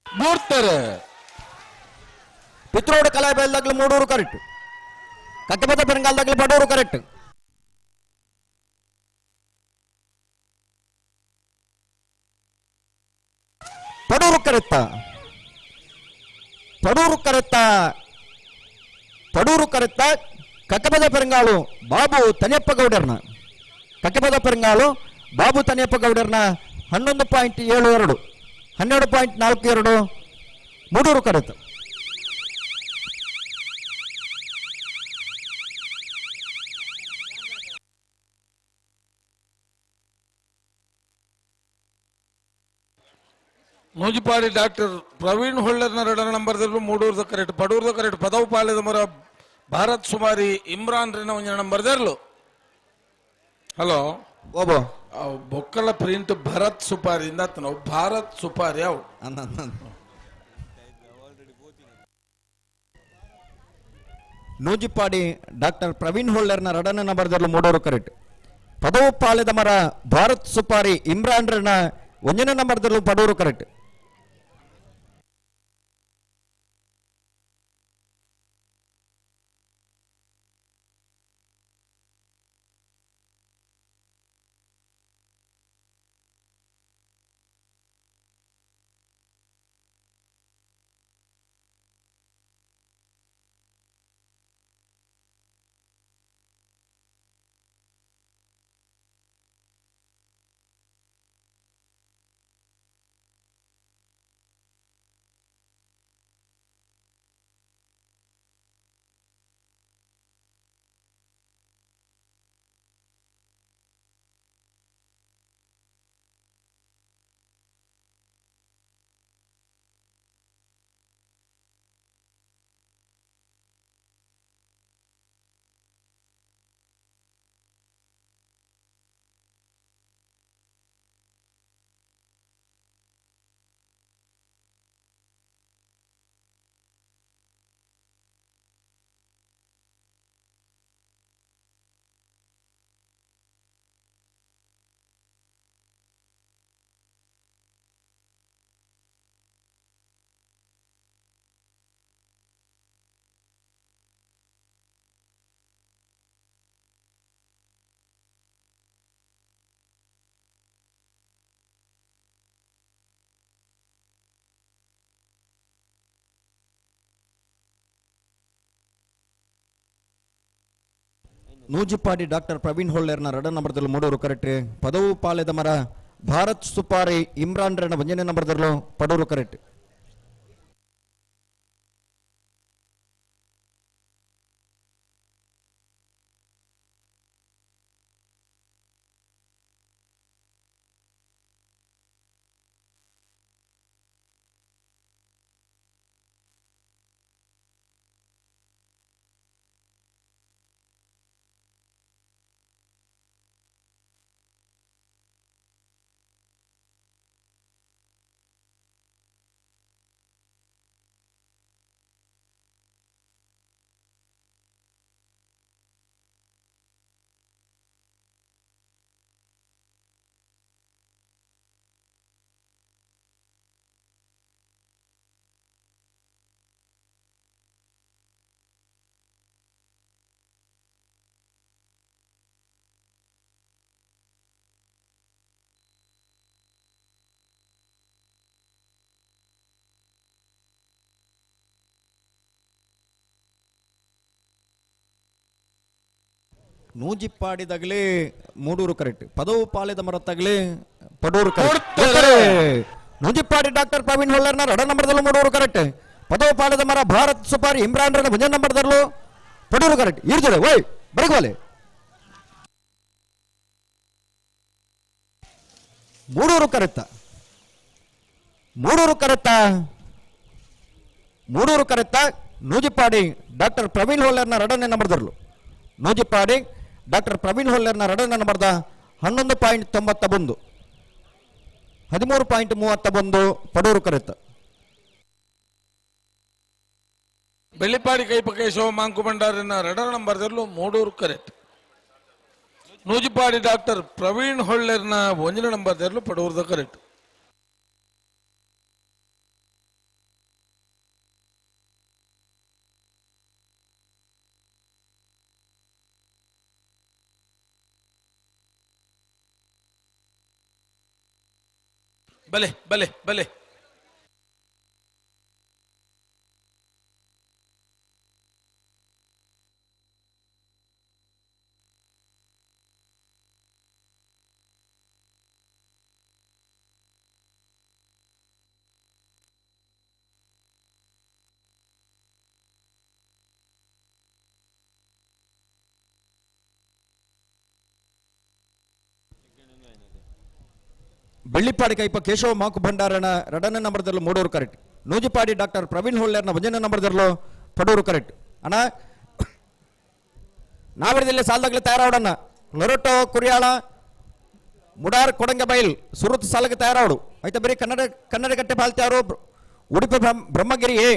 ಮೂರ್ತಾರೆ ಪಿತ್ರೋಡು ಕಲಾಯಿಬೈಲ್ದಾಗ್ಲು ಮೂಡೂರು ಕರೆಕ್ಟ್ ಕಕ್ಕೆಪದ ಪೆರಂಗಾಲ್ದಾಗ್ಲು ಪಡೂರು ಕರೆಕ್ಟ್ ಪಡೂರು ಕರೆಕ್ತ ಪಡೂರು ಕರೆಕ್ತ ಪಡೂರು ಕರೆಕ್ತ ಕಕ್ಕಪದ ಪೆರಂಗಾಳು ಬಾಬು ತನಿಯಪ್ಪ ಗೌಡರ್ನ ಕಕ್ಕಪದ ಪೆರಂಗಾಳು ಬಾಬು ತನಿಯಪ್ಪ ಗೌಡರ್ನ 11.72 12.42 ಮೂಡೂರು ಕರೆತ ನೂಜಿಪಾಡಿ ಡಾಕ್ಟರ್ ಪ್ರವೀಣ್ ಹೊಳ್ಳರ್ನ ಎರಡರ ನಂಬರ್ ಮೂಡೂರ್ದ ಕರೆಕ್ಟ್ ಪಡೂರ್ದ ಕರೆಕ್ಟ್ ಪದವು ಪಾಳ್ಯದ ಮರ ಭಾರತ್ ಸುಮಾರಿ ಇಮ್ರಾನ್ ರಿನ ಒಂಜನ ನಂಬರ್ ದರ್ಲು ಹಲೋ ಓಬೋ ಬೊಕ್ಕಲ ಪ್ರಿಂಟ್ ಭರತ್ ಸುಪಾರಿ ಇಂದ ನಾವು ಭಾರತ್ ಸುಪಾರಿ ಅವು ನೂಜಿಪಾಡಿ ಡಾಕ್ಟರ್ ಪ್ರವೀಣ್ ಹೊಳ್ಳರ್ನ ರಡನ ನಂಬರ್ ಮೂಡೂರು ಕರೆಕ್ಟ್ ಪದವು ಪಾಳ್ಯದ ಮರ ಭಾರತ್ ಸುಪಾರಿ ಇಮ್ರಾನ್ ರನ್ನ ಒಂಜನ ನಂಬರ್ ಪಡೂರು ಕರೆಕ್ಟ್ ನೂಜಿಪಾಡಿ ಡಾಕ್ಟರ್ ಪ್ರವೀಣ್ ಹೊಳ್ಳೇರ್ನ ರಡ ನಂಬರ್ದಲ್ಲಿ ಮೂಡೂರು ಕರೆಕ್ಟ್. ಪದವು ಪಾಲೆದ ಮರ ಭಾರತ್ ಸುಪಾರಿ ಇಮ್ರಾನ್ ರೆನ ಒಂಜನೇ ನಂಬರ್ದಲ್ಲೂ ಪಡೂರು ಕರೆಕ್ಟ್. ನೂಜಿಪ್ಪಾಡಿದಾಗಲೇ ಮೂಡೂರು ಕರೆಕ್ಟ್. ಪದವು ಪಾಲೆದ ಮರತ್ತಾಗಲೇ ಪಡೂರು ಕರೆಕ್ಟ್. ನೂಜಿಪ್ಪಾಡಿ ಡಾಕ್ಟರ್ ಪ್ರವೀಣ್ ಹೊಳ್ಳರ್ನ ರಡ ನಂಬರ್ದಲ್ಲೂ ಮೂಡೂರು ಕರೆಕ್ಟ್. ಪದವು ಪಾಲೆದ ಮರ ಭಾರತ್ ಸುಪಾರಿ ಇಮ್ರಾನ್ ರನ್ನ ಮುಂಜಾನೆ ನಂಬರ್ದಲ್ಲೂ ಪಡೂರು ಕರೆಕ್ಟ್. ಇರ್ತದೆ ಓಯ್ ಬರಗೋಲೆ. Mudur correct, Mudur correct, Mudur correct. Nujippadi doctor Praveen ಹೊಳ್ಳರ್ನ ರಡನೆ ನಂಬರ್ದಲ್ಲೂ ನೂಜಿಪ್ಪಾಡಿ ಡಾಕ್ಟರ್ ಪ್ರವೀಣ್ ಹೊಲ್ಲೇರ್ನ ರಡನ ನಂಬರ್ದ 11.91, 13.31 ಪಡೂರು ಕರೆತ. ಬೆಳ್ಳಿಪಾಡಿ ಕೈಪಕೇಶವ ಮಾಂಕು ಭಂಡಾರಿನ ರಡರ ನಂಬರ್ದಲ್ಲೂ ಮೂಡೂರು ಕರೆಕ್ಟ್. ನೂಜಿಪಾಡಿ ಡಾಕ್ಟರ್ ಪ್ರವೀಣ್ ಹೊಳ್ಳೇರ್ನ ಒಂಜಿನ ನಂಬರ್ದಲ್ಲೂ ಪಡೂರ್ದ ಕರೆಕ್ಟ್. ಬಲೆ ಬಲೆ ಬಲೆ. ಬೆಳ್ಳಿಪಾಡಿ ಕೈಪ ಕೇಶವ ಮಾಕು ಭಂಡಾರನ ರಡನ ನಂಬರ್ದಲ್ಲೂ ಮೂಡೂರು ಕರೆಕ್ಟ್. ನೂಜಿಪಾಡಿ ಡಾಕ್ಟರ್ ಪ್ರವೀಣ್ ಹೊಳ್ಳೇರ್ನ ಒಂಜನ ನಂಬರ್ದಲ್ಲೂ ಪಡೂರು ಕರೆಕ್ಟ್. ಅಣ್ಣ ನಾವರದಲ್ಲಿ ಸಾಲದಾಗಲೇ ತಯಾರಾವಡಣ್ಣ. ಲೊರಟೋ ಕುರಿಯಾಳ ಮುಡಾರ್ ಕೊಡಂಗಬೈಲ್ ಸುರುತ್ ಸಾಲಕ್ಕೆ ತಯಾರಾವಡು. ಆಯ್ತಾ ಬರೀ ಕನ್ನಡ ಕನ್ನಡ ಕಟ್ಟೆ ಬಾಲ್ತ್ಯಾರು ಉಡುಪಿ ಬ್ರಹ್ಮಗಿರಿ ಎ.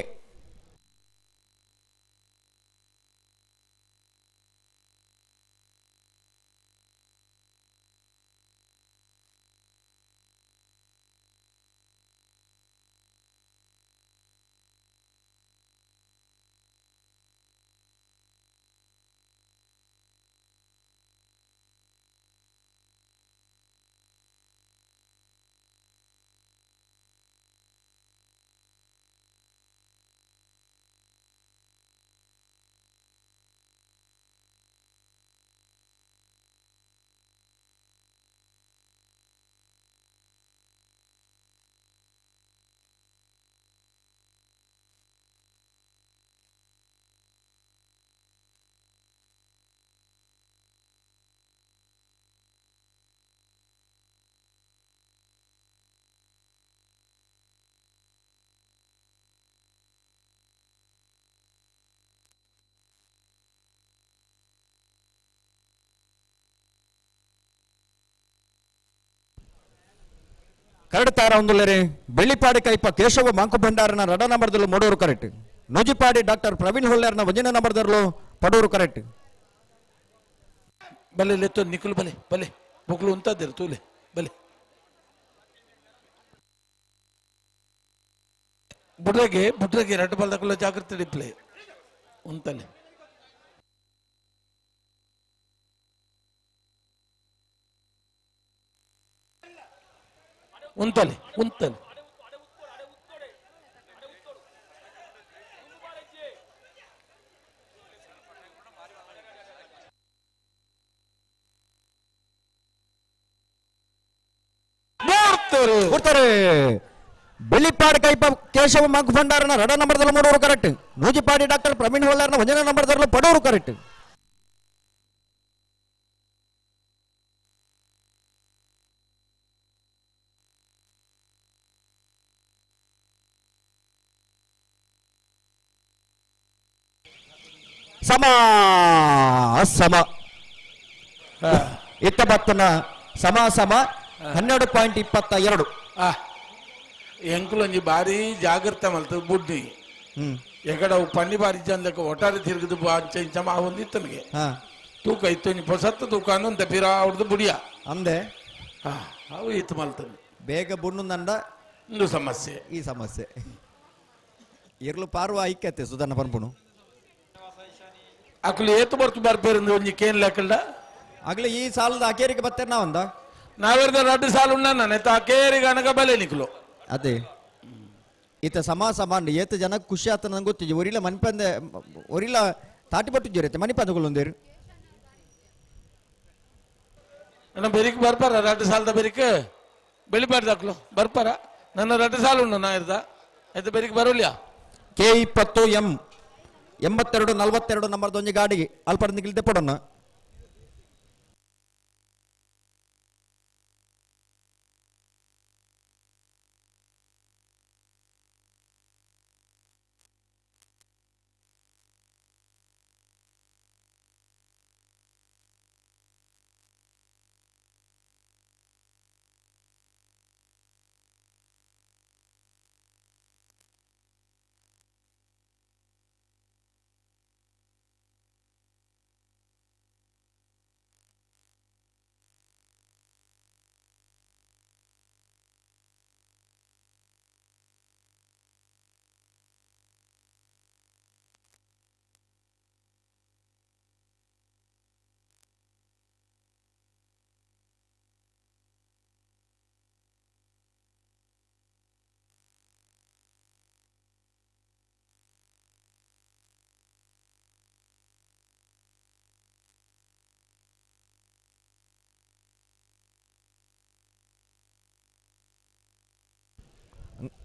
ಕರಡ್ತಾರ ಒಂದುಲ್ಲೇರಿ ಬೆಳ್ಳಿಪಾಡಿ ಕೈಪ ಕೇಶವ ಮಾಂಕು ಭಂಡಾರನ ರಡ ನಂಬರ್ದಲ್ಲೂ ಮೂಡೂರು ಕರೆಕ್ಟ್. ನೂಜಿಪಾಡಿ ಡಾಕ್ಟರ್ ಪ್ರವೀಣ್ ಹೊಳ್ಳೇರ್ನ ಒಂಜಿನ ನಂಬರ್ದಲ್ಲೂ ಪಡೂರು ಕರೆಕ್ಟ್. ಬಲೆ ಲೆತ್ತೋ ನಿಖುಲ್ ಬಲೆ ಬಲೆ ಬೊಗ್ಲು ಉಂತಾದಿರು ತೂಲೆ ಬಲೆ ಬುಡ್ರಗೆ ಬುಡ್ರಗೆ ರಡ್ಡು ಬಲ್ದಕುಲ್ಲ ಜಾಗ್ರತೆ ಡಿಪ್ಲೆ ಉಂತಲೆ. ಉಂತಲೆ ಉಂತಲೆ. ಬೋಡ್ತಾರೆ ಬೆಳ್ಳಿಪಾಡಿ ಕೈಪ ಕೇಶವ ಮಂಕ್ ಭಂಡಾರನ ರಡ ನಂಬರ್ದಲ್ಲಿ ಮೂಡೂರು ಕರೆಕ್ಟ್ ನೂಜಿಪಾಡಿ ಡಾಕ್ಟರ್ ಪ್ರವೀಣ್ ಹೊಲ್ಲಾರನ ಒಂದನೇ ನಂಬರ್ದಲ್ಲಿ ಪಡೂರು ಕರೆಕ್ಟ್ ಸಮ ಸಮ ಇತ್ತ ಬತ್ತನ ಸಮ ಸಮ 12.22. ಎಂಕುಲೊಂಜಿ ಬಾರಿ ಜಾಗ್ರತೆ ಮಲ್ತು ಬುಡ್ಡಿ ಎಗಡ ಪನ್ನಿ ಬಾರಿ ಚಂದಕ್ಕೆ ಒಟ್ಟಾರೆ ತಿರುಗಿದು ಅಂಚ ಇಂಚ ಮಾವೊಂದು ಇತ್ತನಿಗೆ ತೂಕ ಇತ್ತು ಪೊಸತ್ತು ತೂಕ ಅಂದಂತೆ ಪಿರ ಅವ್ರದ್ದು ಬುಡಿಯ ಅಂದೆ ಅವು ಇತ್ತು ಮಲ್ತನು ಬೇಗ ಬುಣ್ಣು ನಂಡ ಒಂದು ಸಮಸ್ಯೆ ಈ ಸಮಸ್ಯೆ ಇರ್ಲು ಪಾರುವ ಐಕ್ಯತೆ ಸುಧನ್ನ ಪನ್ಪುಣು ಅಕ್ಲು ಏತು ಬರ್ತು ಬರ್ಪೇರಿಂದ ಒಂಜಿ ಕೇನ್ ಲೆಕ್ಕಲ್ಡ ಆಗ್ಲೇ ಈ ಸಾಲದ ಅಕೇರಿಗೆ ಬತ್ತೇರ್ ನಾವಂದ ನಾವೆರ್ದ ರಡ್ಡು ಸಾಲು ಉಣ್ಣ ನೆತ್ತ ಅಕೇರಿಗೆ ಅನಗ ಬಲೆ ನಿಕ್ಲು ಅದೇ ಈತ ಸಮ ಸಮಾನ ಏತ ಜನ ಖುಷಿ ಆತ ನಂಗೆ ಗೊತ್ತಿಜ್ಜಿ ಒರಿಲ ಮನ್ಪಂದೆ ಒರಿಲ ತಾಟಿ ಪಟ್ಟು ಜೊರೈತೆ ಮನಿಪಂದಗೊಳ್ಳೊಂದೇರು ನನ್ನ ಬೆರಿಕ್ ಬರ್ಪಾರ ರಡ್ಡು ಸಾಲದ ಬೆರಿಕ್ ಬೆಳಿಬಾರ್ದು ಅಕ್ಲು ಬರ್ಪಾರ ನನ್ನ ರಡ್ಡು ಸಾಲು ಉಣ್ಣು ನಾ ಇರ್ದ ಆಯ್ತು ಬೆರಿಕ್ ಬರೋಲ್ಯಾ ಕೆ 20 ಎಂ 82 42 ನಂಬರ್ದ ಒಂಜಿ ಗಾಡಿಗೆ ಅಲ್ಪಡ ನಿಕ್ಲು ಪಡೋಣ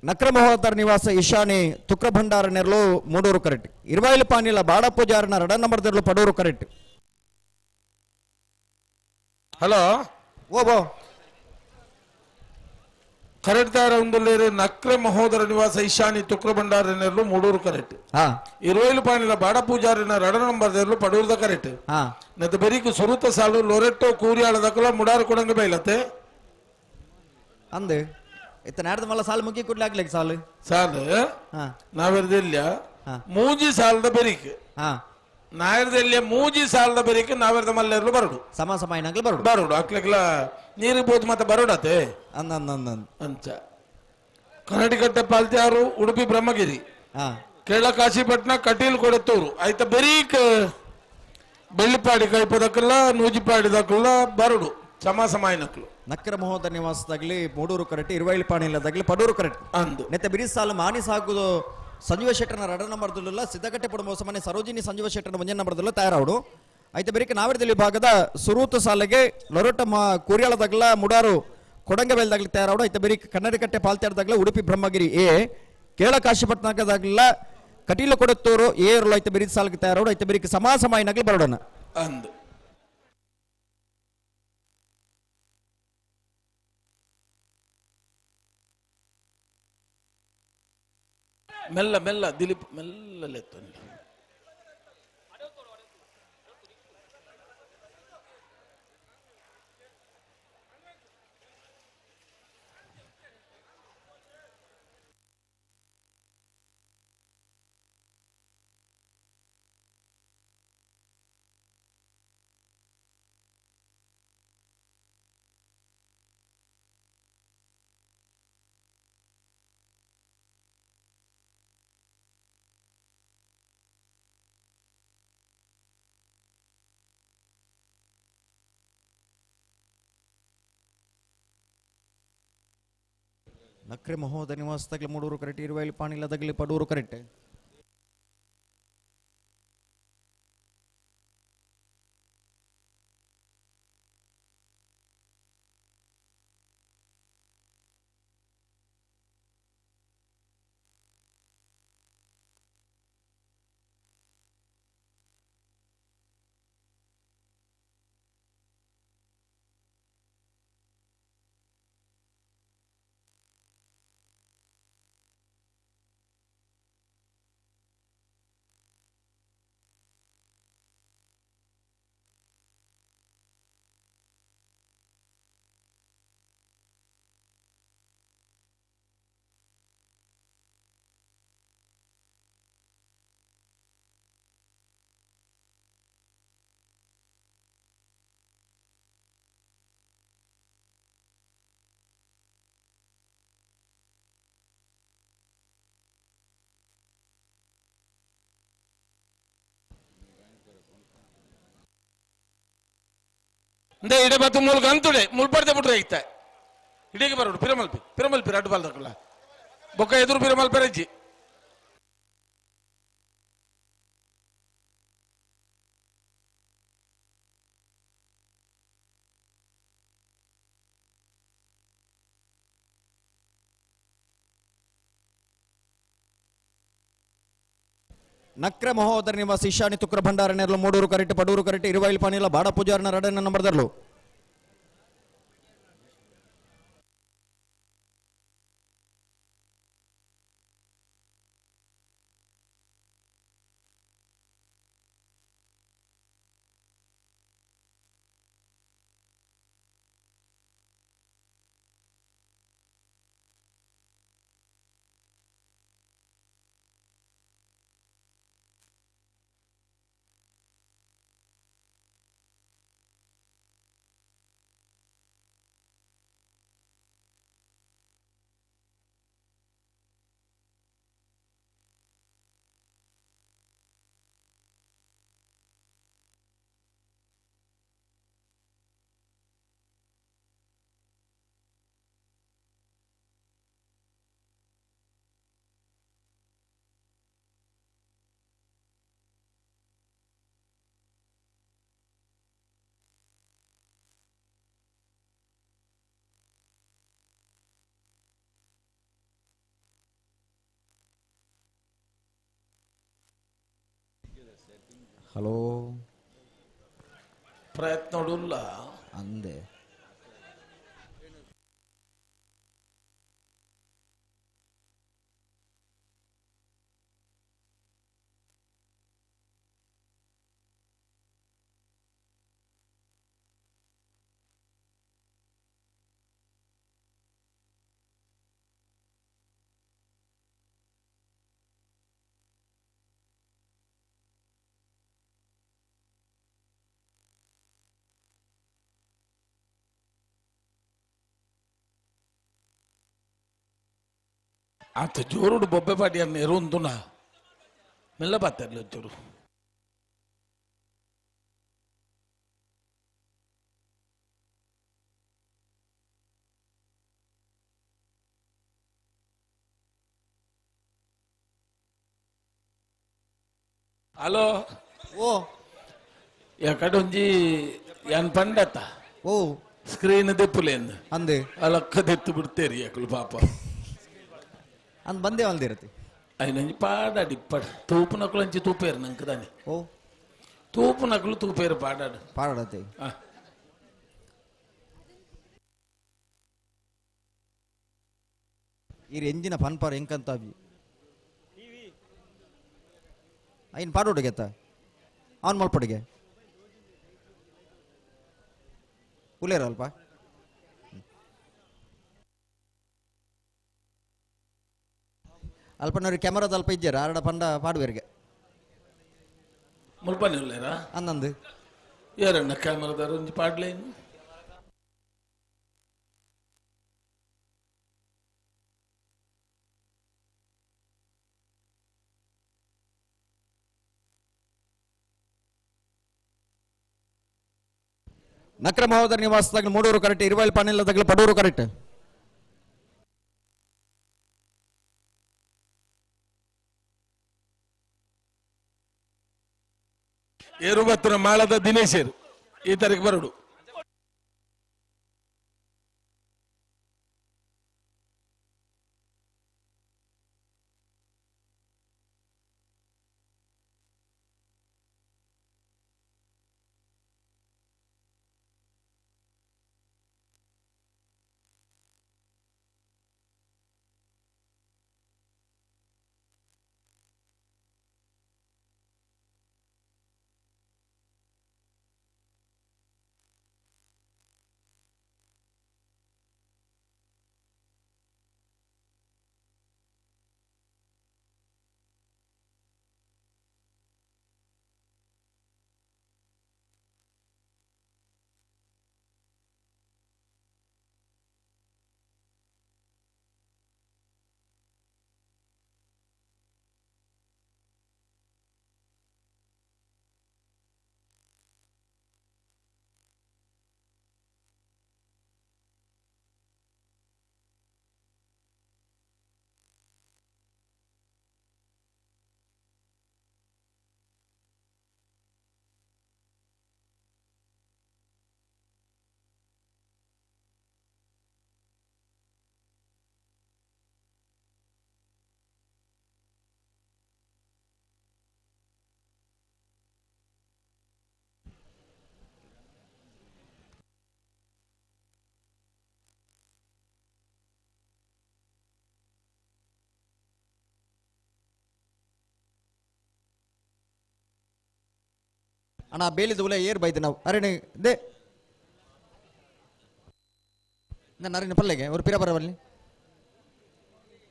ನಕ್ರಮಹೋದರ ನಿವಾಸ ಈಶಾನಿ ತುಕ್ರ ಭಂಡಾರ ನೆರಳು ಮೂಡೂರು ಕರೆಕ್ಟ್ ಇರುವಾಯಿಲು ಪಾನಿಲ ಬಾಡ ಪೂಜಾರನ ರಡ ನಂಬರ್ ದೆರಳು ಪಡೂರು ಕರೆಕ್ಟ್ ಹಲೋ ಓಬೋ ಕರೆಕ್ಟ್ ಉಂದುಲ್ಲೇರು ನಕ್ರ ಮಹೋದರ ನಿವಾಸ ಈಶಾನಿ ತುಕ್ರ ಭಂಡಾರ ನೆರಳು ಮೂಡೂರು ಕರೆಕ್ಟ್ ಇರುವೈಲು ಪಾನಿಲ ಬಾಡ ಪೂಜಾರಿನ ರಡ ನಂಬರ್ ದೆರಳು ಪಡೂರ್ದ ಕರೆಕ್ಟ್ ನತ್ತ ಬೆರಿಕು ಸುರುತ ಸಾಲು ಲೊರೆಟ್ಟೋ ಕೂರಿಯಾಳ ದಕ್ಕಲ ಮುಡಾರು ಕೊಡಂಗ ಬೈಲತ್ತೆ ಅಂದೆ ಇತ್ತ ನಾಡ್ದ ಮಲ್ಲ ಸಾಲು ಮುಗಿ ಕೂಡ್ಲೆ ಆಗ್ಲಿಕ್ಕೆ ಸಾಲು ಸಾಲು ನಾವೆರ್ದೆಲ್ಲ ಮೂಜಿ ಸಾಲದ ಬೆರಿಕ್ ನಾಯರ್ದೆಲ್ಲ ಮೂಜಿ ಸಾಲದ ಬೆರಿಕ್ ನಾವೆರ್ದ ಮಲ್ಲೆರ್ಲು ಬರಡು ಸಮ ಸಮ ಏನಾಗ್ಲಿ ಬರಡು ಬರಡು ಅಕ್ಲಕ್ಲ ನೀರು ಬೋದು ಮತ್ತೆ ಬರಡತೆ ಅಂದ ಅಂದ ಅಂದ ಅಂಚ ಕನ್ನಡಿಕಟ್ಟೆ ಪಾಲ್ತ್ಯಾರು ಉಡುಪಿ ಬ್ರಹ್ಮಗಿರಿ ಕೇರಳ ಕಾಶಿಪಟ್ನ ಕಟೀಲ್ ಕೊಡತ್ತೂರು ಆಯ್ತ ಬೆರೀಕ್ ಬೆಳ್ಳಿಪಾಡಿ ಕೈಪದಕ್ಕಲ್ಲ ನೂಜಿಪಾಡಿ ದಕ್ಕಲ್ಲ ಬರಡು ಸಮ ಸಮಾಯನಕ್ಲು ನಕ್ರ ಮಹೋದರ ನಿವಾಸದಾಗಲಿ ಮೂಡೂರು ಕರೆಕ್ಟ್ ಇರುವೈಲು ಪಾಣಿಲದಾಗಲಿ ಪಡೂರು ಕರೆಕ್ಟ್ ಅಂದು ನೆತ್ತ ಬಿರಿ ಸಾಲು ಮಾನಿ ಸಾಗುದು ಸಂಜೀವ ಶೆಟ್ಟರ್ನ ರಡ ನಂಬರ್ದಲ್ಲ ಸಿದ್ದಕಟ್ಟೆ ಪಡುವ ಮನೆ ಸರೋಜಿನಿ ಸಂಜೀವ ಶೆಟ್ಟರ್ನ ಒಂಜನ ನಂಬರ್ದಲ್ಲ ತಯಾರಾವಡು ಐತೆ ಬೆರಿಕೆ ನಾವಿರದಲ್ಲಿ ಭಾಗದ ಸುರೂತ ಸಾಲೆಗೆ ಲೊರಟ ಕೂರಿಯಾಳದಾಗಲ ಮುಡಾರು ಕೊಡಂಗಬೇಲ್ದಾಗಲಿ ತಯಾರಾವಡು ಐತೆ ಬೆರಿಕೆ ಕನ್ನಡಿಕಟ್ಟೆ ಪಾಲ್ತೇರ್ದಾಗಲ ಉಡುಪಿ ಬ್ರಹ್ಮಗಿರಿ ಎ ಕೇಳ ಕಾಶಿಪಟ್ನಕದಾಗಲ ಕಟೀಲು ಕೊಡತ್ತೂರು ಏರುಳು ಐತೆ ಬೆರಿ ಸಾಲಿಗೆ ತಯಾರಾವಡು ಐತೆ ಬೆರಿಕೆ ಸಮ ಸಮಾಯನಾಗಲಿ ಬರೋಣ ಅಂದು ಮೆಲ್ಲ ಮೆಲ್ಲ ದಿಲೀಪ್ ಮೆಲ್ಲಲೆತ್ತು ನಕ್ರೆ ಮಹೋದ ನಿವಾಸ ತಗಲಿ ಮೂಡೂರು ಕರೆಕ್ಟ್ ಇರುವೈಲು ಪಾಣಿಲ ತಗಲಿ ಪಡೂರು ಕರೆಕ್ಟ್ ಇಂದೇ ಇಡೆ ಬತ್ತು ಮೂಲಕ ಅಂತುಡೆ ಮುಲ್ಪಡ್ದೆ ಬಿಟ್ರೆ ಇತ್ತ ಇಡೀಗೆ ಬರೋಡು ಪಿರಮಲ್ಪಿ ಪಿರಮಲ್ಪಿ ರಡ್ಡು ಬಾಲ್ದಕ್ಕಲ್ಲ ಬೊಕ್ಕ ಎದುರು ಪಿರಮಲ್ಪೆರಜ್ಜಿ ನಕ್ರ ಮಹೋದರ ನಿವಾಸಿ ಈಶಾನಿ ತುಕ್ರ ಭಂಡಾರ ನೆರಳು ಮೂಡೂರು ಕರೆಕ್ಟ್ ಪಡೂರು ಕರೆಕ್ಟ್ ಇರುವೈಲ್ ಪಾನಿಲ ಬಾಡ ಪೂಜಾರನ ರಡನ ನಂಬರ್ದರ್ಲು ಹಲೋ ಪ್ರಯತ್ನ ಉಲ್ಲ ಅಂದೆ ಆತ ಜೋರುಡು ಬೊಬ್ಬೆ ಪಾಟಿಯನ್ನ ಎರುಂದುನ ಮೆಲ್ಲ ಬಾತಾರ್ಲಿ ಒಂಚೂರು ಹಲೋ ಓ ಯಾಕಡೆ ಒಂಜಿ ಏನ್ ಪಂಡತ ಓ ಸ್ಕ್ರೀನ್ ದೆಪ್ಪುಲೇನ್ ಅಂದೆ ಅಲಕ್ಕ ದೆತ್ತು ಬಿಡ್ತೇರಿ ಯಾಕಲು ಪಾಪ ಅಂದ್ ಬಂದೇ ಅಲ್ದಿರತಿ అయినంచి పాడాడు ఇప్పడు తూపు నకులంచి తూపేరు నంకదాని ಓ తూపు నకులు తూపేరు పాడాడు ಪಾಡಾಡತಿ ಈ ಎಂಜಿನ ಪನ್ಪಾರ್ ಎಂಕಂತ ಐನ್ ಪಾಡೋಡಿಗೆ ಆನ್ ಮಲ್ಪಡಿಗೆ ಉಲ್ಲೇರ ಅಲ್ಪ ಅಲ್ಪನವ್ರಿಗೆ ಕ್ಯಾಮರಾದ ಅಲ್ಪ ಇಜ್ಜಾರ ಆರಡ ಪಂಡ ಪಾಡುವೆರಿಗೆ ಮುಲ್ಪನೆ ಉಲ್ಲೇರಾ ಅಂದಂದು ಯಾರಣ್ಣ ಕ್ಯಾಮರಾದಾರ ಒಂಜಿ ಪಾಡ್ಲೇನು ನಕ್ರ ಮಹೋದರ ನಿವಾಸ ತಗ್ಲು ಮೂಡೂರು ಕರೆಕ್ಟ್ ಇರುವೈಲ್ ಪಾನಿಲ್ಲ ತಗ್ಲು ಪಡೂರು ಕರೆಕ್ಟ್ ಏರುಬತ್ತಿನ ಮಾಳದ ದಿನೇಶರು ಈ ತಾರೀಕು ಬರೋಡು ಅಣ್ಣ ಬೇಲಿದ ಉಲೆ ಏರ್ ಬೈದು ನಾವು ಅರಣಿ they ನಾನು ಅರಿನ ಪಲ್ಲೆಗೆ ಅವ್ರು ಪಿರ ಬರವಲ್ಲಿ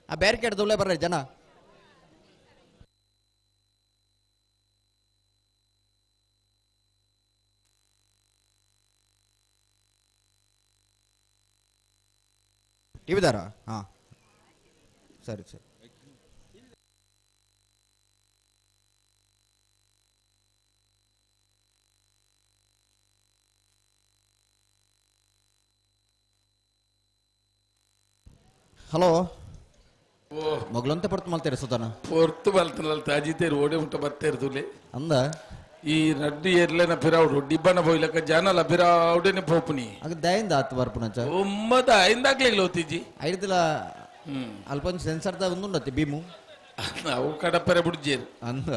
ಆ ಬ್ಯಾರಿಕೇಡ್ ಉಲೆ ಬರ್ರೆ ಜನ ಟಿವಿದಾರ ಹಾಂ ಸರಿ ಸರಿ ಹಲೋ ಮೊಗಲಂತ ಪೊರ್ತು ಮಲ್ತೇರು ಸುತಾನ ಪೊರ್ತು ಬಲ್ತನಲ್ತ ಅಜಿತೇರು ಓಡೆ ಉಂಟ ಬತ್ತೇರು ತುಲೆ ಅಂದ ಈ ರಡ್ಡು ಎರ್ಲೆನ ಪಿರಾವುಡು ಡಿಬ್ಬನ ಪೋಯ್ಲಕ್ಕ ಜನಲ ಪಿರಾವುಡೇನೆ ಪೋಪುನಿ ಆಗ ದಯಿಂದ ಆತು ಬರ್ಪುನಂಚ ಒಮ್ಮದ ಐಂದಾಗ್ಲಿಲ್ಲ ಓತಿಜಿ ಐದಿಲ್ಲ ಅಲ್ಪ ಒಂದು ಸೆನ್ಸರ್ದ ಒಂದುಂಡತಿ ಭೀಮು ಅವು ಕಡಪರೆ ಬುಡ್ಜೇರು ಅಂದ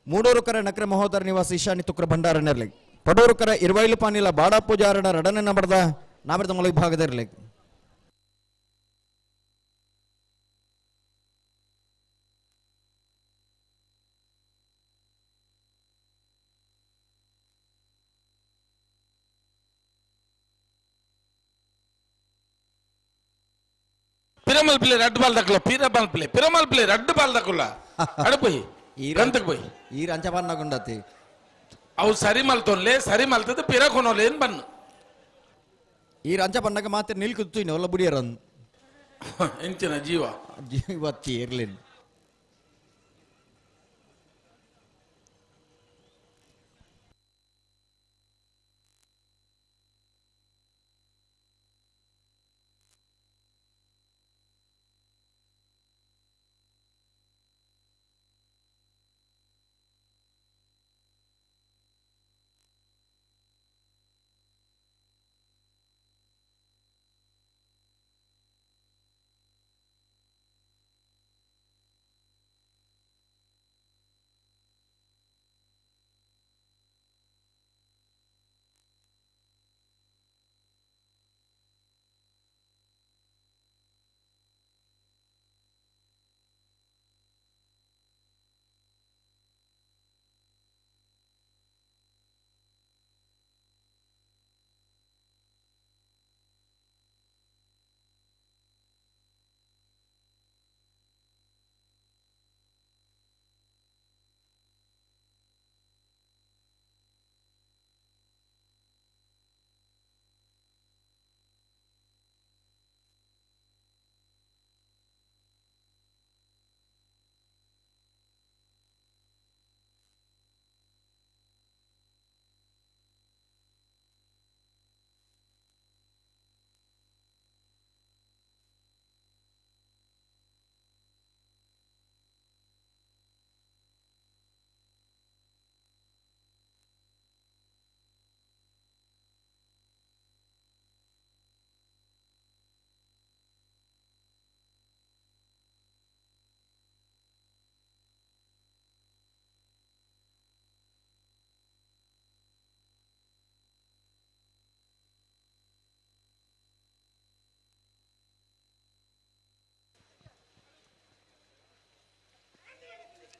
ಮೂಡೂರುಕರ ನಕ್ರೆ ಮಹೋದರ ನಿವಾಸಿ ಈಶಾನಿ ತುಕ್ರ ಭಂಡಾರ ನೆರ್ಲಿ ಪಡೂರುಕರ ಇರುವೈಲು ಪಾನಿಲ ಬಾಡಾ ಪೂಜಾರಣ ರಡನೆ ನಂಬರ್ದ ನಾಮರದ ಮೊಳ ವಿಭಾಗದ ಇರಲಿ ಪಿರಮಲ್ ಪ್ಲೇ ರಡ್ಡು ಬಾಲ್ ದಕ್ಕಲ ಪಿರಮಲ್ ಪ್ಲೇ ಪಿರಮಲ್ ಪ್ಲೇ ರಡ್ಡು ಬಾಲ್ ದಕ್ಕಲ್ಲ ಅಡಪೋಯಿ ಗಂತಕ್ಕೆ ಪೋಯಿ ಈ ರಂಚಬನ್ನಾಗುಂಡತಿ ಅವು ಸರಿ ಮಲ್ತೊನ್ಲೆ ಸರಿ ಮಲ್ತದ ಪಿರ ಕೊನೋಲೆ ಏನ್ ಬನ್ನು ಈ ರಂಚ ಬಣ್ಣಗ ಮಾತ್ರ ನಿಲ್ಕುತ್ತು ಒಲ್ಲ ಬುಡಿಯರನ್ ಎಂಚಿನ ಜೀವ ಜೀವ ತೀರ್ಲಿನ್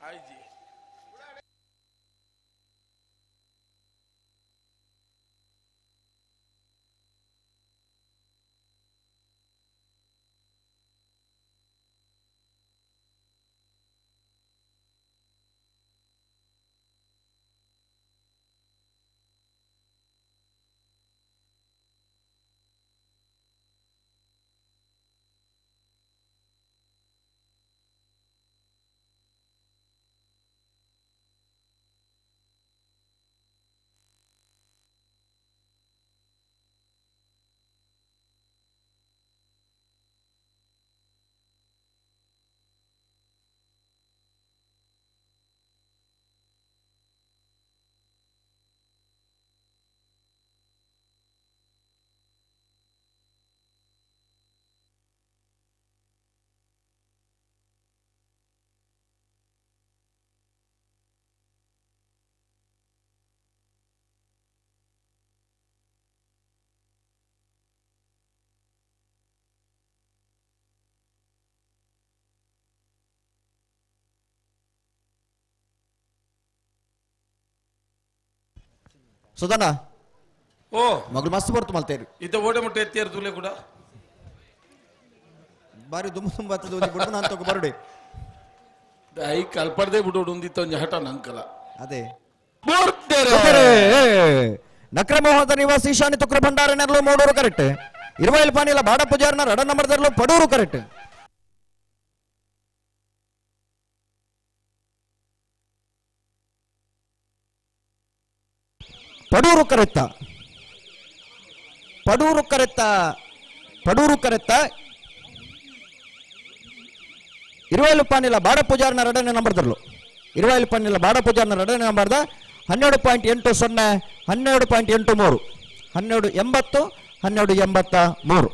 ಆಯ್ಜಿ ಸುಧನ ಓ ಮಗಳು ಮಸ್ತ್ ಬರ್ತು ಮಲ್ತೇರಿ ಇದ್ದ ಓಡೆ ಮುಟ್ಟೆ ಎತ್ತಿಯರ್ ತೂಲೆ ಕೂಡ ಬಾರಿ ದುಮ್ಮ ತುಂಬ ಹತ್ತದ ಒಂಜಿ ಬುಡ್ಬುನ ಅಂತ ಬರುಡೆ I ಕಲ್ಪಡ್ದೆ ಬಿಡೋಡು ಒಂದಿತ್ತ ಒಂಜಿ ಹಠ ನಂಕಲ ಅದೇ ನಕ್ರಮೋಹದ ನಿವಾಸಿ ಈಶಾನ್ಯ ತುಕ್ರ ಭಂಡಾರ ನೆರಳು ಮೂಡೂರು ಕರೆಕ್ಟ್ ಇರುವೈಲ್ ಪಾನಿಲ ಬಾಡ ಪೂಜಾರನ ರಡ ನಂಬರ್ ದರ್ಲು ಪಡೂರು ಕರೆಕ್ಟ್ ಪಡೂರು ಕರೆತ್ತ ಪಡೂರು ಕರೆತ್ತ ಪಡೂರು ಕರೆತ್ತ ಇರುವೈಲು ಪಾನಿಲ ಬಾಡ ಪೂಜಾರನ ರಡನೆ ನಂಬರ್ ದರ್ಲು ಇರುವೈಲು ಪಾನಿಲ ಬಾಡ ಪೂಜಾರನ ರಡನೆ ನಂಬರ್ದ 12.80 12.83 12.80 12.83.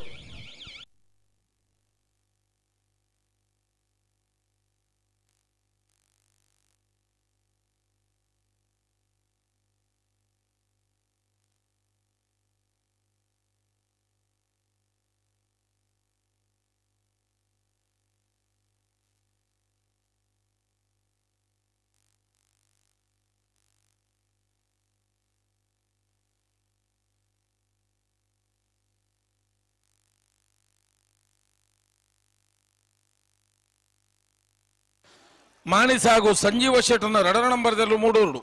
ಮಾಣಿಸ ಹಾಗೂ ಸಂಜೀವ ಶೆಟ್ಟನ ರಡರ ನಂಬರ್ದಲ್ಲೂ ಮೂಡೂರುಡು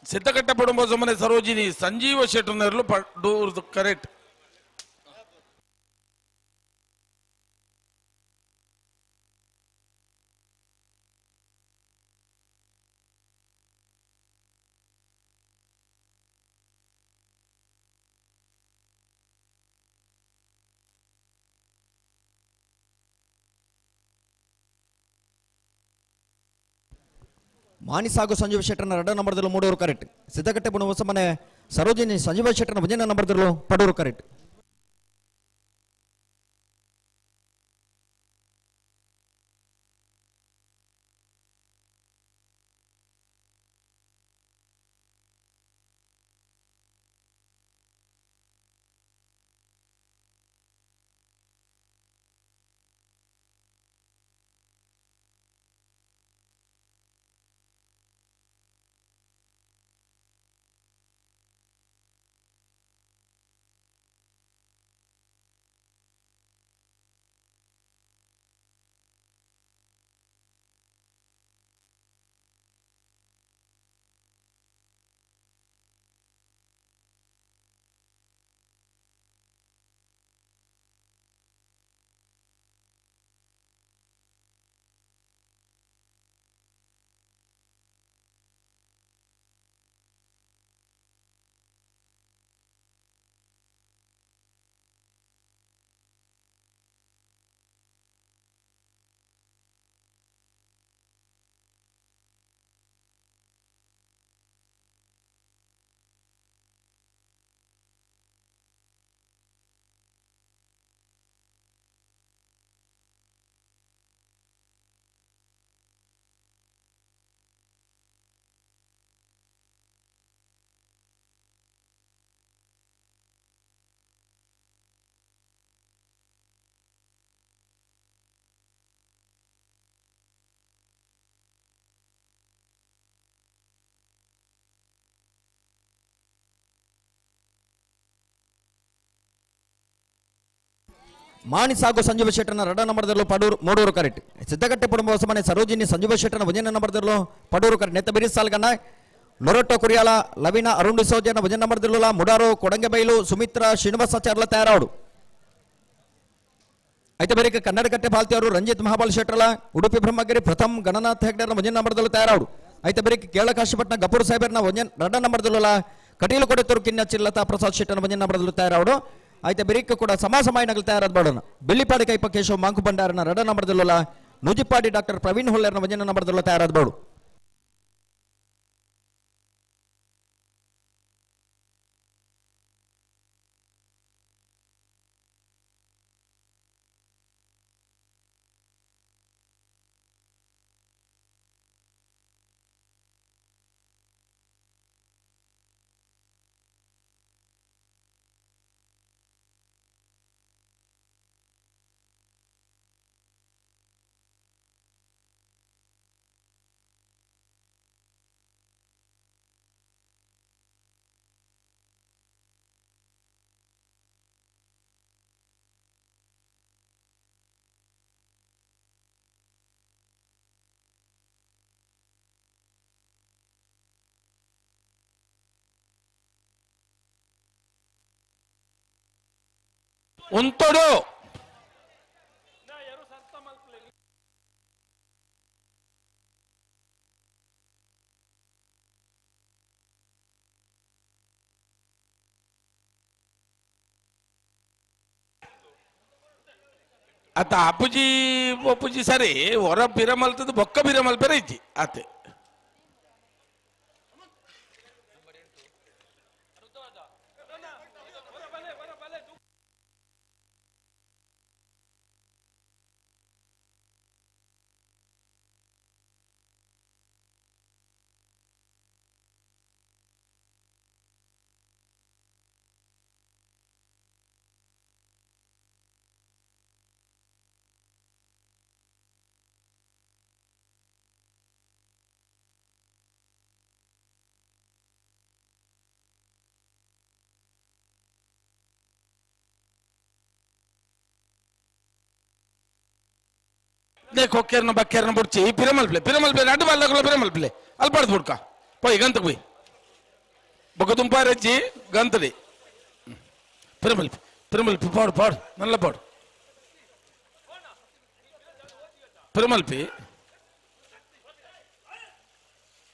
ಸಿದ್ದಕಟ್ಟ ಪಡುಂಬ ಸೊಮ್ಮನೆ ಸರೋಜಿನಿ ಸಂಜೀವ ಶೆಟ್ಟನರಲು ಪಡೂರು ಕರೆಕ್ಟ್. ಮಾನಿಸ್ ಹಾಗೂ ಸಂಜೀವ ಶೆಟ್ಟರ್ನ ಎರಡನೇ ನಂಬರ್ದಲ್ಲೂ ಮೂಡೂರು ಕರೆಕ್ಟ್. ಸಿದ್ದಕಟ್ಟೆ ಬುಣ ಮನೆ ಸರೋಜಿನಿ ಸಂಜೀವ ಶೆಟ್ಟರ್ನ ಒಂದನೇ ನಂಬರ್ದಲ್ಲೂ ಪಡೂರು ಕರೆಕ್ಟ್. ಮಾಣಿಸ್ ಹಾಗೂ ಸಂಜೀವ ಶೆಟ್ಟರ್ನ ಎರಡನೇ ನಂಬರ್ದಲ್ಲೂ ಪಡೂರು ಮೂಡೂರು ಕರೆಕ್ಟ್. ಸಿದ್ದಕಟ್ಟೆ ಕುಟುಂಬ ಹೊಸಮನೆ ಸರೋಜಿನಿ ಸಂಜೀವ ಶೆಟ್ಟರ್ನ ಒಂದನೇ ನಂಬರ್ದಲ್ಲೂ ಪಡೂರು ಕರೆಕ್ಟ್. ನೆತ್ತ ಬಿರಿಸ್ ಸಾಲ್ಗನ್ನ ಲೊರೊಟ್ಟೊ ಕುರಿಯಾಲ ಲವಿನ ಅರುಣ್ ಡಿಸೋಜನ ಒಂದನೇ ನಂಬರ್ದಲ್ಲೂ ಮುಡಾರು ಕೊಡಂಗೆಬೈಲು ಸುಮಿತ್ರಾ ಶ್ರೀನಿವಾಸಾಚಾರ್ಲ ತಯಾರಾಡು. ಐತೆ ಬೇರೆ ಕನ್ನಡಕಟ್ಟೆ ಭಾಲ್ತಿಯವರು ರಂಜಿತ್ ಮಹಾಬಲ್ ಶೆಟ್ಟರ್ಲ ಉಡುಪಿ ಬ್ರಹ್ಮಗಿರಿ ಪ್ರಥಮ್ ಗಣನಾಥ್ ಹೆಗ್ಡೆರ್ನ ಒಂದನೇ ನಂಬರ್ದಲ್ಲೂ ತಯಾರಾಡು. ಐತೆ ಬೇರೆ ಕೇಳಕಾಶಿಪಟ್ಟಣ ಗಪೂರ್ ಸಾಹೇಬರ್ನ ಒಂದನೇ ಎರಡನೇ ನಂಬರ್ದಲ್ಲೂ ಕಟೀಲು ಕೊಡೆತೂರು ಕಿನ್ನ ಚಿಲ್ಲತಾ ಪ್ರಸಾದ್ ಶೆಟ್ಟರ್ನ ಒಂದನೇ ನಂಬರ್ದಲ್ಲೂ ತಯಾರಾಡು. ಆಯ್ತಾ ಬೆರಿಕ ಕೂಡ ಸಮ ಸಮಯನಗಳು ತಯಾರಾದ ಮಾಡೋಣ. ಬೆಳ್ಳಿಪಾಡಿ ಕೈಪ ಕೇಶವ ಮಾಂಕು ಭಂಡಾರನ ಎರಡನೇ ನಂಬರ್ದಲ್ಲ ನೂಜಿಪಾಡಿ ಡಾಕ್ಟರ್ ಪ್ರವೀಣ್ ಹೊಲ್ಲೇರ್ನ ಒಂದನೇ ನಂಬರ್ದಲ್ಲ ತಯಾರಾದ ಬೋಡು. ಉಂತೊಡು ಅತ್ತ ಅಪ್ಪುಜಿ ಒಪ್ಪುಜಿ ಸರಿ ಹೊರ ಬಿರಮಲ್ತದ ಬೊಕ್ಕ ಬಿರಮಲ್ ಬೇರೆ ಇಜ್ಜಿ ಆತೆ ಕೊಕ್ಕೆರ್ನ ಬಕ್ಕೆರ್ನ ಬುಡ್ಚಿ ಪಿರಮಲ್ಪ್ಲೆ ಪಿರಮಲ್ಪ್ಲೆ ನಡು ಬಲ್ಲಕುಲ ಪಿರಮಲ್ಪ್ಲೆ ಅಲ್ಪಾಡ್ದು ಬುಡ್ಕ ಪೋಯ್ ಗಂತకు పోయి బొక్క తుంಪಾరెచ్చి గంతడి పిరమల్పి పిరమల్పి పాడు పాడు నల్ల పాడు పిరమల్పి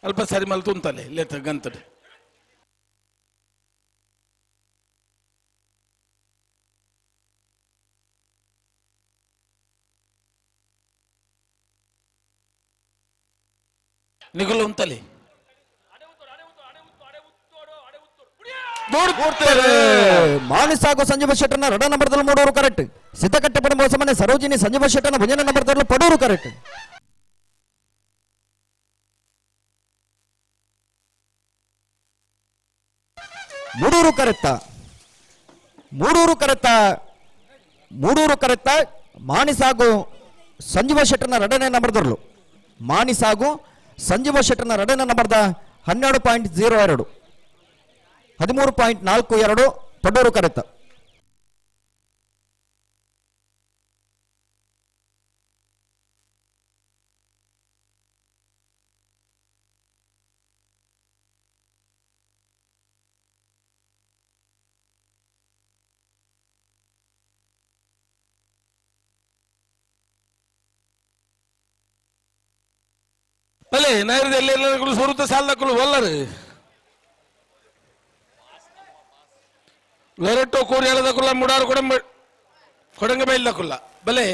అಲ್ಪ ಸರಿ ಮಲ್ ತುಂತಲೆ ಲೇತ ಗಂತಡಿ ನಿಗುಲು ಉಂತಲೆ ಮಾನಿಸಾಗು ಸಂಜೀವ ಶೆಟ್ಟನ ರಡ ನಂಬರ್ದಲ್ಲಿ ಮೂಡೂರು ಕರೆಕ್ಟ್. ಸಿದ್ದಕಟ್ಟೆ ಪಡಂಬ ಸಮನೆ ಸರೋಜಿನಿ ಸಂಜೀವ ಶೆಟ್ಟನ ಭುಜನ ನಂಬರ್ದಲ್ಲಿ ಪಡೂರು ಕರೆಕ್ಟ್. ಮೂಡೂರು ಕರೆಕ್ಟ ಮೂಡೂರು ಕರೆಕ್ಟ ಮೂಡೂರು ಕರೆಕ್ಟ. ಮಾನಿಸಾಗು ಸಂಜೀವ ಶೆಟ್ಟನ ರಡನೇ ನಂಬರ್ದರ್ಲು ಮಾನಿಸಾಗು ಸಂಜೀವ ಶೆಟ್ಟನ ರಡನೇ ನಂಬರ್ದ 12.02 13.42 ಪಡೂರು ಕರೆತ. ಬಲೆ ನೈರ್ದಲ್ಲಿ ಸುರುತ ಸಾಲಕ್ಕಲು ಒಲ್ಲರು ಲೊರೆಟ್ಟೋ ಕೂರಿಯಾಳದಕ್ಕುಲ್ಲ ಮುಡಾರು ಕೊಡಂಬ ಕೊಡಂಗ ಬೈಲ್ದಕ್ಕುಲ್ಲ ಬಲೆ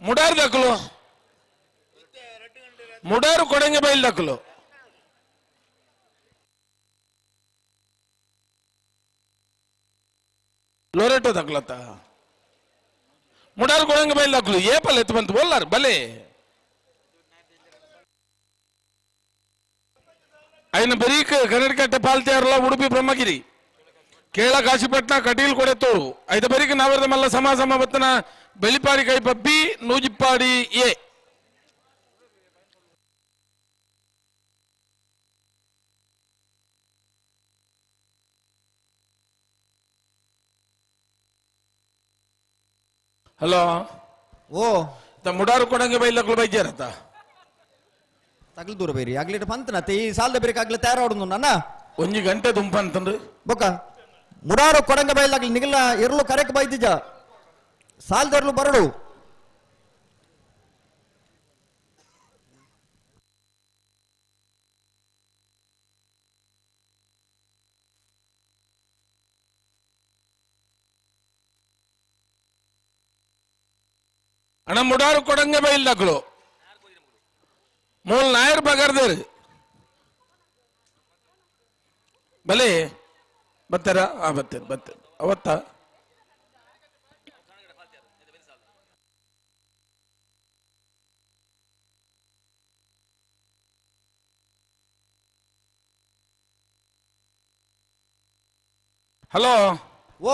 ಮುಡಾರು ದಕ್ಕಲು ಮುಡಾರು ಕೊಡಂಗೆ ಬೈಲ್ ದಕ್ಕಲು ಲೊರೆಟೋ ದಕ್ಕಲತ್ತ ಮುಡಾರು ಕೊಡಂಗೆ ಬೈಲ್ ದಕ್ಕಲು ಏ ಪಲ್ಲೆ ಎತ್ತು ಬಂತು ಬೋಲ್ಲಾರು ಬಲೆ అయిన ಬರೀಕ್ ಕನ್ನಡಕಟ್ಟೆ ಪಾಲ್ತಿಯಾರಲ್ಲ ಉಡುಪಿ ಬ್ರಹ್ಮಗಿರಿ ಕೇಳ ಕಾಶಿಪಟ್ನ ಕಟೀಲ್ ಕೊಡೆತ್ತೋರು ಐತ ಬರೀಕ್ ನಾವರದ ಮಲ್ಲ ಸಮ ಸಮ ಬತ್ತನ ಬೆಳಿಪಾಡಿ ಕೈಪ ಬಿ ನೂಜಿಪ್ಪಾಡಿ ಎ ಹಲೋ ಓ ಮುಡಾರು ಕೊಡಂಗೆ ಬೈಲಕ್ಕಲು ಬೈಜಾರತ್ತ ತಗಲ್ ದೂರ ಬೇರಿ ಆಗ್ಲಿಟ ಪಂತನತ್ತೆ ಈ ಸಾಲದ ಬೇರೆ ಆಗ್ಲಿ ತಯಾರಾಡುದು ನನ್ನ ಒಂಜಿ ಗಂಟೆ ದುಂಪ ಅಂತಂದ್ರೆ ಬೊಕ್ಕ ಮುಡಾರು ಕೊಡಂಗ ಬೈಲಾಗ್ಲಿ ನಿಗಲ ಎರಲು ಕರೆಕ್ ಬೈದಿಜ ಸಾಲದರ್ಲು ಬರಡು ಅಣ್ಣ ಮುಡಾರು ಕೊಡಂಗ ಬೈಲ್ದಕ್ಲು ಮೂಲ ನಾಯರ್ ಬಗರ್ದೇರು ಬಲೆ ಬತ್ತಾರ ಆ ಬತ್ತೇರು ಬತ್ತೇರು ಅವತ್ತ ಹಲೋ ಓ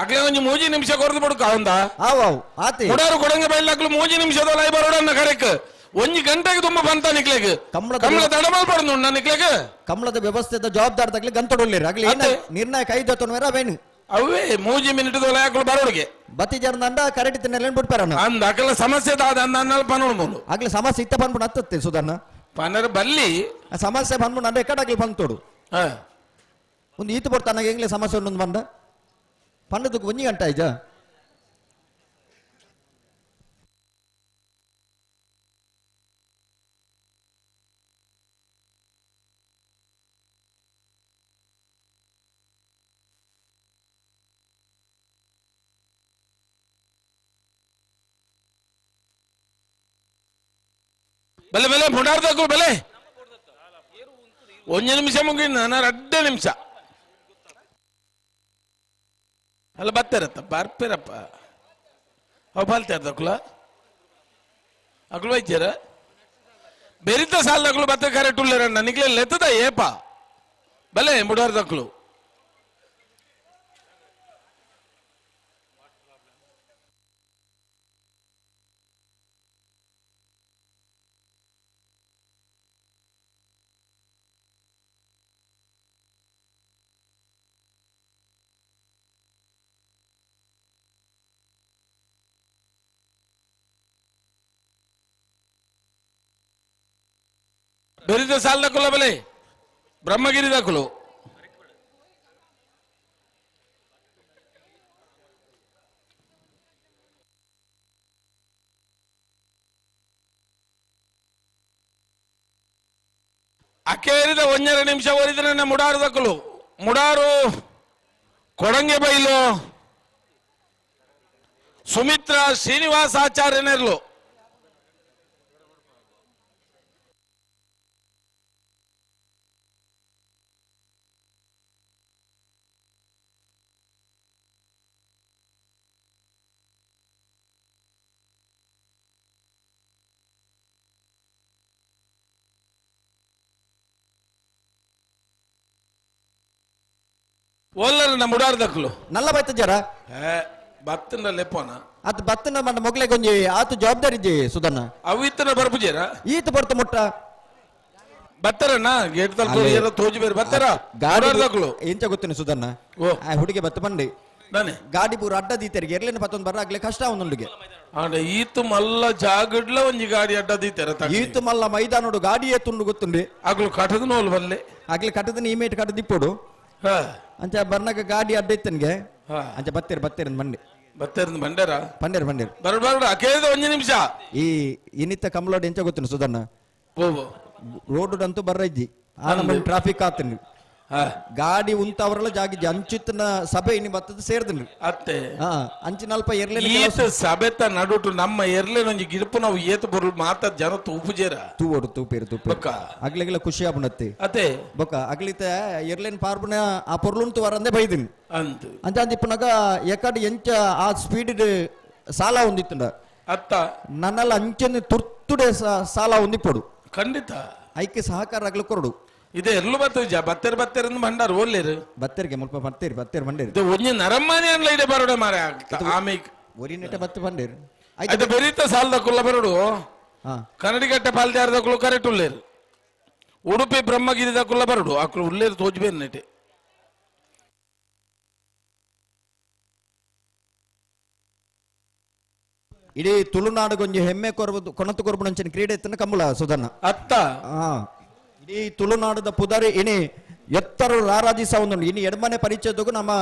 ಅಕ್ಲೆ ಒಂಜಿ ಮೂಜಿ ನಿಮಿಷ ಕೊರದು ಬಡುಕ ಅವಂದ ಆವ್ ಆತಿ ಮುಡಾರು ಕೊಡಂಗೆ ಬೈಲಾಕ್ಲು ಮೂಜಿ ನಿಮಿಷದ ಲೈ ಬರೋಡನ್ನ ಕರೆಕ್ ಒಂಜಿ ಗಂಟೆಗೆ ತುಂಬ ಬಂತ ನಿಕ್ಲೆಗ್ ಕಮಲ ಕಮಲ ತಡಮಲ್ ಪಡನು ನನ್ನ ನಿಕ್ಲೆಗ್ ಕಮಲದ ವ್ಯವಸ್ಥೆದ ಜವಾಬ್ದಾರಿ ತಗ್ಲಿ ಗಂತೊಡೊಲ್ಲೇರು ಅಗ್ಲಿ ಏನ ನಿರ್ಣಯ ಕೈದ ತೊನ್ವೇರ ಅವೇನು ಅವೇ ಮೂಜಿ ಮಿನಿಟ್ ದೊಲ ಬರೋಡಿಗೆ ಬತ್ತಿ ಜನ ಕರೆಕ್ಟ್ ತಿನ್ನಲೇನು ಬಿಡ್ಪಾರಣ್ಣ ಅಂದ ಅಕಲ ಸಮಸ್ಯೆ ದಾದ ಅಂದ ಅನ್ನಲ್ ಪನೋಡು ಮೂಲು ಆಗ್ಲಿ ಸಮಸ್ಯೆ ಇತ್ತ ಪನ್ಪುಣ ಹತ್ತತ್ತೆ ಸುಧನ್ನ ಪನರ್ ಬಲ್ಲಿ ಸಮಸ್ಯೆ ಬಂದ್ಬಿಟ್ಟು ಅಂದ್ರೆ ಎಕ್ಕಡ ಆಗ್ಲಿ ಬಂತೋಡು ಒಂದು ಈತ ಬರ್ತಾನ ಹೆಂಗ್ಲೆ ಸಮಸ್ಯೆ ಒಂದೊಂದು ಬಂದ ಪನ್ನದಕ್ಕೆ ಒಂಜಿ ಗಂಟೆ ಆಯ್ತಾ ಬಲೆ ಬಲೆ ಮುಡಾರ್ದಕ್ಕೂ ಬಲೆ ಒಂಜು ನಿಮಿಷ ಮುಗಿ ನಾನು ರಡ್ಡೆ ನಿಮಿಷ ಅಲ್ಲ ಬತ್ತಾರತ್ತ ಬರ್ಪಿರಪ್ಪ ಅವು ಬಾಲ್ತಾರ್ದಕ್ಕುಲ ಅಗ್ಲು ವೈದ್ಯರ ಬೆರಿತ ಸಾಲದಕ್ಕಲು ಬತ್ತ ಕರೆಕ್ಟ್ ಉಳ್ಳರಣ್ಣ ನಿಕ್ಲೆ ಲೆತ್ತದ ಏಪ ಬಲೆ ಮುಡಾರ್ದಕ್ಕಲು ಬೆರಿದ ಸಾಲದಕ್ಕುಲ ಬಲೆ ಬ್ರಹ್ಮಗಿರಿ ದಕ್ಕಲು ಅಕೇರಿದ ಒಂಜರ ನಿಮಿಷ ಓರಿದ್ರೆ ಮುಡಾರು ದಕ್ಕಲು ಮುಡಾರು ಕೊಡಂಗೆ ಬೈಲು ಸುಮಿತ್ರ ಶ್ರೀನಿವಾಸಾಚಾರ್ಯನೆರ್ಲು ಓಲ್ಲರ ಮುಡಾರ್ದಕ್ಲು ನಲ್ಲ ಬೈತ ಜರ ಬತ್ತನ ಲೆಪ್ಪನ ಅದು ಬತ್ತನ ಮಂಡ ಮೊಗ್ಲೆ ಗೊಂಜಿ ಆತು ಜವಾಬ್ದಾರಿ ಇಜ್ಜಿ ಸುಧನ್ನ ಅವು ಇತ್ತನ ಬರ್ಪುಜೇರ ಈತ ಬರ್ತ ಮುಟ್ಟ ಬತ್ತರಣ್ಣ ಗೇಟ್ ತಲ್ಪ ಏರ ತೋಜಿ ಬೇರೆ ಬತ್ತರ ಗಾಡಿ ಮುಡಾರ್ದಕ್ಲು ಎಂಚ ಗೊತ್ತಿನ ಸುಧನ್ನ ಆ ಹುಡುಗಿ ಬತ್ತ ಬಂಡಿ ಗಾಡಿ ಪೂರ ಅಡ್ಡ ದೀತರಿಗೆ ಎರ್ಲೇನ ಪತ್ತೊಂದು ಬರ್ರ ಆಗ್ಲಿ ಕಷ್ಟ ಅವನುಳ್ಳಿಗೆ ಆಂಡ ಈತು ಮಲ್ಲ ಜಾಗಡ್ಲ ಒಂಜಿ ಗಾಡಿ ಅಡ್ಡ ದೀತರ ಈತು ಮಲ್ಲ ಮೈದಾನೋಡು ಗಾಡಿ ತುಂಡು ಗೊತ್ತುಂಡಿ ಆಗ್ಲು ಕಟದ ನೋಲ್ ಬಲ್ಲೆ ಆಗ್ಲಿ ಕಟದನ ಈ ಮೇಟ್ ಕಟದ ಇಪ್ಪೋಡು ಅಂಚ ಬರ್ನಾಗ ಗಾಡಿ ಅಡ್ಡ ಇತ್ತನ್ಗೆ ಅಂಚ ಬತ್ತೀರ್ ಬತ್ತೀರ್ ಮಂಡಿ ಬತ್ತೀರ್ ಬಂಡೇರ ಬಂಡೇರ್ ಬಂಡೇರ್ ಬರ ಬರ ಕೇಳಿದ ಒಂಜಿ ನಿಮಿಷ ಈ ಇನ್ನಿತ್ತ ಕಮಲೋಡ್ ಎಂಚ ಗೊತ್ತಿನ ಸುಧನ್ನ ರೋಡ್ ಅಂತೂ ಬರ್ರಜ್ಜಿ ಆ ನಮ್ಮ ಟ್ರಾಫಿಕ್ ಆತನಿ ಗಾಡಿ ಉಂತವರೆಲ್ಲ ಜಾಗಿಜ್ಜಿ ಅಂಚಿತ್ತನ ಸಭೆ ಇನ್ನು ಬತ್ತದ ಸೇರ್ದನ್ರಿ ಅತ್ತೆ ಅಂಚಿನಲ್ಪ ಎರ್ಲೆ ಈತ ಸಭೆತ ನಡುಟು ನಮ್ಮ ಎರ್ಲೆನೊಂಜಿ ಗಿಡಪು ನಾವು ಏತ ಬರು ಮಾತ ಜನ ತೂಪುಜೇರ ತೂವೋಡು ತೂಪೇರು ತೂಪೇರು ಅಗ್ಲಿಗೆಲ್ಲ ಖುಷಿ ಆಪುಣತ್ತಿ ಅತ್ತೆ ಬೊಕ್ಕ ಅಗ್ಲಿತ ಎರ್ಲೇನ್ ಪಾರ್ಪುನ ಆ ಪೊರ್ಲುಂತು ವರಂದೆ ಬೈದಿನಿ ಅಂತು ಅಂಚ ಅಂದಿಪ್ಪುನಗ ಎಕಡ್ ಎಂಚ ಆ ಸ್ಪೀಡ್ ಸಾಲ ಹೊಂದಿತ್ತುಂಡ ಅತ್ತ ನನ್ನೆಲ್ಲ ಅಂಚನೆ ತುರ್ತುಡೆ ಸಾಲ ಹೊಂದಿಪ್ಪಡು ಖಂಡಿತ ಐಕೆ ಸಹಕಾರ ಆಗ್ಲಿ ಕೊರಡು ಇದೆ ಎಲ್ಲೂ ಬತ್ತ ಬತ್ತೆರ್ ಬತ್ತೆರ್ ಭಂಡಾರ ಓಲ್ಲೇರು ಬತ್ತೆರ್ಗೆ ಮುಲ್ಪ ಬತ್ತೀರಿ ಬತ್ತೆರ್ ಬಂಡೇರು ಇದು ಒಂಜಿ ನರಮಾನಿ ಅನ್ಲ ಇದೆ ಬರೋಡ ಮಾರೆ ಆಮೆ ಒರಿನೆಟ ಬತ್ತ ಬಂಡೇರು ಆಯ್ತು ಬೆರೀತ ಸಾಲದ ಕುಲ್ಲ ಬರೋಡು ಕನ್ನಡಿಗಟ್ಟೆ ಪಾಲ್ದಾರದ ಕುಲ್ಲ ಕರೆಕ್ಟ್ ಉಳ್ಳೇರು ಉಡುಪಿ ಬ್ರಹ್ಮಗಿರಿದ ಕುಲ್ಲ ಬರೋಡು ಅಕ್ಲು ಉಳ್ಳೇರು ತೋಜ್ಬೇರು ನೆಟೆ ಇಡೀ ತುಳುನಾಡುಗೊಂಜಿ ಹೆಮ್ಮೆ ಕೊರಬು ಕೊಣತು ಕೊರಬು ಕ್ರೀಡೆ ಎತ್ತನ ಕಂಬಳ ಸುಧನ್ನ ಅತ್ತ ಇಡೀ ತುಳುನಾಡದ ಪುದರಿ ಇನಿ ಎತ್ತರು ರಾರಾಜಿಸ ಒಂದು ಇನಿ ಎಡಮನೆ ಪರಿಚಯದಗೂ ನಮ್ಮ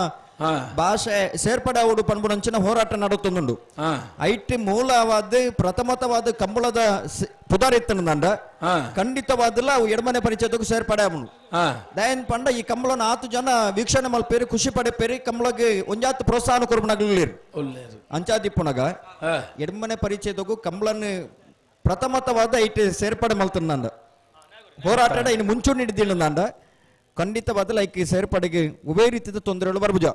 ಭಾಷೆ ಸೇರ್ಪಡೆ ಅವಡು ಪನ್ಬುನಂಚಿನ ಹೋರಾಟ ನಡುತ್ತೊಂದುಂಡು ಐಟಿ ಮೂಲವಾದ ಪ್ರಥಮತವಾದ ಕಂಬಳದ ಪುದರ್ ಎತ್ತನಂಡ ಖಂಡಿತವಾದಲ್ಲ ಅವು ಎಡಮನೆ ಪರಿಚಯದಗೂ ಸೇರ್ಪಡೆ ಅವನು ದಯನ್ ಪಂಡ ಈ ಕಂಬಳನ ಆತು ಜನ ವೀಕ್ಷಣೆ ಮಲ್ಪೇರಿ ಖುಷಿ ಪಡೆಪೇರಿ ಕಂಬಳಗೆ ಒಂಜಾತ್ ಪ್ರೋತ್ಸಾಹನ ಕೊರ್ಬುನಗ್ಲಿರು ಅಂಚಾದಿಪ್ಪುನಗ ಎಡಮನೆ ಪರಿಚಯದಗೂ ಕಂಬಳನ ಪ್ರಥಮತವಾದ ಐಟಿ ಸೇರ್ಪಡೆ ಮಲ್ತಂದ ಹೋರಾಟ ಇನ್ನು ಮುಂಚೂಣಿ ಹಿಡಿದಿಲ್ಲ ಖಂಡಿತವಾದ ಲೈಕ್ ಸೇರ್ಪಡೆಗೆ ಉಭಯ ರೀತಿಯ ತೊಂದರೆಗಳು ಬರ್ಬುಜ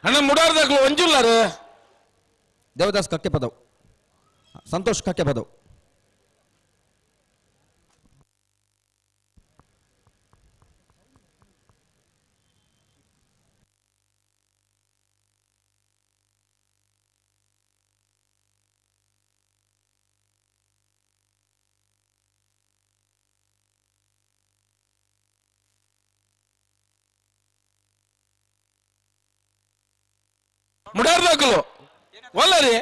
ಅಣ್ಣ ಮುಡಾರ್ದಾಗ್ಲು ಒಂಜುಲ್ಲಾರು ದೇವದಾಸ್ ಕಕ್ಕೆ ಪದವ್ ಸಂತೋಷ್ ಕಕ್ಕೆ ಪದವ್ ಮುಡಾರ್ದಾಕಲು ಒಲ್ಲರಿ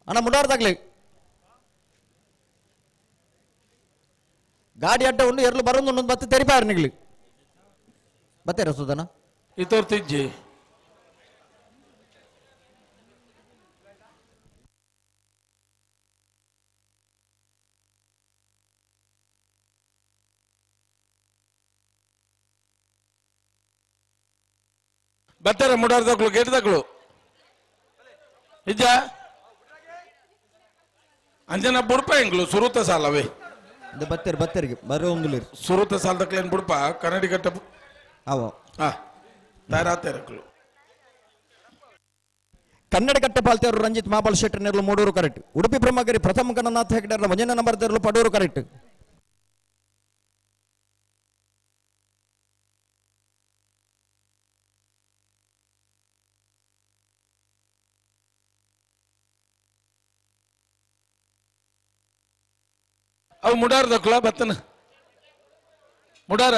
ಅಣ್ಣ ಮುಡಾರ್ದಾಗ್ಲಿ ಗಾಡಿ ಅಡ್ಡ ಉಂಡು ಎರಲು ಬರೋದು ಒಂದೊಂದು ಬತ್ತೆ ತೆರಿಪಾರ ನಿಗ್ಲಿ ಬತ್ತೇರ ಸುಧನ ಇತೋರ್ತಿಜ್ಜಿ ಬತ್ತಾರ ಮುಡಾರ್ದಾಗ್ಲು ಗೇಟ್ದಾಗ್ಲು ಇಜ್ಜ ಅಂಜನ ಬುಡ್ಪ ಎಂಗ್ಲು ಸುರುತ ಸಾಲವೇ ಬತ್ತೇರಿ ಬತ್ತೇರಿಗೆ ಬರೋ ಸುರುತ ಸಾಲದಕ್ಲೇನು ಬುಡ್ಪ ಕನ್ನಡಿ ಕಟ್ಟ ಅವ ಹಾ ತಯಾರಾತೇರಕ್ಲು ಕನ್ನಡ ಕಟ್ಟೆ ಪಾಲ್ತೇರು ರಂಜಿತ್ ಮಾಬಲ್ ಶೆಟ್ಟರ್ ನೆರಳು ಮೂಡೂರು correct Udupi Brahmagiri Prathama Gananatha ಹೆಗ್ಡೆರ ಮಂಜನ number ತೆರಳು Padur correct ಅವು ಮುಡಾರ್ದಕ್ಲ ಬತ್ತನ ಮುಡಾರ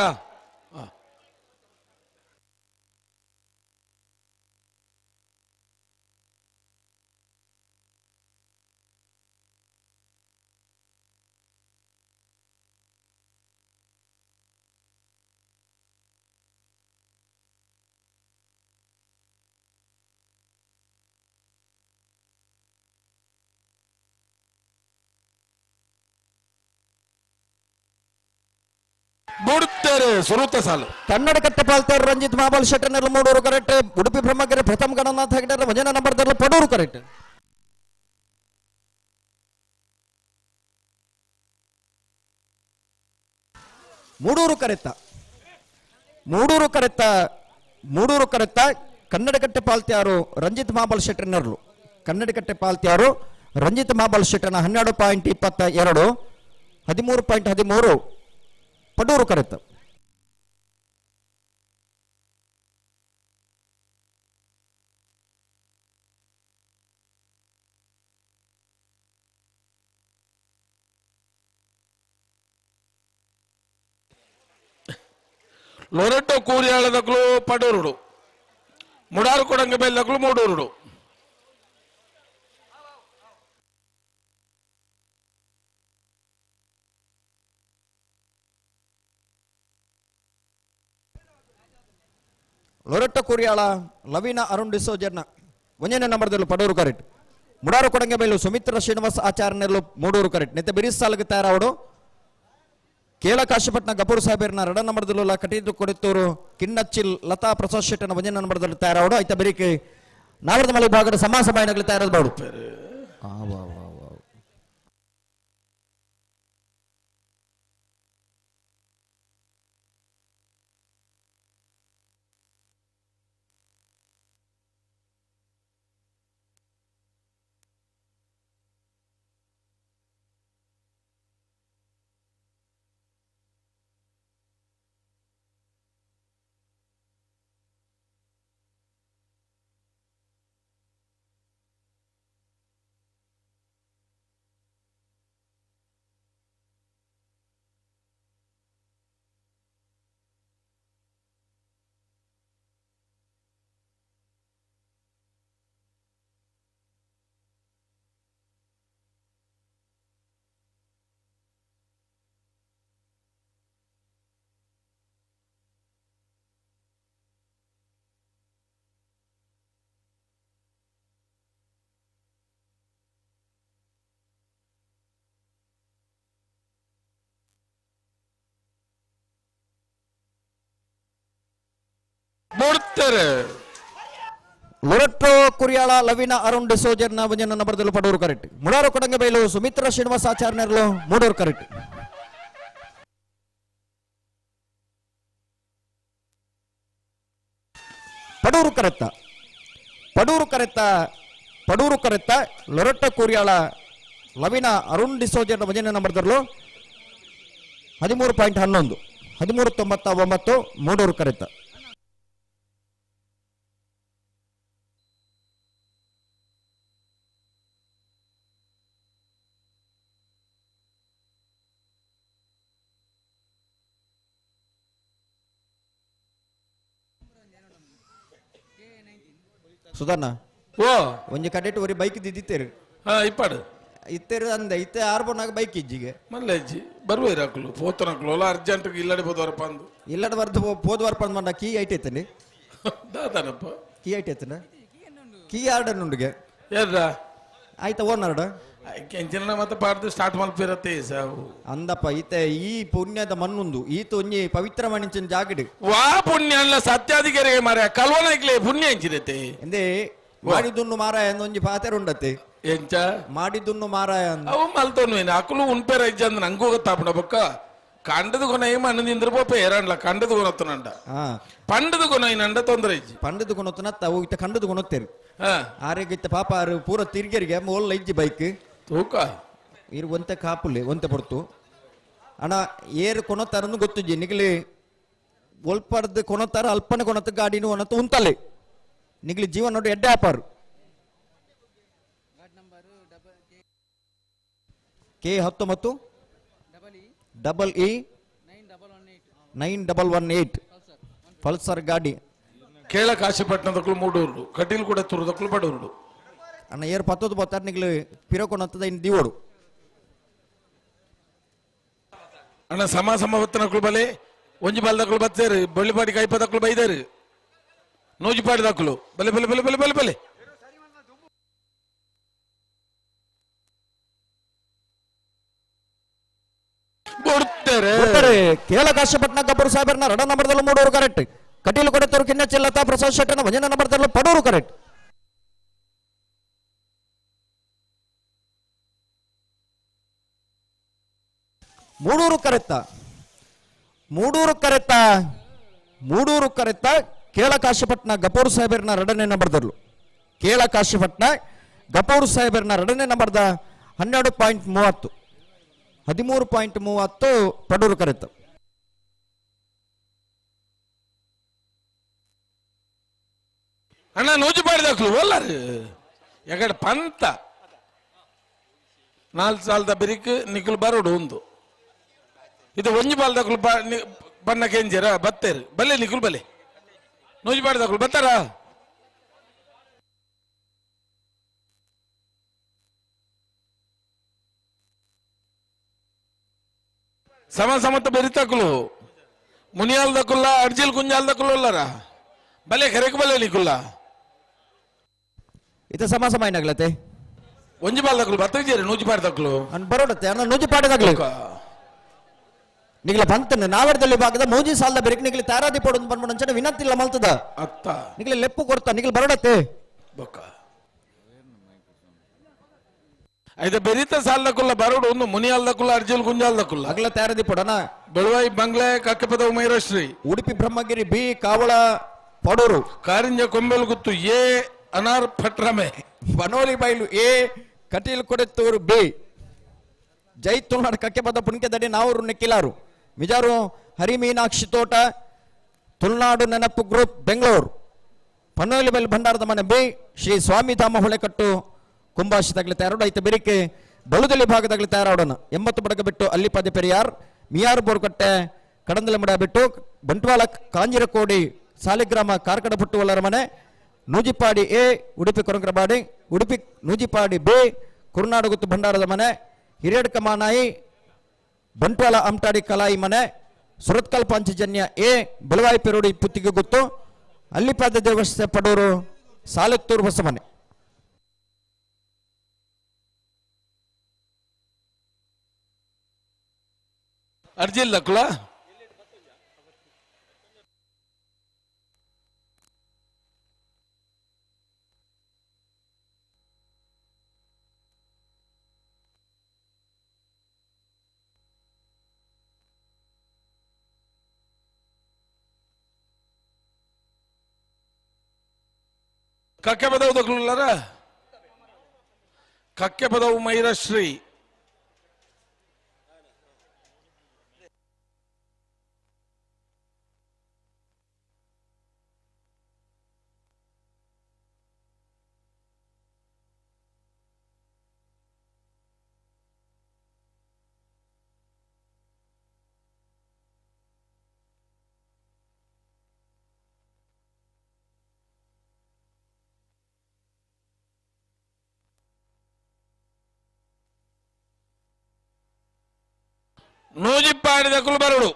ಬುಡ್ತಾರೆ ಸುರುತ ಸಾಲು ಕನ್ನಡ ಕಟ್ಟೆ ಪಾಲ್ತೇರು ರಂಜಿತ್ ಮಾಬಲ್ ಶೆಟ್ಟರ್ ನೆರಳು ಮೂಡೂರು correct Udupi Brahmagiri Prathama Gananatha ಹೆಗ್ಡೆರ ಮಂಜನ number ತೆರಳು Padur correct ಮೂಡೂರು ಕರೆತ್ತ ಮೂಡೂರು ಕರೆತ್ತ ಮೂಡೂರು ಕರೆತ್ತ ಕನ್ನಡಕಟ್ಟೆ ಪಾಲ್ತ್ಯಾರು ರಂಜಿತ್ ಮಾಬಲ್ ಶೆಟ್ಟರ್ ನೆರಳು ಕನ್ನಡಕಟ್ಟೆ ಪಾಲ್ತ್ಯಾರು ರಂಜಿತ್ ಮಾಬಲ್ ಶೆಟ್ಟರ್ನ 12.22 13.13 ಪಡೂರು ಕರೆತ್ತ ಲೊರೆಟೊ ಕೂರಿಯಾಳದಕ್ಲು ಪಡೂರುಡು ಮುಡಾರು ಕೊಡಂಗ ಬೆಲ್ಲಕ್ಲು ಮೂಡೂರುಡು ಲೊರೆಟ್ಟೊ ಕೂರಿಯಾಳ ಲವೀನಾ ಅರುಣ್ ಡಿಸೋಜರ್ನ ಒಂದನೇ ನಂಬರ್ದಲ್ಲೂ ಪಡೂರು ಕರೆಕ್ಟ್ ಮುಡಾರು ಕೊಡಂಗ ಬೈಲು ಸುಮಿತ್ರ ಶ್ರೀನಿವಾಸ್ ಆಚಾರ್ಯನೆಲ್ಲು ಮೂಡೂರು ಕರೆಕ್ಟ್ ನೆತ್ತೆ ಬಿರಿಸ್ ಸಾಲಗೆ ತಯಾರಾವಡು ಕೇಳ ಕಾಶಿಪಟ್ನ ಗಪೂರ್ ಸಾಹೇಬರ್ನ ರಡ ನಂಬರ್ದಲ್ಲೂ ಕಟೀದು ಕೊಡುತ್ತೂರು ಕಿನ್ನಚ್ಚಿಲ್ ಲತಾ ಪ್ರಸಾದ್ ಶೆಟ್ಟನ ಒಂದನೇ ನಂಬರ್ದಲ್ಲಿ ತಯಾರಾವಡು ಐತ ಬೆರಿಕೆ ನಾಗರದ ಮಲೆ ಭಾಗದ ಸಮಾಸ ಬಾಯಿನಗಲಿ ತಯಾರಾದ ಬಾಡು ಬುಡ್ತಾರೆ ಲೊರೆಟ್ಟೊ ಕುರಿಯಾಳ ಲವೀನಾ ಅರುಣ್ ಡಿಸೋಜರ್ನ ಒಂದನೇ ನಂಬರ್ದಲ್ಲೂ ಪಡೂರು ಕರೆಕ್ಟ್ ಮುಡಾರು ಕೊಡಂಗಬೈಲು ಸುಮಿತ್ರ ಶ್ರೀನಿವಾಸ್ ಆಚಾರ್ಯನೆರಳು ಮೂಡೂರು ಕರೆಕ್ಟ್ ಪಡೂರು ಕರೆತ್ತ ಪಡೂರು ಕರೆತ್ತ ಪಡೂರು ಕರೆತ್ತ ಲೊರಟ್ಟ ಕೂರಿಯಾಳ ಲವಿನ ಅರುಣ್ ಡಿಸೋಜರ್ ಒಂಜನೇ ನಂಬರ್ದರ್ಲು 13.11 13.99 ಮೂಡೂರು ಕರೆತ್ತ. ಸುಧಣ್ಣ ಓ ಒಂಜಿ ಕಡೆಟ್ ಒರಿ ಬೈಕ್ ದಿದ್ದಿತ್ತೇರು. ಹಾ ಇಪ್ಪಾಡು ಇತ್ತೇರು ಅಂದ ಇತ್ತೆ ಆರ್ಬೋನಾಗ ಬೈಕ್ ಇಜ್ಜಿಗೆ ಮಲ್ಲ ಇಜ್ಜಿ ಬರುವೇರು ಅಕ್ಲು ಪೋತನಕ್ಲು ಅಲ್ಲ ಅರ್ಜೆಂಟ್ ಇಲ್ಲಡೆ ಬೋದವರಪ್ಪ ಅಂದು ಇಲ್ಲಡೆ ಬರ್ದು ಪೋದವರಪ್ಪ ಅಂದ್ ಮಂಡ ಕೀ ಐಟ್ ಐತನಿ ದಾದನಪ್ಪ ಕೀ ಐಟ್ ಐತನ ಕೀ ಆರ್ಡರ್ ಉಂಡುಗೆ ಏರ್ರ ಆಯ್ತಾ ಓನರ್ಡ ಕೆಂಚಿನ ಮತ್ತೆ ಪಾಡ್ದು ಸ್ಟಾರ್ಟ್ ಮಲ್ಪಿರತ್ತೆ ಸಾವು ಅಂದಪ್ಪ ಈತೆ ಈ ಪುಣ್ಯದ ಮಣ್ಣುಂದು ಈತ ಒಂಜಿ ಪವಿತ್ರ ಮಣಿಂಚಿನ ಜಾಗಡ್ ವಾ ಪುಣ್ಯ ಅಲ್ಲ ಸತ್ಯಾಧಿಕಾರಿಗೆ ಮಾರ ಕಲ್ವನಾಗ್ಲೇ ಪುಣ್ಯ ಎಂಚಿರತ್ತೆ ಎಂದೇ ಮಾಡಿದುನ್ನು ಮಾರಾಯ ಅಂದ ಒಂಜಿ ಪಾತೆರ ಉಂಡತ್ತೆ ಎಂಚ ಮಾಡಿದುನ್ನು ಮಾರಾಯ ಅಂದ ಅವು ಮಲ್ತೋನು ಅಕಲು ಉನ್ಪೇರ ಇಜ್ಜ ಅಂದ ನಂಗೂ ಗೊತ್ತಾಪಣ ಬೊಕ್ಕ ಕಂಡದ ಗುಣ ಮಣ್ಣು ನಿಂದ್ರ ಪೋಪ ಏರಣ್ಲ ಕಂಡದ ಗುಣತ್ತನಂಡ ಪಂಡದ ಗುಣ ಏನಂಡ ತೊಂದರೆ ಇಜ್ಜಿ ಪಂಡದ ಗುಣತ್ತನ ಅವು ಇತ್ತ ಕಂಡದ ಗುಣತ್ತೇರು ಆರೋಗ್ಯ ಇತ್ತ ಪಾಪ ಆರು ಪೂರ ತಿರ್ಗರಿಗೆ ಮೋಲ್ಲ ಇಜ್ಜಿ ಬೈಕ್ ತೂಕ ಇರು ಒಂತೆ ಕಾಪುಲೆ ಒಂತೆ ಪೊರ್ತು ಅಣ್ಣ ಏರು ಕೊನತಾರನ್ನು ಗೊತ್ತಿಜ್ಜಿ ನಿಗಲಿ ಒಲ್ಪರ್ದು ಕೊನತಾರ ಅಲ್ಪನೆ ಕೊನತ ಗಾಡಿನೂ ಒನತ ಉಂತಲೆ ನಿಗಲಿ ಜೀವನ ನೋಡಿ ಎಡ್ಡೆ ಆಪಾರು ಕೆ 19 ಡಬಲ್ ಇ 9118 ಪಲ್ಸರ್ ಗಾಡಿ. ಕೇಳ ಕಾಶಿಪಟ್ಟಣದಕ್ಕೂ ಮೂಡೂರು ಕಟೀಲ್ ಕೂಡ ತುರುದಕ್ಕೂ ಬಡೂರು ಅಣ್ಣ ಏರು ಪತ್ತೊಂದು ಪತ್ತಾರು ನಿಗಲು ಪಿರಕೊನತ್ತದ ಇನ್ನು ದಿವೋಡು. ಅಣ್ಣ ಸಮ ಸಮ ಹೊತ್ತನಕ್ಕಳು ಬಲೆ ಒಂಜಿ ಬಾಲ್ದಕ್ಕಳು ಬತ್ತೇರು ಬಳ್ಳಿಪಾಡಿ ಕೈಪದಕ್ಕಳು ಬೈದಾರು ನೂಜಿಪಾಡಿ ದಕ್ಕಲು ಬಲೆ ಬಲೆ ಬಲೆ ಬಲೆ ಬಲೆ ಬಲೆ ಕೊಡ್ತಾರೆ ಕೇಳ ಕಾಶಪಟ್ಟಣ ಗಬ್ಬರು ಸಾಹೇಬರ್ನ ರಡ ನಂಬರ್ದಲ್ಲೂ ಮೂಡೂರು ಕರೆಕ್ಟ್. ಕಟೀಲು ಕೊಡತರು ಕಿನ್ನ ಚೆಲ್ಲತಾ ಪ್ರಸಾದ್ ಶೆಟ್ಟನ ಭಜನ ನಂಬರ್ದಲ್ಲೂ ಪಡೂರು ಕರೆಕ್ಟ್. ಮೂಡೂರು ಕರೆತ್ತ ಮೂಡೂರು ಕರೆತ್ತ ಮೂಡೂರು ಕರೆತ್ತ ಕೇಳ ಕಾಶಪಟ್ಟಣ ಗಪೂರ್ ಸಾಹೇಬರ್ನ ರಡನೆ ನಂಬರ್ದಲ್ಲೂ ಕೇಳ ಕಾಶಪಟ್ಟಣ ಗಪೂರ್ ಸಾಹೇಬರ್ನ ರಡನೆ ನಂಬರ್ದ 12.30 13.30 ಪಡೂರು ಕರೆತ್ತ. ಅಣ್ಣ ನೂಜು ಪಾಡಿದಕ್ಲು ಒಲ್ಲರು ಎಗಡ ಪಂತ 4 ಸಾಲದ ಬಿರಿಕ್ ನಿಖಲ್ ಬರೋಡು ಒಂದು ಇದು ಒಂಜಿ ಬಾಲ್ದಕ್ಲು ಬಣ್ಣ ಕೆಂಜರ ಬತ್ತೇರು ಬಲ್ಲೆ ನಿಖಲ್ ಬಲೆ ನೂಜು ಪಾಡಿದಕ್ಲು ಬತ್ತಾರ ಸಮ ಸಮತ ಬೆರಿತಕ್ಲು ಮುನಿಯಾಲ್ದಕ್ಕುಲ್ಲ ಅರ್ಜಿಲ್ ಕುಂಜಾಲ್ದಕ್ಕುಲ್ಲ ಉಲ್ಲರ ಬಲೆ ಕರೆಕ್ ಬಲೆ ನಿಕುಲ್ಲ ಇದು ಸಮ ಸಮ ಏನಾಗ್ಲತ್ತೆ ಒಂಜಿ ಬಾಲ್ದಕ್ಲು ಬತ್ತಿದ್ದೀರಿ ನೂಜಿ ಪಾಡ್ದಕ್ಲು ಅನ್ ಬರೋಡತ್ತೆ ಅನ್ನ ನೂಜಿ ಪಾಡದಾಗ್ಲಿ ನಿಗ್ಲ ಬಂತನ ನಾವರದಲ್ಲಿ ಭಾಗದ ಮೋಜಿ ಸಾಲದ ಬೆರಕ್ ನಿಗ್ಲಿ ತಾರಾದಿ ಪೋಡು ಬಂದ್ಬಿಡ ಅಂಚನೆ ವಿನಂತಿ ಇಲ್ಲ ಮಲ್ತದ ಅತ್ತ ನಿಗ್ಲಿ ಲೆಪ್ಪು ಕೊಡ್ತಾ ನಿಗ್ಲಿ ಬರೋಡತ್ತೆ ಬೊಕ್ಕ ಐದ ಬೆರಿತ ಸಾಲದಕ್ಕುಲ್ಲ ಬರೋಡು ಒಂದು ಮುನಿಯಾಲ್ದಕ್ಕುಲ್ಲ ಅರ್ಜಿಲ್ ಗುಂಜಾಲ್ದಕ್ಕುಲ್ಲ ಅಗ್ಲ ತಾರದಿ ಪೋಡನ ಬೆಳುವಾಯಿ ಬಂಗ್ಲೆ ಕಕ್ಕಪದ ಉಮೈರಶ್ರೀ ಉಡುಪಿ ಬ್ರಹ್ಮಗಿರಿ ಬಿ ಕಾವಳ ಪಡೂರು ಕಾರಿಂಜ ಕೊಂಬೆಲ್ ಗುತ್ತು ಎ ಅನಾರ್ ಫಟ್ರಮೆ ಬನೋಲಿ ಬೈಲು ಎ ಕಟೀಲ್ ಕೊಡೆತ್ತೂರು ಬಿ ಜೈ ತುಳುನಾಡು ಕಕ್ಕೆಪದ ಪುಣ್ಕೆದಡಿ ನಾವೂರು ನಿಕ್ಕಿಲಾರು ಮಿಜಾರು ಹರಿಮೀನಾಕ್ಷಿ ತೋಟ ತುಳುನಾಡು ನೆನಪು ಗ್ರೂಪ್ ಬೆಂಗಳೂರು ಪನ್ನೋಲಿ ಬೈಲು ಭಂಡಾರದ ಮನೆ ಬಿ ಶ್ರೀ ಸ್ವಾಮಿಧಾಮ ಹೊಳೆಕಟ್ಟು ಕುಂಬಾಶಿ ತಗಲಿ ತಯಾರೋಡು ಐತ ಬೆರಿಕೆ ಬಳುದಲಿ ಭಾಗದಾಗಲಿ ತಯಾರಾಡೋಣ 80 ಬಡಗ ಬಿಟ್ಟು ಅಲ್ಲಿಪಾದೆ ಪೆರಿಯಾರ್ ಮಿಯಾರ್ ಬೋರ್ಕಟ್ಟೆ ಕಡಂದಲಮಡ ಬಿಟ್ಟು ಬಂಟ್ವಾಳ ಕಾಂಜಿರಕೋಡಿ ಸಾಲಿಗ್ರಾಮ ಕಾರ್ಕಡ ಪುಟ್ಟುವಲ್ಲರ ಮನೆ ನೂಜಿಪಾಡಿ ಎ ಉಡುಪಿ ಕೊರಂಕರಬಾಡಿ ಉಡುಪಿ ನೂಜಿಪಾಡಿ ಬಿ ಕುರುನಾಡುಗುತ್ತು ಭಂಡಾರದ ಮನೆ ಹಿರಿಯಡ್ಕ ಮಾನಾಯಿ ಬಂಟ್ವಾಳ ಅಮ್ಟಾಡಿ ಕಲಾಯಿ ಮನೆ ಸುರತ್ಕಲ್ ಪಾಂಚಜನ್ಯ ಎ ಬೆಳವಾಯಿ ಪೆರೋಡಿ ಪುತ್ತಿಗೆ ಗುತ್ತು ಅಲ್ಲಿಪಾದ ದೇವಸ್ಥೆ ಪಡೂರು ಸಾಲೆತ್ತೂರು ಹೊಸಮನೆ. ಅರ್ಜಿ ಇಲ್ಲ ಕುಲ ಕಕ್ಕೆ ಪದವು ದಕ್ಕಲುಲ್ಲಾರ ಕಕ್ಕೆ ಪದವು ಮೈರಶ್ರೀ ನೂಜಿಪ್ಪಾಡಿ ದಕ್ಕಲು ಬರಡು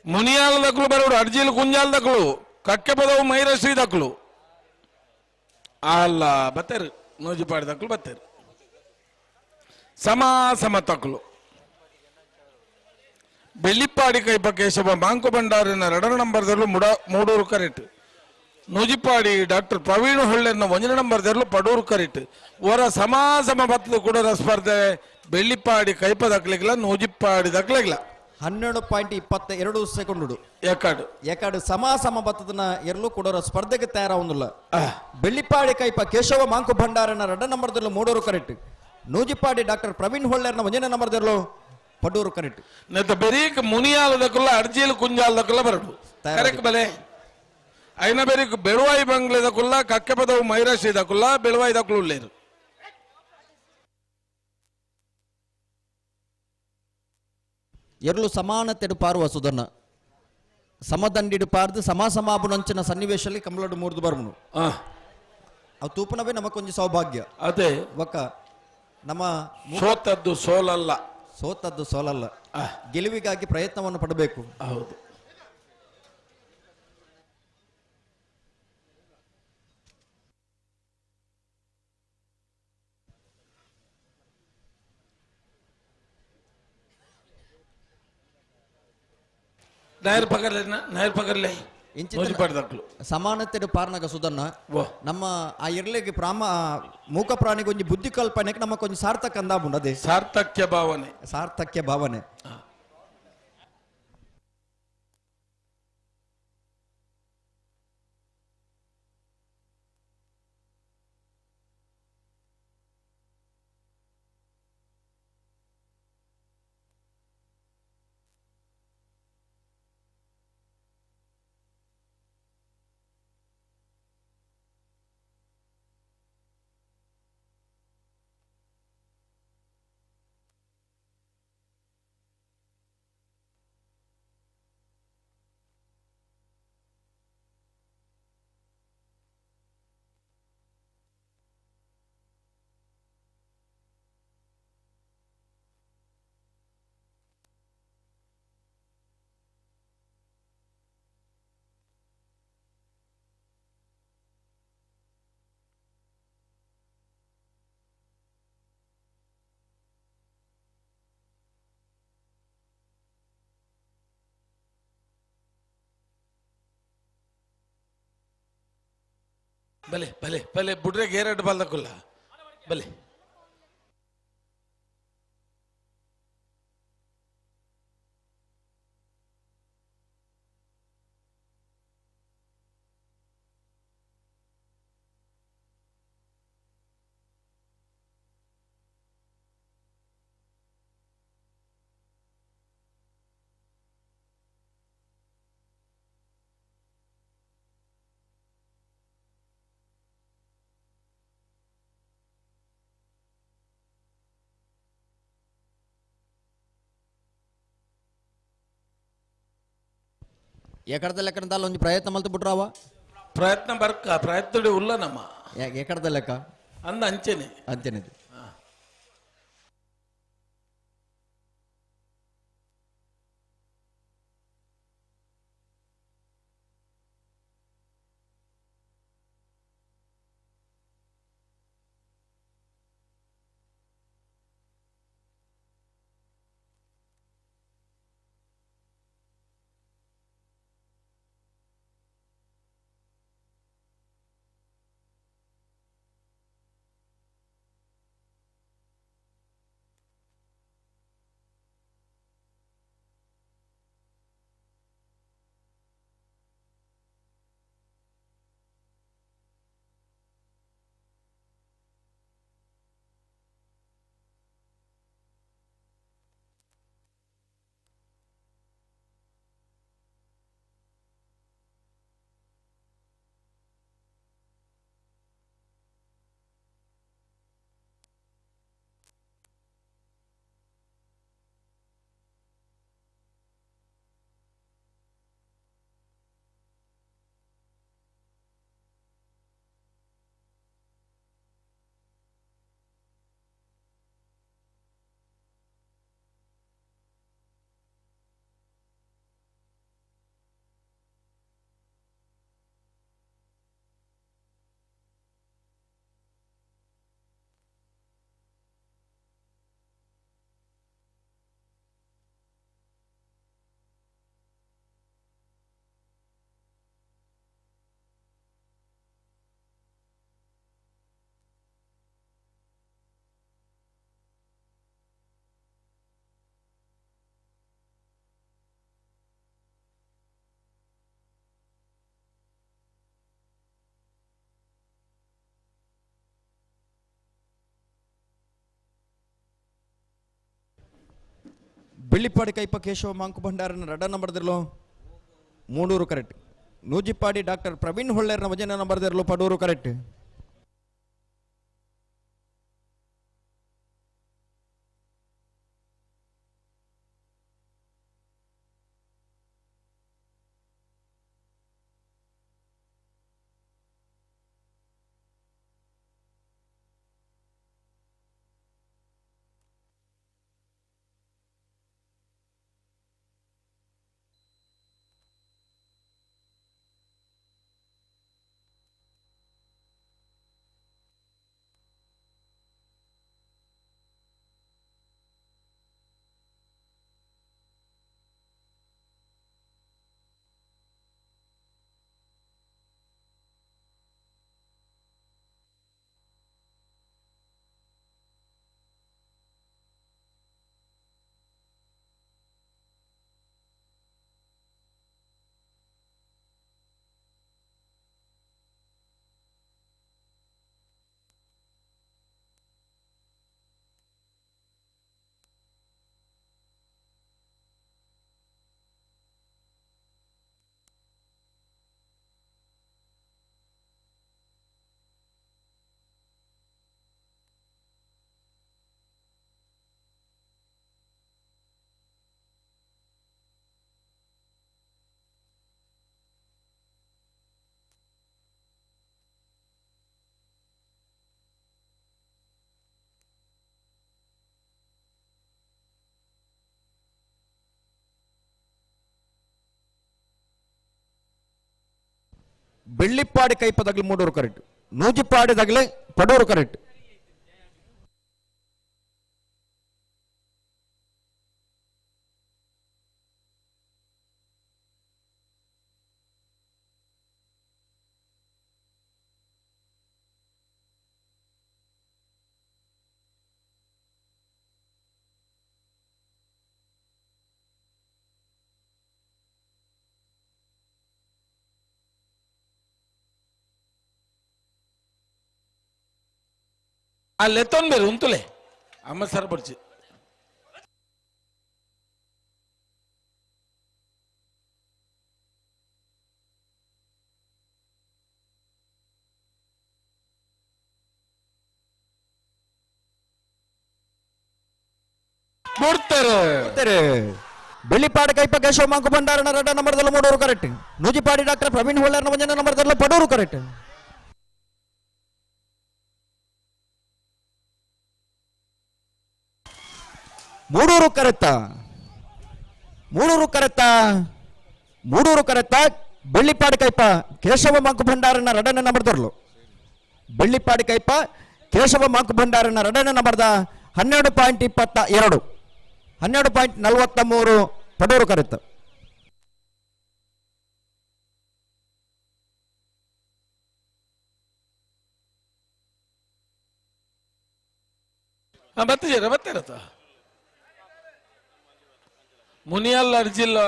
ಮುನಿಯಾಲ ದಕ್ಕಲು ಬರಡು ಅರ್ಜಿಲು ಕುಂಜಾಲ ದಕ್ಕಲು ಕಕ್ಕೆ ಪದವು ಮೈರಶ್ರೀ ದಕ್ಕಲು ಅಲ್ಲ ಬತ್ತೇರು ನೂಜಿಪ್ಪಾಡಿ ದಕ್ಕಲು ಬತ್ತೇರು ಸಮ ಸಮ ತಕ್ಕಲು ಬೆಳ್ಳಿಪ್ಪಾಡಿ ಕೈಪ ಕೇಶವ ಮಾಂಕು ಭಂಡಾರಿನ ಎರಡರ ನಂಬರ್ದಲ್ಲೂ ಮೂಡೂರು ಕರೆಕ್ಟ್ ನೂಜಿಪ್ಪಾಡಿ ಡಾಕ್ಟರ್ ಪ್ರವೀಣ್ ಹೊಳ್ಳೆನ ಒಂದನೇ ನಂಬರ್ದಲ್ಲೂ ಪಡೂರು ಕರೆಕ್ಟ್ ವರ ಸಮ ಸಮ ಬತ್ತದ ಕೂಡ ಸ್ಪರ್ಧೆ ಬೆಳ್ಳಿಪ್ಪಾಡಿ ಕೈಪ ದಕ್ಕಲಿಲ್ಲ ನೂಜಿಪ್ಪಾಡಿ ದಕ್ಕಲಿಲ್ಲ 12.22 ಸೆಕೆಂಡ್ ಎಕಾಡು ಎಕಾಡು ಸಮ ಸಮ ಬತ್ತದನ ಎರಲು ಕೂಡ ಸ್ಪರ್ಧೆಗೆ ತಯಾರಾವೊಂದಿಲ್ಲ. ಬೆಳ್ಳಿಪ್ಪಾಡಿ ಕೈಪ ಕೇಶವ ಮಾಂಕು ಭಂಡಾರನ ಎರಡ ನಂಬರ್ದಲ್ಲೂ ಮೂಡೂರು ಕರೆಕ್ಟ್ ನೂಜಿಪ್ಪಾಡಿ ಡಾಕ್ಟರ್ ಪ್ರವೀಣ್ ಹೊಳ್ಳೆರ್ನ ಒಂದನೇ ನಂಬರ್ದಲ್ಲೂ ಪಡೂರು ಕರೆಕ್ಟ್. ನೆತ್ತ ಬೆರೀಕ್ ಮುನಿಯಾಲ ದಕ್ಕಲ್ಲ ಅರ್ಜಿಲು ಕುಂಜಾಲ ದಕ್ಕಲ್ಲ ಬರಡು ಕರೆಕ್ಟ್ ಬಲೆ ಐನ ಬೆರೀಕ್ ಬೆಳುವಾಯಿ ಬಂಗ್ಲೆ ದಕ್ಕಲ್ಲ ಕಕ್ಕೆ ಪದವು ಮೈರಾಶಿ ದಕ್ಕಲ್ಲ ಬೆಳುವಾಯಿ ದಕ್ಕಲು ಉಳ್ಳೇರು. ಎರಲು ಸಮಾನತೆಡು ಪಾರುವ ಸುಧನ್ನ ಸಮದಂಡಿಡು ಪಾರ್ದು ಸಮ ಸಮಾಬುನಂಚಿನ ಸನ್ನಿವೇಶದಲ್ಲಿ ಕಮಲಡು ಮೂರ್ದು ಬರ್ಮನು ಅವು ತೂಪನವೇ ನಮಕೊಂಜಿ ಸೌಭಾಗ್ಯ. ಅದೇ ಒಕ್ಕ ನಮ್ಮ ಸೋತದ್ದು ಸೋಲಲ್ಲ, ಸೋತದ್ದು ಸೋಲಲ್ಲ, ಗೆಲುವಿಗಾಗಿ ಪ್ರಯತ್ನವನ್ನು ಪಡಬೇಕು. ಹೌದು. ನೈರ್ ಪಕಡ್ಲೆ ನೈರ್ ಪಕಡ್ಲೆ ಸಮಾನತೆ ಪಾರ್ನಾಗ ಸುಧನ್ನ ನಮ್ಮ ಆ ಇರ್ಲಿಗೆ ಪ್ರಾಮ ಮೂಕ ಪ್ರಾಣಿಗೆ ಒಂಜಿ ಬುದ್ಧಿ ಕಲ್ಪನೆಗೆ ನಮ್ಮ ಕೊಂಚ ಸಾರ್ಥಕ ಅಂದಾಬುಂಡು. ಅದೇ ಸಾರ್ಥಕ್ಯ ಭಾವನೆ, ಸಾರ್ಥಕ್ಯ ಭಾವನೆ. ಬಲೆ ಬಲೆ ಬಲೆ ಬುಡ್ರೆ ಗೇರಡ್ ಬಲ್ದಕ್ಕಲ್ಲ ಬಲೆ ಎಕಡದ ಲೆಕ್ಕದ ಒಂಜಿ ಪ್ರಯತ್ನ ಮಲ್ತು ಬಿಟ್ರಾವ ಪ್ರಯತ್ನ ಬರ್ಕ ಪ್ರಯತ್ನ ಉಲ್ಲ ನಮ್ಮ ಎಕಡದ ಲೆಕ್ಕ ಅಂದ ಅಂಚೆನೆ ಅಂಚೆನೆ. ಬೆಳ್ಳಿಪ್ಪಾಡಿ ಕೈಪ ಕೇಶವ ಮಾಂಕು ಭಂಡಾರನ ರಡ ನಂಬರ್ ದಿರಲು ಮೂಡೂರು ಕರೆಕ್ಟ್. ನೂಜಿಪ್ಪಾಡಿ ಡಾಕ್ಟರ್ ಪ್ರವೀಣ್ ಹೊಳ್ಳೇರ್ನ ವಜನ ನಂಬರ್ ದಿರಲು ಪಡೂರು ಕರೆಕ್ಟ್. ಬೆಳ್ಳಿಪ್ಪಾಡಿ ಕೈಪದಾಗಲಿ ಮೂಡೂರು ಕರೆಕ್ಟ್. ನೂಜಿಪ್ಪಾಡಿದಾಗಲೇ ಪಡೂರು ಕರೆಕ್ಟ್. ಲೆತ್ತೊಂದು ಬೇರೆ ಉಂತುಲೆ ಅಮ್ಮ ಸರ್ ಬಡ್ಚಿ ಬಿಡ್ತಾರೆ. ಬೆಳ್ಳಿಪಾಡಿ ಕೈಪ ಕೇಶವ ಮಾಂಕು ಭಂಡಾರನ ರಡ ನಂಬರ್ದಲ್ಲೂ ಮೂಡೂರು ಕರೆಕ್ಟ್. ನೂಜಿಪಾಡಿ ಡಾಕ್ಟರ್ ಪ್ರವೀಣ್ ಹೊಳ್ಳೇರ್ನ ಒಂಜನ ನಂಬರ್ದಲ್ಲೂ ಪಡೂರು ಕರೆಕ್ಟ್. ಮೂಡೂರು ಕರೆತ್ತ ಮೂಡೂರು ಕರೆತ್ತ ಮೂಡೂರು ಕರೆತ್ತ ಬೆಳ್ಳಿಪಾಡಿ ಕೈಪ ಕೇಶವ ಮಾಂಕು ಭಂಡಾರನ ರಡನೆ ನಂಬರ್ದರ್ಲು. ಬೆಳ್ಳಿಪಾಡಿ ಕೈಪ ಕೇಶವ ಮಾಂಕು ಭಂಡಾರನ ರಡನೆ ನಂಬರ್ದ 12.22 12.43 ಪಡೂರು ಕರೆತ್ತ. ಬತ್ತಿದ್ದೀರಾ ಬತ್ತಿರತ್ತ ಮುನಿಯಲ್ಲ ಅರ್ಜಿಲ್ಲ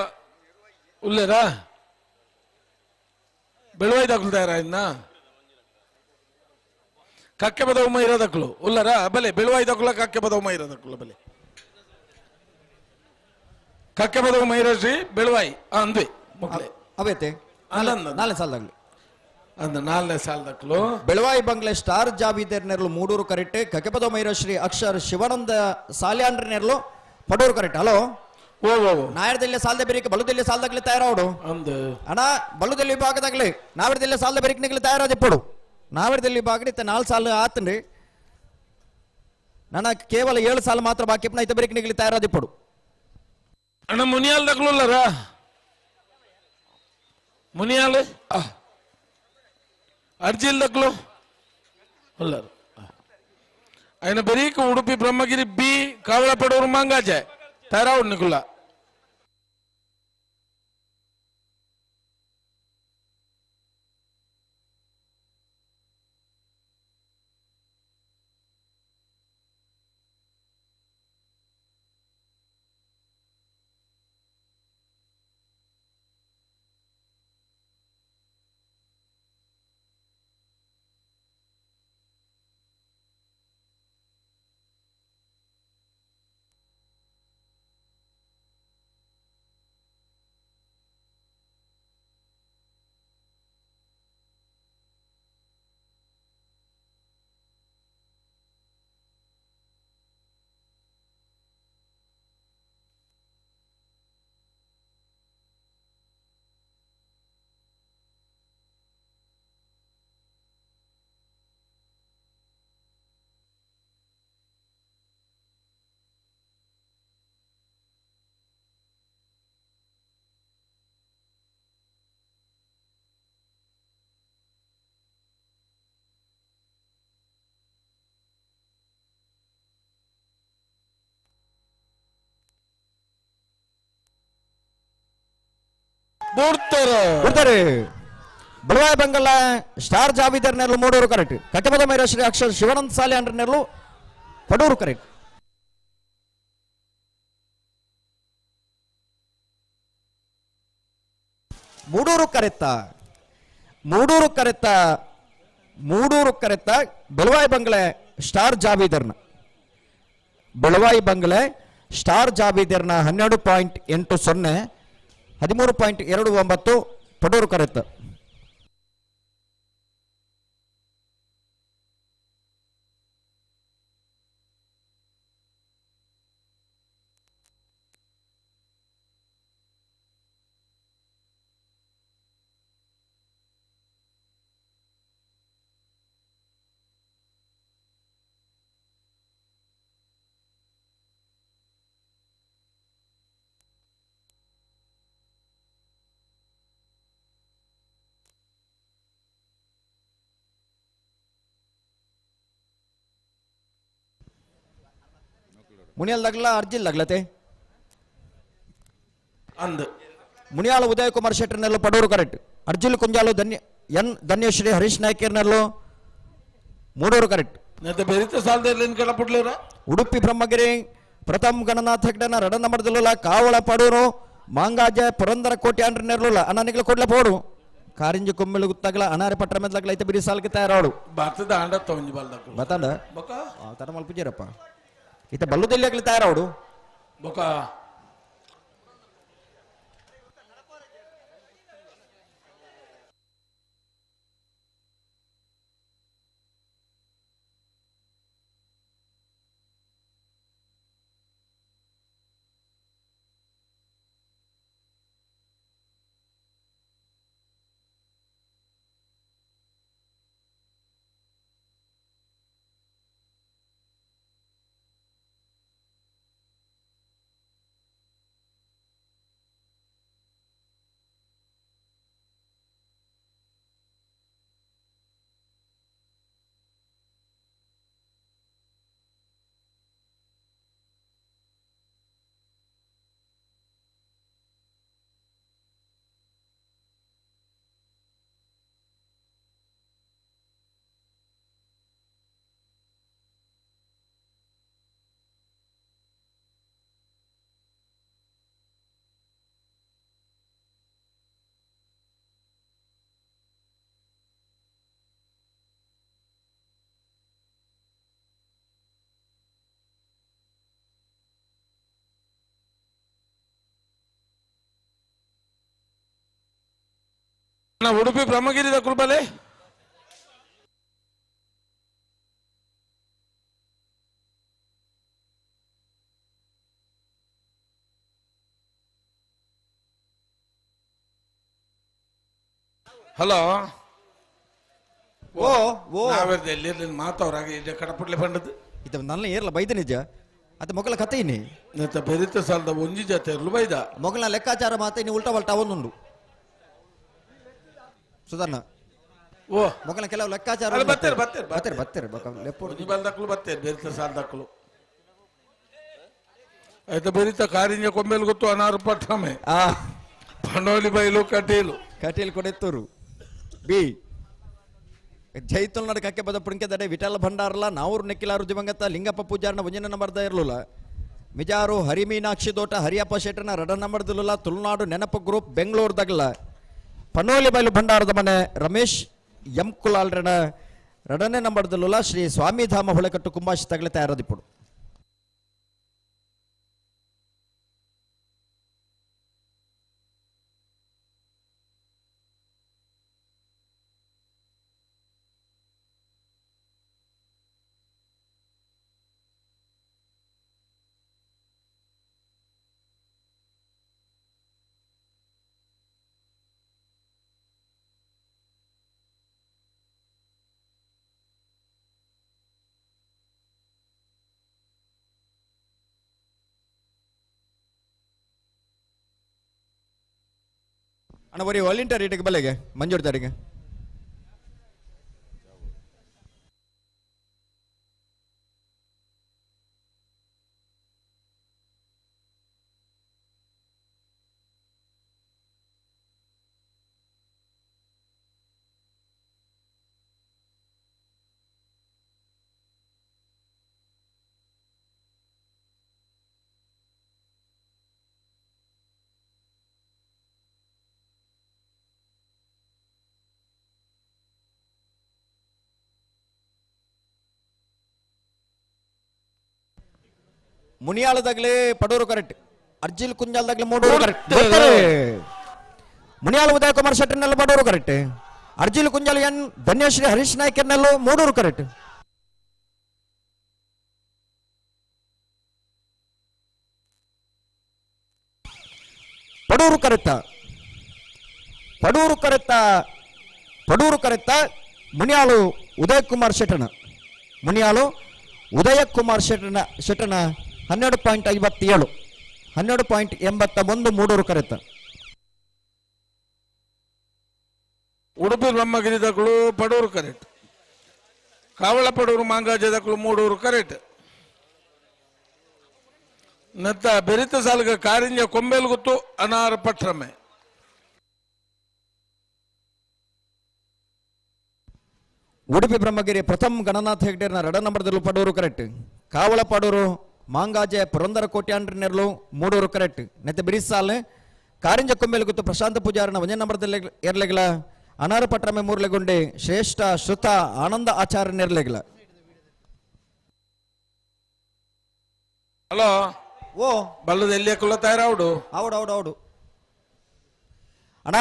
ಉಲ್ಲೇರಾ ಬೆಳುವೈದಾಕುಲ್ತಾರ ಇನ್ನ ಕಕ್ಕೆ ಬದವಮ್ಮ ಇರೋದಕ್ಕಲು ಉಲ್ಲರ ಬಲೆ ಬೆಳುವೈದಾಕುಲ ಕಕ್ಕೆ ಬದವಮ್ಮ ಇರೋದಕ್ಕುಲ ಬಲೆ ಕಕ್ಕೆ ಬದವಮ್ಮ ಇರೋಶ್ರೀ ಬೆಳುವಾಯಿ ಅಂದ್ವಿ ಮಕ್ಕಳೇ ಅವೇತೆ ನಾಲ್ನೇ ಸಾಲದಾಗ್ಲಿ ಅಂದ ನಾಲ್ನೇ ಸಾಲದಕ್ಕಲು ಬೆಳವಾಯಿ ಬಂಗ್ಲೆ ಸ್ಟಾರ್ ಜಾಬೀದರ್ ನೆರಳು ಮೂಡೂರು ಕರೆಕ್ಟ್. ಕಕೆಪದ ಮೈರಶ್ರೀ ಅಕ್ಷರ್ ಶಿವಾನಂದ ಸಾಲ್ಯಾನ್ರ ನೆರಳು ಪಡೂರು ಕರೆಕ್ಟ್. ಹಲೋ ಓ ಓ ನಾಯರದಲ್ಲೇ ಸಾಲದ ಬೆರಿಕೆ ಬಲುದಲ್ಲೇ ಸಾಲದಾಗ್ಲಿ ತಯಾರಾವಡು ಅಣ್ಣ. ಬಲುದಲ್ಲಿ ವಿಭಾಗದಾಗ್ಲಿ ನಾವಿರದಲ್ಲೇ ಸಾಲದ ಬೆರಿಕೆ ತಯಾರಾದಿಪ್ಪಡು. ನಾವಿರದಲ್ಲಿ ವಿಭಾಗ ಇತ್ತ 4 ಸಾಲ ಆತನ್ರಿ. ನನ್ನ ಕೇವಲ 7 ಸಾಲ ಮಾತ್ರ ಬಾಕಿ ಇತ್ತ ಬೆರಿಕೆ ತಯಾರಾದಿಪ್ಪಡು. ಅಣ್ಣ ಮುನಿಯಾಲ್ ದಕ್ಲುಲ್ಲರ ಮುನಿಯಾಲ್ ಅರ್ಜಿಲ್ ದಕ್ಲು ಉಲ್ಲರು ఆయన ಬೆರೀಕ ಉಡುಪಿ ಬ್ರಹ್ಮಗಿರಿ ಬಿ ಕಾವಳಪಡೂರು ಮಾಂಗಾಜೆ ತಯಾರಾವಡು ನಿಕುಲ್ಲ. ಬುಡ್ತಾರೆ ಬುಡ್ತಾರೆ ಬಲವಾಯ ಬಂಗಲ ಸ್ಟಾರ್ ಜಾವಿದರ್ ನೆರಳು ಮೂಡೂರು ಕರೆಕ್ಟ್ ಕಟ್ಟಬದ ಮೈರ ಶ್ರೀ ಅಕ್ಷರ ಶಿವಾನಂದ ಸಾಲೆ ಅಂಡ್ರ ನೆರಳು ಪಡೂರು ಕರೆಕ್ಟ್ ಮೂಡೂರು ಕರೆತ್ತ ಮೂಡೂರು ಕರೆತ್ತ ಮೂಡೂರು ಕರೆತ್ತ ಬೆಳವಾಯಿ ಬಂಗ್ಲೆ ಸ್ಟಾರ್ ಜಾಬೀದರ್ನ ಬೆಳವಾಯಿ ಬಂಗ್ಲೆ ಸ್ಟಾರ್ ಜಾಬೀದರ್ನ 12.80 13.29 ಪಡೂರು ಕರೆತ್ತ. ಮುನಿಯಲ್ ಅರ್ಜಿಲ್ ಲಗ್ಲತೆ ಅಂದ್ ಮುನಿಯಾಳ ಉದಯ ಕುಮಾರ್ ಶೆಟ್ಟರ್ನೆಲ್ಲ ಪಡೂರು ಕರೆಕ್ಟ್ ಅರ್ಜಿಲ್ ಕುಂಜಾಲು ಧನ್ಯ ಎನ್ ಧನ್ಯಶ್ರೀ ಹರೀಶ್ ನಾಯ್ಕರ್ನೆಲ್ಲು ಮೂಡೂರು ಕರೆಕ್ಟ್ ಬೆರಿತ ಸಾಲದಲ್ಲಿ ಕೆಳಪಡ್ಲಿರ ಉಡುಪಿ ಬ್ರಹ್ಮಗಿರಿ ಪ್ರಥಮ್ ಗಣನಾಥ ಹೆಗ್ಡನ ರಡ ನಂಬರ್ದಲ್ಲ ಕಾವಳ ಪಡೂರು ಮಾಂಗಾಜ ಪುರಂದರ ಕೋಟೆ ಅಂಡ್ರ ನೆರ್ಲುಲ್ಲ ಅಣ್ಣ ನಿಗ್ಲ ಕೊಡ್ಲ ಪೋಡು ಕಾರಿಂಜಿ ಕೊಮ್ಮೆಲು ಗುತ್ತಾಗಲ ಅನಾರೆ ಪಟ್ರ ಮೆದ್ಲಗ್ಲ ಐತೆ ಬಿರಿ ಸಾಲ್ಗೆ ತಯಾರಾಡು ಬರ್ತದ ಅಂಡ ತಗೊಂಜಿ ಬಾಲ್ದಕ್ಲು ಬತ್ತಾಂಡ ಬೊಕ ತರ ಮಲ್ಪುಜೀರಪ್ಪ ಇತ ಬಲ್ಲುದೆಲ್ಲಿ ಆಗ್ಲಿ ತಯಾರಾಡು ಬೊಕ ಉಡುಪಿ ಬ್ರಹ್ಮಗಿರಿದ ಕೃಪಲೆ ಹಲೋ ಓ ಓ ನಾವೆಲ್ಲಿ ಮಾತವ್ರಾಗ ಇದೆ ಕಡಪುಡ್ಲೆ ಬಂಡದ್ದು ಇದು ನನ್ನ ಏರ್ಲ ಬೈದ ನಿಜ ಅದು ಮೊಗಲ ಕತೆ ಇನ್ನಿ ನೆತ್ತ ಬೆರಿತ ಸಾಲದ ಒಂಜಿ ಜೊತೆ ಇರ್ಲು ಬೈದ ಮೊಗಲ ಲೆಕ್ಕಾಚಾರ ಮಾತ ಇನ್ನು ಉಲ್ಟಾ ಪಲ್ಟಾ ಒಂದುಂಡು ಸುಧರ್ಣ ಓ ಮೊಗಲ ಕೆಲವು ಲೆಕ್ಕಾಚಾರ ಅಲ್ಲ, ಬತ್ತೇರು, ಬತ್ತೇರು, ಬತ್ತೇರು ಬತ್ತೇರು ಲೆಪ್ಪು ಒಂಜಿ ಬಲ್ದಕ್ಕಲು ಬತ್ತೇರು ಬೆರಿತ ಸಾಲದಕ್ಕಲು ಆಯ್ತಾ ಬೆರಿತ ಕಾರಿಂಜ ಕೊಂಬೆಲ್ ಗೊತ್ತು ಅನಾರು ಪಟ್ಟಮೆ ಆ ಪಂಡೋಲಿ ಬೈಲು ಕಟೀಲು ಕಟೀಲ್ ಕೊಡೆತ್ತೂರು ಬಿ ಜೈತುಲ್ ನಡಕ ಕಕ್ಕೆ ಬದ ಪುಣ್ಕೆದಡೆ ವಿಠಲ ಭಂಡಾರಲ ನಾವೂರು ನೆಕ್ಕಿಲಾರು ದಿವಂಗತ ಲಿಂಗಪ್ಪ ಪೂಜಾರನ ಒಂಜನ ನಂಬರ್ದ ಇರಲಿಲ್ಲ ಮಿಜಾರು ಹರಿಮೀನಾಕ್ಷಿ ದೋಟ ಹರಿಯಪ್ಪ ಶೆಟ್ಟನ ರಡ ನಂಬರ್ದಿಲ್ಲ ತುಳುನಾಡು ನೆನಪು ಗ್ರೂಪ್ ಬೆಂಗಳೂರು ದಗಲ ಪನೋಲಿ ಬೈಲು ಭಂಡಾರದ ಮನೆ ರಮೇಶ್ ಎಂ ಕುಲಾಲ್ರನ ರಡನೆ ನಂಬರ್ದಲ್ಲ ಶ್ರೀ ಸ್ವಾಮಿಧಾಮ ಹೊಳೆಕಟ್ಟು ಕುಂಬಾಶಿ ತಗಲೆ ತಯಾರದಿಪ್ಪುಡು. ಅಣ್ಣ ಬರೀ ವಾಲಂಟಿಯರ್ ರೇಟಿಗೆ ಬಲೆಗೆ ಮಂಜೂರು ತಾರೀಗೆ ಮುನಿಯಾಳದಾಗಲೇ ಪಡೂರು ಕರೆಕ್ಟ್ ಅರ್ಜಿಲ್ ಕುಂಜಾಲ್ದಾಗಲೇ ಮೂಡೂರು ಕರೆಕ್ಟ್ ಮುನಿಯಾಳ ಉದಯ ಕುಮಾರ್ ಶೆಟ್ಟರ್ನಲ್ಲೂ ಪಡೂರು ಕರೆಕ್ಟ್ ಅರ್ಜಿಲ್ ಕುಂಜಾಲ್ ಎನ್ ಧನ್ಯಶ್ರೀ ಹರೀಶ್ ನಾಯ್ಕರ್ನಲ್ಲೂ ಮೂಡೂರು ಕರೆಕ್ಟ್. ಪಡೂರು ಕರೆಕ್ಟ ಪಡೂರು ಕರೆಕ್ಟ ಪಡೂರು ಕರೆಕ್ಟ ಮುನಿಯಾಳು ಉದಯ ಕುಮಾರ್ ಶೆಟ್ಟನ ಮುನಿಯಾಳು ಉದಯ ಕುಮಾರ್ ಶೆಟ್ಟನ ಶೆಟ್ಟನ 12.57 12.81 ಮೂಡೂರು ಕರೆತ. ಉಡುಪಿ ಬ್ರಹ್ಮಗಿರಿ ದಕ್ಕಳು ಪಡೂರು ಕರೆಕ್ಟ್ ಕಾವಳ ಪಡೂರು ಮಾಂಗಾಜ ದಕ್ಕಳು ಮೂಡೂರು ಕರೆಕ್ಟ್ ನತ್ತ ಬೆರಿತ ಸಾಲಗ ಕಾರಿಂಜ ಕೊಂಬೇಲ್ ಗೊತ್ತು ಅನಾರ ಪಟ್ರಮೆ. ಉಡುಪಿ ಬ್ರಹ್ಮಗಿರಿ ಪ್ರಥಮ ಗಣನಾಥ ಹೆಗ್ಡೇರ್ನ ರಡ ನಂಬರ್ದಲ್ಲೂ ಪಡೂರು ಕರೆಕ್ಟ್ ಕಾವಳ ಪಡೂರು ಮಾಂಗಾಜೆ ಪುರಂದರ ಕೋಟ್ಯಾಂಡ್ರನೆರ್ಲು ಮೂಡೂರು ಕರೆಕ್ಟ್ ನೆತ್ತ ಬಿರಿಸಾಲ್ ಕಾರಿಂಜ ಕೊಂಬೇಲು ಗೊತ್ತು ಪ್ರಶಾಂತ ಪೂಜಾರನ ಒಂದೇ ನಂಬರ್ದಲ್ಲಿ ಎರ್ಲೆಗ್ಲ ಅನಾರ ಪಟ್ರಮೆ ಮೂರ್ಲೆಗುಂಡೆ ಶ್ರೇಷ್ಠ ಶ್ರುತ ಆನಂದ ಆಚಾರ್ಯ ನೆರ್ಲೆಗ್ಲ. ಹಲೋ ಓ ಬಲ್ಲದ ಎಲ್ಲಿ ಕುಲ್ಲ ತಯಾರಾవుಡು ಹೌದು ಹೌದು ಹೌದು ಅಣ್ಣ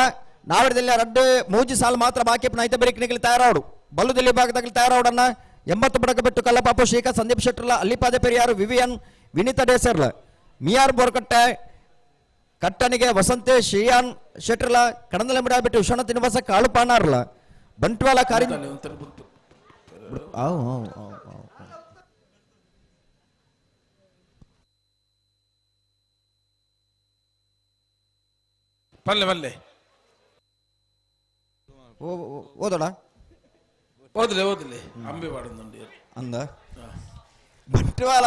ನಾವಿಡದಲ್ಲಿ ರಡ್ಡು ಮೂಜಿ ಸಾಲು ಮಾತ್ರ ಬಾಕಿ ನೈತ ಬೆರಿಕಿನಿಗೆ ತಯಾರಾవుಡು ಬಲ್ಲುದಲ್ಲಿ ಭಾಗದಲ್ಲಿ ತಯಾರಾವುಡನ್ನ 80 ಬಡಕ ಬಿಟ್ಟು ಕಲ್ಲಪಾಪು ಶ್ರೀಕಾ ಸಂದೀಪ್ ಶೆಟ್ಟರ್ಲ ಅಲ್ಲಿಪಾದೆ ಪೆರಿಯಾರು ವಿವಿಯನ್ ವಿನೀತಾ ಡೇಸರ್ಲ ಮಿಯಾರ್ ಬೋರ್ಕಟ್ಟೆ ಕಟ್ಟನಿಗೆ ವಸಂತೆ ಶ್ರೀಯಾನ್ ಶೆಟ್ಟರ್ಲ ಕಡಂದಲ ಬಿಟ್ಟು ವಿಶ್ವನಾಥ ನಿವಾಸ ಕಾಳು ಪಾನಾರ್ಲ ಬಂಟ್ವಾಳ ಕಾರಿ ಪಲ್ಲೆ ಪಲ್ಲೆ ಓದೋಣ ಓದ್ಲೆ ಓದ್ಲೆ ಅಂಬಿ ಬಾಡುಂದುಂಡು ಅಂದ ಬಂಟ್ವಾಳ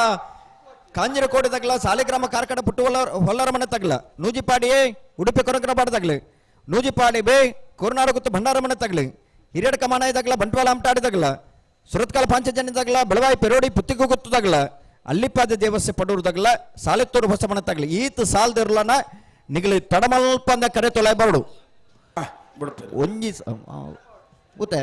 ಕಾಂಜಿರಕೋಟೆ ತಗ್ಲ ಸಾಲಿಗ್ರಾಮ ಕಾರ್ಕಡ ಪುಟ್ಟು ಹೊಲ್ಲರ ಮನೆ ತಗ್ಲ ನೂಜಿಪಾಡಿ ಎ ಉಡುಪಿ ಕೊರಕರಪಾಡ ತಗ್ಲಿ ನೂಜಿಪಾಡಿ ಬೆ ಕೊರನಾಡು ಗುತ್ತು ಭಂಡಾರ ಮನೆ ತಗ್ಲಿ ಹಿರಿಯಡ ಕಮಾನಾಯಿ ತಗ್ಲ ಬಂಟ್ವಾಳ ಅಮಟಾಡಿ ತಗ್ಲ ಸುರತ್ಕಲ್ ಪಾಂಚಜನ್ಯ ತಗ್ಲ ಬೆಳವಾಯಿ ಪೆರೋಡಿ ಪುತ್ತಿಗು ಗುತ್ತು ತಗ್ಲ ಅಲ್ಲಿಪಾದ ದೇವಸ್ಯ ಪಡೂರು ತಗ್ಲ ಸಾಲೆತ್ತೂರು ಹೊಸ ಮನೆ ತಗ್ಲಿ ಈತ ಸಾಲ್ದಿರ್ಲನ ನಿಗಲಿ ತಡಮಲ್ಪ ಅಂದ ಕರೆ ತೊಲೆ ಬರಡು ಒಂಜಿ ಗೊತ್ತೇ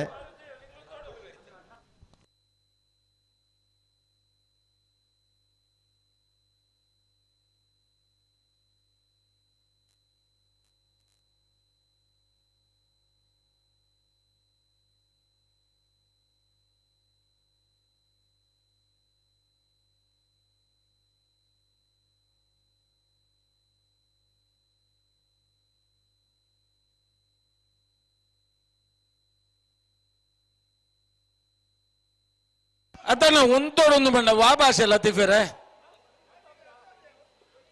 ಅದನ್ನ ಒಂತೋಡೊಂದು ಬಂಡ ವಾ ಭಾಷೆ ಲತೀಫೆರೆ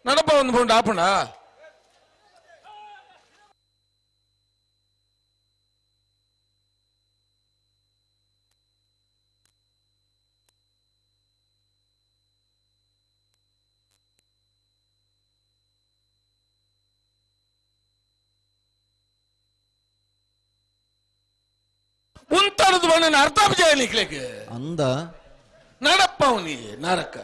ನಡಪ ಒಂದು ಬಂಡ ಆಪಣ ಉಂತಾಡದು ಬಂಡ ಅರ್ಥ ನಿಕ್ಲಿಕ್ಕೆ ಅಂದ ನಡಪ್ಪ ಅವನಿಗೆ ನಾರಕ್ಕ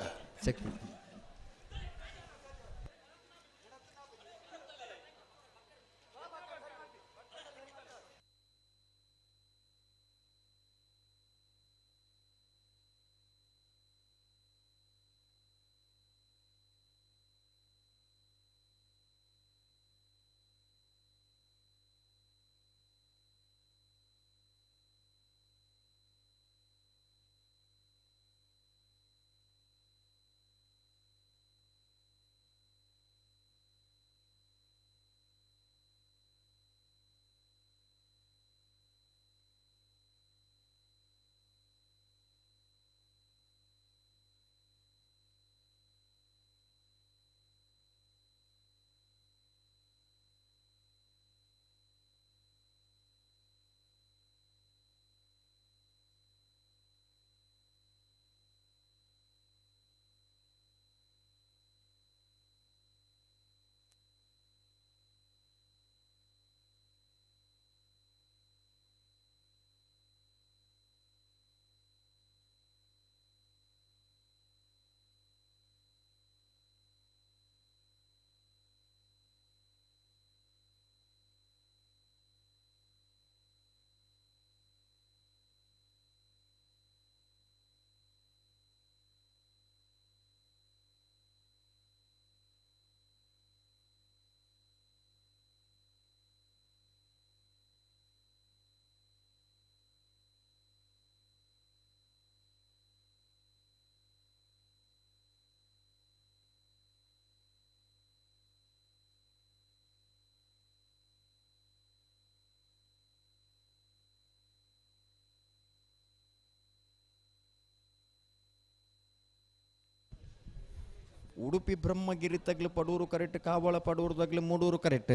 ಉಡುಪಿ ಬ್ರಹ್ಮಗಿರಿ ತಗ್ಲು ಪಡೂರು ಕರೆಕ್ಟ್, ಕಾವಳ ಪಡೂರು ತಗ್ಲು ಮೂಡೂರು ಕರೆಕ್ಟ್.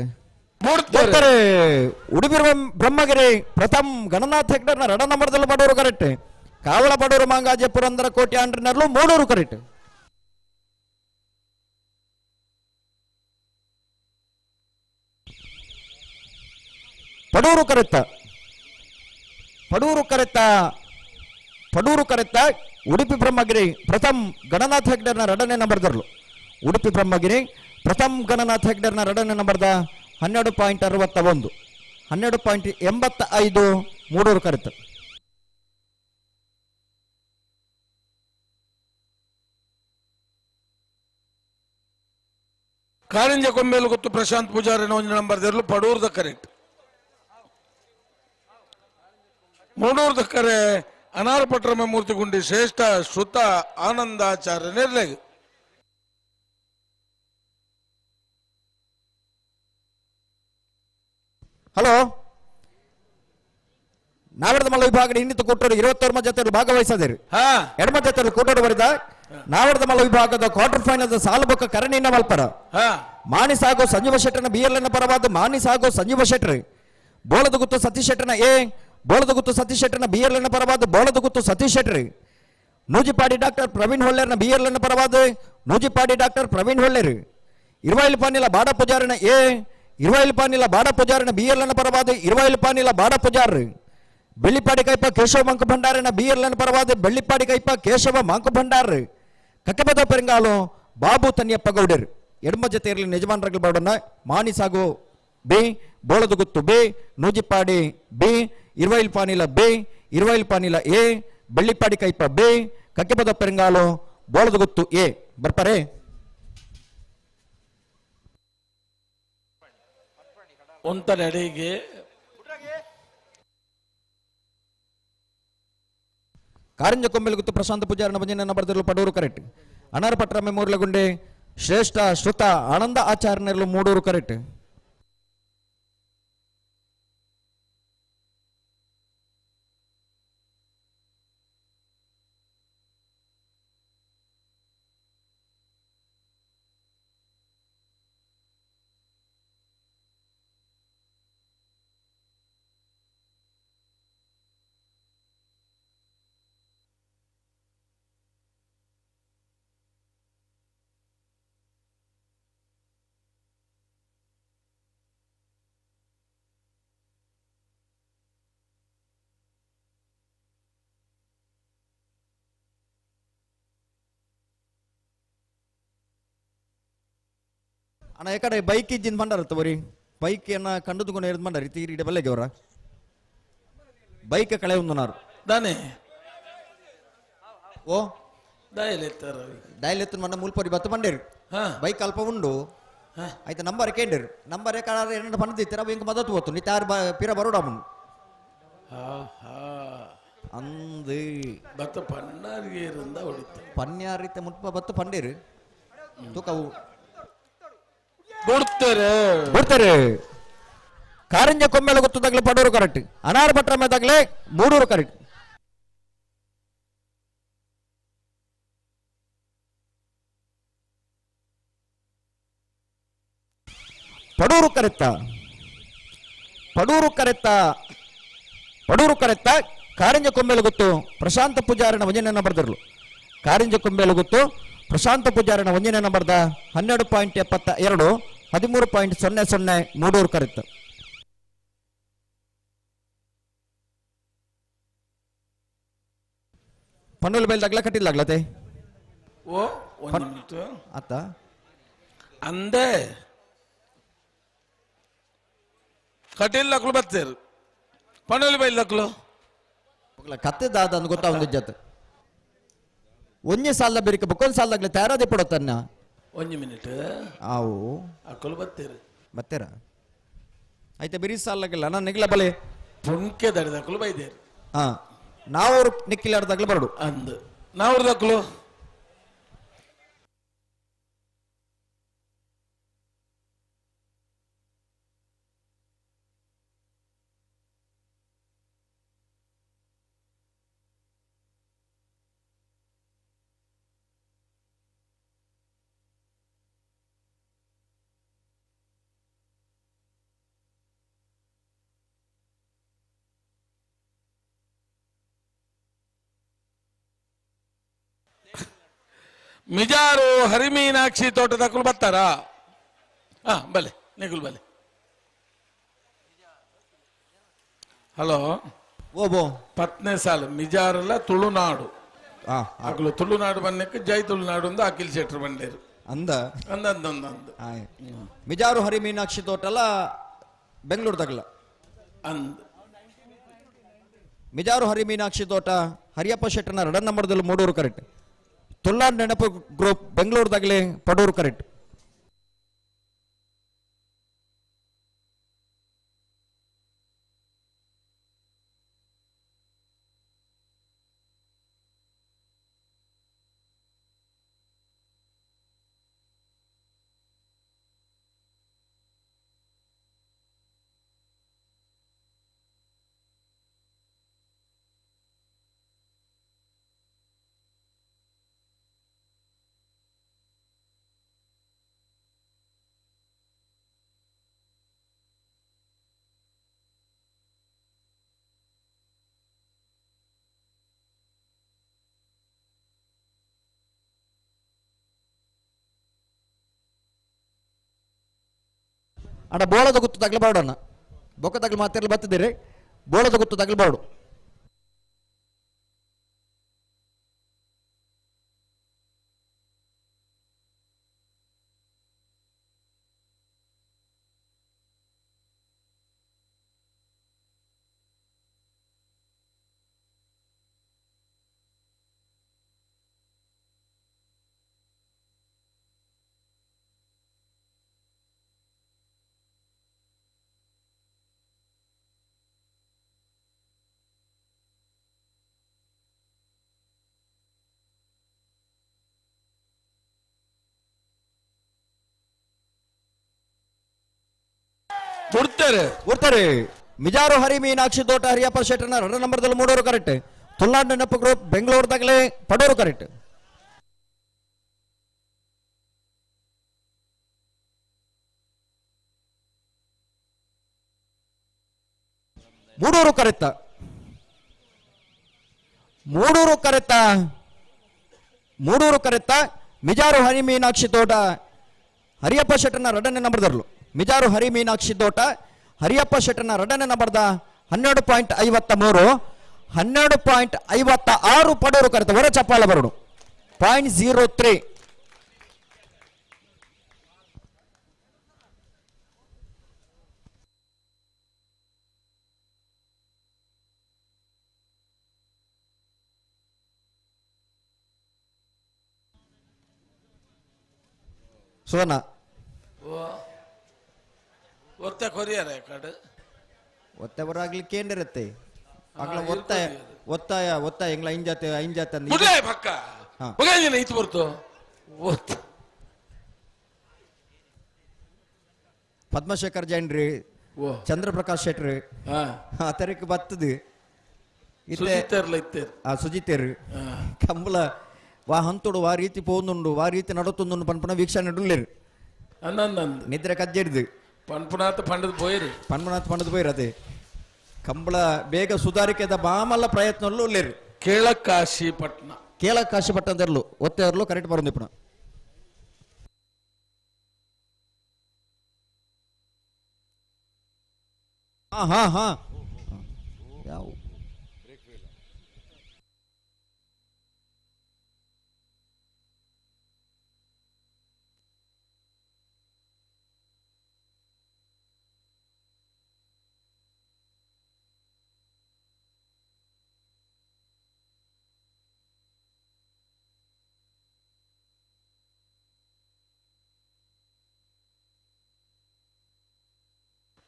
ಉಡುಪಿ ಬ್ರಹ್ಮಗಿರಿ ಪ್ರಥಮ್ ಗಣನಾಥ್ ಹೆಗ್ಡರ್ನ ರಡ ನಂಬರ್ದಲ್ಲಿ ಪಡೂರು ಕರೆಕ್ಟ್. ಕಾವಳ ಪಡೂರು ಮಾಂಗಾಜೆ ಪುರಂದರ ಕೋಟೆ ಆಂಡ್ರಿನರ್ಲು ಮೂಡೂರು ಕರೆಕ್ಟ್. ಪಡೂರು ಕರೆತ್ತ, ಪಡೂರು ಕರೆತ್ತ, ಪಡೂರು ಕರೆತ್ತ ಉಡುಪಿ ಬ್ರಹ್ಮಗಿರಿ ಪ್ರಥಮ್ ಗಣನಾಥ್ ಹೆಗ್ಡರ್ನ ರಡನೆ ನಂಬರ್ದರ್ಲು. ಉಡುಪಿ ಬ್ರಹ್ಮಗಿರಿ ಪ್ರಥಮ್ ಗಣನಾಥ್ ಹೆಗ್ಡರ್ನ ರಡನೆ ನಂಬರ್ದ 12.61, 12.85 ಮೂಡೂರು ಕರೆತ. ಕಾರಿಂಜ ಕೊಂಬೇಲು ಗೊತ್ತು ಪ್ರಶಾಂತ್ ಪೂಜಾರಿ ಒಂದು ನಂಬರ್ ದರ್ಲು ಪಡೂರ್ದ ಕರೆಕ್ಟ್. ಮೂಡೂರ್ದ ಕರೆ ಅನಾರ್ ಪಟ್ರಮ ಮೂರ್ತಿಗುಂಡಿ ಶ್ರೇಷ್ಠ ಶ್ರುತ ಆನಂದಾಚಾರ್ಯ ನಿರ್ಲೇಗ್. ಹಲೋ, ನಾವರದ ಮಲ್ಲ ವಿಭಾಗ ಇನ್ನಿತ ಕೂಟೋಡು 26 ಜೊತೆ ಭಾಗವಹಿಸದಿರಿ. ಎಡಮ ಜೊತೆ ಕೂಟೋಡು ಬರಿದ ನಾವರದ ಮಲ್ಲ ವಿಭಾಗದ ಕ್ವಾರ್ಟರ್ ಫೈನಲ್ ಸಾಲುಬೊಕ್ಕ ಕರಣಿನ ಮಲ್ಪರ ಮಾಣಿ sago Sanjeeva ಶೆಟ್ಟರ್ನ B L N ಪರವಾದ ಮಾಣಿ ಸಾಗೋ ಸಂಜೀವ ಶೆಟ್ಟರ್, ಬೋಳದ ಗುತ್ತು ಸತೀಶ್ ಶೆಟ್ಟರ್ನ ಎ, ಬೋಳದ ಗುತ್ತು ಸತೀಶ್ ಶೆಟ್ಟರ್ನ ಬಿ ಎಲ್ ಎನ್ ಪರವಾದ ಬೋಳದ ಗುತ್ತು ಸತೀಶ್ ಶೆಟ್ಟರ್, ನೂಜಿಪಾಡಿ ಡಾಕ್ಟರ್ ಪ್ರವೀಣ್ ಹೊಳ್ಳೇರ್ನ ಬಿ ಎಲ್ ಎನ್ ಪರವಾದ ನೂಜಿಪಾಡಿ ಡಾಕ್ಟರ್ ಪ್ರವೀಣ್ ಹೊಳ್ಳೇರ್, ಇರುವೈಲ್ ಪಾನಿಲ ಬಾಡ ಪೂಜಾರಿನ ಎ, ಇರುವೈಲ್ ಪಾನಿಲ ಬಾಡ ಪೂಜಾರಿನ ಬಿ ಎಲ್ ಎನ್ ಪರವಾದ ಇರುವೈಲ್ ಪಾನಿಲ ಬಾಡ ಪೂಜಾರ್, ಬೆಳ್ಳಿಪಾಡಿ ಕೈಪ ಕೇಶವ ಮಂಕು ಭಂಡಾರಿನ ಬಿ ಎಲ್ ಎನ್ ಪರವಾದ ಬೆಳ್ಳಿಪಾಡಿ ಕೈಪ ಕೇಶವ ಮಂಕು ಭಂಡಾರ್, ಕಕ್ಕಬದ ಪೆರಂಗಾಲು ಬಾಬು ತನ್ಯಪ್ಪ ಗೌಡರ್. ಎಡಮ ಜೊತೆಯಲ್ಲಿ ಯಜಮಾನರಗಳ ಬಾಡನ್ನ Mani Sagu B, Boladagutthu B, Nujipady B, Iruvail Panila B, Iruvail Panila A, Bellipady Kaipa B, Kakkepada Perangalu Boladagutthu A. ಬರ್ತಾರೆ. ಒಂತಡೆ ಅಡಿಗೆ ಕಾರಂಜ ಕೊಂಬೆಲ್ ಗುತ್ತು ಪ್ರಶಾಂತ ಪೂಜಾರನ ಭಜನೆಯನ್ನು ಬರೆದಿರಲು ಪಡೂರು ಕರೆಕ್ಟ್. ಅನಾರ್ ಪಟ್ರ ಮೆಮೋರ್ಲಗುಂಡೆ ಶ್ರೇಷ್ಠ ಶ್ರುತ ಆನಂದ ಆಚಾರ್ಯನಲ್ಲೂ ಮೂಡೂರು ಕರೆಕ್ಟ್. ಅಣ್ಣ ಯಾಕಡೆ ಬೈಕ್ ಇಜ್ಜಿನ ಬಂಡಾರ ತಗೋರಿ, ಬೈಕ್ ಏನ ಕಂಡು ಹಿಡಿದು ಬಂಡಾರಿ ತೀರಿ ಬಲ್ಲೆಗೆ ಅವರ ಬೈಕ್ ಕಳೆ ಒಂದು ನಾರು ದಾನೆ ಓ ಡಯಲ್ ಎತ್ತರ ಡಯಲ್ ಎತ್ತ ಮಂಡ ಮುಲ್ಪರಿ ಬತ್ತ ಬಂಡೇರು ಬೈಕ್ ಅಲ್ಪ ಉಂಡು ಆಯ್ತು ನಂಬರ್ ಕೇಂಡಿರು ನಂಬರ್ ಯಾಕಂದ್ರೆ ಏನಂತ ಬಂದಿತ್ತೀರ ಅವ ಹಿಂಗೆ ಮದತ್ತು ಹೋತು ನಿತ್ಯ ಪಿರ ಬರೋಡ ಅವನು ಅಂದು ಬತ್ತ ಪನ್ನಾರಿಗೆ ಇರಂದ ಹೊಡಿತ ಪನ್ಯಾರಿತ ಮುಲ್ಪ ಬತ್ತ ಪಂಡೇರು ತೂಕವು ಬಿಡ್ತಾರೆ ಬಿಡ್ತಾರೆ. ಕಾರಂಜ ಕೊಂಬೆಲ ಗೊತ್ತದಾಗಲೇ ಪಡೂರು ಕರೆಕ್ಟ್, ಅನಾರ್ ಭಟ್ರ ಮೇದಾಗಲೇ ಮೂಡೂರು ಕರೆಕ್ಟ್. ಪಡೂರು ಕರೆತ್ತ, ಪಡೂರು ಕರೆತ್ತ, ಪಡೂರು ಕರೆತ್ತ ಕಾರಂಜ ಕೊಂಬೆಲ ಗೊತ್ತು ಪ್ರಶಾಂತ ಪೂಜಾರನ ವಂಜನೆಯನ್ನು ಬರೆದಿರಲು. ಕಾರಂಜ ಕೊಂಬೆಲ ಗೊತ್ತು ಪ್ರಶಾಂತ ಪೂಜಾರನ ವಂಜನೆಯನ್ನು ಬರೆದ 12.72, 13.00 ಮೂಡೂರು ಕರೆತ್ತ. ಪಣ್ಣೂಲ್ ಬೈಲ್ದಾಗ್ಲ ಕಟ್ಟಿಲ್ಲಾಗ್ಲತೆ ಓ ಒಂದು ಮಿನಿಟ್ ಆತ ಅಂದೆ ಕಟೀಲ್ ಬರ್ತೀರು ಪಣ್ಣೂಲ್ ಬೈಲ್ದಾಕ್ಲು ಕತ್ತೆ ದಾದ ಅಂದ್ ಗೊತ್ತಾ ಒಂದು ಜೊತೆ ಒಂಜಿ ಸಾಲದ ಬೇರಿಕೆ ಬೊಕ್ಕೊಂದು ಸಾಲದಾಗ್ಲೆ ತಯಾರಾದೆ ಪಡೋತನ್ನ ಒಂಜಿ ಮಿನಿಟ್ ಆವು ಅಕ್ಕಲು ಬರ್ತೀರಿ ಬರ್ತೀರಾ ಆಯ್ತಾ ಬಿರಿ ಸಾಲಾಗಿಲ್ಲ ನಾನು ನಿಗ್ಲ ಬಲೆ ಪುಣ್ಕೆ ದಡಿದಕ್ಕಲು ಬೈದೇರು ಹಾ ನಾವು ನಿಕ್ಕಿಲಾಡ್ದಾಗ್ಲೇ ಬರಡು ಅಂದು ನಾವ್ರದಕ್ಕಲು ಮಿಜಾರು ಹರಿಮೀನಾಕ್ಷಿ ತೋಟದಕ್ಕಲು ಬರ್ತಾರಾ? ಹಾ ಬಲೆ ನಿಗುಲ್ ಬಲೆ. ಹಲೋ ಓಬೋ ಪತ್ನೇ ಸಾಲು ಮಿಜಾರಲ್ಲ ತುಳುನಾಡು. ಆಗಲು ತುಳುನಾಡು ಬನ್ನಕ್ಕೆ ಜೈ ತುಳುನಾಡು ಅಂದು ಅಖಿಲ್ ಶೆಟ್ಟರ್ ಬಂಡೇರು ಅಂದ ಅಂದ ಅಂದ ಅಂದ ಅಂದ. ಮಿಜಾರು ಹರಿ ಮೀನಾಕ್ಷಿ ತೋಟಲ್ಲ ಬೆಂಗಳೂರು ತಗಲ ಅಂದ. ಮಿಜಾರು ಹರಿ ಮೀನಾಕ್ಷಿ ತೋಟ ಹರಿಯಪ್ಪ ಶೆಟ್ಟರ್ನ ರಡನ್ ನಂಬರ್ದಲ್ಲಿ ಮೂಡೂರು ಕರೆಕ್ಟ್. ತುಳುನಾಡು ನೆನಪು ಗ್ರೂಪ್ ಬೆಂಗಳೂರು ತಗಲೆ ಪಡೂರು ಕರೆಕ್ಟ್. ಅಣ್ಣ ಬೋಳದ ಗುತ್ತು ತಗಲಬಾರ್ದು ಅಣ್ಣ, ಬೊಕ್ಕ ತಗಲು ಮಾತಿರಲಿ ಬತ್ತಿದ್ದೀರಿ, ಬೋಳದ ಗುತ್ತು ತಗಲಬಾರ್ದು. ಕೊಡ್ತಾರೆ ಕೊಡ್ತಾರೆ. ಮಿಜಾರು ಹರಿ ಮೀನಾಕ್ಷಿ ತೋಟ ಹರಿಯಪ್ಪ ಶೆಟ್ಟರ್ನ ಎರಡು ನಂಬರ್ದಲ್ಲಿ ಮೂಡೋರು ಕರೆಕ್ಟ್. ತುಳುನಾಡು ನೆನಪು ಗ್ರೂಪ್ ಬೆಂಗಳೂರು ತಗಲೆ ಪಡೋರು correct. Moodur correct, Mudur correct, Mudur ಕರೆಕ್ತ. Mijar ಹರಿ ಮೀನಾಕ್ಷಿ ತೋಟ ಹರಿಯಪ್ಪ ಶೆಟ್ಟರ್ನ ಎರಡನೇ ನಂಬರ್ದರ್ಲು. ಮಿಜಾರು ಹರಿ ಮೀನಾಕ್ಷಿ ತೋಟ ಹರಿಯಪ್ಪ ಶೆಟ್ಟರ್ನ ಎರಡನೇ ನಂಬರ್ದ 12.53, 12.56 ಪಡೋರು ಕರೆತ. ಹೊರ ಚಪ್ಪಾಳ ಬರೋಡು 0.03. ಸುವರ್ಣ ಒತ್ತೆ ಕೊರಿಯರ ಕಡೆ ಒತ್ತೆ ಬರಾಗ್ಲಿಕ್ಕೆ ಏನಿರುತ್ತೆ ಆಗ್ಲ ಒತ್ತಾಯ ಒತ್ತಾಯ ಒತ್ತಾಯ ಎಂಗ್ಲ ಐಂಜಾತೆ ಐಂಜಾತೆ ಅಂದ್ ಮುಡ್ಲೆ ಪಕ್ಕ ಹೋಗಿಲ್ಲ ಇತ್ತು ಬರ್ತು ಒತ್ತ. ಪದ್ಮಶೇಖರ್ ಜೈನ್ರಿ, ಚಂದ್ರಪ್ರಕಾಶ್ ಶೆಟ್ರಿ ಆ ತರಕ್ಕೆ ಬತ್ತದು ಸುಜಿತೇರು ಕಂಬಳ ವಾ ಹಂತುಡು ವಾ ರೀತಿ ಪೋಂದುಂಡು ವಾ ರೀತಿ ನಡತುಂದುಂಡು ಪನ್ಪುನ ವೀಕ್ಷಣೆ ಉಳ್ಳೇರು. ನಿದ್ರೆ ಕಜ್ಜೆಡ್ದು ಪನ್ಪುನಾಥ ಪಂಡದ ಪೋಯಿರು, ಪನ್ಪುನಾಥ ಪಂಡದ ಪೋಯಿರು. ಅದೇ ಕಂಬಳ ಬೇಗ ಸುಧಾರಿಕೆದ ಬಾಮಲ್ಲ ಪ್ರಯತ್ನಲ್ಲೂ ಉಳ್ಳೇರು. ಕೇಳಕಾಶಿಪಟ್ನ, ಕೇಳಕಾಶಿಪಟ್ನ ತೆರಲು ಒತ್ತೆರ್ಲು ಕರೆಕ್ಟ್ ಬರೋದು ಇಪ್ಪಣ. ಹಾ ಹಾ ಹಾ ಯಾವ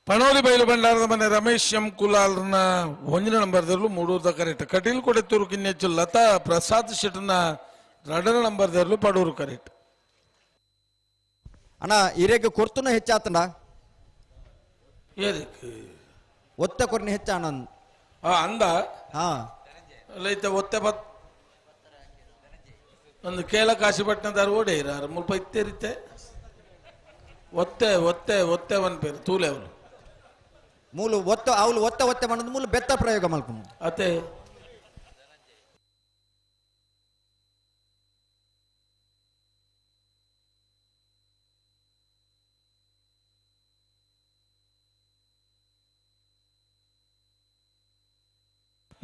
ಪಣೋಲಿ ಬೈಲು ಭಂಡಾರದ ಮನೆ ರಮೇಶ್ ಎಂ ಕುಲಾಲ್ನ ಒಂದಿನ ನಂಬರ್ದಲ್ಲೂ ಮೂಡೂರ್ದ ಕರೆಕ್ಟ್. ಕಟೀಲ್ ಕೊಡೆತ್ತೂರು ಕಿನ್ನೆಚ್ಚು ಲತಾ ಪ್ರಸಾದ್ ಶೆಟ್ಟರ್ನ ಎರಡನ ನಂಬರ್ದಲ್ಲೂ ಪಡೂರು ಕರೆಕ್ಟ್. ಅಣ್ಣ ಇರೇಗ ಕೊರ್ತುನ ಹೆಚ್ಚಾತನ ಒತ್ತೆ ಕೊರ್ನ ಹೆಚ್ಚ ಅಣ್ಣ ಅಂದ ಹಾ ಲೈತ ಒತ್ತೆ ಬತ್ ಒಂದು ಕೇಳ ಕಾಶಿಪಟ್ಟಣದಾರ ಓಡೇರಾರು ಮುಲ್ಪ ಇತ್ತೇರಿತ್ತೆ ಒತ್ತೆ ಒತ್ತೆ ಒತ್ತೆ ಒನ್ ಪೇರು ತೂಲೆ ಅವಳು ಮೂಲು ಒತ್ತ ಅವಳು ಒತ್ತ ಒತ್ತೆ ಮಾಡೋದು ಮೂಲು ಬೆತ್ತ ಪ್ರಯೋಗ ಮಲ್ಕೊಂಡು ಅತೆ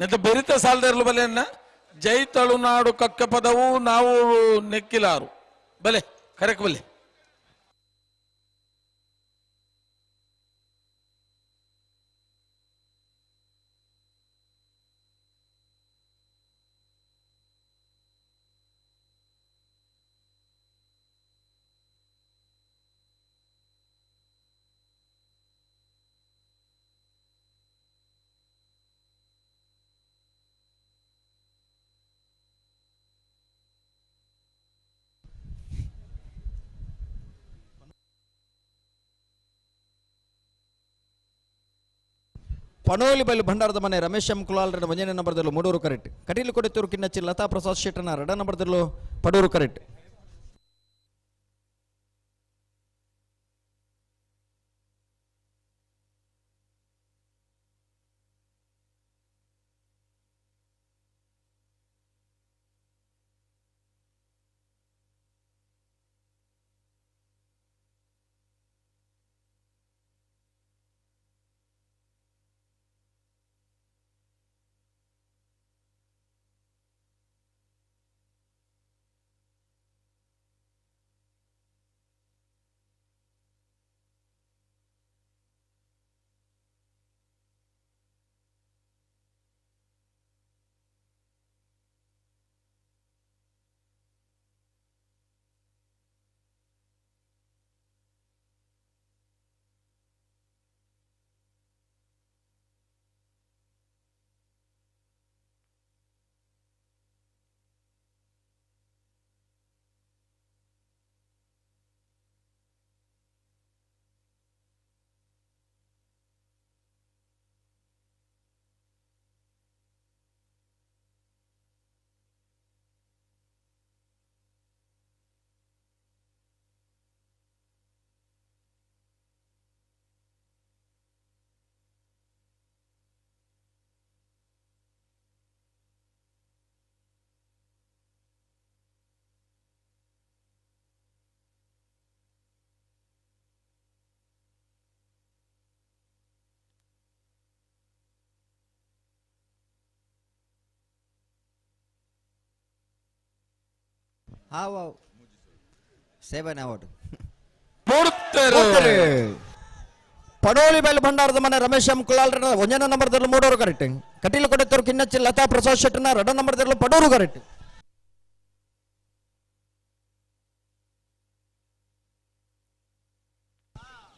ನೆತ್ತ ಬೆರಿತ ಸಾಲದರ್ಲು ಬಲೆಯನ್ನ ಜೈ ತಳುನಾಡು ಕಕ್ಕ ಪದವು ನಾವು ನೆಕ್ಕಿಲಾರು ಬಲೆ ಕರೆಕ್ ಬಲೆ ಪಣೋಲಿ ಬೈಲು ಭಂಡಾರದ ಮನೆ ರಮೇಶ್ ಎಂ ಕುಲಾಲ್ ರೆಡ್ ಒಂಜನೇ ನಂಬರ್ದಲ್ಲೂ ಮೂಡೂರು ಕರೆಕ್ಟ್. ಕಟೀಲು ಕೊಡೆತ್ತೂರು ಕಿನ್ನಚ್ಚಿ ಲತಾ ಪ್ರಸಾದ್ ಶೆಟ್ಟನ ಎರಡ ನಂಬರ್ದಲ್ಲೂ ಪಡೂರು ಕರೆಕ್ಟ್. ಹಾವು ಸೇವನೆ ಅವಾರ್ಡ್ ಪಡೋಲಿ ಬೈಲು ಭಂಡಾರದ ಮನೆ ರಮೇಶ್ ಎಂ ಕುಲಾಲ್ ಒಂಜನೇ ನಂಬರ್ದಲ್ಲಿ ಮೂಡೋರು ಕರೆಕ್ಟ್. ಕಟೀಲು ಕೊಡೆತ್ತೂರು ಕಿನ್ನಚ್ಚಿ ಲತಾ ಪ್ರಸಾದ್ ಶೆಟ್ಟನ ಎರಡ ನಂಬರ್ದಲ್ಲಿ ಪಡೂರು ಕರೆಕ್ಟ್.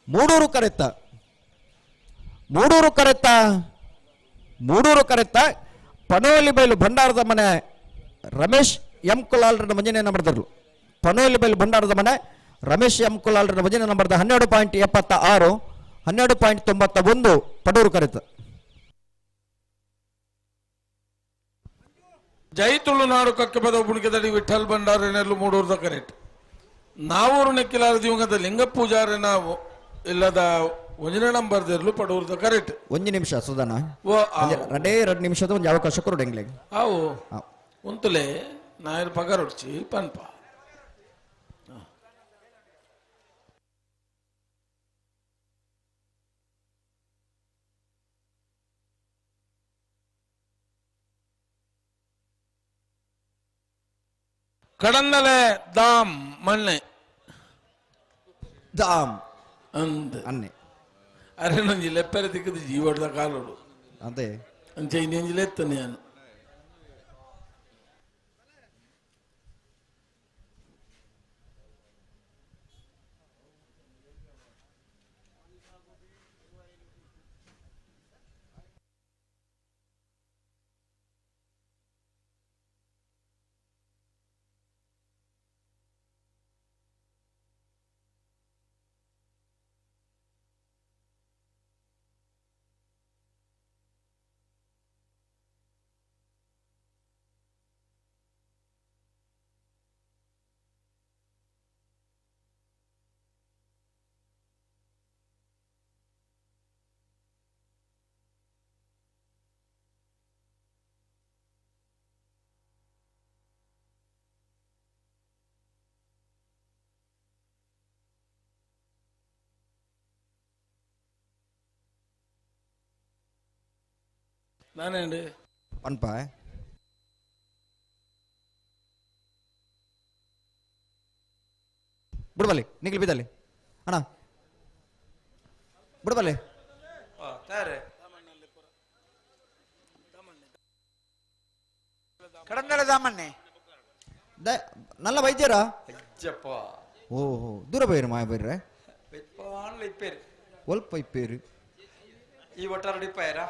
ಮೂಡೂರು ಕರೆತ್ತ ಮೂಡೂರು ಕರೆತ್ತ ಮೂಡೂರು ಕರೆತ್ತ ಪಣೋಲಿ ಬೈಲು ಭಂಡಾರದ ಮನೆ ರಮೇಶ್ ಎಂ ಕುಲಾಲ್ ಮಂಜನೇ ನಂಬರ್ದರು. ಪಣೋಲಿ ಬೈಲು ಭಂಡಾರದ ಮನೆ ರಮೇಶ್ ಎಂ ಕುಲಾಲ್ ಮಂಜನೇ ನಂಬರ್ದ 12.76 12.91 ಪಡೂರು ಕರೆತ. ಜೈ ತುಳುನಾಡು ಕಕ್ಕೆ ಪದ ಬುಣಿಕೆದಡಿ ವಿಠಲ್ ಭಂಡಾರನೆಲ್ಲು ಮೂಡೂರ್ದ ಕರೆಕ್ಟ್. ನಾವೂರು ನೆಕ್ಕಿಲಾರ ದಿವಂಗತ ಲಿಂಗ ಪೂಜಾರಿನ ಇಲ್ಲದ ಒಂಜನೇ ನಂಬರ್ ದೇರ್ಲು ಪಡೂರ್ದ ಕರೆಕ್ಟ್. ಒಂದು ನಿಮಿಷ ಸುಧಾನ, ಎರಡೇ ಎರಡು ನಿಮಿಷದ ಒಂದು ಅವಕಾಶ ಕೊಡು. ಅವು ಉಂತುಲೆ ನಾಯರ್ ಪಗರೊಡ್ಚಿ ಪನ್ಪ ಕಡಂದಲೆ ದಾಮ್ ಮಣ್ಣೆ ದಾಮ್ ಅಂದ್ ಅನ್ನೆ ಅರೆ ನಂಜಿ ಲೆಪ್ಪರೆ ತಿಕ್ಕದು ಜೀವಡ್ದ ಕಾಲೋಡು ಅದೇ ಅಂಚೆ ಇನ್ನೆಂಜಿಲೆ ಎತ್ತನೆ ನಾನು. ನಾನೇಂడి ಪನ್ಪ ಬುಡಬಲ್ಲಿ ನಿಗ್ಲಿ ಬಿದ್ದಲ್ಲಿ ಅಣ್ಣ ಬುಡಬಲ್ಲಿ ಕಡಂದಲ ದಾಮಣ್ಣೆ ನಲ್ಲ ವೈದ್ಯರಾ ಅಜ್ಜಪ್ಪ ಓಹೋ ದೂರ ಬೈರು ಮಾಯ ಬೈರ್ರೆ ಇಪ್ಪೇರು ಒಲ್ಪ ಇಪ್ಪೇರು ಈ ಒಟ್ಟಾರು ಇಪ್ಪಾಯರ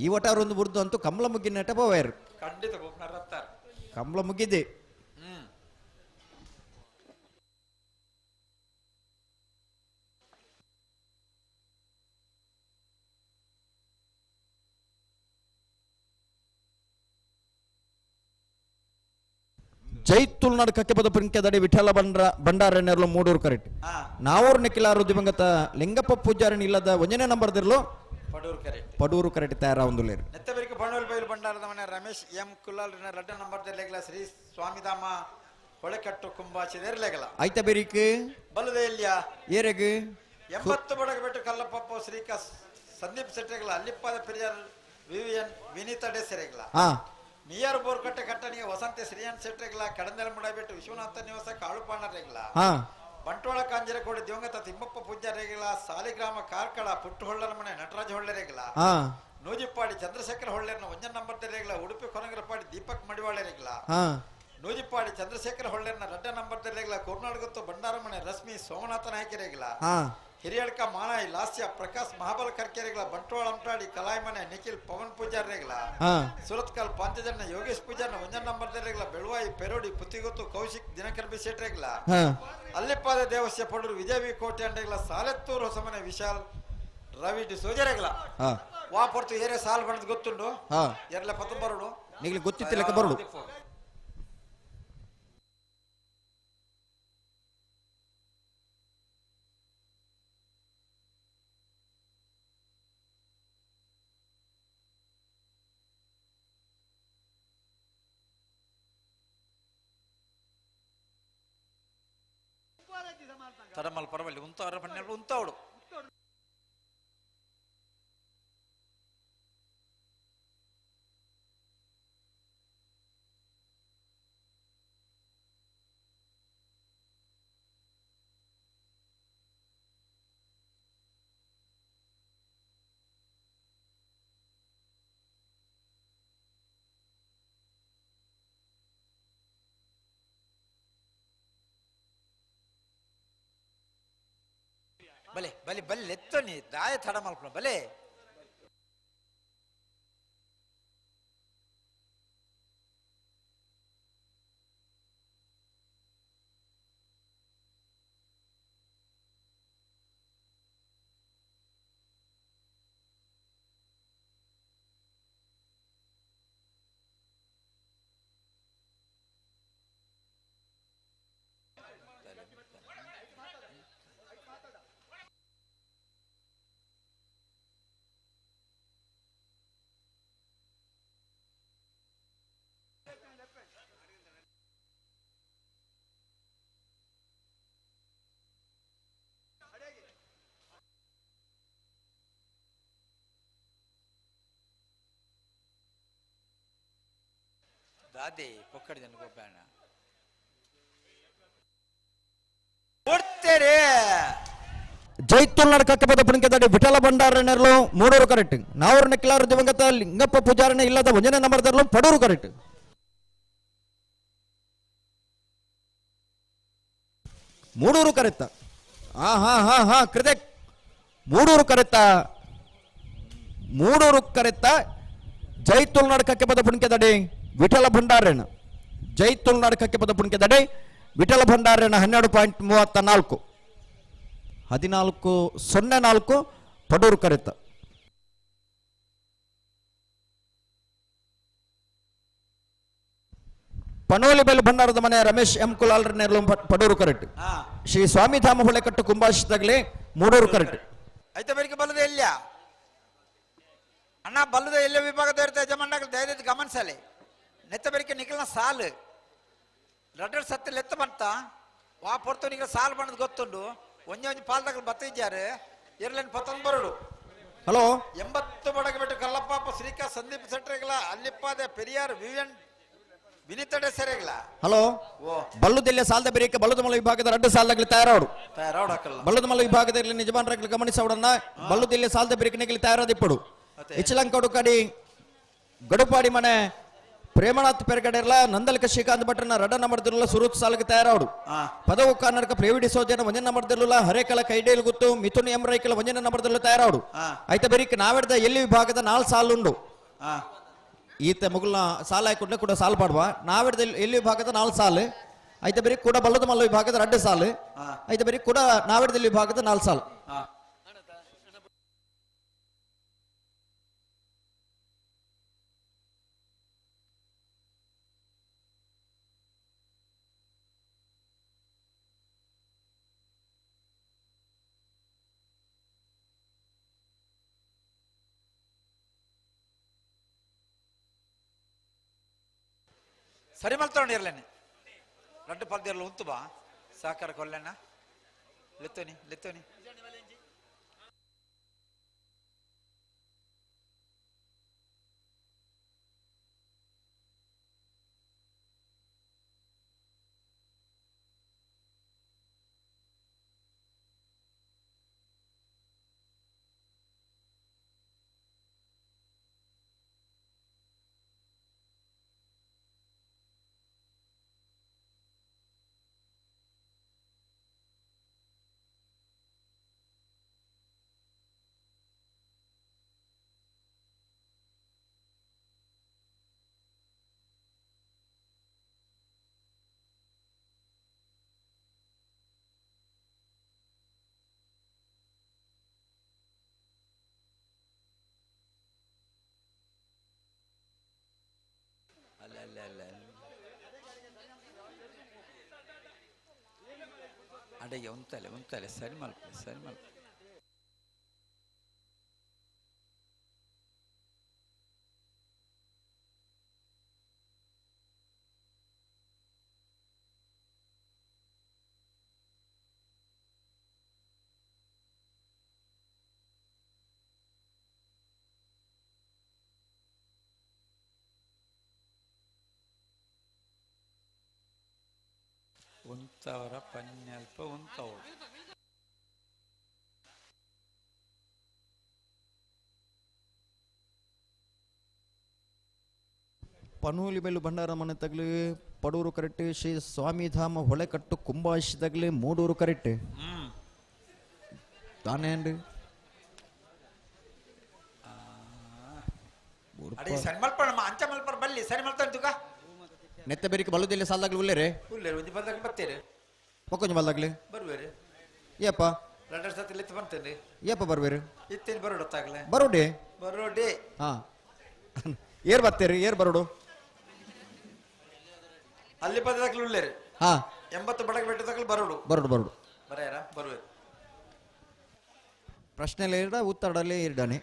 ಈ ಒಟ್ಟಾರು ಒಂದು ಬುರ್ದು ಅಂತೂ ಕಮಲ ಮುಗ್ಗಿನ ನೆಟ ಪೋವಾಯರು ಖಂಡಿತ ಗೋಪನಾರ ಕಮಲ ಮುಗ್ಗಿದೆ. ಜೈ ತುಳುನಾಡು ಕಕ್ಕೆಪದ ಪುಂಕೆದಡಿ ವಿಠಲ ಬಂಡ್ರ ಭಂಡಾರಣ್ಯರ್ಲು ಮೂಡೂರು ಕರೆಕ್ಟ್. ನಾವೂರು ನಿಖಿಲಾರು ದಿವಂಗತ ಲಿಂಗಪ್ಪ ಪೂಜಾರಿನ ಇಲ್ಲದ ಒಂಜನೇ ನಂಬರ್ ದಿರ್ಲು ಪಡೂರು ಕರೆಕ್ಟ್. ಪಡೂರು ಕರೆಕ್ಟ್ ತಯಾರಾವಂದುಲೇರು. ನೆತ್ತಬೆರಿಗೆ ಬಂಡೋಲ್ ಬೈಲ್ ಭಂಡಾರದ ಮನೆ ರಮೇಶ್ ಎಂ ಕುಲಾಲ್ ರಡ್ಡ ನಂಬರ್ ದಿರ್ಲೆಗಲ ಶ್ರೀ ಸ್ವಾಮಿಧಾಮ ಹೊಳೆಕಟ್ಟು ಕುಂಬಾಚಿದೇರ್ಲೆಗಲ. ಐತ ಬೆರಿಕ್ ಬಲದೆ ಇಲ್ಲಿಯ ಏರೆಗ್ 80 ಬಡಗಬೆಟ್ಟು ಕಲ್ಲಪ್ಪ ಶ್ರೀಕ ಸಂದೀಪ್ ಶೆಟ್ಟಿಗಳ ಅಲ್ಲಿಪ್ಪಾದ ಪೆರಿಯಾರ್ ವಿವಿಎನ್ ವಿನೀತಾ ಡೆಸೆರೆಗಲ. ನಿಯರ್ ಬೋರ್ಕಟ್ಟೆ ಕಟ್ಟಣಿಗೆ ವಸಂತ ಶ್ರೀಯನ್ ಶೆಟ್ಟರೆಗಳ ಕಡಂದಲ ಮುಡಬಿಟ್ಟು ವಿಶ್ವನಾಥ ನಿವಾಸ ಕಾಳುಪಾಣರೆಗಳ. ಬಂಟ್ವಾಳ ಕಾಂಜರಕೋಡಿ ದಿವಂಗತ ತಿಮ್ಮಪ್ಪ ಪೂಜಾರಿಗಳ ಸಾಲಿಗ್ರಾಮ ಕಾರ್ಕಳ ಪುಟ್ಟುಹೊಳ್ಳರ ಮನೆ ನಟರಾಜ ಹೊಳ್ಳೆರೆಗಳ. ನೂಜಿಪ್ಪಾಡಿ ಚಂದ್ರಶೇಖರ ಹೊಳ್ಳೆರನ ಒಂಜನ್ ನಂಬರ್ ತೆರೆಗಳ ಉಡುಪಿ ಕೊನಗರಪಾಡಿ ದೀಪಕ್ ಮಡಿವಾಳೆರೆಗಳ. ನೂಜಿಪ್ಪಾಡಿ ಚಂದ್ರಶೇಖರ ಹೊಳ್ಳೆರನ ರಡ್ಡ ನಂಬರ್ ತೆರೆಗಳ ಕೋರ್ನಾಡುಗುತ್ತು ಭಂಡಾರಮನೆ ರಶ್ಮಿ ಸೋಮನಾಥ ನಾಯಕರೆಗಳ. ಹಿರಿಯಡ್ಕ ಮಾನಾಯಿ ಲಾಸ್ಯ ಪ್ರಕಾಶ್ ಮಹಾಬಲ ಕರ್ಕೆರೆಗಳ ಬಂಟ್ವಾಳ ಅಂಟಾಡಿ ಕಲಾಯ್ಮನೆ ನಿಖಿಲ್ ಪವನ್ ಪೂಜಾರಿಗಳ. ಸುರತ್ಕಲ್ ಪಾಂಚಜನ್ಯ ಯೋಗೇಶ್ ಪೂಜಾರ್ನ ಒಂಜನ್ ನಂಬರ್ ತೆರೆಗಳ ಬೆಳುವಾಯಿ ಪೆರೋಡಿ ಪುತ್ತಿಗೊತ್ತು ಕೌಶಿಕ್ ದಿನಕರ್ ಬಿ ಶೆಟ್ರೆಗಳ. ಅಲ್ಲಿಪ್ಪಾದ ದೇವಸ್ಯ ಪಡೂರು ವಿಜಯ ವಿ ಕೋಟೆ ಅಂಡೆಗಳ ಸಾಲೆತ್ತೂರು ಹೊಸಮನೆ ವಿಶಾಲ್ ರವಿ ಡಿ ಸೋಜರೆಗಳ. ವಾ ಪೊರ್ತು ಏರೆ ಸಾಲ್ ಬಣ್ಣದ ಗೊತ್ತುಂಡು ಎರಲ ಪತ್ತ ಬರೋಡು ನಿಗ್ಲಿ ಗೊತ್ತಿತ್ತಿಲ್ಲಕ ಬರೋಡು. ತಡಮಲ್ ಪರವಲ್ಲಿ ಉಂತವರ ಪನ್ನೆರಡು ಉಂತವಡು ಬಲೆ ಬಲೆ ಬಲೆ ಎತ್ತನಿ ದಾಯ ತಡ ಮಲ್ಪಣ ಬಲೆ ದಾದೆ ಪೊಕ್ಕಡಿ ಜನ ಗೊಬ್ಬಾಣ ಕೊಡ್ತೇರೆ. ಜೈ ತುಳುನಾಡು ಕಕ್ಕೆಪದ ಪುಣಿಕೆದಡಿ ವಿಠಲ ಭಂಡಾರಣ್ಯರ್ಲು ಮೂಡೂರು ಕರೆಕ್ಟ್. ನಾವೂರು ನಿಖಿಲಾರು ದಿವಂಗತ ಲಿಂಗಪ್ಪ ಪೂಜಾರಣ್ಯ ಇಲ್ಲದ ಒಂಜನೇ ನಂಬರ್ ದರ್ಲು ಪಡೂರು ಕರೆಕ್ಟ್. ಮೂಡೂರು ಕರೆತ್ತ ಹಾ ಹಾ ಹಾ ಹಾ ಕೃತೆ ಮೂಡೂರು ಕರೆತ್ತ ಮೂಡೂರು ಕರೆತ್ತ ಜೈ ತುಳುನಾಡು ಕಕ್ಕೆಪದ ಪುಣಿಕೆದಡಿ ವಿಠಲ ಭಂಡಾರಣ್ಯ ಜೈ ತುಳುನಾಡು ಕಕ್ಕೆಪದ ಪುಣಿಕೆದಡಿ ವಿಠಲ ಭಂಡಾರಣ್ಯ 12.34 14.04 ಪಡೂರು ಕರೆತ. ಪನೋಲಿ ಬೆಲ್ ಭಂಡಾರದ ಮನೆ ರಮೇಶ್ ಎಂ ಕುಲಾಲ್ ನೆರಳು ಪಡೂರು ಕರೆಕ್ಟ್. ಶ್ರೀ ಸ್ವಾಮಿಧಾಮ ಹೊಳೆಕಟ್ಟು ಕುಂಬಾಶಿದಾಗಲೇ ಮೂಡೂರು ಕರೆಕ್ಟ್. ಐತ ಬೆಳಿಗ್ಗೆ ಬಲ್ಲದೆ ಇಲ್ಲ ಅಣ್ಣ ಬಲ್ಲದ ಎಲ್ಲ ವಿಭಾಗದ ಇರುತ್ತೆ ಯಜಮಾನ ದಯವಿಟ್ಟು ಗಮನಿಸಲಿ. ನೆತ್ತ ಬೆಳಿಗ್ಗೆ ನಿಖಿಲ್ನ ಸಾಲು ರಡ್ಡರ್ ಸತ್ತ ಲೆತ್ತ ಬಂತ ವಾ ಪೊರ್ತು ನಿಖಿಲ್ ಸಾಲು ಬಣ್ಣದ ಗೊತ್ತುಂಡು ಒಂಜೆ ಒಂಜಿ ಪಾಲ್ದಾಗ ಬತ್ತಿದ್ದಾರೆ ಇರ್ಲೇನು ಪತ್ತೊಂದು ಬರೋಡು. ಹಲೋ 80 ಬಡಗಬೆಟ್ಟು ಕಲ್ಲಪ್ಪ ಶ್ರೀಕಾ ಸಂದೀಪ್ ಸೆಟ್ರೆಗ್ಲ ಅಲ್ಲಿಪ್ಪಾದೆ ಪೆರಿಯಾರ್ ವಿಎನ್ ವಿನಿತಡೆ ಸೆರೆಗ್ಲ. ಹಲೋ ಓ ಬಲ್ಲುದೆಲ್ಲ ಸಾಲದ ಬೇರೆ ಬಲ್ಲುದಮಲ ವಿಭಾಗದ ರಡ್ಡು ಸಾಲದಾಗಲಿ ತಯಾರಾಡು. ತಯಾರಾಡಕಲ್ಲ. ಬಲ್ಲುದಮಲ ವಿಭಾಗದಲ್ಲಿ ನಿಜಮಾನರಾಗಲಿ ಗಮನಿಸವಡನ್ನ ಬಲ್ಲುದೆಲ್ಲ ಸಾಲದ ಬೇರೆ ತಯಾರಾದಿಪ್ಪಡು. ಇಚಲಂಕಡು ಕಡಿ ಗಡುಪಾಡಿ ಮನೆ ಪ್ರೇಮನಾಥ್ ಪೆರಗಡೆರ್ಲ ನಂದಲಕ ಶ್ರೀಕಾಂತ್ ಭಟ್ರನ ರಡ ನಂಬರ್ದಿಲ್ಲ ಸುರೂತ್ ಸಾಲಕ್ಕೆ ತಯಾರಾಡು. ಪದವು ಕರ್ನಾಟಕ ಪ್ರೇವಿಡಿ ಸೋಜನ ಒಂಜನ ನಂಬರ್ದಿಲ್ಲ ಹರೇಕಲ ಕೈಡೇಲ್ ಗುತ್ತು ಮಿಥುನ್ ಎಂ ರೈಕಲ ಒಂಜನ ನಂಬರ್ದಿಲ್ಲ ತಯಾರಾಡು. ಐತ ಬೇರಿಕ್ ನಾವೆಡ್ದ ಎಲ್ಲಿ ವಿಭಾಗದ 4 ಸಾಲುಂಡು. ಈತ ಮುಗುಲ್ನ ಸಾಲ ಹಾಕಿಕೊಂಡ್ರೆ ಕೂಡ ಸಾಲು ಪಾಡುವ. ನಾವೆಡ್ದ ಎಲ್ಲಿ ವಿಭಾಗದ 4 ಸಾಲು ಐತ ಬೇರಿ ಕೂಡ ಬಲ್ಲದ ಮಲ್ಲ ವಿಭಾಗದ 2 ಸಾಲು ಐತ ಬೇರಿ ಕೂಡ ನಾವೆಡ್ದ ಎಲ್ಲಿ ವಿಭಾಗದ 4 ಸಾಲು. ಸರಿ ಮಲ್ತೊಂಡು ಇರ್ಲೇನೆ ರಡ್ಡು ಪಲ್ದಿರ್ಲ ಉಂತು ಬಾ ಸಹಕಾರ ಕೊಲ್ಲೆಣ್ಣ ಲೆತ್ತೋನಿ ಲೆತ್ತೋನಿ. ಅಲ್ಲ ಅಲ್ಲ ಅಲ್ಲ ಅಡಿಗೆ ಉಂತಲೆ ಉಂತಲೆ ಸರಿ ಮಲ್ಪ ಸರಿ ಮಲ್ಪ. ಉಂತವರ ಪನ್ಯಲ್ಪ ಉಂತವು. ಪನೂಲಿ ಬೆಲ್ಲು ಭಂಡಾರ ಮನೆ ತಗಲಿ ಪಡೂರು ಕರೆಕ್ಟ್ ಶ್ರೀ ಸ್ವಾಮಿಧಾಮ ಹೊಳೆಕಟ್ಟು ಕುಂಬಾಶಿ ತಗಲಿ ಮೂಡೂರು ಕರೆಕ್ಟ್ ತಾನೇ. ಅಡಿ ಸರಿ ಮಲ್ಪ ಅಂಚ ಮಲ್ಪರ ಬಲ್ಲಿ ಸರಿ ಮಲ್ತ ನೆತ್ತ ಬೇರಿಕೆ ಬಲ್ಲುದಿಲ್ಲ ಸಾಲದಾಗ್ಲಿ ಉಲ್ಲೇರೆ ಉಲ್ಲೇರು ಒಂಜಿ ಬಲ್ದಾಗ್ಲಿ ಬತ್ತೇರೆ ಒಕ್ಕೊಂಜಿ ಬಲ್ದಾಗ್ಲಿ ಬರುವೇರು ಏಪ್ಪ ರಡ್ಡು ಸತಿ ಲೆತ್ತು ಬಂತೇನೆ ಏಪ್ಪ ಬರುವೇರು ಇತ್ತೇನು ಬರೋಡತ್ತಾಗಲೇ ಬರೋಡಿ ಬರೋಡಿ. ಹಾ ಏರ್ ಬತ್ತೇರಿ ಏರ್ ಬರೋಡು ಅಲ್ಲಿ ಬದಲಾಗ್ಲಿ ಉಲ್ಲೇರು ಹಾ 80 ಬಡಗ ಬೆಟ್ಟದಾಗಲಿ ಬರೋಡು ಬರೋಡು ಬರೋಡು ಬರೆಯಾರ ಬರುವೇರು. ಪ್ರಶ್ನೆಯಲ್ಲಿ ಇರಡ ಉತ್ತರದಲ್ಲಿ ಇರಡಾನೆ.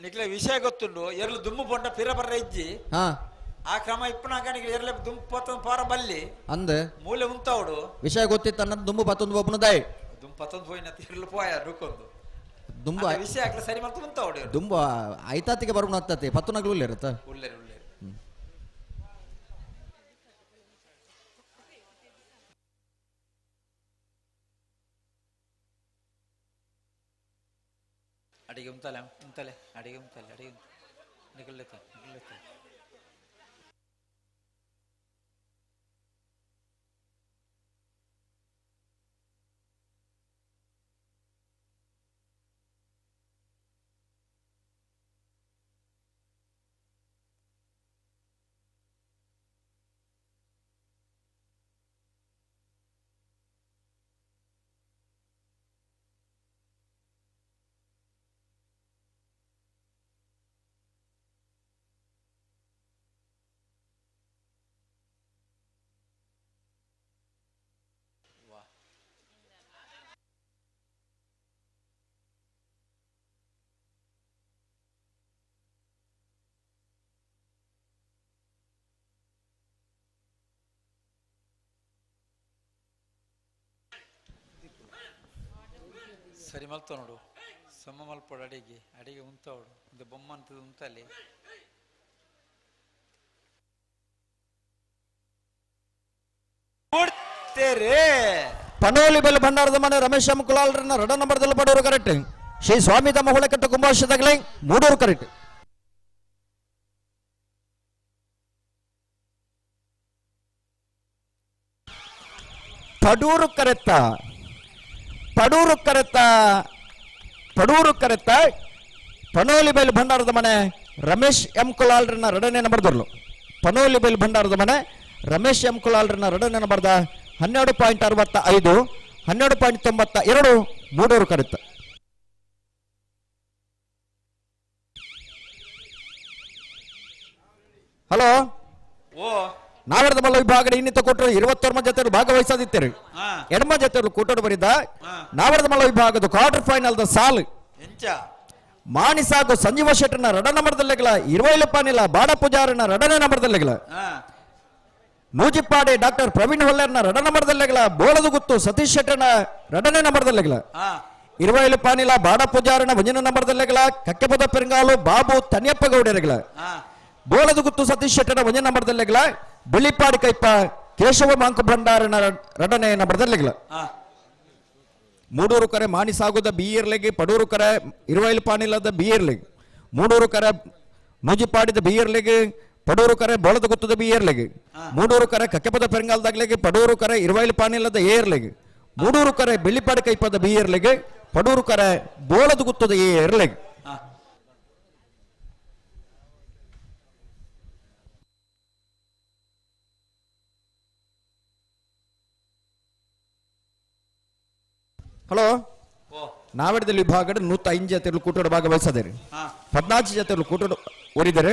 ನಿಕ್ಲೆ ವಿಷಯ ಗೊತ್ತುಂಡು ಎರಲು ದುಮ್ಮು ಪೊಂಡ ಪಿರ ಬರ್ರ ಇಜ್ಜಿ ಆ ಕ್ರಮ ಇಪ್ಪನಾಗ ನಿಕ್ಲೆ ಎರಲೆ ದುಂಬು ಪತ್ತೊಂದು ಪಾರ ಬಲ್ಲಿ ಅಂದ ಮೂಲೆ ಉಂತಾವಡು ವಿಷಯ ಗೊತ್ತಿತ್ತು ಅನ್ನೋದು ದುಂಬು ಪತ್ತೊಂದು ಒಬ್ಬನ ದಾಯಿ ದುಂಬು ಪತ್ತೊಂದು ಪೋಯಿನ ಎರಲು ಪೋಯ ರುಕೊಂದು ದುಂಬು ವಿಷಯ ಆಗ್ಲ ಸರಿ ಮತ್ತೆ ಉಂತಾವಡು ದುಂಬು ಐತಾತಿಗೆ ಬರೋಣ ಆಗ್ತತಿ ಪತ್ತೊನಗ್ಲು ಉಲ್ಲೇರತ್ತ ಉಲ್ಲೇರು ಉಲ್ಲೇರು. ಅಡಿಗೆ ಉಂತಲೆ ಉಂತಲೆ ಅಡಿಗೆ ಉಂತಲೆ ಅಡಿಗೆ ನಿಕಲ್ಲೆತ್ತ ನಿಕಲ್ಲೆತ್ತ. ಸರಿ ಮಲ್ತ ನೋಡು ಸಮ ಮಲ್ಪೋಡು ಅಡಿಗೆ ಅಡಿಗೆ ಉಂತವಡು ಒಂದು ಬೊಮ್ಮಂತದ್ದು ಉಂತಲ್ಲಿ ಪನೋಲಿ ಬೆಲ್ ಭಂಡಾರದ ಮನೆ ರಮೇಶ್ ಎಂ ಕುಲಾಲ್ರನ್ನ ರಡ ನಂಬರ್ದಲ್ಲಿ ಪಡೋರು ಕರೆಕ್ಟ್. ಶ್ರೀ ಸ್ವಾಮಿ ತಮ್ಮ ಹುಳಕಟ್ಟ ಕುಂಭಾಷದಗಲೈ ಮೂಡೂರು ಕರೆಕ್ಟ್. ಪಡೂರು ಕರೆತ್ತ ಪಡೂರು ಕರೆತ್ತ ಪಡೂರು ಕರೆತ್ತ ಪನೋಲಿ ಬೈಲ್ ಭಂಡಾರದ ಮನೆ ರಮೇಶ್ ಎಂ ಕುಲಾಲ್ರನ್ನ ರಡನೆ ನಂಬರ್ದರ್ಲು. ಪನೋಲಿ ಬೈಲ್ ಭಂಡಾರದ ಮನೆ ರಮೇಶ್ ಎಂ ಕುಲಾಲ್ರನ್ನ ರಡನೆ ನಂಬರ್ದ 12.65 12.92 ಮೂಡೂರು ಕರೆತ್ತ. ಹಲೋ ನಾವರದ ಮಲ್ಲ ವಿಭಾಗದ ಇನ್ನಿತ ಕೊಟ್ಟರು 21 ಜೊತೆ ಭಾಗವಹಿಸದಿತ್ತರು. ಎಡಮ ಜೊತೆ ಕೂಟೋಡು ಬರಿದ ನಾವರದ ಮಲ್ಲ ವಿಭಾಗದ ಕ್ವಾರ್ಟರ್ ಫೈನಲ್ the ಸಾಲು ಮಾಣಿಸಾಗು ಸಂಜೀವ ಶೆಟ್ಟರ್ನ ರಡ ನಂಬರ್ದಲ್ಲೆಗಲ ಇರುವೈಲಪ್ಪನಿಲ್ಲ ಬಾಡ ಪೂಜಾರನ ರಡನೆ ನಂಬರ್ದಲ್ಲೆಗಲ ನೂಜಿಪ್ಪಾಡಿ ಡಾಕ್ಟರ್ ಪ್ರವೀಣ್ ಹೊಲ್ಲೇರ್ನ ರಡ ನಂಬರ್ದಲ್ಲೆಗಲ ಬೋಳದುಗುತ್ತು ಸತೀಶ್ ಶೆಟ್ಟರ್ನ ರಡನೆ ನಂಬರ್ದಲ್ಲೆಗಲ ಇರುವೈಲಪ್ಪನಿಲ್ಲ ಬಾಡ ಪೂಜಾರನ ಒಂಜಿನ ನಂಬರ್ದಲ್ಲೆಗಲ ಕಕ್ಕೆಪದ ಪೆರಂಗಾಲು ಬಾಬು ತನಿಯಪ್ಪ ಗೌಡರೆಗಲ ಬೋಳದುಗುತ್ತು ಸತೀಶ್ ಶೆಟ್ಟರ್ನ ಒಂಜಿನ ನಂಬರ್ದಲ್ಲೆಗಲ ಬಿಳಿಪಾಡಿ ಕೈಪ ಕೇಶವ ಮಾಂಕು ಭಂಡಾರನ ರಡನೆ ನಂಬರ್ದಲ್ಲೆಗಲ ಮೂಡೂರು ಕರೆ ಮಾಣಿಸಾಗುದ ಬಿಯರ್ಲೆಗೆ ಪಡೂರು ಕರೆ ಇರುವೈಲು ಪಾನಿಲ್ಲದ ಬಿಯರ್ಲೆಗ್ ಮೂಡೂರು ಕರೆ ನೂಜಿಪಾಡಿದ ಬಿಯರ್ಲೆಗೆ ಪಡೂರು ಕರೆ ಬೋಳದ ಗುತ್ತದ ಬಿಯರ್ಲೆಗೆ ಮೂಡೂರು ಕರೆ ಕಕ್ಕೆಪದ ಪೆರಂಗಾಲ್ದಾಗ್ಲೆಗೆ ಪಡೂರು ಕರೆ ಇರುವೈಲು ಪಾನಿಲ್ಲದ ಏರ್ಲೆಗೆ ಮೂಡೂರು ಕರೆ ಬಿಳಿಪಾಡಿ ಕೈಪದ ಬಿಯರ್ಲೆಗೆ ಪಡೂರು ಕರೆ ಬೋಳದ ಗುತ್ತದ ಏರ್ಲೆಗ್. ಹಲೋ ನಾವೆಡದಲ್ಲಿ ವಿಭಾಗದ 105 ಜೊತೆಗಳು ಕೂಟೋಡು ಭಾಗವಹಿಸದಿರಿ. 14 ಜೊತೆಗಳು ಕೂಟೋಡು ಓಡಿದರೆ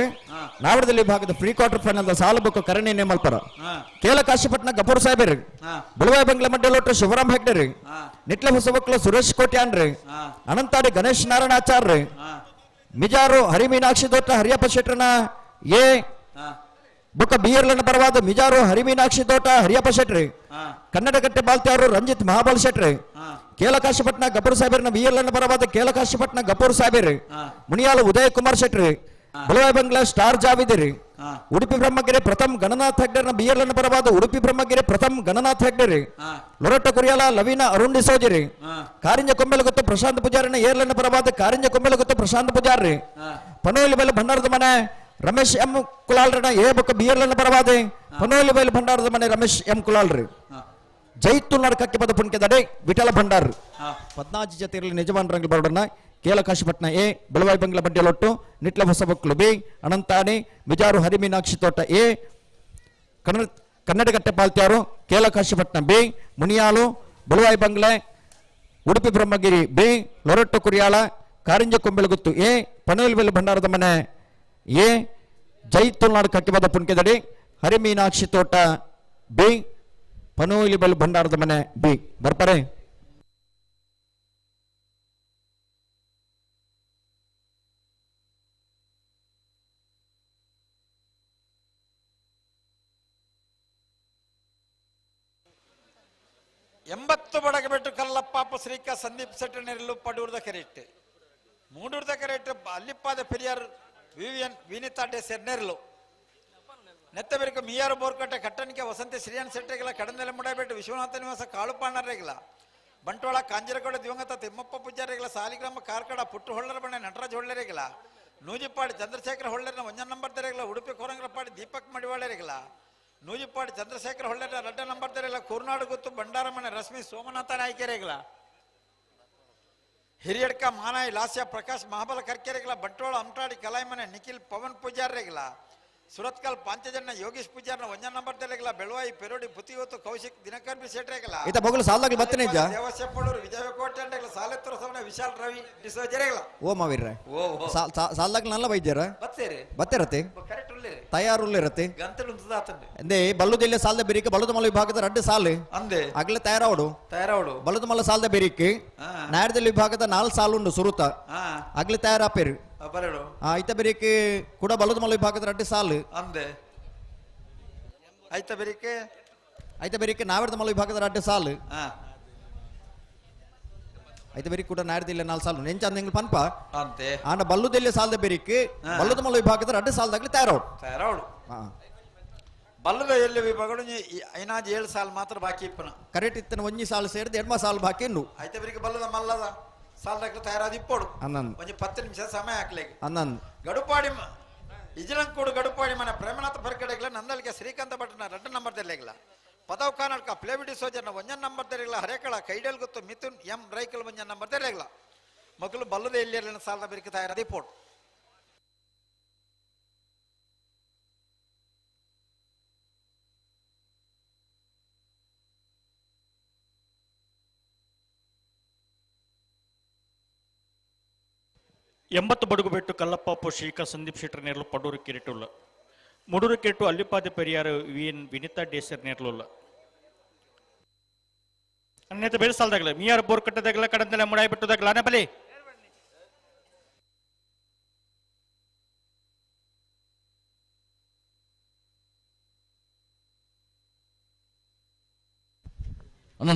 ನಾವೆಡದಲ್ಲಿ ವಿಭಾಗದ ಪ್ರೀ ಕ್ವಾರ್ಟರ್ ಫೈನಲ್ ಸಾಲಬುಕ್ಕ ಕರಣಿ ನೇಮಲ್ಪರ ಕೇಲ ಕಾಶಿಪಟ್ನ ಗಫೂರ್ ಸಾಹೇಬರಿ ಬಳುವಾಯ ಬಂಗ್ಲ ಮಡ್ಡಲೋಟ್ರ ಶಿವರಾಮ್ ಹೆಗ್ಡೆರಿ ನಿಟ್ಲ ಹೊಸಬಕ್ಲ ಸುರೇಶ್ ಕೋಟ್ಯಾನ್ರಿ ಅನಂತಾಡಿ ಗಣೇಶ್ ನಾರಾಯಣಾಚಾರ್ರಿ ಮಿಜಾರು ಹರಿಮೀನಾಕ್ಷಿ ದೋಟ ಹರಿಯಪ್ಪ ಶೆಟ್ಟರ್ನ ಎ ಬುಕ್ಕ ಬಿಯರ್ಲನ್ನ ಪರವಾದ ಮಿಜಾರು ಹರಿಮೀನಾಕ್ಷಿ ದೋಟ ಹರಿಯಪ್ಪ ಶೆಟ್ರಿ ಕನ್ನಡಕಟ್ಟೆ ಬಾಲ್ತಿಯಾರು ರಂಜಿತ್ ಮಹಾಬಲ್ ಶೆಟ್ರಿ ಕೇಲಕಾಶಿಪಟ್ನ ಗಬ್ಬೂರ್ ಸಾಹೇಬರ್ನ ಬಿಯರ್ಲನ್ನ ಪರವಾದ ಕೇಲಕಾಶಿಪಟ್ನ ಗಬ್ಬೂರ್ ಸಾಹೇಬರಿ ಮುನಿಯಾಲ ಉದಯ ಕುಮಾರ್ ಶೆಟ್ರಿ ಬಲವಾಯ ಬಂಗ್ಲಾ ಸ್ಟಾರ್ ಜಾವಿದಿರಿ ಉಡುಪಿ ಬ್ರಹ್ಮಗಿರಿ ಪ್ರಥಮ್ ಗಣನಾಥ್ ಹೆಗ್ಡೆರ್ನ ಬಿಯರ್ಲನ್ನ ಪರವಾದ ಉಡುಪಿ ಬ್ರಹ್ಮಗಿರಿ ಪ್ರಥಮ್ ಗಣನಾಥ್ ಹೆಗ್ಡೆರಿ ಲೊರಟ್ಟ ಕುರಿಯಾಲ ಲವೀನ ಅರುಣ್ ಡಿಸೋಜಿರಿ ಕಾರಿಂಜ ಕೊಂಬೆಲಗುತ್ತು ಪ್ರಶಾಂತ್ ಪೂಜಾರಿನ ಏರ್ಲನ್ನ ಪರವಾದ ಕಾರಿಂಜ ಕೊಂಬೆಲಗುತ್ತು ಪ್ರಶಾಂತ್ ಪೂಜಾರಿ ಪನೋಲಿ ಬೈಲು ಭಂಡಾರದ ಮನೆ ರಮೇಶ್ ಎಂ ಕುಲಾಲ್ರನ ಎ ಬೊಕ್ಕ ಬಿಯರ್ಲನ್ನ ಪರವಾದೆ ಪನೋಲಿ ಬೈಲು ಭಂಡಾರದ ಮನೆ ರಮೇಶ್ ಎಂ ಕುಲಾಲ್ರಿ ಜೈತು ನರಕಕ್ಕೆ ಪದ ಪುಣ್ಕೆದಡೆ ವಿಠಲ ಭಂಡಾರ್ 14 ಜೊತೆಯಲ್ಲಿ ನಿಜವಾನ್ ರಂಗ್ ಬರೋಡನ್ನ ಕೇಲಕಾಶಿಪಟ್ನ ಎ ಬೆಳವಾಯಿ ಬಂಗ್ಲ ಬಂಡಿಯಲೊಟ್ಟು ನಿಟ್ಲ ಹೊಸಬಕ್ಲು ಬಿ ಅನಂತಾನಿ ಮಿಜಾರು ಹರಿಮೀನಾಕ್ಷಿ ತೋಟ ಎ ಕನ್ನಡಕಟ್ಟೆ ಪಾಲ್ತ್ಯಾರು Kelakashipatna B Muniyalu Beluvai Bangle Udupi Brahmagiri B Loretto Kuriyala Karinja Kombelaguttu A ಪನೋಲ್ಬೆಲ್ ಭಂಡಾರದ ಮನೆ ಎ ಜೈ ತುಳುನಾಡು ಕಕ್ಕಿಬದ ಪುಣ್ಕೆದಡಿ ಹರಿಮೀನಾಕ್ಷಿ ತೋಟ ಬಿ ಪನೋಲಿಬೆಲ್ ಭಂಡಾರದ ಮನೆ ಬಿ ಬರ್ತಾರೆ. ಎಂಬತ್ತು ಬಡಗಬೆಟ್ಟು ಕಲ್ಲಪ್ಪಾಪ ಶ್ರೀಕ ಸಂದೀಪ್ ಸೆಟ್ಟಣಿರಲು ಪಡೂರ್ದ ಕೆರೆಟ್ಟು ಮೂಡೂರ್ದ ಕೆರೆಟ್ಟು ಅಲ್ಲಿಪ್ಪಾದ ಪೆರಿಯಾರ್ ವಿವಿಎನ್ ವಿನಿತಾ ಡೆ ಸೆರ್ನೆರ್ಲು ನೆತ್ತಬೆರಕು ಮಿಯಾರು ಬೋರ್ಕಟ್ಟೆ ಕಟ್ಟಣಿಕೆ ವಸಂತಿ ಶ್ರೀಯನ್ ಸೆಟ್ಟೆಗಿಲ್ಲ ಕಡಂದೆಲೆ ಮುಡಬೇಟು ವಿಶ್ವನಾಥ ನಿವಾಸ ಕಾಳುಪಾಣರೆಗಿಲ್ಲ ಬಂಟ್ವಾಳ ಕಾಂಜರಕೋಡ ದಿವಂಗತ ತಿಮ್ಮಪ್ಪ ಪೂಜಾರಿಗಿಲ್ಲ ಸಾಲಿಗ್ರಾಮ ಕಾರ್ಕಡ ಪುಟ್ಟು ಹೊಳ್ಳರ ಬಣ್ಣೆ ನಟರಾಜ್ ಹೊಳ್ಳರಿಗಿಲ್ಲ ನೂಜಿಪಾಡಿ ಚಂದ್ರಶೇಖರ ಹೊಳ್ಳರ್ನ ಒಂಜನ್ ನಂಬರ್ ತೆರೆಗಿಲ್ಲ ಉಡುಪಿ ಕೋರಂಗ್ರಪಾಡಿ ದೀಪಕ್ ಮಡಿವಾಳರಿಗಿಲ್ಲ ನೂಜಿಪಾಡಿ ಚಂದ್ರಶೇಖರ ಹೊಳ್ಳರ ರಡ್ಡ ನಂಬರ್ ತೆರೆಗಿಲ್ಲ ಕೂರ್ನಾಡು ಗುತ್ತು ಬಂಡಾರಮನೆ ರಶ್ಮಿ ಸೋಮನಾಥ ನಾಯ್ಕೆರೆಗಿಲ್ಲ ಹಿರಿಯಡ್ಕ ಮಾನಾಯಿ ಲಾಸ್ಯ ಪ್ರಕಾಶ್ ಮಹಾಬಲ ಕರ್ಕೆರೆಗಿಲ್ಲ ಬಂಟ್ವಾಳ ಅಮಟಾಡಿ ಕಲಾಯಿಮನೆ ನಿಖಿಲ್ ಪವನ್ ಪೂಜಾರಿಗಿಲ್ಲ ಸುರತ್ಕಲ್ ಪಾಂಚಜನ್ಯ ಯೋಗೀಶ್ ಪೂಜಾರ್ನ ಒಂಜನ್ ನಂಬರ್ ತೆರೆಗಿಲ್ಲ ಬೆಳವಾಯಿ ಪೆರೋಡಿ ಬುತ್ತಿಗೋತು ಕೌಶಿಕ್ ದಿನಕರ್ ಬಿ ಶೆಟ್ರೆಗಿಲ್ಲ ಈತ ಬೊಗಲು ಸಾಲಾಗ್ಲಿ ಬತ್ತನೆ ಇಜ್ಜ ದೇವಸೆಪ್ಪಳೂರು ವಿಜಯ ಕೋಟೆ ಸಾಲೆತ್ತರ ಸವನ ವಿಶಾಲ್ ರವಿ ಡಿಸೋಜರೆಗಿಲ್ಲ ಓ ಮಾವೀರ್ರೆ ಓ ಓ. ಸಾಲಾಗ್ಲಿ ನಲ್ಲ ವೈದ್ಯರ ಬತ್ತೇರಿ ಬತ್ತೇರತಿ ಕರೆಕ್ಟ್ ಉಳ್ಳೇರಿ ತಯಾರುಳ್ಳಿರತಿ ಗಂತಲು ಉಂತದಾತಂದೆ ಅಂದೆ ಬಲ್ಲುದಿಲ್ಲ ಸಾಲದ ಬೆರಿಕೆ ಬಲ್ಲುದಮಲ್ಲ ವಿಭಾಗದ ರಡ್ಡು ಸಾಲು ಅಂದೆ ಅಗಲ ತಯಾರಾವಡು ತಯಾರಾವಡು ಬಲ್ಲುದಮಲ್ಲ ಸಾಲದ ಬೆರಿಕೆ ನಾಯರದಲ್ಲಿ ವಿಭಾಗದ 4 ಸಾಲು ಉಂಡು ಸುರುತ ಅಗಲ ತಯಾರಾಪೇರು ಬರಡು ಐತ ಬೆರಿಕೆ ಕೂಡ ಬಲ್ಲುದಮಲ್ಲ ವಿಭಾಗದ ರಡ್ಡು ಸಾಲು ಅಂದೆ ಐತ ಬೆರಿಕೆ ಐತ ಬೆರಿಕೆ ನಾವೆರ್ದ ಮಲ್ಲ ವಿಭಾಗದ ರಡ್ಡು ಸಾಲು. ಐತ ಬೆರಿ ಕೂಡ ನಾಡ್ದಿಲ್ಲ ನಾಲ್ ಸಾಲು ನೆಂಚ ಎಂಗ್ಲು ಪನ್ಪ ಅಂತೆ ಆಂಡ ಬಲ್ಲುದೆಲ್ಲ ಸಾಲದ ಬೆರಿಕ್ ಬಲ್ಲುದ ಮಲ್ಲ ವಿಭಾಗದ ರಡ್ಡು ಸಾಲದಾಗ್ಲಿ ತಯಾರವಡು ತಯಾರವಡು ಬಲ್ಲದ ಎಲ್ಲಿ ವಿಭಾಗಡು ಐನಾಜ್ 7 ಸಾಲ್ ಮಾತ್ರ ಬಾಕಿ ಇಪ್ಪನ ಕರೆಕ್ಟ್ ಇತ್ತನ ಒಂಜಿ ಸಾಲು ಸೇರಿದ ಎಡ್ಮ ಸಾಲು ಬಾಕಿ ಉಂಡು ಐತ ಬೆರಿಕ್ ಬಲ್ಲದ ಮಲ್ಲದ ಸಾಲದಾಗ್ಲಿ ತಯಾರಾದ ಇಪ್ಪೋಡು ಅನ್ನಂದ್ ಒಂಜಿ 10 ನಿಮಿಷ ಸಮಯ ಹಾಕ್ಲೇಗೆ ಅನ್ನಂದ್ ಗಡುಪಾಡಿ ಇಜಲಂಕೋಡು ಗಡುಪಾಡಿ ಮನೆ ಪ್ರೇಮನಾಥ ಪರ್ಕಡೆಗ್ಲ ನಂದಲ್ಗೆ ಶ್ರೀಕಾಂತ ಭಟ್ನ 2 ನಂಬರ್ ತೆರಲಿಲ್ಲ ಪದವ್ ಕಾನಡ್ಕ ಪ್ಲೇಬಿಡಿ ಸೋಜರ್ನ 1 ನಂಬರ್ ತೆರಲಿಲ್ಲ ಹರೇಕಳ ಕೈಡಲ್ ಗೊತ್ತು ಮಿಥುನ್ ಎಂ ರೈಕಲ್ 1 ನಂಬರ್ ತೆರಲಿಲ್ಲ ಮಕ್ಕಳು ಬಲ್ಲದ ಎಲ್ಲಿ ಸಾಲದ ಬೆರಿಕೆ ತಯಾರಾದ ಇಪ್ಪೋಡು ಎಂಬತ್ತು ಬಡುಗು ಬೆಟ್ಟು ಕಲ್ಲಪ್ಪ ಶ್ರೀಕಾ ಸಂದೀಪ್ ಶೆಟ್ಟರ್ ನೇರ್ಲು ಪಡೂರು ಕಿರಿಟುಲ್ಲ ಮುಡೂರು ಕಿರಿಟು ಅಲ್ಲಿಪಾದ ಪೆರಿಯಾರು ವಿ ಎನ್ ವಿನಿತಾ ಡೇಸರ್ ನೇರ್ಲುಲ್ಲ ಅನ್ಯತ ಬೇರೆ ಸಾಲದಾಗಲ ಮಿಯಾರ್ ಬೋರ್ ಕಟ್ಟದಾಗಲ ಕಡಂದಲೆ ಮುಡಾಯಿ ಬಿಟ್ಟದಾಗಲ ಅನೆ ಬಲಿ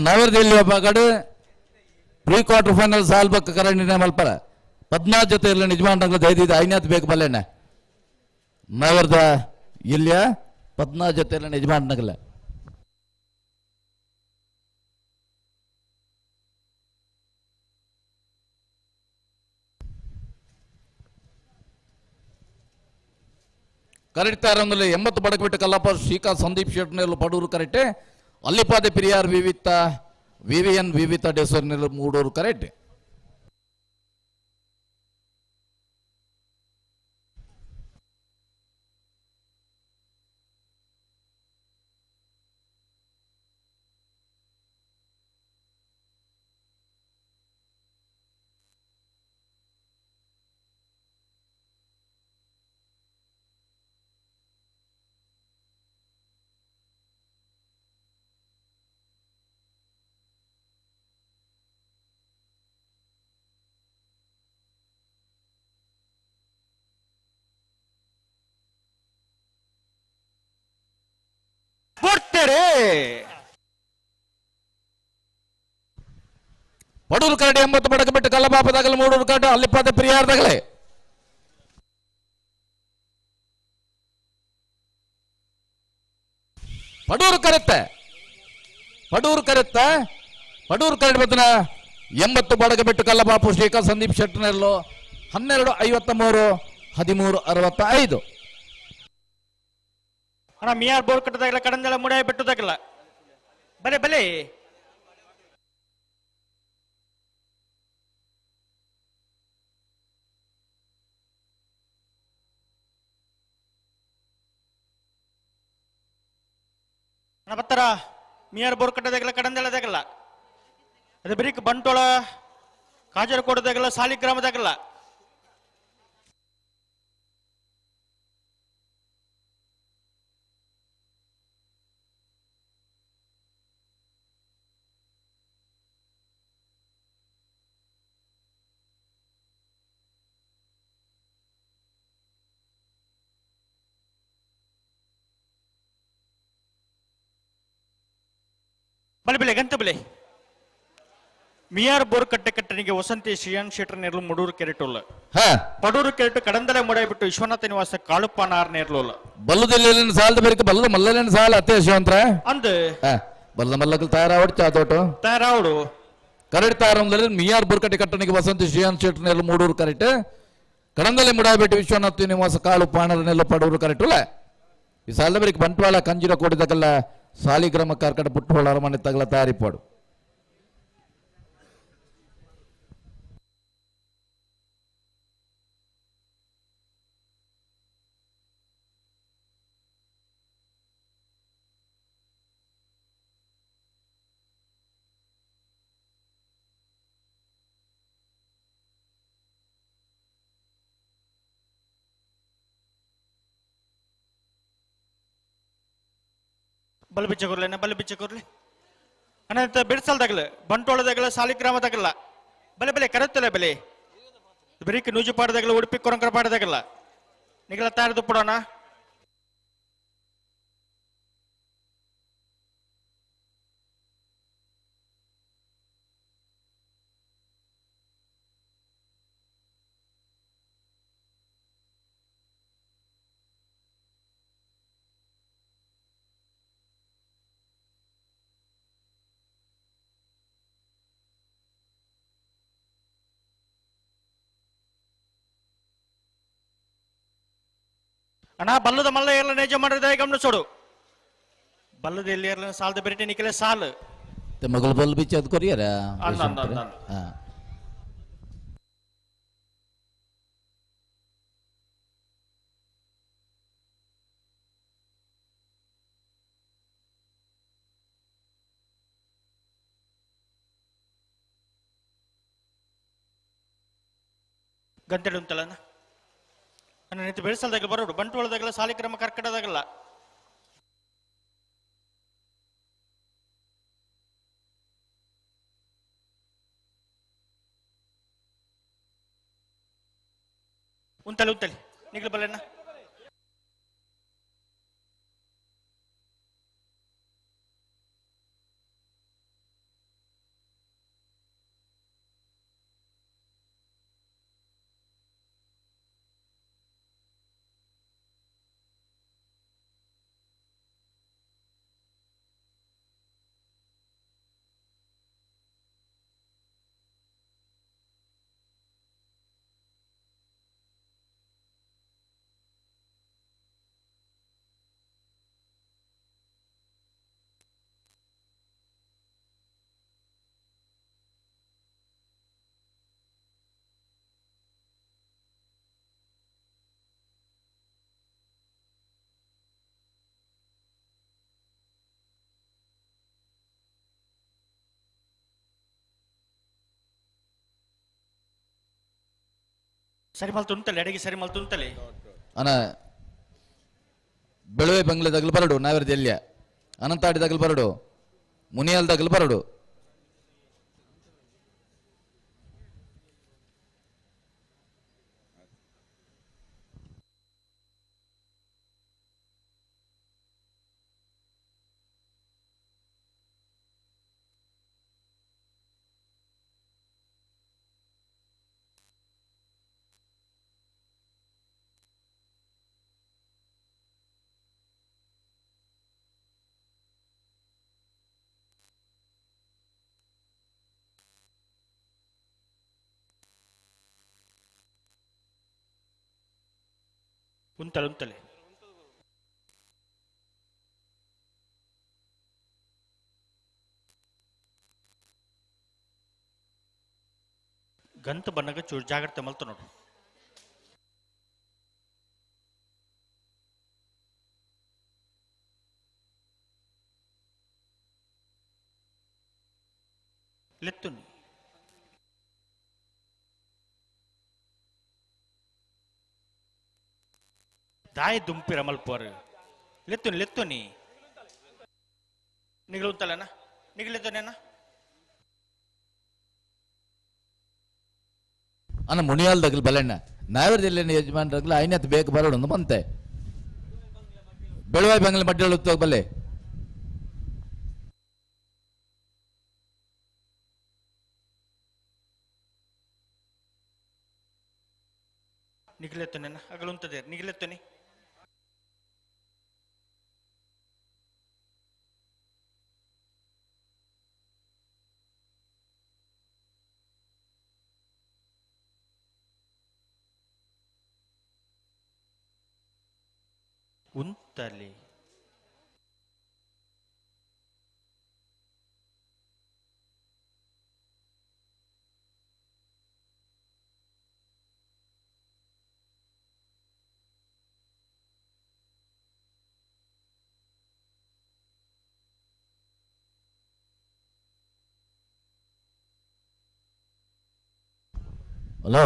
ನವರದೆಲ್ಲಿ ಒಬ್ಬ ಪ್ರೀ ಕ್ವಾರ್ಟರ್ ಫೈನಲ್ ಸಾಲ್ಬಕ್ಕ ಕರಣಿನ ಮಲ್ಪರ ಪದ್ನಾಲ್ಕು ಜೊತೆ ಇಲ್ಲ ನಿಜಮಾನ ದಯದಿದ್ದು ಐನಾತ್ ಬೇಕು ಬಲ್ಲೆಣ್ಣ ನವರದ ಇಲ್ಲಿಯ ಪದ್ನಾಲ್ಕು ಜೊತೆ ಇಲ್ಲ ನಿಜಮಾನಗಲ ಕರೆಕ್ಟ್ ಆರಂಭದಲ್ಲಿ 80 ಬಡಕ್ ಬಿಟ್ಟು ಕಲ್ಲಪ್ಪ ಶ್ರೀಕಾಂತ್ ಸಂದೀಪ್ ಶೆಟ್ನಲ್ಲಿ ಪಡೂರು ಕರೆಕ್ಟ್ ಅಲ್ಲಿಪಾದೆ ಪಿರಿಯಾರ್ ವಿವಿತ ವಿವಿಎನ್ ವಿವಿತ ಡೇಸರ್ನಲ್ಲಿ ಮೂಡೂರು ಕರೆಕ್ಟ್ ಪಡೂರು ಕರಡಿ 80 ಬಡಕ ಬಿಟ್ಟು ಕಲ್ಲಪಾಪದಾಗಲ ಮೂಡೂರು ಕರಡಿ ಅಲ್ಲಿಪಾದ ಪ್ರಿಯಾರ್ದಾಗಲೇ ಪಡೂರು ಕರೆತ್ತೆ ಪಡೂರು ಕರೆತ್ತ ಪಡೂರು ಕರಡಿ ಬದನ 80 ಬಡಕ ಬಿಟ್ಟು ಕಲ್ಲಬಾಪು ಶ್ರೀಕಾಂತ್ ಸಂದೀಪ್ ಶೆಟ್ಟರ್ನೆಲ್ಲೋ 12:53 13:65 ಅಣ್ಣ ಮಿಯಾರ್ ಬೋರ್ ಕಟ್ಟದಾಗಲ ಕಡಂದಲ ಮುಡಾಯಿ ಬಿಟ್ಟದಾಗಲ್ಲ ಬಲೆ ಬಲೆ ಅಣ್ಣ ಬತ್ತಾರ ಮಿಯಾರ್ ಬೋರ್ ಕಟ್ಟದಾಗಲ ಕಡಂದಲದಾಗಲ್ಲ ಅದೇ ಬರೀಕ್ ಬಂಟೋಳ ಕಾಜರಕೋಟದಾಗಲ್ಲ ಸಾಲಿಗ್ರಾಮದಾಗಲ್ಲ ಬಲೆ ಬಲೆ ಗಂತ ಬಲೆ ಮಿಯಾರ್ ಬೋರ್ ಕಟ್ಟೆ ಕಟ್ಟನಿಗೆ ವಸಂತಿ ಶ್ರೀಯಾನ್ ಶೆಟ್ಟರ್ ನೇರ್ಲು ಮುಡೂರು ಕೆರೆಟುಲ್ಲ ಪಡೂರು ಕೆರೆಟು ಕಡಂದಲೆ ಮುಡಾಯ್ಬಿಟ್ಟು ವಿಶ್ವನಾಥ ನಿವಾಸ ಕಾಳುಪ್ಪ ನಾರ್ ನೇರ್ಲುಲ್ಲ ಬಲ್ಲದಲ್ಲಿ ಸಾಲದ ಬೇರೆ ಬಲ್ಲ ಮಲ್ಲಲೇನು ಸಾಲ ಅತ್ತೆ ಯಶವಂತರ ಅಂದ ಬಲ್ಲ ಮಲ್ಲಕಲ್ ತಯಾರಾವಡು ಚಾತೋಟು ತಯಾರಾವಡು ಕರೆಕ್ಟ್ ತಾರಂದಲ್ಲಿ ಮಿಯಾರ್ ಬೋರ್ಕಟ್ಟೆ ಕಟ್ಟನಿಗೆ ವಸಂತಿ ಶ್ರೀಯಾನ್ ಶೆಟ್ಟರ್ ನೇರ್ಲು ಮೂಡೂರು ಕರೆಕ್ಟ್ ಕಡಂದಲೆ ಮುಡಾಯ್ಬಿಟ್ಟು ವಿಶ್ವನಾಥ ನಿವಾಸ ಕಾಳುಪ್ಪ ನೆಲ್ಲ ಪಡೂರು ಕರೆಕ್ಟ್ ಉಲ್ಲ ಈ ಸಾಲದ ಬೇರೆ ಬಂಟ್ವಾಳ ಕಂಜಿರ ಕೊಡಿದಕಲ್ಲ ಸಾಲಿಗ್ರಾಮ ಕಾರ್ಕಟ ಪುಟ್ಟೋಳ ಅರಮನೆ ತಗಲ ತಯಾರಿಪಾಡು ಬಲ್ ಬಿಚ್ಚ ಕೊರ್ಲೆ ಬಲ್ ಬಿಚ್ಚ ಕೊರ್ಲೆ ಅಣ್ಣ ಬಿಡ್ಸಲ್ದಾಗಲ ಬಂಟ್ವಾಳದಾಗಲ ಸಾಲಿಗ್ರಾಮದಾಗಲ್ಲ ಬಲೆ ಬಲೆ ಕರೆತ್ತಲೆ ಬಲೆ ಬರೀಕ್ ನೂಜುಪಾಡದಾಗಲ ಉಡುಪಿ ಕೊರಂಕರ ಪಾಡದಾಗಲ್ಲ ನಿಗಲ ತಯಾರದು ಪಡೋಣ ಅಣ್ಣ ಬಲ್ಲದ ಮಲ್ಲ ಏರ್ಲ ನೇಜ ಮಾಡಿದ ಗಮನಿಸೋಡು ಬಲ್ಲದ ಎಲ್ಲಿ ಏರ್ಲ ಸಾಲದ ಬೆರಟೆ ನಿಕಲೆ ಸಾಲು ಮಗಳು ಬಲ್ ಬಿಚ್ಚಿ ಅದು ಕೊರಿಯರ ಅಂದ, ಅಂದ, ಅಂದ, ಅಂದ. ಹಾ ಗಂಟೆಡು ಉಂಟಲ್ಲ ಅಣ್ಣ ನಿಂತು ಬೆಳೆಸಲ್ದಾಗಲ ಬರೋಡು ಬಂಟ್ವಾಳದಾಗಲ ಸಾಲಿಕ್ರಮ ಕರ್ಕಟದಾಗಲ್ಲ ಉಂತಲೆ ಉಂತಲೆ ನಿಗ್ಲು ಬಲ್ಲೆಣ್ಣ ಸರಿ ಮಲ್ತು ಉಂತಲೆ ಅಡಿಗೆ ಸರಿ ಮಲ್ತು ಉಂತಲೆ ಅನ ಬೆಳುವೆ ಬಂಗ್ಲೆ ಬರಡು ನಾವೇರ್ ಜಲ್ಯ ಅನಂತಾಡಿ ದಗಲ್ ಬರಡು ಮುನಿಯಾಲ್ ದಗಲ್ ಬರಡು ಉಂತಲೆ ಉಂತಲೆ ಗಂತು ಬಣ್ಣಗ ಚೂರು ಜಾಗ್ರತೆ ಮಲ್ತು ನೋಡು ಲೆತ್ತುನಿ ದಾಯ ದುಂಪಿರ ಮಲ್ಪೋರು ಲೆತ್ತುನಿ ಲೆತ್ತುನಿ ನಿಗಲು ಉಂತಲಣ್ಣ ನಿಗಲೆತ್ತನೇನ ಅನ್ನ ಮುನಿಯಾಲ್ ದಗಲ್ ಬಲೆಣ್ಣ ನಾವೇರ್ ಜಿಲ್ಲೆ ಯಜಮಾನ್ರಾಗ್ಲ ಐನತ್ ಬೇಕು ಬರೋಡು ಒಂದು ಬಂತೆ ಬೆಳುವಾಯಿ ಬಂಗ್ಲೆ ಮಡ್ಡಳು ಬಲ್ಲೆ ನಿಗಲೆತ್ತನೇನ ಅಗಲುಂತದೆ ನಿಗಲೆತ್ತನಿ ಉಂತಲೆ ಹಲೋ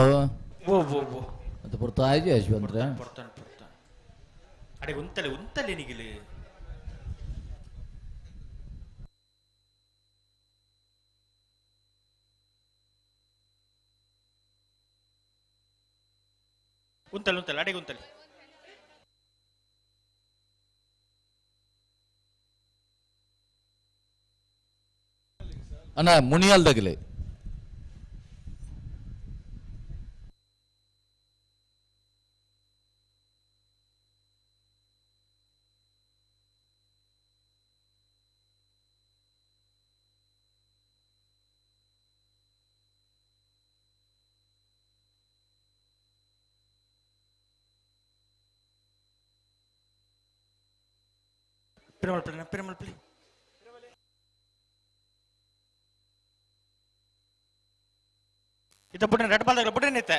ಓ ಓ ಓ ಅದು ಪುರ್ತ ಆಯ್ತು ಯಶವಂತ್ರ ಪೊರ್ತಾನೆ ಪೊರ್ತಾನೆ ಅಡೆ ಉಂತಲೆ ಉಂತಲೆ ನಿಗಿಲು ಉಂತಲೆ ಉಂತಲೆ ಅಡೆಗೆ ಉಂತಲೆ ಅಣ್ಣ ಮುನಿಯಾಲ್ ದಗಲೆ ಪಿರಮಲ್ಪಲಿ ಪಿರಮಲ್ಪಲಿ ಇತ್ತ ಬುಡ್ನ ರೆಡ್ ಬಾಲ್ ಬುಡ್ನ ನಿತ್ತೆ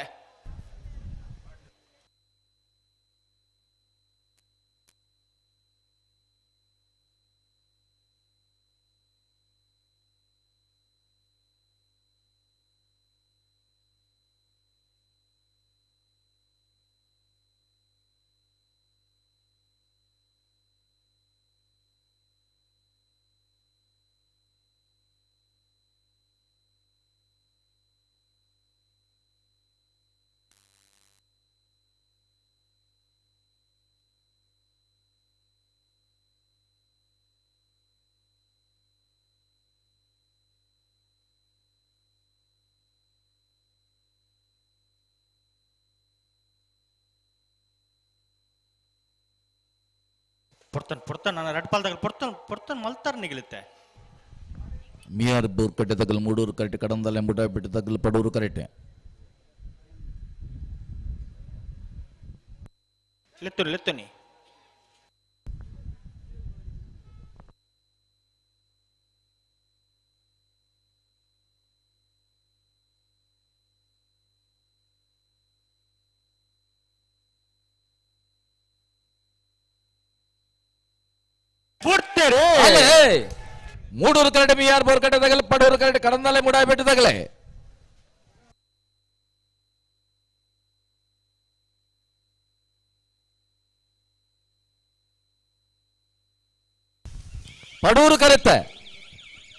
ಪೊರ್ತನ್ ಪೊರ್ತನ್ ನಾನು ರೆಡ್ ಬಾಲ್ದಾಗ ಪೊರ್ತನ್ ಪೊರ್ತನ್ ಮಲ್ತಾರ ನಿಗಲುತ್ತೆ ಮಿಯಾರ್ ಬೂರ್ಕಟ್ಟೆ ತಗಲು ಮೂಡೂರು ಕರೆಕ್ಟ್ ಕಡಂದಲೆ ಎಂಬುಟ ಬಿಟ್ಟು ತಗಲು ಪಡೂರು ಕರೆಕ್ಟ್ ಲೆತ್ತುನಿ ಲೆತ್ತುನಿ ಮೂಡೂರು ಕರೆಕ್ಟ್ ಮಿಯಾರ್ ಬೋರ್ಕಟ್ಟೆ ತಗಲು ಪಡೂರು ಕರೆಕ್ಟ್ ಕಡಂದಲೆ ಮುಡಾಯ್ ಬಿಟ್ಟು ತಗಲೆ ಪಡೂರು ಕರೆತ್ತ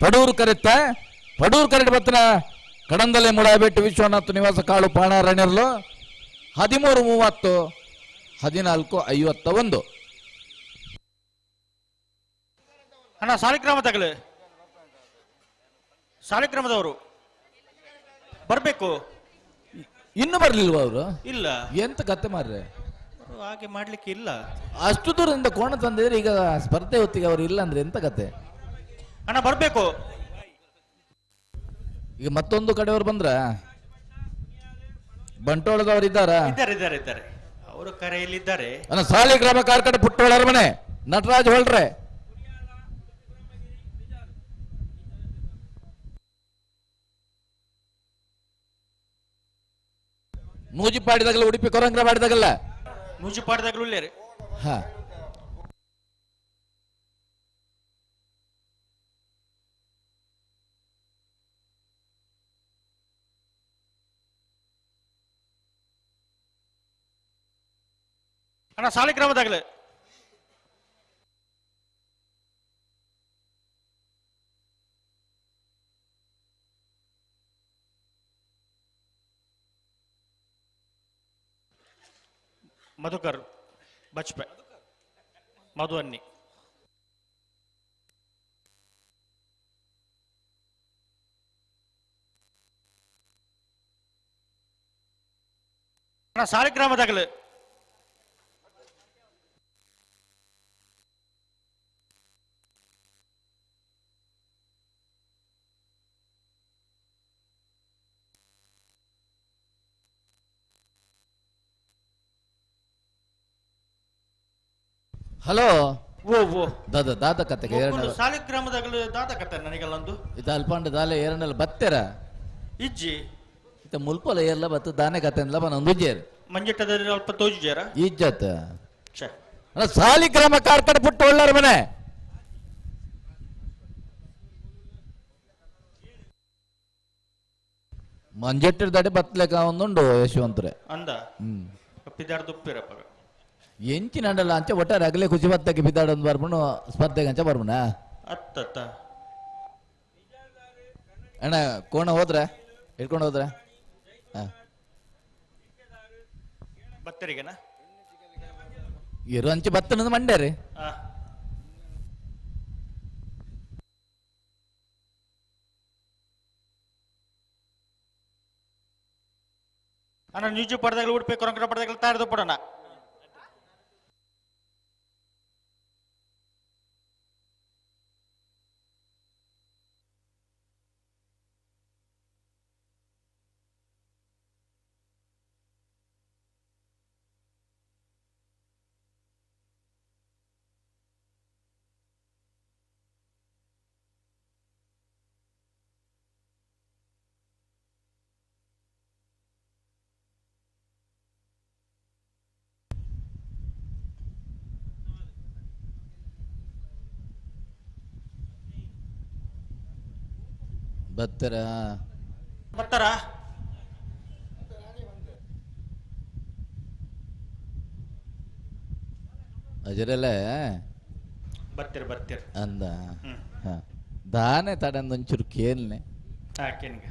ಪಡೂರು ಕರೆತ್ತ ಪಡೂರು ಕರೆಕ್ಟ್ ಬತ್ತನ ಕಡಂದಲೆ ಮುಡಾಯಬೆಟ್ಟು ವಿಶ್ವನಾಥ್ ನಿವಾಸ ಕಾಳು ಪಾಣಾರಣ್ಯರ್ಲು 13 30 14 51. ಅಣ್ಣ ಸಾಲಿಗ್ರಾಮ ತಗಲು ಸಾಲಿಗ್ರಾಮದವರು ಬರಬೇಕು. ಇನ್ನು ಬರ್ಲಿಲ್ವಾ ಅವರು? ಇಲ್ಲ. ಎಂತ ಕತೆ ಮಾರ್ರೆ, ಹಾಗೆ ಮಾಡ್ಲಿಕ್ಕೆ ಇಲ್ಲ. ಅಷ್ಟು ದೂರದಿಂದ ಕೋಣ ತಂದಿದ್ರೆ ಈಗ ಸ್ಪರ್ಧೆ ಹೊತ್ತಿಗೆ ಅವರು ಇಲ್ಲ ಅಂದ್ರೆ ಎಂತ ಕತೆ? ಅಣ್ಣ ಬರ್ಬೇಕು. ಈಗ ಮತ್ತೊಂದು ಕಡೆಯವರು ಬಂದ್ರ ಬಂಟೋಳದವರು ಇದ್ದಾರಾ? ಇದ್ದಾರೆ ಇದ್ದಾರೆ ಇದ್ದಾರೆ, ಅವರು ಕರೆಯಲ್ಲಿದ್ದಾರೆ. ಅಣ್ಣ ಸಾಲಿಗ್ರಾಮ ಕಾರ್ಕಡ ಪುಟ್ಟೋಳರ ಮನೆ ನಟರಾಜ್ ಹೊಳ್ರೆ. ನೂಜಿಪಾಡಿದಾಗಲ್ಲ ಉಡುಪಿ ಕೊರಂಗ್ರ ಮಾಡಿದಾಗಲ್ಲ ನೂಜಿಪಾಡಿದಾಗಲೂ ಇಲ್ಲೇ. ಹಾ ಅಣ್ಣ ಸಾಲಿಗ್ರಾಮದಾಗಲೇ ಮಧುಕರ್ ಬಚ್ಪೆ ಮಧು ಅನ್ನಿ. ಅಣ್ಣ ಸಾಲಿಗ್ರಾಮದಾಗಲೇ ಹಲೋ ಓ ಓ ದಾದ ದಾದ ಕತೆಗೆ ಮೊಕ್ಕುಲು ಸಾಲಿಗ್ರಾಮದಾಗಲೂ ದಾದ ಕತೆ ನನಗೆಲ್ಲೊಂದು ಇದು ಅಲ್ಪಾಂಡ ದಾಲೆ ಏರಣ್ಣಲ್ ಬತ್ತೆರ ಇಜ್ಜಿ ಇತ್ತ ಮುಲ್ಪಲ ಏರ್ಲ ಬತ್ತು ದಾನೆ ಕತೆ ಅಂದ್ಲ ಬನ ಉಜ್ಜೇರ್ ಮಂಜಟ್ಟದಲ್ಲಿ ಅಲ್ಪ ತೋಜಿಜೇರ ಇಜ್ಜತ್ ಛೆ. ಅಲ್ಲ ಸಾಲಿಗ್ರಾಮ ಕಾರ್ಕಡ ಪುಟ್ಟ ಒಳ್ಳಾರ ಮನೆ ಮಂಜಟ್ಟಿರ ದಾಟಿ ಬತ್ಲೆಕ ಒಂದುಂಡು ಯಶವಂತರೆ ಅಂದ ಹ್ಮ್ ಪಿದಾಡ್ದು ಉಪ್ಪಿರಪ್ಪ ಎಂಚಿನ ಅಂಡಲ್ಲ ಅಂಚೆ ಒಟ್ಟಾರೆ ಅಗಲೇ ಖುಷಿ ಬತ್ತಕ್ಕೆ ಬಿದ್ದಾಡೊಂದು ಬರ್ಬುಣು ಸ್ಪರ್ಧೆಗೆ ಅಂಚೆ ಬರ್ಬುಣ ಅತ್ತತ್ತ ಅಣ್ಣ ಕೋಣ ಹೋದ್ರೆ ಹಿಡ್ಕೊಂಡು ಹೋದ್ರೆ ಬತ್ತರಿಗೆನಾ ಇರು ಅಂಚೆ ಬತ್ತನದು ಮಂಡ್ಯ ರೀ. ಅಣ್ಣ ನ್ಯೂಜು ಪಡೆದಾಗಲೂ ಉಡುಪಿ ಕೊರಂಕಡ ಪಡೆದಾಗಲೂ ತಾರದು ಪಡೋಣ. ಬತ್ತರ ಬತ್ತರ ಅಜರಲ್ಲ ಬರ್ತೀರ ಬರ್ತೀರ ಅಂದ ದಾನೆ ತಡಂದೊಂಚೂರು ಕೇಳ್ನೆ ಕೇನ್ಗೆ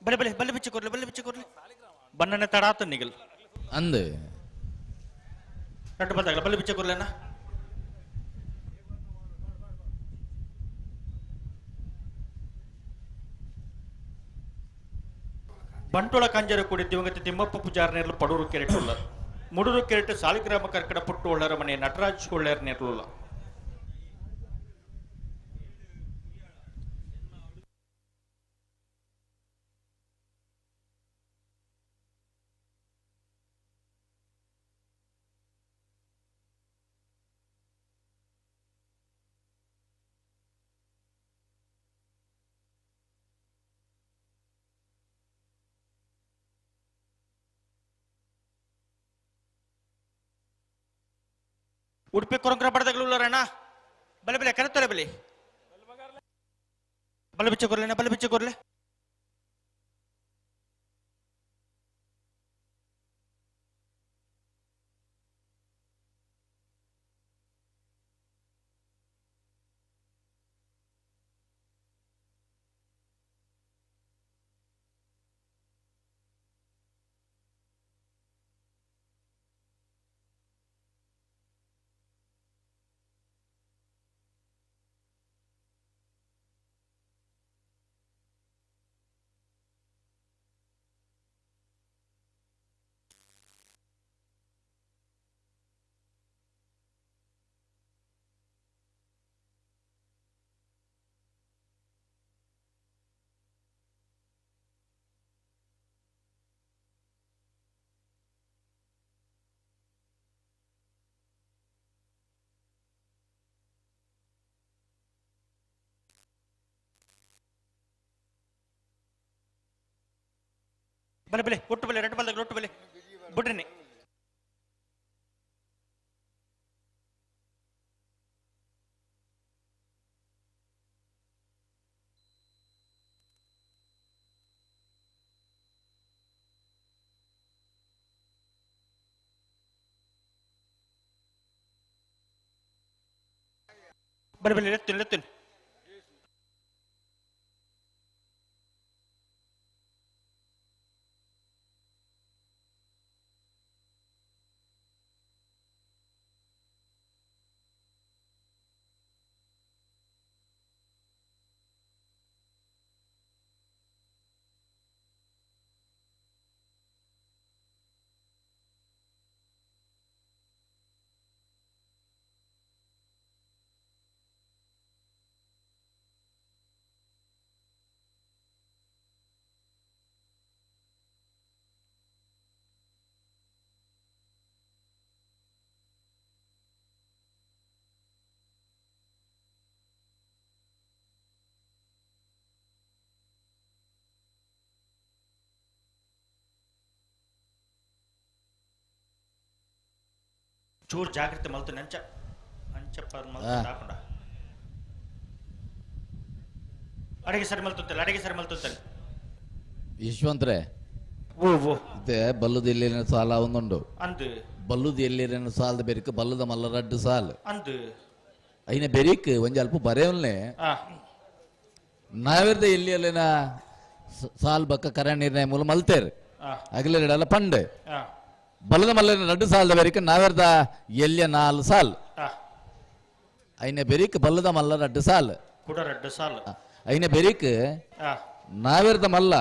ಬಲೆ ಬಲೆ ಬಲೆ ಬಿಚ್ಚಿ ಕೊರ್ಲಿ ಬಲೆ ಬಿಚ್ಚಿ ಕೊರ್ಲಿ ಬಣ್ಣನೆ ತಡಾತ ನಿಗಲ್ ಅಂದು ರಟ್ಟು ಬಂದಾಗಲ ಬಲೆ ಬಿಚ್ಚಿ ಕೊರ್ಲೇನ ಬಂಟೋಳ ಕಂಜರ ಕೂಡಿ ದಿವಂಗತ ತಿಮ್ಮಪ್ಪ ಪೂಜಾರ ನೇರ್ಲು ಪಡೂರು ಕೆರೆಟುಲ್ಲ ಮುಡೂರು ಕೆರೆಟು ಸಾಲಿಗ್ರಾಮ ಕರ್ಕಡ ಪುಟ್ಟು ಒಳ್ಳರ ಮನೆ ನಟರಾಜ್ ಒಳ್ಳೆಯರ್ ನೇರ್ಲುಲ್ಲ ಉಡುಪಿ ಕೊರಂಗ್ರ ಬಡದಗಳು ಅಣ್ಣ ಬಲೆ ಬಲೆ ಕರೆತಲೆ ಬಲೆ ಬಲೆ ಬಿಚ್ಚ ಕೊರ್ಲೆ ಬಲೆ ಬಿಚ್ಚ ಕೊರ್ಲೆ ಬಲೆ ಬಲೆ ಒಟ್ಟು ಬಲೆ ಎರಡು ಬಲ್ದಾಗ ಒಟ್ಟು ಬಲೆ ಬಿಡ್ರಿ ಬಲೆ ಬಲೆ ಎತ್ತೀನಿ ಎತ್ತೀನಿ ಚೂರು ಜಾಗ್ರತೆ ಮಲ್ತು ನಂಚ ಅಂಚಪ್ಪ ಮಲ್ತು ಹಾಕೊಂಡ ಅಡಿಗೆ ಸರಿ ಮಲ್ತುತ್ತಲ್ಲ ಅಡಿಗೆ ಸರಿ ಮಲ್ತುತ್ತಲ್ಲ ಯಶವಂತ್ರೆ ಇತ್ತೆ ಬಲ್ಲದ ಎಲ್ಲಿನ ಸಾಲ ಒಂದುಂಡು ಅಂದು ಬಲ್ಲದ ಎಲ್ಲಿನ ಸಾಲದ ಬೆರಿಕ್ ಬಲ್ಲದ ಮಲ್ಲ ರಡ್ಡು ಸಾಲ್ ಅಂದು ಐನ ಬೆರಿಕ್ ಒಂಜಿ ಅಲ್ಪ ಬರೆಯವನ್ನೇ ನಾವಿರ್ದ ಎಲ್ಲಿ ಅಲ್ಲಿನ ಸಾಲ್ ಬಕ್ಕ ಕರೆ ನಿರ್ಣಯ ಮೂಲ ಮಲ್ತೇರು ಅಗಲೆರಡಲ್ಲ ಪಂಡೆ ಬಲದ ಮಲ್ಲನ ರಡ್ಡು ಸಾಲದ ಬೆರಿಕ್ ನಾವೆರ್ದ ಎಲ್ಲಿಯ ನಾಲ್ ಸಾಲ್ ಐನ ಬೆರಿಕ್ ಬಲ್ಲದ ಮಲ್ಲ ರಡ್ಡು ಸಾಲ್ ಕೂಡ ರಡ್ಡು ಸಾಲ್ ಐನ ಬೆರಿಕ್ ನಾವೆರ್ದ ಮಲ್ಲ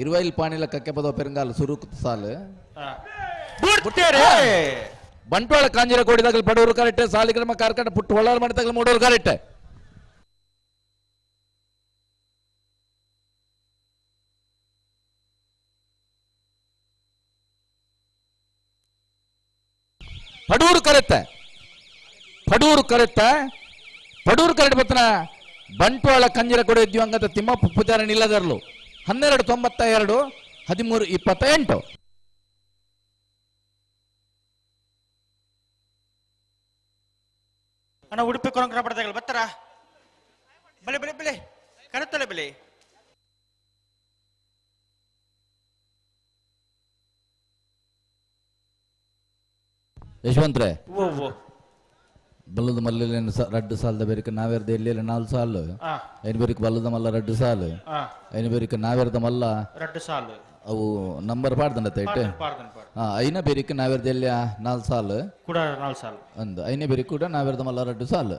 ಇರುವೈಲ್ ಪಾಣಿಲ ಕಕ್ಕೆ ಪದವ ಪೆರಂಗಾಲ್ ಸುರುಕು ಸಾಲ್ ಬಂಟ್ವಾಳ ಕಾಂಜಿರ ಕೋಡಿದಾಗಲಿ ಬಡವರು ಕರೆಕ್ಟ್ ಸಾಲಿಗ್ರಾಮ ಕಾರ್ಕಂಡ ಪುಟ್ಟು ಹೊಳ್ಳಾರ ಮಾಡಿದಾಗಲಿ ಮೂಡೋರು ಕರೆಕ್ಟ್ ಪಡೂರು ಕರೆತ್ತ ಪಡೂರು ಕರೆತ್ತ ಪಡೂರು ಕರಡು ಬತ್ತನ ಬಂಟ್ವಾಳ ಕಂಜರ ಕೊಡೆ ದಿವಂಗತ ತಿಮ್ಮಪ್ಪ ಪೂಜಾರಿ ನಿಲ್ಲದರ್ಲು 12:92 13:28. ಅಣ್ಣ ಉಡುಪಿ ಕೊರಂಕರ ಪಡೆದಾಗಲ್ಲ ಬರ್ತಾರ ಬಲೆ ಬಲೆ ಬಲೆ ಕರತ್ತಲೆ ಬಲೆ. ಯಶವಂತ್ರೆ ಬಲ್ಲದ ಮಲ್ಲ ರಡ್ಡು ಸಾಲದ ಬೇರಿಕ ನಾವೇರ್ದ ಎಲ್ಲಿ 4 ಸಾಲು ಐನ ಬೇರಿಕ ಬಲ್ಲದ ಮಲ್ಲ 2 ಸಾಲು ಐನ ಬೇರಿಕ ನಾವೇರ್ದ ಮಲ್ಲ 2 ಸಾಲು ಅವು ನಂಬರ್ ಪಾಡ್ದಂಡ ತೈಟ್ ಐನ ಬೇರಿಕ ನಾವೇರ್ದ ಎಲ್ಲಿ 4 ಸಾಲು ಕೂಡ 4 ಸಾಲು ಅಂದು ಐನ ಬೇರಿಕ ಕೂಡ ನಾವೇರ್ದ ಮಲ್ಲ 2 ಸಾಲು.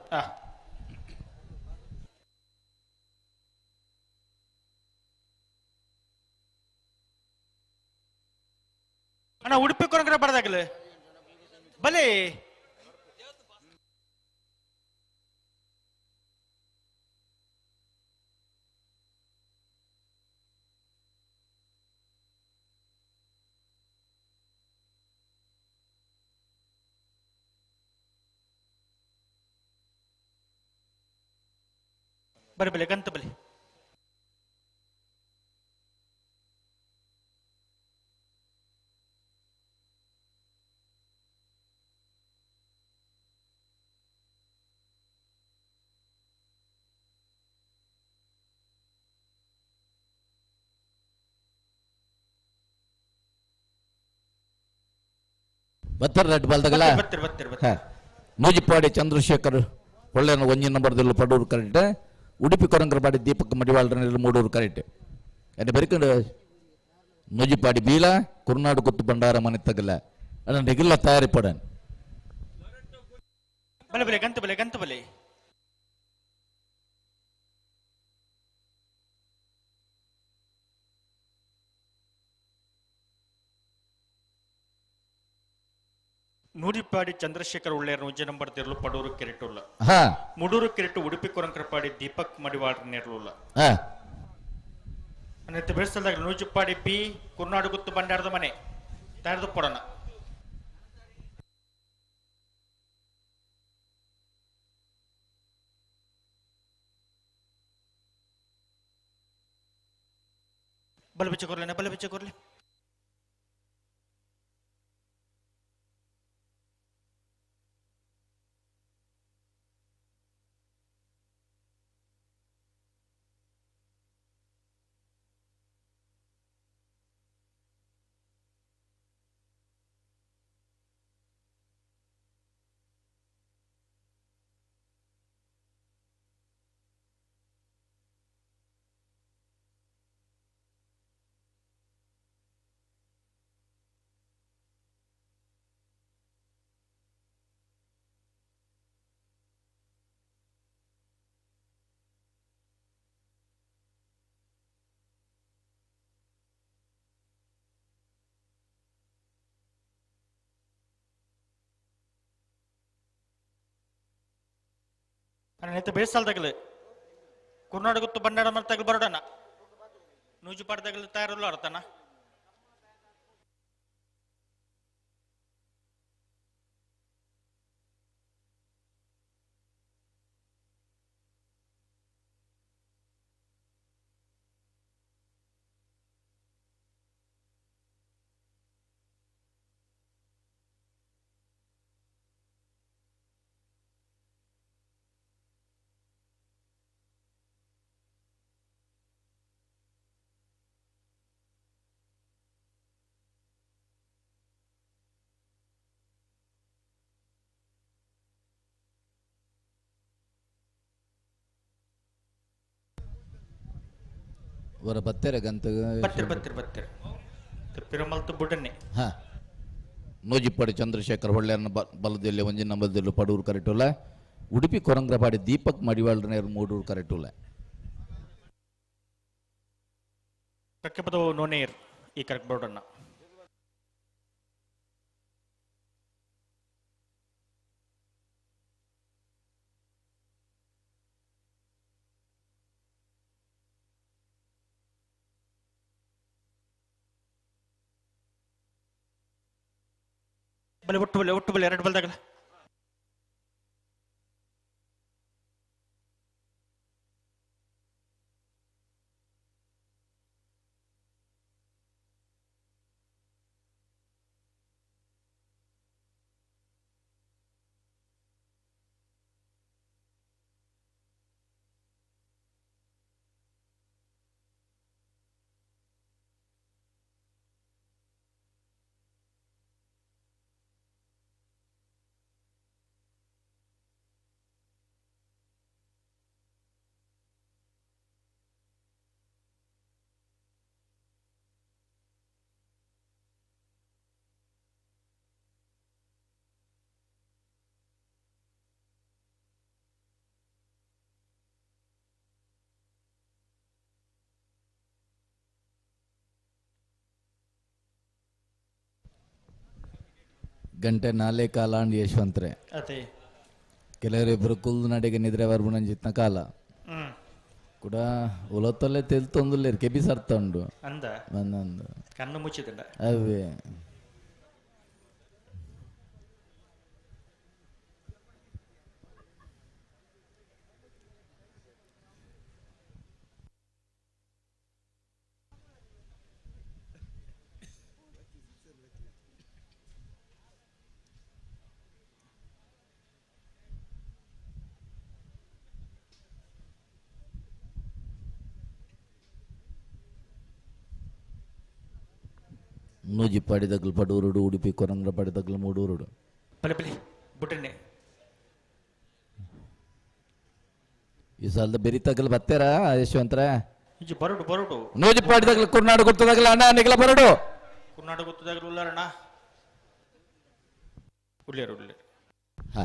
ಅಣ್ಣ ಉಡುಪಿ ಕೊರಂಕರ ಪಡೆದಾಗಲ ಬಲೆ ಬರೆ ಬಲೆ ಗಂತ ಬಲೆ. ಬತ್ತರ ರೆಡ್ ಬಾಲ್ದಗಲ ನೂಜಿಪಾಡಿ ಚಂದ್ರಶೇಖರ್ ಒಳ್ಳೆ ಒಂಜಿನ ನಂಬರ್ದಲ್ಲಿ ಪಡೂರು ಕರೆಕ್ಟ್ ಉಡುಪಿ ಕೊರಂಕರಪಾಡಿ ದೀಪಕ್ ಮಡಿವಾಳರ ಮೂಡೂರು ಕರೆಕ್ಟ್ ಎನ್ನ ಬೆರಕಂಡು ನೂಜಿಪಾಡಿ ಬೀಲ ಕುರ್ನಾಡು ಗುತ್ತು ಭಂಡಾರ ಮನೆ ತಗಲ ಅದನ್ನ ರೆಗ್ಯುಲರ್ ತಯಾರಿ ಪಡನ್ ಬಲೆ ಬಲೆ ಗಂತ ಬಲೆ ಗಂತ ಬಲೆ. ನೂರಿಪಾಡಿ ಚಂದ್ರಶೇಖರ್ ಉಳ್ಳೇರ್ ಉಜ್ಜೆ ನಂಬರ್ ತಿರ್ಲು ಪಡೂರು ಕೆರೆಟುಲ್ಲ ಮುಡೂರು ಕೆರೆಟು ಉಡುಪಿ ಕೊರಂಕರಪಾಡಿ ದೀಪಕ್ ಮಡಿವಾಳ ನೇರ್ಲುಲ್ಲ ಅನ್ನತ್ತೆ ಬೆಳೆಸಲ್ದಾಗ ನೂಜುಪಾಡಿ ಬಿ ಕುರ್ನಾಡು ಗುತ್ತು ಭಂಡಾರದ ಮನೆ ತಯಾರದು ಕೊಡೋಣ. ಬಲ ಬಿಚ್ಚ ಕೊರ್ಲೆ ಬಲ ಬಿಚ್ಚ ಕೊರ್ಲೆ. ಅಣ್ಣ ಬೇಸಲ್ದಾಗಲು ಕುರ್ನಾಡು ಗುತ್ತು ಬಂಡಾರ ಮರ್ತಗಲು ಬರೋಡಣ ನೂಜು ಪಾಡ್ದಾಗಲು ತಯಾರಲ್ಲ ಅರ್ಥನ. ವರ ಬತ್ತೆರೆ ಗಂತ ಬತ್ತೆರೆ ಬತ್ತೆರೆ ಬತ್ತೆರೆ ಪಿರಮಲ್ತು ಬುಡನ್ನೆ. ಹಾ ನೂಜಿಪ್ಪಾಡಿ ಚಂದ್ರಶೇಖರ್ ಹೊಳ್ಳೆಯನ್ನ ಬಲದಲ್ಲಿ ಒಂಜಿನ ನಂಬದಲ್ಲಿ ಪಡೂರು ಕರೆಟುಲ್ಲ ಉಡುಪಿ ಕೊರಂಗ್ರಪಾಡಿ ದೀಪಕ್ ಮಡಿವಾಳರ ಮೂಡೂರು ಕರೆಟುಲ್ಲ ಕಕ್ಕೆಪದವು ನೋನೇರ್ ಈ ಕರೆಕ್ಟ್ ಬೋರ್ಡನ್ನ. ಬಲೆ ಒಟ್ಟು ಬಲೆ ಒಟ್ಟು ಬಲೆ ಎರಡು ಬಲ್ದಾಗಲ. ಗಂಟೆ ನಾಲೆ ಕಾಲ ಅಂಡ್ ಯಶವಂತ್ರೆ ಅದೇ ಕೆಲವರಿಬ್ಬರು ಕುಲ್ದು ನಡೆಗೆ ನಿದ್ರೆ ಬರ್ಬುಣಂಜಿತ್ನ ಕಾಲ ಕೂಡ ಉಲತ್ತಲ್ಲೇ ತೆಲ್ತೊಂದುಲ್ಲೇರು ಕೆಬಿ ಸರ್ತ ಉಂಡು ಅಂದ ಒಂದೊಂದು ಕಣ್ಣು ಮುಚ್ಚಿದಂಡ ಅವೇ ನೂಜಿಪ್ಪಾಡಿ ತಗ್ಲು ಪಡೂರುಡು ಉಡುಪಿ ಕೊರಂಗ್ರಪಾಡಿ ತಗ್ಲು ಮೂಡೂರುಡು ಬಲೆ ಬಲೆ ಬುಟ್ಟನೆ ಈ ಸಾಲದ ಬೆರಿ ತಗ್ಲು ಬತ್ತೇರಾ ಯಶವಂತರ ಇಂಚು ಬರೋಡು ಬರೋಡು ನೂಜಿಪ್ಪಾಡಿ ತಗ್ಲು ಕುರ್ನಾಡು ಗುರ್ತದಾಗಲ ಅಣ್ಣ ನಿಗಲ ಬರೋಡು ಕುರ್ನಾಡು ಗೊತ್ತದಾಗಲು ಉಲ್ಲಾರಣ್ಣ ಉಳ್ಳೇರು ಉಳ್ಳೇರು ಹಾ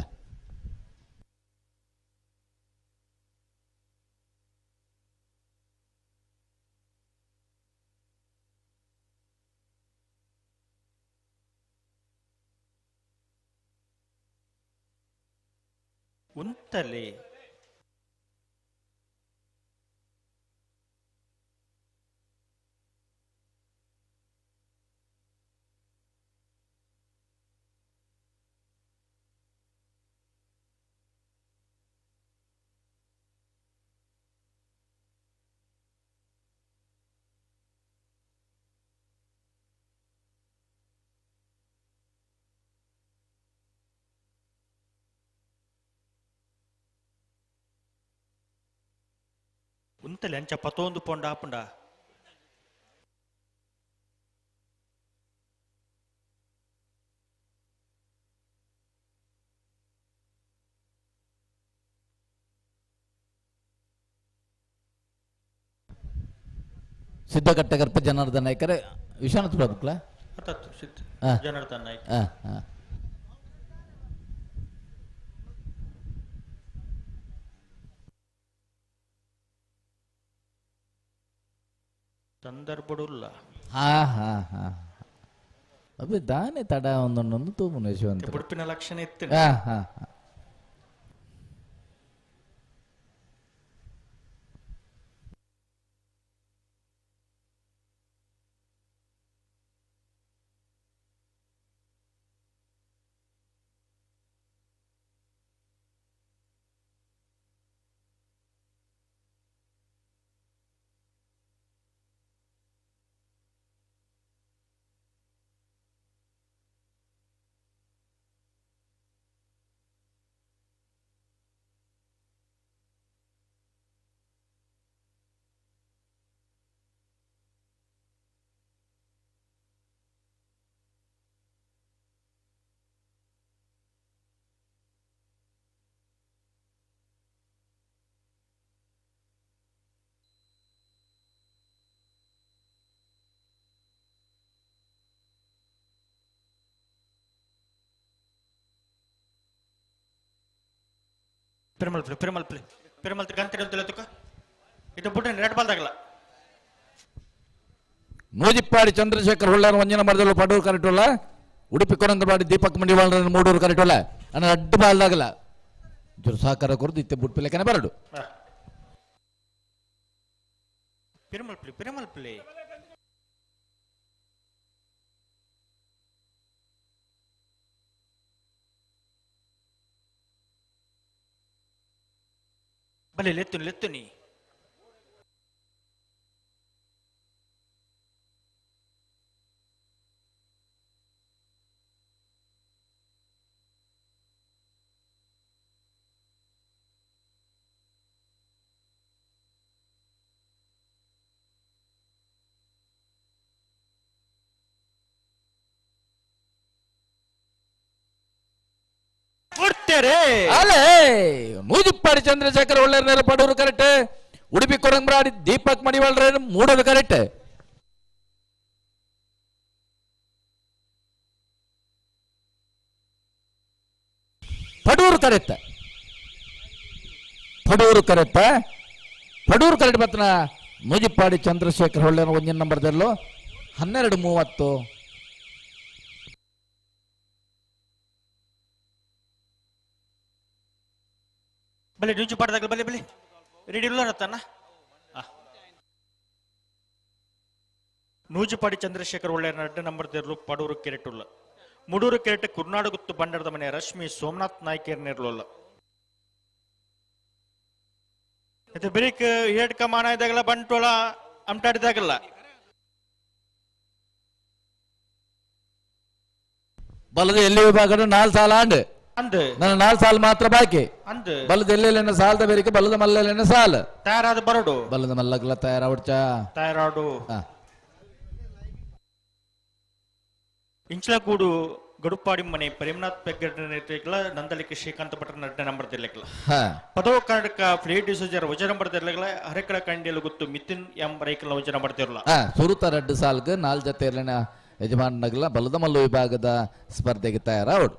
ಉಂತಲೆ ಉಂತಲೆ ಅಂಚ ಪತೊಂದು ಪೊಂಡ ಆಪುಂಡ ಸಿದ್ಧಕಟ್ಟೆಗರ್ಪ ಜನಾರ್ದನ ನಾಯ್ಕರೇ ವಿಶ್ವನಾಥ್ ಪ್ರಭುಕ್ಲ ಅತ್ತತ್ತು ಸಿದ್ಧ ಹಾ. ಜನಾರ್ದನ್ ನಾಯ್ಕ ಹಾ ಹಾ ಸಂದರ್ಭಡುಲ್ಲ ಹಾ ಹಾ ಹಾ ಅಬ್ಬೆ ದಾನೆ ತಡ ಒಂದೊಂದೊಂದು ತೂಮುನ ಯಶವಂತ ಬುಡುಪಿನ ಲಕ್ಷಣ ಇತ್ತು ಹಾ ಹಾ ಹಾ ಪೆರುಮಲ್ ಪ್ಲೇ ಪೆರುಮಲ್ ಪ್ಲೇ ಪೆರುಮಲ್ ಗಂಟೆ ತುಕ ಇದು ಬುಟ್ಟನೆ ರೆಡ್ ಬಾಲ್ದಾಗಲ್ಲ ನೂಜಿಪ್ಪಾಡಿ ಚಂದ್ರಶೇಖರ್ ಹೊಳ್ಳಾರ ಒಂಜಿನ ಮರದಲ್ಲೂ ಪಡೂರು ಕರೆಟೋಲ್ಲ ಉಡುಪಿ ಕೊರಂದಪಾಡಿ ದೀಪಕ್ ಮಂಡಿವಾಳರ ಮೂಡೂರು ಕರೆಟೋಲ್ಲ ಅನ್ನ ಅಡ್ಡ ಬಾಲ್ದಾಗಲ್ಲ ಜೊರು ಸಹಕಾರ ಕೊರದು ಇತ್ತೆ ಬುಟ್ಪಿ ಲೆಕ್ಕನೆ ಬರಡು ಪೆರುಮಲ್ ಪ್ಲೇ ಪೆರುಮಲ್ ಪ್ಲೇ ಬಲೆ ಲೆತ್ತುನಿ ಲೆತ್ತುನಿ ಕೊಡ್ತೇರೆ ಅಲೇ ನೂಜಿಪ್ಪಾಡಿ ಚಂದ್ರಶೇಖರ್ ಒಳ್ಳೆಯವ್ರನ್ನೆಲ್ಲ ಪಡೂರು ಕರೆಕ್ಟ್ ಉಡುಪಿ ಕೊರಂಗ್ರಾಡಿ ದೀಪಕ್ ಮಡಿವಾಳ್ರ ಮೂಡೋದು ಕರೆಕ್ಟ್ ಪಡೂರು ಕರೆಕ್ಟ್ ಪಡೂರು ಕರೆಕ್ಟ್ ಪಡೂರು ಕರೆಕ್ಟ್ ಬತ್ತನ ನೂಜಿಪ್ಪಾಡಿ ಚಂದ್ರಶೇಖರ್ ಹೊಳ್ಳೆನ ಒಂದಿನ ನಂಬರ್ದಲ್ಲೂ 12:30. ಬಲೆ ನುಂಚು ಪಾಡದಾಗಲ ಬಲೆ ಬಲೆ ರೆಡಿ ಇಲ್ಲ ರತ್ತಣ್ಣ. ನೂಜುಪಾಡಿ ಚಂದ್ರಶೇಖರ್ ಒಳ್ಳೆಯ ನಡ್ಡ ನಂಬರ್ ದೇರ್ಲು ಪಡೂರು ಕೆರೆಟುಲ್ಲ ಮುಡೂರು ಕೆರೆಟೆ ಕುರ್ನಾಡುಗುತ್ತು ಬಂಡರದ ಮನೆ ರಶ್ಮಿ ಸೋಮನಾಥ್ ನಾಯ್ಕೇರ್ ನೇರ್ಲುಲ್ಲ. ಇದು ಬಿರಿಕ್ ಏಟ್ಕ ಮಾನ ಇದ್ದಾಗಲ್ಲ ಬಂಟೋಳ ಅಮ್ಟಾಡಿದಾಗಲ್ಲ. ಬಲದ ಎಲ್ಲಿ ವಿಭಾಗ 4 ಸಾಲ ಆಂಡ್ ಅಂದು ನನ್ನ 4 ಸಾಲ ಮಾತ್ರ ಬಾಕಿ. ಅಂದು ಬಲದ ಎಲ್ಲೆಲ್ಲ ಸಾಲದ ಬೇರಿಕೆ ಬಲದ ಮಲ್ಲೆಲ್ಲ ಸಾಲ ತಯಾರಾದ ಬರಡು ಬಲದ ಮಲ್ಲಗ್ಲ ತಯಾರಾವಡ್ಚ ತಯಾರಾಡು. ಇಂಚಲಗೂಡು ಗಡುಪಾಡಿ ಮನೆ ಪ್ರೇಮನಾಥ್ ಪೆಗ್ಗಡ್ ನೇತೃತ್ವಗಳ ನಂದಲಿಕೆ ಶ್ರೀಕಾಂತ ಭಟ್ರ ನಡ್ಡ ನಂಬರ್ ತಿರ್ಲಿಕ್ಕಲ್ಲ. ಪದವ ಕರ್ನಾಟಕ ಫ್ಲೇಟ್ ಡಿಸೋಜರ್ ವಜ ನಂಬರ್ ತಿರ್ಲಿಕ್ಕಲ್ಲ. ಹರೆಕಳ ಕಂಡಿಯಲು ಗೊತ್ತು ಮಿತಿನ್ ಎಂ ರೈಕಲ್ ವಜ ನಂಬರ್ ತಿರ್ಲ. ಸುರುತ ರಡ್ಡು ಸಾಲ್ಗೆ 4 ಜತೆ ಇರ್ಲಿನ ಯಜಮಾನನಗಲ ಬಲದ ಮಲ್ಲು ವಿಭಾಗದ ಸ್ಪರ್ಧೆಗೆ ತಯಾರಾವಡು.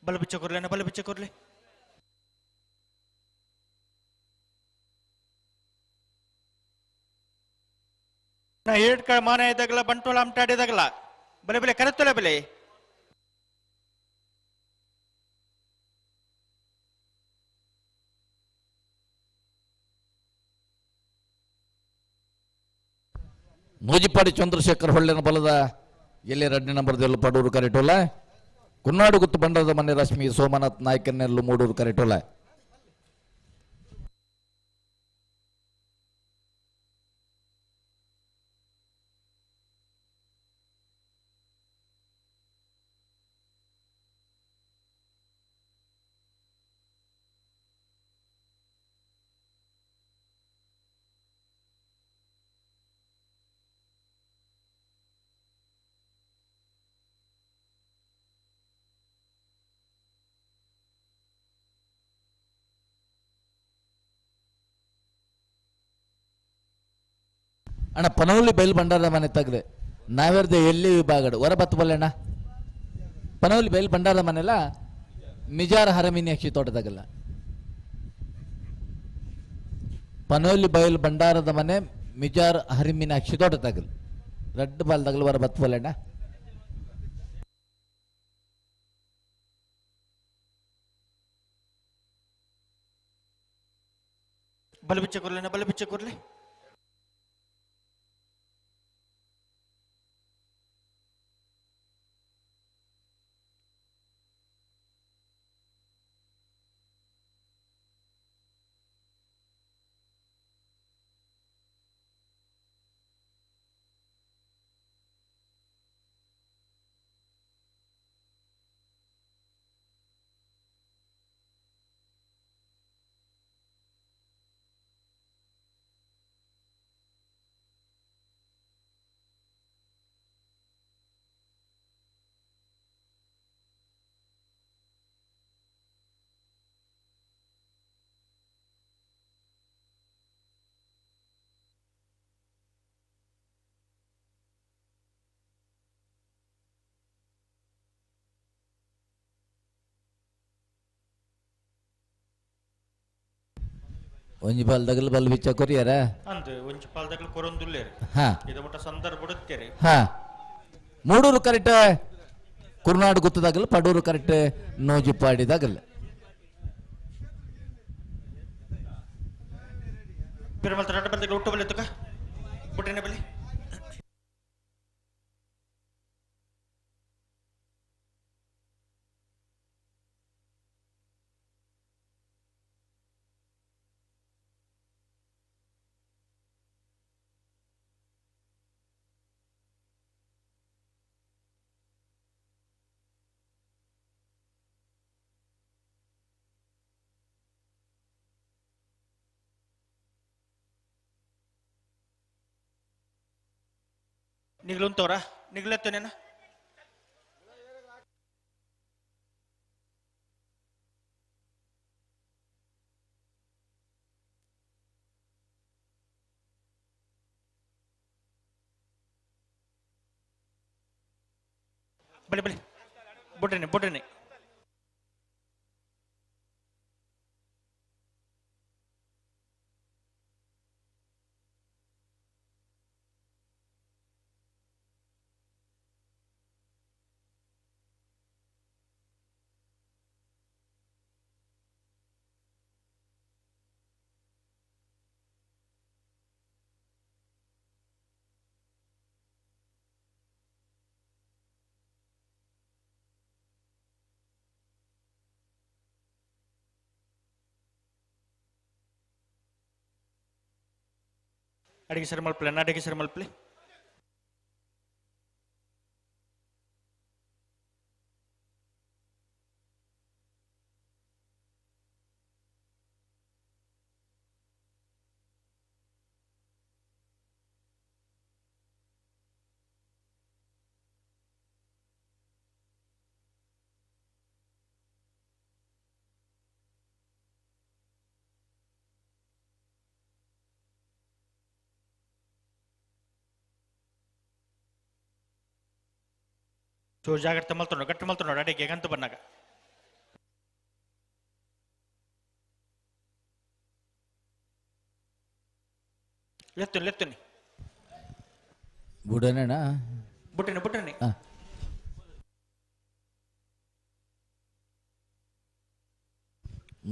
ಬಲ ಬಿಚ್ಚ ಕೊರ್ಲೆ ಬಲ ಬಿಚ್ಚ ಕೊರ್ಲೆ. ನಾ ಏಟ್ ಮಾನ ಇದ್ದಾಗಲ್ಲ ಬಂಟೋಳ ಅಮ್ಟಾಡಿದಾಗಲ್ಲ ಬಲೆ ಬಲೆ ಕರೆತ್ತಲೆ ಬಲೆ. ನೂಜಿಪಾಡಿ ಚಂದ್ರಶೇಖರ್ ಹೊಳ್ಳೆನ ಬಲದ ಎಲ್ಲಿ 2ನೇ ನಂಬರ್ ದೆಲ್ಲು ಪಡೂರು ಕರೆಟೋಲ ಕುನ್ನಾಡು ಗುತ್ತು ಬಂಡದ ಮನೆ ರಶ್ಮಿ ಸೋಮನಾಥ್ ನಾಯ್ಕನೆಲ್ಲು ಮೂಡೂರು ಕರೆಟೋಲ. ಅಣ್ಣ ಪನವಲ್ಲಿ ಬೈಲ್ ಭಂಡಾರದ ಮನೆ ತಗ್ರೆ ನಾವೇರ್ದೆ ಎಲ್ಲಿ ವಿಭಾಗಡು ಹೊರ ಬತ್ತು ಬಲ್ಲೆಣ್ಣ ಪನವಲ್ಲಿ ಬೈಲ್ ಭಂಡಾರದ ಮನೆಲ್ಲ ಮಿಜಾರ ಹರಮಿನಿ ಅಕ್ಷಿ ತೋಟದಾಗಲ್ಲ. ಪನವಲ್ಲಿ ಬೈಲ್ ಭಂಡಾರದ ಮನೆ ಮಿಜಾರ್ ಹರಿಮೀನಾಕ್ಷಿ ತೋಟದಾಗಲ್ ರಡ್ಡು ಬಾಲ್ದಾಗಲ್ ಹೊರ ಬತ್ತು ಬಲ್ಲೆಣ್ಣ. ಬಲ ಬಿಚ್ಚ ಕೊರ್ಲೆಣ್ಣ ಬಲ ಬಿಚ್ಚ ಕೊರ್ಲೆ. ಒಂಜಿ ಬಾಲ್ದಾಗಲ್ ಬಲ್ ಬಿಚ್ಚ ಕೊರಿಯರ ಅಂದು ಒಂಜಿ ಪಾಲ್ದಾಗಲ್ ಕೊರೊಂದುಲ್ಲೇರು ಇದು ಮಟ್ಟ ಸಂದರ್ಭ ಬಿಡುತ್ತೇರೆ. Moodur correct Kurnadu ಗುತ್ತದಾಗಲ್ Padur correct ನೋಜುಪಾಡಿದಾಗಲ್. ಪಿರಮಲ್ ತರಟ ಬಂದಾಗ ಒಟ್ಟು ಬಲೆ ತುಕ ಬುಡ್ರಿನ ಬಲೆ. ನಿಗ್ಲುಂತವ್ರ ನಿಗ್ಲತ್ತೇನೇನ ಬಲೆ ಬಲೆ ಬುಡ್ರಿನಿ ಬುಡ್ರಿನಿ. ಅಡಿಗೆ ಸರಿ ಮಲ್ಪಲೆ ಅಡಿಗೆ ಸರಿ ಮಲ್ಪಲೆ. ಚೂರು ಜಾಗ್ರತೆ ಮಲ್ತೊಂಡು ಗಟ್ಟಿ ಮಲ್ತೊಂಡು ಅಡಿಗೆ ಗಂತು ಬನ್ನಾಗ. ಲೆತ್ತುನಿ ಲೆತ್ತುನಿ ಬುಡನೇಣ ಬುಟ್ಟನೆ ಬುಟ್ಟನೆ.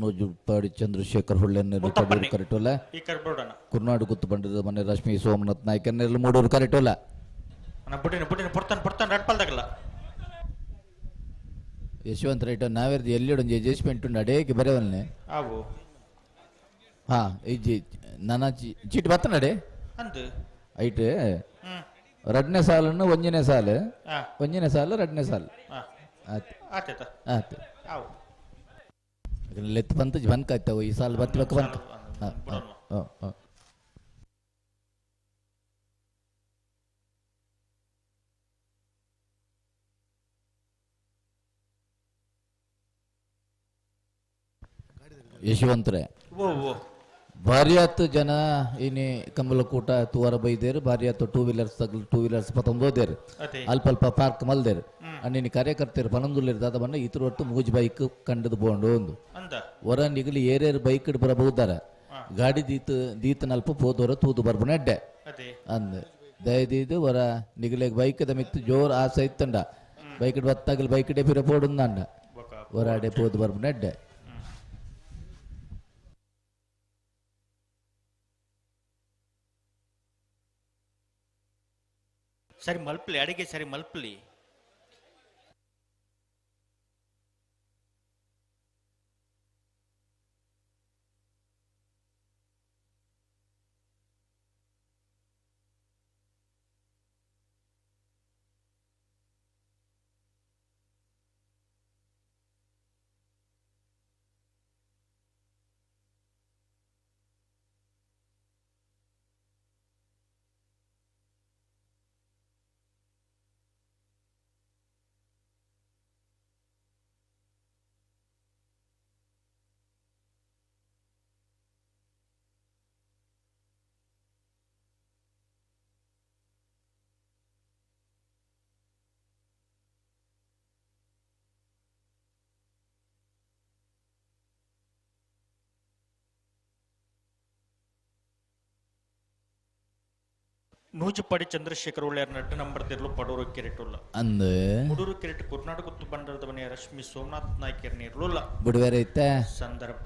ನೂಜುಪಾಡಿ ಚಂದ್ರಶೇಖರ್ ಹೊಳ್ಳೆನ್ನೆರಡು ಪಡೂರು ಕರೆಟೋಲ. ಕುರ್ನಾಡು ಗುತ್ತು ಬಂಡದ ಮನೆ ರಶ್ಮಿ ಸೋಮನಾಥ್ ನಾಯ್ಕನ್ನೆರಡು ಮೂಡೂರು ಕರೆಟೋಲ. ಬುಟ್ಟಿನ ಬುಟ್ಟಿನ ಪೊರ್ತಾನೆ ಪೊರ್ತಾನೆ ರಡ್ಪಲ್ದಾಗಲ್ಲ. ಯಶವಂತ ರೈಟ್ ನಾವೇರ್ದು ಎಲ್ಲಿ ಅಡ್ಜಸ್ಟ್ಮೆಂಟ್ ಉಂಟು ಅಡೇಗೆ ಬರೆಯವಲ್ನೆ. ಆವು ಹಾ ಇಜ್ಜಿ ನನ್ನ ಚೀಟ್ ಬತ್ತನಡೆ ಅಂದು ಐಟ್ ರಡ್ನೇ ಸಾಲನ್ನು ಒಂಜನೇ ಸಾಲು ಒಂಜನೇ ಸಾಲು ರಡ್ನೇ ಸಾಲು ಆತು ಆತು ಲೆತ್ ಬಂತ ಬಂಕ ಆಯ್ತಾವ ಈ ಸಾಲು ಬತ್ತಬೇಕು ಬಂಕ. ಹಾಂ ಹಾಂ ಹಾಂ ಯಶವಂತರೇ ಭಾರಿ ಆತು ಜನ ಇನಿ ಕಂಬಲಕೂಟ ತೂವರ ಬೈದೇರು ಭಾರಿ ಆತು ಟೂ ವೀಲರ್ಸ್ ತಗಲು ಟೂ ವೀಲರ್ಸ್ ಪತ್ತೊಂದು ಹೋದೇರು ಅಲ್ಪ ಅಲ್ಪ ಪಾರ್ಕ್ ಮಲ್ದೇರು ಅಣ್ಣಿನ ಕಾರ್ಯಕರ್ತರು ಪನೊಂದುಲ್ಲೇರು ದಾದ ಬಣ್ಣ ಇತರ ಒಟ್ಟು ಮೂಜ್ ಬೈಕ್ ಕಂಡದು ಬೋಂಡು ಒಂದು ಹೊರ ನಿಗಲಿ ಏರೇರು ಬೈಕ್ ಬರಬಹುದಾರ ಗಾಡಿ ದೀತ್ ದೀತನಲ್ಪ ಪೋದೋರ ತೂದು ಬರ್ಬನ ಅಡ್ಡೆ ಅಂದ್ ದಯದೀದು ಹೊರ ನಿಗಲಿಗೆ ಬೈಕ್ the ಮಿತ್ತು ಜೋರ್ ಆಸೆ ಇತ್ತಂಡ ಬೈಕ್ ಬತ್ತಾಗಲಿ ಬೈಕ್ ಡೆ ಪಿರ ಪೋಡುಂದಂಡ ಹೊರ ಅಡೆ ಪೋದು ಬರ್ಬನ ಅಡ್ಡೆ. ಸರಿ ಮಲ್ಪಲಿ ಅಡಿಗೆ ಸರಿ ಮಲ್ಪಲಿ. ನೂಜುಪಾಡಿ ಚಂದ್ರಶೇಖರ್ ಉಳ್ಳಿಯರ್ ನಟ್ಟು ನಂಬರ್ ತಿರ್ಲು ಪಡೂರು ಕೆರೆಟುಲ್ಲ ಅಂದು ಮುಡೂರು ಕೆರೆಟ್ ಕರ್ನಾಟಕ ಬಂಡರದ ಮನೆಯ ರಶ್ಮಿ ಸೋಮನಾಥ್ ನಾಯ್ಕರ್ ನೀರ್ಲುಲ್ಲ ಬಿಡುವೇರೆ ಐತೆ ಸಂದರ್ಭ.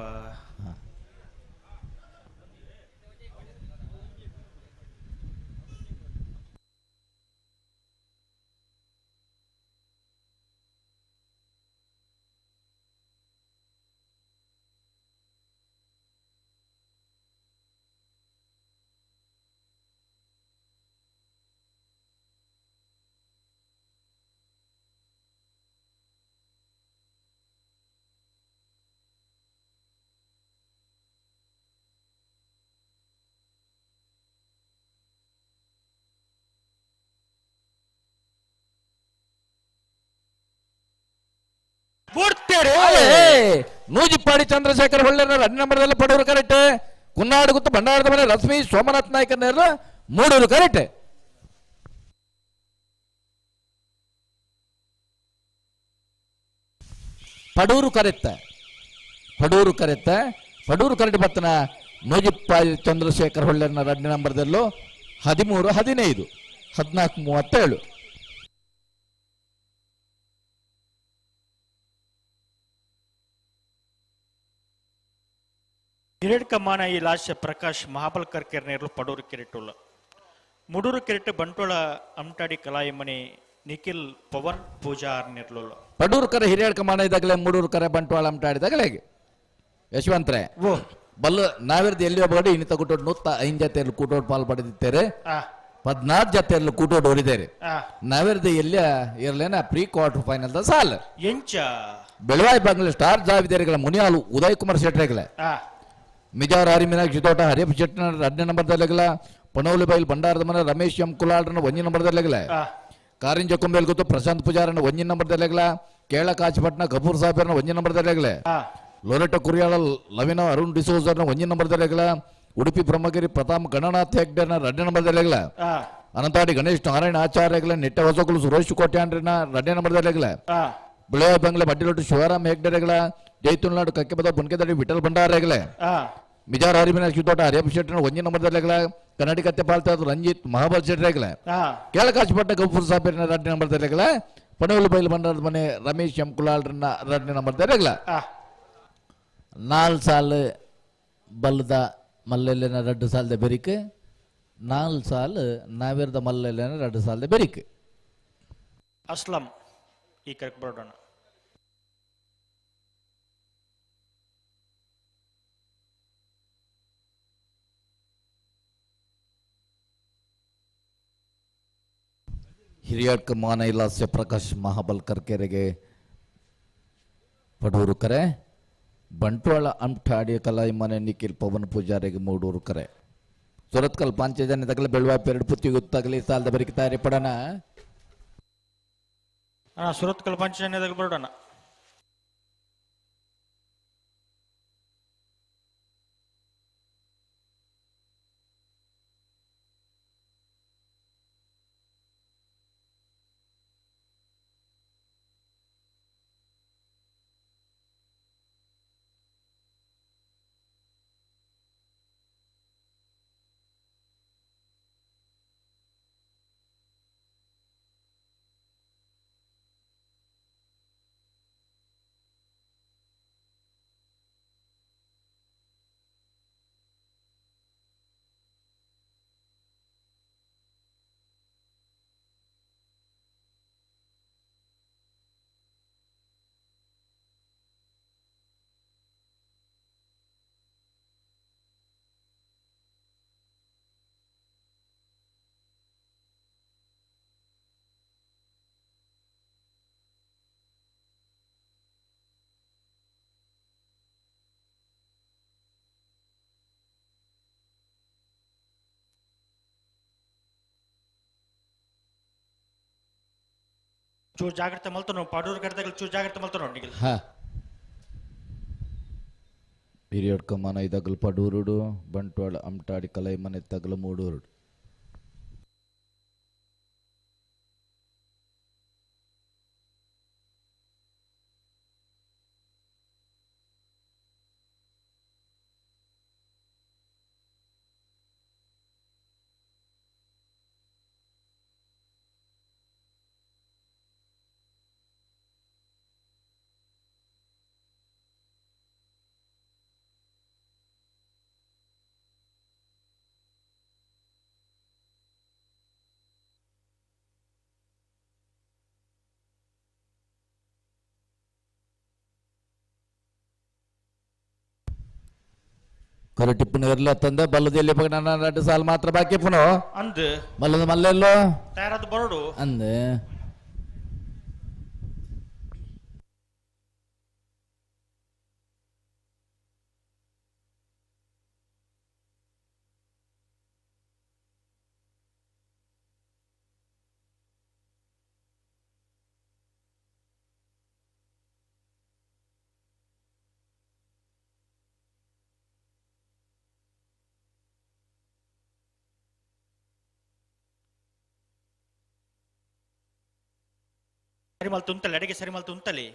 ನೂಜಿಪ್ಪಾಡಿ ಚಂದ್ರಶೇಖರ್ ಹೊಳ್ಳೆರ ಎರಡು ನಂಬರ್ದಲ್ಲಿ ಪಡೂರು ಕರೆಕ್ಟ್, ಕುನ್ನಾಡು ಗುತ್ತು ಭಂಡಾರದ ಮನೆ ರಶ್ಮಿ ಸೋಮನಾಥ್ ನಾಯ್ಕನೇರ ಮೂಡೂರು ಕರೆಕ್ಟ್. ಪಡೂರು ಕರೆತ್ತ ಪಡೂರು ಕರೆತ್ತ ಪಡೂರು ಕರೆಕ್ಟ್ ಬತ್ತನ ನೂಜಿಪ್ಪಾಡಿ ಚಂದ್ರಶೇಖರ್ ಹೊಳ್ಳೆರನ ಎರಡು ನಂಬರ್ದಲ್ಲೂ 13 15 14 37. ಹಿರೇಡ್ ಕಮಾನ ಈ ಲಾಶ ಪ್ರಕಾಶ್ ಮಹಾಬಲ್ಕರ್ ಕೆರ್ನೇರ್ಲು ಪಡೂರು ಕೆರೆಟುಲ್ಲ ಮುಡೂರು ಕೆರೆಟ್ ಬಂಟೋಳ ಅಮ್ಟಾಡಿ ಕಲಾಯಿಮನೆ ನಿಖಿಲ್ ಪವನ್ ಪೂಜಾ ನಿರ್ಲುಲ್ಲ ಪಡೂರು ಕರೆ ಹಿರಿಯಡ್ ಕಮಾನ ಇದ್ದಾಗಲೇ ಮುಡೂರು ಕರೆ ಬಂಟ್ವಾಳ ಅಮ್ಟಾಡಿದಾಗಲೇ ಯಶವಂತ್ರೆ. ಓ ಬಲ್ಲ ನಾವಿರ್ದ ಎಲ್ಲಿ ಒಬ್ಬಗಡೆ ಇನ್ನಿತ ಕೂಟೋಡು 105 ಜತೆಯಲ್ಲಿ ಕೂಟೋಡು ಪಾಲ್ ಪಡೆದಿದ್ದಾರೆ. 14 ಜತೆಯಲ್ಲಿ ಕೂಟೋಡು ಹೊರಿದ್ದಾರೆ. ನಾವಿರ್ದ ಎಲ್ಲಿಯ ಇರಲೇನ ಪ್ರೀ ಕ್ವಾರ್ಟರ್ ಫೈನಲ್ the ಸಾಲ್. ಎಂಚ ಬೆಳವಾಯಿ ಬಂಗ್ಲೆ ಸ್ಟಾರ್ ಜಾವಿದೇರಿಗಳ ಮುನಿಯಾಲು ಉದಯ್ ಕುಮಾರ್ ಶೆಟ್ರೆಗಳ ಮಿಜಾರ್ ಹರಿ ಮೀನಾಕ್ಷಿ ತೋಟ ಹರಿಯಪ್ಪ ಶೆಟ್ಟಿನ 2ನೇ ನಂಬರ್ದಲ್ಲೆಗಲ ಪಣೋಲಿ ಬೈಲ್ ಭಂಡಾರದ ಮನೆ ರಮೇಶ್ ಎಂ ಕುಲಾಲ್ರನ್ನ 1 ನಂಬರ್ದಲ್ಲೆಗಲ ಕಾರಿಂಜ ಕೊಂಬೇಲ್ ಗೊತ್ತು ಪ್ರಶಾಂತ್ ಪೂಜಾರನ್ನ 1 ನಂಬರ್ದಲ್ಲೆಗಲ ಕೇಳ ಕಾಚಿಪಟ್ನ ಕಪೂರ್ ಸಾಹೇಬರ್ನ 1 ನಂಬರ್ದಲ್ಲೆಗಲ ಲೊರೆಟ ಕುರಿಯಾಳ ಲವಿನ ಅರುಣ್ ಡಿಸೋಜರ್ನ 1 ನಂಬರ್ದಲ್ಲೆಗಲ ಉಡುಪಿ ಬ್ರಹ್ಮಗಿರಿ ಪ್ರತಾಪ್ ಗಣನಾಥ್ ಹೆಗ್ಡೆನ 2 ನಂಬರ್ದಲ್ಲೆಗಲ ಅನಂತಾಡಿ ಗಣೇಶ್ ನಾರಾಯಣ ಆಚಾರ್ಯಗಳ ನೆಟ್ಟ ಹೊಸಕುಲು ಸುರೇಶ್ ಕೋಟ್ಯಾಂಡ್ರನ್ನ 2 ನಂಬರ್ದಲ್ಲೆಗಲ ಬಿಳೆಯ ಬಂಗ್ಲೆ ಬಡ್ಡಿಲೊಟ್ಟು ಶಿವರಾಮ್ ಹೆಗ್ಡೆರೆಗಳ ಜೈತುಲ್ನಾಡು ಕಕ್ಕೆಬದ ಬುನ್ಕೆದಡಿ ವಿಠಲ್ ಭಂಡಾರೆಗಳೇ ಮಿಜಾರ್ ಹರಿಮಿನ ತೋಟ ಹರಿಯಪ್ಪ ಶೆಟ್ಟರ್ 1 ನಂಬರ್ದಲ್ಲೆಗಳ ಕನ್ನಡಿಕತ್ತೆ ಪಾಲ್ತಾ ರಂಜಿತ್ ಮಹಾಬಲ್ ಶೆಟ್ಟರೆಗಳ ಕೇಳಕಾಶಪಟ್ಟ ಗಫೂರ್ ಸಾಹೇಬರ್ನ 2 ನಂಬರ್ದಲ್ಲೆಗಳ ಪಣೋಲು ಬೈಲು ಭಂಡಾರದ ಮನೆ ರಮೇಶ್ ಎಂ ಕುಲಾಲ್ರನ್ನ 2 ನಂಬರ್ದಲ್ಲೆಗಳ 4 ಸಾಲು ಬಲ್ಲದ ಮಲ್ಲೆಲ್ಲೆನ 2 ಸಾಲದ ಬೆರಿಕ್ 4 ಸಾಲು ನಾವಿರದ ಮಲ್ಲೆಲ್ಲೆನ 2 ಸಾಲದ ಬೆರಿಕ್. ಅಸ್ಲಂ ಈ ಕರೆಕ್ಟ್ ಬರೋಣ. ಹಿರಿಯಡ್ಕ ಮಾನ ಇಲಾಸ್ಯ ಪ್ರಕಾಶ್ ಮಹಾಬಲ್ ಕರ್ಕೆರೆಗೆ ಪಡೂರು ಕರೆ ಬಂಟ್ವಾಳ ಅಂಠಾಡಿ ಕಲಾಯಿ ಮನೆ ನಿಖಿಲ್ ಪವನ್ ಪೂಜಾರಿಗೆ ಮೂಡೂರು ಕರೆ ಸುರತ್ಕಲ್ ಪಾಂಚಜನ್ಯ ತಗಲ ಬೆಳುವ ಪೆರಡು ಪುತ್ತಿ ಗೊತ್ತಾಗಲಿ ಸಾಲದ ಬರಿಕೆ ತಯಾರಿ ಪಡೋಣ. ಸುರತ್ಕಲ್ ಪಾಂಚಜನ್ಯ ತಗಲ ಬರೋಣ. ಚೂರು ಜಾಗ್ರತೆ ಮಲ್ತನು ಪಾಡೂರು ಕಡೆದಾಗ ಚೂರು ಜಾಗ್ರತೆ ಮಲ್ತನು ನಿಖಿಲ್. ಪೀರಿಯಡ್ ಕಮಾನ ಇದಗಲ್ ಪಡೂರುಡು ಬಂಟ್ವಾಳ ಅಮ್ಟಾಡಿ ಕಲೈ ಮನೆ ತಗಲು ಮೂಡೂರುಡು. ಕರಟಿಪ್ಪುನ ಇರ್ಲ ತಂದೆ ಬಲ್ಲದಲ್ಲಿ ನನ್ನ 2 ಸಾಲ ಮಾತ್ರ ಬಾಕಿ ಪುನೋ ಅಂದ್ ಮಲ್ಲದ ಮಲ್ಲೆಲ್ಲೋ ತಯಾರಾದ ಬರೋಡು ಅಂದೆ. ಸರಿ ಮಲ್ತು ಉಂತಲೆ ಅಡಿಗೆ ಸರಿ ಮಲ್ತು ಉಂತಲೆ.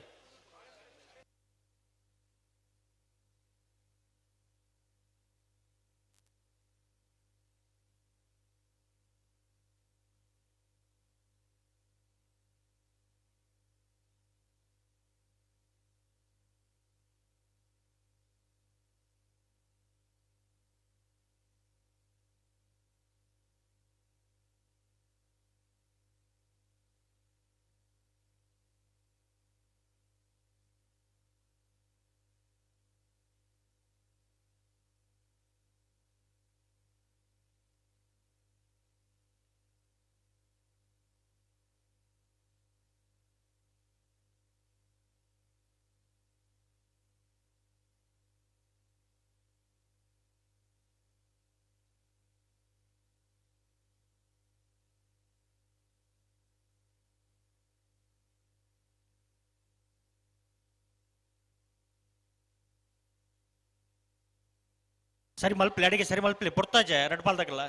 ಸರಿ ಮಲ್ಪಲೆ ಅಡಿಗೆ ಸರಿ ಮಲ್ಪಲೆ ಪೊರ್ತಾಜೆ ರಡ್ಡ್ ಬಾಲ್ದಾಗಲ್ಲ.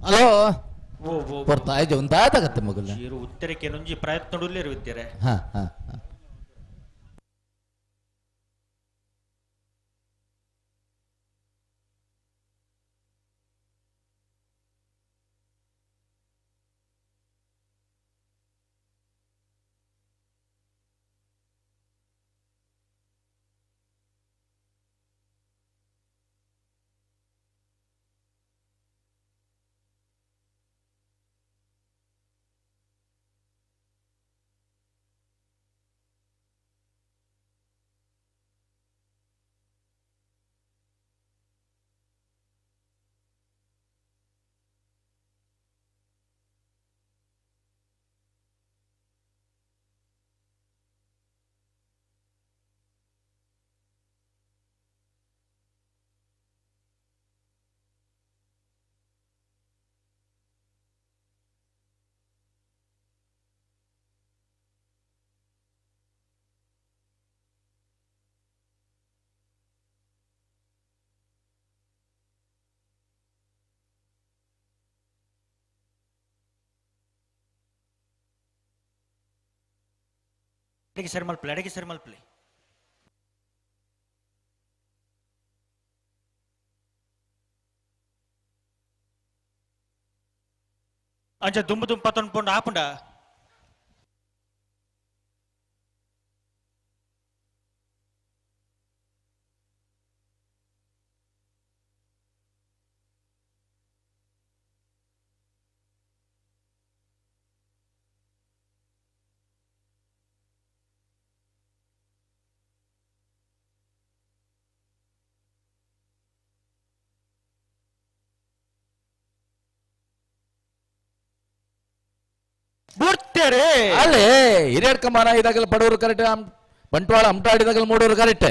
ಹಲೋ ಬರ್ತಾ ಇದ್ದೆ ಒಂದಾದಾಗತ್ತೆ ಮಗುಲ ಇರು ಉತ್ತರಕ್ಕೆ ನೊಂಜಿ ಪ್ರಯತ್ನ ಇರುತ್ತೀರೆ. ಹಾ ಹಾ ಅಡಿಗೆ ಸರಿ ಮಲ್ಪಲೆ ಅಡಿಗೆ ಸರಿ ಮಲ್ಪಲೆ. ಅಂಚ ದುಂಬು ದುಂಬು ಪತ್ತೊಂದು ಪೊಂಡು ಆಪುಂಡ. ಅಲ್ಲೇ ಹಿರಿಯರ್ ಕಮಾನ ಇದಾಗಲ ಬಡವರು ಕರೆಕ್ಟ್, ಬಂಟ್ವಾಳ ಅಮಟಾಡಿದಾಗಲ ಮೂಡೋರು ಕರೆಕ್ಟ್.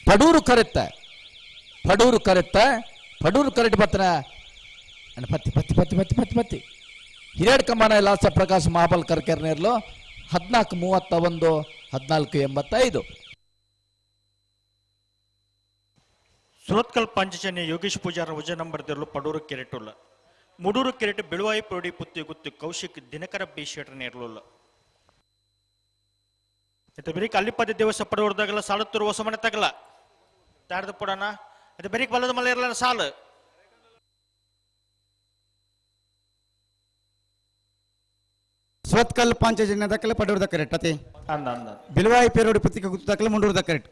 ಪಡೂರು ಕರೆಕ್ಟ್, ಪಡೂರು ಕರೆಕ್ಟ್, ಪಡೂರು ಕರೆಕ್ಟ್ ಬತ್ತನ ಪತ್ತಿ ಪತ್ತಿ ಪತ್ತಿ ಪತ್ತಿ ಪತ್ತಿ ಪತ್ತಿ. ಹಿರಿಯರ್ ಕಮಾನ ಲಾಸ ಪ್ರಕಾಶ್ ಮಹಾಬಲ್ ಕರ್ಕೆರ್ನೇರ್ಲು 14:31 14:85. ಸುರತ್ಕಲ್ ಪಂಚಜನ್ಯ ಯೋಗೇಶ್ ಪೂಜಾರ ವಜ ನಂಬರ್ ದೆರ್ಲು ಪಡೂರು ಕೆರೆಟುಲ್ಲ. ಮುಡೂರು ಕೆರೆಟ್ ಬೆಳುವಾಯಿ ಪೊಡಿ ಪುತ್ತಿ ಗುತ್ತು ಕೌಶಿಕ್ ದಿನಕರ ಬಿ ಶೆಟ್ರ್ ನೇರ್ಲುಲ್ಲ. ಇತ್ತ ಬರೀಕ್ ಅಲ್ಲಿಪದ ದೇವಸ ಪಡೂರ್ದಾಗಲ ಸಾಲತ್ತೂರು ಹೊಸಮನೆ ತಗಲ ತಾಡ್ದ ಪಡೋಣ ಅದು ಬರೀಕ್ ಬಲ್ಲದ ಮಲೆ ಇರಲ್ಲ ಸಾಲು. ಸುರತ್ಕಲ್ ಪಾಂಚಜನ್ಯ ದಕ್ಕಲೆ ಪಡೂರ್ದ ಕರೆಕ್ಟ್ ಅತಿ ಅಂದ ಅಂದ ಬಿಲುವಾಯಿ ಪೇರೋಡಿ ಪುತ್ತಿಗೆ ಗುತ್ತು ದಕ್ಕಲೆ ಮುಂಡೂರ್ದ ಕರೆಕ್ಟ್.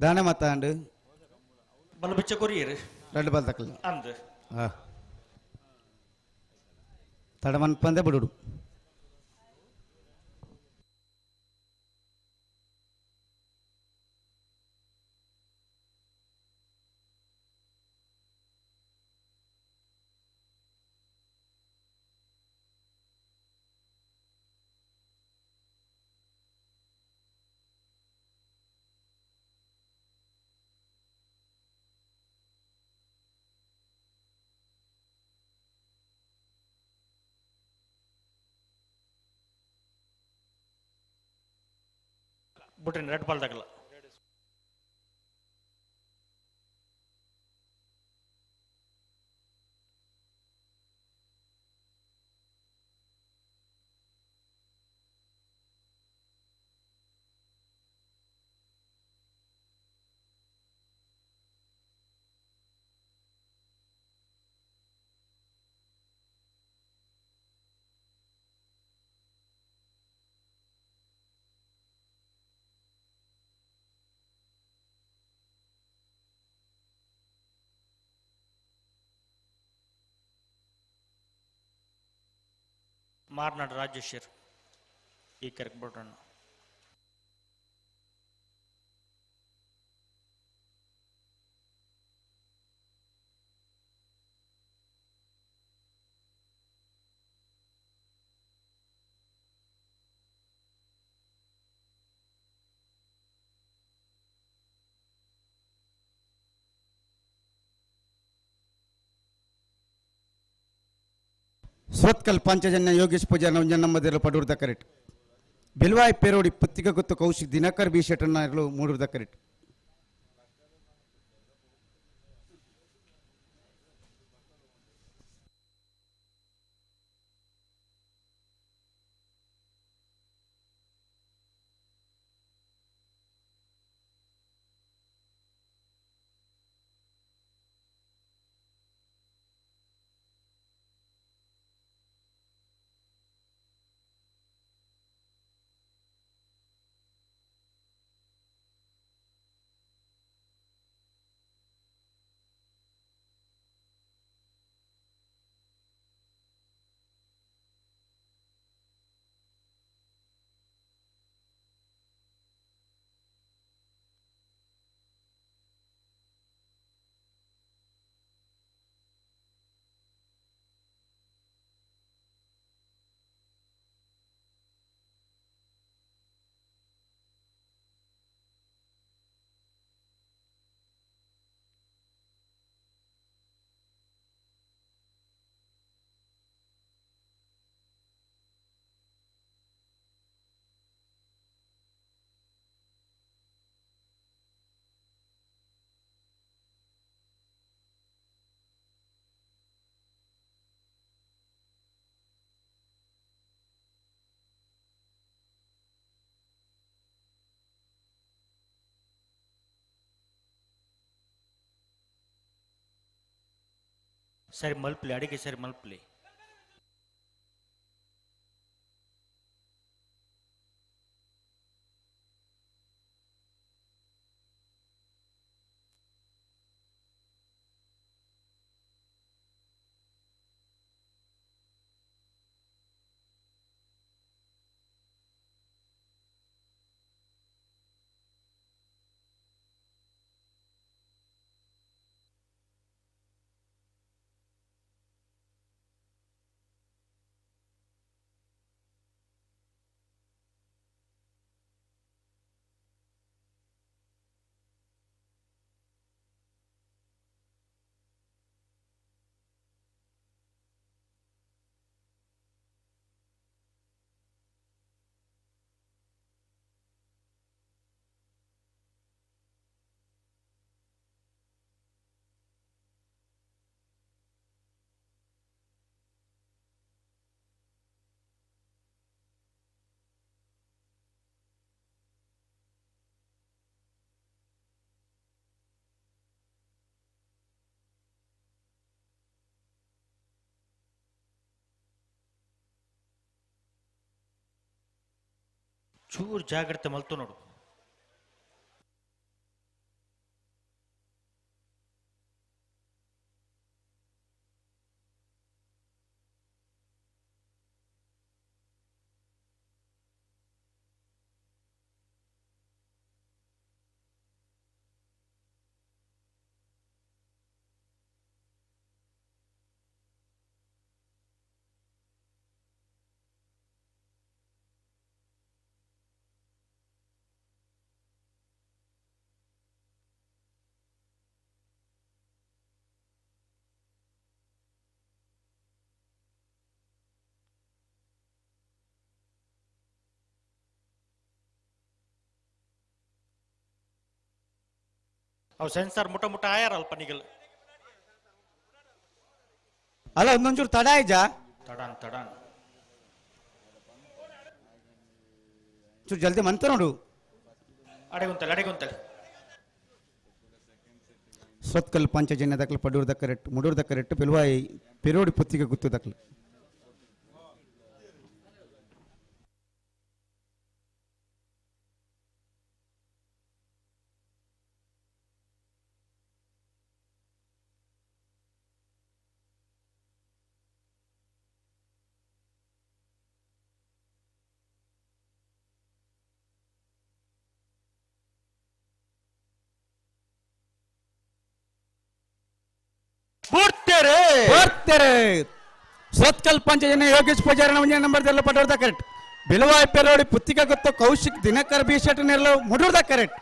ದಾನೆ ಮತ್ತಾಂಡು ಬಲ ಬಿಚ್ಚ ಕೊರಿಯರು రెండు బాల్ తక్కలు ಅಂದು ತಡಮನ್ ಪಂದೆ ಬಿಡುಡು. ಬಿಟ್ರಿ ರೆಡ್ ಬಾಲ್ ತಗಲ್ಲ. ಮಾರ್ನಾಡ್ ರಾಜೇಶ್ವರ್ ಈ ಕರೆಕ್ ಬರೋಣ. ಸುರತ್ಕಲ್ ಪಾಂಚಜನ್ಯ ಯೋಗೇಶ್ ಪೂಜಾರ್ ನಮ್ಮದಿರಲು ಪಡೂರ್ದ ಕರೆಟ್ ಬಿಲ್ವಾಯ್ ಪೇರೋಡಿ ಪುತ್ತಿಗ ಗೊತ್ತು ಕೌಶಿಕ್ ದಿನಕರ್ ಬಿ ಶೆಟ್ಟರ್ನ ಇರಲು ಮೂಡೂರ್ದ ಕರೆಟ್. ಸರಿ ಮಲ್ಪಲಿ, ಅಡಿಗೆ ಸರಿ ಮಲ್ಪಲಿ. ಚೂರು ಜಾಗ್ರತೆ ಮಲ್ತು ನೋಡು. ಅವು ಸೆನ್ಸಾರ್ ಮುಟ ಮುಟ ಆಯಾರ ಅಲ್ಪ ನಿಗಲ್. ಅಲ್ಲ ಒಂದೊಂಚೂರು ತಡ ಆಯ್ಜಾ? ತಡಾನ್ ತಡಾನ್ ಚೂರು ಜಲ್ದಿ ಮಂತ ನೋಡು. ಅಡೆಗುಂತಲೆ ಅಡೆಗುಂತಲೆ. ಸೊತ್ಕಲ್ ಪಂಚಜನ್ಯ ದಕ್ಕಲು ಪಡೂರು ದಕ್ಕರೆಟ್ಟು ಮುಡೂರು ದಕ್ಕರೆಟ್ಟು ಪಿಲ್ವಾಯಿ ಪಿರೋಡಿ ಪುತ್ತಿಗೆ ಗುತ್ತು ದಕ್ಕಲು. ಬರ್ತಾರೆ ಸುರತ್ಕಲ್ ಪಂಚಜನ ಯೋಗೇಶ್ ಪೂಜಾರನ ಒಂಜನೇ ನಂಬರ್ ದೆಲ್ಲ ಪಡೋರ್ದ ಕರೆಕ್ಟ್ ಬಿಲುವಾಯ್ ಪೆರೋಡಿ ಪುತ್ತಿಕ ಗೊತ್ತು ಕೌಶಿಕ್ ದಿನಕರ್ ಬಿ ಶೆಟ್ಟನೆಲ್ಲ ಮುಡೂರ್ದ ಕರೆಕ್ಟ್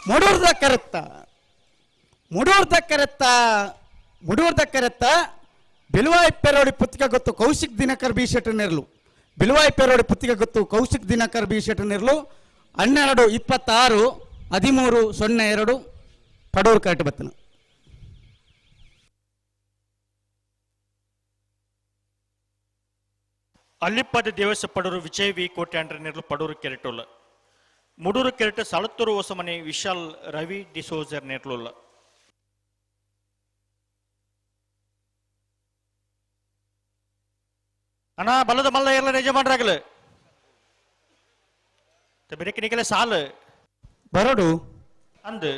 ಮುಡೂರ್ದ ಕರೆತ್ತ ಮುಡೂರ್ದ ಕರೆತ್ತ ಮುಡೂರ್ದ ಕರೆತ್ತ ಬಿಲುವಾಯ್ ಪೆರೋಡಿ ಪುತ್ತಿಕ ಗೊತ್ತು ಕೌಶಿಕ್ ದಿನಕರ್ ಬಿ ಶೆಟ್ಟನೆರ್ಲು ಬಿಲುವಾಯ್ ಪೆರೋಡಿ ಪುತ್ತಿಕ ಗೊತ್ತು ಕೌಶಿಕ್ ದಿನಕರ್ ಬಿ ಶೆಟ್ಟನೆರ್ಲು 12 26 13 02 ಪಡೂರು ಕರೆಕ್ಟ್ ಬತ್ತನ. ಅಲ್ಲಿಪ್ಪದ ದೇವಸ ಪಡೂರು ವಿಜಯ್ ವಿ ಕೋಟ್ಯಾಂಡ್ರ ನಿರ್ಲು ಪಡೂರು ಕೆರೆಟುಲ್ಲ ಮುಡೂರು ಕೆರೆಟ ಸಾಳತ್ತೂರು ಹೊಸಮನೆ ವಿಶಾಲ್ ರವಿ ಡಿಸೋಜರ್ ನೆರ್ಲುಲ್ಲ. ಅಣ್ಣ ಬಲದ ಮಲ್ಲ ಎಲ್ಲ ಯಜಮಾನ್ರಾಗಲು ಬೆರಕೆ ನಿಕಲೆ ಸಾಲು ಬರೋಡು ಅಂದು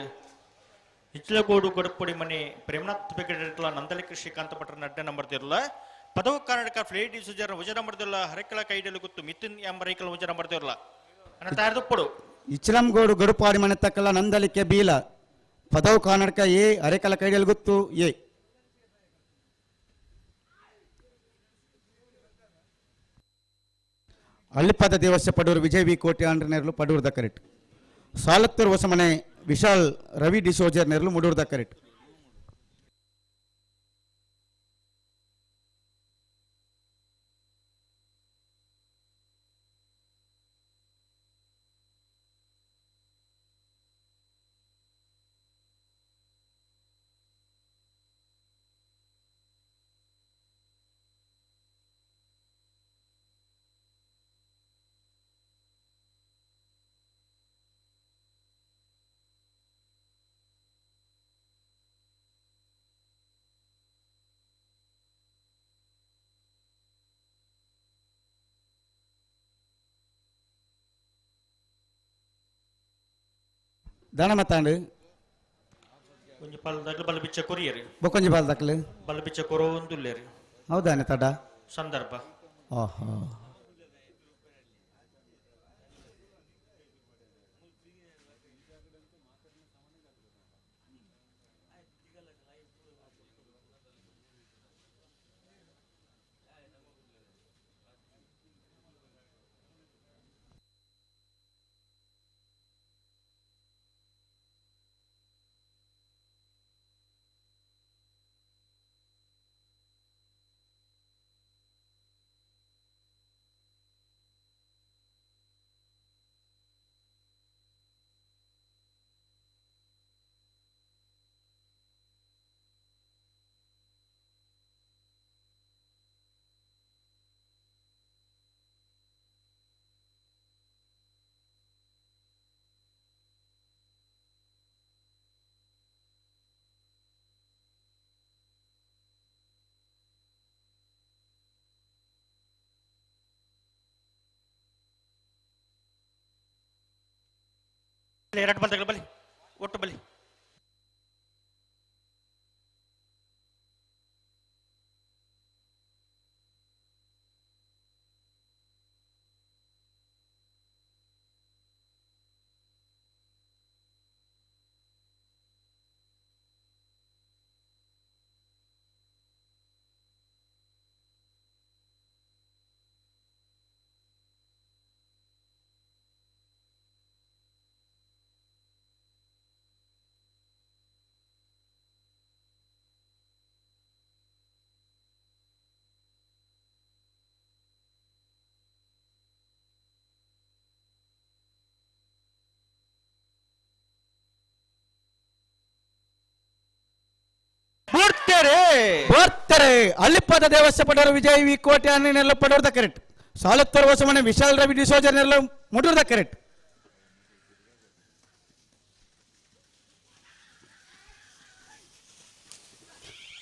ಹಿಚ್ಲಗೋಡು ಗೊಡಪುಡಿ ಮನೆ ಪ್ರೇಮನಾಥ್ ಬೆಗಡೆಟ್ಲ ನಂದಲಿಕ ಶ್ರೀಕಾಂತ ಭಟ್ರ ನಡ್ಡೆ ನಂಬರ್ ತಿರಲ ಪದವು ಕರ್ನಾಟಕ ಫ್ಲೇಟ್ ಡಿಸೋಜರ್ ವಜ ನಂಬರ್ ತಿರಲ ಹರಕಲ ಕೈಡಲು ಗೊತ್ತು ಮಿಥುನ್ ಎಂಬ ರೈಕಲ ವಜ ನಂಬರ್ ತಿರಲ ಅಣ್ಣ ತಯಾರದಪ್ಪಡು ಇಚ್ಲಂಗೋಡು ಗಡುಪಾಡಿ ಮನೆ ತಕ್ಕಲ ನಂದಲಿಕೆ ಬೀಲ ಪದವು ಕರ್ನಾಟಕ ಎ ಅರೆಕಲ ಕೈಡಲು ಗೊತ್ತು ಎ ಅಲ್ಲಿಪದ ದೇವಸ್ಯ ಪಡೂರು ವಿಜಯ್ ವಿ ಕೋಟೆ ಆಂಡ್ರ ನೆರಳು ಪಡೂರ್ದ ಕರೆಕ್ಟ್ ಸಾಲತ್ತೂರು ಹೊಸಮನೆ ವಿಶಾಲ್ ರವಿ ಡಿಸೋಜರ್ ನೆರಳು ಮುಡೂರ್ದ ಕರೆಕ್ಟ್. ದಾನ ಮತ್ತಾಂಡು ಒಂಜಿ ಪಾಲ್ ದಕ್ಲು ಬಲ ಬಿಚ್ಚ ಕೊರಿಯರು ಬೊಕ್ಕೊಂಜಿ ಪಾಲ್ ದಕ್ಲು ಬಲ ಬಿಚ್ಚ ಕೊರೋಂದುಲ್ಲೇರು. ಹೌದಾನೆ ತಡ ಸಂದರ್ಭ ಆಹಾ ಎರಡು ಬಲ್ ತಗಲ ಬಲಿ ಒಟ್ಟು ಬಲಿ ಬರ್ತಾರೆ ಅಲ್ಲಿಪ್ಪದ ದೇವಸ್ಯ ಪಡೋರು ವಿಜಯ್ ವಿ ಕೋಟೆ ಅನ್ನೆಲ್ಲ ಪಡೋರ್ದ ಕರೆಕ್ಟ್ ಸಾಲತ್ತೂರು ಹೊಸಮನೆ ವಿಶಾಲ್ ರವಿ ಡಿಸೋಜನೆಲ್ಲ ಮುಡೂರ್ದ ಕರೆಕ್ಟ್.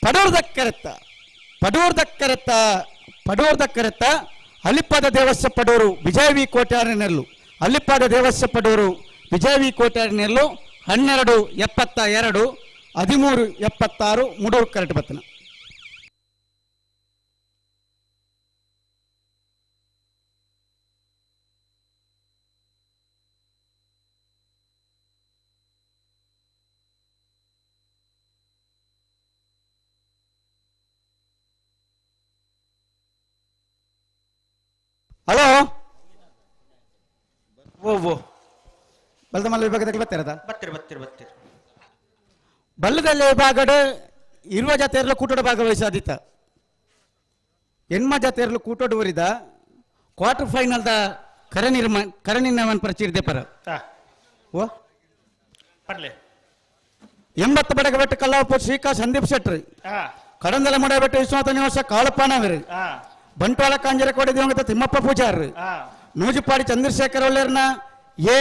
ಪಡೂರ್ದ ಕರೆತ್ತ ಪಡೂರ್ದ ಕರೆತ್ತ ಪಡೂರ್ದ ಕರೆತ್ತ ಅಲ್ಲಿಪ್ಪದ ದೇವಸ್ಯ ಪಡೋರು ವಿಜಯ್ ವಿ ಕೋಟೆ ನೆರಳು ಅಲ್ಲಿಪ್ಪದ ದೇವಸ್ಯ ಪಡೋರು ವಿಜಯ್ ವಿ ಕೋಟೆ ನೆರಳು 12 72 13 76 ಮುಡೂರು ಕರೆಕ್ಟ್ ಬತ್ತನ. ಹಲೋ ಓ ಓ ಬಲ್ದಮಲ್ಲ ವಿಭಾಗದಲ್ಲಿ ಬರ್ತಿರದ ಬತ್ತಿರ ಬತ್ತಿರ ಬತ್ತಿರ ಬಲ್ಲದಲ್ಲಿ ವಿಭಾಗಡ್ ಇರುವ ಜಾತಿಯರ್ಲು ಕೂಟೋಡ ಭಾಗವಹಿಸಾದಿತ್ತ ಎಣ್ಮ ಜಾತಿಯರ್ಲು ಕೂಟೋಡು ಊರಿದ ಕ್ವಾರ್ಟರ್ ಫೈನಲ್ the ಕರ ನಿರ್ಮ ಕರ ನಿರ್ಣಯವನ್ ಪರಿಚಯ ಪರ ಓ ಪಡ್ಲೆ 80 ಬಡಗಬೆಟ್ಟು ಕಲ್ಲಾಪುರ ಶ್ರೀಕಾ ಸಂದೀಪ್ ಶೆಟ್ಟಿ ಕಡಂದಲ ಮುಡಬೆಟ್ಟು ವಿಶ್ವನಾಥ ನಿವಾಸ ಕಾಳಪ್ಪನವರು ಬಂಟ್ವಾಳ ಕಾಂಜರಕೋಡೆ ದಿವಂಗತ ತಿಮ್ಮಪ್ಪ ಪೂಜಾರ್ ನೂಜಿಪಾಡಿ ಚಂದ್ರಶೇಖರ್ ಒಳ್ಳೆರ್ನ ಎ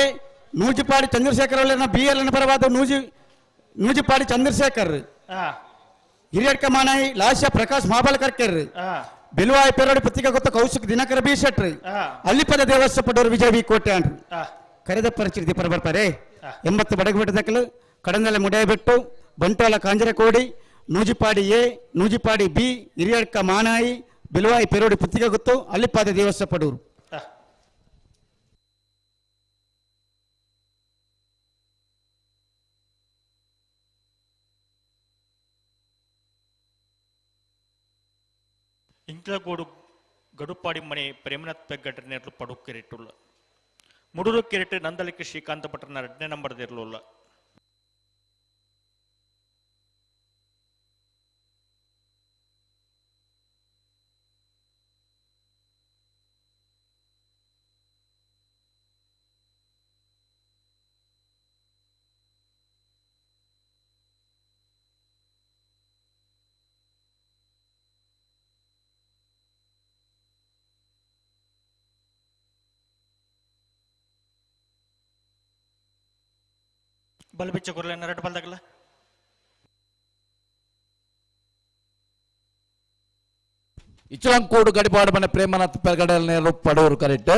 ನೂಜಿಪಾಡಿ ಚಂದ್ರಶೇಖರ್ ಒಳ್ಳೆರ್ನ ಬಿ ಎಲ್ ಪರವಾದ ನೂಜಿಪಾಡಿ ಚಂದ್ರಶೇಖರ್ ಹಿರಿಯಡ್ಕ ಮಾನಾಯಿ ಲಾಸ್ಯ ಪ್ರಕಾಶ್ ಮಹಾಬಲಕರ್ಕೆರ್ ಬಿಲ್ವಾಯ ಪೆರೋಡಿ ಪತ್ರಿಕಾ ಗೊತ್ತ ಕೌಶಿಕ್ ದಿನಕರ ಬಿ ಶೆಟ್ರಿ ಅಲ್ಲಿಪದ ದೇವಸ್ಥ ಪಡೋರು ವಿಜಯ ವಿ ಕೋಟೆ ಅಂಡ್ರು ಕರೆದ ಪರಿಚಿತ ಪರ ಬರ್ತಾರೆ 80 ಬಡಗಬೆಟ್ಟು ದಾಖಲು ಕಡಂದಲೆ ಮುಡಾಯಬೆಟ್ಟು ಬಂಟ್ವಾಳ ಕಾಂಜರಕೋಡಿ ನೂಜಿಪಾಡಿ ಎ ನೂಜಿಪಾಡಿ ಬಿ ಹಿರಿಯಡ್ಕ ಮಾನಾಯಿ ಬಿಲ್ವಾಯಿ ಪೆರೋಡಿ ಪುತ್ತಿಗೆ ಗೊತ್ತು ಅಲ್ಲಿಪಾದ ದೇವಸ್ಥ ಪಡೂರು. ಇಂಕ್ಲಗೋಡು ಗಡುಪಾಡಿ ಮನೆ ಪ್ರೇಮನಾಥ್ ಪೆಗ್ಗಟನೇರ್ಲು ಪಡು ಕೆರೆಟುಲ್ಲ ಮುಡುರು ಕೆರೆಟು ನಂದಳಿಕೆ ಶ್ರೀಕಾಂತ ಭಟ್ರನ ಎರಡನೇ ನಂಬರ್ ಇರಲಿಲ್ಲ. ಬಲ್ಬಿಚ್ಚ ಕೊರಲೆ ಎರಡು ಬಲ್ದಾಗಲ್ಲ ಇಚ್ಚಲಂಕೋಡು ಗಡಿಪಾಡು ಮನೆ ಪ್ರೇಮನಾಥ್ ಪೆರಗಡಲ್ ಪಡೂರು ಕರೆಕ್ಟ್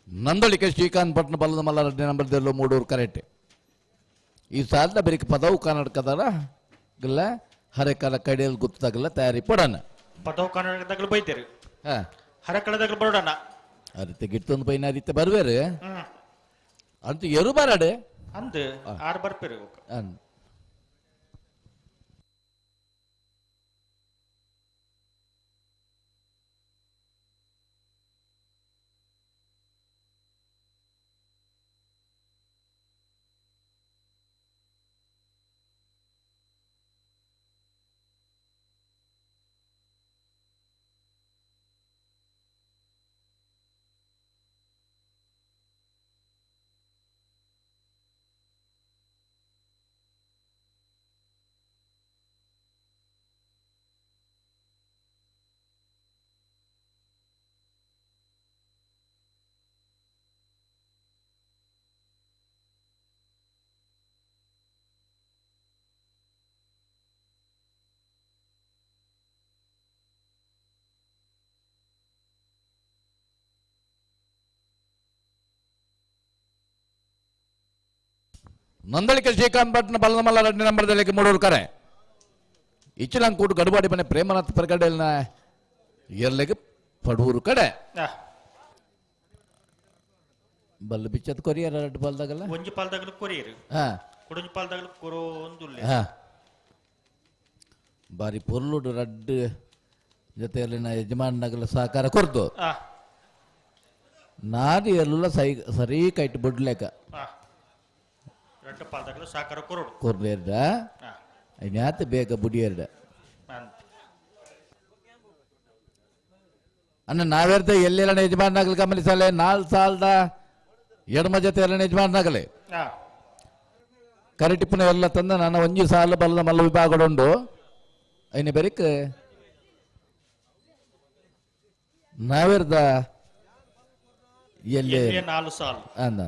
ನಂದಳಿಕೆ ಶ್ರೀಕಾಂತ್ ಭಟ್ನ ಬಲ್ಲದ ಮಲ್ಲಾರೆಡ್ಡಿ ನಂಬರ್ ದೆಲ್ಲೋ ಮೂಡೂರು ಕರೆಕ್ಟ್. ಈ ಸಾಲದ ಬೆರಿಕೆ ಪದವು ಕರ್ನಾಟಕದರ ಗಲ್ಲ ಹರೆಕಾಲ ಕಡಿಯಲ್ಲಿ ಗೊತ್ತಾಗಲ್ಲ ತಯಾರಿ ಪಡೋಣ ಪದವು ಕರ್ನಾಟಕದಾಗಲೂ ಬೈತೇರಿ ಹಾ ಹರಕಳದಾಗಲೂ ಬರೋಣ ಆ ರೀತಿ ಗಿಟ್ಟೊಂದು ಪೈನ ಆ ರೀತಿ ಬರ್ಬೇರು ಅಂತ ಎರು ಬರಡೆ ಅಂದ್ ಆರು ಬರ್ಪೇರು ಅಂದ್ ನಂದಳಿಕೆ ಶ್ರೀಕಾಂತ್ ಭಟ್ನ ಬಲ್ಲಮಲ್ಲ ರೆಡ್ಡಿ ನಂಬರ್ದಲ್ಲಿ ಮೂಡೂರು ಕರೆ ಇಚ್ಚಲಂಕೂಟು ಗಡುಬಾಡಿ ಮನೆ ಪ್ರೇಮನಾಥ್ ಪರ್ಗಡೆಲ್ನ ಎಲ್ಲಿಗೆ ಪಡೂರು ಕಡೆ ಬಲ್ಲ ಬಿಚ್ಚದ ಕೊರಿಯರ್ ಎರಡು ಬಲ್ದಾಗಲ್ಲ ಒಂಜಿ ಪಾಲ್ದಾಗಲೂ ಕೊರಿಯರ್ ಹಾ ಕುಡಂಜಿ ಪಾಲ್ದಾಗಲೂ ಕೊರೋ ಒಂದು ಹಾ ಬಾರಿ ಪೊರ್ಲುಡು ರಡ್ಡು ಜೊತೆಯಲ್ಲಿನ ಯಜಮಾನಗಲ ಸಹಕಾರ ಕೊರ್ದು ನಾರು ಎಲ್ಲ ಸೈ ಸರಿ ಕೈಟ್ ಬುಡ್ಲೇಕ ರಡ್ಡು ಪಾಲ್ದಾಗಲೂ ಸಹಕಾರ ಕೊರೋಡು ಕೊರ್ಲೇರ್ಡ ಇನ್ಯಾತ ಬೇಗ ಬುಡಿಯರ್ಡ ಅನ್ನ ನಾವೆರ್ದ ಎಲ್ಲೆಲ್ಲ ಯಜಮಾನನಾಗಲಿ ಗಮನಿಸಲೆ ನಾಲ್ ಸಾಲದ ಎಡಮ ಜೊತೆ ಎಲ್ಲ ಯಜಮಾನನಾಗಲಿ ಕರಿಟಿಪ್ಪನ ಎಲ್ಲ ತಂದ ನಾನು ಒಂಜಿ ಸಾಲ ಬಲ್ಲದ ಮಲ್ಲ ವಿಭಾಗಡುಂಡು ಐನ ಬೆರಿಕ್ ನಾವೆರ್ದ ಎಲ್ಲಿ ನಾಲ್ಕು ಸಾಲು ಅಂದ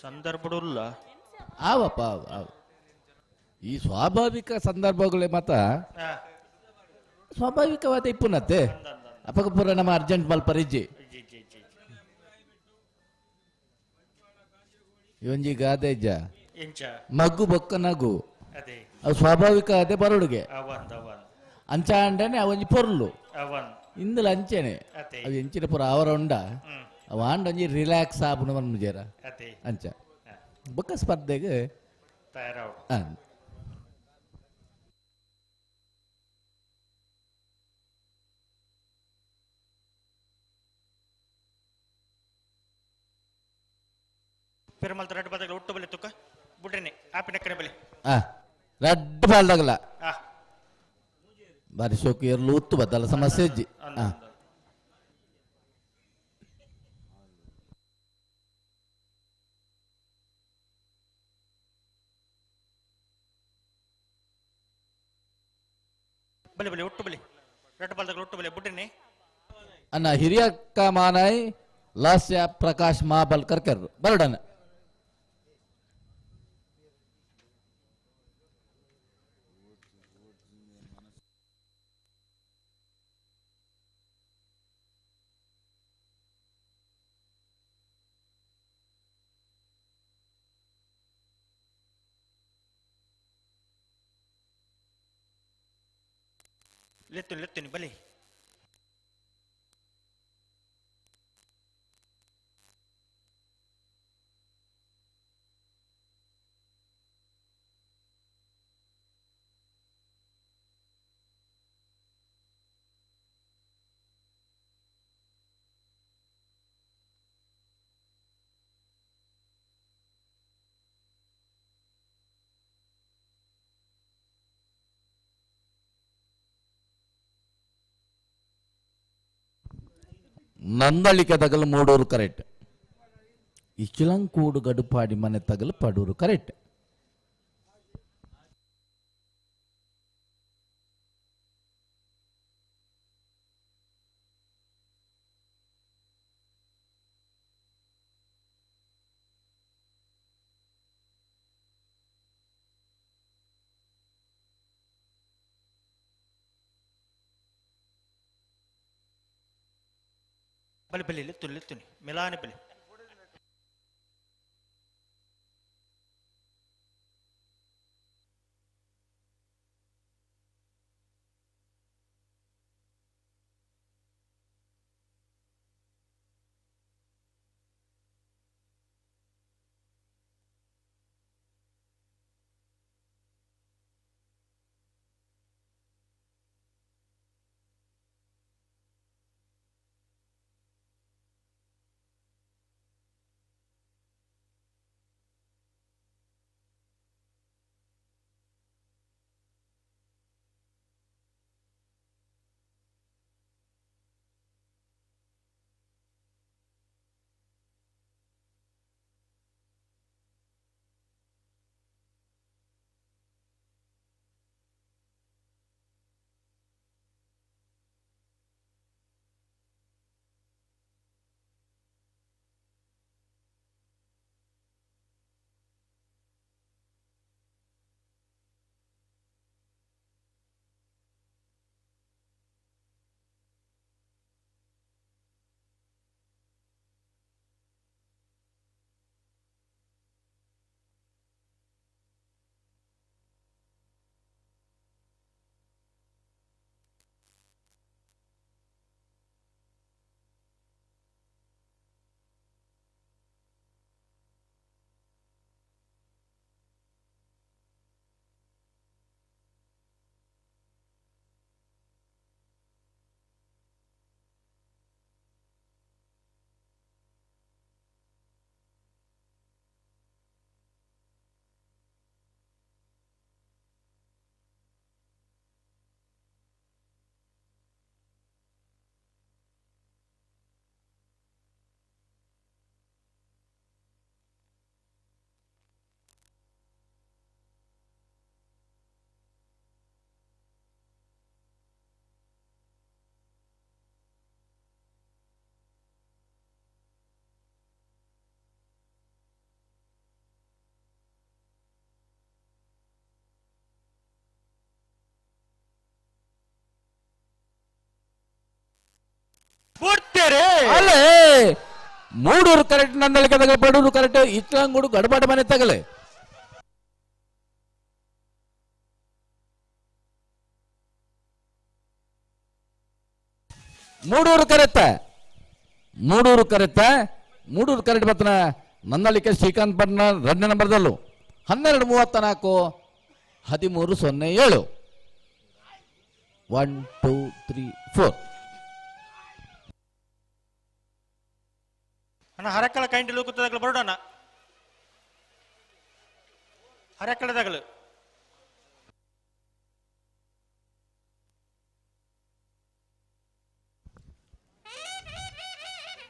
ಸಂದರ್ಭಡುಲ್ಲ ಆವಪ್ಪ ಆವ. ಈ ಸ್ವಾಭಾವಿಕ ಸಂದರ್ಭಗಳೇ ಮಾತ ಸ್ವಾಭಾವಿಕವಾದ ಇಪ್ಪುನತ್ತೆ ಅಪಕ ಪೂರ ನಮ್ಮ ಅರ್ಜೆಂಟ್ ಮಲ್ಪರಿಜ್ಜಿ ಇವೊಂಜಿ ಗಾದೆ ಇಜ್ಜ ಎಂಚ ಮಗ್ಗು ಬೊಕ್ಕ ನಗು ಅದೇ ಅವು ಸ್ವಾಭಾವಿಕ ಅದೇ ಬರೋಡುಗೆ ಅವಂದ್ ಅವಂದ್ ಅಂಚ ಅಂಡನೆ ಅವೊಂಜಿ ಪೊರ್ಲು ಅವಂದ್ ಇಂದಲ ಅಂಚೆನೆ ಅದೇ. ಅವು ಎಂಚಿನ ಪೂರ ಅವರ ಉಂಡ ಅವ ಆಂಡ ಒಂಜಿ ರಿಲ್ಯಾಕ್ಸ್ ಆಪುನ ಮನ್ಮುಜೇರ ಅದೇ. ಅಂಚ ಬೊಕ್ಕ ಸ್ಪರ್ಧೆಗೆ ತಯಾರಾವು ಪೆರುಮಲ್ ರಡ್ಡು ಬದಲು ಒಟ್ಟು ಬಲಿ ತುಕ್ಕ ಬುಡ್ರಿನಿ ಆಪಿನ ಕಡೆ ಬಲಿ ಆ ರಡ್ಡು ಬಾಲ್ದಾಗಲ ಆ. ಬಾರಿ ಶೋಕು ಎರ್ಲು ಉತ್ತು ಬದ್ದಲ್ಲ ಸಮಸ್ಯೆ ಇಜ್ಜಿ ಆ. ಬಲಿ ಬಲಿ ಒಟ್ಟು ಬಲಿ ರಡ್ಡು ಬಾಲ್ದಾಗಲ ಒಟ್ಟು ಬಲಿ ಬುಡ್ರಿನಿ ಅನ್ನ ಹಿರಿಯಕ್ಕ ಮಾನಾಯ್ ಲಾಸ್ಯ ಪ್ರಕಾಶ್ ಮಹಾಬಲ್ಕರ್ ಕೆರ್ರು ಬರಡನ ಲೆತ್ತುನಿ ಲೆತ್ತುನಿ ಬಲಿ ನಂದಳಿಕೆ ತಗಲು ಮೂಡೂರು ಕರೆಕ್ಟ್ ಇಚಿಲಂಕೂಡು ಗಡುಪಾಡಿ ಮನೆ ತಗಲು ಪಡೂರು ಕರೆಕ್ಟ್ ಬಲಿ ಬಲಿ ಲೆತ್ತುನಿ ಲೆತ್ತುನಿ ಮಿಲಾನಿ ಬಲಿ ಅಲ್ಲೇ ಮೂಡೂರು ಕರೆಕ್ಟ್ ನಂದಳಿಕೆ ತಗಲೆ ಪಡೂರು ಕರೆಕ್ಟ್ ಇತ್ಲಂಗೂಡು ಗಡಬಾಟ ಮನೆ ತಗಲೆ. ಮೂಡೂರು ಕರೆತ್ತ ಮೂಡೂರು ಕರೆತ್ತ ಮೂಡೂರು ಕರೆಕ್ಟ್ ಬತ್ತನ ನಂದಳಿಕೆ ಶ್ರೀಕಾಂತ್ ಪಟ್ನ ಎರಡನೇ ನಂಬರ್ದಲ್ಲೂ 12:34 13:07 1 2 3 4. ಅಣ್ಣ ಹರಕಳ ಕೈಂಡಿ ಲೂಕುತ್ತದಾಗಲು ಬರೋಣ ಹರಕಳದಾಗಲು.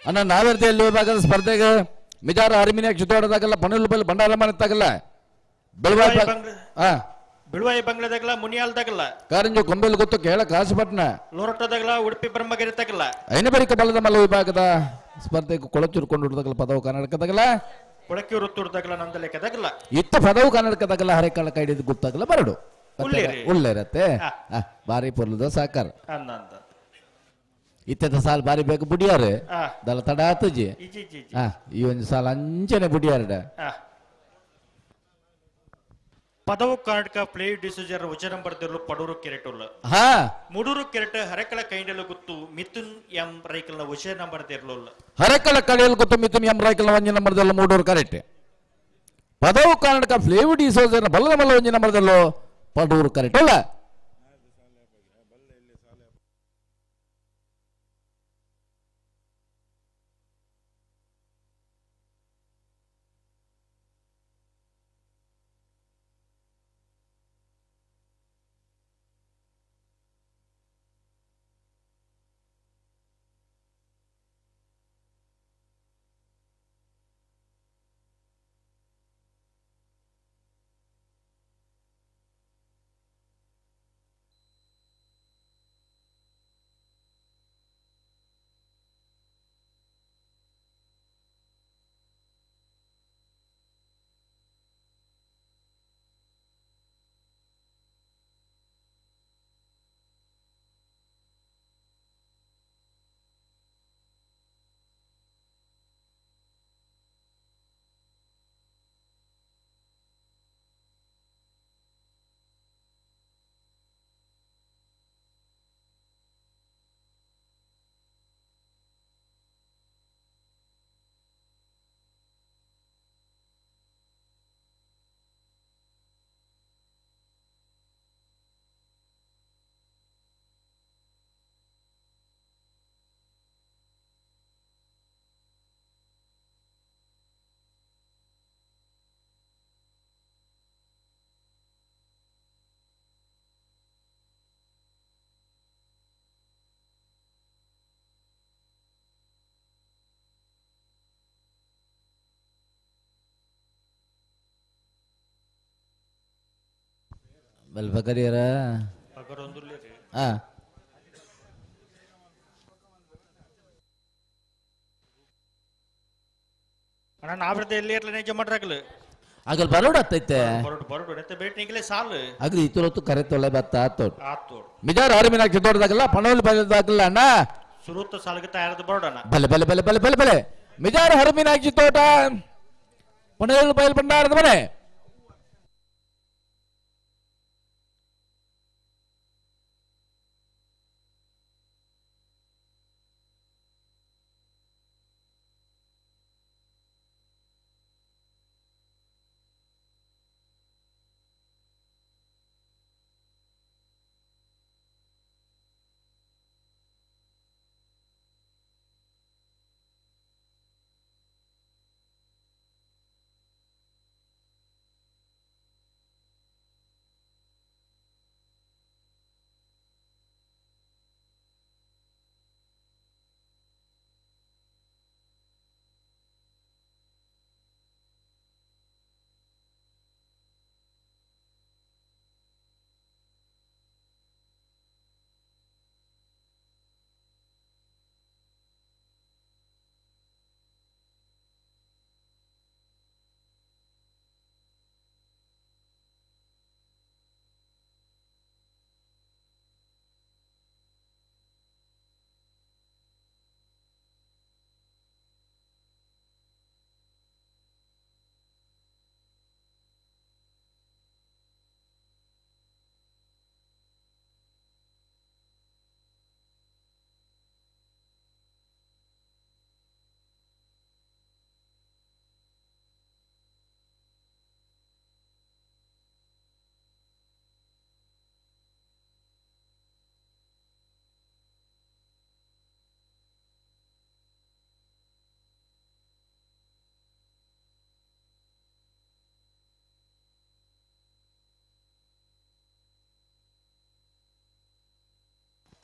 ಅಣ್ಣ ನಾವೆರ್ದೆಯಲ್ಲಿ ವಿಭಾಗದ ಸ್ಪರ್ಧೆಗೆ ಮಿಜಾರ ಅರಿಮಿನ ಚಿತ್ತೋಡದಾಗಲ್ಲ ಪಣಲು ಬಲ್ ಭಂಡಾರ ಮಾಡತ್ತಾಗಲ್ಲ ಬೆಳವಾಯಿ ಬಿಳುವಾಯಿ ಬಂಗ್ಲದಾಗಲ ಮುನಿಯಾಲ್ದಾಗಲ್ಲ ಕಾರಂಜು ಕೊಂಬೆಲ್ ಗೊತ್ತು ಕೇಳ ಕಾಸುಪಟ್ನ ಲೋರಟದಾಗಲ ಉಡುಪಿ ಬ್ರಹ್ಮಗಿರಿ ತಗಲ ಐನಬರಿಕ ಬಲದ ಮಲ್ಲ ವಿಭಾಗದ ಸ್ಪರ್ಧೆಗೆ ಕೊಳಚೂರು ಕೊಂಡು ಪದವು ಕರ್ನಾಟಕದಾಗಲ್ಲ ಕೊಳಕಿ ವೃತ್ತೂರ್ದಾಗಲ ನಂದಲೇಖದಾಗಲ್ಲ ಇತ್ತ ಪದವು ಕರ್ನಾಟಕದಾಗಲ್ಲ ಹರೆಕಾಳ ಕೈಡಿದ ಗೊತ್ತಾಗಲ್ಲ ಬರಡು ಉಳ್ಳೇರತ್ತೆ ಬಾರಿ ಪೊರ್ಲದ ಸಾಕಾರ ಇತ್ತೆದ ಸಾಲ ಬಾರಿ ಬೇಕು ಬುಡಿಯಾರೆ ದಲ ತಡ ಆತಜಿ ಈ ಒಂದು ಸಾಲ ಅಂಚನೆ ಬುಡಿಯಾರಡ. ಪದವು ಕರ್ನಾಟಕ ಪ್ಲೇ ಡಿಸೋಜರ್ ಉಚ ನಂಬರ್ ದಿರ್ಲು ಪಡೂರು ಕೆರೆಟುಲ್ಲ ಮೂಡೂರು ಕೆರೆಟ ಹರೆಕಳ ಕೈಂಡಲು ಗುತ್ತು ಮಿಥುನ್ ಎಂ ರೈಕಲ್ನ ಉಚ ನಂಬರ್ ದಿರ್ಲುಲ್ಲ ಹರೆಕಳ ಕಡೆಯಲು ಗೊತ್ತು ಮಿಥುನ್ ಎಂ ರೈಕಲ್ನ ಒಂಜಿ ನಂಬರ್ ದಿರ್ಲು ಮೂಡೂರು ಕರೆಕ್ಟ್. ಪದವು ಕರ್ನಾಟಕ ಫ್ಲೇವ್ ಡಿಸೋಜರ್ ಬಲ್ಲ ಬಲ್ಲ ಒಂಜಿ ನಂಬರ್ ದಿರ್ಲು ಪಡೂರು ಕರೆಕ್ಟ್ ಅಲ್ಲ. ಬಲ್ಪ ಕರಿಯರ ಆಗಲ್ ಬರೋಡು ಅತ್ತೈತೆ ಅಗ್ರಿ ಇತರೊತ್ತು ಕರೆ ತೊಲೆ ಬತ್ತ ಆತೋಡು ಮಿಜಾರ ಹರಿಮಿನ ದೊಡ್ಡದಾಗಲ್ಲ ಪಣೋಲಿ ಬರೋದಾಗಲ್ಲ ಅಣ್ಣ ಸುರುತ್ತ ಸಾಲಿಗೆ ತಯಾರದ ಬರೋಡಣ ಬಲೆ ಬಲೆ ಬಲೆ ಬಲೆ ಬಲೆ ಬಲೆ ಮಿಜಾರ ಹರಿಮಿನಾಕ್ಷಿ ತೋಟ ಪಣೋಲಿ ಬಯಲು ಭಂಡಾರದ ಮನೆ.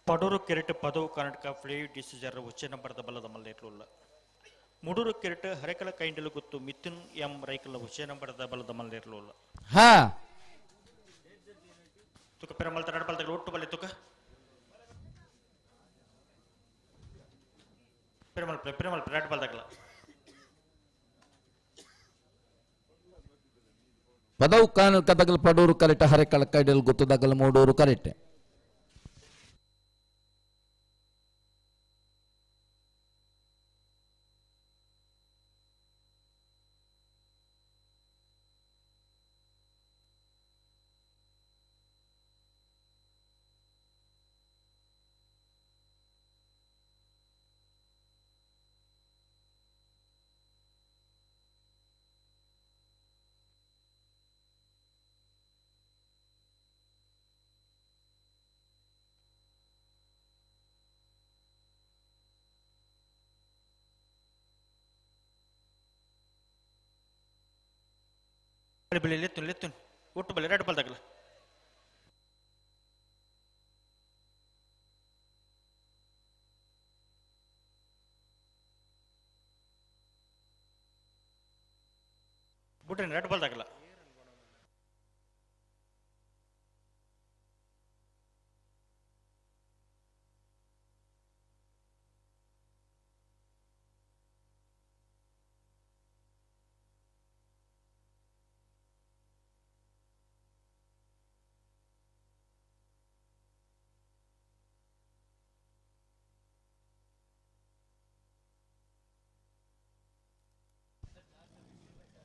Padur ಕೆರೆಟ್ ಪದವು ಕರ್ನಾಟಕ ಫ್ಲೇ ಡಿಸಿಜರ್ ಉಚ್ಚ ನಂಬರ್ದ ಬಲದ ಮಲ್ಲೇಟ್ಲುಲ್ಲ. ಮುಡೂರು ಕೆರೆಟ್ ಹರೆಕಲ ಕೈಂಡಲು ಗೊತ್ತು ಮಿಥುನ್ ಎಂ ರೈಕಲ ಉಚ್ಚ ನಂಬರ್ದ ಬಲದ ಮಲ್ಲೇಟ್ಲುಲ್ಲ. ಹಾ ತುಕ ಪೆರಮಲ್ ತರಡ ಬಲ್ದ ಒಟ್ಟು ಬಲ್ಲೆ ತುಕ ಪೆರಮಲ್ ಪೆರಮಲ್ ರಡ್ ಬಲ್ದಗಲ. ಪದವು ಕದಗಲ್ ಪಡೂರು ಕರೆಕ್ಟ್ ಹರೆಕಳ ಕೈಡಲ್ ಗೊತ್ತದಗಲ್ ಮೂಡೂರು ಕರೆಕ್ಟ್. ಬಲೆ ಲೆತ್ತುನ್ ಲೆತ್ತುನ್ ಒಟ್ಟು ಬಲೆ ರಡ್ ಬಲ್ದಗಲ. ಬುಟ್ರೆ ರಡ್ ಬಲ್ದಗಲ.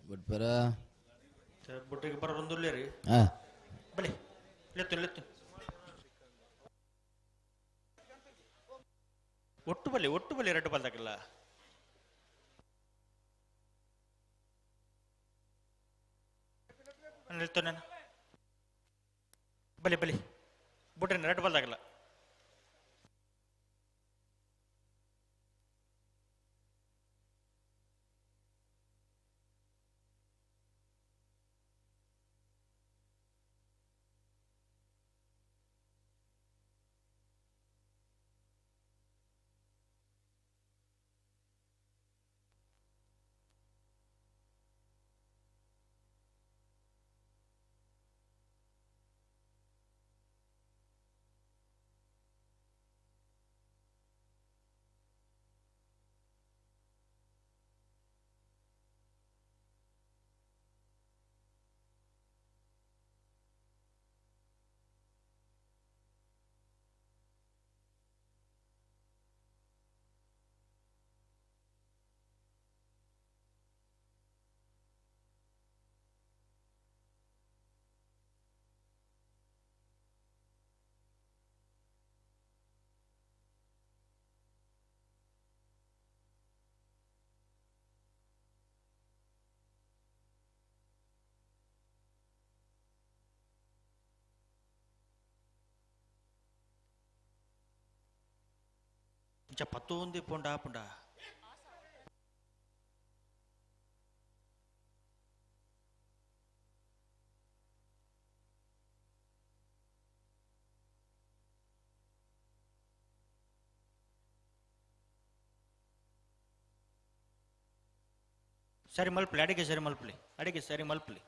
ಬುಟ್ಪರ ಬುಟ್ರಿಗೆ ಬರೋದೊಂದುಲ್ಲೇರಿ. ಹಾ ಬಲೆ ಲೆತ್ತು ಲೆತ್ತು ಒಟ್ಟು ಬಲೆ ಒಟ್ಟು ಬಲೆ ಎರಡು ಬಲ್ದಾಗಲ್ಲ. ನಿಲ್ತು ನಾನು ಬಲೆ ಬಲೆ ಬುಟ್ರೆ ಎರಡು ಬಲ್ದಾಗಲ್ಲ. ಇಂಚ ಪತ್ತೊಂದು ಪೊಂಡ ಪುಂಡ ಸರಿ ಮಲ್ಪಲಿ, ಅಡಿಗೆ ಸರಿ ಮಲ್ಪಲಿ, ಅಡಿಗೆ ಸರಿ ಮಲ್ಪಲಿ.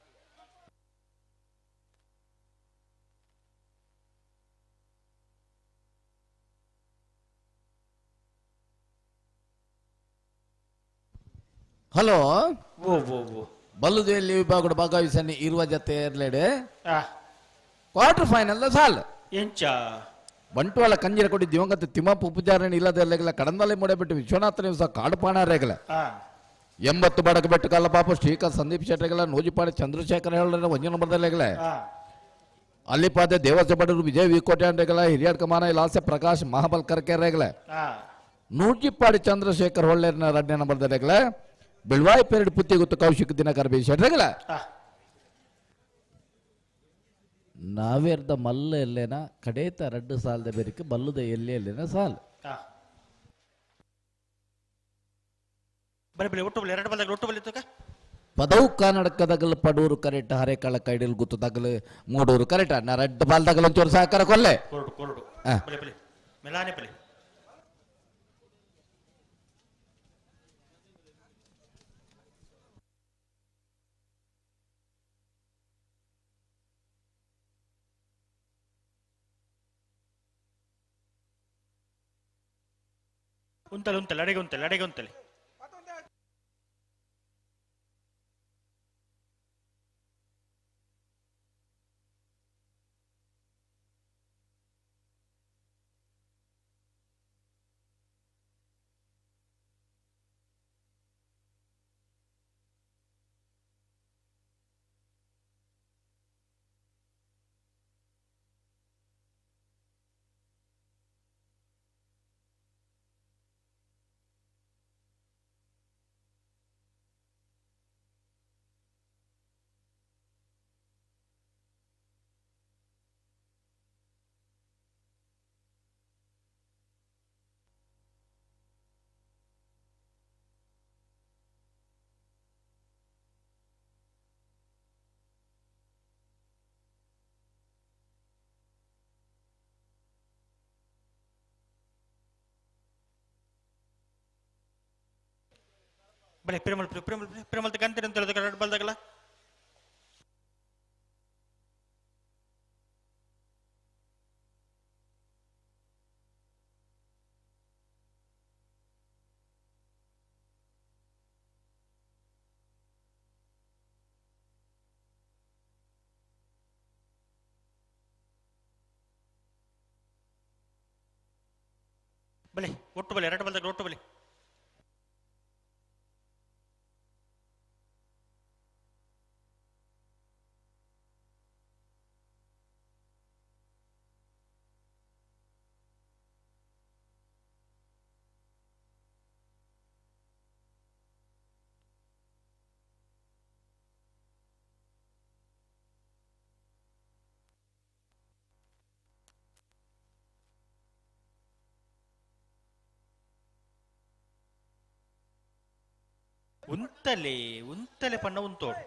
ಹಲೋ ಓ ಓ ಓ ಬಲ್ಲುದೇಲಿ ವಿಭಾಗದ ಭಾಗವಹಿಸನ್ನು ಇರುವ ಜತೆ ಇರ್ಲೇಡೆ ಕ್ವಾರ್ಟರ್ ಫೈನಲ್ ಸಾಲ್ ಎಂಚ ಬಂಟ್ವಾಳ ಕಂಜಿರ ಕೊಡಿ ದಿವಂಗತ ತಿಮ್ಮಪ್ಪ ಉಪಚಾರಣೆ ಇಲ್ಲದ ಕಡಂದಲೆ ಮೂಡಬಿಟ್ಟು ವಿಶ್ವನಾಥ ನಿವಸ ಕಾಡುಪಾಣರೇಗಲ 80 ಬಡಕ ಬೆಟ್ಟು ಕಲ್ಲ ಪಾಪ ಶ್ರೀಕಾಂತ್ ಸಂದೀಪ್ ಶೆಟ್ಟೆಗಳ ನೂಜಿಪಾಡಿ ಚಂದ್ರಶೇಖರ ಹೇಳ ಒಂಜನ ನಂಬರ್ದಲ್ಲೆಗಲ ಅಲ್ಲಿಪಾದೆ ದೇವಸ್ಥ ಬಡರು ವಿಜಯ್ ವಿಕೋಟೆ ಅಂಡೆಗಳ ಹಿರಿಯಡ್ ಕಮಾನ ಇಲಾಸೆ ಪ್ರಕಾಶ್ ಮಹಾಬಲ್ ಕರ್ಕೆರೆಗಲ ನೂಜಿಪಾಡಿ ಚಂದ್ರಶೇಖರ್ ಹೊಳ್ಳೆರ್ನ ಎರಡನೇ ನಂಬರ್ದಲ್ಲೆಗಲ ಬೆಳ್ವಾಯಿ ಪೆರಡು ಪುತ್ತಿ ಗೊತ್ತು ಕೌಶಿಕ್ ದಿನಕರ್ ಬಿ ಶೆಟ್ಟೆಗಳ ನಾವೇರ್ದ ಮಲ್ಲ ಎಲ್ಲೇನ ಕಡೇತ ರಡ್ಡು ಸಾಲದ ಬೆರಿಕೆ ಬಲ್ಲದ ಎಲ್ಲೆ ಎಲ್ಲೇನ ಸಾಲ್ ಬಲೆ ಬಲೆ ಒಟ್ಟು ಬಲೆ ಎರಡು ಬಲೆ ಒಟ್ಟು ಬಲೆ ತಕ ಪದವು ಕನ್ನಡಕದಗಲ್ ಪಡೂರು ಕರೆಕ್ಟ್ ಹರೇಕಳ ಕೈಡಿಲ್ ಗುತ್ತು ತಗಲು ಮೂಡೂರು ಕರೆಕ್ಟ್ ನಾ ರಡ್ಡು ಬಾಲ್ ತಗಲ್ ಒಂಚೂರು ಸಹಕಾರ ಕೊಲ್ಲೆ ಕೊರಡು ಕೊರಡು ಬಲೆ ಬಲೆ ಮೆಲಾನೆ ಬಲೆ ಉಂತಲೆ ಉಂತಲೆ ಅಡೆಗೆ ಉಂತಲೆ ಅಡೆಗೆ ಉಂತಲೆ ಬಲೆ ಪಿರಮಲ್ ಪಿರಮಲ್ ಪಿರಮಲ್ ಕಂತಿನ ಅಂತ ಹೇಳಿದ ಬಲ್ದಾಗಲ್ಲ ಬಲೆ ಒಟ್ಟು ಬಲೆ ಎರಡು ಬಲ್ದಾಗ ಒಟ್ಟು ಬಲೆ ಉಂತಲೆ ಉಂತಲೆ ಪಣ್ಣ ಉಂತೋಡು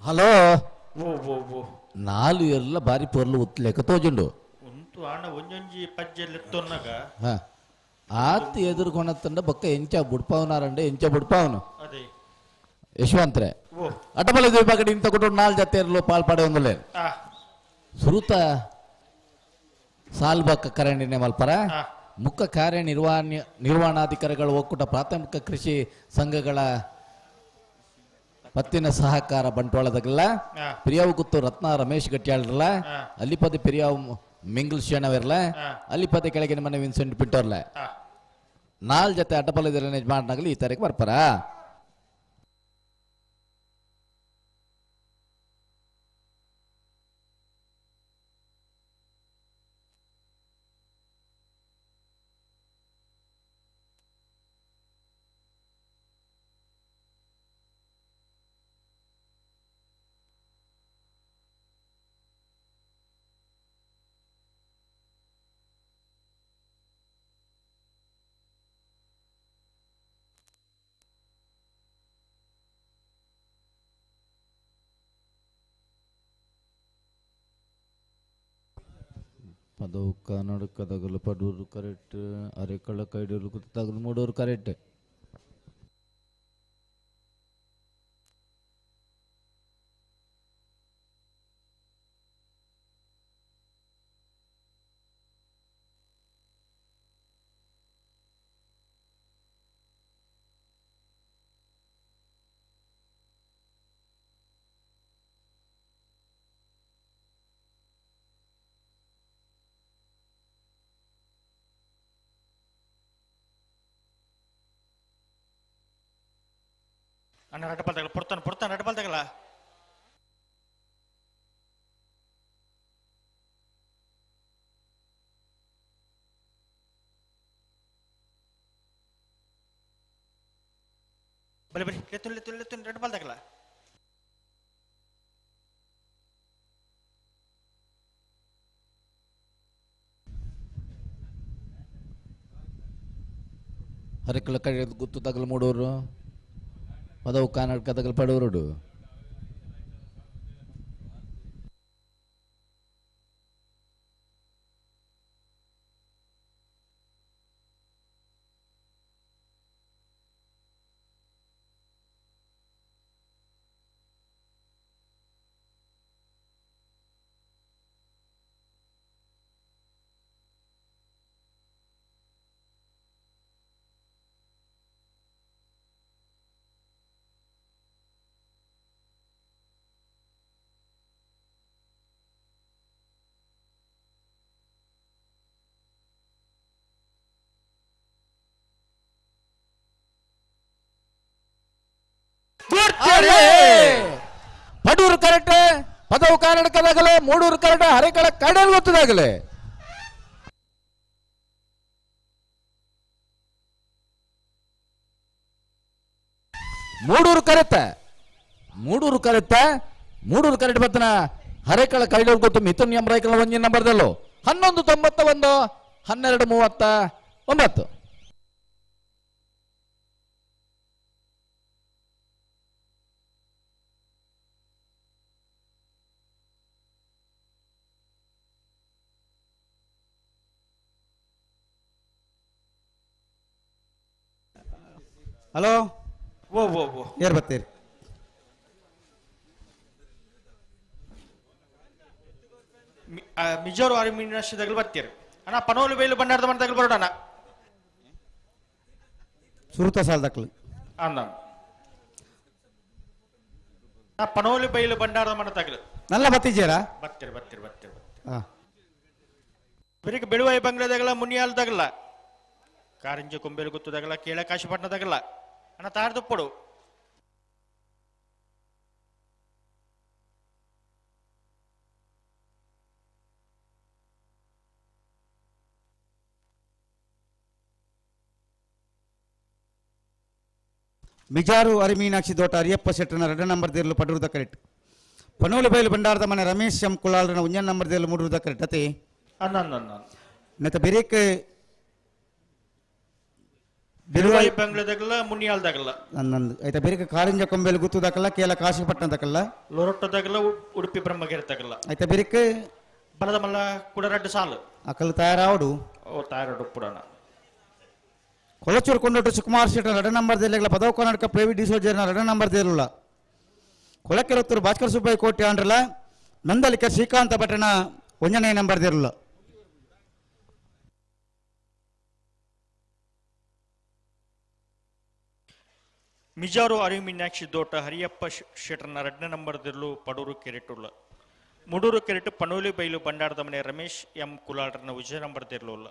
ಹಲೋ ಓ ಓ ಓ ನಾಲು ಎಲ್ಲ ಬಾರಿ ಪೊರ್ಲು ಉತ್ಲೇಕ ತೋಜುಂಡು ಉಂತು ಆಣ ಒಂಜೊಂಜಿ ಪಜ್ಜೆ ಲೆತ್ತೊನ್ನಗ ಹಾ ಆತ್ ಎದುರ್ಕೊಣತ್ತಂಡ ಬೊಕ್ಕ ಎಂಚ ಬುಡ್ಪಾವನಾರಂಡೆ ಎಂಚ ಬುಡ್ಪಾವನು ಅದೇ ಯಶವಂತ್ರೆ ಓ ಅಟಬಲ ವಿಭಾಗ ಇಂತ ಕೊಟ್ಟು ನಾಲ್ ಜತೆ ಇರಲು ಪಾಲ್ಪಾಡೆ ಒಂದುಲೆ ಆ ಸುರುತ ಸಾಲ್ಬಕ್ಕ ಕರಂಡಿನೆ ಮಲ್ಪರ ಮುಖ್ಯ ಕಾರ್ಯ ನಿರ್ವಹಣಾಧಿಕಾರಿಗಳು ಒಕ್ಕೂಟ ಪ್ರಾಥಮಿಕ ಕೃಷಿ ಸಂಘಗಳ ಪತ್ತಿನ ಸಹಕಾರ ಬಂಟ್ವಾಳದಾಗಲ್ಲ ಪಿರಿಯಾವು ಗುತ್ತು ರತ್ನ ರಮೇಶ್ ಗಟ್ಟಿಯಾಳ್ರಲ್ಲ ಅಲ್ಲಿಪದ ಪಿರಿಯಾವು ಮಿಂಗಲ್ ಶೇಣವಿರ್ಲ ಅಲ್ಲಿಪದ ಕೆಳಗಿನ ಮನೆ ವಿನ್ಸೆಂಟ್ ಪಿಂಟೋರ್ಲ ನಾಲ್ ಜೊತೆ ಅಡ್ಡಬಲದ ಯಜಮಾನನಾಗಲಿ ಈ ತಾರೀಕು ಬರ್ಪಾರ. ಪದವು ಕನ್ನಡಕದಗಲು ಪಡೂರು ಕರೆಕ್ಟ್ ಅರೆಕಳ ಕೈಡೂರು ತಗಲು ಮೂಡೂರು ಕರೆಕ್ಟ್. ಅಣ್ಣ ರಡ್ಡಪಾಲ್ ತಗಲ ಪೊರ್ತಾನ ಪೊರ್ತಾನ ರಡ್ಡಪಾಲ್ ತಗಲ ಬಲೆ ಬಲೆ ಲೆತ್ತುನ್ ಲೆತ್ತುನ್ ಲೆತ್ತುನ್ ರಡ್ಡಪಾಲ್ ತಗಲ ಹರಿಕಳ ಕಡೆ ಗುತ್ತು ತಗಲು ಮೂಡೋರು ಪದವು ಕನ್ನಡಕದಗಲು ಪಡೂರುಡು. ಪಡೂರು ಕರೆಕ್ಟ್ ಪದವು ಕನ್ನಡಕದಾಗಲೇ ಮೂಡೂರು ಕರೆಕ್ಟ್ ಹರಿಕಳ ಕಡಲ್ ಗೊತ್ತದಾಗಲೇ. ಮೂಡೂರು ಕರೆಕ್ಟ್ ಮೂಡೂರು ಕರೆಕ್ಟ್ ಮೂಡೂರು ಕರೆಕ್ಟ್ ಬತ್ತನ ಹರೇಕಳ ಕೈಡೂರು ಗೊತ್ತು ಮಿಥುನ್ ಎಂ ರೈಕಳ ಒಂಜಿನ ನಂಬರ್ದಲ್ಲೂ 11:91 12:39. ಹಲೋ ಓ ಓ ಓ ಯಾರು ಬರ್ತೀರಿ? ಮಿಜೋರು ಅರಿಮಿನಾಶಿದಾಗಲು ಬರ್ತೀರಿ ಅಣ್ಣ. ಪನೋಲು ಬೇಲು ಬಂಡಾರದ ಮನದಾಗಲು ಬರೋಣ ಸುರುತ ಸಾಲದಕ್ಕಲು ಅಣ್ಣ. ಪನೋಲು ಬೈಲು ಬಂಡಾರದ ಮನದಾಗಲು ನಲ್ಲ ಬತ್ತಿದ್ದೀರಾ? ಬರ್ತೀರಿ ಬರ್ತೀರಿ ಬರ್ತೀರಿ. ಹಾಂ ಬೆಳಿಗ್ಗೆ ಬೆಳುವಾಯಿ ಬಂಗ್ಲಾದಾಗಲ ಮುನಿಯಾಲ್ದಾಗಲ್ಲ ಕಾರಂಜಿ ಕೊಂಬೇಲು ಗುತ್ತದಾಗಲ್ಲ ಕೇಳ ಕಾಶಿಪಟ್ಟಣದಾಗಲ್ಲ ಅಣ್ಣ ತಾರದುಪ್ಪಡು. ಮಿಜಾರು ಅರಿಮೀನಾಕ್ಷಿ ದೋಟ ಅರಿಯಪ್ಪ ಶೆಟ್ಟನ 2 ನಂಬರ್ ದೇರ್ಲು ಪಡೂರುದ ಕರೆಕ್ಟ್. ಪನೋಲು ಬೈಲು ಬಂಡಾರದ ಮನೆ ರಮೇಶ್ ಎಂ ಕುಲಾಲ್ರನ 1 ನಂಬರ್ ದೇರ್ಲು ಮೂಡೂರುದ ಕರೆಕ್ಟ್ ಅತಿ ಅಣ್ಣ ಅಣ್ಣ. ನೆತ ಬೆರೇಕ್ ಬೆಳುವಾಯಿ ಬಂಗ್ಲಾದಾಗಲ್ಲ ಮುನಿಯಾಲ್ದಾಗಲ್ಲ ನನ್ನಂದು ಆಯ್ತಾ ಬೇರೆ ಕಾರಿಂಜ ಕೊಂಬೇಲು ಗುತ್ತುದಾಕಲ್ಲ ಕೇಲ ಕಾಶಿಪಟ್ಟಣದಕ್ಕಲ್ಲ ಲೊರೊಟ್ಟದಾಗಲ್ಲ ಉಡುಪಿ ಬ್ರಹ್ಮಗಿರಿದಾಗಲ್ಲ ಆಯ್ತಾ ಬೇರೆ ಬಲದ ಮಲ್ಲ ಕೂಡ 2 ಸಾಲು ಅಕಲ್ ತಯಾರಾವಡು ಓ ತಯಾರಾಡು ಪುಡಣ. ಕೊಲಚೂರು ಕೊಂಡೋಟು ಸುಕುಮಾರ್ ಶೆಟ್ಟರ್ 2 ನಂಬರ್ ದೇರ್ಲೆಗಳ ಪದವು ಕರ್ನಾಟಕ ಪ್ರೈವೇಟ್ ಡಿಸೋಜರ್ನ 2 ನಂಬರ್ ದೇರ್ಲುಲ್ಲ ಕೊಲಕೆರತ್ತೂರು ಭಾಸ್ಕರ ಸುಬ್ಬಯ್ಯ ಕೋಟೆ ಆಂಡ್ರಲ್ಲ ನಂದಲಿಕ ಶ್ರೀಕಾಂತ ಭಟ್ಟನ 1ನೇ ನಂಬರ್ ದೇರ್ಲುಲ್ಲ. ಮಿಜಾರು ಅರಿಮೀನಾಕ್ಷಿ ದೋಟ ಹರಿಯಪ್ಪ ಶೆಟ್ಟರ್ನ 2 ನಂಬರ್ ದಿರ್ಲು ಪಡೂರು ಕೆರೆಟುಳ್ಳ ಮುಡೂರು ಕೆರೆಟು ಪನೋಲಿ ಬೈಲು ಬಂಡಾರದ ಮನೆ ರಮೇಶ್ ಎಂ ಕುಲಾಲ್ರನ ವಿಜಯ ನಂಬರ್ ದಿರ್ಲುಲ್ಲ.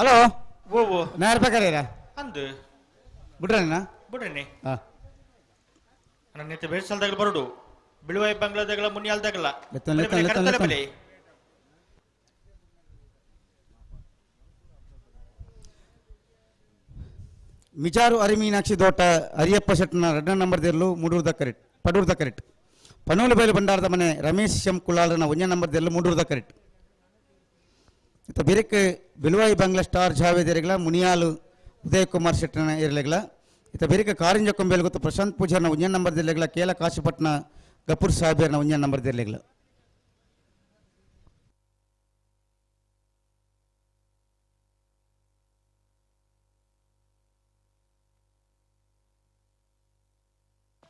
ಹಲೋ ಓ ನಾಯರ್ ರೂಪಾಯಿ ಅಂದು ಬಿಡ್ರಣ್ಣ ಬಿಡ್ರಿ ಹಾ. ನನ್ನ ಬೇಸಲ್ದಾಗಲ ಬರುಡು ಬಿಳುವಾಯಿ ಬಂಗ್ಲಾದಾಗಲ ಮುನಿಯಾಲ್ದಾಗಲ ಲೆತ್ತನ್, ಲೆತ್ತನ್, ಲೆತ್ತನ್, ಲೆತ್ತನ್. ಮಿಜಾರು ಅರಿಮೀನಾಕ್ಷಿ ದೋಟ ಅರಿಯಪ್ಪ ಶೆಟ್ಟನ ರಡ್ಡ ನಂಬರ್ ದೇರ್ಲು ಮೂಡೂರ್ದ ಕರೆಕ್ಟ್ ಪಡೂರ್ದ ಕರೆಕ್ಟ್ ಪನೋಲು ಬೈಲು ಭಂಡಾರದ ಮನೆ ರಮೇಶ್ ಶಂ ಕುಲಾಲನ ಒಂಜ ನಂಬರ್ ದೇರ್ಲು ಮೂಡೂರ್ದ ಕರೆಕ್ಟ್ ಇತ್ತ ಬಿರಕ್ ಬಿಳುವಾಯಿ ಬಂಗ್ಲಾ ಸ್ಟಾರ್ ಜಾವೇದ್ ಎರೆಗ್ಲ ಮುನಿಯಾಲು ಉದಯ್ ಕುಮಾರ್ ಶೆಟ್ಟನ ಇರಲೆಗ್ಲ ಇತ್ತ ಬಿರಕ್ ಕಾರಿಂಜ ಕೊಂಬೇಲ್ ಗೊತ್ತು ಪ್ರಶಾಂತ್ ಪೂಜಾರ್ನ ಒಂಜ ನಂಬರ್ ದೇರ್ಲೆಗ್ಲ ಕೇಲ ಕಾಶಿಪಟ್ನ ಗಪೂರ್ ಸಾಹೇಬರ್ನ ಒಂಜ ನಂಬರ್ ದೇರ್ಲೆಗ್ಲ.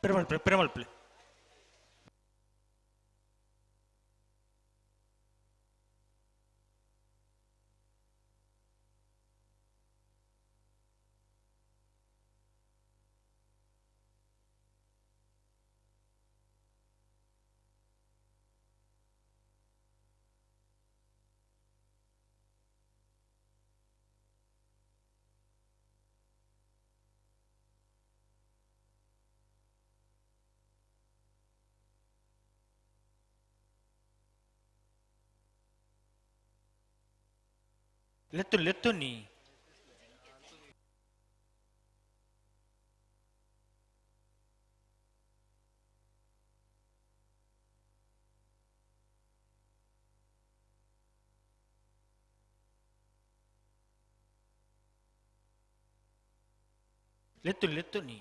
Perumal Perumal Pillai. ಲೆತ್ತು ಲೆತ್ತು ನೀ ಲೆತ್ತು ಲೆತ್ತು ನೀ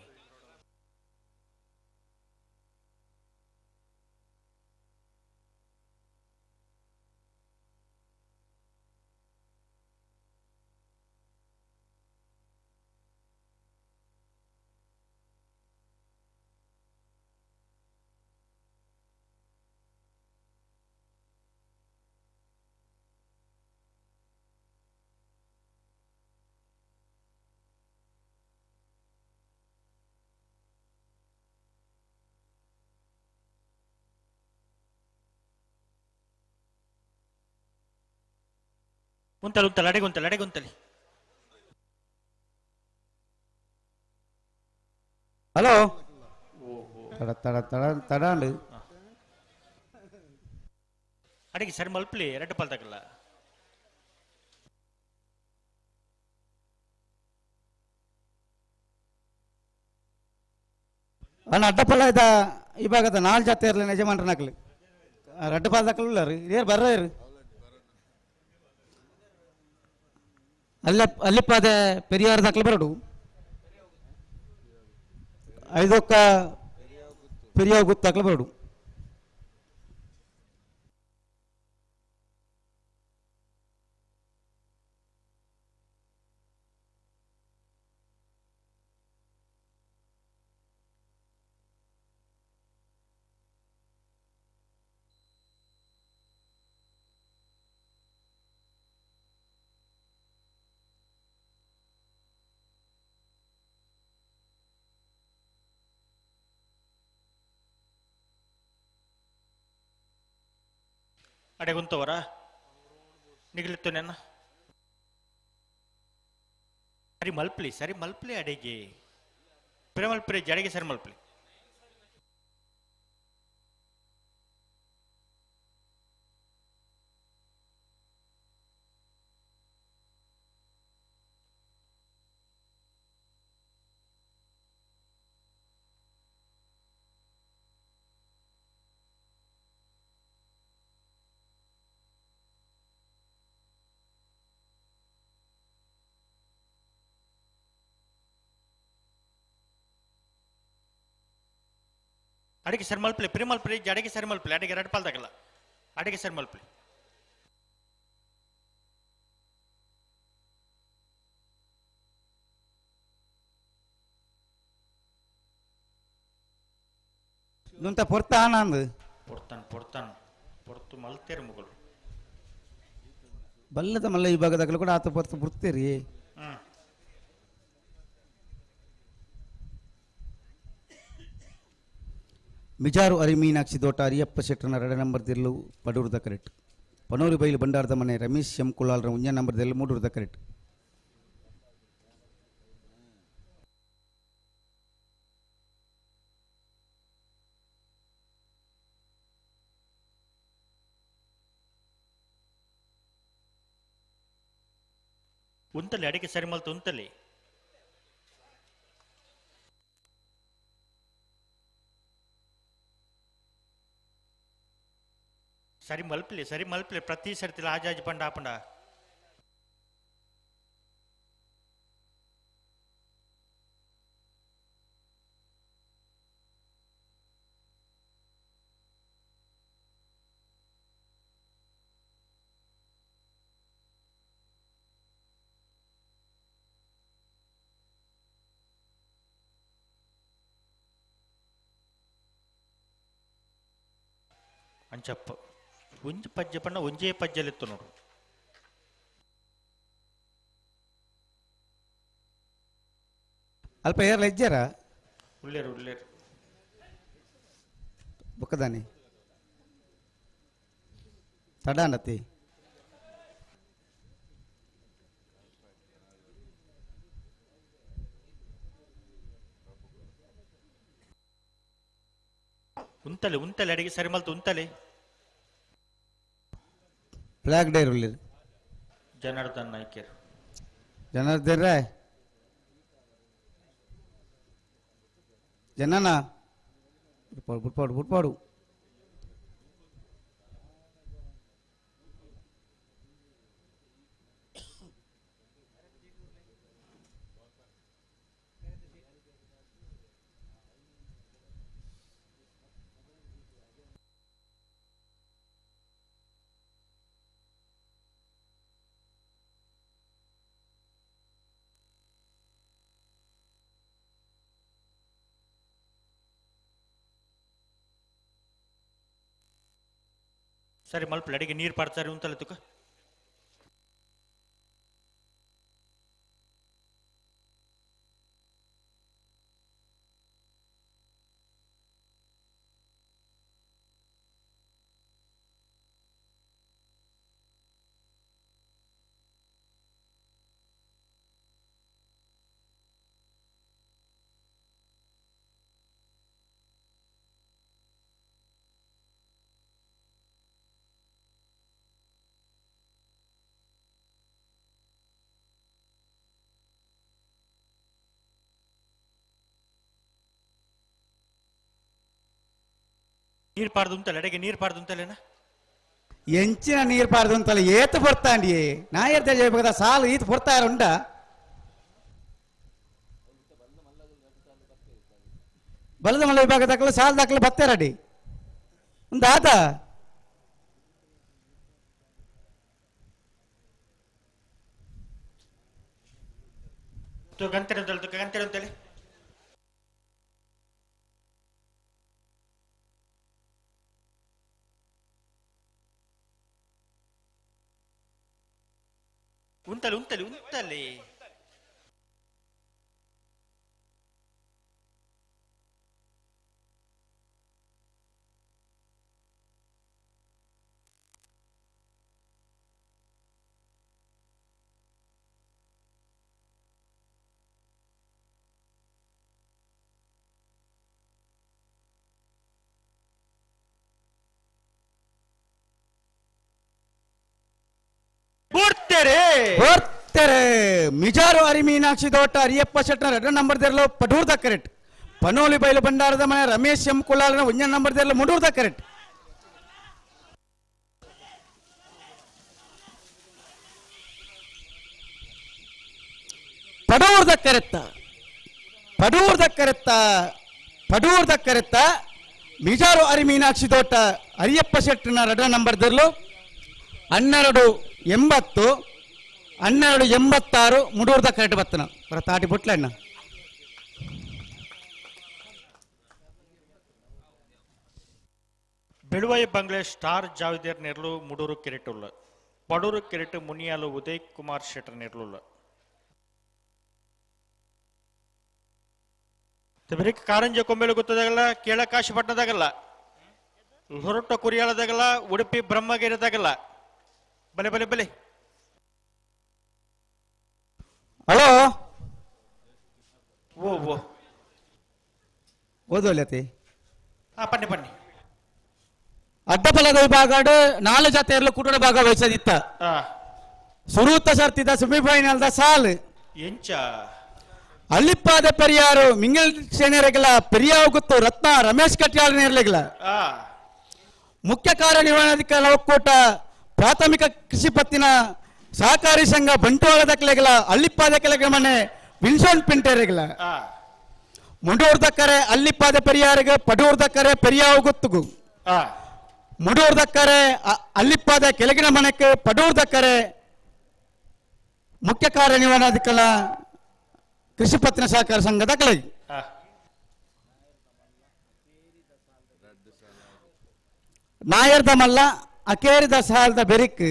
ಉಂತಲಿ ಉಂತಲಿ ಅಡೆಗೆ ಉಂತಲಿ ಅಡೆಗೆ ಉಂತಲಿ. ಹಲೋ ತಡ ತಡ ತಡ ತಡಾಂಡ್ ಅಡೆಗೆ ಸರಿ ಮಲ್ಪಲಿ ಎರಡು ಪಾಲ್ದಾಗಲ್ಲ. ಅಣ್ಣ ಅಡ್ಡಪಲ್ಲ ಇದ್ದ ಈ ಭಾಗದ ನಾಲ್ ಜಾತಿ ಇರಲಿ ಯಜಮಾನ್ರ ನಕಲಿ ರಡ್ಡ ಪಾಲ್ದಾಕಲು ಇಲ್ಲ ರೀ ಏರ್ ಬರ್ರ ಇರು ಅಲ್ಲ ಅಲ್ಲಿಪ್ಪಾದೆ ಪೆರಿಯಾರ್ ದಾಖಲೆ ಬರಡು ಐದೊಕ್ಕ ಪೆರಿಯ ಗುತ್ತು ದಾಖಲೆ ಬರಡು. ಅಡೆ ಗುಂತವರ ನಿಗಲಿತ್ತು ನೆನ್ನ ಸರಿ ಮಲ್ಪ್ಲಿ ಸರಿ ಮಲ್ಪ್ಲಿ ಅಡೆಗೆ ಪಿರಮಲ್ಪ್ರಿ ಜಡೆಗೆ ಸರಿ ಮಲ್ಪ್ಲಿ. ಅಡಿಗೆ ಸರಿ ಮಲ್ಪ್ಲಿ ಪಿರಿಮಲ್ಪ್ರಿ ಜಡೆಗೆ ಸರಿ ಮಲ್ಪ್ಲಿ ಅಡಿಗೆ ಎರಡು ಪಾಲ್ದಾಗಲ್ಲ ಅಡಿಗೆ ಸರಿ ಮಲ್ಪ್ಲಿ. ನುಂತ ಪೊರ್ತ ಆನಂದ್ ಪೊರ್ತಾನ್ ಪೊರ್ತಾನ್ ಪೊರ್ತು ಮಲ್ತೇರು ಮುಗಳು ಬಲ್ಲದ ಮಲ್ಲ ಈ ಭಾಗದಾಗಲೂ ಕೂಡ ಆತ ಪೊರ್ತು ಬುರ್ತೀರಿ. ಮಿಜಾರು ಅರಿಮೀನಾಕ್ಷಿ ದೋಟ ಅರಿಯಪ್ಪ ಶೆಟ್ಟರ್ನ ಎರಡ ನಂಬರ್ ದಿರ್ಲು ಪಡೂರ್ದ ಕರೆಕ್ಟ್. ಪನೂರು ಬೈಲು ಭಂಡಾರದ ಮನೆ ರಮೇಶ್ ಎಂ ಕುಲಾಲ್ರ ಒಂಜ ನಂಬರ್ ದಿರ್ಲು ಮೂಡೂರ್ದ ಕರೆಕ್ಟ್. ಉಂತಲಿ ಅಡಿಗೆ ಸರಿ ಮಲ್ತು ಉಂತಲಿ. ಸರಿ ಮಲ್ಪಲಿ ಸರಿ ಮಲ್ಪಲಿ ಪ್ರತಿ ಸರ್ತಿಲ ಆಜಾಜಿ ಪಂಡ ಆಪಂಡ. ಅಂಚಪ್ಪ ಒಂಜಿ ಪಜ್ಜೆ ಪಂಡ ಒಂಜೇ ಪಜ್ಜೆಲಿತ್ತು ನೋಡು. ಅಲ್ಪ ಏರ್ಲ ಇಜ್ಜಾರ ಉಳ್ಳೇರು ಉಳ್ಳೇರು ಬುಕ್ಕದಾನಿ ತಡಾಂಡತಿ ಉಂತಲೆ ಉಂತಲೆ ಅಡಿಗೆ ಸರಿ ಮಲ್ತು ಉಂತಲೆ. ಫ್ಲಾಗ್ ಡೇರ್ ಉಳ್ಳೇರು ಜನಾರ್ದನ್ ನಾಯ್ಕರ್ ಜನಾರ್ದನ್ ರಾಯ್ ಜನನ ಬುಟ್ಪಾಡು ಬುಟ್ಪಾಡು ಬುಟ್ಪಾಡು. ಸರಿ ಮಲ್ಪಲೆ ಅಡಿಗೆ ನೀರು ಪಾಡ್ತಾರೆ ಉಂತಲ್ಲ ತುಕ. ನೀರು ಪಾರ್ದು ಉಂತಲ್ಲ ಅಡಿಗೆ ನೀರು ಪಾರ್ದು ಉಂತಲೇನ ಎಂಚಿನ ನೀರು ಪಾರ್ದು ಅಂತಲ್ಲ ಏತು ಬರ್ತಾಂಡಿ ನಾ ಎರ್ತ ಜಯಪದ ಸಾಲು ಈತ ಬರ್ತಾರ ಉಂಡ ಬಲದ ಮಲ್ಲ ವಿಭಾಗ ದಾಖಲೆ ಸಾಲು ದಾಖಲೆ ಬತ್ತಾರಡಿ ಒಂದು ಆತ ಗಂಟೆ ಉಂತಲ್ಲ ಗಂಟೆ ಉಂತಲೆ. ಉಂತಲೆ ಉಂತಲೆ ಉಂತಲೆ. ಬರ್ತಾರೆ ಮಿಜಾರು ಹರಿ ಮೀನಾಕ್ಷಿ ತೋಟ ಹರಿಯಪ್ಪ ಶೆಟ್ಟನ ಎರಡನೇ ನಂಬರ್ ದೇರ್ಲು ಪಡೂರ್ದ ಕರೆಕ್ಟ್. ಪನೋಲಿ ಬೈಲು ಭಂಡಾರದ ಮನೆ ರಮೇಶ್ ಎಂ ಕುಲಾಲನ ಒಂದನೇ ನಂಬರ್ ದೇರ್ಲು ಮುಡೂರ್ದ ಕರೆಕ್ಟ್. ಪಡೂರ್ದ ಕರೆತ್ತ ಪಡೂರ್ದ ಕರೆತ್ತ ಪಡೂರ್ದ ಕರೆತ್ತ ಮಿಜಾರು ಹರಿ ಮೀನಾಕ್ಷಿ ತೋಟ ಹರಿಯಪ್ಪ ಶೆಟ್ಟನ ಎರಡನೇ ನಂಬರ್ ದೇರ್ಲು 12 80 12 86 ಮುಡೂರ್ದ ಕರೆಕ್ಟ್ ಬತ್ತನ ಬರ ತಾಟಿ ಬುಟ್ಲಣ್ಣ. ಬೆಳುವಾಯಿ ಬಂಗ್ಲೆ ಸ್ಟಾರ್ ಜಾವಿದೇರ್ ನೆರ್ಲು ಮುಡೂರು ಕೆರೆಟುಲ್ಲ ಪಡೂರು ಕೆರೆಟು ಮುನಿಯಾಲು ಉದಯ್ ಕುಮಾರ್ ಶೆಟ್ಟರ್ ನೆರ್ಲುಲ್ಲ. ಕಾರಂಜ ಕೊಂಬೆಲು ಗೊತ್ತದಾಗಲ್ಲ ಕೇಳಕಾಶಿಪಟ್ಟಣದಾಗಲ್ಲ ಹೊರಟ ಕುರಿಯಾಳದಾಗಲ್ಲ ಉಡುಪಿ ಬ್ರಹ್ಮಗಿರಿದಾಗಲ್ಲ. ಬಲೆ ಬಲೆ ಬಲೆ ಹಲೋ ಓ ಓ ಓದೋಲತಿ ಹಾ ಬನ್ನಿ ಬನ್ನಿ. ಅಡ್ಡಪಲದ ವಿಭಾಗ 4 ಜಾತಿಯರ್ಲು ಕೂಟದ ಭಾಗ ವಹಿಸದಿತ್ತ. ಸುರೂತ ಸರ್ತಿದ ಸೆಮಿಫೈನಲ್ the ಸಾಲ್ ಎಂಚ ಅಳ್ಳಿಪ್ಪಾದ ಪೆರಿಯಾರು ಮಿಂಗಲ್ ಸೇನೆರೆಗಲ ಪೆರಿಯಾವ್ ಗೊತ್ತು ರತ್ನ ರಮೇಶ್ ಕಟ್ಯಾಳ್ ನೇರ್ಲೆಗಲ ಮುಖ್ಯ ಕಾರ್ಯನಿರ್ವಹಣಾಧಿಕಾರಿ ಒಕ್ಕೂಟ ಪ್ರಾಥಮಿಕ ಕೃಷಿ ಪತ್ತಿನ ಸಹಕಾರಿ ಸಂಘ ಬಂಟ್ವಾಳದ ಕೆಳಗಲ ಅಳ್ಳಿಪ್ಪಾದ ಕೆಳಗೆ ಮನೆ ವಿಲ್ಸನ್ ಪಿಂಟೆರೆಗಲ ಮುಂಡೂರ್ದಕ್ಕರೆ ಅಳ್ಳಿಪ್ಪಾದ ಪೆರಿಯಾರಿಗೆ ಪಡೂರ್ದಕ್ಕರೆ ಪೆರಿಯಾವ್ ಗೊತ್ತುಗು ಮುಡೂರ್ದಕ್ಕರೆ ಅಳ್ಳಿಪ್ಪಾದ ಕೆಳಗಿನ ಮನೆಗೆ ಪಡೂರ್ದಕ್ಕರೆ ಮುಖ್ಯ ಕಾರ್ಯನಿರ್ವಹಣಾಧಿಕಾರಿ ಕೃಷಿ ಪತ್ತಿನ ಸಹಕಾರ ಸಂಘದ ಕೆಳಗೆ ನಾಯರ್ದ ಮಲ್ಲ ಅಕೇರಿದ ಸಾಲದ ಬೆರಿಕ್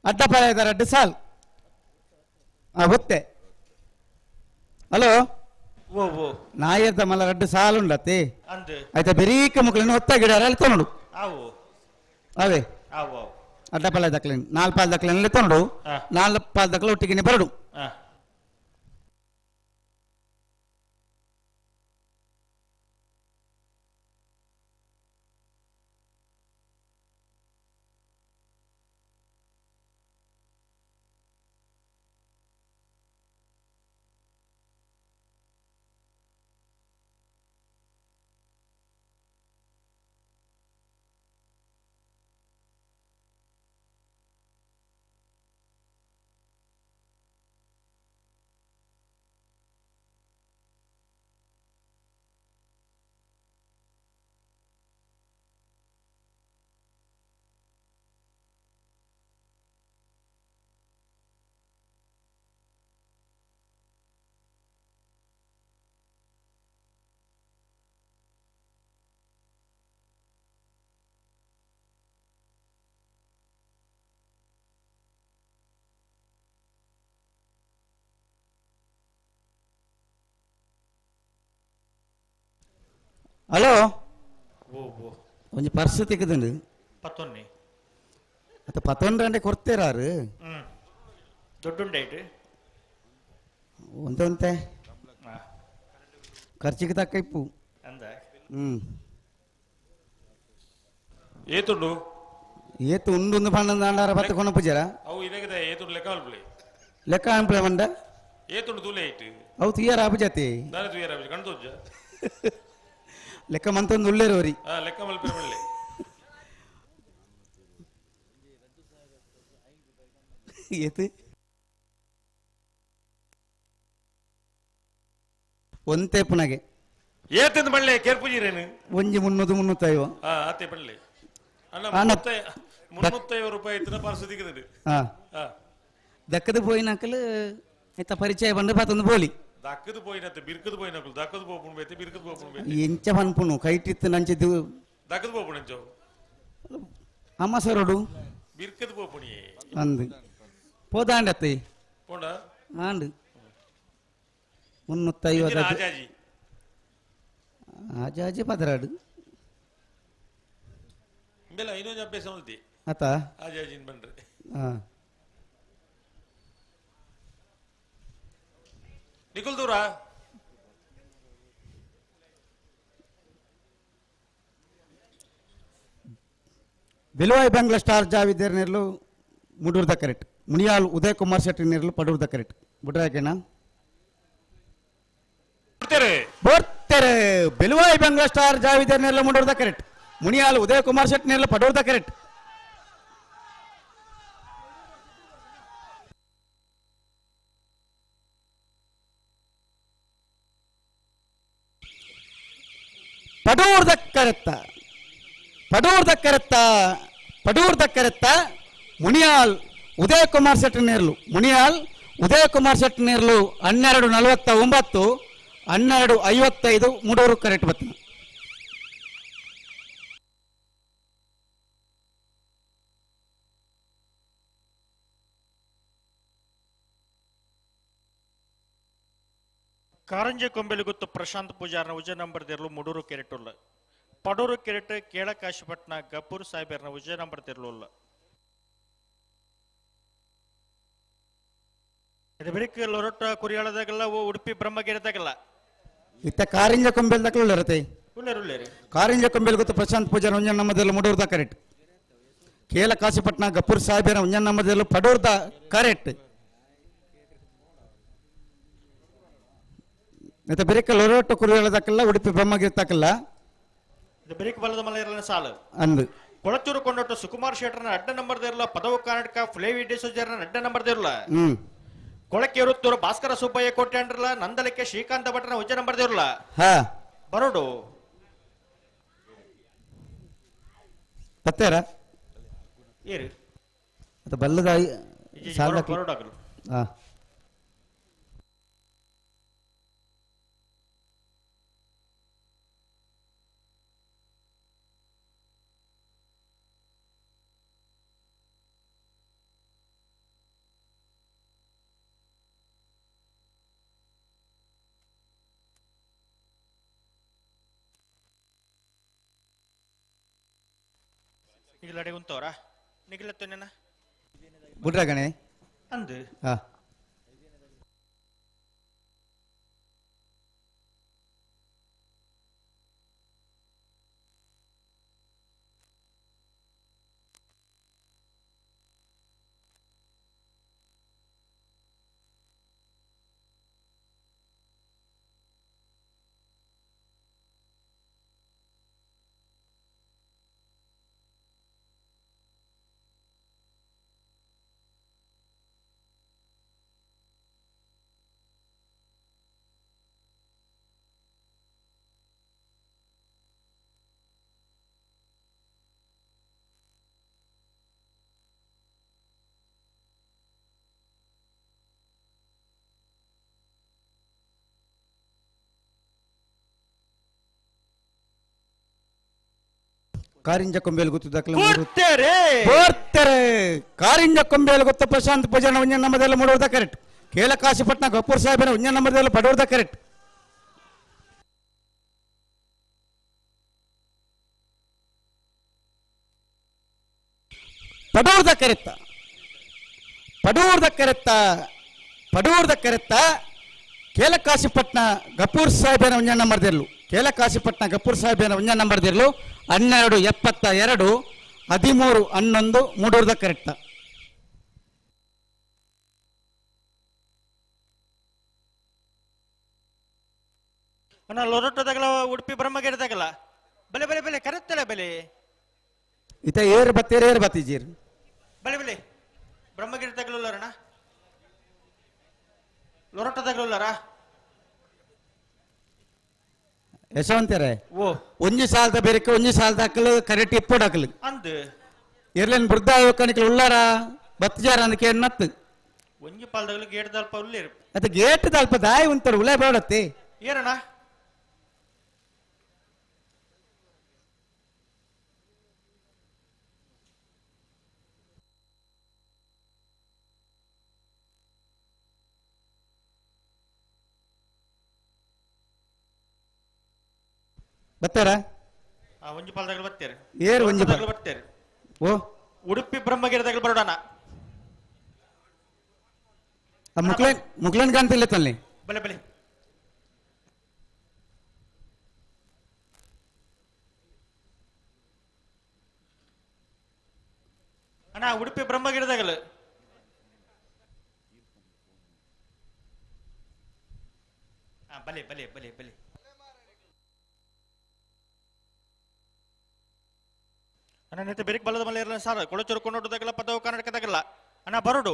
ಅಡ್ಡಪಾಯದ ರಡ್ಡು ಸಾಲ್ ಗೊತ್ತೆ ಹಲೋ ಓ ಓ ನಾಯರ್ದ ಮಲ್ಲ ರಡ್ಡು ಸಾಲ್ ಉಂಡತ್ತೆ ಅಂದ್ ಆಯ್ತಾ ಬೆರೀಕ ಮುಕ್ಳಿನ ಹೊತ್ತ ಗಿಡ ಅಲ್ಲಿ ತೊಂಡು ಆವು ಅವೇ ಆವು ಆವು ಅಡ್ಡಪಾಯ ದಕ್ಲೇನ್ ನಾಲ್ ಪಾಲ್ ದಕ್ಲೇನಲ್ಲಿ ತೊಂಡು ನಾಲ್ ಪಾಲ್ ದಕ್ಲ ಒಟ್ಟಿಗೆ ಬರಡು ಹಲೋ ಒಂಜಿ ಪರ್ಸ್ ತಿಕ್ಕದುಂಡು ಪತ್ತೊನ್ನೆ ಅತ್ತ ಪತ್ತೊಂದು ಕೊಡ್ತೀರಾರು ದೊಡ್ಡುಂಡೈಟ್ ಒಂದೊಂತೆ ಖರ್ಚಿಗೆ ತಕ್ಕ ಇಪ್ಪು ಅಂದ ಹ್ಮ್ ಏತುಂಡು ಏತು ಉಂಡು ಪಂಡ ಅಂಡಾರ ಪತ್ತು ಕೊನ ಪೂಜಾರ ಅವು ಇದಕ್ಕೆ ಏತುಂಡು ಲೆಕ್ಕ ಅಲ್ಪಲೆ ಲೆಕ್ಕ ಅನ್ಪ್ಲೆ ಮಂಡ ಏತುಂಡು ತೂಲೆ ಇಟ್ಟು ಅವು ತುಯ್ಯಾರ ಆಪುಜಾತಿ ದಾನೆ ತುಯ್ಯಾರ ಆಪುಜ ಕಣ್ ತೋಜ ಲೆಕ್ಕ ಮಂತೊಂದು ಉಳ್ಳೇರೋರಿ ಆ ಲೆಕ್ಕ ಮಲ್ಪೆ ಮಲ್ಲೆ ಏತು ಒಂತೆ ಪುನಗೆ ಏತಂದು ಮಳ್ಳೆ ಕೇರ್ಪುಜಿರೇನು ಒಂಜಿ ಮುನ್ನೂರು ಮುನ್ನೂತ್ತೈವ ಆ ಆತೆ ಪಳ್ಳೆ ಅಣ್ಣ ಅಣ್ಣ, ಮುನ್ನೂತ್ತೈವ ರೂಪಾಯಿ ಇತ್ತಿನ ಪಾರ್ಸ ದಿಕ್ಕದು ಹಾ ಆ ದಕ್ಕದ ಪೋಯಿನಕಲು ಐತ ಪರಿಚಯ ಬಂದು ಪಾತೊಂದು ಬೋಲಿ ದಕ್ಕದು ಪೋಯಿನತ್ತೆ ಬಿರ್ಕದು ಪೋಯಿನಕಲು ದಕ್ಕದು ಪೋಪುಣು ಬೈತೆ ಬಿರ್ಕದು ಪೋಪುಣು ಬೈತೆ ಎಂಚ ಪನ್ಪುಣು ಕೈಟಿತ್ತು ನಂಚಿದ್ದು ದಕ್ಕದು ಪೋಪುಣು ಎಂಚೋ ಅಮ್ಮ ಸರೋಡು ಬಿರ್ಕದು ಪೋಪುಣಿ ಅಂದು ಪೋದಾಂಡತ್ತೆ ಪೋಂಡ ಆಂಡು ಮುನ್ನೂತ್ತೈವತ್ತು ಆಜಾಜಿ ಆಜಾಜಿ ಪದರಾಡು ಇಂಬೆಲ್ಲ ಐನೊಂದು ಅಭ್ಯಾಸ ಮಲ್ತಿ ಆತ ಆಜಾಜಿನ್ ಬಂಡ್ರೆ ಹಾ ನಿಕುಲ್ ದೂರ ಬೆಲುವಾಯಿ ಬಂಗ್ಲಾ ಸ್ಟಾರ್ ಜಾವಿದ್ದೇರ್ ನೇರ್ಲು ಮುಡೂರ್ದ ಕರೆಕ್ಟ್ ಮುನಿಯಾಲ್ ಉದಯ್ ಕುಮಾರ್ ಶೆಟ್ಟಿ ನೇರ್ಲು ಪಡೂರ್ದ ಕರೆಕ್ಟ್ ಬುಡ್ರಾಕೇನ ಬರ್ತಾರೆ ಬೆಲುವಾಯಿ ಬಂಗ್ಲಾ ಸ್ಟಾರ್ ಜಾವಿದ್ದೇರ್ ನೇರ್ಲು ಮುಡೂರ್ದ ಕರೆಕ್ಟ್ ಮುನಿಯಾಲ್ ಉದಯ್ ಕುಮಾರ್ ಶೆಟ್ಟಿ ನೇರ್ಲು ಪಡೂರ್ದ ಕರೆಕ್ಟ್ ಪಡೂರ್ದ ಕರೆತ್ತ ಪಡೂರ್ದ ಕರೆತ್ತ ಪಡೂರ್ದ ಕರೆತ್ತ ಮುನಿಯಾಲ್ ಉದಯ್ ಕುಮಾರ್ ಶೆಟ್ಟಿ ನೇರ್ಲು ಮುನಿಯಾಲ್ ಉದಯ್ ಕುಮಾರ್ ಶೆಟ್ಟಿ ನೇರ್ಲು 12:49 12:55 ಮೂಡೂರು ಕರೆಕ್ಟ್ ಬತ್ತಿನ ಕಾರಂಜಿ ಕೊಂಬೆಲಿ ಗೊತ್ತು ಪ್ರಶಾಂತ್ ಪೂಜಾರ್ನ ಉಜಯ ನಂಬರ್ ತೆರಲು ಮುಡೂರು ಕೆರೆಟುಲ್ಲ ಪಡೂರು ಕೆರೆಟ್ ಕೇಳಕಾಶಿಪಟ್ನ ಗಬ್ಬೂರು ಸಾಹೇಬರ್ನ ಉಜಯ ನಂಬರ್ ತೆರಲುಲ್ಲ ಇದು ಬೆಳಿಗ್ಗೆ ಲೊರೊಟ್ಟ ಕುರಿಯಾಳದಾಗಲ್ಲ ಓ ಉಡುಪಿ ಬ್ರಹ್ಮಗಿರಿದಾಗಲ್ಲ ಇತ್ತ ಕಾರಿಂಜ ಕೊಂಬೆಲ್ ದಕ್ಕಲು ಇರತ್ತೆ ಉಳ್ಳೇರು ಉಳ್ಳೇರಿ ಕಾರಿಂಜ ಕೊಂಬೆಲ್ ಗೊತ್ತು ಪ್ರಶಾಂತ್ ಪೂಜಾರ್ ಒಂಜ ನಮ್ಮದೆಲ್ಲ ಮುಡೂರ್ದ ಕರೆಕ್ಟ್ ಕೇಲ ಕಾಶಿಪಟ್ನ ಗಪ್ಪೂರ್ ಸಾಹೇಬರ ಒಂಜನ ನಂಬರ್ದಲ್ಲೂ ಪಡೂರ್ದ ಕರೆಕ್ಟ್. ಮತ್ತೆ ಬೆರಿಕ ಲೊರೋಟು ಕುರಿಯಳದಕ್ಕಲ್ಲ ಉಡುಪಿ ಬ್ರಹ್ಮಗಿರಿ ತಕ್ಕಲ್ಲ. ಬೆರಿಕ್ ಬಲದ ಮಲ್ಲ ಸಾಲು ಅಂದು ಕೊಳಚೂರು ಕೊಂಡೊಟ್ಟು ಸುಕುಮಾರ್ ಶೆಟ್ಟರ್ನ ಅಡ್ಡ ನಂಬರ್ ದೇರ್ಲ ಪದವು ಕರ್ನಾಟಕ ಫ್ಲೇವಿ ಡಿಸೋಜರ್ನ ಅಡ್ಡ ನಂಬರ್ ದೇರ್ಲ ಕೊಳಕೇರುತ್ತೂರು ಭಾಸ್ಕರ ಸುಬ್ಬಯ್ಯ ಕೋಟೆ ಅಂಡ್ರಲ್ಲ ನಂದಲಿಕೆ ಶ್ರೀಕಾಂತ ಭಟ್ರನ ಉಜ್ಜ ನಂಬರ್ ದೇರ್ಲ ಬರೋಡು ಪತ್ತೇರ ಏರು ಅದು ಬಲ್ಲದ ಸಾಲ ಬರೋಡಾಗಲು ನಿಗಿಲಡೆ ಉಂತವರಾ ನಿಗಿಲತ್ತೇನ ಬುಡ್ರಗಣೆ ಅಂದು ಕಾರಿಂಜ ಕೊಂಬೇಲು ಗೊತ್ತಿದ್ದಕ್ಕಲ್ಲ ಬೋರ್ತೆರೆ ಕಾರಿಂಜ ಕೊಂಬೇಲು ಗೊತ್ತ ಪ್ರಶಾಂತ್ ಪೂಜಾನ ಒಂಜ ನಂಬರ್ದಲ್ಲ ಮೂಡೋರ್ದ ಕರೆಕ್ಟ್. ಕೇಲ ಕಾಶಿಪಟ್ನ ಗಪ್ಪೂರ್ ಸಾಹೇಬನ ಒಂಜ ನಂಬರ್ದಲ್ಲ ಪಡೋರ್ದ ಕರೆಕ್ಟ್. ಪಡೋರ್ದ ಕರೆತ್ತ ಪಡೋರ್ದ ಕರೆತ್ತ ಪಡೋರ್ದ ಕರೆತ್ತ ಕೇಲ ಕಾಶಿಪಟ್ನ ಗಪ್ಪೂರ್ ಸಾಹೇಬನ ಒಂಜ ನಂಬರ್ದಿರ್ಲು ಕೇಲ ಕಾಶಿಪಟ್ನ ಗಪ್ಪೂರ್ ಸಾಹೇಬನ ಒಂಜ ನಂಬರ್ದಿರ್ಲು 12 72 13 11 ಮೂಡೂರ್ದ ಕರೆಕ್ಟ್. ಅಣ್ಣ ಲೊರೊಟ್ಟದಾಗಲ ಉಡುಪಿ ಬ್ರಹ್ಮಗಿರಿದಾಗಲ ಬಲೆ ಬಲೆ ಬಲೆ ಕರೆತ್ತಲ್ಲ ಬಲೆ ಇತ ಏರ್ ಬತ್ತೀರ್ ಏರ್ ಬತ್ತೀಜೀರ್ ಬಲೆ ಬಲೆ ಬ್ರಹ್ಮಗಿರಿ ತಗಲುಲ್ಲರಣ್ಣ ಲೊರೊಟ್ಟದಾಗಲುಲ್ಲಾರ ಯಶವಂತರೇ ಓ ಒಂಜಿ ಸಾಲದ ಬೇರೆಕ್ಕೆ ಒಂಜಿ ಸಾಲದ ಹಾಕಲು ಕರೆಕ್ಟ್ ಇಪ್ಪೋಡು ಹಾಕಲು ಅಂದು ಎರ್ಲೇನ್ ವೃದ್ಧ ಉಳ್ಳಾರ ಬತ್ತಿಜಾರ ಅಂದಕ್ಕೆ ನತ್ತು ಒಂಜಿ ಪಾಲ್ದಾಗಲು ಗೇಟ್ ದಲ್ಪ ಉಳ್ಳೇರು ಅದು ಗೇಟ್ ದಲ್ಪ ದಾಯಿ ಉಂತರು ಉಳ್ಳೆ ಬೇಡತ್ತಿ ಏನಣ್ಣ ಬತ್ತಾರ ಒಂಜಿ ಪಾಲ್ದಾಗಲು ಬತ್ತೇರು ಏರು ಒಂಜಿ ಪಾಲ್ ಬತ್ತೇರು ಓ ಉಡುಪಿ ಬ್ರಹ್ಮಗಿರಿದಾಗಲು ಬರೋಣ ಮುಕ್ಲೇನ್ ಮುಕ್ಲೇನ್ ಕಾಣ್ತಿಲ್ಲ ತಲ್ಲಿ ಬಲೆ ಬಲೆ ಅಣ್ಣ ಉಡುಪಿ ಬ್ರಹ್ಮಗಿರಿದಾಗಲು ಬಲೆ ಬಲೆ ಬಲೆ ಬಲೆ ಅಣ್ಣ ನಿಂತ ಬೆರಿಕ್ ಬಲದ ಮಲೆ ಇರಲ್ಲ ಸಾರ್ ಕೊಳಚೂರು ಕೊಂಡೋಟದಾಗಲ್ಲ ಪದವು ಕರ್ನಾಟಕದಾಗಲ್ಲ ಅಣ್ಣ ಬರೋಡು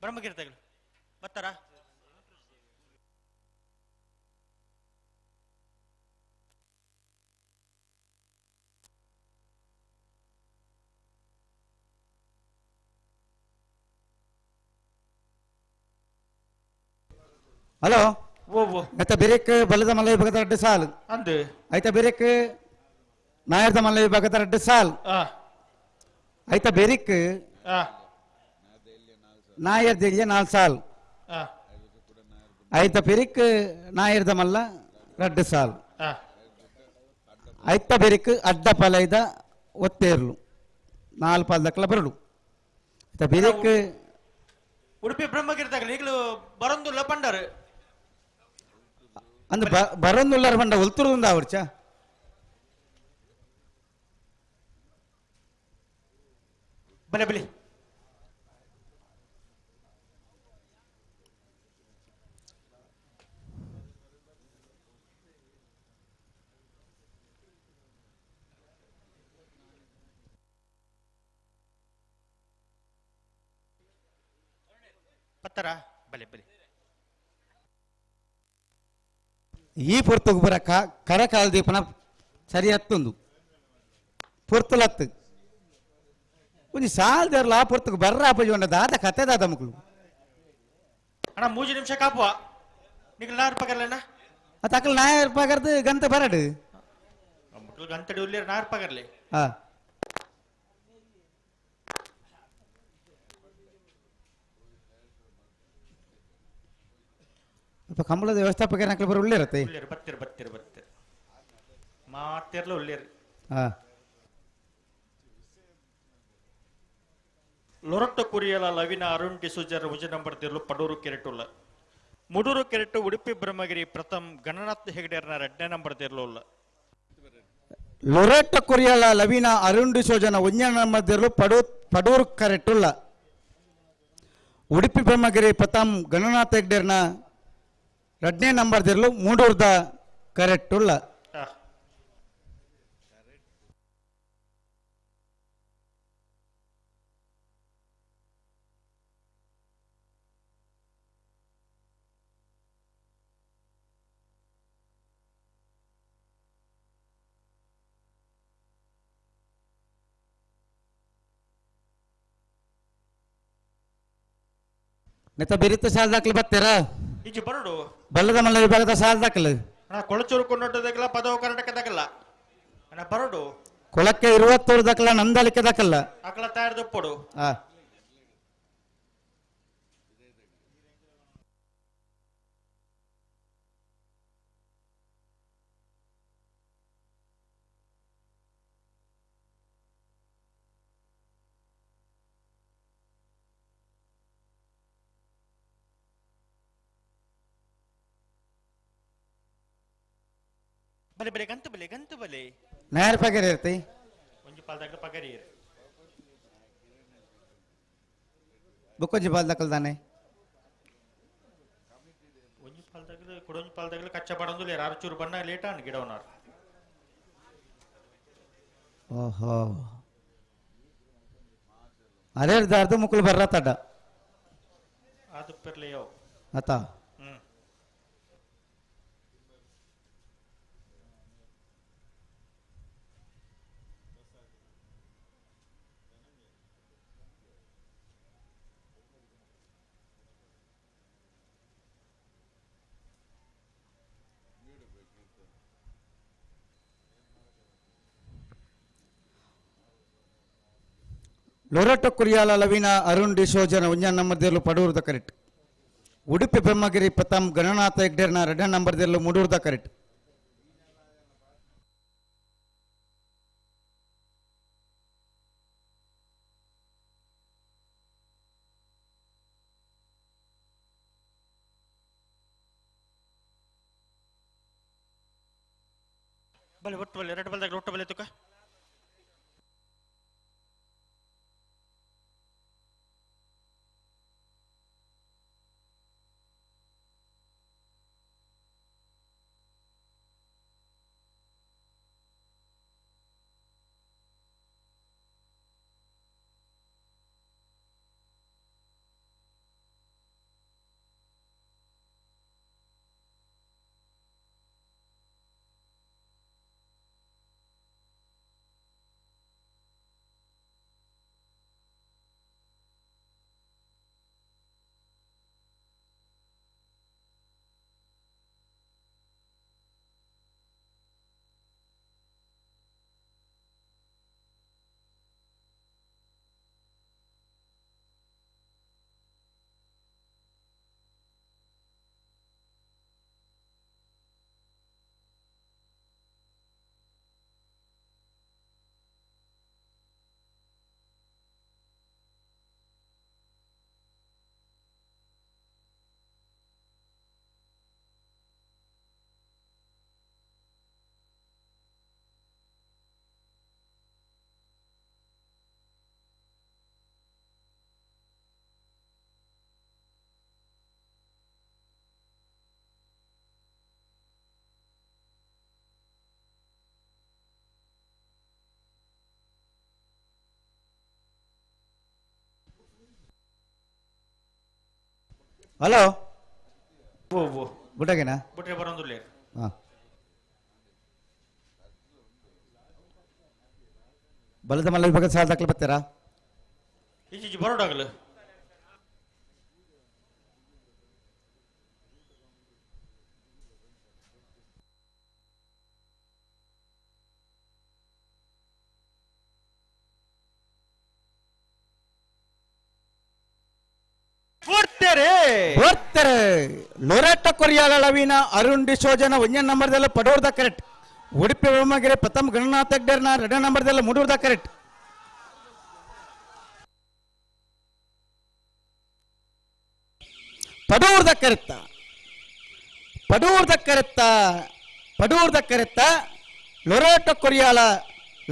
ಬ್ರಹ್ಮಗಿರಿ ಬರ್ತಾರಾ ಹಲೋ ಓ ಆಯ್ತಾ ಬೆರೆಕ್ ಬಲದ ಮಲ್ಲ ವಿಭಾಗದ ಅಡ್ಡ ಸಾಲು ಅಂದು ಆಯ್ತಾ ಬೆರೆಕ್ ನಾಯರ್ದ ಮಲ್ಲ ವಿಭಾಗದ ಅಡ್ಡ ಸಾಲು ಆಯ್ತಾ ಬೆರಿಕ್ ನಾಯರ್ ದೆಲ್ಯ ನಾಲ್ ಸಾಲು ಆಯ್ತಾ ಬೆರಿಕ್ ನಾಯರ್ದ ಮಲ್ಲ ರಡ್ಡು ಸಾಲು ಆಯ್ತಾ ಬೆರಿಕ್ ಅಡ್ಡ ಪಲೈದ ಒತ್ತೇರ್ಲು ನಾಲ್ ಪಾಲ್ದಕ್ಲ ಬರಡು ಆಯ್ತಾ ಬೆರಿಕ್ ಉಡುಪಿ ಬ್ರಹ್ಮಗಿರಿದಾಗಲಿ ಈಗಲೂ ಬರೊಂದುಲ್ಲ ಪಂಡರು. ಅಂದ್ ಬರೊಂದುಲ್ಲಾರ ಪಂಡ ಒಲ್ತುರುಂದ ಅವರ್ಚ. ಬಲೆ ಬಲೆ. ಪತ್ತರ ಬಲೆ ಬಲೆ. ಈ ಪೊರ್ತುಗು ಬರ ಕರಕಾಲ ದೀಪನ ಸರಿ ಹತ್ತೊಂದು ಪೊರ್ತುಲತ್ತು ಒಂಜಿ ಸಾಲ್ದರ್ಲ ಆ ಪೊರ್ತುಗು ಬರ್ರ ಅಪಜಿ ದಾದ ಕತೆ ದಾದ ಮಕ್ಕಳು. ಅಣ್ಣ 3 ನಿಮಿಷ ಕಾಪುವ ನಿಗಲ್ ನಾರು ಪಗರ್ಲೇನ? ಅತ್ತ ಅಕಲ್ ನಾಯರ್ ಪಗರ್ದು ಗಂತ ಬರಡು. ಮಕ್ಕಳು ಗಂತಡಿ ಉಲ್ಲೇರು ನಾರು ಪಗರ್ಲೆ. ಹಾ. ಕಂಬಳದ ವ್ಯವಸ್ಥಾಪಕ ನಕಲು ಬರೋ ಉಳ್ಳೇರತ್ತೆ. ಉಳ್ಳೇರು ಬತ್ತಿರು ಬತ್ತಿರು ಬತ್ತಿರು ಮಾತಿರ್ಲ ಉಳ್ಳೇರು. ಹಾ. ಲೊರಟ್ಟ ಕುರಿಯಲ ಲವಿನ ಅರುಣ್ ಡಿಸೋಜರ್ ಉಜ ನಂಬರ್ ದಿರ್ಲು ಪಡೂರು ಕೆರೆಟುಲ್ಲ. ಮುಡೂರು ಕೆರೆಟು ಉಡುಪಿ ಬ್ರಹ್ಮಗಿರಿ ಪ್ರಥಮ್ ಗಣನಾಥ್ ಹೆಗಡೆಯರ್ನ 2ನೇ ನಂಬರ್ ದಿರ್ಲುಲ್ಲ. ಲೊರಟ್ಟ ಕುರಿಯಲ ಲವಿನ ಅರುಣ್ ಡಿಸೋಜನ 1ನೇ ನಂಬರ್ ದಿರ್ಲು ಪಡೂರು ಕೆರೆಟುಲ್ಲ. ಉಡುಪಿ ಬ್ರಹ್ಮಗಿರಿ ಪ್ರಥಮ್ ಗಣನಾಥ್ ಹೆಗಡೆಯರ್ನ 2ನೇ ನಂಬರ್ ದಿರ್ಲು ಮೂಡೂರ್ದ ಕರೆಕ್ಟುಲ್ಲ. ನೆತ್ತ ಬೆರಿತ ಸಾಲ ದಾಖಲೆ ಬರ್ತೀರಾ? ಈಜಿ ಬರಡು. ಬಲ್ಲದ ಮಲ್ಲ ವಿಭಾಗದ ಸಾಲ ದಾಖಲೆ. ಅಣ್ಣ ಕೊಳಚೂರು ಕೊಂಡೋಟದಾಗಲ್ಲ ಪದವು ಕರ್ನಾಟಕದಾಗಲ್ಲ ಅಣ್ಣ ಬರಡು. ಕೊಳಕ್ಕೆ 21 ದಾಖಲ ನಂದಲಿಕೆ ದಾಖಲ. ಅಕಲ ತಯಾರದಪ್ಪಡು. ಹಾ. ಬಲೆ ಬಲೆ ಗಂತು ಬಲೆ ಗಂತು ಬಲೆ. ನಾಯರ್ ಪಗರಿ ಇರ್ತಿ. ಒಂಜಿ ಪಾಲ್ದಾಗ ಪಗರಿ ಇರು. ಬುಕ್ಕೊಂಜಿ ಪಾಲ್ದಾಕಲ್ ತಾನೆ. ಒಂಜಿ ಪಾಲ್ದಾಗಲು ಕೊಡೊಂಜಿ ಪಾಲ್ದಾಗಲು ಕಚ್ಚ ಬಡಂದು ಲೇರ್ ಆರು ಚೂರು ಬಣ್ಣ ಲೇಟ್ ಆನ್ ಗಿಡವನಾರ್. ಓಹೋ. ಅದೇ ದಾರ್ದು ಮುಕ್ಕಳು ಬರ್ರ ತಡ್ಡ. ಅದು ಪೆರ್ಲೆಯೋ. ಅತ. ಲೊರಟ ಕುರಿಯಾಲ ಲವಿನ ಅರುಣ್ ಡಿಸೋಜನ 1ನೇ ನಂಬರ್ ದೇರ್ಲು ಪಡೂರ್ದ ಕರೆಕ್ಟ್. ಉಡುಪಿ ಬ್ರಹ್ಮಗಿರಿ ಪ್ರಥಮ್ ಗಣನಾಥ ಹೆಗ್ಡೇರ್ನ 2ನೇ ನಂಬರ್ ದೇರ್ಲು ಮುಡೂರ್ದ ಕರೆಕ್ಟ್. ಬಲೆ ಒಟ್ಟು ಬಲೆ ಎರಡು ಬಲ್ದಾಗ ಒಟ್ಟು ಬಲೆ ತುಕ. ಹಲೋ ಓ ಬುಡಗೇನಾ ಬುಟ್ರೆ ಬರೋದಿಲ್ಲ. ಹಾಂ ಬಲದ ಮಲ್ಲ ವಿಭಾಗದ ಸಾಲ ದಾಖಲೆ ಬರ್ತೀರಾ? ಈಚೀಚಿ ಬರೋಡಾಗಲು. ಬರ್ತಾರೆ. ಲೊರೆಟ್ಟ ಕೊರಿಯಾಲ ಲವೀನ ಅರುಣ್ ಡಿಸೋಜನ ಒಂಜನೇ ನಂಬರ್ದಲ್ಲ ಪಡೋರ್ದ ಕರೆಕ್ಟ್. ಉಡುಪಿ ಬ್ರಹ್ಮಗಿರಿ ಪ್ರಥಮ ಗಣನಾಥ ಹೆಗ್ಡೆರ್ನ ಎರಡನೇ ನಂಬರ್ದಲ್ಲ ಮೂಡೂರ್ದ ಕರೆಕ್ಟ್. ಪಡೂರ್ದ ಕರೆತ್ತ ಪಡೂರ್ದ ಕರೆತ್ತ ಪಡೂರ್ದ ಕರೆತ್ತ ಲೊರೆಟ್ಟ ಕೊರಿಯಾಲ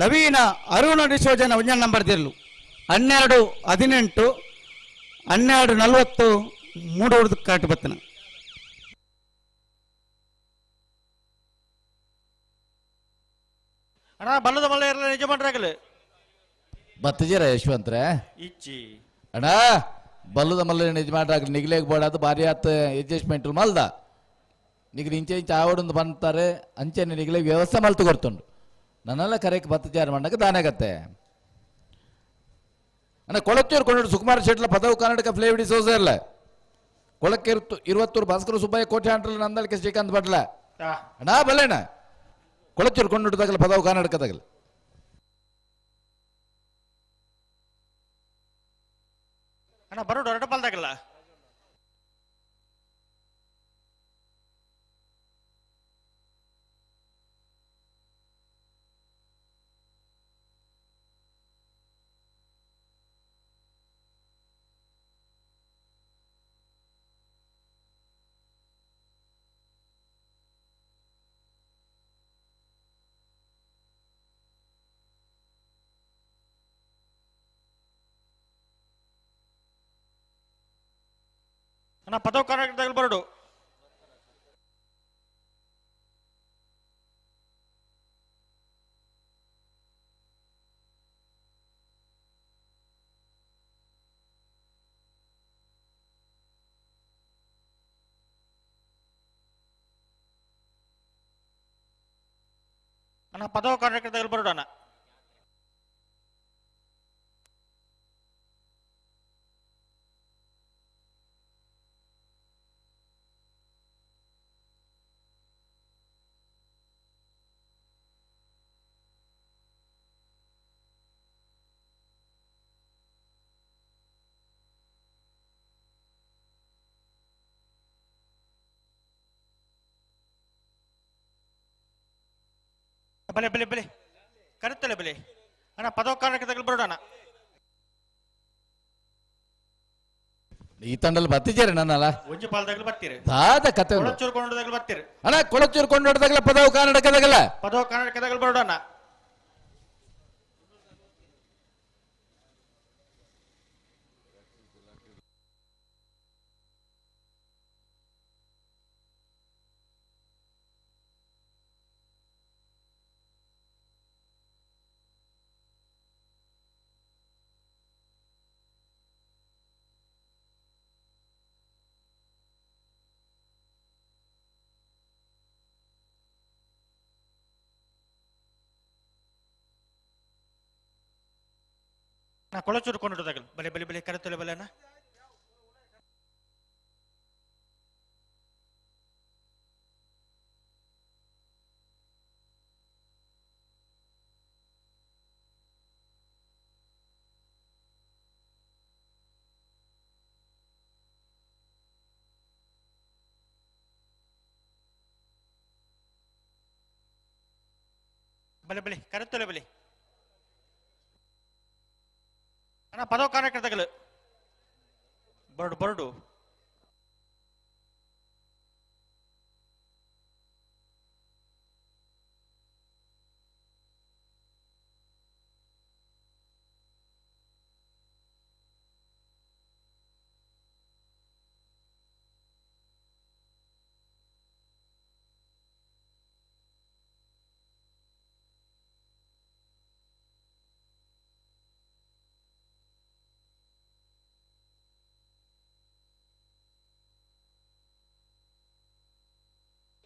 ಲವೀನ ಅರುಣ ಡಿಸೋಜನ ಒಂಜನೇ ನಂಬರ್ದಿರ್ಲು 12 18 12 40 ಮೂಡೂರ್ದ ಕರೆಕ್ಟ್ ಬತ್ತನ. ಅಣ್ಣ ಬಲ್ಲದ ಮಲ್ಲ ಇರಲ್ಲ ನಿಜ ಮಾಡ್ರಾಗಲು. ಬತ್ತಜೀರ ಯಶವಂತ್ರೆ ಇಚ್ಚಿ ಅಣ್ಣ ಬಲ್ಲದ ಮಲ್ಲ ನಿಜ ಮಾಡ್ರಾಗ ನಿಗ್ಲೇಗ್ ಬೋಡ ಅದು ಭಾರಿ ಆತ ಅಡ್ಜಸ್ಟ್ಮೆಂಟ್ ಮಲ್ದ ನಿಗ್ಲಿ ಇಂಚೆ ಇಂಚೆ ಆವಡೊಂದು ಬಂತಾರೆ ಅಂಚೆನೆ ನಿಗ್ಲೆ ವ್ಯವಸ್ಥೆ ಮಲ್ತು ಕೊಡ್ತುಂಡು ನನ್ನೆಲ್ಲ ಕರೆಕ್ ಬತ್ತಜಾರ ಮಾಡಕ್ಕೆ ದಾನಾಗತ್ತೆ. ಅಣ್ಣ ಕೊಳತ್ತೂರು ಕೊಂಡು ಸುಕುಮಾರ್ ಶೆಟ್ಲ ಪದವು ಕರ್ನಾಟಕ ಫ್ಲೇವಿಡಿ ಸೋಸರ್ಲ ಕೊಳಕ್ಕೆ ಇರುವತ್ತೂರು ಭಾಸ್ಕರ ಸುಬ್ಬಯ್ಯ ಕೋಟೆ ಆಂಟ್ರಲ್ಲ ನಂದಳಿಕೆ ಶ್ರೀಕಾಂತ್ ಭಟ್ಲ ಅಣ್ಣ ಬಲ್ಲೇಣ ಕೊಳಚೂರು ಕೊಂಡು ತಗಲ ಪದವು ಕರ್ನಾಟಕ ತಗಲ. ಅಣ್ಣ ಬರೋಡು ಎರಡು ಪಾಲ್ದಾಗಲ್ಲ. ಅಣ್ಣ ಪದವು ಕರ್ನಾಟಕದಲ್ಲಿ ಬರಡು. ಅಣ್ಣ ಪದವು ಕರ್ನಾಟಕದಲ್ಲಿ ಬರಡು ಅಣ್ಣ. ಬಲೆ ಬಲೆ ಬಲೆ ಕರೆತ್ತಲೆ ಬಲೆ ಅಣ್ಣ ಪದವು ಕರ್ನಾಟಕದಲ್ಲಿ ಬರೋಣ. ಈ ತಂಡಲ್ಲಿ ಬತ್ತಿದ್ದೀರಿ ನನ್ನಲ್ಲ ಒಂಜಿ ಪಾಲ್ದಾಗಲು ಬರ್ತೀರಿ. ದಾದ ಕತೆ ಉಂಟು. ಕೊಳಚೂರು ಕೊಂಡೋದಾಗಲು ಬರ್ತೀರಿ. ಅಣ್ಣ ಕೊಳಚೂರು ಕೊಂಡೋದಾಗಲ ಪದವು ಕರ್ನಾಟಕದಾಗಲ ಪದವು ಕರ್ನಾಟಕದಾಗಲು ಬರೋಣ. ನಾ ಕೊಳಚೂರು ಕೊಂಡೋದಾಗಲು ಬಲೆ ಬಲೆ ಬಲೆ ಕರೆತ್ತಲೆ ಬಲೆ ಅಣ್ಣ. ಬಲೆ ಬಲೆ ಕರೆತ್ತಲೆ ಬಲೆ ಅಣ್ಣ ಪದವು ಕರ್ನಾಟಕದಾಗಲು ಬರಡು ಬರಡು.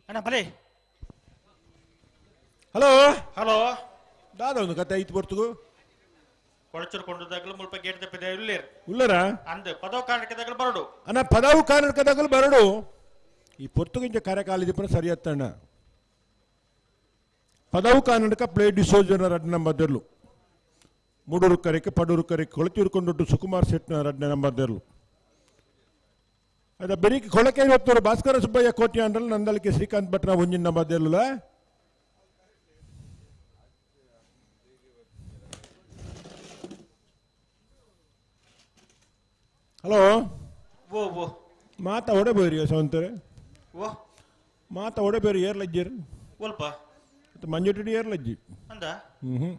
ಅಣ್ಣ ಬಲೆ. ಹಲೋ ಹಲೋ ದಾದ ಒಂದು ಕತೆ ಐತು ಬರ್ತಗು ಕೊಳಚೂರು ಕೊಂಡದಾಗಲೂ ಮುಲ್ಪ ಗೇಟ್ ತಪ್ಪಿದೆ ಉಲ್ಲೇರ್ ಉಲ್ಲರ ಅಂದ್ ಪದವು ಕಾರಣಕ್ಕದಾಗಲೂ ಬರಡು. ಅಣ್ಣ ಪದವು ಕಾರಣಕ್ಕದಾಗಲೂ ಬರಡು. ಈ ಪೊರ್ತುಗಿಂಚ ಕಾರ್ಯಕಾಲ ಇದೀಪನ ಸರಿ ಅತ್ತಣ್ಣ. ಪದವು ಕಾರಣಕ ಪ್ಲೇ ಡಿಸೋಜನ ರಡ್ಡ ನಂಬರ್ ದೆರ್ಲು ಮೂಡೂರು ಕರೆಕ್ಕೆ ಪಡೂರು ಕರೆಕ್ಕೆ ಕೊಳಚೂರು ಕೊಂಡೊಟ್ಟು ಸುಕುಮಾರ್ ಶೆಟ್ನ ರಡ್ಡ ನಂಬರ್ ದೆರ್ಲು ಅದ ಬೆರಿಕೆ ಕೊಳಕೆ ಹೊತ್ತೂರು ಭಾಸ್ಕರ ಸುಬ್ಬಯ್ಯ ಕೋಟಿ ಅಂಡ್ರಲ್ ನಂದಳಿಕೆ ಶ್ರೀಕಾಂತ್ ಭಟ್ರ ಒಂಜಿನ ನಂಬರ್ ದೆರ್ಲುಲ. ಹಲೋ ಓ ಓ ಮಾತಾ ಒಡೆ ಬೋರಿ ಸವಂತರೆ ಓ ಮಾತಾ ಒಡೆ ಬೇರೆ ಏರ್ಲಜ್ಜಿರ್ ಒಲ್ಪ ಮತ್ತು ಮಂಜುಟಿ ಏರ್ಲಜ್ಜಿ ಅಂದ ಹ್ಞೂ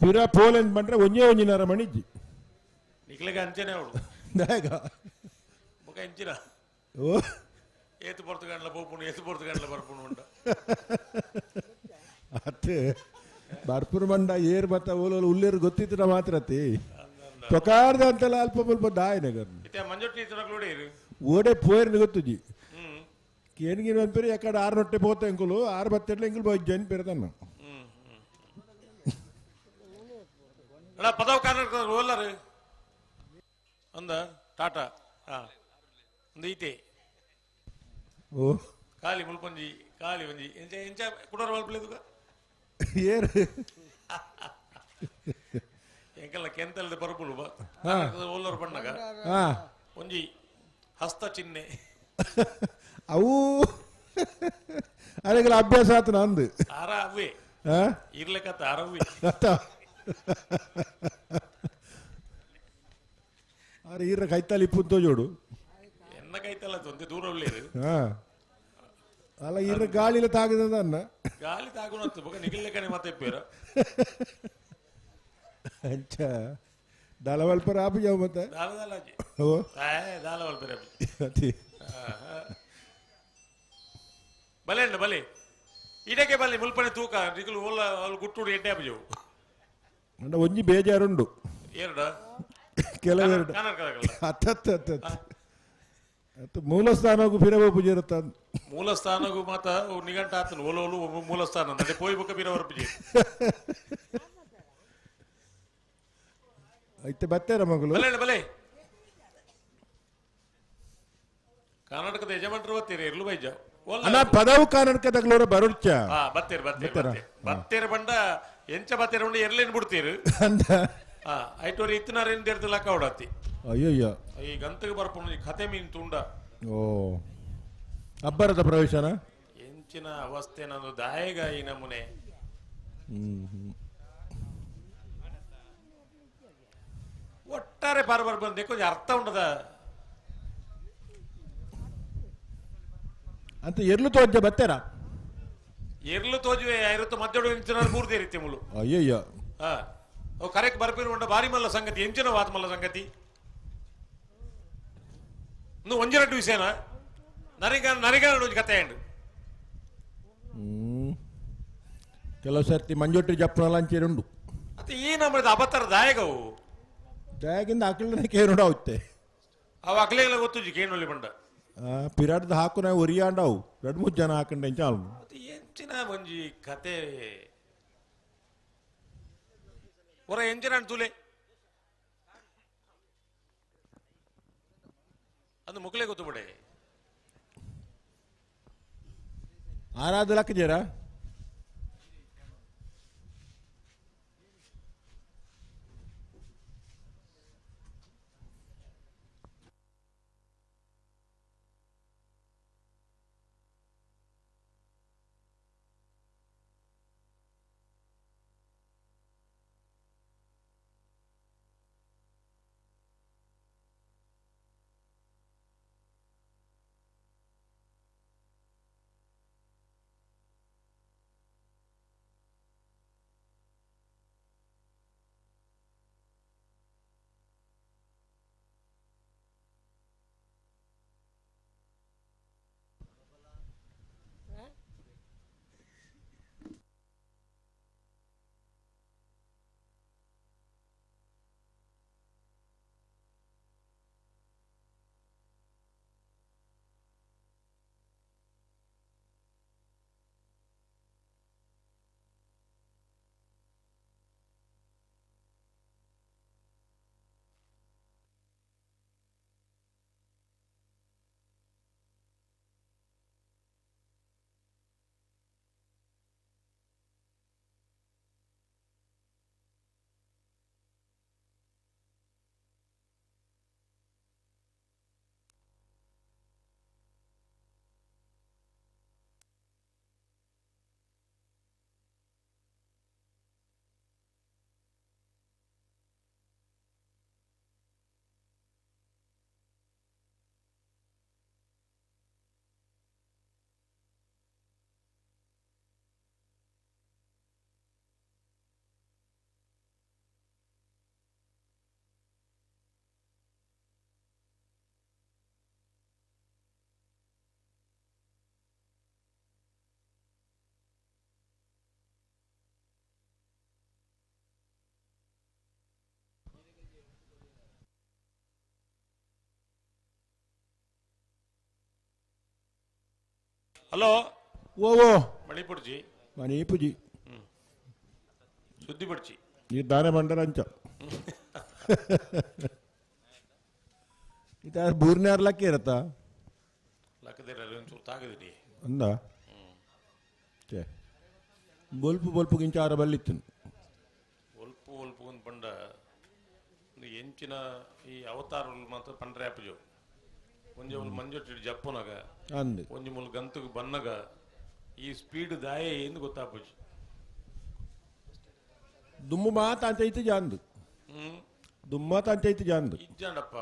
ಪಿರ ಪೋಲ್ ಅಂತ ಬಂದ್ರೆ ಒಂಜೇ ಒಂಜಿನಾರ ಮಣಿಜ್ಜಿ ನಿಕ್ಲೆಗೆ ಅಂಚೆನೆ ಅವಳು ದಾಯಗ ಬೊಕ ಎಂಚಿನ ಓ ಏತು ಪೊರ್ತು ಗಂಡ್ಲ ಪೋಪುಂಡು ಏತು ಪೊರ್ತು ಗಂಡ್ಲ ಬರ್ಪುಂಡು ಉಂಡ ಅತ್ತೆ ಬರ್ಪುರ ಮಂಡ ಏರ್ ಬತ್ತ ಓಲೋಲು ಉಲ್ಲೇರು ಗೊತ್ತಿದ್ರ ಮಾತ್ರ ಅತಿ ಪ್ರಕಾರದ ಅಂತೆಲ್ಲ ಅಲ್ಪ ಸ್ವಲ್ಪ ದಾಯನಗರ್ ಇತ್ತೆ ಮಂಜೊಟ್ಟಿ ಇತ್ತಿನಕ್ಲು ಓಡೆ ಪೋಯರ್ని ಗೊತ್ತುಜಿ ಕೇನ್ಗಿನ ಅನ್ಪೇರು ಎಕ್ಕಡ ಆರು ನೊಟ್ಟೆ ಪೋತ ಎಂಕುಲು ಆರು ಬತ್ತೆಡ್ಲ ಎಂಕುಲು ಬಜ್ಜನ್ ಪೇರದನ್ನ ಅಣ್ಣ ಪದವು ಕರ್ನಾಟಕ ರೋಲರ್ ಅಂದ ಟಾಟಾ ಹಾ ಒಂದು ಈತೆ ಓ ಖಾಲಿ ಮುಲ್ಪಂಜಿ ಖಾಲಿ ಒಂಜಿ ಎಂಚ ಎಂಚ ಕುಡೋರ ಮಲ್ಪಲೇದುಗ ಏರ್ ಎಂಕಲ್ಲ ಕೆಂತಲ್ದ ಪರಪುಲು ಬಾ ಹಾ. ಓಲ್ಲರ್ ಬಣ್ಣಗ ಹಾ. ಒಂಜಿ ಹಸ್ತ ಚಿಹ್ನೆ ಅವು ಅರೆಗಳ ಅಭ್ಯಾಸ ಆತು ನಂದು ಆರ ಅವೇ ಹಾ? ಇರ್ಲಿಕ್ಕತ್ತ ಆರವ್ವೆ ಅತ್ತ ಆರೆ ಈರ ಕೈತಾಲಿ ಇಪ್ಪುಂತೋ ಜೋಡು ಎನ್ನ ಕೈತಲ್ಲ ತೊಂದೆ ದೂರ ಉಳ್ಳೇರು ಹಾ ಅಲ್ಲ ಈರ ಗಾಳಿಲ ತಾಗದ ಅನ್ನ ಗಾಳಿ ತಾಗುನತ್ತು ಬೊಕ ನಿಗಿಲ್ಲೆಕನೆ ಮತ್ತೆ ಇಪ್ಪೇರ ಅಂಚ ದಳವಲ್ಪರ ಆಪು ಜಾವು ಮತ್ತೆ ದಾಲ ದಾಲಾಜಿ ಓ ಏ ದಾಲ ವಲ್ಪರ ಅತಿ ಬಲೆ ಅಣ್ಣ ಬಲೆ ಇದಕ್ಕೆ ಬಲೆ ಮುಲ್ಪನೆ ತೂಕ ನಿಗುಲು ಓಲ ಅವ್ಲು ಗುಟ್ಟುಡು ಎಡ್ಡೆ ಆಪು ಜಾವು ಅಂಡ ಒಂಜಿ ಬೇಜಾರುಂಡು ಏರಡ ಕೆಲವೆರಡು ಕನ್ನಡಕದಲ್ಲ ಅತ್ತತ್ತ ಅತ್ತತ್ತ ಅತ್ತ ಮೂಲ ಸ್ಥಾನಕ್ಕೂ ಫಿರವ ಪೂಜೆ ಇರುತ್ತ ಮೂಲ ಸ್ಥಾನಗೂ ಮಾತ ನಿಘಂಟ ಆತನು ಓಲೋಲು ಮೂಲ ಸ್ಥಾನ ನಡೆ ಪೋಯ್ ಬೊಕ ಬೀರವರ ಪೂಜೆ ಐತೆ ಬತ್ತೇರ ಮಗಳು ಬಲೆ ಅಣ್ಣ ಬಲೆ ಕರ್ನಾಟಕದ ಯಜಮಾನರು ಬತ್ತೀರಿ ಇರ್ಲು ಬೈಜ ಅಣ್ಣ ಪದವು ಕರ್ನಾಟಕದಾಗ್ಲೋರ ಬರುಡ್ಚ ಹಾ ಬತ್ತೀರಿ ಬತ್ತೀರಿ ಬತ್ತೀರಾ? ಬತ್ತೀರಿ ಬತ್ತೀರಿ ಬಂಡ ಎಂಚ ಬತ್ತೀರಿ ಉಂಡು ಎರ್ಲೇನ್ ಬಿಡ್ತೀರಿ ಅಂದ ಹಾ ಐಟೋರಿ ಇತ್ತಿನಾರೇನು ದೇರ್ದು ಲಕ್ಕ ಹೊಡತಿ ಅಯ್ಯಯ್ಯೋ ಈ ಗಂತಗೆ ಬರ್ಪುಂಡು ಈ ಕತೆ ಮೀನ್ ತುಂಡ ಓ ಅಬ್ಬರದ ಪ್ರವೇಶನ ಎಂಚಿನ ಅವಸ್ಥೆ ನಂದು ದಾಯಗ ಈ ನಮೂನೆ ಹ್ಮ್ ಹ್ಮ್. ಒಟ್ಟಾರೆ ಪಾರ್ ಬರ್ ಬಂದೆ ಕೊಂಚ ಅರ್ಥ ಉಂಡದ ಅಂತ ಎರ್ಲು ತೋಜ್ಜ ಬತ್ತೇರಾ ಎರ್ಲು ತೋಜುವೆ ಐರತ್ತು ಮಧ್ಯಡು ಇಂಚಿನ ಮೂರ್ತಿ ರೀತಿ ಮುಳು ಅಯ್ಯಯ್ಯೋ ಹಾ ಅವು ಕರೆಕ್ಟ್ ಬರ್ಪಿರು ಉಂಡ ಬಾರಿ ಮಲ್ಲ ಸಂಗತಿ ಎಂಚಿನ ವಾತ್ ಮಲ್ಲ ಸಂಗತಿ ಇನ್ನು ಒಂಜಿರಡ್ಡು ವಿಷಯನ ನರಿಗ ನರಿಗ ಒಂಜಿ ಕತೆ ಉಂಡು ಹ್ಮ್ ಕೆಲವು ಸರ್ತಿ ಮಂಜೊಟ್ಟಿ ಜಪ್ಪನಲ್ಲ ಅಂಚೇರುಂಡು ಮತ್ತೆ ಈ ನಮ್ಮದು ಅಬತರ ದಾಯಕವು ದಾಯಗಿಂದ ಅಕ್ಲನೆ ಕೇರುಂಡು ಆಗುತ್ತೆ ಅವ ಅಕ್ಲೆಲ್ಲ ಗೊತ್ತುಜಿ ಕೇಣೊಳ್ಳಿ ಬಂಡ ಪಿರಾಡ್ದ ಹಾಕು ನಾವು ಒರಿಯಾಂಡವು ಎರಡು ಮೂರು ಜನ ಹಾಕೊಂಡೆ ಚಾಲು ಮತ್ತೆ ಎಂಚಿನ ಒಂಜಿ ಕತೆ ಹೊರ ಎಂಚಿನ ತುಲೆ ಅದು ಮುಕ್ಲೆ ಗೊತ್ತು ಬಿಡೆ ಆರಾಧ ಲಕ್ಕ ಜೇರಾ ಹಲೋ ಓ ಓ ಮಣಿಪುರ್ಜಿ ಮಣಿಪುಜಿ ಸುದ್ದಿ ಪಡ್ಚಿ ಈ ದಾನೆ ಬಂಡರ ಅಂಚ ಇತ ಬೂರ್ನ್ಯಾರ್ ಲಕ್ಕಿ ಇರತ್ತಾ ಲಕ್ಕದಿರ ಒಂಚೂರು ತಾಗದಿರಿ ಅಂದ ಛೇ ಬೊಲ್ಪು ಬೊಲ್ಪು ಗಿಂಚ ಆರ ಬಲ್ಲಿತ್ತು ಒಲ್ಪು ಒಲ್ಪು ಒಂದು ಪಂಡ ಎಂಚಿನ ಈ ಅವತಾರలు ಮಾತ್ರ ಪಂಡ್ರೆ ಆಪುಜು ಒಂಜಿ ಮುಲ್ ಮಂಜೊಟ್ಟಿ ಜಪ್ಪುನಗ ಅಂದ್. ಒಂಜಿ ಮುಲ್ ಗಂತುಗು ಬನ್ನಗ ಈ ಸ್ಪೀಡ್ ದಾಯೆ ಎಂದು ಗೊತ್ತಾಪುಜಿ ದುಮ್ಮು ಮಾತ ಅಂಚ ಇತ್ತು ಜಾಂದು ದುಮ್ಮ ಅಂಚ ಇತ್ತು ಜಾಂದು ಇಜ್ಜಾಂಡಪ್ಪ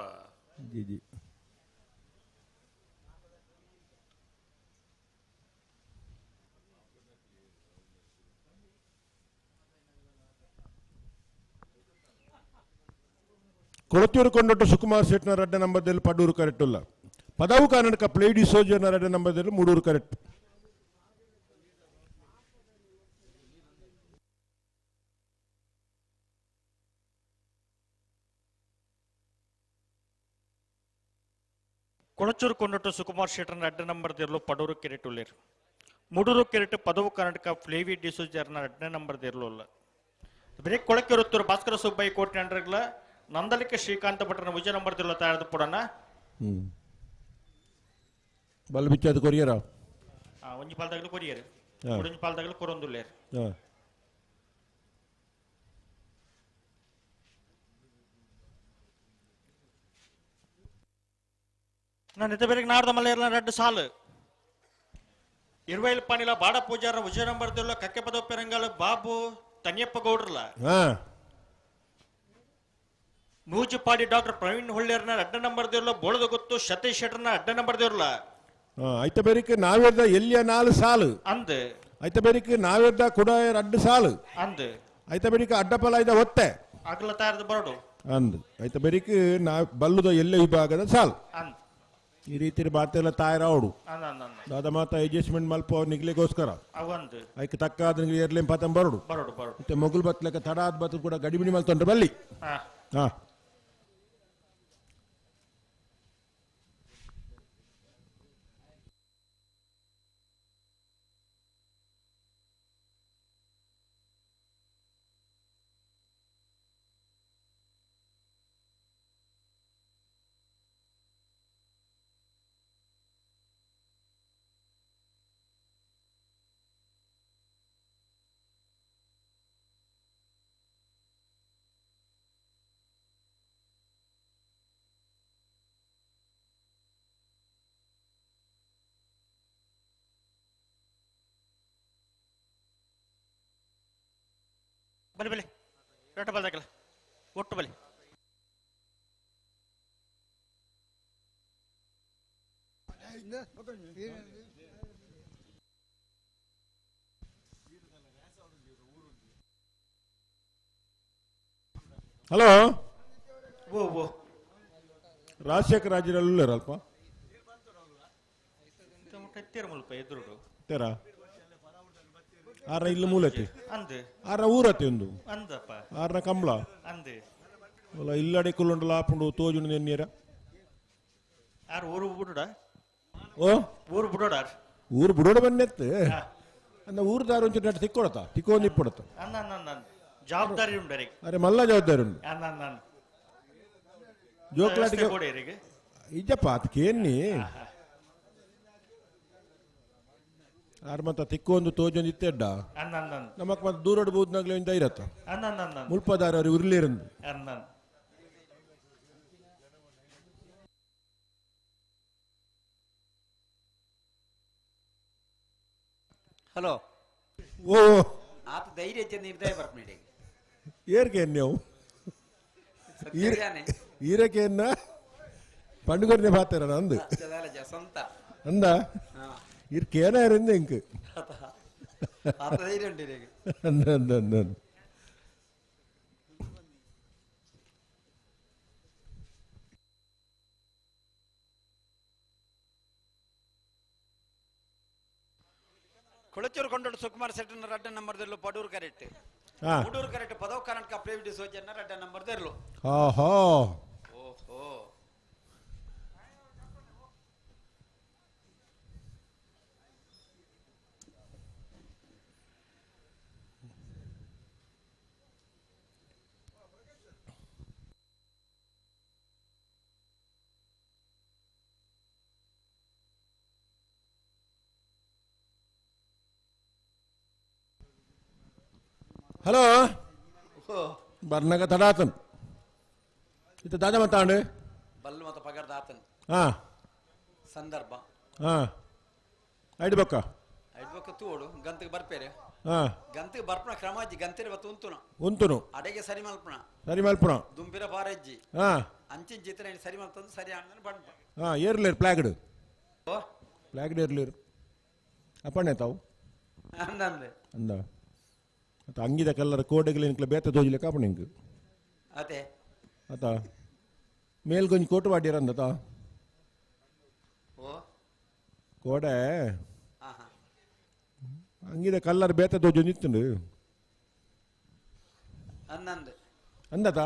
ಜಿ ಜಿ ಕೊಳತೂರು ಕೊಂಡೊಟ್ಟು ಸುಕುಮಾರ್ ಶೆಟ್ನ ರಡ್ಡ ನಂಬರ್ದಲ್ಲಿ ಪಡೂರು ಕರೆಕ್ಟ್ ಇಲ್ಲ ಪದವು ಕರ್ನಾಟಕ ಪ್ಲೇಡಿ ಸೋಜನ ರಡ್ಡ ನಂಬರ್ದಲ್ಲಿ ಮೂಡೂರು ಕರೆಕ್ಟ್. ಕೊಳಚೂರು ಕೊಂಡೊಟ್ಟು ಸುಕುಮಾರ್ ಶೆಟ್ಟರ್ನ ಅಡ್ಡ ನಂಬರ್ ದೇರ್ಲು ಪಡೂರು ಕೆರೆಟ್ ಉಳ್ಳೇರು. ಮುಡೂರು ಕೆರೆಟ್ ಪದವು ಕರ್ನಾಟಕ ಫ್ಲೇವಿ ಡಿಸೋಜರ್ನ ಅಡ್ಡ ನಂಬರ್ ದೇರ್ಲು ಅಲ್ಲ. ಬ್ರೇಕ್ ಕೊಳಕೆರುತ್ತೂರು ಭಾಸ್ಕರ ಸುಬ್ಬಯ್ಯ ಕೋಟೆ ಅಂಡ್ರಗ್ಲ ನಂದಲಿಕ ಶ್ರೀಕಾಂತ ಭಟ್ರನ ವಿಜಯ ನಂಬರ್ ದೇರ್ಲು ತಯಾರದು ಪುಡನ. ಬಲ್ ಬಿಚ್ಚಾದ ಕೊರಿಯರ ಒಂಜಿ ಪಾಲ್ದಾಗಲು ಕೊರಿಯರ್ ಒಂಜಿ ಪಾಲ್ದಾಗಲು ಕೊರೊಂದುಲ್ಲೇರು. ನಾನು ಇದ್ದ ಬೇರೆ ನಾಡ್ದ ಮಲ್ಲೇರ್ಲ ರಡ್ಡು ಸಾಲು ಇರುವೈಲ್ ಪಾಣಿಲ ಬಾಡ ಪೂಜಾರ ವಿಜಯ ನಂಬರ್ ದೇರ್ಲ ಕಕ್ಕೆ ಪದ ಪೆರಂಗಾಲ ಬಾಬು ತನಿಯಪ್ಪ ಗೌಡ್ರಲ ನೂಜುಪಾಡಿ ಡಾಕ್ಟರ್ ಪ್ರವೀಣ್ ಹೊಳ್ಳೇರ್ನ ಅಡ್ಡ ನಂಬರ್ ದೇರ್ಲ ಬೋಳದ ಗೊತ್ತು ಸತೀಶ್ ಶೆಟ್ಟರ್ನ ಅಡ್ಡ ನಂಬರ್ ದೇರ್ಲ. ಐತ ಬೇರಿಕೆ ನಾವೇರ್ದ ಎಲ್ಲಿಯ ನಾಲು ಸಾಲು ಅಂದ್ ಐತ ಬೇರಿಕೆ ನಾವೇರ್ದ ಕುಡ ಅಡ್ಡು ಸಾಲು ಅಂದ್ ಐತ ಬೇರಿಕೆ ಅಡ್ಡಪಲ ಐದ ಒತ್ತೆ ಅಗಲ ತಯಾರದ ಬರಡು ಅಂದ್ ಐತ ಬೇರಿಕೆ ನಾ ಬಲ್ಲುದ ಎಲ್ಲ ವಿಭಾಗದ ಸಾಲು ಅಂದ್ ಈ ರೀತಿ ಬಾತೆಲ್ಲ ತಾಯರ ಅವಡು ಅಂದ್ ಅಂದ್ ಅಂದ್ ದಾದ ಮಾತ ಅಡ್ಜಸ್ಟ್ಮೆಂಟ್ ಮಲ್ಪ ನಿಗ್ಲಿಗೋಸ್ಕರ ಅವಂದು ಐಕ್ ತಕ್ಕ ಆದ ನಿಗ್ಲಿ ಏರ್ಲೇಂ ಪಾತಂ ಬರಡು ಬರಡು ಬರಡು ಮತ್ತೆ ಮೊಗುಲ್ ಬತ್ಲಕ ತಡ ಆದ್ ಬತ್ತು ಕೂಡ ಗಡಿಬಿಡಿ ಮಲ್ತೊಂಡ್ರೆ ಬಲ್ಲಿ. ಹಾ ಬಲಿ ಬಲಿ ರೊಟ್ಟ ಬಲ್ದಾಕಲ್ಲ ಒಟ್ಟು ಬಲಿ. ಹಲೋ ಓ ಓ ರಾಜಶೇಖರ ರಾಜ್ಯದಲ್ಲಿ ಅಲ್ಪ ಮುಲ್ಪ ಎದುರುಡು ತೆರ ಆರ ಇಲ್ಲ ಮೂಲತಿ ಅಂದ್ ಆರ ಊರತಿ ಒಂದು ಅಂದಪ್ಪ ಆರ್ನ ಕಂಬಳ ಅಂದ್ ಒಲ್ಲ ಇಲ್ಲಡೆ ಕುಲ್ಲುಂಡಲ ಆಪುಂಡು ತೋಜುಂಡು ನೆನ್ನೀರ ಆರ್ ಊರು ಬಿಡುಡ ಓ ಊರು ಬಿಡೋಡ ಊರು ಬಿಡೋಡ ಬನ್ನೆತ್ತು ಅಂದ ಊರುದಾರು ಒಂಚೂರು ನಟ್ಟು ತಿಕ್ಕೊಡತ ತಿಕ್ಕೊಂದು ಇಪ್ಪಡತ ಅಂದ ಅಂದ ಅಂದ ಜವಾಬ್ದಾರಿ ಉಂಡು ಅರಿಗೆ ಅರೆ ಮಲ್ಲ ಜವಾಬ್ದಾರಿ ಉಂಡು ಅಂದ ಅಂದ ಅಂದ ಜೋಕ್ಲಾಟಿಗೆ ಕೊಡಿ ಅರಿಗೆ ಇಜ್ಜಪ್ಪ ಅದಕ್ಕೆ ಏನ್ನಿ ಆರ್ ಮತ್ತ ತಿಕ್ಕೊಂದು ತೋಜೊಂದು ಇತ್ತೆಡ್ಡ ಅಂದ ಅಂದ ಅಂದ ನಮಕ್ ಮತ್ತೆ ದೂರಡ್ ಬೂದ್ನಾಗ್ಲೇ ಇಂದ ಇರತ್ತ ಅಂದ ಅಂದ ಅಂದ ಮುಲ್ಪದಾರ ಅವ್ರು ಉರ್ಲಿರಂದು ಅಂದ ಅಂದ ಹಲೋ ಓ ಆತ ಧೈರ್ಯ ಚೆಂದ ನಿರ್ದಯ ಬರ್ಪಣಿ ಏರ್ಕೆ ನೀವು ಈರಕೆಯನ್ನ ಪಂಡುಗರ್ನೆ ಬಾತಾರ ಅಂದು ಸ್ವಂತ ಅಂದ ಇರ್ಕೇನಾರಿಂದ ಇಂಕ್ ಆತ ಧೈರ್ಯ ಉಂಟು ಇರೆಗ್. ಅಂದ ಅಂದ ಅಂದ ಅಂದ ಕೊಳಚೂರು ಕೊಂಡೋಡು ಸುಕುಮಾರ್ ಸೆಟ್ಟನ ರಡ್ಡ ನಂಬರ್ ದೆರ್ಲು ಪಡೂರು ಕರೆಕ್ಟ್ ಹಾ. ಮುಡೂರು ಕರೆಕ್ಟ್ ಪದವು ಕರ್ನಾಟಕ ಪ್ಲೇವಿಡಿ ಸೋಜನ್ನ ರಡ್ಡ ನಂಬರ್ ದೆರ್ಲು ಆಹಾ ಓಹೋ ಹಲೋ ಬರ್ನಗ ತಡಾತನ್ ಇತ್ತ ದಾದ ಮತ್ತಾಂಡು ಬಲ್ಲು ಮತ ಪಗರ್ದ ಆತನ್ ಹಾ ಸಂದರ್ಭ ಹಾ ಐಡ್ಬಕ್ಕ ಐಡ್ಬಕ್ಕ ತೂಡು ಗಂತಿಗೆ ಬರ್ಪೇರೆ ಹಾ ಗಂತಿಗೆ ಬರ್ಪಣ ಕ್ರಮ ಅಜ್ಜಿ ಗಂತಿನ ಬತ್ತು ಉಂತುನ ಉಂತುನು ಅಡೆಗೆ ಸರಿ ಮಲ್ಪಣ ಸರಿ ಮಲ್ಪಣ ದುಂಬಿರ ಬಾರಜ್ಜಿ ಹಾ ಅಂಚಿನ ಚಿತ್ರ ಸರಿ ಮಲ್ತಂದು ಸರಿ ಆಂದ್ರೆ ಬಣ್ಣ ಹಾ ಏರ್ಲೇರು ಪ್ಲಾಗ್ಡ್ ಪ್ಲಾಗ್ಡ್ ಏರ್ಲೇರು ಅಪ್ಪಣ್ಣೆ ತಾವು ಅಂದಂದೆ ಅಂದ ಅತ್ತ ಅಂಗಿದ ಕಲ್ಲರ ಕೋಡೆಗಳು ನಿಂಕ್ಲ ಬೇತ ತೋಜಿಲೆ ಕಾಪಣ ಇಂಕ್ ಅದೇ ಅತ್ತ ಮೇಲ್ಗೊಂಜಿ ಕೋಟು ವಾಡ್ಯರ ಅಂದತ ಓ ಕೋಡೆ ಆಹಾ ಅಂಗಿದ ಕಲ್ಲರ್ ಬೇತ ತೋಜು ನಿತ್ತುಂಡು ಅಂದಂದೆ ಅಂದತ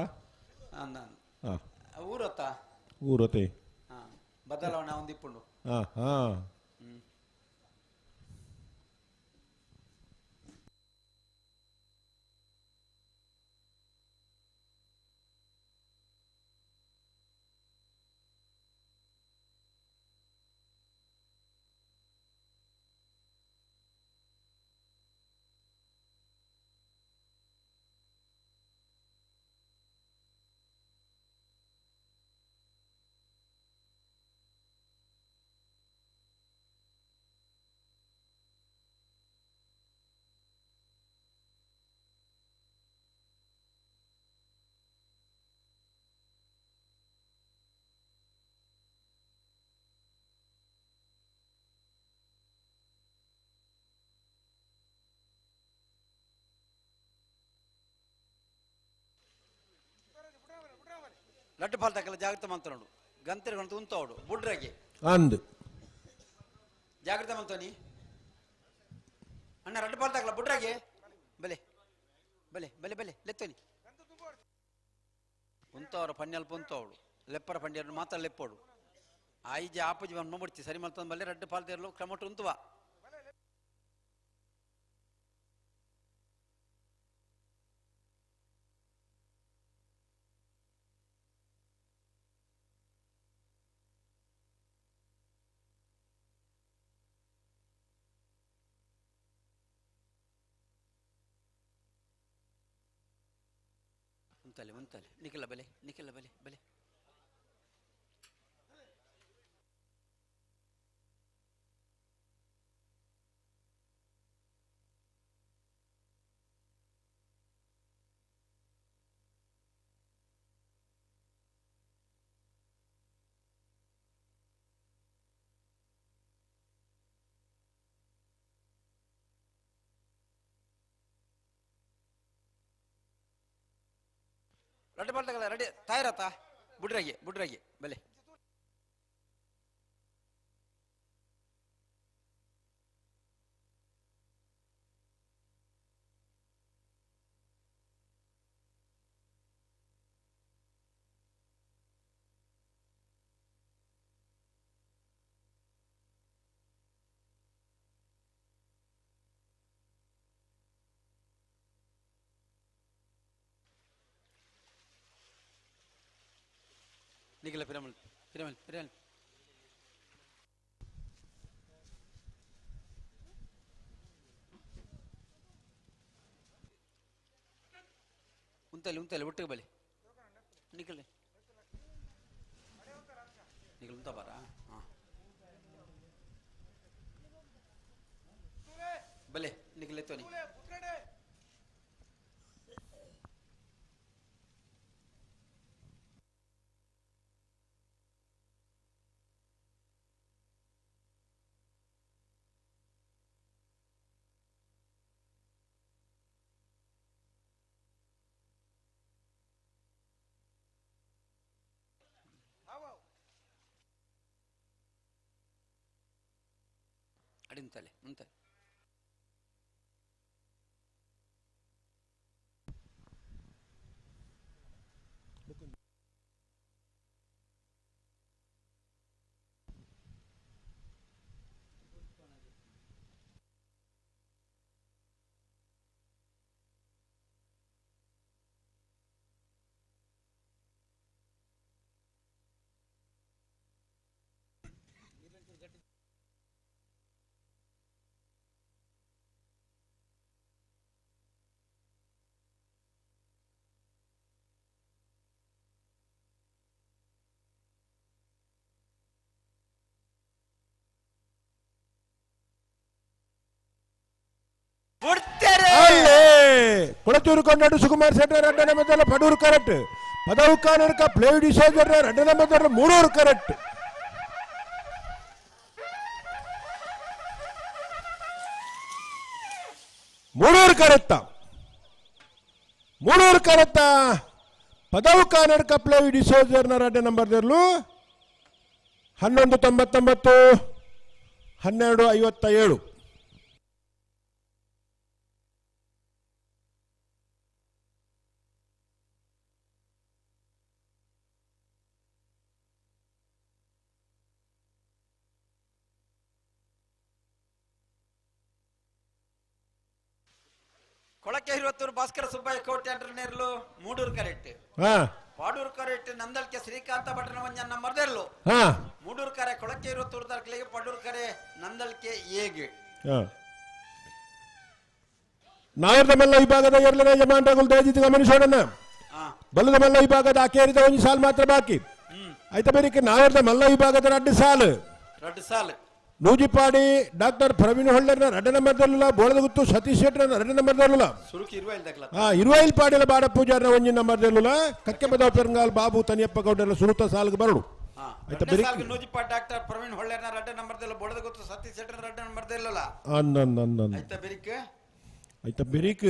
ಅಂದಂದೆ ಹಾ ಊರತ್ತ ಊರತೆ ಹಾ ಬದಲಾವಣೆ ಒಂದಿಪ್ಪುಂಡು ಹಾ ಹಾ ಲಡ್ಡು ಪಾಲ್ತಕ್ಕಲ್ಲ ಜಾಗ್ರತೆ ಮಂತನೋಡು ಗಂತಿರ ಉಂತವಡು ಬುಡ್ರಾಗಿ ಅಂದ್ ಜಾಗ್ರತೆ ಮಂತೋನಿ ಅಣ್ಣ ರಡ್ಡು ಪಾಲ್ತಕ್ಕಲ್ಲ ಬುಡ್ರಾಗಿ ಬಲೆ ಬಲೆ ಬಲೆ ಬಲೆ ಲೆತ್ತೋನಿ ಉಂತವರ ಪಣ್ಯಲ್ಪ ಉಂತವಡು ಲೆಪ್ಪರ ಪಂಡ್ಯರು ಮಾತ್ರ ಲೆಪ್ಪೋಡು ಆಯಿಜಿ ಆಪುಜಿ ಬಂದು ಮುಡ್ಚಿ ಸರಿ ಮಲ್ತಂದು ಬಲ್ಲೆ ರಡ್ಡು ಪಾಲ್ತೇರ್ಲು ಕ್ರಮಟು ಉಂತುವ ಉಂತಲೆ ಉಂತಲೆ ನಿಖಿಲ ಬಲೆ ನಿಖಿಲ ಬಲೆ ಬಲೆ ರಡ್ಡು ಪಾಲ್ತಕ್ಕಲ್ಲ ರೆಡಿ ತಾಯಿರತ್ತ ಬುಡ್ರಾಗಿ ಬುಡ್ರಾಗಿ ಬಲೆ ನಿಖಿಲ ಪಿರಮಲ್ ಪಿರಮಲ್ ಪಿರಮಲ್ ಉಂತಲೆ ಉಂತಲೆ ಒಟ್ಟಿಗೆ ಬಲಿ ನಿಖಿಲ ನಿಖಿಲ್ ಉಂತ ಬಾರ ಹಾಂ ಬಲೆ ನಿಖಿಲ್ ಎತ್ತೋನಿ ಅಡಿ ಉಂತಲೆ ಉಂತಲೆ ಕೊಳಚೂರು ಕೊಂಡಾಡು ಸುಕುಮಾರ್ ಶೆಟ್ಟರ್ ರಡ್ಡನ ಮೊದಲ ಪಡೂರು ಕರೆಕ್ಟ್ ಪದವು ಕಾನರ್ಕ ಪ್ಲೇವ್ ಡಿಸೋಜರ್ ರಡ್ಡನ ಮೊದಲ ಮೂಡೂರು ಕರೆಕ್ಟ್ ಮೂಡೂರು ಕರೆಕ್ಟ ಮೂಡೂರು ಕರೆಕ್ಟ ಪದವು ಕಾನರ್ಕ ಪ್ಲೇವ್ ಡಿಸೋಜರ್ನ ರಡ್ಡ ನಂಬರ್ ದರ್ಲು 11.99 12.57. ಕೊಳಕೆ ಹಿರುವತ್ತೂರು ಭಾಸ್ಕರ ಸುಬ್ಬಯ್ಯ ಕೋಟೆ ಅಂಟರ್ನೇರ್ಲು ಮೂಡೂರು ಕರೆಕ್ಟ್ ಪಾಡೂರು ಕರೆಕ್ಟ್ ನಂದಲ್ಕೆ ಶ್ರೀಕಾಂತ ಭಟ್ರನ ಒಂಜನ್ನ ನಂಬರ್ದೆರ್ಲು ಮೂಡೂರು ಕರೆ ಕೊಳಕೆ ಇರುವತ್ತೂರು ತರ್ಕಲಿಗೆ ಪಾಡೂರು ಕರೆ ನಂದಲ್ಕೆ ಏಗೆ ನಾಯರ್ದ ಮಲ್ಲ ವಿಭಾಗದ ಎರಡನೇ ಯಜಮಾನರುಗಳು ದಯವಿಟ್ಟು ಗಮನಿಸೋಣ. ಬಲ್ಲದ ಮಲ್ಲ ವಿಭಾಗದ ಆಕೇರಿದ ಒಂದು ಸಾಲು ಮಾತ್ರ ಬಾಕಿ ಆಯ್ತಾ. ಬೇರೆ ನಾಯರ್ದ ಮಲ್ಲ ವಿಭಾಗದ ರಡ್ಡು ಸಾಲು ರಡ್ಡು ಸಾಲು ನೂಜಿಪಾಡಿ ಡಾಕ್ಟರ್ ಪ್ರವೀಣ್ ಹೊಳ್ಳರ್ನ ರಡ್ಡ ನಂಬರ್ದಲ್ಲ, ಬೋಳದಗುತ್ತು ಸತೀಶ್ ಶೆಟ್ಟರ್ನ ರಡ್ಡ ನಂಬರ್ದಲ್ಲ, ಇರುವೈಲ್ ಪಾಡಿಲ ಬಾಡ ಪೂಜಾರನ ಒಂಜಿ ನಂಬರ್ದಲ್ಲ, ಕಕ್ಕೆಬದ ಪೆರಂಗಾಲ್ ಬಾಬು ತನಿಯಪ್ಪ ಗೌಡರ ಸುರುತ ಸಾಲ್ಗೆ ಬರಡು. ಆಯ್ತಾ ಬೇರೆ ನೂಜಿಪಾಡಿ ಡಾಕ್ಟರ್ ಪ್ರವೀಣ್ ಹೊಳ್ಳರ್ನ ರಡ್ಡ ನಂಬರ್ದಲ್ಲ, ಬೋಳದಗುತ್ತು ಸತೀಶ್ ಶೆಟ್ಟರ್ನ ರಡ್ಡ ನಂಬರ್ದಲ್ಲ. ಆಯ್ತಾ ಬೆರಿಕ್ ಆಯ್ತಾ ಬೆರಿಕ್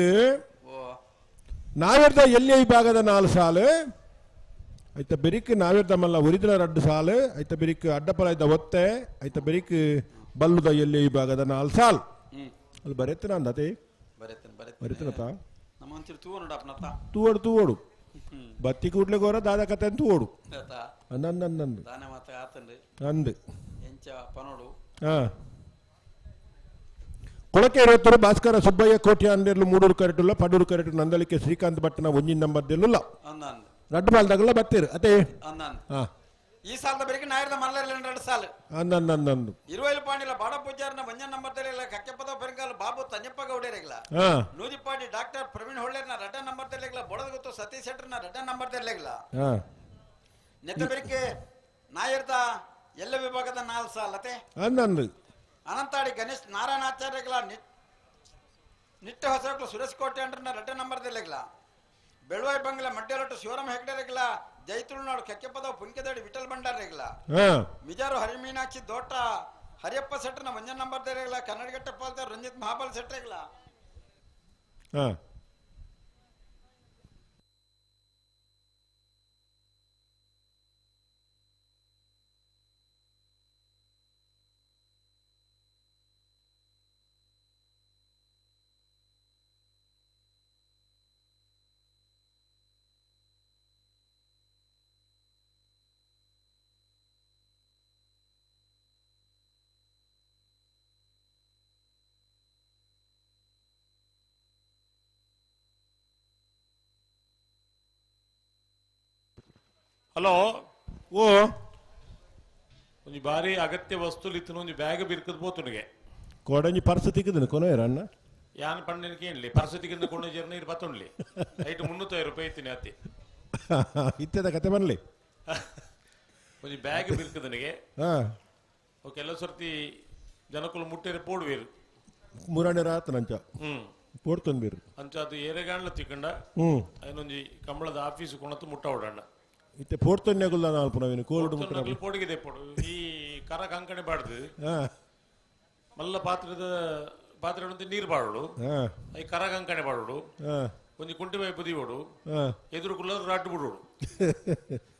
ನಾವೆರ್ದ ಎಲ್ಲಿ ವಿಭಾಗದ 4 ಸಾಲು ಐತ ಬೆರಿಕ್ ನಾವೆರ್ದ ಮಲ್ಲ ಉರಿದಿನ ರಡ್ಡು ಸಾಲು ಐತ ಬೆರಿಕ್ ಅಡ್ಡಪಲ ಇದ್ದ ಒತ್ತೆ ಐತ ಬೆರಿಕ್ ಬಲ್ಲುದ ಎಲ್ಲಿ ವಿಭಾಗದ 4 ಸಾಲು ಅಲ್ಲಿ ಬರೆತನ ಅಂದತೆ ಬರೆತನತ ತೂವಡು ತೂವಡು ಬತ್ತಿ ಕೂಡ್ಲೆ ಗೋರ ದಾದ ಕತೆ ಅಂತ ತೂವಡು ಅಂದಂದು ಅಂದು ಕೊಳಕೆ ಇರುವತ್ತರು ಭಾಸ್ಕರ ಸುಬ್ಬಯ್ಯ ಕೋಟ್ಯ ಅಂದಿರ್ಲು ಮೂಡೂರು ಕರೆಟುಲ್ಲ ಪಡೂರು ಕರೆಟು ನಂದಲಿಕೆ ಶ್ರೀಕಾಂತ್ ಭಟ್ಟನ ಒಂಜಿನ ನಂಬರ್ ದೆಲ್ಲುಲ್ಲ ರಡ್ಡು ಬಾಲ್ದಾಗಲ್ಲ ಬತ್ತೀರು ಅದೇ ಈ ಸಾಲದ ಬೆಳಿಗ್ಗೆ ನಾಯರ್ದ ಮಲ್ಲರ್ಲ ಎರಡು ಸಾಲು ಅಂದಂದು ಇರುವೈಲು ಪಾಂಡಿಲ ಬಾಡ ಪೂಜಾರನ ಒಂಜನ್ ನಂಬರ್ ತೆಲಿಲ್ಲ ಕಕ್ಕೆಪದ ಪೆರಂಗಾಲ್ ಬಾಬು ತಂಜಪ್ಪ ಗೌಡರಿಗ್ಲ ನೂಜಿಪಾಡಿ ಡಾಕ್ಟರ್ ಪ್ರವೀಣ್ ಹೊಳ್ಳೇರ್ನ ರಡ್ಡ ನಂಬರ್ ತೆಲಿಗ್ಲ ಬೊಡದಗುತ್ತು ಸತೀಶ್ ಶೆಟ್ಟರ್ನ ರಡ್ಡ ನಂಬರ್ ತೆಲಿಗ್ಲ ನೆತ್ತ ಬೆಳಿಗ್ಗೆ ನಾಯರ್ದ ಎಲ್ಲ ವಿಭಾಗದ 4 ಸಾಲ ಅತೆ ಅಂದಂದು ಅನಂತಾಡಿ ಗಣೇಶ್ ನಾರಾಯಣಾಚಾರ್ಯಗಳ ನಿಟ್ಟ ಹೊಸಗಳು ಸುರೇಶ್ ಕೋಟೆ ಅಂಡ್ರನ ರಡ್ಡ ನಂಬರ್ ತೆಲಿಗ್ಲ ಬೆಳುವಾಯಿ ಬಂಗ್ಲ ಮಡ್ಯಲೊಟ್ಟು ಶಿವರಾಮ ಹೆಗ್ಡೆರೆಗ್ಲ ಜೈ ತುಳುನಾಡು ಕೆಕ್ಕೆಪದ ಪುಂಕೆದಡಿ ವಿಠಲ್ ಭಂಡಾರೆಗ್ಲ ಮಿಜಾರು ಹರಿಮೀನಾಕ್ಷಿ ದೋಟ ಹರಿಯಪ್ಪ ಶೆಟ್ಟರ್ನ ಒಂಜನ್ ನಂಬರ್ ತೆರೆಗ್ಲ ಕನ್ನಡಗಟ್ಟ ಪಾಲ್ತ ರಂಜಿತ್ ಮಹಾಬಲ್ ಶೆಟ್ಟರೆಗ್ಲ. ಹಲೋ ಓ ಒಂಜಿ ಬಾರಿ ಅಗತ್ಯ ವಸ್ತು ಇತ್ತು ಒಂಜಿ ಬ್ಯಾಗ್ ಬಿರ್ಕದ್ ಪೋತುನಿಗೆ ಕೊಡಂಜಿ ಪರ್ಸ ತಿಕ್ಕದನು ಕೊನೆಯರ ಅಣ್ಣ ಯಾನ್ ಪಣ್ಣನಿಗೆ ಏನ್ಲಿ ಪರ್ಸ ತಿಕ್ಕದ ಕೊಂಡು ಜರ್ನ ನೀರು ಬತ್ತುಂಡ್ಲಿ ಐಟು 350 ರೂಪಾಯಿ ಇತ್ತಿನಿ ಅತ್ತಿ ಇತ್ತದ ಕತೆ ಬನ್ಲಿ ಒಂಜಿ ಬ್ಯಾಗ್ ಬಿರ್ಕದನಿಗೆ ಕೆಲವು ಸರ್ತಿ ಜನಕುಲು ಮುಟ್ಟೆರೆ ಪೋಡುವೇರು ಮುರಾಣೆ ರಾತನಂಚ ಪೋಡ್ತೊಂದು ಬೀರು ಅಂಚ ಅದು ಏರೆಗಾಂಡ್ಲ ತಿಕ್ಕಂಡ ಐನೊಂಜಿ ಕಂಬಳದ ಆಫೀಸ್ ಕೊಣತು ಮುಟ್ಟ ಓಡಣ್ಣ ಇತ್ತೆ ಪೋಡ್ತೊನ್ನೆಗುಲ್ಲ ನಾಲ್ಪು ನವೀನು ಕೋಲ್ಡ್ ಮುಟ್ಟ ಪೋಡಿಗಿದೆ ಪೋಡು ಈ ಕರ ಕಂಕಣೆ ಬಾಡ್ದು ಮಲ್ಲ ಪಾತ್ರದ ಪಾತ್ರೆ ನೀರು ಬಾಡೋಡು ಈ ಕರ ಕಂಕಣೆ ಬಾಡೋಡು ಒಂಜಿ ಕುಂಟಿ ಪೈಪು ದೀವೋಡು ಎದುರು ಕುಲ್ಲ ರಾಟು ಬಿಡೋಡು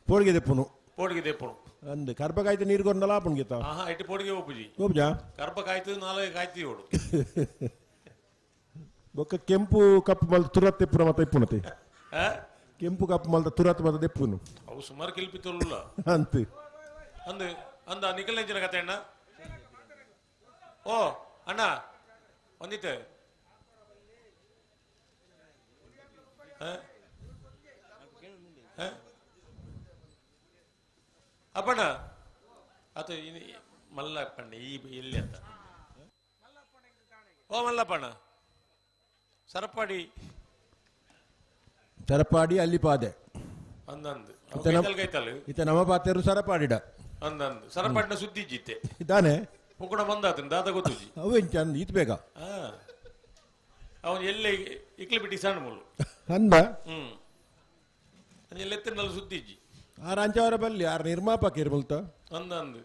ಪೋಡಿಗೆ ದೆಪ್ಪುನು ಪೋಡಿಗೆ ದೆಪ್ಪುನು ಅಂದ್ ಕರ್ಬ ಕಾಯ್ತು ನೀರು ಕೊಂಡಲ ಆಪುಣ್ಗಿತ ಆಹಾ ಇಟ್ಟು ಪೋಡಿಗೆ ಒಪ್ಪುಜಿ ಒಪ್ಪುಜಾ ಕರ್ಬ ಕಾಯ್ತು ನಾಲ್ಕು ಕಾಯ್ತೀವೋಡು ಬೊಕ್ಕ ಕೆಂಪು ಕಪ್ಪು ಮಲ್ತ ತುರತ್ ತೆಪ್ಪುನ ಮತ್ತ ಇಪ್ಪುನತೆ ಕೆಂಪು ಕಪ್ಪು ಮಲ್ತ ತುರತ್ ಮತ್ತ ದೆಪ್ಪುನು ಅವು ಸುಮಾರು ಕಿಲ್ಪಿ ತೊಲ್ಲ ಅಂತ ಅಂದ್ ಅಂದ ನಿಖಲ್ ಎಂಜಿನ ಕತೆ ಅಣ್ಣ ಓ ಅಣ್ಣ ಒಂದಿತ್ತೆ ಅಪ್ಪಣ್ಣ ಆತ ಮಲ್ಲಪ್ಪಣ್ಣ ಈ ಎಲ್ಲಿ ಅಂತ ಓ ಮಲ್ಲಪ್ಪಣ್ಣ ಸರಪಾಡಿ ಸರಪಾಡಿ ಅಲ್ಲಿ ಪಾದೆ ಅಂದಂದು ಇತ ನಮ್ಮ ಪಾತೆರು ಸರಪಾಡಿಡ ಅಂದಂದು ಸರಪಾಡಿನ ಸುದ್ದಿ ಜಿತ್ತೆ ಇದ್ದಾನೆ ಪುಕುಡ ಬಂದಾತನ ದಾದ ಗೊತ್ತುಜಿ ಅವು ಎಂಚ ಅಂದ್ ಈತ್ ಬೇಗ ಅವನು ಎಲ್ಲೆ ಇಕ್ಲಿ ಬಿಟ್ಟಿ ಸಣ್ಣ ಮುಳ್ಳು. ಅಂದ ಅಂಜೆ ಲೆತ್ತಿನಲ್ಲ ಸುದ್ದಿಜ್ಜಿ. ಆರ್ ಅಂಚವರ ಬಲ್ಲಿ ಆರ್ ನಿರ್ಮಾಪಕ ಇರ್ಬಲ್ತ ಅಂದ ಅಂದು.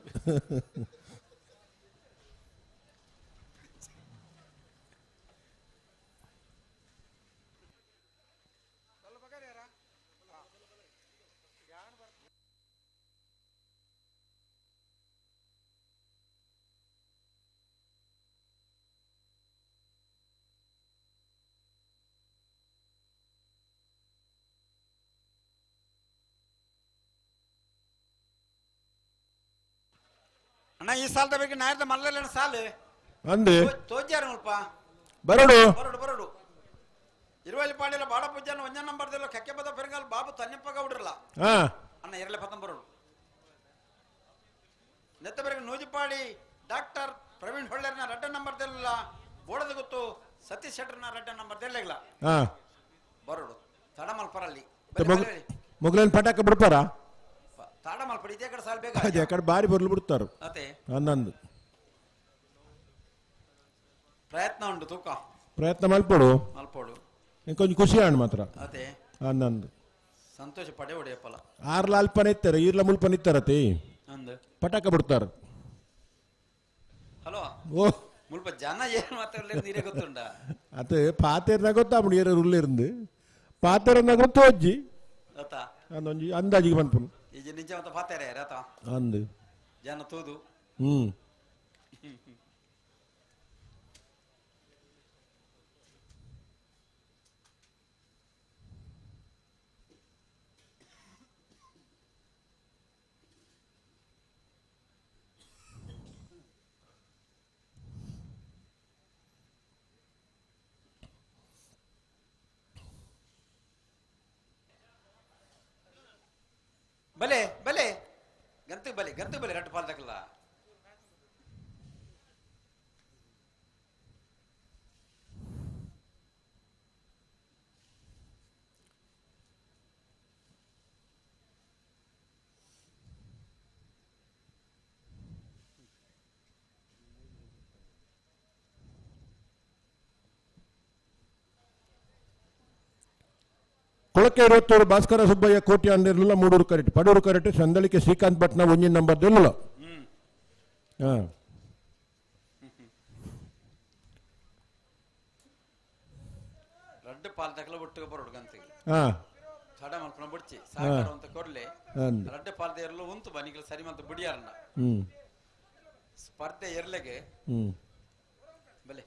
ಅಣ್ಣ ಈ ಸಾಲದ ಬಗ್ಗೆ ನಾಯರ್ದ ಮಲ್ಲಲ್ಲ ಸಾಲು ಅಂದೆ ತೋಜ್ಯಾರ ಮುಲ್ಪ ಬರಡು ಬರಡು ಬರಡು ಇರುವಲ್ಲಿ ಪಾಡಿಲ್ಲ ಬಾಡ ಪೂಜಾನ ಒಂಜ ನಂಬರ್ ದಿಲ್ಲ ಕಕ್ಕೆ ಪದ ಪೆರಂಗಾಲ್ ಬಾಬು ತನ್ನಿಪ್ಪ ಗೌಡ್ರಲ್ಲ. ಅಣ್ಣ ಎರಲೆ ಪತ್ತಂ ಬರಡು ನೆತ್ತ ಬೆರಗ ನೂಜಿಪಾಡಿ ಡಾಕ್ಟರ್ ಪ್ರವೀಣ್ ಹೊಳ್ಳರ್ನ ರಡ್ಡ ನಂಬರ್ ದಿಲ್ಲ ಬೋಡದ ಗೊತ್ತು ಸತೀಶ್ ಶೆಟ್ಟರ್ನ ರಡ್ಡ ನಂಬರ್ ದಿಲ್ಲ ಬರಡು ತಡ ಮಲ್ಪರಲ್ಲಿ ಮೊಗಲನ್ ಪಟಾಕ ಬಿಡ್ತಾರ ತಾಡ ಮಲ್ಪಡಿ ಇದೇ ಕಡೆ ಸಾಲ್ ಬೇಗ ಅದೇ ಕಡೆ ಬಾರಿ ಬರ್ಲು ಬಿಡ್ತಾರ ಅದೇ ಅಂದಂದು ಪ್ರಯತ್ನ ಉಂಟು ತೂಕ ಪ್ರಯತ್ನ ಮಲ್ಪಡು ಮಲ್ಪೋಡು ಕೊಂಚ ಖುಷಿ ಆಣ್ ಮಾತ್ರ ಅದೇ ಅಂದಂದು ಸಂತೋಷ ಪಡೆ ಹೊಡೆಯಪ್ಪಲ ಆರ್ಲ ಅಲ್ಪನ ಇತ್ತಾರೆ ಈರ್ಲ ಮುಲ್ಪನ ಇತ್ತಾರತಿ ಅಂದು ಪಟಾಕ ಬಿಡ್ತಾರ. ಹಲೋ ಓ ಮುಲ್ಪ ಜನ ಏನು ಮಾತಾಡಲಿ ನೀರೇ ಗೊತ್ತುಂಡ ಅದು ಪಾತೇರ್ನ ಗೊತ್ತಾಪುಂಡು ಏರ ಉಳ್ಳಿருந்து ಪಾತೇರ್ನ ಗೊತ್ತು ಅಜ್ಜಿ ಅತಾ ಅಂದೊಂಜಿ ಅಂದಾಜಿಗೆ ಪನ್ಪುನು ಈ ನಿಜ ಅಂತ ಪಾತೇರೆ ರಥ ಅಂದು ಜನ ತೂದು. ಬಲೆ ಬಲೆ ಗಂತು ಬಲೆ ಗಂತು ಬಲೆ ರಟ್ಟು ಪಾಲ್ದಕ್ಕಲ್ಲ. ಕೊಳಕೆ ಇರುವತ್ತೂರು ಭಾಸ್ಕರ ಸುಬ್ಬಯ್ಯ ಕೋಟಿ ಅಂದಿರಲಿಲ್ಲ ಮೂಡೂರು ಕರೆಕ್ಟ್ ಪಡೂರು ಕರೆಕ್ಟ್ ಸಂದಳಿಕೆ ಶ್ರೀಕಾಂತ್ ಭಟ್ನ ಒಂಜಿನ ನಂಬರ್ ಇರಲಿಲ್ಲ. ರಡ್ಡು ಪಾಲ್ ತಕಲ ಒಟ್ಟಿಗೆ ಬರೋಡು ಗಂತಿಗೆ ತಡ ಮಲ್ಪನ ಬುಡ್ಚಿ ಸಾಕಾರ ಅಂತ ಕೊರ್ಲೆ ರಡ್ಡು ಪಾಲ್ ಇರಲು ಉಂತು ಬನಿಗಳು ಸರಿ ಮಂತ ಬುಡಿಯಾರನ್ನ ಸ್ಪರ್ಧೆ ಎರ್ಲೆಗೆ ಬಲೆ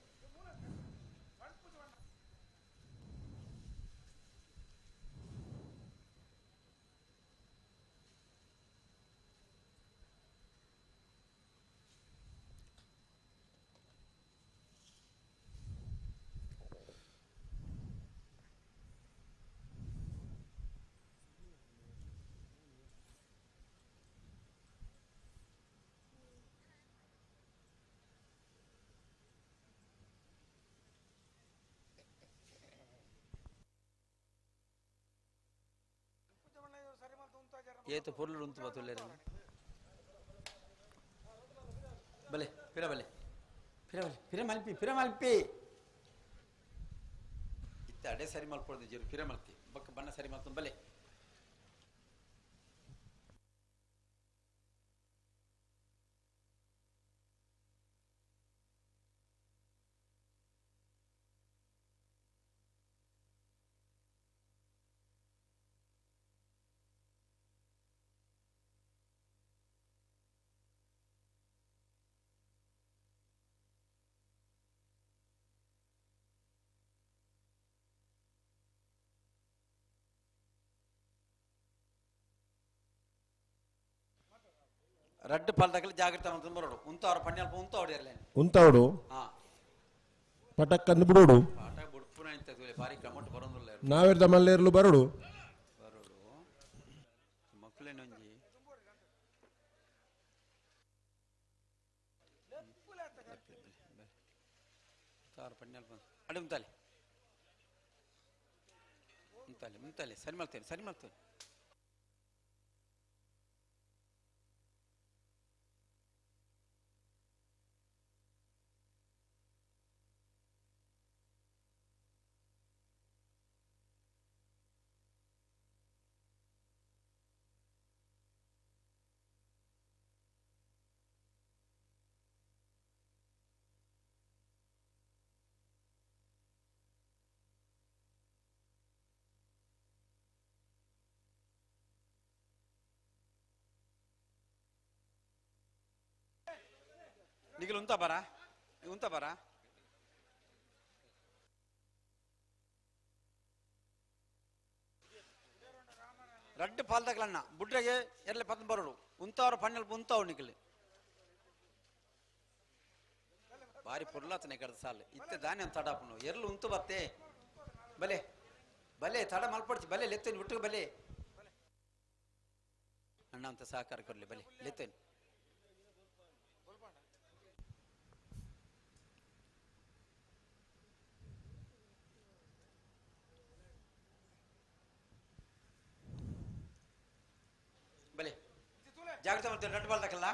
ಏತು ಪೊರ್ಲು ಉಂತು ಬತ್ತುಲ್ಲೇರು ಬಲೆ ಪಿರ ಬಲೆ ಪಿರ ಬಲೆ ಪಿರ ಮಲ್ಪಿ ಪಿರ ಮಲ್ಪಿ ಇತ್ತ ಅಡೆ ಸರಿ ಮಲ್ಪೊಡ್ದು ಜೀರು ಪಿರ ಮಲ್ತಿ ಬಕ್ಕ ಬಣ್ಣ ಸರಿ ಮಲ್ತು ಬಲೆ ರಡ್ಡು ಪಾಲ್ದಾಗಲಿ ಜಾಗ್ರತೆ ಮಾಡ್ಕೊಂಡು ಬರೋಡು ಉಂತು ಅವ್ರ ಪಣ್ಯಲ್ಪ ಉಂತು ಅವ್ರು ಉಂತಾವಡು ಪಟಕ್ಕಂದು ಬಿಡೋಡು ಪಾಠ ಬುಡ್ಪುನ ಇಂತ ಬಾರಿ ಕ್ರಮಟ್ ಬರೋದಿಲ್ಲ. ನಾವೆರ್ದ ಮಲ್ಲೇರ್ಲು ಬರೋಡು ಬರೋಡು ಮಕ್ಕಳೇನೊಂಜಿ ಪಣ್ಯಲ್ಪ ಅಡಿ ಉಂತಾಲೆ ಉಂತಾಲೆ ಉಂತಾಲೆ ಸರಿ ಮಾಡ್ತೇನೆ ಸರಿ ಮಾಡ್ತೇನೆ. ನಿಗಲ್ ಉಂತ ಬರ ಉಂತ ಬರ ರಡ್ಡು ಪಾಲ್ದಕ್ಲಣ್ಣ ಬುಡ್ರೆಗೆ ಎರ್ಲೆ ಪತ್ನ ಬರೋಡು ಉಂತಾವ್ರ ಪಣ್ಣಲ್ ಉಂತಾವ್ ನಿಗಲ್ ಬಾರಿ ಪೊರ್ಲಾತನೆ ಕಡ್ದ ಸಾಲು ಇತ್ತೆ ದಾನೆ ಅಂತ ತಡಾಪುನು ಎರ್ಲು ಉಂತು ಬತ್ತೆ ಬಲೆ ಬಲೆ ತಡ ಮಲ್ಪಡ್ಚಿ ಬಲೆ ಲೆತ್ತೇನು ಬಿಟ್ಟು ಬಲೆ ಅಣ್ಣ ಅಂತ ಸಹಕಾರ ಕೊಡ್ಲಿ ಬಲೆ ಲೆತ್ತೇನು ಬಲೆ ಜಾಗ್ರತೆ ಮಾಡ್ತೇನೆ ರಡ್ಡು ಬಾಲ್ದಕ್ಕಲ್ಲ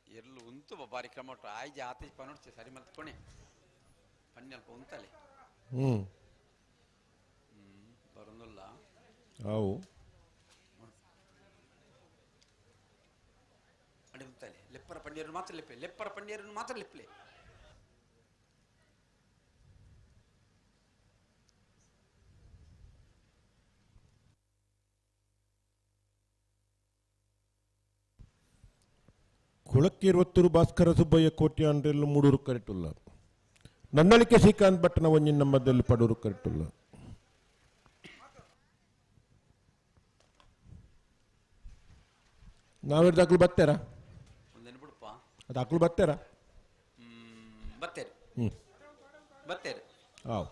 ಎರ್ಲು ಉಂತು ಬಾರಿ ಕ್ರಮ ಆಯ್ಜ ಆತೇಜ್ ಪನೋಡ್ಚಿ ಸರಿ ಮಲ್ತ್ಕೊಣೆ ಪಣ್ಣಲ್ಪ ಉಂತಲೆ ಬರೋದಿಲ್ಲ ಅವು ಅಡಿ ಉಂತಲೆ ಲೆಪ್ಪರ ಪಂಡಿಯರು ಮಾತ್ರ ಲೆಪ್ಪೆ ಲೆಪ್ಪರ ಪಂಡಿಯರನ್ನು ಮಾತ್ರ ಲೆಪ್ಪಲೆ ಕುಳಕ್ಕಿರುವತ್ತೂರು ಭಾಸ್ಕರ ಸುಬ್ಬಯ್ಯ ಕೋಟ್ಯಾಂಡ್ರೆಲ್ಲ ಮೂಡೂರು ಕರೆಟುಲ್ಲ ನನ್ನಳಿಕೆ ಶ್ರೀಕಾಂತ್ ಭಟ್ಟನ ಒಂಜಿನ ನಮ್ಮದಲ್ಲಿ ಪಡೂರು ಕರೆಟುಲ್ಲ ನಾವೆರ್ದು ಅಕ್ಲು ಬತ್ತೇರಾ ಒಂದೇನು ಬಿಡಪ್ಪ ಅದು ಅಕ್ಲು ಬತ್ತೇರಾ ಬತ್ತೇರಿ ಬತ್ತೇರಿ ಆವ್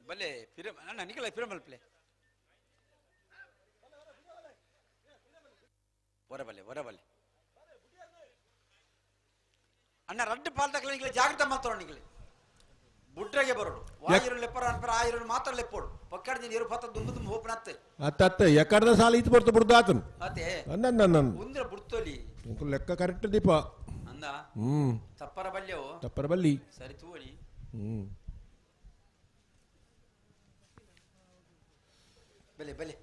ಬಲೆ ಪಿರ ಅಣ್ಣ ನಿಖಲ ಪಿರ ಮಲ್ಪಲೆ ಹೊರಬಲೆ ಹೊರಬಲೆ ಅಣ್ಣ ರಡ್ಡು ಪಾಲ್ದಕ್ಕಲ ನಿಖಲ ಜಾಗ್ರತೆ ಮಾತ್ರ ನಿಖಲೆ ಬುಡ್ರೆಗೆ ಬರೋಡು ವಾಯಿರು ಲೆಪ್ಪರ ಅನ್ಪರ ಆಯಿರು ಮಾತ್ರ ಲೆಪ್ಪೋಡು ಪಕ್ಕಡ ನೀರು ಪತ್ತ ದುಂಬು ದುಂಬು ಹೋಪನತ್ತೆ ಅತ್ತ ಅತ್ತ ಎಕಡ್ದ ಸಾಲ ಇತ್ತು ಬರ್ತು ಬಿಡ್ದು ಆತನು ಅತ್ತೆ ನನ್ನ ನನ್ನ ಉಂದ್ರ ಬುಡ್ತೋಲಿ ಲೆಕ್ಕ ಕರೆಕ್ಟ್ ದೀಪ ಅಂದ ತಪ್ಪರ ಬಲ್ಯವು ತಪ್ಪರ ಬಲ್ಲಿ ಸರಿ ತೂವಳಿ ಬಲೆ ಬಲೆ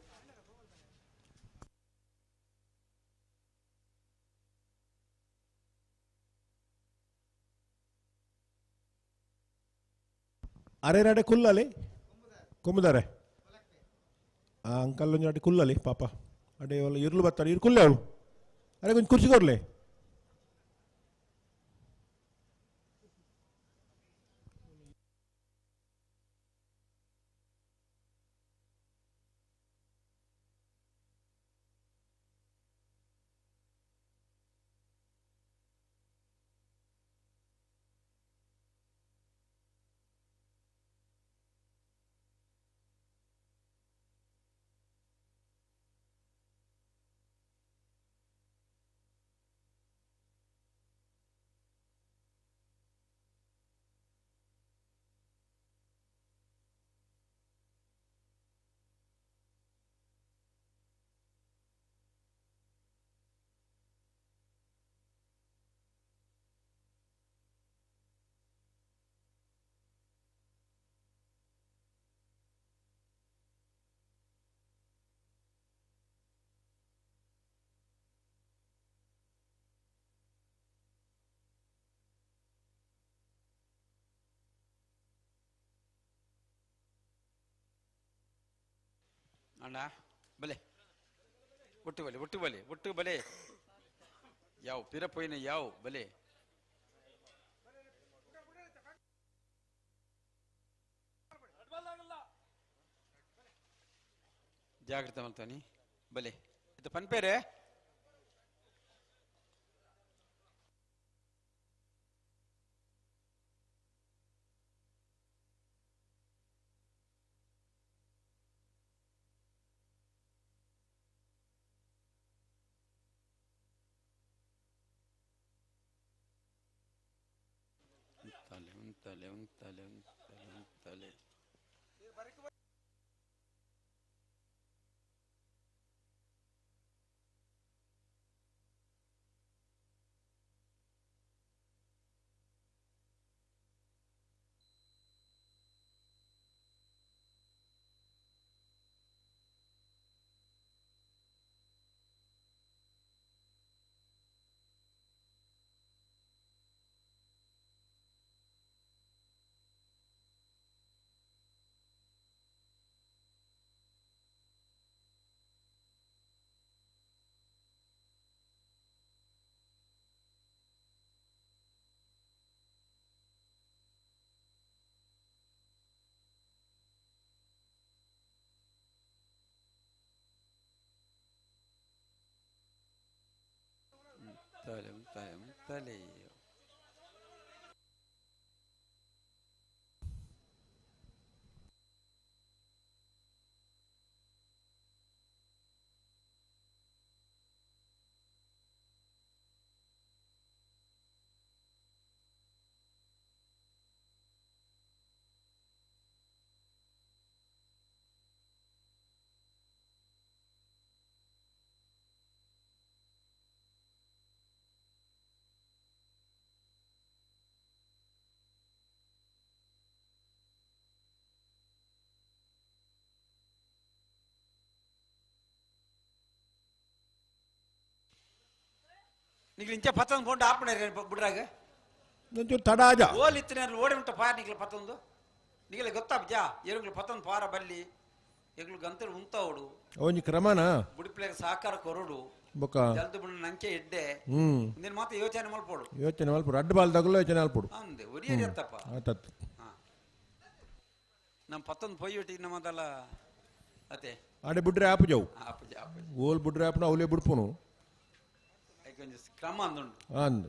ಅರೆ ನಡೆ ಕುಲ್ಲಲೆ ಕೊಮ್ಮುದಾರೆ ಆ ಅಂಕಲ್ ಒಂಜಿ ಅಡೆ ಕುಲ್ಲಲೆ ಪಾಪ ಅಡೆ ಅವಳು ಇರ್ಲು ಬರ್ತಾರೆ ಇರು ಕುಲ್ಲೆ ಅವಳು ಅರೆ ಕೊಂಚ ಕುರ್ಚಿ ಕೊರ್ಲೆ ಅಣ್ಣ ಬಲೆ ಒಟ್ಟು ಬಲೆ ಒಟ್ಟು ಬಲೆ ಒಟ್ಟು ಬಲೆ ಯಾವ ಪಿರಪೊಯ್ನ ಯಾವ ಬಲೆ ಜಾಗ್ರತೆ ಮಲ್ತಾನಿ ಬಲೆ ಇದು ಪನ್ಪೇರೆ ಉಂತಾಲೆ ಉಂತಾಲೆ ಉಂತಾಲೆ ಉಂತಾಲೆ. ಉಂತಾಲೆ ಉಂತಾಲೆ ಉಂತಾಲೆ. ನಿಗ್ಲು ಇಂಚ ಪತ್ತೊಂದು ಪೋಂಡು ಆಪಣೆ ಬಿಡ್ರಾಗ ಒಂಚೂರು ತಡ ಆಜ ಓಲ್ ಇತ್ತಿನ ಓಡಿ ಉಂಟ ಪಾರ ನಿಗ್ಲು ಪತ್ತೊಂದು ನಿಗಲೆ ಗೊತ್ತಾಪ್ಜಾ ಏರುಗ್ಲು ಪತ್ತೊಂದು ಪಾರ ಬಲ್ಲಿ ಎಗ್ಲು ಗಂತರು ಉಂತಾವಡು ಒಂಜಿ ಕ್ರಮನ ಬುಡಿಪ್ಲೆಗ್ ಸಹಕಾರ ಕೊರಡು ಬೊಕ್ಕ ಜಲ್ದು ಬುಣ್ಣ ನಂಚೆ ಎಡ್ಡೆ ನಿನ್ ಮಾತ್ರ ಯೋಚನೆ ಮಲ್ಪೋಡು ಯೋಚನೆ ಮಲ್ಪಡು ಅಡ್ಡ ಬಾಲ್ ತಗಲು ಯೋಚನೆ ಮಲ್ಪಡು ಅಂದೆ ಒರಿಯರಿ ಅತ್ತಪ್ಪ ಆತತ್ತು ನಮ್ಮ ಪತ್ತೊಂದು ಪೊಯ್ಯೊಟ್ಟಿ ನಮ್ಮದಲ್ಲ ಅತೆ ಆಡೆ ಬಿಡ್ರೆ ಆಪು ಜಾವು ಆಪುಜ ಆಪುಜ ಓಲ್ ಬಿಡ್ರೆ ಆಪುನ ಅವಲೇ ಬಿಡ್ಪುನು ಐಕೊಂಜಿ ಕ್ರಮ ಅಂದುಂಡು ಅಂದು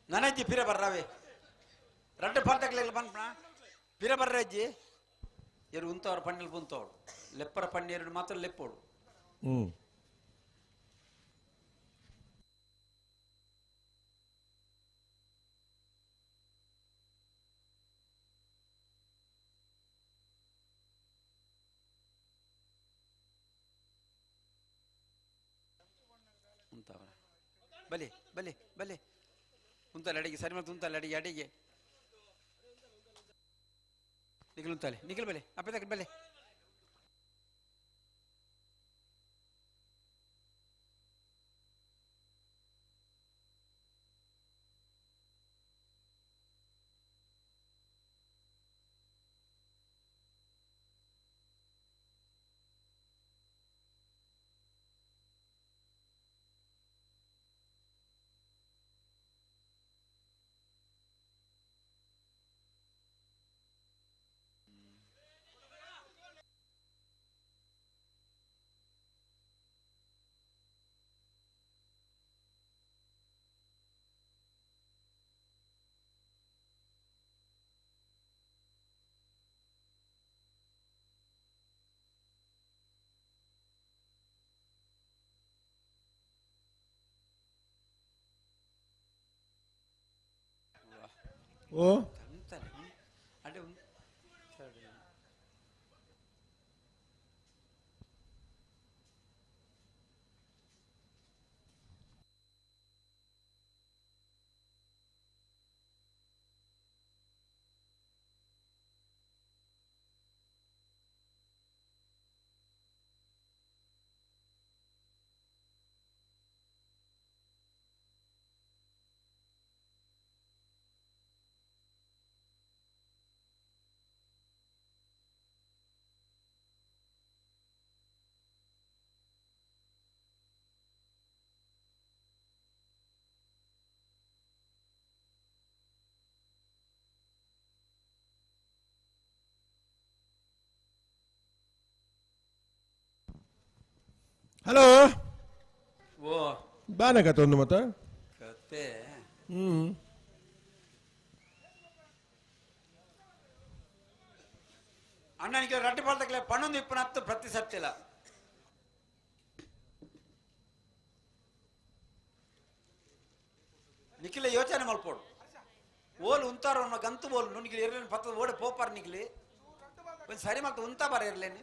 ನನಜ್ಜಿ ಪಿರ ಬರ್ರಾವೆ ರಡ್ಡು ಪಾಲ್ತಕ್ಲೆಲ್ಲ ಬಂದ್ಪಣ ಪಿರ ಬರ್ರಜ್ಜಿ ಎರು ಉಂತವ್ರ ಪಣ್ಣೆಲ್ ಪುಂತವಡು ಲೆಪ್ಪರ ಪಣ್ಣೆರಡು ಮಾತ್ರ ಲೆಪ್ಪೋಡು ಉಂತವ್ರ ಬಲಿ ಬಲಿ ಬಲಿ ಉಂತಲ್ಲ ಅಡಿಗೆ ಸರಿ ಮತ್ತೆ ಉಂತಲ್ಲ ಅಡಿಗೆ ಅಡಿಗೆ ನಿಖಿಲ್ ಉಂತಾಲೆ ನಿಖಿಲ್ ಬಲೆ ಅಪ್ಪೆ ತಕ್ಕ ಬಲೆ ಓ ಉಂತಾಲೆ ಅಡೆ ಉಂತಾಲೆ ಹಲೋ ಓ ಬಾನ ಕತೆ ಒಂದು ಮತ್ತ ಕತೆ ಅಣ್ಣನಿಗೆ ರಡ್ಡು ಬಾಲ್ದಕ್ಲೆ ಪನ್ನೊಂದು ಇಪ್ಪನತ್ತು ಪ್ರತಿ ಸರ್ತಿಲ್ಲ. ನಿಖಿಲ ಯೋಚನೆ ಮಲ್ಪೋಡು ಓಲು ಉಂತಾರ ಅನ್ನೋ ಗಂತು ಓಲು ನುಣಿಗಿಲಿ ಇರ್ಲೇನು ಪತ್ತದ ಓಡೆ ಪೋಪಾರ್ ನಿಖಿಲಿ ಒಂದು ಸರಿ ಮಲ್ತ ಉಂತಾ ಬಾರ ಇರ್ಲೇನು.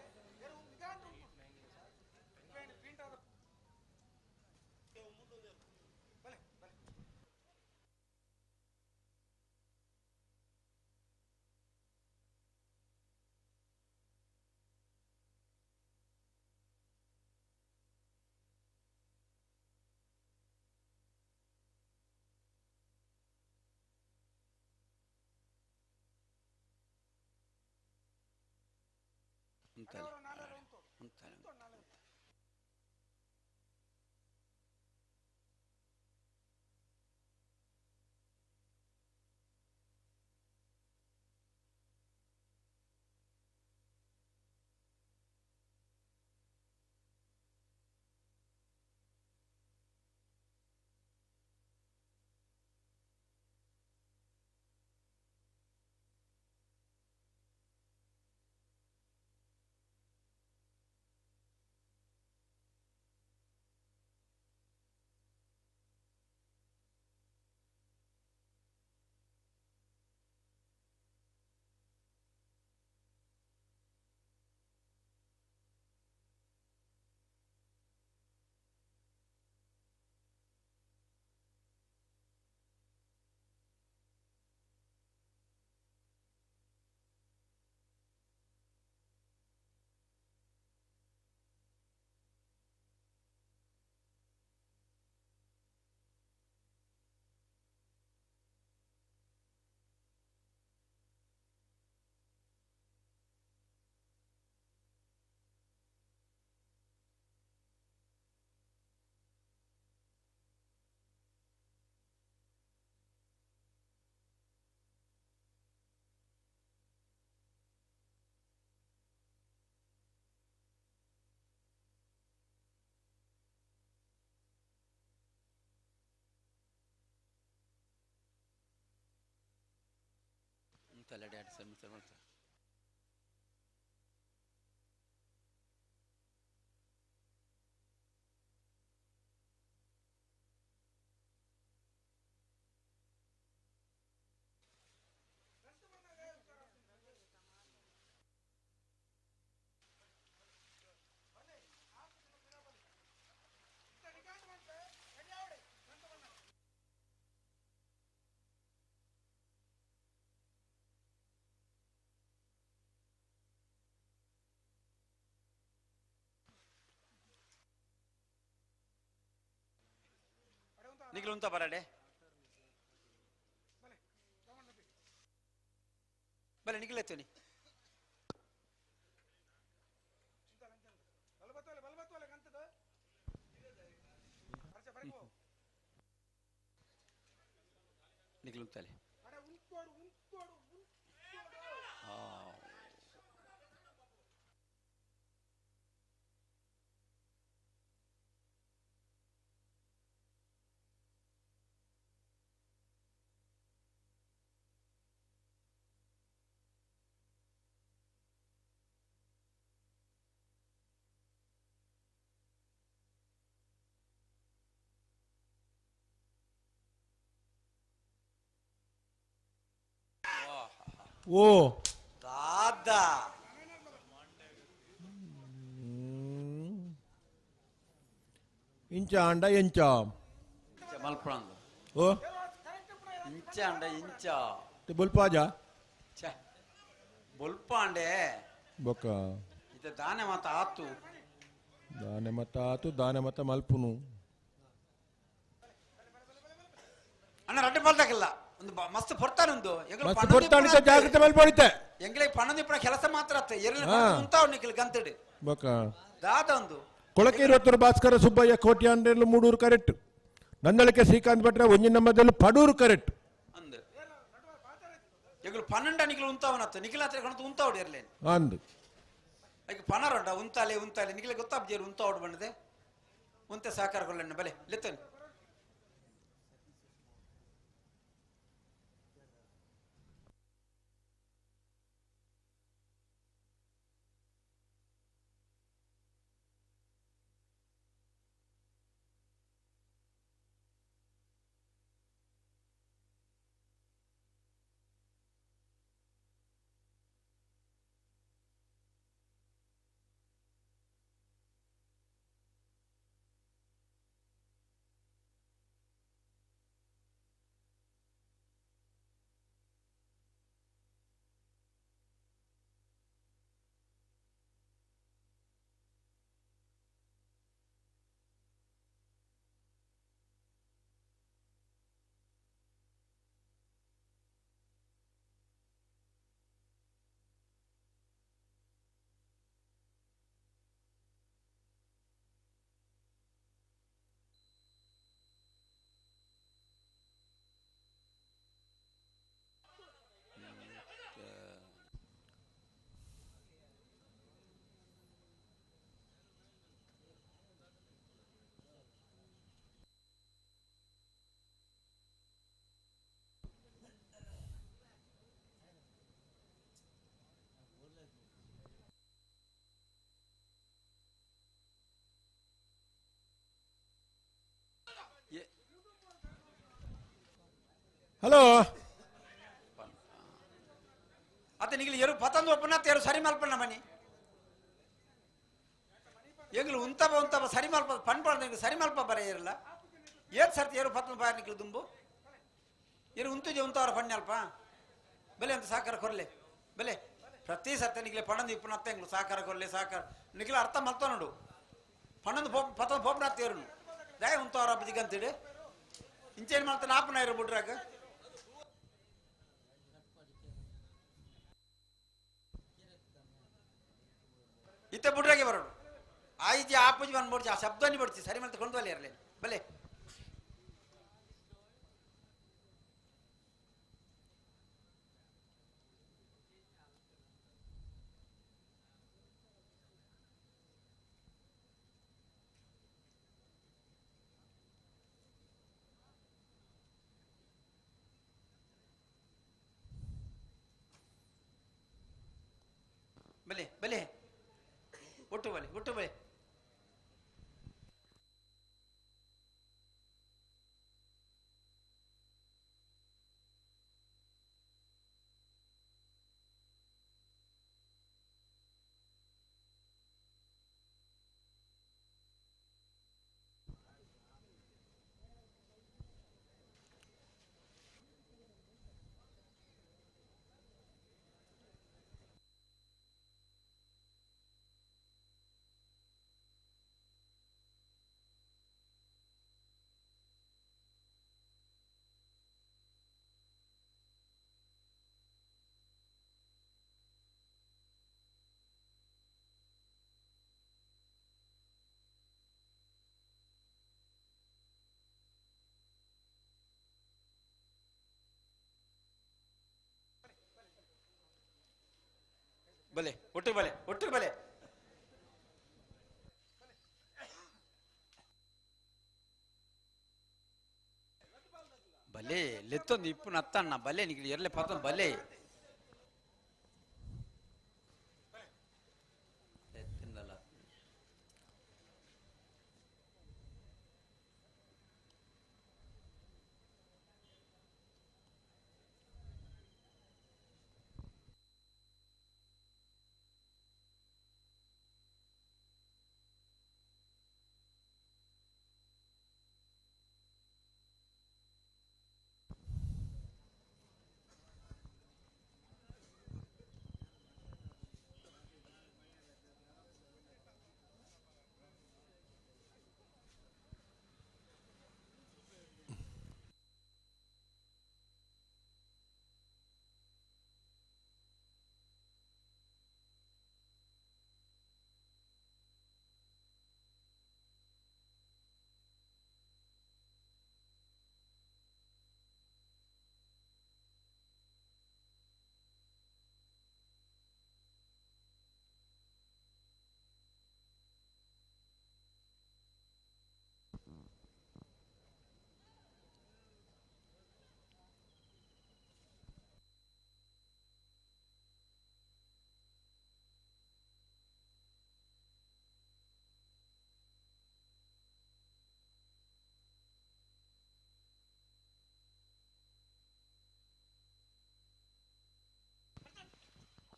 ನಿಖಿಲ್ ಉಂತ ಬರಡೆ ಬಲೆ ನಿಖಿಲ್ ಎತ್ತುನಿ. ನಿಖಿಲ್ ಉಂತಲೆ. ಓ ದಾದಾ ಇಂಚ ಅಂಡ ಎಂಚ ಮಲ್ಪಣಂದು ಓ ಇಂಚ ಅಂಡ ಇಂಚ ಬೊಲ್ಪಾಜ ಛೆ ಬೊಲ್ಪಾಂಡೆ ಬೊಕ್ಕ ಇತ ದಾನೆ ಮಾತ ಆತು ದಾನೆ ಮತ ಆತು ದಾನೆ ಮತ ಮಲ್ಪುನು ಅಣ್ಣ ರಡ್ಡೆ ಬಲ್ದಾಕಿಲ್ಲ ಒಂದು ಮಸ್ತ್ ಪೊರ್ತಾನುಂದು ಮಸ್ತ್ ಪೊರ್ತಾನು ಜಾಗ್ರತೆ ಮಲ್ಪಡಿತೆ ಎಂಗ್ಲೇ ಪಣದಿಪ್ಪಣ ಕೆಲಸ ಮಾತ್ರ ಅತ್ತ ಎರಡನೇ ಉಂತಾವ್ ನಿಖಿಲ್ ಗಂತಡಿ ಬೊಕ್ಕ ದಾದ ಒಂದು ಕೊಳಕೇರುವತ್ತೂರು ಭಾಸ್ಕರ ಸುಬ್ಬಯ್ಯ ಕೋಟ್ಯಾಂಡ್ರೆಲ್ಲು ಮೂಡೂರು ಕರೆಕ್ಟ್ ನಂದಳಿಕೆ ಶ್ರೀಕಾಂತ್ ಭಟ್ರ ಒಂಜಿ ನಮ್ಮದಲ್ಲೂ ಪಡೂರು ಕರೆಕ್ಟ್ ಅಂದು ಎಗ್ಲು ಪನ್ನಂಡ ನಿಖಿಲ್ ಉಂತಾವನತ್ತ ನಿಖಿಲ್ ಹತ್ರ ಕಣತು ಉಂತಾವಡು ಇರ್ಲೇನು ಅಂದು ಈಗ ಪನರೊಂಡ ಉಂತಾಲೆ ಉಂತಾಲೆ ನಿಖಿಲ್ ಗೊತ್ತಾಬ್ಜೇರು ಉಂತಾವಡು ಬಂಡದೆ ಉಂತೆ ಸಹಕಾರ ಕೊಲ್ಲಣ್ಣ ಬಲೆ ಲೆತ್ತನು. ಹಲೋ ಅತ್ತ ನಿಗಿಲಿ ಎರು ಪತಂದು ಒಪ್ಪನ ತೇರು ಸರಿ ಮಲ್ಪಣ್ಣ ಮನಿ ಎಂಗ್ಲು ಉಂತಬ ಉಂತಬ ಸರಿ ಮಲ್ಪ ಪಣ್ ಪಂಡ ಸರಿ ಮಲ್ಪ ಬರ ಇರಲ್ಲ ಏತ್ ಸರ್ತಿ ಏರು ಪತಂದು ಬಾಯ ನಿಕ್ಲು ದುಂಬು ಏರು ಉಂತುಜೆ ಉಂತವರ ಪಣ್ಣಲ್ಪ ಬೆಲೆ ಅಂತ ಸಾಕಾರ ಕೊರ್ಲೆ ಬೆಲೆ ಪ್ರತಿ ಸರ್ತಿ ನಿಗ್ಲೆ ಪಣಂದು ಇಪ್ಪು ಎಂಗ್ಲು ಸಾಕಾರ ಕೊರ್ಲೆ ಸಾಕಾರ ನಿಗ್ಲ ಅರ್ಥ ಮಲ್ತ ನೋಡು ಪಣಂದು ಪೋಪ್ ಪತಂದು ಪೋಪ್ನ ತೇರುನು ದಯ ಉಂತವರ ಬದಿಗಂತೇಳಿ ಇಂಚೇನು ಮಾಡ್ತಾನೆ ಆಪನ ಇರು ಬಿಡ್ರಾಗ ಇತ್ತೆ ಬುಡ್ರಾಗೆ ಬರೋಡು ಆಯ್ಜಿ ಆಪುಜಿ ಬಂದ್ಬಿಡ್ಚಿ ಆ ಶಬ್ದನಿ ಬಿಡ್ತಿ ಸರಿ ಮಾಡ್ತಾ ಕೊಂಡು ಇರಲಿ ಬಲೆ ಬಲೆ ಬಲೆ ಒಟ್ಟು ಬಲೆ ಒಟ್ಟು ಬಲೆ ಬಲೆ ಒಟ್ಟು ಬಲೆ ಒಟ್ಟು ಬಲೆ ಬಲೆ ಲೆತ್ತೊಂದು ಇಪ್ಪು ನತ್ತಣ್ಣ ಬಲೆ ನಿಗ್ಲಿ ಎರ್ಲೆ ಪತ್ತೊಂದು ಬಲೆ ಎತ್ತಿಂದಲ್ಲ.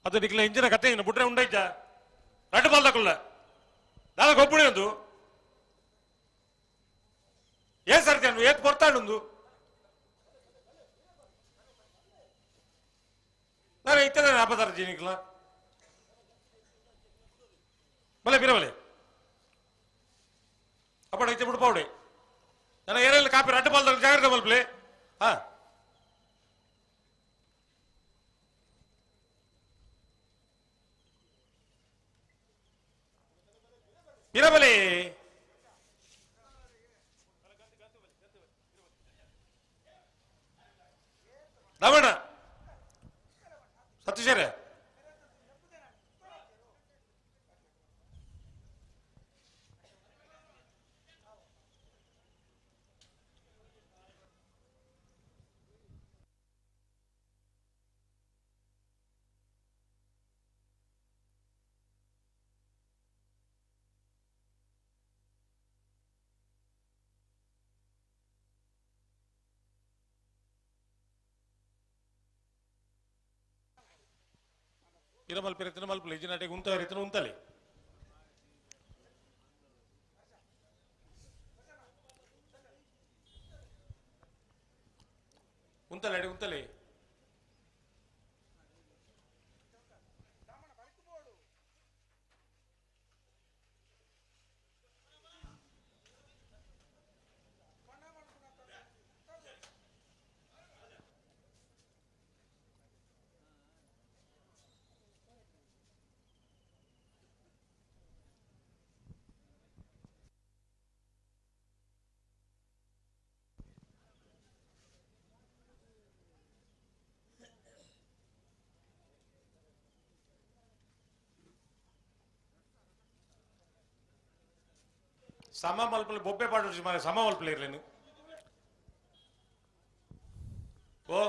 ಅದು ನಿಕ್ಲ ಇಂಜಿನ ಕತೆ ಇನ್ನು ಬುಟ್ರೆ ಉಂಡೈತ ರಡ್ಡು ಬಾಲ್ ತಕೊಳ್ಳ ದಾದ ಗೊಬ್ಬುಣಿ ಒಂದು ಏನ್ ಸರ್ತಿ ಅನ್ನು ಏತ್ ಕೊಡ್ತಾಡುಂದು ನಾನು ಇತ್ತದ ಆಪದಾರ ಜೀನಿಕ್ಲ ಬಲೆ ಬಿರ ಬಲೆ ಅಪ್ಪಡ ಇತ್ತೆ ಬಿಡು ಪೌಡೆ ನನ್ನ ಏರೆಲ್ಲ ಕಾಪಿ ರಡ್ಡು ಬಾಲ್ ಜಾಗ್ರತೆ ಮಲ್ಪ್ಲೆ ಹಾ ಬಿರಬಲೆ ರಮಣ ಸತೀಶರೇ ಇರಮಲ್ ಪಿರತಿನ ಮಲ್ಪಲೆ ಇಜಿನಾಟಿಗೆ ಉಂತ ರೀತಿನ ಉಂತಲೆ ಉಂತಲೆ ಅಡಿ ಉಂತಲೆ ಸಮ ಮಲ್ಪಲೆ ಬೊಬ್ಬೆ ಪಾಡು ಮಾರೆ ಸಮ ಮಲ್ಪಲೆ ಇರಲೇನು ಓ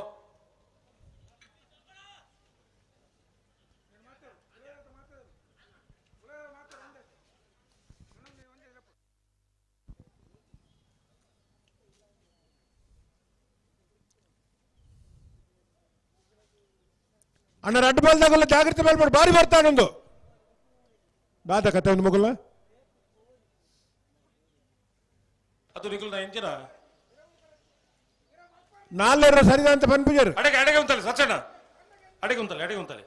ಅಣ್ಣ ರಡ್ಡು ಬಾಲ್ದಾಗಲ್ಲ ಜಾಗ್ರತೆ ಮಾಡ್ಬೇಡ ಬಾರಿ ಬರ್ತಾನೊಂದು ದಾದ ಕತೆ ಒಂದು ಮಗುಲ ಅದು ನಿಕುಲ್ ಎಂಚಿನ ನಾಲ್ಕರ ಸರಿದ ಅಂತ ಪನ್ಪುಜರು ಅಡೆಗೆ ಅಡೆಗೆ ಉಂತಲೆ ಸಚ್ಚಣ್ಣ ಅಡೆಗೆ ಉಂತಲೆ ಅಡೆಗೆ ಉಂತಲೆ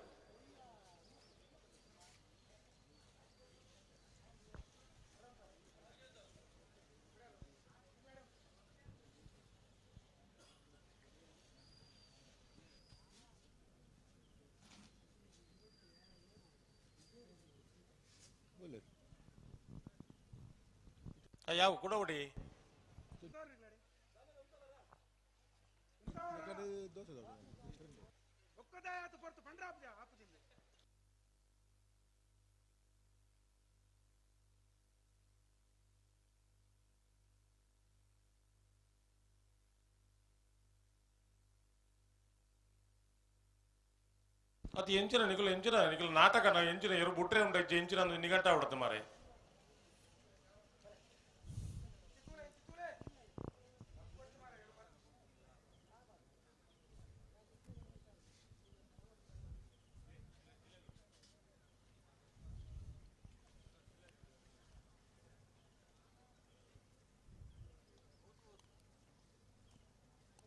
ಯಾವ ಕೂಡ ಹೊಡಿ ಅದು ಎಂಚಿನ ನಿಕುಲು ಎಂಚಿನ ನಿಕುಲು ನಾಟಕ ನಾವು ಎಂಚಿನ ಎರು ಬುಟ್ರೆ ಉಂಟು ಎಂಚಿನ ನಿಗಂಟ ಬಿಡುತ್ತೆ ಮಾರೆ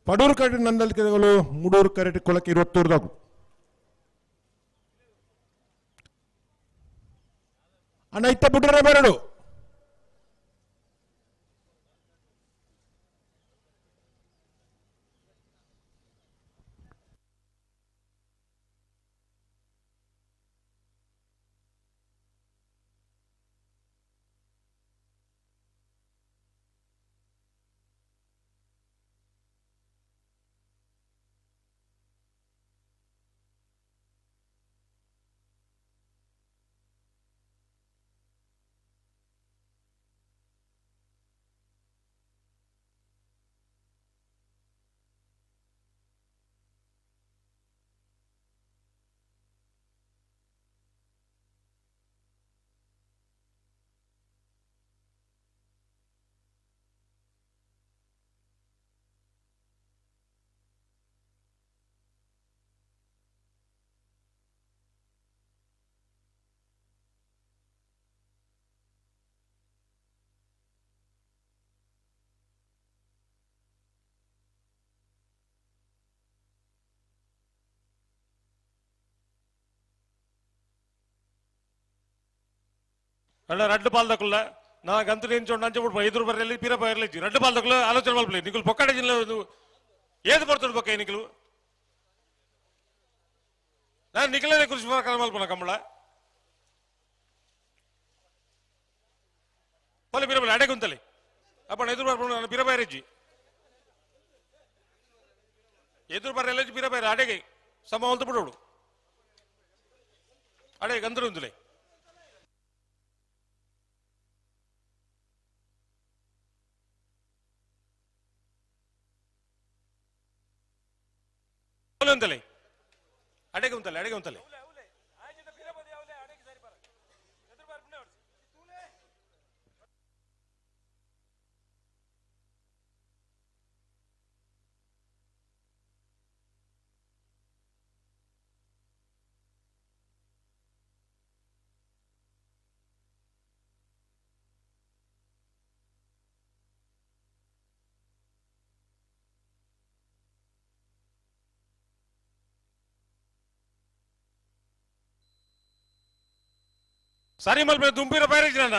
ಪಡೂರು ಕರೆಟ್ ನಂದಲ್ಕೆಗಳು ಮೂಡೂರು ಕರೆಟ್ ಕೊಳಕ್ಕೆ ಇರುವತ್ತೂರ್ದಾಗು ಅಣ್ಣ ಇತ್ತ ಬಿಡ್ರೆ ಬರಡು ಅಣ್ಣ ರಡ್ಡು ಪಾಲ್ದಕ್ಕಲ್ಲ ನಾ ಗಂತು ನಿಂಚೊಂಡು ಅಂಚೆ ಬಿಡ್ಪ ಎದುರು ಬರಲಿ ಪೀರ ಬರಲಿ ರಡ್ಡು ಪಾಲ್ದಕ್ಕಲ್ಲ ಆಲೋಚನೆ ಮಲ್ಪಲಿ ನಿಕುಲು ಪೊಕ್ಕಡೆ ಜಿಲ್ಲೆ ಏದು ಬರ್ತದೆ ಪೊಕ್ಕ ನಿಕುಲು ನಾನು ನಿಖಲನೇ ಕೃಷಿ ಪ್ರಕಾರ ಮಲ್ಪನ ಕಂಬಳ ಪೊಲೆ ಬೀರಬಲೆ ಅಡೆ ಗುಂತಲೆ ಅಪ್ಪಣ ಎದುರು ಬರ್ಪಣ ನಾನು ಬೀರಬೈರಜ್ಜಿ ಎದುರು ಬರಲ್ಲ ಬೀರಬೈರ ಅಡೆಗೆ ಸಮ ಹೊಲ್ತು ಬಿಡೋಡು ಅಡೆ ಗಂದ್ರು ಉಂದುಲೆ ಉಂತಲೆ ಅಡೆಗೆ ಉಂತಲೆ ಅಡೆಗೆ ಉಂತಲೆ ಸರಿ ಮಲ್ಪೆ ದುಂಪಿರ ಬೈರೇಜ್ ನನ್ನ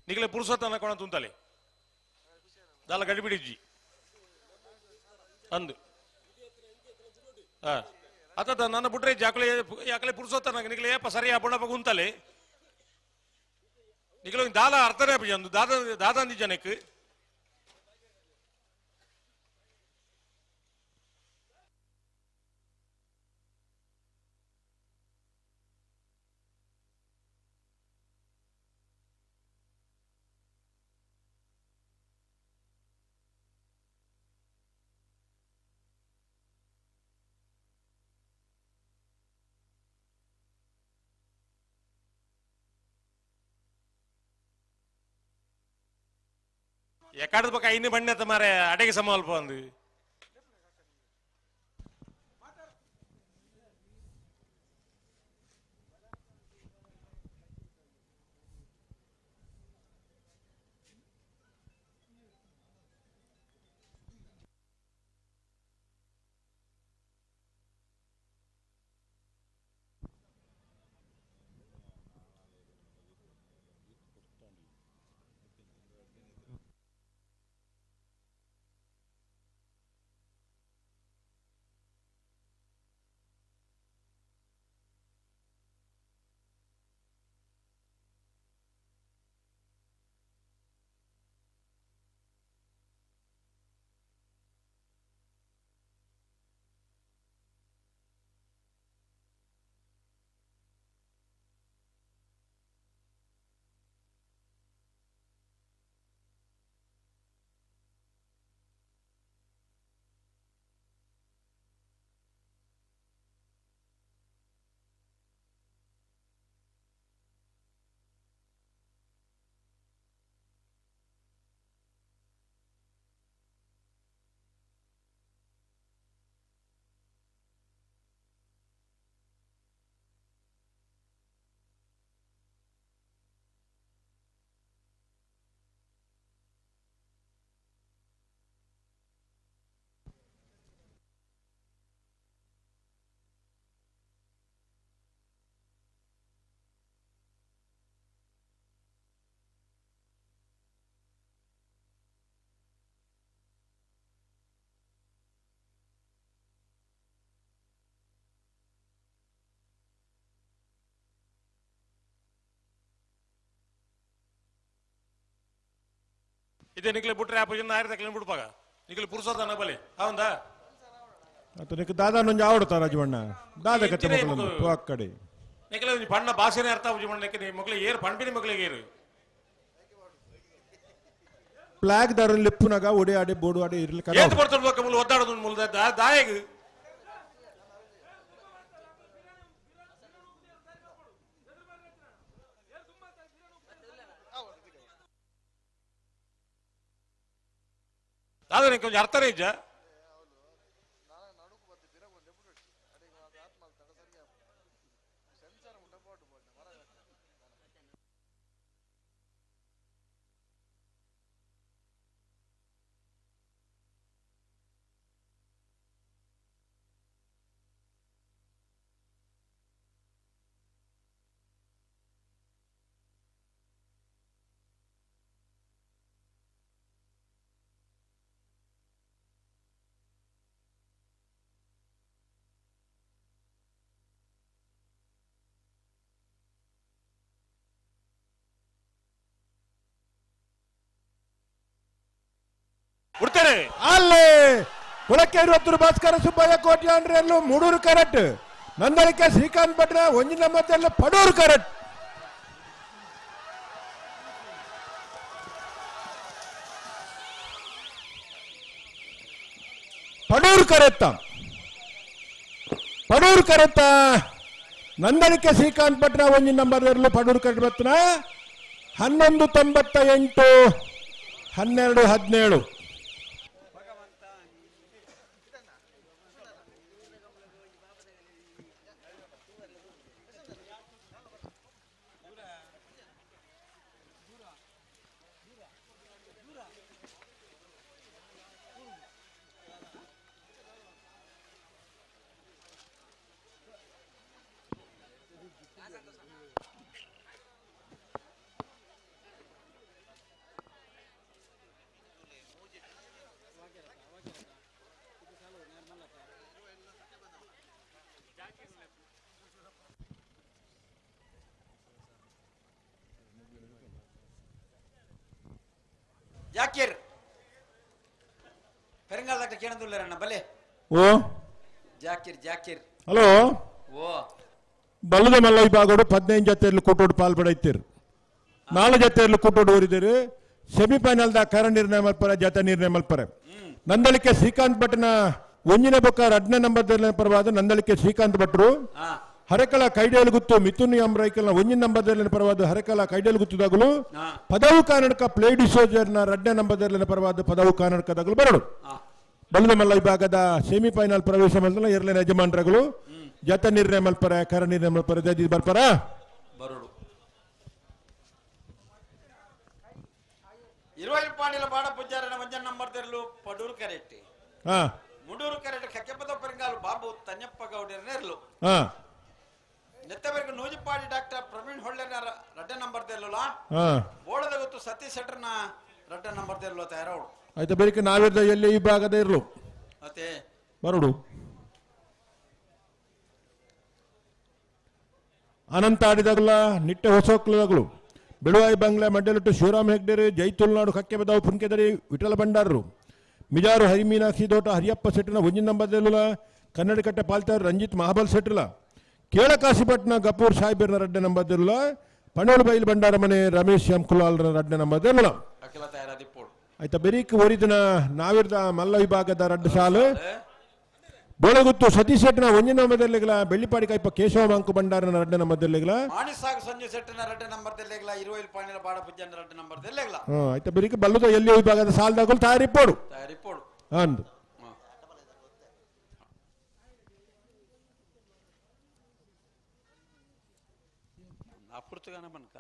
ನಿಗಲೆ ಪುರುಷೋತ್ತನ ಕೊಣ ತುಂತಲೆ ದಾಲ ಗಡಿಬಿಡಿಜ್ಜಿ ಅಂದು ಅತ್ತ ನನ್ನ ಬುಟ್ರೆ ಜಾಕಲೆ ಯಾಕಲೆ ಪುರುಷೋತ್ತನ ನಿಗಲೆ ಏಪ ಸರಿ ಬುಣಪ ಗುಂತಲೆ ನಿಗಲೆ ದಾಲ ಅರ್ಥನೇ ಅಂದು ದಾದ ದಾದಂದಿ ಜನಕ್ಕೆ ಎಕಾಡದ ಪಕ್ಕ ಐನು ಬಣ್ಣ ಮಾರೆ ಅಡೆಗೆ ಸಮ ಅಲ್ಪ ಒಂದು ಇದೇ ನಿಕ್ಲೆ ಬಿಟ್ರೆ ಆ ಪೂಜೆ ನಾಯರ್ ತಕ್ಲೆ ಬಿಡ್ಪಾಗ ನಿಕ್ಲೆ ಪುರುಷೋತ್ತನ ಬಲಿ ಹೌದಾ ಅತ ನಿಕ್ ದಾದಾ ನೊಂಜಿ ಆವಡ್ತಾ ರಾಜವಣ್ಣ ದಾದ ಕತ್ತೆ ಮಕ್ಕಳನ್ನು ಕಡೆ ನಿಕ್ಲೆ ಒಂಜಿ ಬಣ್ಣ ಭಾಷೆನೇ ಅರ್ಥ ಆಪುಜಿ ಮಣ್ಣ ನಿಕ್ಲೆ ಮಕ್ಳಿಗೆ ಏರು ಪಣ್ಪಿನ ಮಕ್ಳಿಗೆ ಏರು ಫ್ಲಾಗ್ ದಾರು ಲಿಪ್ಪುನಾಗ ಒಡೆ ಆಡೆ ಬೋಡು ಆಡೆ ಇರ್ಲಿಕ್ಕೆ ಏತ್ ಬರ್ತದೆ ಮುಲ್ ಒದ್ದಾಡೋದು ಮುಲ್ ದಾಯಗ್ ದಾದ ನಿಂಗೆ ಒಂಜಿ ಅರ್ಥನೇ ಇಜ್ಜ ಉಡ್ತಾರೆ ಅಲ್ಲೇ ಕುಲಕ್ಕೆ ಇರುವತ್ತರು ಭಾಸ್ಕರ ಸುಬ್ಬಯ್ಯ ಕೋಟ್ಯಾಂಡ್ರಲ್ಲೂ ಮೂಡೂರು ಕರೆಕ್ಟ್ ನಂದಳಿಕೆ ಶ್ರೀಕಾಂತ್ ಭಟ್ರ ಒಂಜಿನ ಮಧ್ಯದಲ್ಲಿ ಪಡೂರು ಕರೆಕ್ಟ್ ಪಡೂರು ಕರೆತ್ತ ಪಡೂರು ಕರೆತ್ತ ನಂದಳಿಕೆ ಶ್ರೀಕಾಂತ್ ಭಟ್ರ ಒಂಜಿನ ನಂಬರ್ ಪಡೂರು ಕರೆಕ್ಟ್ ಬತ್ತನ 11:98 12:17. ಜಾಕೀರ್ ಪೆರಂಗಾಲ್ ಡಾಕ್ಟರ್ ಕೇಳಂದುಲ್ಲರಣ್ಣ ಬಲೆ. ಓ ಜಾಕೀರ್ ಜಾಕೀರ್ ಹಲೋ. ಓ ಬಲ್ಲದ ಮಲ್ಲ ವಿಭಾಗಡು 15 ಜೊತೆಯಲ್ಲಿ ಕೂಟೋಡು ಪಾಲ್ ಪಡೆಯುತ್ತೀರು, 4 ಜೊತೆಯಲ್ಲಿ ಕೂಟೋಡು ಊರಿದ್ದೀರಿ. ಸೆಮಿಫೈನಲ್ದ ಕರ ನಿರ್ಣಯ ಮಲ್ಪರ ಜತೆ ನಿರ್ಣಯ ಮಲ್ಪರೆ. ನಂದಳಿಕೆ ಶ್ರೀಕಾಂತ್ ಭಟ್ನ ಒಂಜಿನ ಬೊಕ್ಕ ಎರಡನೇ ನಂಬರ್ ಪರವಾದ ನಂದಳಿಕೆ ಶ್ರೀಕಾಂತ್ ಭಟ್ರು. ಹರಕಲ ಕೈಡೇಲು ಗುತ್ತು ಮಿಥುನ್ ಎಂ ರೈಕಲ್ನ ಒಂಜಿನ ನಂಬರ್ ಪರವಾದ ಹರಕಲ ಕೈಡೇಲು ಗುತ್ತುದಾಗಲು ಪದವು ಕಾನಡ್ಕ ಪ್ಲೇ ಡಿಸೋಜರ್ನ ಎರಡನೇ ನಂಬರ್ ಪರವಾದ ಪದವು ಕಾನಡ್ಕದಾಗಲು ಬರಡು. ಬಲ್ಲದ ಮಲ್ಲ ವಿಭಾಗದ ಸೆಮಿಫೈನಲ್ ಪ್ರವೇಶ ಮಲ್ದಲ ಎರಡನೇ ಯಜಮಾನರುಗಳು ಜತ ನಿರ್ಣಯ ಮಲ್ಪರ ಕರ ನಿರ್ಣಯ ಮಲ್ಪರ ಜಜಿ ಬರ್ಪರ ಬರಡು. ಇರುವೈಲ್ ಪಾಂಡಿಲ ಬಾಡ ಪೂಜಾರನ ಒಂಜನ ನಂಬರ್ ತೆರಲು ಪಡೂರು ಕರೆಟ್ಟಿ ಮುಡೂರು ಕರೆಟ್ ಕಕ್ಕೆಪದ ಪೆರಂಗಾಲು ಬಾಬು ತನ್ಯಪ್ಪ ಗೌಡರ ನೆರಲು. ನೆತ್ತವರೆಗೂ ನೂಜಿಪಾಡಿ ಡಾಕ್ಟರ್ ಪ್ರವೀಣ್ ಹೊಳ್ಳೆನ ರಡ್ಡ ನಂಬರ್ ತೆರಲುಲ. ಬೋಳದ ಗೊತ್ತು ಸತೀಶ್ ಶೆಟ್ಟರ್ನ ರಡ್ಡ ನಂಬರ್ ತೆರಲು ತಯಾರವಳು. ಆಯ್ತಾ ಬೇರೆ ನಾವಿರ್ದ ಎಲ್ಲಿ ಈ ಭಾಗದ ಇರಲು ಮತ್ತೆ ಬರಡು. ಅನಂತ ಆಡಿದಾಗಲ ನಿಟ್ಟೆ ಹೊಸೋಕ್ಲದಾಗಲು ಬೆಳುವಾಯಿ ಬಂಗ್ಲೆ ಮಡ್ಡಲಿಟ್ಟು ಶಿವರಾಮ್ ಹೆಗ್ಡೆರೆ ಜೈ ತುಳುನಾಡು ಕಕ್ಕೆ ಬದಾವು ಪುನ್ಕೆದರಿ ವಿಠಲ ಭಂಡಾರರು ಮಿಜಾರು ಹರಿಮೀನಾಕ್ಷಿ ದೋಟ ಹರಿಯಪ್ಪ ಶೆಟ್ಟರ್ನ ಒಂಜಿನ ನಂಬರ್ ತೆರಲುಲ. ಕನ್ನಡಕಟ್ಟೆ ಪಾಲ್ತಾರ್ ರಂಜಿತ್ ಮಹಾಬಲ್ ಶೆಟ್ಟರ್ಲ. ಕೇಳಕಾಶಿಪಟ್ನ ಗಪೂರ್ ಸಾಹೇಬರ್ನ ರಡ್ಡ ನಂಬರ್ ತೆರಲುಲ. ಪಣೋಳು ಬೈಲ್ ಭಂಡಾರ ಮನೆ ರಮೇಶ್ ಎಂ ಕುಲಾಲ್ರ ರಡ್ಡ ನಂಬರ್ ತೆರಲುಲ. ಆಯ್ತಾ ಬೆರೀಕ್ ಒರಿದಿನ ನಾವಿರ್ದ ಮಲ್ಲ ವಿಭಾಗದ ರಡ್ಡ ಸಾಲು ಬೋಳಗುತ್ತು ಸತೀಶ್ ಶೆಟ್ಟನ ಒಂಜಿನ ನಂಬರ್ದಲ್ಲಿಗಲ ಬೆಳ್ಳಿಪಾಡಿ ಕೈಪ ಕೇಶವ ಮಾಂಕು ಭಂಡಾರನ ರಡ್ಡ ನಂಬರ್ದಲ್ಲಿಗಲ. ಮಾಣಿಸಾಗ ಸಂಜು ಶೆಟ್ಟನ ರಡ್ಡ ನಂಬರ್ ದೆಲ್ಲೆಗಲ ಇರುವೈಲ್ ಪಾಂಡಿಲ ಬಾಡ ಪೂಜನ ರಡ್ಡ ನಂಬರ್ ದೆಲ್ಲೆಗಲ. ಆಯ್ತಾ ಬೆರೀಕ್ ಬಲ್ಲದ ಎಲ್ಲಿ ವಿಭಾಗದ ಸಾಲದಾಗಲು ತಯಾರಿಪೋಡು ತಯಾರಿಪೋಡು ಅಂದು. ಅಪೂರ್ತಗಾನ ಬನ್ಕ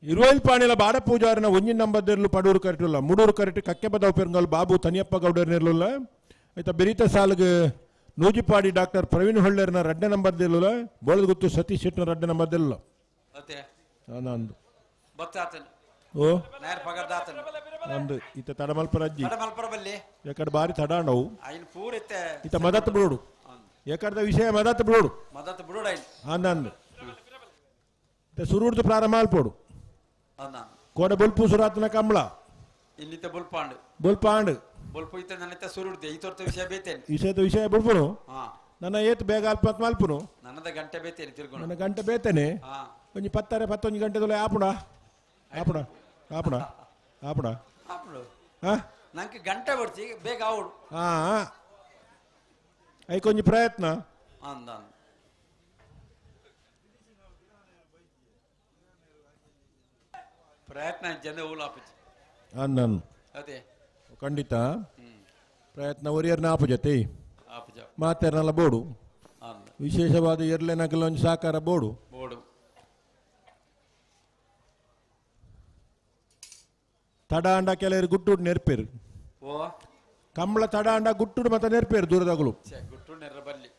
ಇರುವೈಲ್ ಪಾಣಿಲ ಬಾಡ ಪೂಜಾರಿನ ಒಂಜಿನ ನಂಬರ್ದಿರ್ಲು ಪಡೂರು ಕರೆಟಿಲ್ಲ ಮುಡೂರು ಕರೆಟಿ ಕಕ್ಕೆಬದವ್ ಪೆರಂಗಲ್ ಬಾಬು ತನಿಯಪ್ಪ ಗೌಡರ್ನಿರ್ಲಿಲ್ಲ. ಆಯ್ತಾ ಬೆರೀತ ಸಾಲ್ಗೆ ನೂಜಿಪಾಡಿ ಡಾಕ್ಟರ್ ಪ್ರವೀಣ್ ಹೊಳ್ಳೇರ್ನ ರಡ್ಡ ನಂಬರ್ದಿರ್ಲಿಲ್ಲ. ಬೋಳದಗುತ್ತು ಸತೀಶ್ ಶೆಟ್ಟನ ರಡ್ಡ ನಂಬರ್ದಿರ್ಲಿಲ್ಲ. ನಂದು ಓ ನಂದು ಈತ ತಡಮಲ್ಪರ ಅಜ್ಜಿ ಯಾಕಡೆ ಬಾರಿ ತಡ ನಾವು ಈತ ಮದತ್ ಬಿಡೋಡು ಯಾಕಡ್ದ ವಿಷಯ ಮದತ್ ಬಿಡೋಡು ಅಂದಂದು ಸುರುಡ್ದು ಪ್ರಾರಂಭ ಅಲ್ಪೋಡು ಕೋಡ ಬೊಲ್ಪು ಸುರಾತನ ಕಂಬಳ ಇನ್ನಿತ ಬೊಲ್ಪಾಂಡ್ ಬೊಲ್ಪಾಂಡ್ ಬೊಲ್ಪು ಇತ್ತ ನನ್ನಿತ ಸುರುಡ್ದೆ ಈ ತೋರ್ತ ವಿಷಯ ಬೇತೇನೆ ವಿಷಯದ ವಿಷಯ ಬೊಲ್ಪುನು ನನ್ನ ಏತ್ ಬೇಗ ಅಲ್ಪ ಮಲ್ಪುನು ನನ್ನದ ಗಂಟೆ ಬೇತೇನೆ ತಿರ್ಗೋಣ ನನ್ನ ಗಂಟೆ ಬೇತೇನೆ ಒಂಜಿ ಪತ್ತಾರೆ ಪತ್ತೊಂಜಿ ಗಂಟೆ ದೊಲೆ ಆಪುಣ ಆಪುಣ ಆಪುಣ ಆಪುಣ ಆಪುಣ ನಂಗೆ ಗಂಟೆ ಬರ್ತಿ ಬೇಗ ಆವಡು. ಐಕೊಂಜಿ ಪ್ರಯತ್ನ ಅಂದ ಪ್ರಯತ್ನ ಜನ ಊಲಾಪುಜಿ ಅಂದನ್ ಅದೇ ಖಂಡಿತ ಪ್ರಯತ್ನ ಒರಿಯರ್ನ ಆಪುಜತೆ ಆಪುಜ ಮಾತೆರ್ನಲ್ಲ ಬೋಡು ಅಂದ ವಿಶೇಷವಾದ ಎರ್ಲೆನಕಲ ಒಂಜಿ ಸಾಕಾರ ಬೋಡು ಬೋಡು ತಡಾಂಡ ಕೆಲವರು ಗುಟ್ಟುಡು ನೆರ್ಪೇರು ಓ ಕಂಬಳ ತಡಾಂಡ ಗುಟ್ಟುಡು ಮತ್ತೆ ನೆರ್ಪೇರು ದೂರದಾಗಲು ಛೆ ಗುಟ್ಟು ನೆರ್ರ ಬಲ್ಲಿ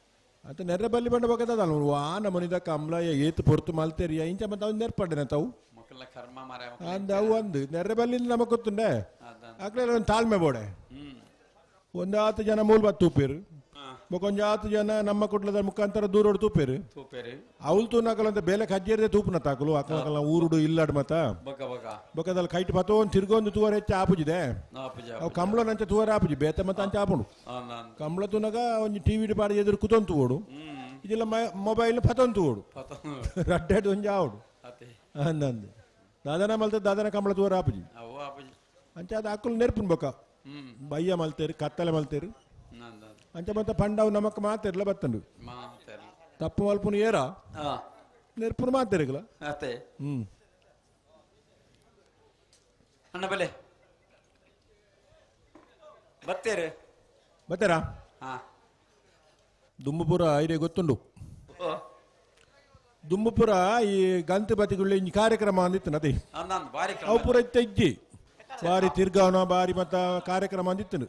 ಅಂತ ನೆರ್ರ ಬಲ್ಲಿ ಬಂಡ ಬಗ್ಗದಲ್ಲ ವಾನ ಮನಿದ ಕಂಬಳ ಏತು ಪೊರ್ತು ಮಲ್ತೇರಿಯ ಇಂಚ ಮತ್ತೆ ಅವ್ನು ನೆರ್ಪಡ್ಡೆ ತಾವು ಮಕ್ಕಳ ಕರ್ಮ ಮಾರ ಅಂದ ಅವು ಅಂದು ನೆರ್ರ ಬಲ್ಲಿ ನಮಗ್ ಗೊತ್ತುಂಡೆ ಅಕ್ಲೆ ಒಂದು ತಾಳ್ಮೆ ಬೋಡೆ ಒಂದಾತು ಜನ ಮೂಲ ಬತ್ ತೂಪೇರು ಬೊಕೊಂಜಾತು ಜನ ನಮ್ಮ ಕುಟ್ಲದ ಮುಖಾಂತರ ದೂರೋಡು ತೂಪೇರು ತೂಪೇರು ಅವಳು ತೂನಕಲಂತ ಬೇಲೆ ಕಜ್ಜೇರದೆ ತೂಪುನ ತಾಕಲು ಅಕಲಕಲ ಊರುಡು ಇಲ್ಲಾಡ್ ಮತ ಬೊಕ ಬೊಕ ಬೊಕದಲ್ಲಿ ಕೈಟ್ ಪತೋನ್ ತಿರ್ಗೊಂದು ತೂವರ ಹೆಚ್ಚು ಆಪುಜಿದೆ ಆಪುಜಿ ಅವು ಕಂಬಳನಂಚ ತೂವರ ಆಪುಜಿ ಬೇತ ಮತ್ತ ಅಂಚ ಆಪುಂಡು ಅಂದ ಅಂದ ಕಂಬಳ ತೂನಗ ಒಂಜಿ ಟಿವಿ ಪಾಡಿ ಎದುರು ಕುತೊಂದು ತೂವೋಡು ಇದೆಲ್ಲ ಮೊಬೈಲ್ ಪತೊಂದು ತೂವೋಡು ರಡ್ಡೆಡ್ ಒಂಜಿ ಆವಡು ಅತೆ ಅಂದಂದು ದಾದನ ಮಲ್ತ ದಾದನ ಕಂಬಳ ತೂವರ ಆಪುಜಿ ಅವು ಆಪುಜಿ ಅಂಚ ಅದು ಅಕ್ಕಲು ನೆರ್ಪುನ್ ಬೊಕ ಬಯ್ಯ ಮಲ್ತೇರು ಕತ್ತಲೆ ಮಲ್ತೇರು ಅಂದ ಅಂಚ ಮತ್ತೆ ಪಂಡವು ನಮಕ್ ಮಾತಿರ್ಲ ಬತ್ತಂಡು ಮಾತೆರ್ಲ ತಪ್ಪು ಮಲ್ಪುನು ಏರ ಆ ನೆರ್ಪುನು ಮಾತಿರ್ಗಲ ಅತೆ ಹ್ಮ್ ಅಣ್ಣ ಬಲೆ ಬತ್ತೇರು ಬತ್ತೇರಾ ಹಾ ದುಂಬುಪುರ ಐರೆ ಗೊತ್ತುಂಡು ಓ ದುಂಬುಪುರ ಈ ಗಂತ ಬತಿಗುಳ್ಳಿ ಇಂಜಿ ಕಾರ್ಯಕ್ರಮ ಅಂದಿತ್ತು ನದಿ ಅಂದ ಅಂದ ಬಾರಿ ಅವು ಪೂರ ಇತ್ತ ಇಜ್ಜಿ ಬಾರಿ ತಿರ್ಗಾವನ ಬಾರಿ ಮತ್ತ ಕಾರ್ಯಕ್ರಮ ಅಂದಿತ್ತು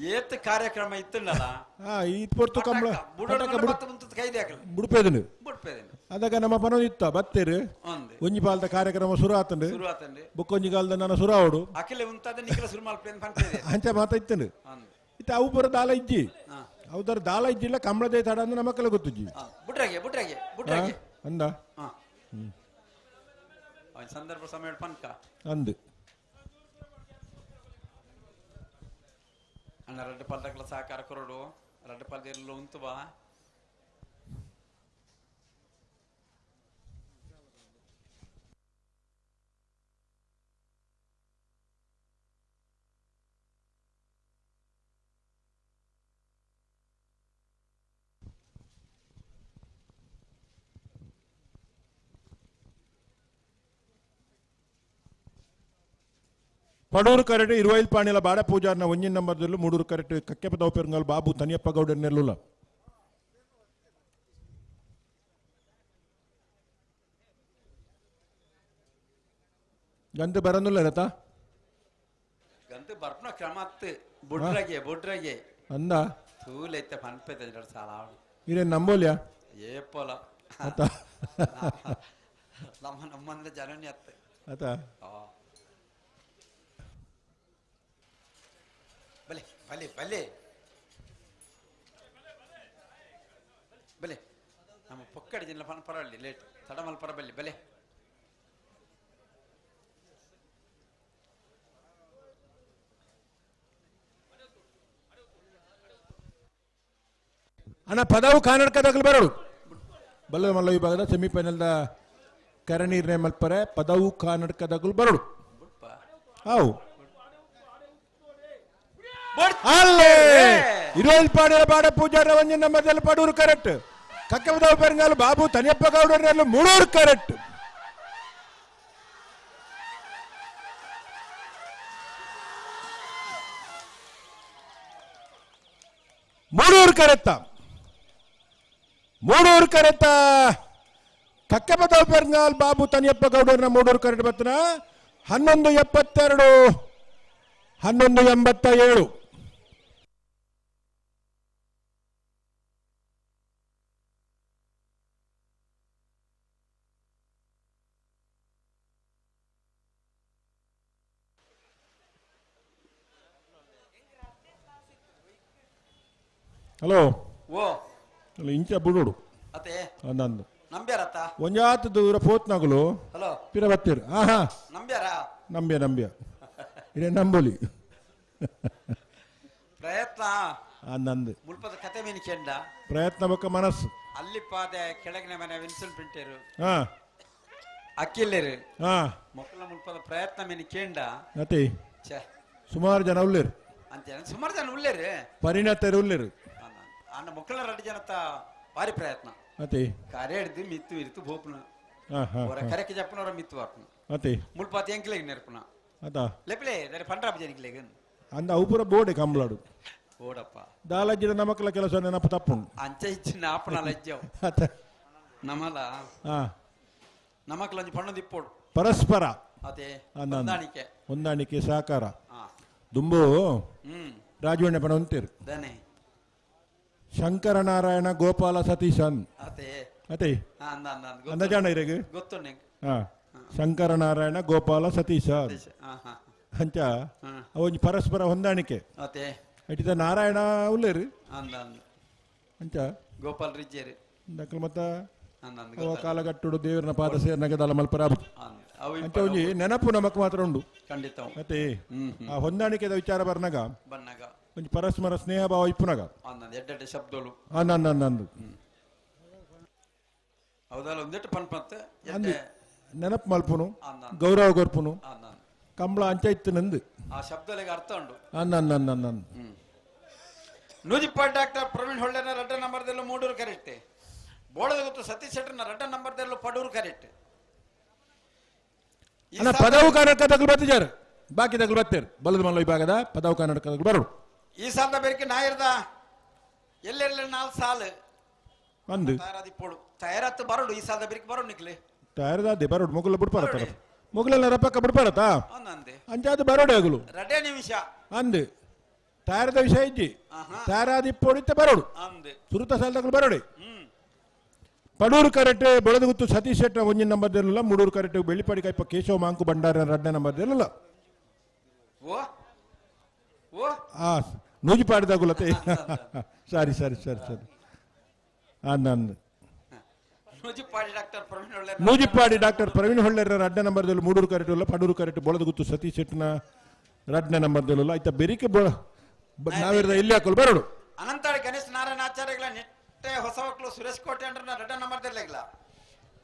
ಏತ್ ಕಾರ್ಯಕ್ರಮ ಇತ್ತುಂಡಲ್ಲ ಹಾ ಈ ಪೊರ್ತು ಕಂಬಳ ಬುಡೋಡು ಮತ್ತೆ ಮುಂತದ ಕೈದೆ ಹಾಕಲು ಬುಡುಪೇದನು ಬುಡ್ಪೇದನು ಅದಾಗ ನಮ್ಮ ಪನೋ ಇತ್ತ ಬತ್ತೇರು ಅಂದೆ ಒಂಜಿ ಪಾಲ್ದ ಕಾರ್ಯಕ್ರಮ ಸುರು ಆತಂಡು ಶುರು ಆತಂಡು ಬುಕ್ಕೊಂಜಿ ಕಾಲದ ನಾನು ಸುರು ಆವಡು ಅಖಿಲ ಉಂತಾದ ನಿಖಿಲ ಶುರು ಮಲ್ಪೇನ್ ಪಂಪೇದೆ ಅಂಚ ಮಾತ ಇತ್ತಂಡು ಅಂದೆ ಇತ್ತ ಅವು ಪೂರ ದಾಲ ಇಜ್ಜಿ ಹಾ. ಅವದರ ದಾಲ ಇಜ್ಜಿಲ್ಲ ಕಂಬಳದೇ ತಡ ಅಂದ್ರೆ ನಮಕ್ಕೆಲ್ಲ ಗೊತ್ತುಜ್ಜಿ ಬುಡ್ರಾಗೆ ಬುಡ್ರಾಗೆ ಬುಡ್ರಾಗೆ ಅಂದ ಹಾ ಹ್ಮ್. ಅವನ ಸಂದರ್ಭ ಸಮಯ ಪನ್ಕ ಅಂದು ಅಣ್ಣ ರಡ್ಡು ಪಾಲ್ದಕ್ಲ ಸಹಕಾರ ಕೊರಡು ರಡ್ಡು ಪಾಲ್ದ ಉಂತು ಬಾ ಪಡೂರು ಕರೆಟ್ ಇರುವೈಲ್ ಪಾಣಿಲ ಬಾಡ ಪೂಜಾರ್ನ ಒಂಜಿನ ನಂಬರ್ದಲ್ಲೂ ಮೂಡೂರು ಕರೆಟ್ ಕಕ್ಕೆಪದವು ಪೆರುಂಗಲ್ ಬಾಬು ತನಿಯಪ್ಪ ಗೌಡರ್ ನೆಲ್ಲುಲ ಗಂತ ಬರನುಲ್ಲ ರತ ಗಂತು ಬರ್ಪನ ಕ್ರಮ ಅತ್ತು ಬುಡ್ರಾಗೆ ಬುಡ್ರಾಗೆ ಅಂದ ತೂಲೈತೆ ಪನ್ಪೈತೆ ಎರಡು ಸಾಲ ಇರೇನ್ ನಂಬೋಲ್ಯಾ ಏಪೋಲ ಆತ ನಮ್ಮ ನಮ್ಮಂದ್ರೆ ಜನನಿ ಅತ್ತೆ ಆತ ಆ. ಬಲೆ ಬಲೆ ಬಲೆ ಬಲೆ ನಮ್ಮ ಪೊಕ್ಕಡಿ ಜಿಲ್ಲ ಪನ್ ಪರವಲ್ಲಿ ಲೇಟ್ ತಡಮಲ್ ಪರಬಲ್ಲಿ ಬಲೆ ಅಣ್ಣ ಪದವು ಕರ್ನಾಟಕದಾಗಲು ಬರೋಡು ಬಲ್ಲ ಮಲ್ಲ ವಿಭಾಗದ ಸೆಮಿಫೈನಲ್ದ ಕರಣೀರ್ನೆ ಮಲ್ಪರೆ ಪದವು ಕರ್ನಾಟಕದಾಗಲು ಬರೋಡು ಹಾವು ಅಲ್ಲೇ ಇರೋಲ್ ಪಾಡಿರ ಬಾಡ ಪೂಜಾರ ಒಂಜಿನ ಮಧ್ಯದಲ್ಲಿ ಪಡೂರು ಕರೆಕ್ಟ್ ಕಕ್ಕಬದವು ಪೆರಂಗಾಲು ಬಾಬು ತನಿಯಪ್ಪ ಗೌಡರಲ್ಲೂ ಮೂಡೂರು ಕರೆಕ್ಟ್ ಮೂಡೂರು ಕರೆತ್ತ ಮೂಡೂರು ಕರೆತ್ತ ಕಕ್ಕಬದವು ಪೆರಂಗಾಲ್ ಬಾಬು ತನಿಯಪ್ಪ ಗೌಡರನ್ನ ಮೂಡೂರು ಕರೆಕ್ಟ್ ಬತ್ತನ 11:72 11:87. ಹಲೋ ಓ ಅಲ್ಲ ಇಂಚ ಬುಡೋಡು ಅತ್ತೆ ಅಂದಂದು ನಂಬ್ಯಾರತ್ತ ಒಂಜಾತ ದೂರ ಪೋತ್ನಾಗಲು ಹಲೋ ಪಿರ ಬತ್ತೀರು ಹಾ ಹಾ ನಂಬ್ಯಾರ ನಂಬ್ಯ ನಂಬ್ಯ ಇದೇ ನಂಬೋಲಿ ಪ್ರಯತ್ನ ಅಂದಂದು ಮುಲ್ಪದ ಕತೆ ಮೀನು ಕೆಂಡ ಪ್ರಯತ್ನ ಬಕ್ಕ ಮನಸ್ಸು ಅಲ್ಲಿ ಪಾದೆ ಕೆಳಗಿನ ಮನೆ ವಿನ್ಸನ್ ಪಿಂಟೇರು ಹಾ ಅಕ್ಕಿಲ್ಲೇರು ಹಾ ಮೊಕ್ಕಲ ಮುಲ್ಪದ ಪ್ರಯತ್ನ ಮೀನು ಕೇಂಡ ಅತಿ ಛೇ ಸುಮಾರು ಜನ ಉಳ್ಳೇರು ಅಂತ ಸುಮಾರು ಜನ ಉಳ್ಳೇರು ಪರಿಣತರು ಉಳ್ಳೇರು ಅಣ್ಣ ಮಕ್ಕಳ ರಡ್ಡು ಜನತ ಭಾರಿ ಪ್ರಯತ್ನ. ಅತೆ ಕರೆ ಹಿಡ್ದು ಮಿತ್ತು ಇರ್ತು ಭೋಪನ ಹಾ ಹಾ ಹೊರ ಕರೆಕ್ಕೆ ಜಪ್ಪನವರ ಮಿತ್ತು ವಾಪನ ಅತೆ ಮುಳ್ಪಾತಿ ಎಂಕ್ಲೆಗ್ ನೆರ್ಪುನ ಅತಾ ಲೆಪ್ಲೆ ದರೆ ಪಂಡ್ರಾಪ್ ಜನಿಕ್ಲೆಗ್ ಅಂದ ಅವು ಪೂರ ಬೋಡೆ ಕಂಬಳಾಡು ಓಡಪ್ಪ ದಾಲಜ್ಜಿದ ನಮಕ್ಲ ಕೆಲಸ ನೆನಪು ತಪ್ಪುಂಡು ಅಂಚೆ ಇಚ್ಚಿನ ಆಪಣ ಲಜ್ಜವು ಅತ ನಮಲ ಹಾ ನಮಕ್ಲ ಒಂಜಿ ಪಣ್ಣು ದಿಪ್ಪೋಡು ಪರಸ್ಪರ ಅದೇ ಅಂದ ಹೊಂದಾಣಿಕೆ ಹೊಂದಾಣಿಕೆ ಸಹಕಾರ ಹಾ. ದುಂಬು ಹ್ಮ್ ರಾಜವಣ್ಣ ಪಣ ಅಂತೀರು ದನೆ ಶಂಕರನಾರಾಯಣ ಗೋಪಾಲ ಸತೀಶನ್ ಅದೇ ಅತೆ ಹಾ, ಅಂದ ಅಂದ ಅಂದ ಅಂದ ಜಾಣ ಇರೆಗ್ ಗೊತ್ತು ನಿಂಗೆ ಹಾ ಶಂಕರನಾರಾಯಣ ಗೋಪಾಲ ಸತೀಶ ಹಾ ಹಾ ಅಂಚ ಹಾ. ಅವೊಂಜಿ ಪರಸ್ಪರ ಹೊಂದಾಣಿಕೆ ಅದೇ ಅಟಿದ ನಾರಾಯಣ ಉಲ್ಲೇರು ಅಂದ ಅಂದ ಅಂಚ ಗೋಪಾಲ್ ರಿಜ್ಜೇರಿ ದಕ್ಕಲ್ ಮತ್ತ ಅಂದ ಅಂದ ಅವ ಕಾಲಗಟ್ಟುಡು ದೇವರನ ಪಾದ ಸೇರ್ನಗ ದಲ ಮಲ್ಪರ ಅಂದ ಅವು ಅಂಚ ಒಂಜಿ ನೆನಪು ನಮಕ್ ಮಾತ್ರ ಉಂಡು ಖಂಡಿತ ಮತ್ತೆ ಆ ಹೊಂದಾಣಿಕೆದ ವಿಚಾರ ಬರ್ನಾಗ ಬನ್ನಾಗ ಒಂಜಿ ಪರಸ್ಪರ ಸ್ನೇಹ ಭಾವ ಇಪ್ಪುನಾಗ ಅಂದ ಅಂದ ಎಡ್ಡೆಡ್ಡೆ ಶಬ್ದಗಳು ಅಂದ ಅಂದ ಅಂದ ಅಂದು ಹೌದಲ್ಲ ಒಂದಿಟ್ಟು ಪನ್ ಪಂತ ಅಂದು ಎಡ್ಡೆ ನೆನಪು ಮಲ್ಪುನು ಅಂದ ಅಂದ. ಗೌರವ ಕೊರ್ಪುನು ಅಂದ ಅಂದ. ಕಂಬಳ ಅಂಚ ಇತ್ತು ನಂದು ಆ ಶಬ್ದಗಳಿಗೆ ಅರ್ಥ ಉಂಡು ಅಂದ ಅಂದ ಅಂದ ಅಂದ ಅಂದ ನೂಜಿಪ್ಪ ಡಾಕ್ಟರ್ ಪ್ರವೀಣ್ ಹೊಳ್ಳೆನ ರಡ್ಡ ನಂಬರ್ದಲ್ಲೂ ಮೂಡೂರು ಕರೆಕ್ಟ್ ಬೋಳದ ಗೊತ್ತು ಸತೀಶ್ ಶೆಟ್ಟರ್ನ ರಡ್ಡ ನಂಬರ್ದಲ್ಲೂ ಪಡೂರು ಕರೆಕ್ಟ್ ಅಣ್ಣ ಪದವು ಕರ್ನಾಟಕದಗಳು ಬರ್ತಿದ್ದಾರೆ ಬಾಕಿ ತಗಲು ಬರ್ತಾರೆ ಬಲದ ಮಲ್ಲ ವಿಭಾಗದ ಪದವು ಕರ್ನಾಟಕದಗಳು ಬರೋಡು ಈ ಸಾಲದ ಬೇರಿಕೆ ನಾಯಿರ್ದ ಎಲ್ಲೆಲ್ಲ ನಾಲ್ ಸಾಲು ಅಂದು ತಯಾರಾದಿಪ್ಪೋಡು ತಯಾರತ್ತು ಬರೋಡು ಈ ಸಾಲದ ಬೇರಿಕೆ ಬರೋಡು ನಿಕ್ಲೆ ತಯಾರದಾದೆ ಬರೋಡು ಮೊಗಲ ಬಿಡ್ಪಾರತ್ತ ಮೊಗಲೆಲ್ಲ ರಪಕ್ಕ ಬಿಡ್ಪಾರತ್ತ ಅಂದಂದೆ ಅಂಚಾದ ಬರೋಡೆ ಆಗಲು ರಡ್ಡೆ ನಿಮಿಷ ಅಂದು ತಯಾರದ ವಿಷಯ ಇಜ್ಜಿ ತಯಾರಾದಿಪ್ಪೋಡಿತ್ತೆ ಬರೋಡು ಅಂದೆ ಸುರುತ ಸಾಲದಗಳು ಬರೋಡೆ ಪಡೂರು ಕರೆಕ್ಟ್ ಬೆಳೆದಗುತ್ತು ಸತೀಶ್ ಶೆಟ್ಟ ಒಂಜಿನ ನಂಬರ್ ಇರಲಿಲ್ಲ ಮೂಡೂರು ಕರೆಕ್ಟ್ ಬೆಳ್ಳಿಪಾಡಿ ಕೈಪ ಕೇಶವ ಮಾಂಕು ಭಂಡಾರ ಎರಡನೇ ನಂಬರ್ ಇರಲಿಲ್ಲ ಓ ಓ ಆ ನೂಜಿಪಾಡಿದಾಗುಲತೆ ಸರಿ ಸರಿ ಸರಿ ಸರಿ ಅಂದ ನೂಜಿಪ್ಪಾಡಿ ಡಾಕ್ಟರ್ ಪ್ರವೀಣ್ ಹೊಳ್ಳೆ ನೂಜಿಪ್ಪಾಡಿ ಡಾಕ್ಟರ್ ಪ್ರವೀಣ್ ಹೊಳ್ಳೆರ ರಡ್ಡ ನಂಬರ್ದಲ್ಲಿ ಮೂಡೂರು ಕರೆಕ್ಟ್ ಇಲ್ಲ ಪಡೂರು ಕರೆಕ್ಟ್ ಬೊಳದಗುತ್ತು ಸತೀಶ್ ಶೆಟ್ಟನ ರಡ್ಡನೇ ನಂಬರ್ದಲ್ಲ ಆಯ್ತಾ ಬೆರಿಕೆ ಬೊಳ ನಾವಿರದ ಎಲ್ಲಿ ಹಾಕಲು ಬರೋಡು ಅನಂತಾಳಿ ಗಣೇಶ್ ನಾರಾಯಣ ಆಚಾರ್ಯಗಳ ನಿಟ್ಟೆ ಹೊಸ ಮಕ್ಕಳು ಸುರೇಶ್ ಕೋಟೆ ಅಂಡ್ರನ ರಡ್ಡ ನಂಬರ್ದಲ್ಲಿಲ್ಲ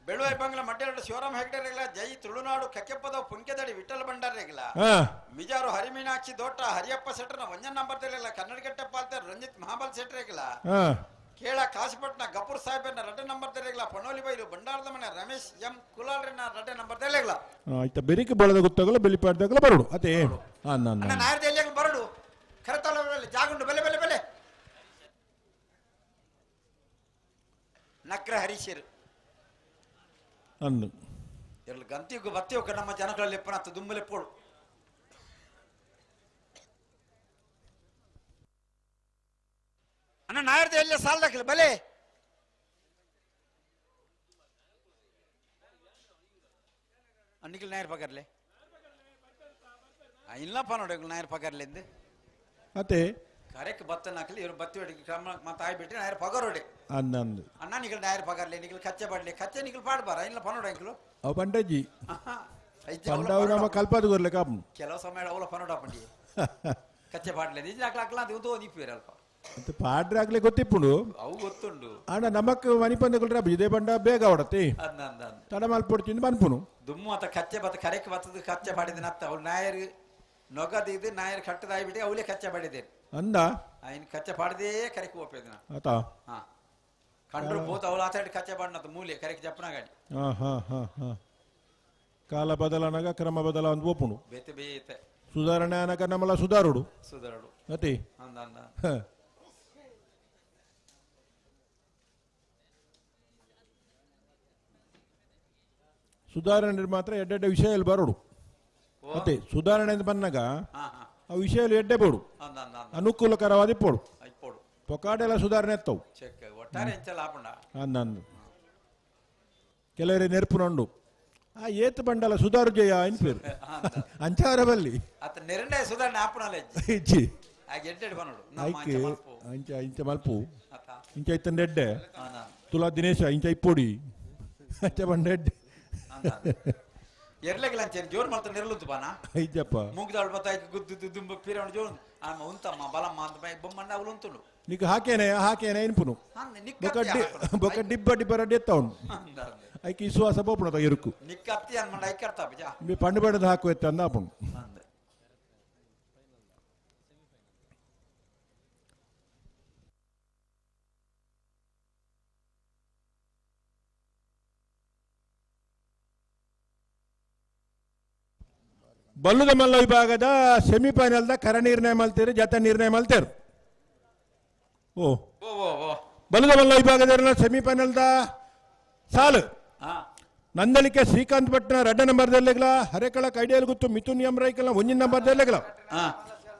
ಬೆಳುವೈ ಬಂಗ್ಲ ಮಡ್ಡೆರಡು ಶಿವರಾಮ್ ಹೆಗ್ಡೆರೆಗಳ ಜೈ ತುಳುನಾಡು ಕಕ್ಕೆಪ್ಪದ ಪುಂಕೆದಡಿ ವಿಠಲ ಭಂಡಾರೆಗಳ ಹಾ. ಮಿಜಾರು ಹರಿಮೀನಾಕ್ಷಿ ದೋಟ ಹರಿಯಪ್ಪ ಶೆಟ್ಟರ್ನ ಒಂಜನ್ ನಂಬರ್ದಲ್ಲಿಲ್ಲ ಕನ್ನಡಗಟ್ಟೆ ಪಾಲ್ತ ರಂಜಿತ್ ಮಹಾಬಲ್ ಶೆಟ್ಟರೆಗಳ ಹಾ ಕೇಳ ಕಾಶಿಪಟ್ನ ಗಪೂರ್ ಸಾಹೇಬನ ರಡ್ಡ ನಂಬರ್ದಲ್ಲಿಲ್ಲ ಪಣೋಲಿ ಬೈಲು ಭಂಡಾರದ ಮನೆ ರಮೇಶ್ ಎಂ ಕುಲಾಲ್ರನ್ನ ರಡ್ಡ ನಂಬರ್ದಲ್ಲಿಲ್ಲ ಆಯ್ತಾ ಬೆರಿಕೆ ಬೊಳದ ಗೊತ್ತಾಗಲ್ಲ ಬೆಳಿಪಾಡ್ದಾಗಲ ಬರೋಡು ಅದೇ ಅಂದ ಅಣ್ಣ ನಾಯರ್ದ ಎಲ್ಲಿ ಬರಡು ಕರತಾಳ ಜಾಗುಂಡು ಬೆಲೆ ಬೆಲೆ ಬೆಲೆ ನಕ್ರ ಹರೀಶರು ಅಂದು ಎರಡು ಗಂತಿಗೂ ಬತ್ತಿಯು ನಮ್ಮ ಜನಗಳಲ್ಲಿ ಎಪ್ಪನತ್ತು ದುಮ್ಮಲೆಪ್ಪೋಡು ಅಣ್ಣ ನಾಯರ್ದ ಎಲ್ಲ ಸಾಲದಾಕಿಲ್ಲ ಬಲೆ ನಿಖಿಲ್ ನಾಯರ್ ಪಕರ್ಲೆ ಇಲ್ಲಪ್ಪ ನೋಡಿ ನಾಯರ್ ಪಕರ್ಲೆಂದು ಅತ್ತೆ ಕರೆಕ್ ಬತ್ತನ ಹಾಕಲಿ ಇವರು ಬತ್ತಿ ಹೊಡಿ ಕ್ರಮ ಮತ್ತೆ ಆಯ್ಬಿಟ್ಟು ನಾಯರ್ ಪಗರೋಡೆ ಅಂದ ಅಂದು ಅಣ್ಣ ನಿಖಿಲ್ ನಾಯರ್ ಪಗರ್ಲೆ ನಿಖಿಲ್ ಕಚ್ಚೆ ಬಾಡ್ಲಿ ಕಚ್ಚೆ ನಿಖಿಲ್ ಪಾಡ್ಬಾರ ಇಲ್ಲ ಪನೋಡ ಅಂಕಲು ಅವು ಪಂಡಜ್ಜಿ ಪಂಡವು ನಮ್ಮ ಕಲ್ಪಾದ ಗೊರ್ಲೆ ಕಾಪು ಕೆಲವು ಸಮಯ ಅವಲ ಪನೋಡ ಪಂಡಿ ಕಚ್ಚೆ ಪಾಡ್ಲೆ ನಿಜ ಹಾಕ್ಲಾಕ್ಲ ಅದು ಒಂದು ನಿಪ್ಪೇರ ಅಲ್ಪ ಮತ್ತೆ ಪಾಡ್ರೆ ಆಗ್ಲಿ ಗೊತ್ತಿಪ್ಪುಂಡು ಅವು ಗೊತ್ತುಂಡು ಅಣ್ಣ ನಮಕ್ ಮನಿಪಂದಗಳು ಇದೇ ಬಂಡ ಬೇಗ ಅವಡತ್ತೆ ಅಂದ ಅಂದ ಅಂದ ತಡ ಮಲ್ಪೊಡ್ತಿಂದು ಮನ್ಪುನು ದುಮ್ಮು ಆತ ಕಚ್ಚೆ ಬತ್ತ ಕರೆಕ್ ಬತ್ತದ ಕಚ್ಚೆ ಪಾಡಿದ ನತ್ತ ಅವ್ಳು ನಾಯರ್ ನೊಗದಿದ್ದು ನಾಯರ್ ಕಟ್ಟದಾಯ್ಬಿಟ್ಟು ಅವಳೇ ಕಚ್ಚೆ ಪಾಡಿದ್ದೇನೆ ಅಂದ ఆయన ಕಚ್ಚೆ ಪಾಡದೇ ಕರೆಕ್ ಓಪೇದಿನ ಆತ ಹಾ ಕಂಡ್ರು పోత ಅವಳು ಆತಾಡಿ ಕಚ್ಚೆ ಪಾಡಿನತ್ತ ಮೂಲೆ ಕರೆಕ್ ಜಪ್ಪನ ಗಾಡಿ ಹಾ ಹಾ ಹಾ ಹಾ ಕಾಲ ಬದಲಾನಾಗ ಕ್ರಮ ಬದಲ ಅಂದ್ ಓಪುಂಡು ಬೇತೆ ಬೇತೆ ಸುಧಾರಣೆ ಅನಗ ನಮ್ಮಲ ಸುಧಾರುಡು ಸುಧಾರುಡು ಅತಿ ಅಂದ ಅಂದ ಹ. ಸುಧಾರಣೆ ಮಾತ್ರ ಎಡ್ಡೆಡ್ಡೆ ವಿಷಯ ಬರೋಡು ಮತ್ತೆ ಸುಧಾರಣೆ ಅಂತ ಬಂದಾಗ ಆ ವಿಷಯ ಎಡ್ಡೆ ಬೋಡು ಅಂದ ಅಂದ ಅಂದ ಅನುಕೂಲಕರವಾದ ಇಪ್ಪೋಡು ಇಪ್ಪೋಡು ಪೊಕಾಡೆಲ್ಲ ಸುಧಾರಣೆ ಎತ್ತವು ಚೆಕ್ ಒಟ್ಟಾರೆ ಎಂಚಲ್ಲ ಆಪುಂಡ ಅಂದ ಅಂದು ಕೆಲವರೆ ನೆರ್ಪುನಂಡು ಆ ಏತ್ ಬಂಡಲ ಸುಧಾರು ಜಯ ಅನ್ಪೇರು ಅಂಚಾರ ಬಲ್ಲಿ ಅತ್ತ ನೆರಂಡೆ ಸುಧಾರಣೆ ಆಪುಣಲ್ಲ ಇಜ್ಜಿ ಆಗ ಎಡ್ಡೆಡ್ ಬನ್ನೋಡು ನಮ್ಮ ಐಕ್ ಅಂಚ ಮಲ್ಪು ಅಂಚ ಇಂಚ ಮಲ್ಪು ಅತ್ತ. ಇಂಚ ಇತ್ತಂಡ ಎಡ್ಡೆ ಅಂದ. ತುಲಾ ದಿನೇಶ ಇಂಚ ಇಪ್ಪೊಡಿ ಅಂಚ ಬಂಡ ಎಡ್ಡೆ ಎರ್ಲೆಗಿಲ್ಲ ಅಂಚೇನು ಜೋರು ಮಾಡ್ತಾನೆ ನೆರಳುಂತು ಬಾನ ಇಜ್ಜಪ್ಪ ಮೂಗ್ದಾಳು ಬತ್ತಾಯ್ತು ಗುದ್ದು ದುಂಬ ಪೀರವಣ ಜೋರು ಆಮ ಉಂತಮ್ಮ ಬಲಮ್ಮ ಅಂತ ಬೈ ಬೊಮ್ಮಣ್ಣ ಅವಳು ಉಂತುಂಡು ನೀಕು ಹಾಕೇನೆ ಹಾಕೇನೆ ಇನ್ಪುನು ಅಂದ ನಿಕ್ಕ ಬೊಕ ಬೊಕ ಡಿಬ್ಬ ಡಿಬ್ಬ ರಡ್ಡಿ ಎತ್ತವನು ಅಂದ ಅಂದ. ಐಕ್ ವಿಶ್ವಾಸ ಪೋಪುಣ ತ ಇರುಕು ನಿಕ್ಕ ಅತ್ತಿ ಅನ್ಮಂಡ ಐಕರ್ತಾ ಬಿಜ ಮಿ ಪಂಡು ಬಡದ ಹಾಕು ಎತ್ತ ಅಂದ ಆಪುನು ಅಂದ ಬಲ್ಲುದ ಮಲ್ಲ ವಿಭಾಗದ ಸೆಮಿಫೈನಲ್ದ ಕರ ನಿರ್ಣಯ ಮಲ್ತೇರು ಜತ ನಿರ್ಣಯ ಮಲ್ತೇರು. ಓ ಬಲ್ಲುದ ಮಲ್ಲ ವಿಭಾಗದ ಸೆಮಿಫೈನಲ್ದ ಸಾಲು ನಂದಳಿಕೆ ಶ್ರೀಕಾಂತ್ ಭಟ್ನ ರಡ್ಡ ನಂಬರ್ ದೆಲ್ಲೆಗ್ಲ, ಹರೇಕಳ ಕೈಡಿಯಲ್ ಗುತ್ತು ಮಿಥುನ್ ಎಂ ರೈಕಲ್ನ ಒಂಜಿನ ನಂಬರ್ ದೆಲ್ಲೆಗ್ಲ,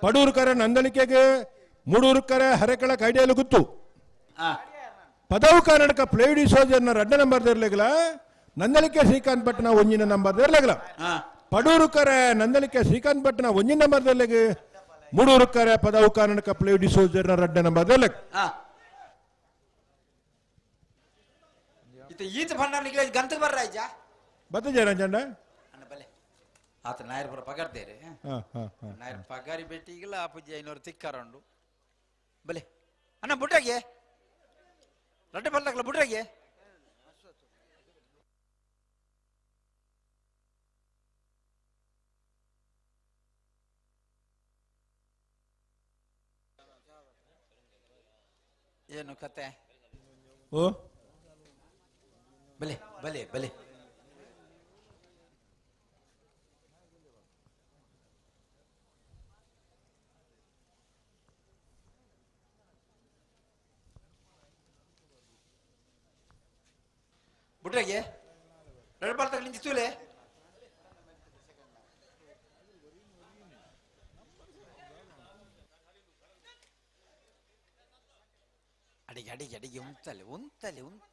ಪಡೂರು ಕರೆ ನಂದಳಿಕೆಗೆ, ಮೂಡೂರು ಕರೆ ಹರೇಕಳ ಕೈಡಿಯಲ್ ಗುತ್ತು, ಪದವು ಕರ್ನಾಟಕ ಪ್ಲೇಡಿ ಸೋಜರ್ನ ರಡ್ಡ ನಂಬರ್ ದೆರ್ಲೆಗ್ಲ, ನಂದಳಿಕೆ ಶ್ರೀಕಾಂತ್ ಭಟ್ನ ಒಂಜಿನ ನಂಬರ್ ದೆರ್ಲೆಗ್ಲ, ಪಡೂರು ಕರೆ ನಂದಳಿಕೆ ಶ್ರೀಕಾಂತ್ ಭಟ್ನ ಒಂಜಿನ ನಂಬರ್ ದೆರ್ಲೆಗ್, ಮೂಡೂರು ಕರೆ ಪದವು ಕರ್ನಾಟಕ ಪ್ಲೇಡಿ ಸೋಜರ್ನ ರಡ್ಡ ನಂಬರ್ ದೆರ್ಲೆಗ್. ಈತ ಭಂಡಾರ ನಿಗ್ಲ ಗಂತ ಬರ್ರ ಐಜಾ ಬತ್ತ ಜಯರಂಜಣ್ಣ ಅಣ್ಣ ಬಲೆ ಆತ ನಾಯರ್ ಪುರ ಪಗಾರ್ದೇರೆ ನಾಯರ್ ಪಗಾರಿ ಭೇಟಿಗಿಲ್ಲ ಪೂಜೆ 500 ತಿಕ್ಕಾರಂಡು ಬಲೆ ಅಣ್ಣ ಬುಟ್ರಾಗೆ ರಡ್ಡೆ ಬಲ್ಲಾಗಲ್ಲ ಬುಟ್ರಾಗೆ ಏನು ಕತೆ? ಓ ಬಲೆ ಬಲೆ ಬಲೆ ಬುಟ್ರಾಗೆ ಎರಡು ಬಾಲ್ ತಗೊಳ್ಳಿ ನಿಂತಿತ್ತುಲೆ. ಅಡಿಗೆ ಅಡಿಗೆ ಅಡಿಗೆ ಉಂತಲೆ ಉಂತಲೆ ಉಂತ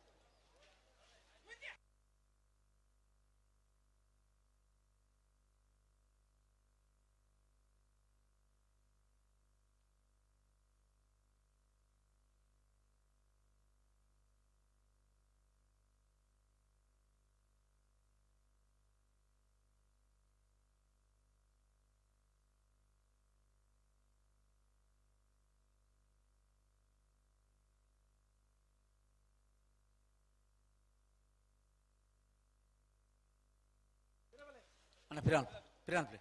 ಅಣ್ಣ ಪಿರಾನ್ ಪಿರಾನ್ ಪ್ಲೇ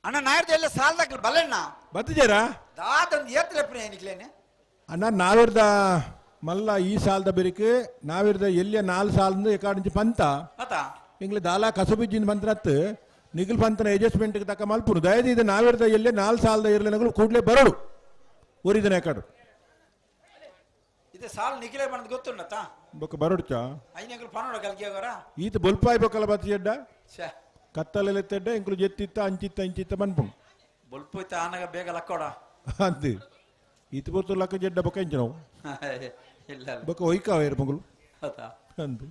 ಅಣ್ಣ ನಾಯರ್ದ ಎಲ್ಲ ಸಾಲದಾಗ ಬಲಣ್ಣ ಬತ್ತಿಜಾರ ದಾದೊಂದು ಏತ್ಲೆಪ್ಪನೆ ಏನಿಕ್ಲೇನೆ ಅಣ್ಣ ನಾವಿರ್ದ ಮಲ್ಲ ಈ ಸಾಲದ ಬೆರಿಕೆ ನಾವಿರ್ದ ಎಲ್ಲಿಯ 4 ಸಾಲದ ಎಕಾಡಿಂಚು ಪಂತ ಇಂಗ್ಲಿ ದಾಲಾ ಕಸಬಿಜ್ಜಿನ ಬಂತ್ರತ್ತು ನಿಗಿಲ್ ಪಂತನ ಅಡ್ಜಸ್ಟ್ಮೆಂಟ್ ತಕ್ಕ ಮಲ್ಪುರು ದಯದೀದ ನಾವಿರ್ದ ಎಲ್ಲಿಯ 4 ಸಾಲದ ಇರಲಿನಗಳು ಕೂಡಲೇ ಬರಡು ಊರಿದನ ಎಕಾಡು ಇದು ಸಾಲ ನಿಖಿಲೇ ಬಂದ್ ಗೊತ್ತುಂಡತಾ ಬೊಕ್ಕ ಬರಡ್ಚ ಐನಂಕಲ್ ಪನೋಡ ಕಲ್ಕಿಯೋಗರ ಈತ ಬೊಲ್ಪಾಯ್ ಬೊಕ್ಕಲ ಬತ್ತಿಯಡ್ಡ ಛೇ ಕತ್ತಲೆತ್ತೆಡ್ಡ ಇಂಕ್ಲು ಜೆತ್ತಿತ್ತ ಅಂಚಿತ್ತ ಇಂಚಿತ್ತ ಬನ್ಪುಣ್ ಬೊಲ್ಪೋಯ್ತ ಆನಗ ಬೇಗ ಲಕ್ಕೋಡ ಅಂತೆ ಈತ ಬೊತ್ತು ಲಕ್ಕ ಜೆಡ್ಡ ಬೊಕ್ಕ ಇಂಚನವು ಇಲ್ಲ ಬೊಕ್ಕ ಒಯ್ಕಾವ ಇರ್ಪಂಗುಲು ಹೌದಾ ಅಂದು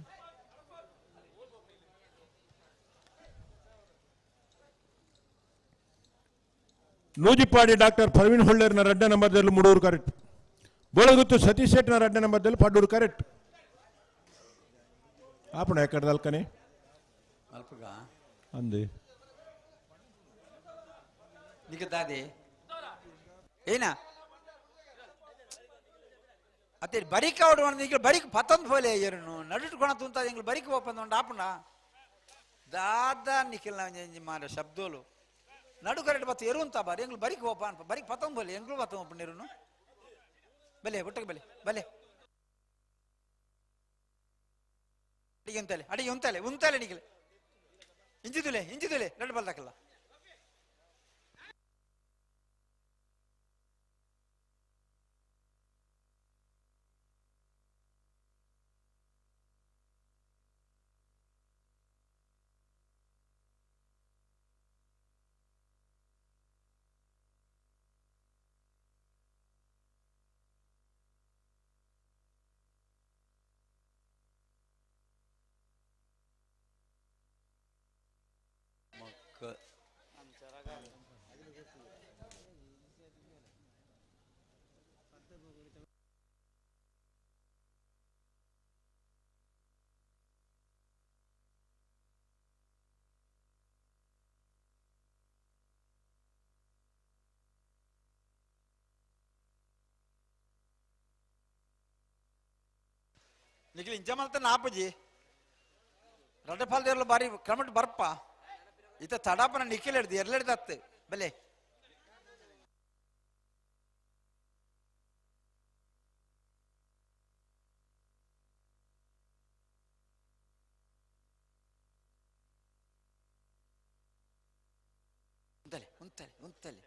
ನೂಜಿಪಾಡಿ ಡಾಕ್ಟರ್ ಪ್ರವೀಣ್ ಹೊಳ್ಳೇರ್ನ ರಡ್ಡ ನಂಬರ್ದಲ್ಲಿ ಮೂಡೂರು ಕರೆಕ್ಟ್, ಬೋಳಗುತ್ತು ಸತೀಶ್ ಶೆಟ್ಟಿನ ರಡ್ಡ ನಂಬರ್ದಲ್ಲಿ ಪಡ್ಡೂರು ಕರೆಕ್ಟ್. ಆಪಣ ಎಕ್ಕಡದಲ್ಕನೆ ಅಲ್ಪಗ ಅಂದೆ ನಿಗದಾದೆ ಏನ ಅತ್ತೆ ಬರಿಕ ಅವಡು ಇಂಗ್ಲು ಬರಿಕ್ ಪತ್ತೊಂದು ಪೋಲೆ ಏರುನು ನಡುಟು ಕೊಣ ತುಂತ ಇಂಗ್ಲು ಬರಿಕ್ ಒಪ್ಪಂದು ಉಂಡು ಆಪಣ ದಾದಾ ನಿಖಿಲ್ ಮಾರ ಶಬ್ದೋಲು ನಡು ಕರೆಕ್ಟ್ ಬತ್ತು ಎರುಂತ ಬಾರಿ ಎಂಗ್ಲು ಬರಿಕ್ ಒಪ್ಪ ಅನ್ಪ ಬರಿಕ್ ಪತ್ತೊಂದು ಪೋಲೆ ಎಂಗ್ಲು ಪತ್ತೊಂದು ಒಪ್ಪಂಡಿರುನು ಬಲೆ ಒಟ್ಟಿಗೆ ಬಲೆ ಬಲೆ ಅಡಿಗೆ ಉಂತಲೆ ಅಡಿಗೆ ಉಂತಲೆ ಉಂತಲೆ ನಿಖಿಲ್ ಇಂಜಿದುಲೆ ಇಂಜಿದುಲೆ ಎರಡು ಬಲ್ದಾಕಲ್ಲ ನಿಖಿಲ್ ಇಂಜಮಲ್ತ ನಾಪಜಿ ರಡ್ಡಫಾಲ್ದೇರ್ಲ ಬಾರಿ ಕ್ರಮಟ್ ಬರ್ಪ ಇತ ತಡಾಪನ ನಿಖಿಲ್ ಹಿಡ್ದು ಎರ್ಲೆಡ್ದತ್ತು ಬಲೆ ಉಂತಲೆ ಉಂತಲೆ ಉಂತಲೆ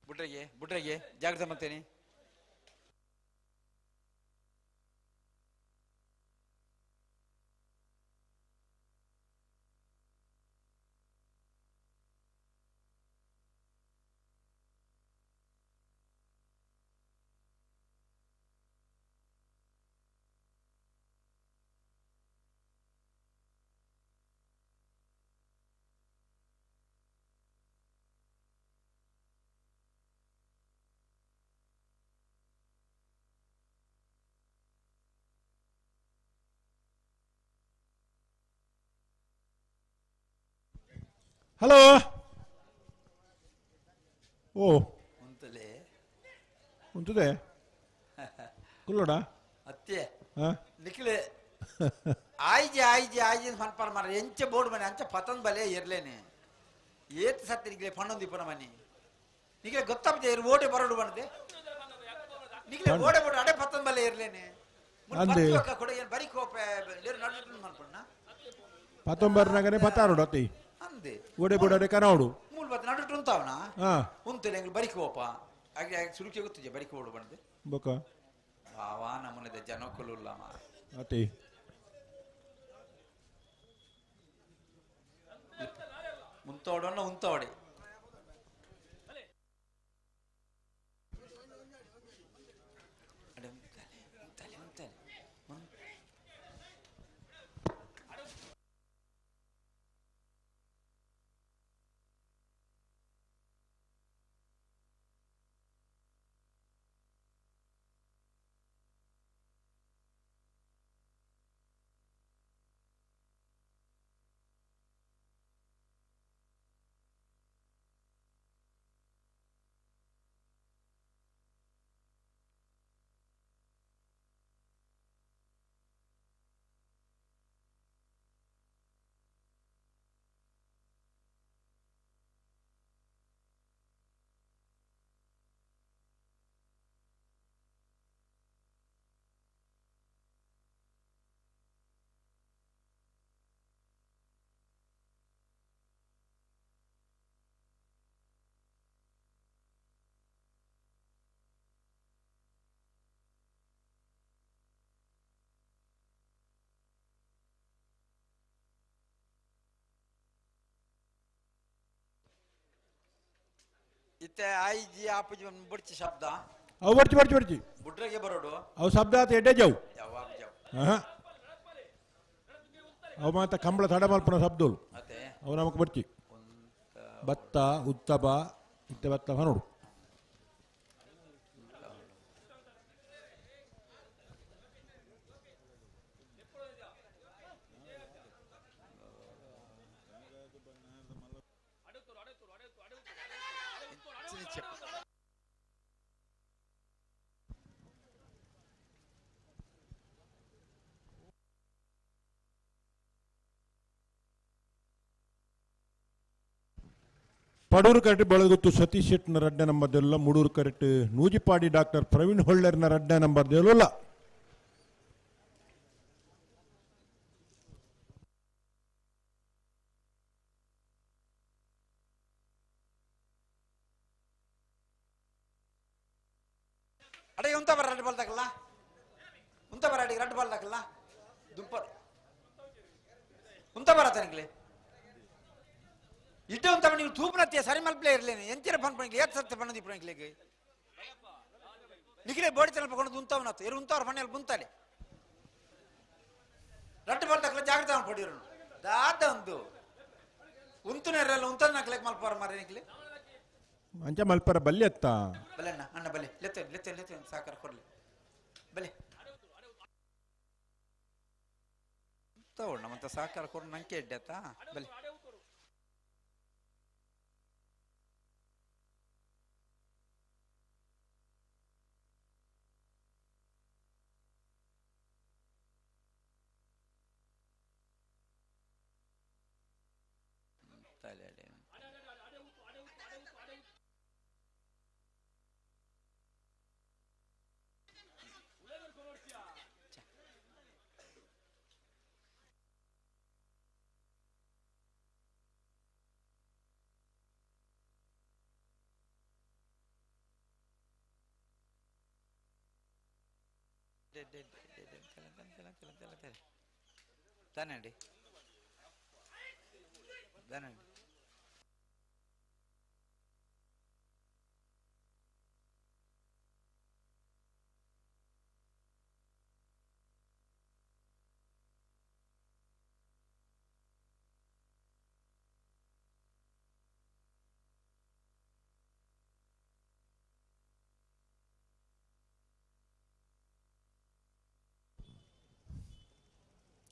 ಬುಡ್ರೆಗೆ ಬುಡ್ರೆಗೆ ಜಾಗ್ರತೆ ಮಾಡ್ತೇನೆ. ಹಲೋ ಓ ಉಂತಲೆ ಉಂತದೆ ಕುಲ್ಲೋಡ ಅತ್ತೆ ಹಾ ನಿಖಿಲೆ ಆಯ್ಜೆ ಆಯ್ಜೆ ಆಯ್ಜೆ ಮನ್ಪಾರ ಮಾರ ಎಂಚ ಬೋರ್ಡ್ ಮನೆ ಅಂಚ ಪತನ್ ಬಲೆ ಇರ್ಲೇನೆ ಏತ್ ಸತ್ತಿ ನಿಖಿಲೆ ಪಣ್ಣೊಂದು ಇಪ್ಪನ ಮನೆ ನಿಖಿಲೆ ಗೊತ್ತಾಗ್ತದೆ ಇರು ಓಡೆ ಬರೋಡು ಬಂದೆ ನಿಖಿಲೆ ಓಡೆ ಬೋರ್ಡ್ ಅಡೆ ಪತನ್ ಬಲೆ ಇರ್ಲೇನೆ ಅಂದೆ. ಕೊಡ ಏನು ಬರಿ ಕೋಪೆ ಲೇರು ನಡು ಮನ್ಪಣ್ಣ ಪತ್ತೊಂಬರ್ನಾಗನೆ ಪತ್ತಾರೋಡು ಅತ್ತಿ ಅಂದೆ ಓಡೆ ಬೋಡಡೆ ಕನೋಡು ಮೂಲ ಬತ್ತ ನಡು ಉಂತಾವನ ಹಾ ಉಂತಲೆ ಎಂಗ್ಲು ಬರಿ ಕೋಪ ಹಾಗೆ ಸುರುಕಿ ಗೊತ್ತಿದೆ ಬರಿ ಕೋಡು ಬಂದೆ ಬೊಕ ಬಾವಾ ನಮ್ಮನೆದ ಜನಕ್ಕುಲ್ಲ ಮಾರ ಅತ್ತಿ ಮುಂತೋಡನ್ನ ಉಂತೋಡಿ ಇತ್ತೆ ಆಯ್ಜಿ ಆಪುಜಿ ಬುಡ್ಚಿ ಶಬ್ದ ಅವು ಬರ್ಚಿ ಬರ್ಚಿ ಬರ್ಚಿ ಬುಡ್ರೆಗೆ ಬರೋಡು ಅವು ಶಬ್ದ ಆತ ಎಡ್ಡೆ ಜಾವು ಯಾವಾಗ ಜಾವು ಆಹಾ. ಅವು ಮಾತ ಕಂಬಳ ತಡ ಮಲ್ಪನ ಶಬ್ದಗಳು ಅತ್ತೆ ಅವು ನಮಕ್ ಬರ್ಚಿ ಭತ್ತ ಉತ್ತಬ ಇತ್ತೆ ಭತ್ತ ನೋಡು ಪಡೂರು ಕರೆಕ್ಟ್ ಬೆಳಗುತ್ತು ಸತೀಶ್ ಶೆಟ್ನ ರಡ್ಡೆ ನಂಬರ್ ದೇವಲ್ಲ ಮೂಡೂರು ಕರೆಕ್ಟ್ ನೂಜಿಪಾಡಿ ಡಾಕ್ಟರ್ ಪ್ರವೀಣ್ ಹೊಳ್ಳರ್ನ ರಡ್ಡೆ ನಂಬರ್ ದೇವಲ್ಲ ಅಡೆ ಉಂತ ಬರ ರಡ್ಡು ಬಾಲ್ ತಕಲ್ಲ ಉಂತ ಬರ ಅಡಿಗೆ ರಡ್ಡು ಬಾಲ್ ತಕಲ್ಲ ದುಂಪ ಉಂತ ಬರತ್ತ ನಿಕ್ಲೆ ಇಡ್ಡೆ ಉಂತ ನೀವು ತೂಪನತ್ಯ ಸರಿ ಮಲ್ಪ್ಲೇ ಇರಲೇನೆ ಎಂಚಿನ ಪನ್ಪಣಿಗೆ ಏತ್ ಸತ್ಯ ಪಣ್ಣದಿ ಪಣಿಕ್ಲೆಗ್ ನಿಖಿಲೆ ಬೋಡಿ ತನಪ ಕೊಂಡು ಉಂತವನತ್ತು ಎರು ಉಂತವ್ರ ಪಣ್ಣೆಲ್ಲ ಬುಂತಾಲೆ ರಡ್ಡು ಬಾಲ್ ತಕಲ್ಲ ಜಾಗ್ರತೆ ಅವನು ಪಡಿರೋನು ದಾದ ಒಂದು ಉಂತುನೇರಲ್ಲ ಉಂತ ನಕ್ಲೆಕ್ ಮಲ್ಪಾರ ಮಾರಿ ನಿಕ್ಲೆ ಅಂಚ ಮಲ್ಪರ ಬಲ್ಲಿ ಅತ್ತ ಬಲೆ ಅಣ್ಣ ಅಣ್ಣ ಬಲೆ ಲೆತ್ತೆ ಲೆತ್ತೆ ಲೆತ್ತೆ ಸಾಕಾರ ಕೊಡ್ಲಿ ಬಲೆ ತಗೊಳ್ಳ ಮತ್ತೆ ಸಾಕಾರ ಕೊಡು ನಂಗೆ ಎಡ್ಡೆ ಆತಾ ಬಲೆ ತಲೆ ಅಡೆ. ತಾనండి దానండి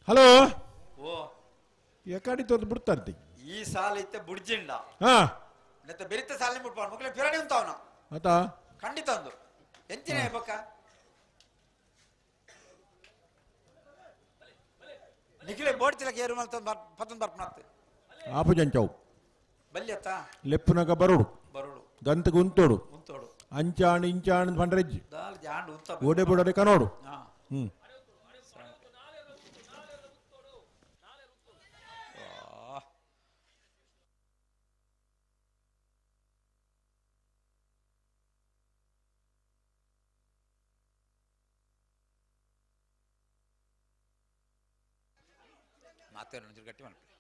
ಹಲೋ ಓ ಎಕಾಡಿ ತೋರ್ದು ಬಿಡ್ತಾರ್ತಿ ಈ ಸಾಲ ಇತ್ತ ಬುಡ್ಜಿಂಡ ಹಾ ನೆತ್ತ ಬೆರಿತ ಸಾಲ ಬಿಡ್ಪಾಡು ಮಕ್ಕಳ ಪಿರಾಣಿ ಉಂತಾವನ ಆತ ಖಂಡಿತ ಒಂದು ಎಂಚಿನ ಬಕ್ಕ ನಿಖಿಲೆ ಬೋರ್ಡ್ ತಿಲಕ ಏರು ಮಲ್ತ ಪತ್ತೊಂದು ಬರ್ಪಣತ್ ಆಪು ಜಂಚವು ಬಲ್ಯತ್ತ ಲೆಪ್ಪುನಗ ಬರೋಡು ಬರೋಡು. ಗಂತಗೆ ಉಂತೋಡು ಉಂತೋಡು. ಅಂಚಾಣ್ ಇಂಚಾಣ್ ಪಂಡ್ರೆಜ್ಜಿ ದಾಲ್ ಜಾಂಡ್ ಉಂತ ಓಡೆ ಬುಡಡೆ ಕನೋಡು ಹಾ. ಹ್ಮ್ ಆ. ಮಾತಾಡೋಣ ಒಂಚೂರು ಗಟ್ಟಿ ಮಾಡ್ಕೊಳ್ಳಿ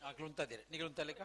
ಆಕಳು ಉಂತಾದಿರಿ ನೀವು ಉಂತಲಿಕ್ಕ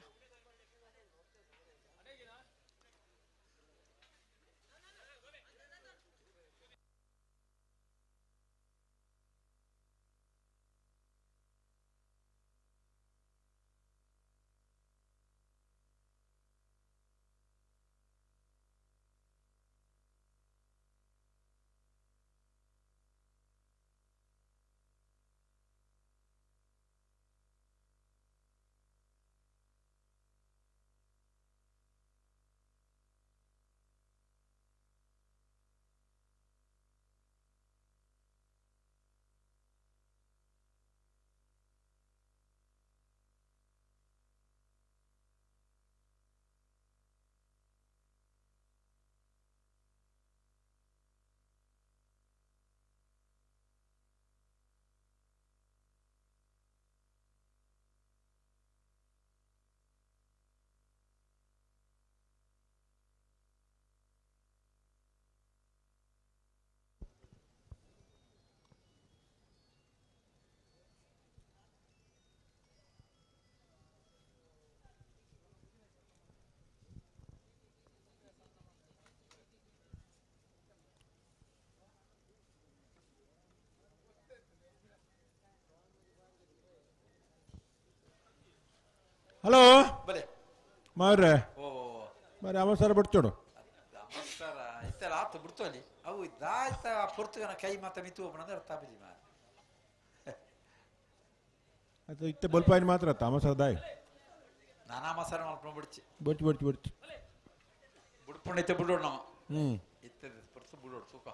ಹಲೋ ಬಲೆ ಮಾರ್ರೆ ಓ ಮಾರ್ರೆ ಅವಸರ ಬಿಡ್ತೋಡು ನಮಸ್ಕಾರ ಇತ್ತೆಲ್ಲ ಆತು ಬಿಡ್ತು ಅಲ್ಲಿ ಅವು ಇದ್ದಾಯ್ತ ಆ ಪೊರ್ತುಗನ ಕೈ ಮಾತ ಮಿತ್ತು ಒಬ್ಬನಂದ್ರೆ ಅರ್ಥ ಆಪಿಜಿ ಮಾರ ಅದು ಇತ್ತೆ ಬೊಲ್ಪಾಯಿನ ಮಾತ್ರ ತಾಮಸರ ದಾಯ್ ನಾನಾ ಮಸಾಲೆ ಮಲ್ಪನ ಬಿಡ್ಚಿ. ಬೊಡ್ಚಿ ಬೊಡ್ಚಿ ಬೊಡ್ಚಿ. ಬುಡ್ಪುಂಡೈತೆ ಬಿಡೋಣ ನಾವು. ಇತ್ತದ ಪರ್ಸು ಬಿಡೋಡು ತೂಕ.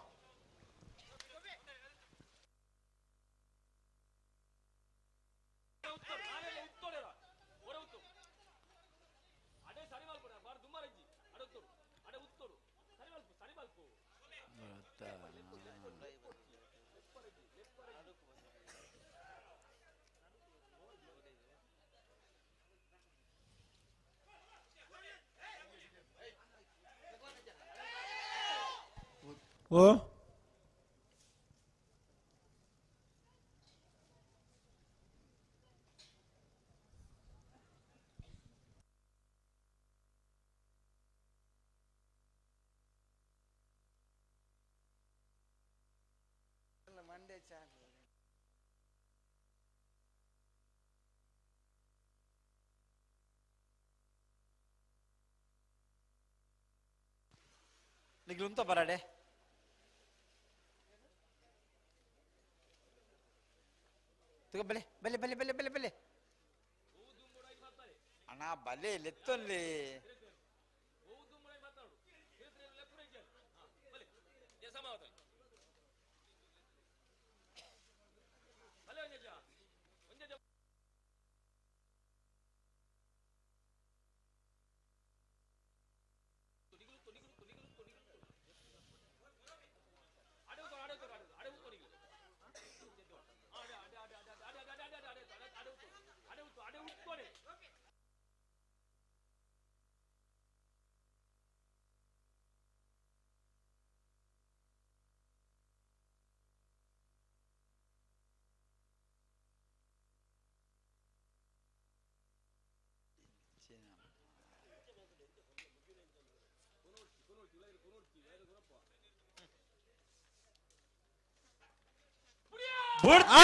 ಓ ನಿಗ್ಲುಂತ ಬರಾಡೆ ತುಗ ಬಲೆ ಬಲೆ ಬಲೆ ಬಲೆ ಬಲೆ ಬಲೆ ಅಣ್ಣ ಬಲೆ ಲೆತ್ತೊನ್ಲಿ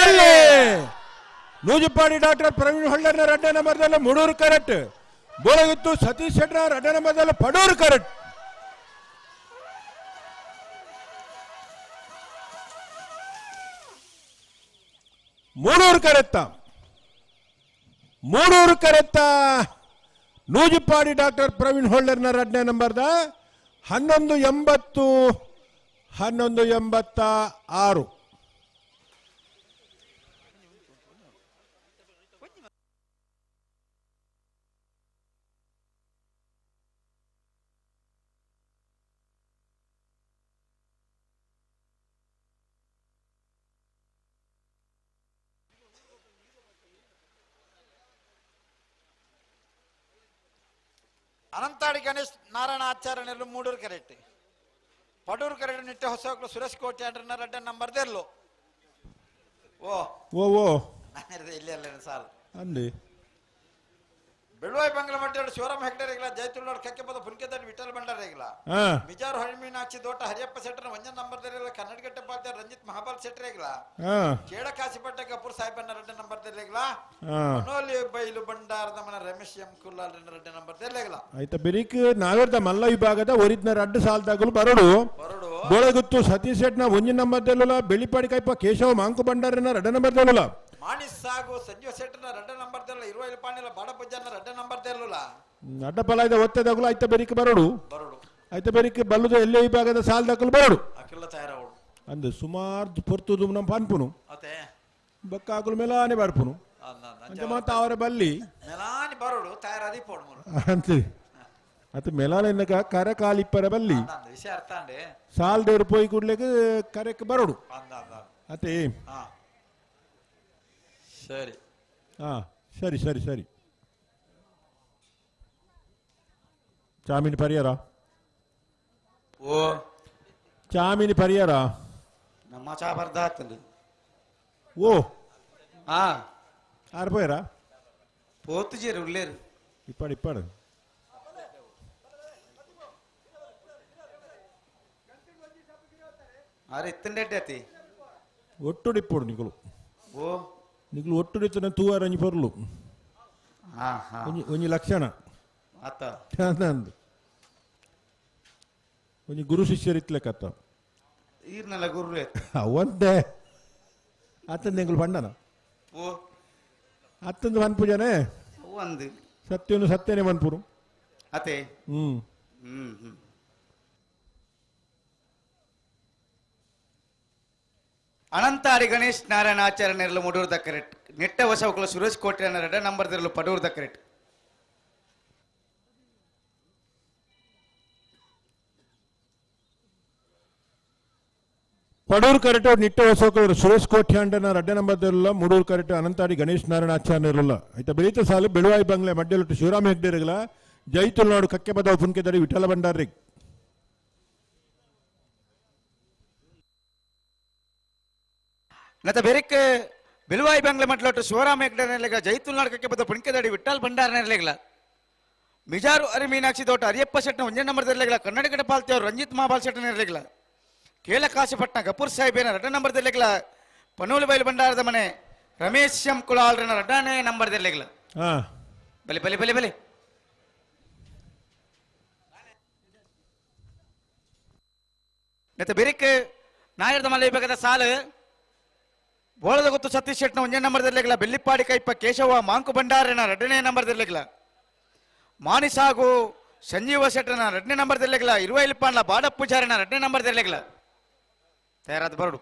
ಅಲ್ಲೇ ನೂಜುಪಾಡಿ ಡಾಕ್ಟರ್ ಪ್ರವೀಣ್ ಹೊಳ್ಳರ್ನ ರಡ್ಡ ನಂಬರ್ದಲ್ಲಿ ಮುಡೂರು ಕರೆಕ್ಟ್. ಬೋಳಗುತ್ತು ಸತೀಶ್ ಶೆಟ್ಟರ್ ರಡ್ಡ ನಂಬರ್ದಲ್ಲಿ ಪಡೂರು ಕರೆಕ್ಟ್. ಮೂಡೂರು ಕರೆತ್ತ ಮೂಡೂರು ಕರೆತ್ತ ನೂಜುಪಾಡಿ ಡಾಕ್ಟರ್ ಪ್ರವೀಣ್ ಹೊಳ್ಳರ್ನ ರಡ್ಡ ನಂಬರ್ದ 1180 1186. ಅನಂತಾಡಿ ಗಣೇಶ್ ನಾರಾಯಣ ಆಚಾರ್ಯನೆಲ್ಲ ಮೂಡೂರು ಕರೆಕ್ಟ್. ಪಡೂರು ಕರೆಕ್ಟ್ ನಿಟ್ಟೆ ಹೊಸ ಸುರೇಶ್ ಕೋಟೆ ಅಂಡ್ರನ್ನ ರಡ್ಡ ನಂಬರ್ ದೆರ್ಲು. ಓ ಓ ಓ ನಾನಿರ್ದೆ ಇಲ್ಲಿ ಅಲ್ಲ ಸಾಲ್ ಅಂದಿ ಬೆಳುವಾಯಿ ಬಂಗ್ಲ ಮಟ್ಟೆ ಶಿವರಾಮ ಹೆಗ್ಡೇರಿಗಿಲ್ಲ, ಜಯತುಳ್ಳೋಡ್ ಕಕ್ಕೆಪದ ಪುನ್ಕೆದಾಡಿ ವಿಠಲ್ ಭಂಡಾರಿಗಿಲ್ಲ, ಮಿಜಾರು ಹರಿಮೀನಾಕ್ಷಿ ದೋಟ ಹರಿಯಪ್ಪ ಶೆಟ್ಟರ್ ಒಂಜನ್ ನಂಬರ್ ದೆರಿಲ್ಲ, ಕನ್ನಡಗಟ್ಟೆ ಪಾತ್ಯ ರಂಜಿತ್ ಮಹಾಬಲ್ ಶೆಟ್ಟರಿಗಿಲ್ಲ, ಕೇಳಕಾಸಿಪಟ್ಟೆ ಕಪೂರ್ ಸಾಹೇಬಣ್ಣ ರಡ್ಡ ನಂಬರ್ ದೆರಿಗಿಲ್ಲ, ಮನೋಲಿ ಬೈಲು ಭಂಡಾರದ ಮನ ರಮೇಶ್ ಎಂ ಕುಲ್ಲಾಲ್ ರಡ್ಡ ನಂಬರ್ ದೆರಿಗಿಲ್ಲ. ಆಯ್ತಾ ಬೆರಿಕ್ ನಾವೇರ್ದ ಮಲ್ಲ ವಿಭಾಗದ ಒರಿದ್ನ ರಡ್ಡ ಸಾಲ್ದಾಗಲು ಬರಡು ಬೋಳಗುತ್ತು ಸತೀಶ್ ಶೆಟ್ನ ಒಂಜಿನ ನಂಬರ್ ದೆಲ್ಲುಲ, ಬೆಳ್ಳಿಪಾಡಿ ಕೈಪ ಕೇಶವ ಮಾಂಕು ಭಂಡಾರನ ರಡ್ಡ ನಂಬರ್ ದೆಲ್ಲುಲ, ಮಾಣಿಸ್ ಸಾಗು ಸಂಜೀವ ಶೆಟ್ಟರ್ನ ರಡ್ಡ ನಂಬರ್ ದೆಲ್ಲ, ಇರುವೈಲ್ ಪಾಣಿಲ ಬಾಡಪಜ್ಜನ ರಡ್ಡ ನಂಬರ್ ದೆಲ್ಲುಲ, ಅಡ್ಡ ಪಲಾಯ್ದ ಒತ್ತೆದಾಗಲು ಆಯ್ತ ಬೆರಿಕ್ ಬರಡು ಆಯ್ತ ಬೆರಿಕ್ ಬಲ್ಲುದ ಎಲ್ಲೇ ವಿಭಾಗದ ಸಾಲ್ದಾಗಲು ಬರಡು ಅಕಿಲ್ಲ ತಯಾರಾವಡು ಅಂದು ಸುಮಾರು ಪೊರ್ತುದು ನಮ್ಮ ಪನ್ಪುನು ಬಕ್ಕಾಕುಲು ಮೇಲಾನೆ ಬರ್ಪುನು ಅಂಚ ಮಾತ ಅವರ ಬಲ್ಲಿ ಮೇಲಾನಿ ಬರಡು ತಯಾರಾದಿ ಪೋಡು ಅಂತೀರಿ ಅತ್ತ ಮೇಲಾನೆ ಇನ್ನಕ ಕರೆ ಕಾಲಿಪ್ಪರ ಬಲ್ಲಿ ವಿಷಯ ಅರ್ಥ ಅಂಡೆ ಸಾಲ್ದೇರು ಪೋಯಿ ಕೂಡ್ಲೆಗ್ ಕರೆಕ್ ಬರಡು ಅತ್ತೆ. ಸರಿ ಹಾ ಸರಿ ಸರಿ ಸರಿ. ಚಾಮಿನ ಪರಿಹಾರ ಓ ಚಾಮಿನ ಪರಿಹಾರ ನಮ್ಮ ಚಾ ಬರ್ದಾತಂದು ಓ ಹಾ ಆರು ಪೋಯರ ಪೋತು ಜೇರು ಉಳ್ಳೇರು ಇಪ್ಪಾಡು ಇಪ್ಪಾಡು ಆರು ಎತ್ತಂಡೆ ಅತಿ ಒಟ್ಟುಡಿ ಇಪ್ಪೋಡು ನಿಕುಲು ಓ ನಿಕುಲು ಒಟ್ಟುಡಿತ್ತನ ತೂವಾರ ಒಂಜಿ ಪೊರ್ಲು ಒಂಜಿ ಒಂಜಿ ಲಕ್ಷಣ ಆತ ಅಂದು ಒಂಜಿ ಗುರು ಶಿಷ್ಯರಿತ್ಲೆಕತ್ತ ಈರ್ನಲ್ಲ ಗುರು ಅವಂತೆ ಅತ್ತಂದು ಎಂಕುಲು ಪಂಡನ ಓ ಅತ್ತಂದು ಪನ್ಪುಜನೆ ಒಂದು ಸತ್ಯನು ಸತ್ಯನೇ ಮನ್ಪುರು ಅತೆ ಹ್ಮ್ ಹ್ಮ್ ಹ್ಮ್ ಅನಂತಾರಿ ಗಣೇಶ್ ನಾರಾಯಣ ಆಚಾರ್ಯ ನೆರಳು ಮುಡೂರ್ದ ಕರೆಕ್ಟ್ ನೆಟ್ಟ ವಶವಕುಲ ಸುರೇಶ್ ಕೋಟೆ ಎರಡ ನಂಬರ್ ದಿರಲು ಪಡೂರ್ದ ಕರೆಕ್ಟ್ ಪಡೂರು ಕರೆಟು ನಿಟ್ಟ ಹೊಸಕರು ಸುರೇಶ್ ಕೋಟ್ಯಾಂಡನ ರಡ್ಡ ನಂಬರ್ದಿರಲ್ಲ ಮೂಡೂರು ಕರೆಟು ಅನಂತಾಡಿ ಗಣೇಶ್ ನಾರಾಯಣ ಆಚಾರ್ಯ ಇರಲ್ಲ ಆಯ್ತಾ ಬೆಳೀತ ಸಾಲು ಬೆಳುವಾಯಿ ಬಂಗ್ಲೆ ಮಡ್ಯಲೊಟ್ಟು ಶಿವರಾಮ ಹೆಗ್ಡೆರಗಲ ಜೈ ತುಳುನಾಡು ಕಕ್ಕೆ ಬದವು ಪುನ್ಕೆದಡಿ ವಿಠಲ ಭಂಡಾರಿ. ನತ ಬೆರಿಕ್ ಬೆಳುವಾಯಿ ಬಂಗ್ಲೆ ಮಡ್ಲೊಟ್ಟು ಶಿವರಾಮ ಹೆಗ್ಡೆ ನೆರಳಿಗ ಜೈ ತುಳುನಾಡು ಕಕ್ಕೆ ಬದ ಪುನ್ಕೆದಡಿ ವಿಠಲ್ ಭಂಡಾರ ನೆರಳಿಗಲ ಮಿಜಾರು ಅರಿ ಮೀನಾಕ್ಷಿ ತೋಟ ಅರಿಯಪ್ಪ ಶೆಟ್ನ ಒಂಜೆ ನಂಬರ್ ದಿರಲಿಗಲ ಕನ್ನಡಕಟ ಪಾಲ್ತಿಯವರು ರಂಜಿತ್ ಮಹಾಬಾಲ್ ಶೆಟ್ನ ನೆರಳಿಗಲ ಕೇಳಕಾಶಪಟ್ನ ಗಪೂರ್ ಸಾಹೇಬೇನ ರಡ್ಡ ನಂಬರ್ ದಿರಲಿಗಲ ಪನೂಲು ಬೈಲು ಭಂಡಾರದ ಮನೆ ರಮೇಶ್ ಎಂ ಕುಲಾಲ್ರನ ರಡ್ಡನೇ ನಂಬರ್ ದಿರಲಿಗಲ ಹಾ ಬಲೆ ಬಲೆ ಬಲೆ ಬಲೆ ನೆತ್ತ ಬೆರಿಕ್ ನಾಯರ್ದ ಮಲೆ ಬೇಕಾದ ಸಾಲು ಬೋಳದ ಗೊತ್ತು ಸತೀಶ್ ಶೆಟ್ನ ಒಂಜೇ ನಂಬರ್ ದಿರಲಿಗಲ ಬೆಳ್ಳಿಪ್ಪಾಡಿ ಕೈಪ ಕೇಶವ ಮಾಂಕು ಭಂಡಾರನ ಎರಡನೇ ನಂಬರ್ ದಿರಲಿಗಲ ಮಾನಿಸ್ ಹಾಗೂ ಸಂಜೀವ ಶೆಟ್ಟನ ಎರಡನೇ ನಂಬರ್ ದಿರಲಿಗಲ ಇರುವೈಲಿಪ್ಪಾಂಡ್ಲ ಬಾಡಪ್ಪ ಪೂಜಾರಿನ ಎರಡನೇ ನಂಬರ್ ದಿರಲಿಗಲ ತಯಾರಾದ ಬರಡು.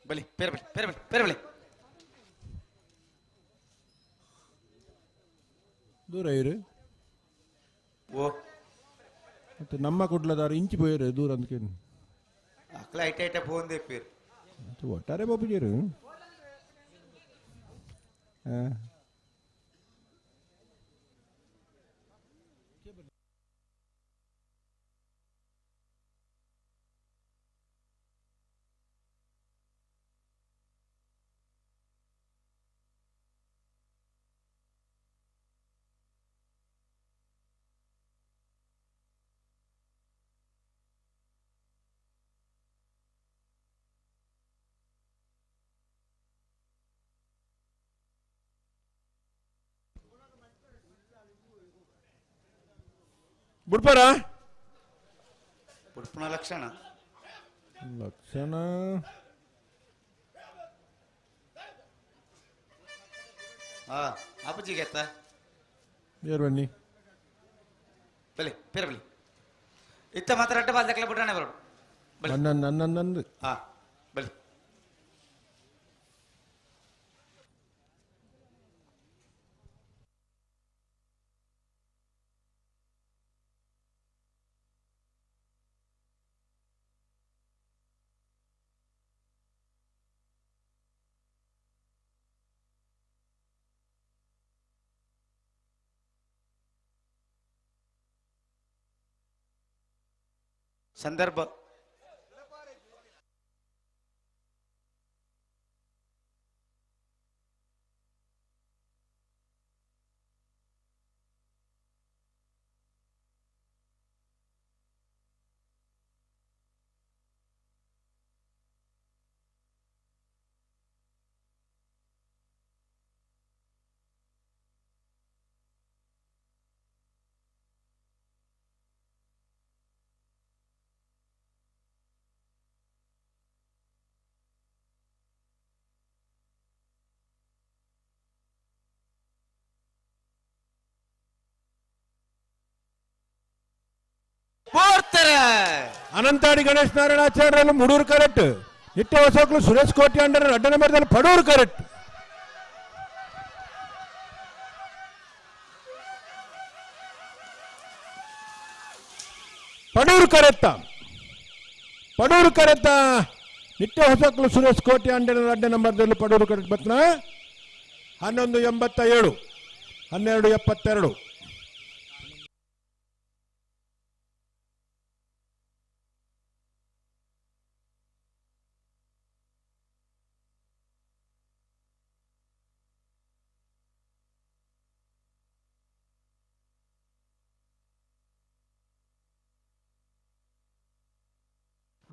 ಬಲಿ ಪೇರ್ ಬಲಿ ಪೇರ್ ಬಲಿ ಪೇರ್ ಬಲಿ ದೂರ ಇರು. ಓ ಮತ್ತೆ ನಮ್ಮ ಕುಡ್ಲದಾರು ಇಂಚಿ ಪೋಯರು ದೂರ ಅಂದ್ಕೆ ಅಕ್ಲ ಐಟ ಐಟ ಫೋನ್ ಪೇರ್ ಒಟ್ಟಾರೆ ಬಾಪುಜೇರು. ಹಾ ಬುಡ್ಪಾರ ಬುಡ್ಪುನ ಲಕ್ಷಣ ಲಕ್ಷಣ ಹಾ ಅಪ್ಪಜಿಗೆ ಎತ್ತ ಏರ್ ಬನ್ನಿ ಬಲಿ ಪೇರ್ ಬಲಿ ಇತ್ತ ಮಾತ್ರ ಅಡ್ಡ ಬಾಲ್ ಬಿಡ್ರಾಣೆ ಬರೋಡು ನನ್ನ ನನ್ನ ನಂದು ಹಾ ಬಲಿ ಸಂದರ್ಭ ಅನಂತಾಡಿ ಗಣೇಶ್ ನಾರಾಯಣಾಚಾರ್ಯರು ಮುಡೂರು ಕರೆಕ್ಟ್ ನಿತ್ಯ ಹೊಸಕ್ಲು ಸುರೇಶ್ ಕೋಟಿ ಅಂಡರ್ ಅಡ್ಡ ನಂಬರ್ದಲ್ಲಿ ಪಡೂರು ಕರೆಕ್ಟ್. ಪಡೂರು ಕರೆತ್ತ ಪಡೂರು ಕರೆತ್ತ ನಿತ್ಯ ಹೊಸಕ್ಲು ಸುರೇಶ್ ಕೋಟಿ ಅಂಡರ್ ಅಡ್ಡ ನಂಬರ್ದಲ್ಲಿ ಪಡೂರು ಕರೆಕ್ಟ್ ಬತ್ನ 11:87 12:72.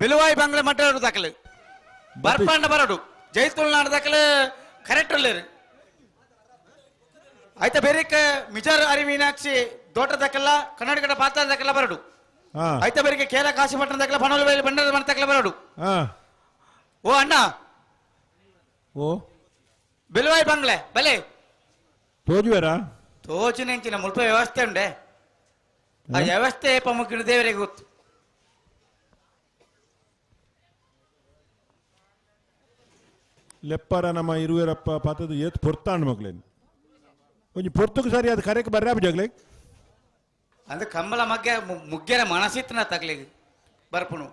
ಬಿಲುವಾಯಿ ಬಂಗ್ಲೆ ಮಟ್ಟ ದಾಖಲೆ ಬರ್ಪಂಡ ಬರಡು ಜೈತುಲ್ನಾಡು ದಾಖಲೆ ಕರೆಕ್ಟ್ ಅಲ್ಲೇರಿ ಆಯ್ತಾ ಬೇರೆ ಮಿಜಾರ್ ಅರಿ ಮೀನಾಕ್ಷಿ ದೋಟ ದಾಖಲ ಕರ್ನಾಟಕದ ಪಾತ್ರ ದಾಖಲ ಬರಡು ಆಯ್ತಾ ಬೇರೆ ಕೇರಳ ಕಾಶಿಪಟ್ಟಣ ದಾಖಲ ಬನೋಲ್ ಬೇಲಿ ಬಂಡದ ಮನೆ ದಾಖಲೆ ಬರಡು. ಓ ಅಣ್ಣ ಓ ಬಿಲುವಾಯಿ ಬಂಗ್ಲೆ ಬಲೆ ತೋಜುವೆರಾ ತೋಚಿನ ಮುಲ್ಪ ವ್ಯವಸ್ಥೆ ಉಂಡೆ ಆ ವ್ಯವಸ್ಥೆ ಪಮುಕ್ಕಿನ ದೇವರಿಗೆ ಗೊತ್ತು. ಲೆಪ್ಪರ ನಮ್ಮ ಇರುವೆರಪ್ಪ ಪಾತದ ಏತ್ ಪೊರ್ತಾಂಡ್ ಮಗ್ಲೇನು ಒಂಜಿ ಪೊರ್ತುಕು ಸರಿ ಅದು ಕರೆಕ್ ಬರ್ರಾ ಜಗ್ಲೆ ಅಂದ್ರೆ ಕಂಬಳ ಮಗ್ಗೆ ಮುಗ್ಗೆರ ಮನಸ್ಸಿತ್ತನ ತಗ್ಲಿಗೆ ಬರ್ಪುನು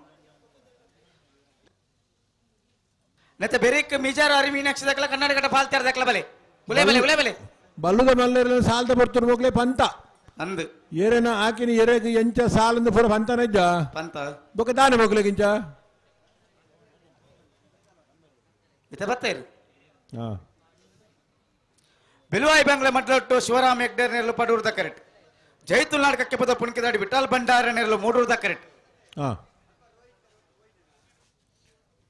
ನೆತ್ತ ಬೆರಿಕ್ ಮಿಜಾರ ಅರಿ ಮೀನಾಕ್ಷಿ ದಕ್ಕಲ ಕರ್ನಾಟಕ ಪಾಲ್ತಾರ ದಕ್ಕಲ ಬಲೆ ಉಲೆ ಬಲೆ ಉಲೆ ಬಲೆ ಬಲ್ಲುದ ಮಲ್ಲೆರ ಸಾಲ್ದ ಬರ್ತುರು ಮಗ್ಲೆ ಪಂತ ಅಂದು ಏರೇನ ಆಕಿನ ಎರೆಗ್ ಎಂಚ ಸಾಲಂದು ಪೂರ ಪಂತನ ಇಜ್ಜ ಪಂತ ಬೊಕ ದಾನೆ ಮಗ್ಲೆಗಿಂಚ ಇತ ಬತ್ತೈರು ಬಿಲುವಾಯಿ ಬಂಗ್ಲೆ ಮಟ್ಲೊಟ್ಟು ಶಿವರಾಮ್ ಹೆಗ್ಡೇರ್ ನೆರಳು ಪಡೂರ್ದ ಕರೆಕ್ಟ್ ಜೈತುಲ್ನಾಡ್ ಕಕ್ಕೆಪದ ಪುಣ್ಕಿದಾಡಿ ವಿಠಲ್ ಭಂಡಾರ ನೆರಳು ಮೂಡೂರ್ದ ಕರೆಕ್ಟ್.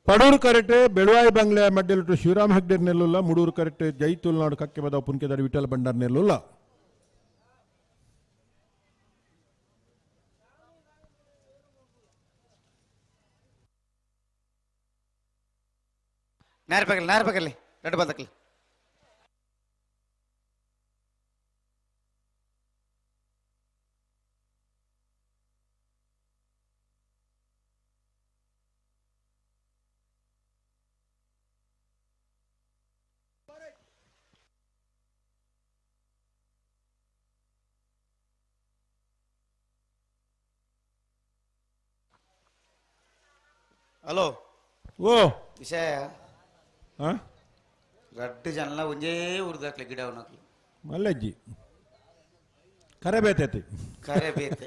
ಪಡೂರು ಕರೆಕ್ಟ್ ಬೆಳುವಾಯಿ ಬಂಗ್ಲೆ ಮಡ್ಡೆಲುಟ್ಟು ಶಿವರಾಮ್ ಹೆಗ್ಡೇರ್ ನೆಲ್ಲುಲ್ಲ ಮೂಡೂರು ಕರೆಕ್ಟ್ ಜೈತುಲ್ನಾಡು ಕಕ್ಕೆಪದ ಪುಣ್ಕಿದಾಡಿ ವಿಠಲ್ ಭಂಡಾರ ನೆಲ್ಲುಲ್ಲ. ನಾರ್ಪಗಲ್ ನಾರ್ಪಗಲ್ಲಿ ಎರಡು ಬದಕಲಿ ಹಲೋ ಓ ವಿಷಯ ರಡ್ಡು ಜನಲ ಒಂಜೇ ಊರ್ದಾಕ್ಲೆ ಗಿಡ ಅವನಕ್ಲು ಮಲ್ಲಜ್ಜಿ ಕರೆ ಬೇತೈತಿ ಕರೆ ಬೇತೆ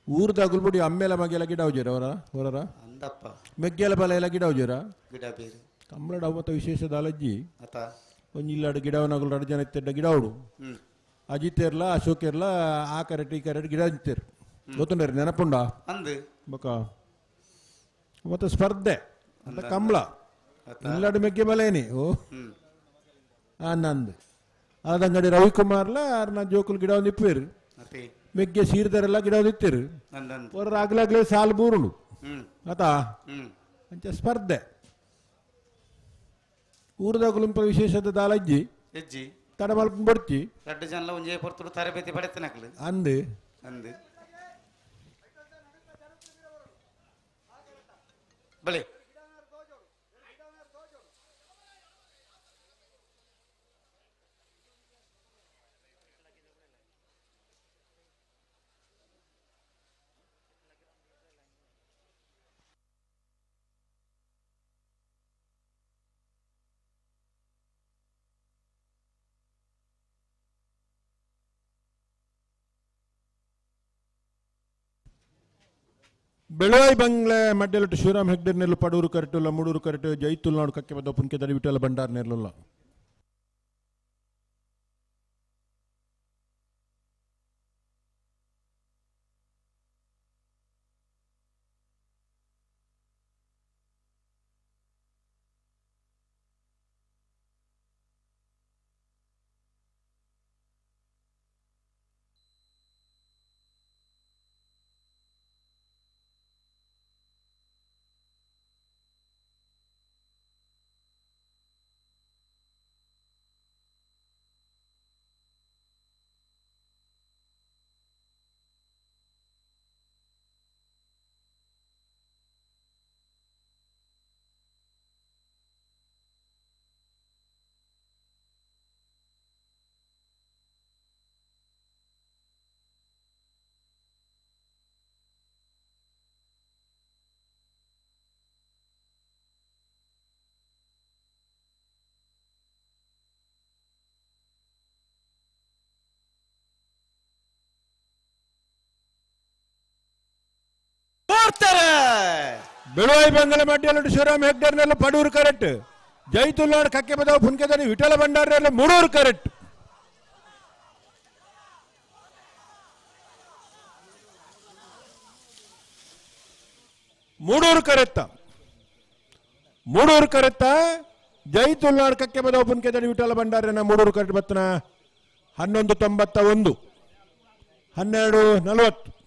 ಊರ್ದ ಗುಲ್ಬುಡಿ ಅಮ್ಮೆಲ ಮಗೆಲ ಗಿಡ ಹೌಜೀರ ಅವರ ಹೊರರ ಅಂದಪ್ಪ ಮೆಗ್ಗೆಲ ಬಲ ಎಲ್ಲ ಗಿಡ ಹೌಜೀರ ಗಿಡ ಬೇರೆ ಕಮ್ಮಳಡ ಮತ್ತ ವಿಶೇಷ ದಾಲಜ್ಜಿ ಅತ ಒಂಜಿ ಇಲ್ಲಾಡು ಗಿಡವನಗುಲು ರಡ್ಡು ಜನ ಇತ್ತೆಡ್ಡ ಗಿಡ ಅವಡು ಅಜಿತ್ ಇರ್ಲ ಅಶೋಕ್ ಇರ್ಲ ಆ ಕರೆಟ್ ಈ ಕರೆಟ್ ಗಿಡ ಇತ್ತೇರು ಗೊತ್ತುಂಡ್ರಿ ನೆನಪುಂಡ ಅಂದು ಬೊಕ ಮತ್ತೆ ಸ್ಪರ್ಧೆ ಅಂತ ಕಂಬಳ ಇಲ್ಲಾಡು ಮೆಗ್ಗೆ ಬಲೇನಿ ಓ ನಂದು ಅದಂಗಡಿ ರವಿಕುಮಾರ್ಲ ನಾ ಜೋಕುಲ್ ಗಿಡ ಒಂದು ಇಪ್ಪೇರು ಮೆಗ್ಗೆ ಸೀರ್ದರೆಲ್ಲ ಗಿಡ ಒಂದು ಇತ್ತೀರು ಹೊರ ಆಗ್ಲಾಗ್ಲೇ ಸಾಲು ಬೂರುಂಡು ಆತಾ ಅಂಚ ಸ್ಪರ್ಧೆ ಊರ್ದಾಗುಲಿಂಪ ವಿಶೇಷದ ದಾಲಜ್ಜಿ ಹೆಜ್ಜಿ ತಡಮಲ್ಪ ಬಡ್ತಿ ರಡ್ಡು ಜನಲ ಒಂಜೇ ಪೊರ್ತುಡು ತರಬೇತಿ ಪಡೆತನಕ್ಲು ಅಂದು ಅಂದು ಬಲೆ ಬೆಳುವಾಯಿ ಬಂಗ್ಲೆ ಮಡ್ಡೆಲಟ್ಟು ಶಿವರಾಮ್ ಹೆಗ್ಡೆ ನೆಲ್ಲು ಪಡೂರು ಕರೆಟುಲ್ಲ ಮೂಡೂರು ಕರೆಟು ಜೈತುಲ್ನಾಡು ಕಕ್ಕೆ ಬದ್ದ ಪುನ್ಕೆ ವಿಠಲ ಭಂಡಾರ್ ನೆರ್ಲುಲ್ಲ. ಬೆಳುವಾಯಿ ಬಂಗಲೆ ಮಡ್ಡಿಯಲ್ಲಟ್ಟು ಶಿವರಾಮ್ ಹೆಗ್ಡರ್ನೆಲ್ಲ ಪಡೂರು ಕರೆಕ್ಟ್, ಜೈತುಲ್ನಾಡ್ ಕಕ್ಕೆ ಬದವು ಪುನ್ಕೆದನಿ ವಿಠಲ ಭಂಡಾರನೆಲ್ಲ ಮೂಡೂರು ಕರೆಕ್ಟ್. ಮೂಡೂರು ಕರೆತ್ತ, ಮೂಡೂರು ಕರೆತ್ತ ಜೈತುಲ್ನಾಡ್ ಕಕ್ಕೆ ಬದವು ಪುನ್ಕೆದನಿ ವಿಠಲ ಭಂಡಾರನ ಮೂಡೂರು ಕರೆಕ್ಟ್ ಬತ್ತನ 11:91 12:40.